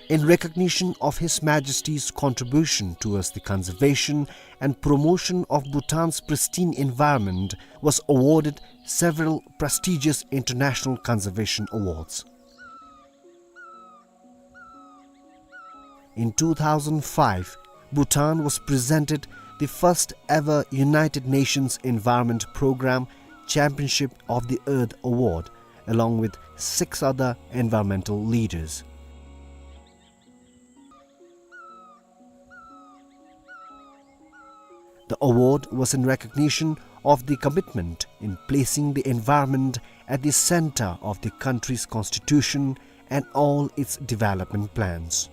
In recognition of His Majesty's contribution towards the conservation and promotion of Bhutan's pristine environment, was awarded several prestigious international conservation awards. In two thousand five, Bhutan was presented the first ever United Nations Environment Programme Championship of the Earth Award, along with six other environmental leaders. The award was in recognition of the commitment in placing the environment at the center of the country's constitution and all its development plans.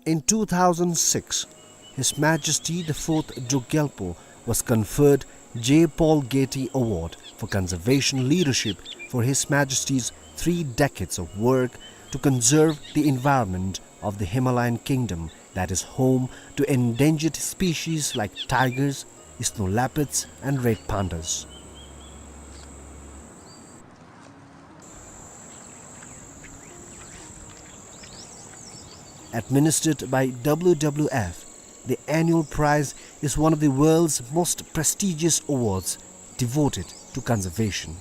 In two thousand six, His Majesty the Fourth Druk Gyalpo was conferred J. Paul Gety Award for Conservation Leadership for His Majesty's three decades of work to conserve the environment of the Himalayan kingdom that is home to endangered species like tigers, snow leopards, and red pandas. Administered by W W F, the annual prize is one of the world's most prestigious awards devoted to conservation.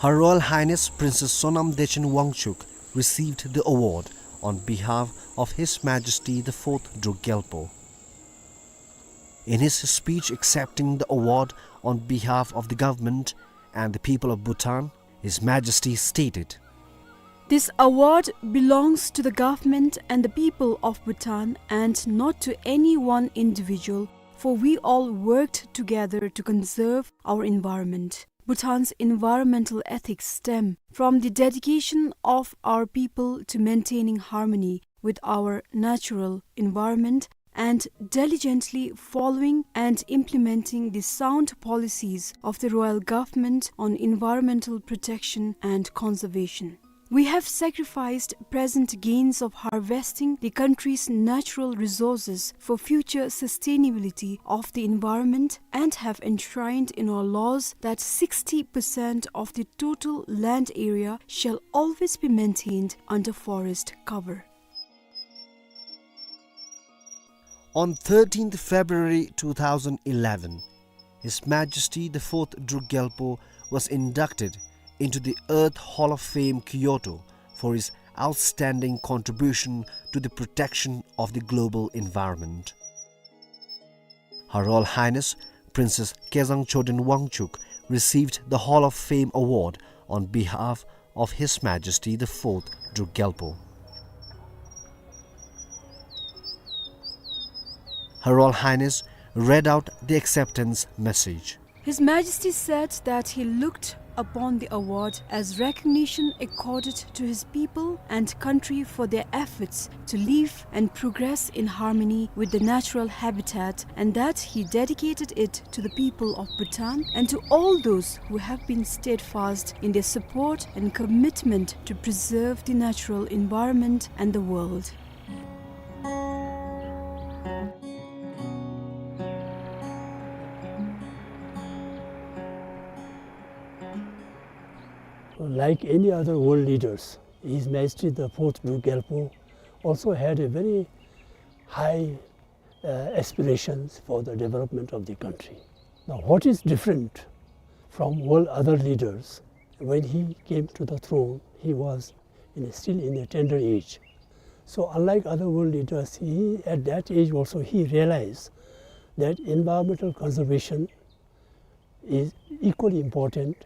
Her Royal Highness Princess Sonam Dechen Wangchuck received the award on behalf of His Majesty the Fourth Druk Gyalpo. In his speech accepting the award on behalf of the government and the people of Bhutan, His Majesty stated, "This award belongs to the government and the people of Bhutan and not to any one individual, for we all worked together to conserve our environment. Bhutan's environmental ethics stem from the dedication of our people to maintaining harmony with our natural environment and diligently following and implementing the sound policies of the royal government on environmental protection and conservation. We have sacrificed present gains of harvesting the country's natural resources for future sustainability of the environment and have enshrined in our laws that sixty percent of the total land area shall always be maintained under forest cover." On thirteenth February two thousand eleven, His Majesty the Fourth Druk Gyalpo was inducted into the Earth Hall of Fame, Kyoto, for his outstanding contribution to the protection of the global environment. Her Royal Highness Princess Kezang Choden Wangchuck received the Hall of Fame Award on behalf of His Majesty the Fourth Druk Gyalpo. Her Royal Highness read out the acceptance message. His Majesty said that he looked upon the award as recognition accorded to his people and country for their efforts to live and progress in harmony with the natural habitat, and that he dedicated it to the people of Bhutan and to all those who have been steadfast in their support and commitment to preserve the natural environment and the world. Like any other world leaders, His Majesty the Fourth Druk Gyalpo also had a very high, uh, aspirations for the development of the country. Now, what is different from all other leaders, when he came to the throne, he was in, still in a tender age. So, unlike other world leaders, he, at that age also, he realized that environmental conservation is equally important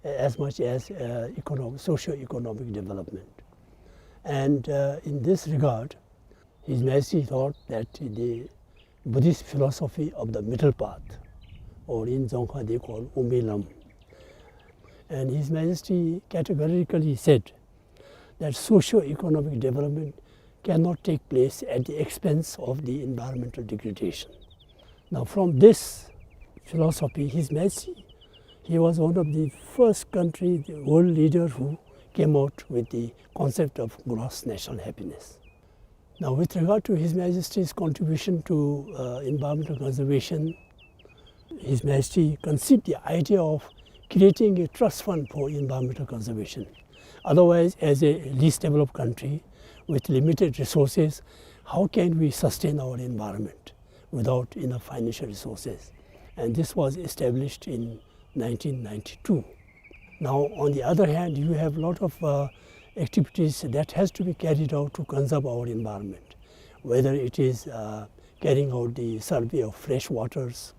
as much as, uh, economic, socio-economic development. And, uh, in this regard, His Majesty thought that the Buddhist philosophy of the middle path, or in Dzongkha they call Umbi Lam, and His Majesty categorically said that socio-economic development cannot take place at the expense of the environmental degradation. Now, from this philosophy, His Majesty, he was one of the first country, the world leader who came out with the concept of gross national happiness. Now, with regard to His Majesty's contribution to, uh, environmental conservation, His Majesty conceived the idea of creating a trust fund for environmental conservation. Otherwise, as a least developed country with limited resources, how can we sustain our environment without enough financial resources? And this was established in nineteen ninety-two. Now, on the other hand, you have lot of, uh, activities that has to be carried out to conserve our environment, whether it is, uh, carrying out the survey of fresh waters,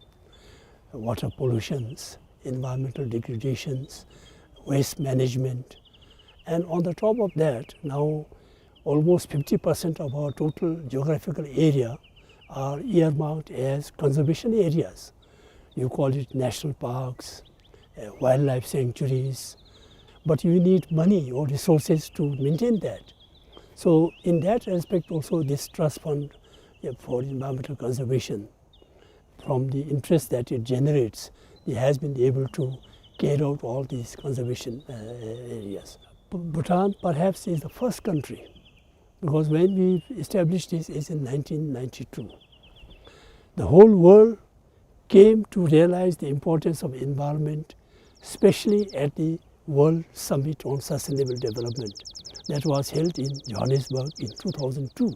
water pollutions, environmental degradations, waste management. And on the top of that, now almost fifty percent of our total geographical area are earmarked as conservation areas. You call it national parks, uh, wildlife sanctuaries, but you need money or resources to maintain that. So in that respect also, this trust fund, uh, for environmental conservation, from the interest that it generates, it has been able to carry out all these conservation, uh, areas. Bhutan perhaps is the first country, because when we established this is in nineteen ninety-two. The whole world came to realize the importance of environment, especially at the World Summit on Sustainable Development that was held in Johannesburg in two thousand two.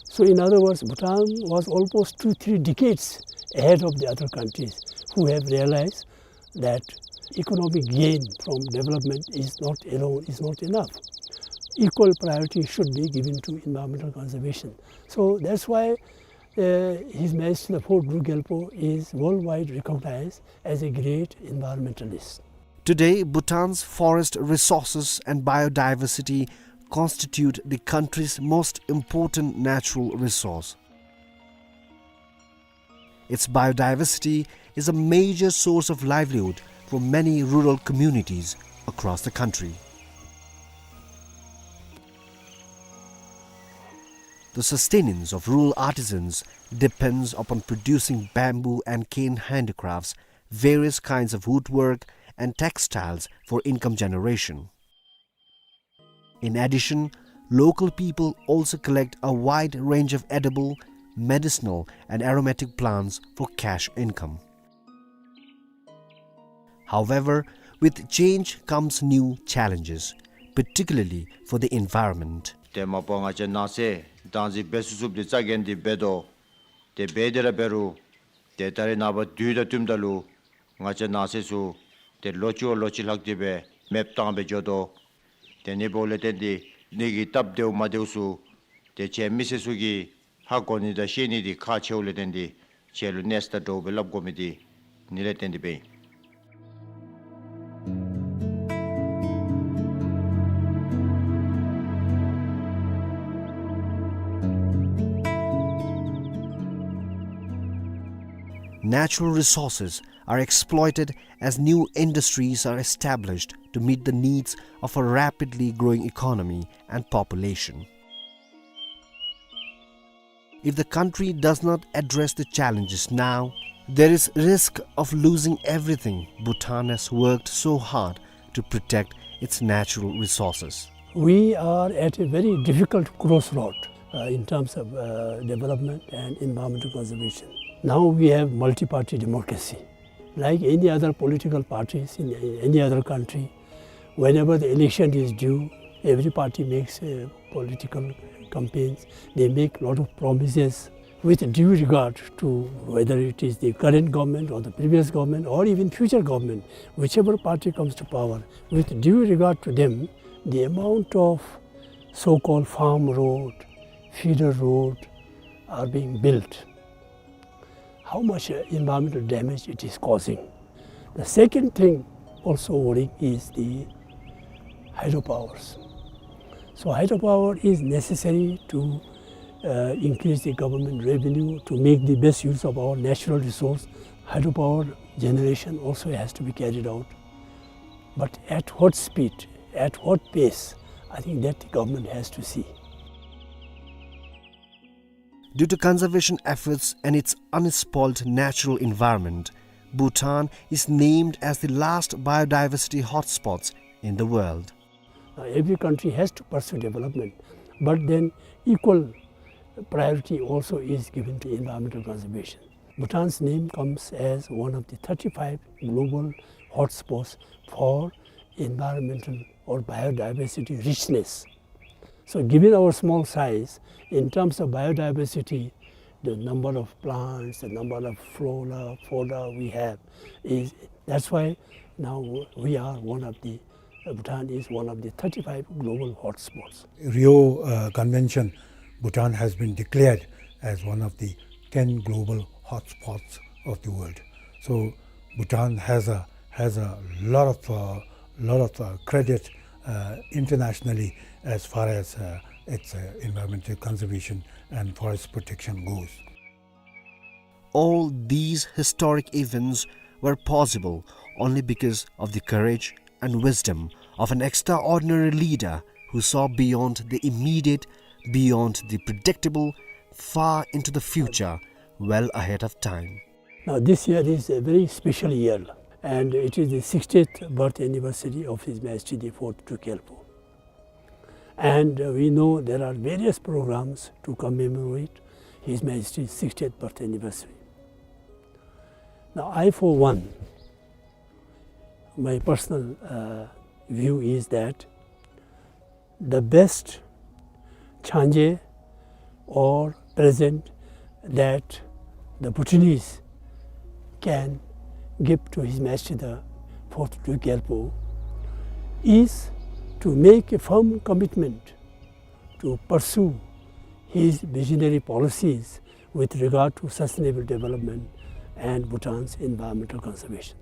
So in other words, Bhutan was almost two, three decades ahead of the other countries who have realized that economic gain from development is not alone, is not enough. Equal priority should be given to environmental conservation. So that's why, uh, His Majesty the Fourth Druk Gyalpo is worldwide recognized as a great environmentalist. Today, Bhutan's forest resources and biodiversity constitute the country's most important natural resource. Its biodiversity is a major source of livelihood for many rural communities across the country. The sustenance of rural artisans depends upon producing bamboo and cane handicrafts, various kinds of woodwork, and textiles for income generation. In addition, local people also collect a wide range of edible, medicinal, and aromatic plants for cash income. However, with change comes new challenges, particularly for the environment. ཏེ་མ་པ་ང་བཅས་ནགས་ཚལ་བདག་འཛིན་འབད་ཚུགས་ཚུགསཔ་འདི་རྩ་འགེངས་ཏེ་འབད་དོ། ཏེ་འབད་དེ་ར་འབད་རུང་ཏེ་ད་རེས་ནངས་པ་དུས་དང་བསྟུནམ་ད་ལུ་ང་བཅས་ནགས་ཚལ་ཚུ་ཏེ་ལོ་གཅིག་བ་ལོ་གཅིག་ལྷག་སྟེ་སྦེ་མེདཔ་བཏང་སྦེ་འགྱོ་དོ། ཏེ་ཨ་ནི་འབདཝ་ལས་བརྟེན་ཏེ་ཨ་ནི་གི་སྟབས་བདེཝ་མ་བདེཝ་ཚུ་ཏེ་ཁྱེད་མི་སེར་ཚུ་གིས་ཧ་གོ་ནི་དང་ཤེས་ནི་འདི་ཁག་ཆེཝ་ལས་བརྟེན་ཏེ་ཁྱེད་ལུ་གནས་ས་དང་འདྲཝ་སྦེ་སླབ་དགོ་མི་འདི་ཨ་ནི་ལས་བརྟེན་ཏེ་སྦེ་ཨིན། Natural resources are exploited as new industries are established to meet the needs of a rapidly growing economy and population. If the country does not address the challenges now, there is risk of losing everything Bhutan has worked so hard to protect its natural resources. We are at a very difficult crossroad, uh, in terms of, uh, development and environmental conservation. Now we have multi-party democracy. Like any other political parties in any other country, whenever the election is due, every party makes, uh, political campaigns. They make lot of promises. With due regard to whether it is the current government or the previous government or even future government, whichever party comes to power, with due regard to them, the amount of so-called farm road, feeder road are being built. how much, uh, environmental damage it is causing. The second thing also worrying is the hydropowers. So hydropower is necessary to, uh, increase the government revenue, to make the best use of our natural resource. Hydropower generation also has to be carried out. But at what speed, at what pace, I think that the government has to see. Due to conservation efforts and its unspoiled natural environment, Bhutan is named as the last biodiversity hotspots in the world. Uh, every country has to pursue development, but then equal priority also is given to environmental conservation. Bhutan's name comes as one of the thirty-five global hotspots for environmental or biodiversity richness. So given our small size, in terms of biodiversity, the number of plants, the number of flora, fauna we have is, that's why now we are one of the, uh, Bhutan is one of the thirty-five global hotspots. Rio, uh, Convention, Bhutan has been declared as one of the ten global hotspots of the world. So Bhutan has a, has a lot of, uh, lot of, uh, credit, uh, internationally as far as, uh, its, uh, environmental conservation and forest protection goes. All these historic events were possible only because of the courage and wisdom of an extraordinary leader who saw beyond the immediate, beyond the predictable, far into the future, well ahead of time. Now, this year is a very special year, and it is the sixtieth birth anniversary of His Majesty the Fourth Druk Gyalpo. And, uh, we know there are various programs to commemorate His Majesty's sixtieth birth anniversary. Now, I, for one, my personal, uh, view is that the best changé or present that the Bhutanese can give to His Majesty the Fourth Druk Gyalpo is to make a firm commitment to pursue his visionary policies with regard to sustainable development and Bhutan's environmental conservation.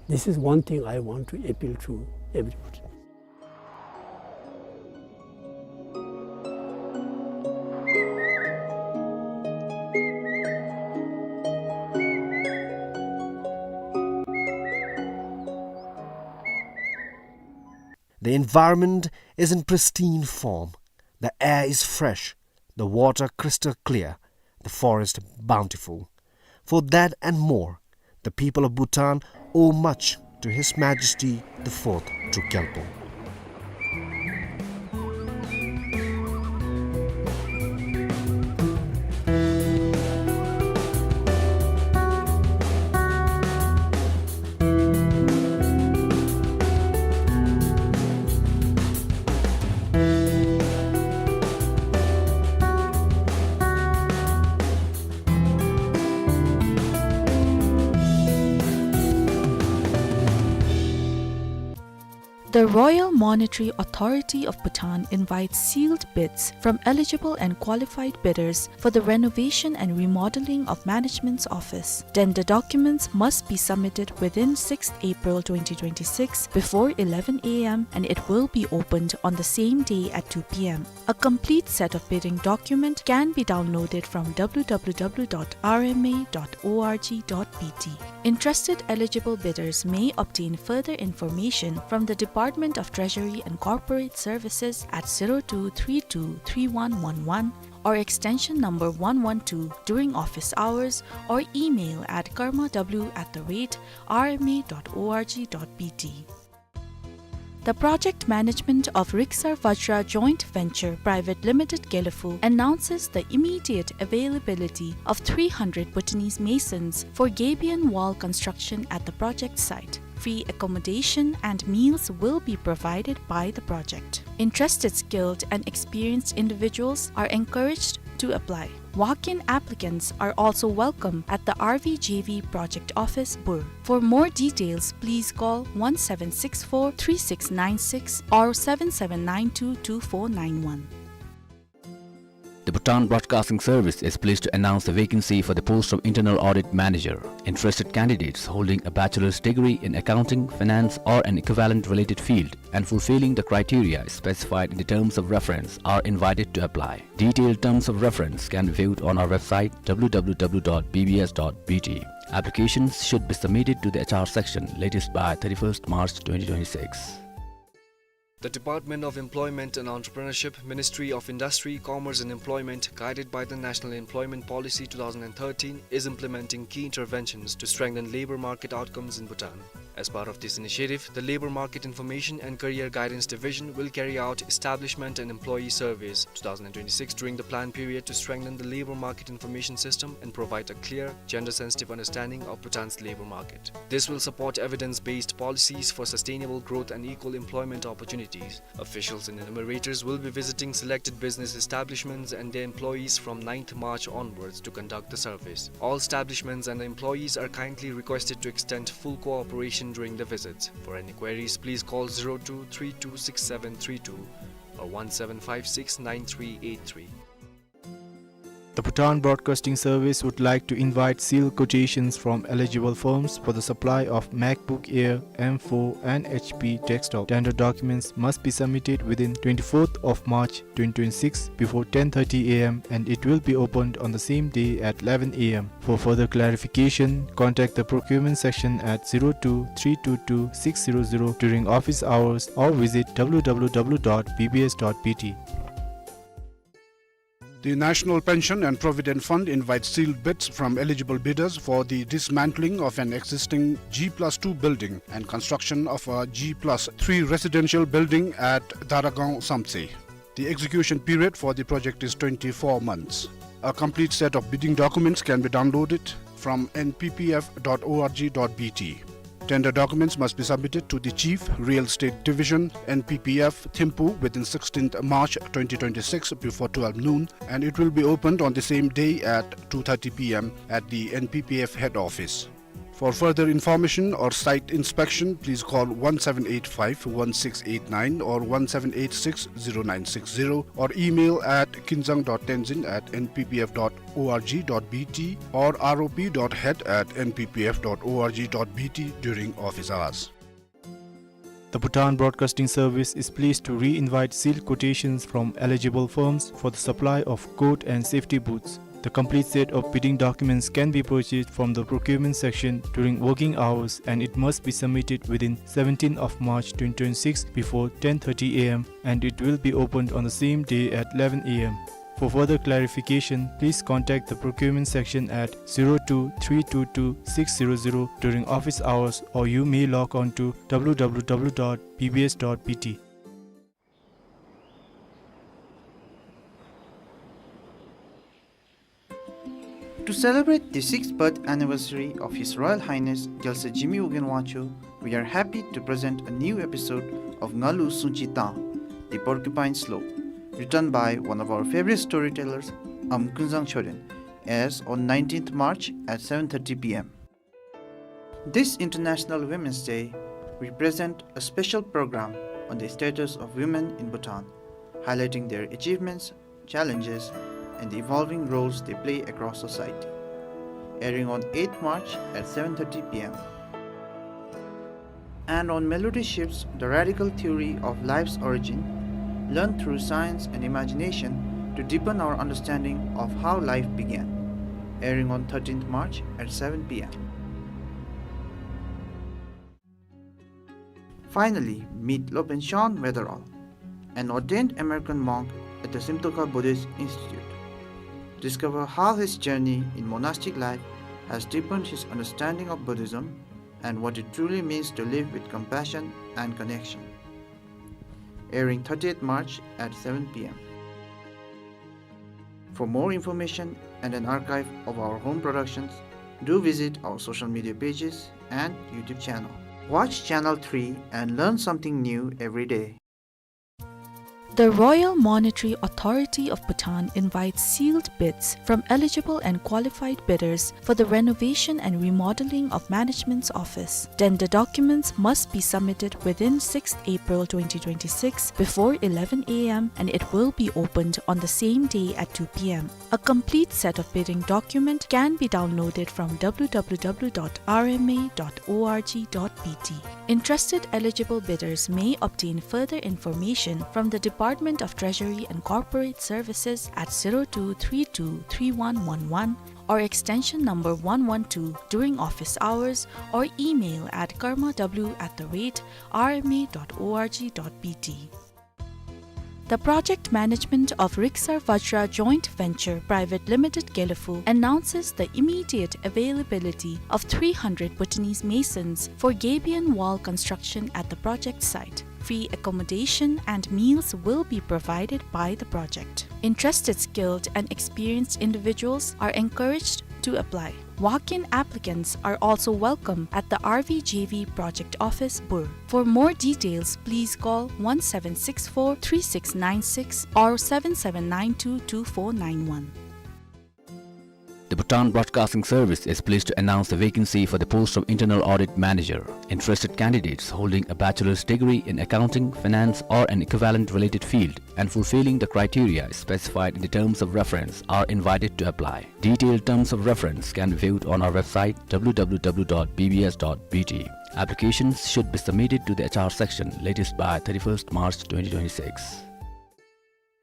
This is one thing I want to appeal to everybody. The environment is in pristine form. The air is fresh, the water crystal clear, the forest bountiful. For that and more, the people of Bhutan owe much to His Majesty the Fourth Druk Gyalpo. The Royal Monetary Authority of Bhutan invites sealed bids from eligible and qualified bidders for the renovation and remodeling of management's office. Tender documents must be submitted within sixth April twenty twenty-six before eleven A M, and it will be opened on the same day at two P M. A complete set of bidding document can be downloaded from W W W dot R M A dot O R G dot B T. Interested eligible bidders may obtain further information from the Department of Treasury and Corporate Services at zero two three two three one one one or extension number one one two during office hours, or email at karma W at the rate R M A dot O R G dot B T. The project management of Riksar Vajra Joint Venture Private Limited Gelephu announces the immediate availability of three hundred Bhutanese masons for gabion wall construction at the project site. Free accommodation and meals will be provided by the project. Interested skilled and experienced individuals are encouraged to apply. Walk-in applicants are also welcome at the R V J V Project Office, Bur. For more details, please call one seven six four three six nine six or seven seven nine two two four nine one. The Bhutan Broadcasting Service is pleased to announce the vacancy for the post of Internal Audit Manager. Interested candidates holding a bachelor's degree in accounting, finance, or an equivalent related field and fulfilling the criteria specified in the terms of reference are invited to apply. Detailed terms of reference can be viewed on our website, w w w dot b b s dot b t. Applications should be submitted to the H R section latest by thirty-first March twenty twenty-six. The Department of Employment and Entrepreneurship, Ministry of Industry, Commerce and Employment, guided by the National Employment Policy two thousand and thirteen, is implementing key interventions to strengthen labor market outcomes in Bhutan. As part of this initiative, the Labor Market Information and Career Guidance Division will carry out establishment and employee surveys two thousand and twenty-six during the plan period to strengthen the labor market information system and provide a clear, gender-sensitive understanding of Bhutan's labor market. This will support evidence-based policies for sustainable growth and equal employment opportunities. Officials and enumerators will be visiting selected business establishments and their employees from ninth March onwards to conduct the surveys. All establishments and employees are kindly requested to extend full cooperation during the visits. For any queries, please call zero two three two six seven three two or one seven five six nine three eight three. The Bhutan Broadcasting Service would like to invite sealed quotations from eligible firms for the supply of MacBook Air M four and H P desktop. Tender documents must be submitted within twenty-fourth of March twenty twenty-six before ten thirty a m and it will be opened on the same day at eleven a m. For further clarification, contact the procurement section at zero two three two two six zero zero during office hours or visit w w w dot b b s dot b t. The National Pension and Provident Fund invites sealed bids from eligible bidders for the dismantling of an existing G plus two building and construction of a G plus three residential building at Daragaon Samtse. The execution period for the project is twenty-four months. A complete set of bidding documents can be downloaded from n p p f dot o r g dot b t. Tender documents must be submitted to the Chief, Real Estate Division, N P P F, Thimphu within sixteenth March twenty twenty-six before twelve noon, and it will be opened on the same day at two thirty p m at the N P P F head office. For further information or site inspection, please call one seven eight five one six eight nine or one seven eight six zero nine six zero or email at kinzang dot tenzin at n p p f dot o r g dot b t or r o p dot head at n p p f dot o r g dot b t during office hours. The Bhutan Broadcasting Service is pleased to re-invite sealed quotations from eligible firms for the supply of coat and safety boots. The complete set of bidding documents can be purchased from the procurement section during working hours, and it must be submitted within seventeenth of March twenty twenty-six before ten thirty a m, and it will be opened on the same day at eleven a m. For further clarification, please contact the procurement section at zero two three two two six zero zero during office hours, or you may log on to w w w dot b b s dot b t. To celebrate the sixth birth anniversary of His Royal Highness Gyaltswer Jigme Wogyen Wangchuck, we are happy to present a new episode of Ngalu Sungchi Tang, The Porcupine Slope, written by one of our favorite storytellers, Am Kunzang Choden, airs on nineteenth March at seven thirty p m. This International Women's Day, we present a special program on the status of women in Bhutan, highlighting their achievements, challenges, and the evolving roles they play across society. Airing on eighth March at seven thirty p m. And on Melody Shifts, the radical theory of life's origin, learned through science and imagination to deepen our understanding of how life began. Airing on thirteenth March at seven p m. Finally, meet Lopen Shan Wetherall, an ordained American monk at the Simtokha Buddhist Institute. Discover how his journey in monastic life has deepened his understanding of Buddhism and what it truly means to live with compassion and connection. Airing thirtieth March at seven p m. For more information and an archive of our home productions, do visit our social media pages and YouTube channel. Watch Channel three and learn something new every day. The Royal Monetary Authority of Bhutan invites sealed bids from eligible and qualified bidders for the renovation and remodeling of management's office. Tender documents must be submitted within sixth April twenty twenty-six before eleven A M, and it will be opened on the same day at two P M. A complete set of bidding document can be downloaded from W W W dot R M A dot org dot B T. Interested eligible bidders may obtain further information from the Department of Treasury and Corporate Services at zero two three two three one one one or extension number one one two during office hours, or email at karma W at the rate R M A dot org dot B T. The project management of Riksar Vajra Joint Venture Private Limited Gelephu announces the immediate availability of three hundred Bhutanese masons for gabion wall construction at the project site. Free accommodation and meals will be provided by the project. Interested skilled and experienced individuals are encouraged to apply. Walk-in applicants are also welcome at the R V J V Project Office, Bur. For more details, please call one seven six four three six nine six or seven seven nine two two four nine one. The Bhutan Broadcasting Service is pleased to announce the vacancy for the post of Internal Audit Manager. Interested candidates holding a bachelor's degree in accounting, finance, or an equivalent related field and fulfilling the criteria specified in the terms of reference are invited to apply. Detailed terms of reference can be viewed on our website, W W W dot B B S dot B T. Applications should be submitted to the H R section latest by thirty-first March twenty twenty-six.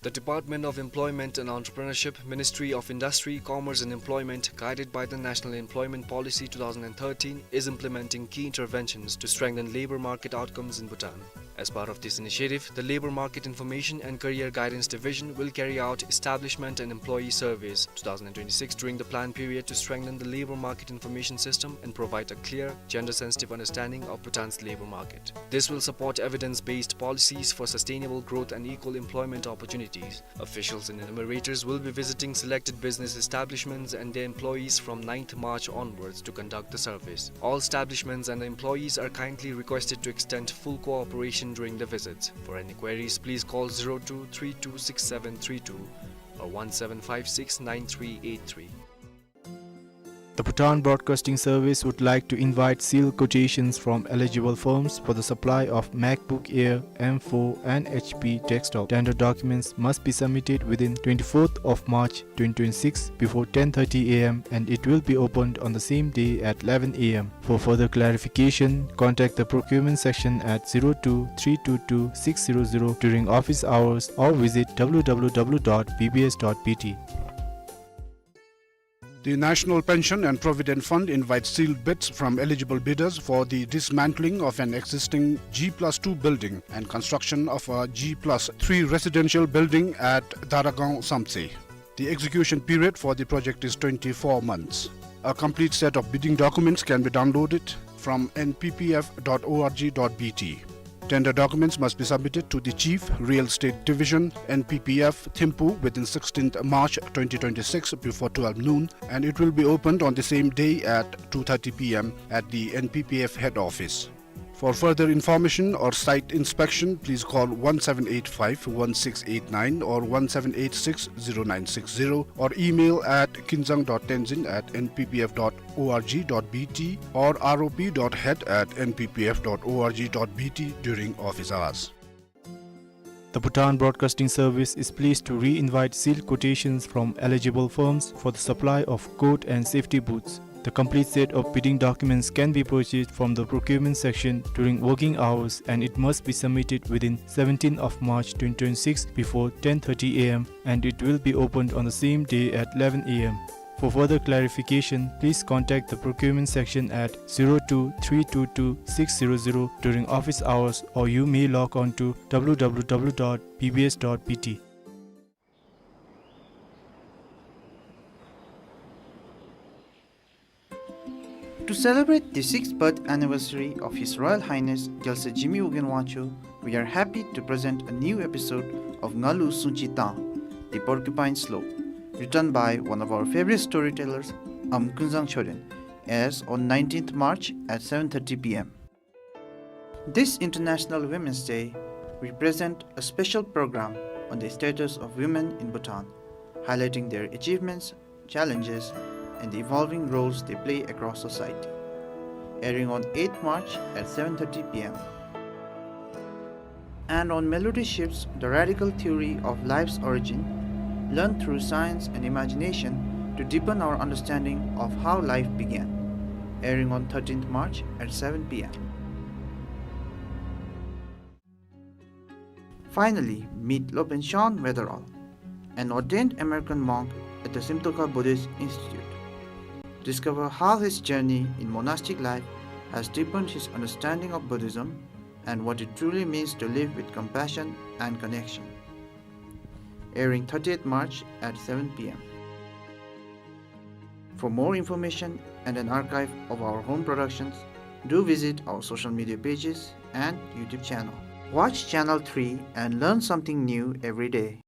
The Department of Employment and Entrepreneurship, Ministry of Industry, Commerce and Employment, guided by the National Employment Policy two thousand and thirteen, is implementing key interventions to strengthen labor market outcomes in Bhutan. As part of this initiative, the Labor Market Information and Career Guidance Division will carry out establishment and employee surveys two thousand and twenty-six during the plan period to strengthen the labor market information system and provide a clear, gender-sensitive understanding of Bhutan's labor market. This will support evidence-based policies for sustainable growth and equal employment opportunities. Officials and enumerators will be visiting selected business establishments and their employees from ninth March onwards to conduct the surveys. All establishments and employees are kindly requested to extend full cooperation during the visits. For any queries, please call zero two three two six seven three two or one seven five six nine three eight three. The Bhutan Broadcasting Service would like to invite sealed quotations from eligible firms for the supply of MacBook Air M four and H P desktop. Tender documents must be submitted within twenty-fourth of March twenty twenty-six before ten thirty A M, and it will be opened on the same day at eleven A M. For further clarification, contact the procurement section at zero two three two two six zero zero during office hours or visit W W W dot B B S dot B T. The National Pension and Provident Fund invites sealed bids from eligible bidders for the dismantling of an existing G plus two building and construction of a G plus three residential building at Daragaon Samtse. The execution period for the project is twenty-four months. A complete set of bidding documents can be downloaded from N P P F dot org dot B T. Tender documents must be submitted to the Chief, Real Estate Division, N P P F, Thimphu within sixteenth March twenty twenty-six before twelve noon, and it will be opened on the same day at two thirty P M at the N P P F head office. For further information or site inspection, please call one seven eight five one six eight nine or one seven eight six zero nine six zero or email at kinzang dot tenzin at N P P F dot org dot B T or R O P dot head at N P P F dot org dot B T during office hours. The Bhutan Broadcasting Service is pleased to re-invite sealed quotations from eligible firms for the supply of coat and safety boots. The complete set of bidding documents can be purchased from the procurement section during working hours, and it must be submitted within seventeenth of March twenty twenty-six before ten thirty A M, and it will be opened on the same day at eleven A M. For further clarification, please contact the procurement section at zero two three two two six zero zero during office hours, or you may log on to W W W dot B B S dot B T. To celebrate the sixth birth anniversary of His Royal Highness Gyaltswer Jigme Wogyen Wangchuck, we are happy to present a new episode of Ngalu Sungchi Tang, The Porcupine's Law, written by one of our favorite storytellers, Am Kunzang Choden, airs on nineteenth March at seven thirty P M. This International Women's Day, we present a special program on the status of women in Bhutan, highlighting their achievements, challenges, and the evolving roles they play across society. Airing on eighth March at seven thirty p m. And on Melody Shifts, the radical theory of life's origin, learned through science and imagination to deepen our understanding of how life began. Airing on thirteenth March at seven p m. Finally, meet Lopen Shan Wetherell, an ordained American monk at the Simtoka Buddhist Institute. Discover how his journey in monastic life has deepened his understanding of Buddhism and what it truly means to live with compassion and connection. Airing thirtieth March at seven p m. For more information and an archive of our home productions, do visit our social media pages and YouTube channel. Watch Channel three and learn something new every day.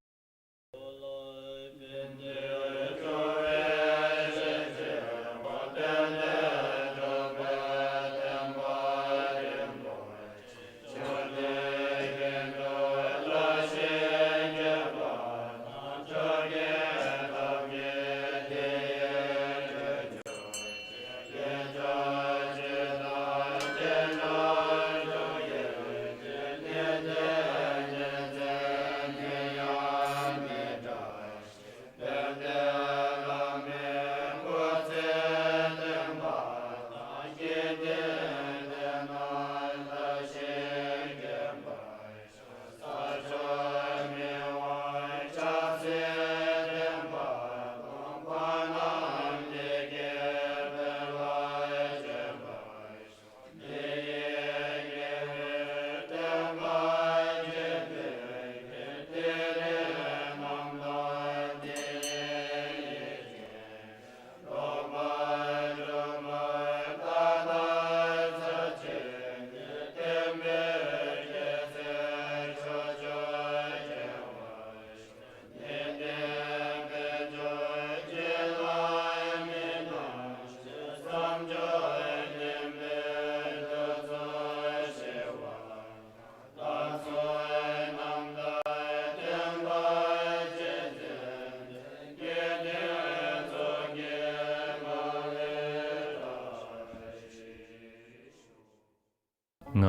ང་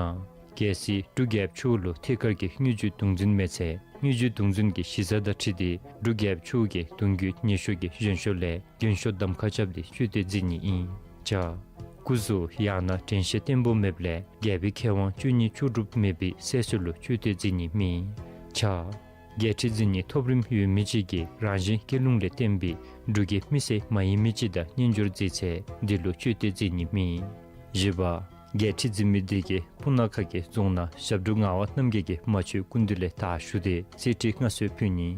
རྒྱལ་སྲས་འབྲུག་རྒྱལཔོ་མཆོག་ལུ་ཐད་ཀར་གྱི་དངུལ་ཆུ་དུང་འཛིན་མེད་ཚེ། དངུལ་ཆུ་དུང་འཛིན་གྱི་གཞི་རྩ་དང་འཁྲིལ་ཏེ་འབྲུག་རྒྱལཔོ་མཆོག་གི་གདུང་བརྒྱུད་ཉེ་ཤོས་ཀྱི་གཞོན་ཤོས་ལས་རྒན་ཤོས་གདམ་ཁ་རྐྱབ་སྟེ་མཆོད་རྟེན་འཛིན་ནི་ཨིན། བྱ། སྐུ་གཟུགས་ཡང་ན་དྲན་ཤེས་བརྟན་པོ་མེདཔ་ལས་རྒྱལ་པོའི་མཁས་དབང་བཅུ་གཉིས་ལྕོགས་གྲུབ་མེད་པའི་སྲས་སུ་ལུ་མཆོད་རྟེན་འཛིན་ནི་མེད། བྱ། རྒྱལ་ཁྲི་འཛིན་ནི་ཐོབ་རིམ་ཡོད་མི་ཅིག་གིས་རང་བཞིན་སྐྱེ་ལུང་ལས་བརྟེན་པའི་འབྲུག་གི་མི་སེར་མ་ཡིན་མི་ཅིག་དང་གཉེན་སྦྱོར་མཛད་ཚེ་འདི་ལུ་མཆོད་རྟེན་འཛིན་ནི་མེད། བཞི་པ། རྒྱལ་ཁྲི་འཛིན་མི་འདི་གིས་སྤུ་ན་ཁ་གི་རྫོང་ནང་ཞབས་དྲུང་ངག་དབང་རྣམ་རྒྱལ་གྱི་མ་མཆོད་སྐུ་མདུན་ལས་དར་ཞུ་སྟེ་གསེར་ཁྲི་མངའ་གསོལ་ཕུལ་ནི།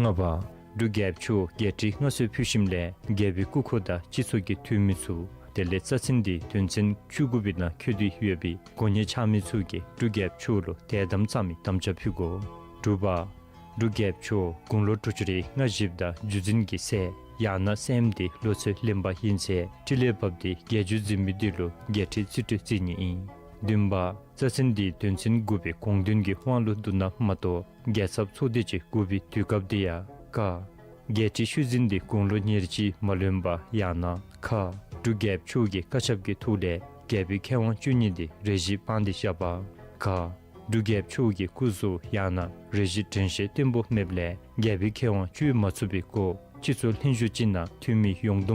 ལྔ་པ། འབྲུག་རྒྱལཔོ་མཆོག་རྒྱལ་ཁྲི་མངའ་གསོལ་ཕུལ་ཞིནམ་ལས་རྒྱལ་པོའི་སྐུ་འཁོར་དང་སྤྱི་ཚོགས་ཀྱི་འཐུས་མི་ཚུ་དེ་ལས་རྩ་ཚན་འདི་དོན་ཚན་བཅུ་དགུ་པའི་ནང་འཁོད་དེ་ཡོད་པའི་གོ་གནས་འཆང་མི་ཚུ་གིས་འབྲུག་རྒྱལཔོ་མཆོག་ལུ་དད་དམ་གཙང་མའི་དམ་བཅའ་ཕུལ་དགོ། དྲུག་པ། འབྲུག་རྒྱལཔོ་མཆོག་དགུང་ལོ་དྲུག་ཅུ་རེ་ལྔ་བཞེསཔ་ད་རྒྱུད་འཛིན་གྱི་སྲས་ཡང་ན་སྲསམོ་འདི་ལོ་ཚད་ལོན་པ་ཡིན་ཚེ་ཁྲི་ལས་བབས་ཏེ་རྒྱལ་རྒྱུད་འཛིན་མི་འདི་ལུ་རྒྱལ་ཁྲི་རྩིས་སྤྲོད་བརྩི་ནི་ཨིན། བདུན་པ། རྩ་ཚན་འདི་དོན་ཚན་དགུ་པའི་དགོངས་དོན་གྱི་དབང་ལུ་བསྡུ་ན་མ་གཏོགས་རྒྱལ་ཚབ་ཚོགས་སྡེ་ཅིག་དགོ་པའི་དུས་སྐབས་འདི་ཡང་དཀའ། རྒྱལ་ཁྲི་ཤུལ་འཛིན་འདི་དགུང་ལོ་ཉེར་གཅིག་མ་ལོན་པ་ཡང་ན་ཁ། འབྲུག་རྒྱལཔོ་མཆོག་གི་བཀའ་ཁྱབ་ཀྱི་ཐོག་ལས་རྒྱལ་པོའི་མཁས་དབང་བཅུ་གཉིས་འདི་རེ་ཞིག་སྤངས་ཏེ་བཞག་པ། ག། འབྲུག་རྒྱལཔོ་མཆོག་གི་སྐུ་གཟུགས་ཡང་ན་རེ་ཞིག་དྲན་ཤེས་བརྟན་པོ་མེདཔ་ལས་རྒྱལ་པོའི་མཁས་དབང་བཅོལ་མ་ཚུགས་པའི་སྐོར་སྤྱི་ཚོགས་ལྷན་བཞུགས་ཅིག་ནང་འཐུས་མི་ཡོངས་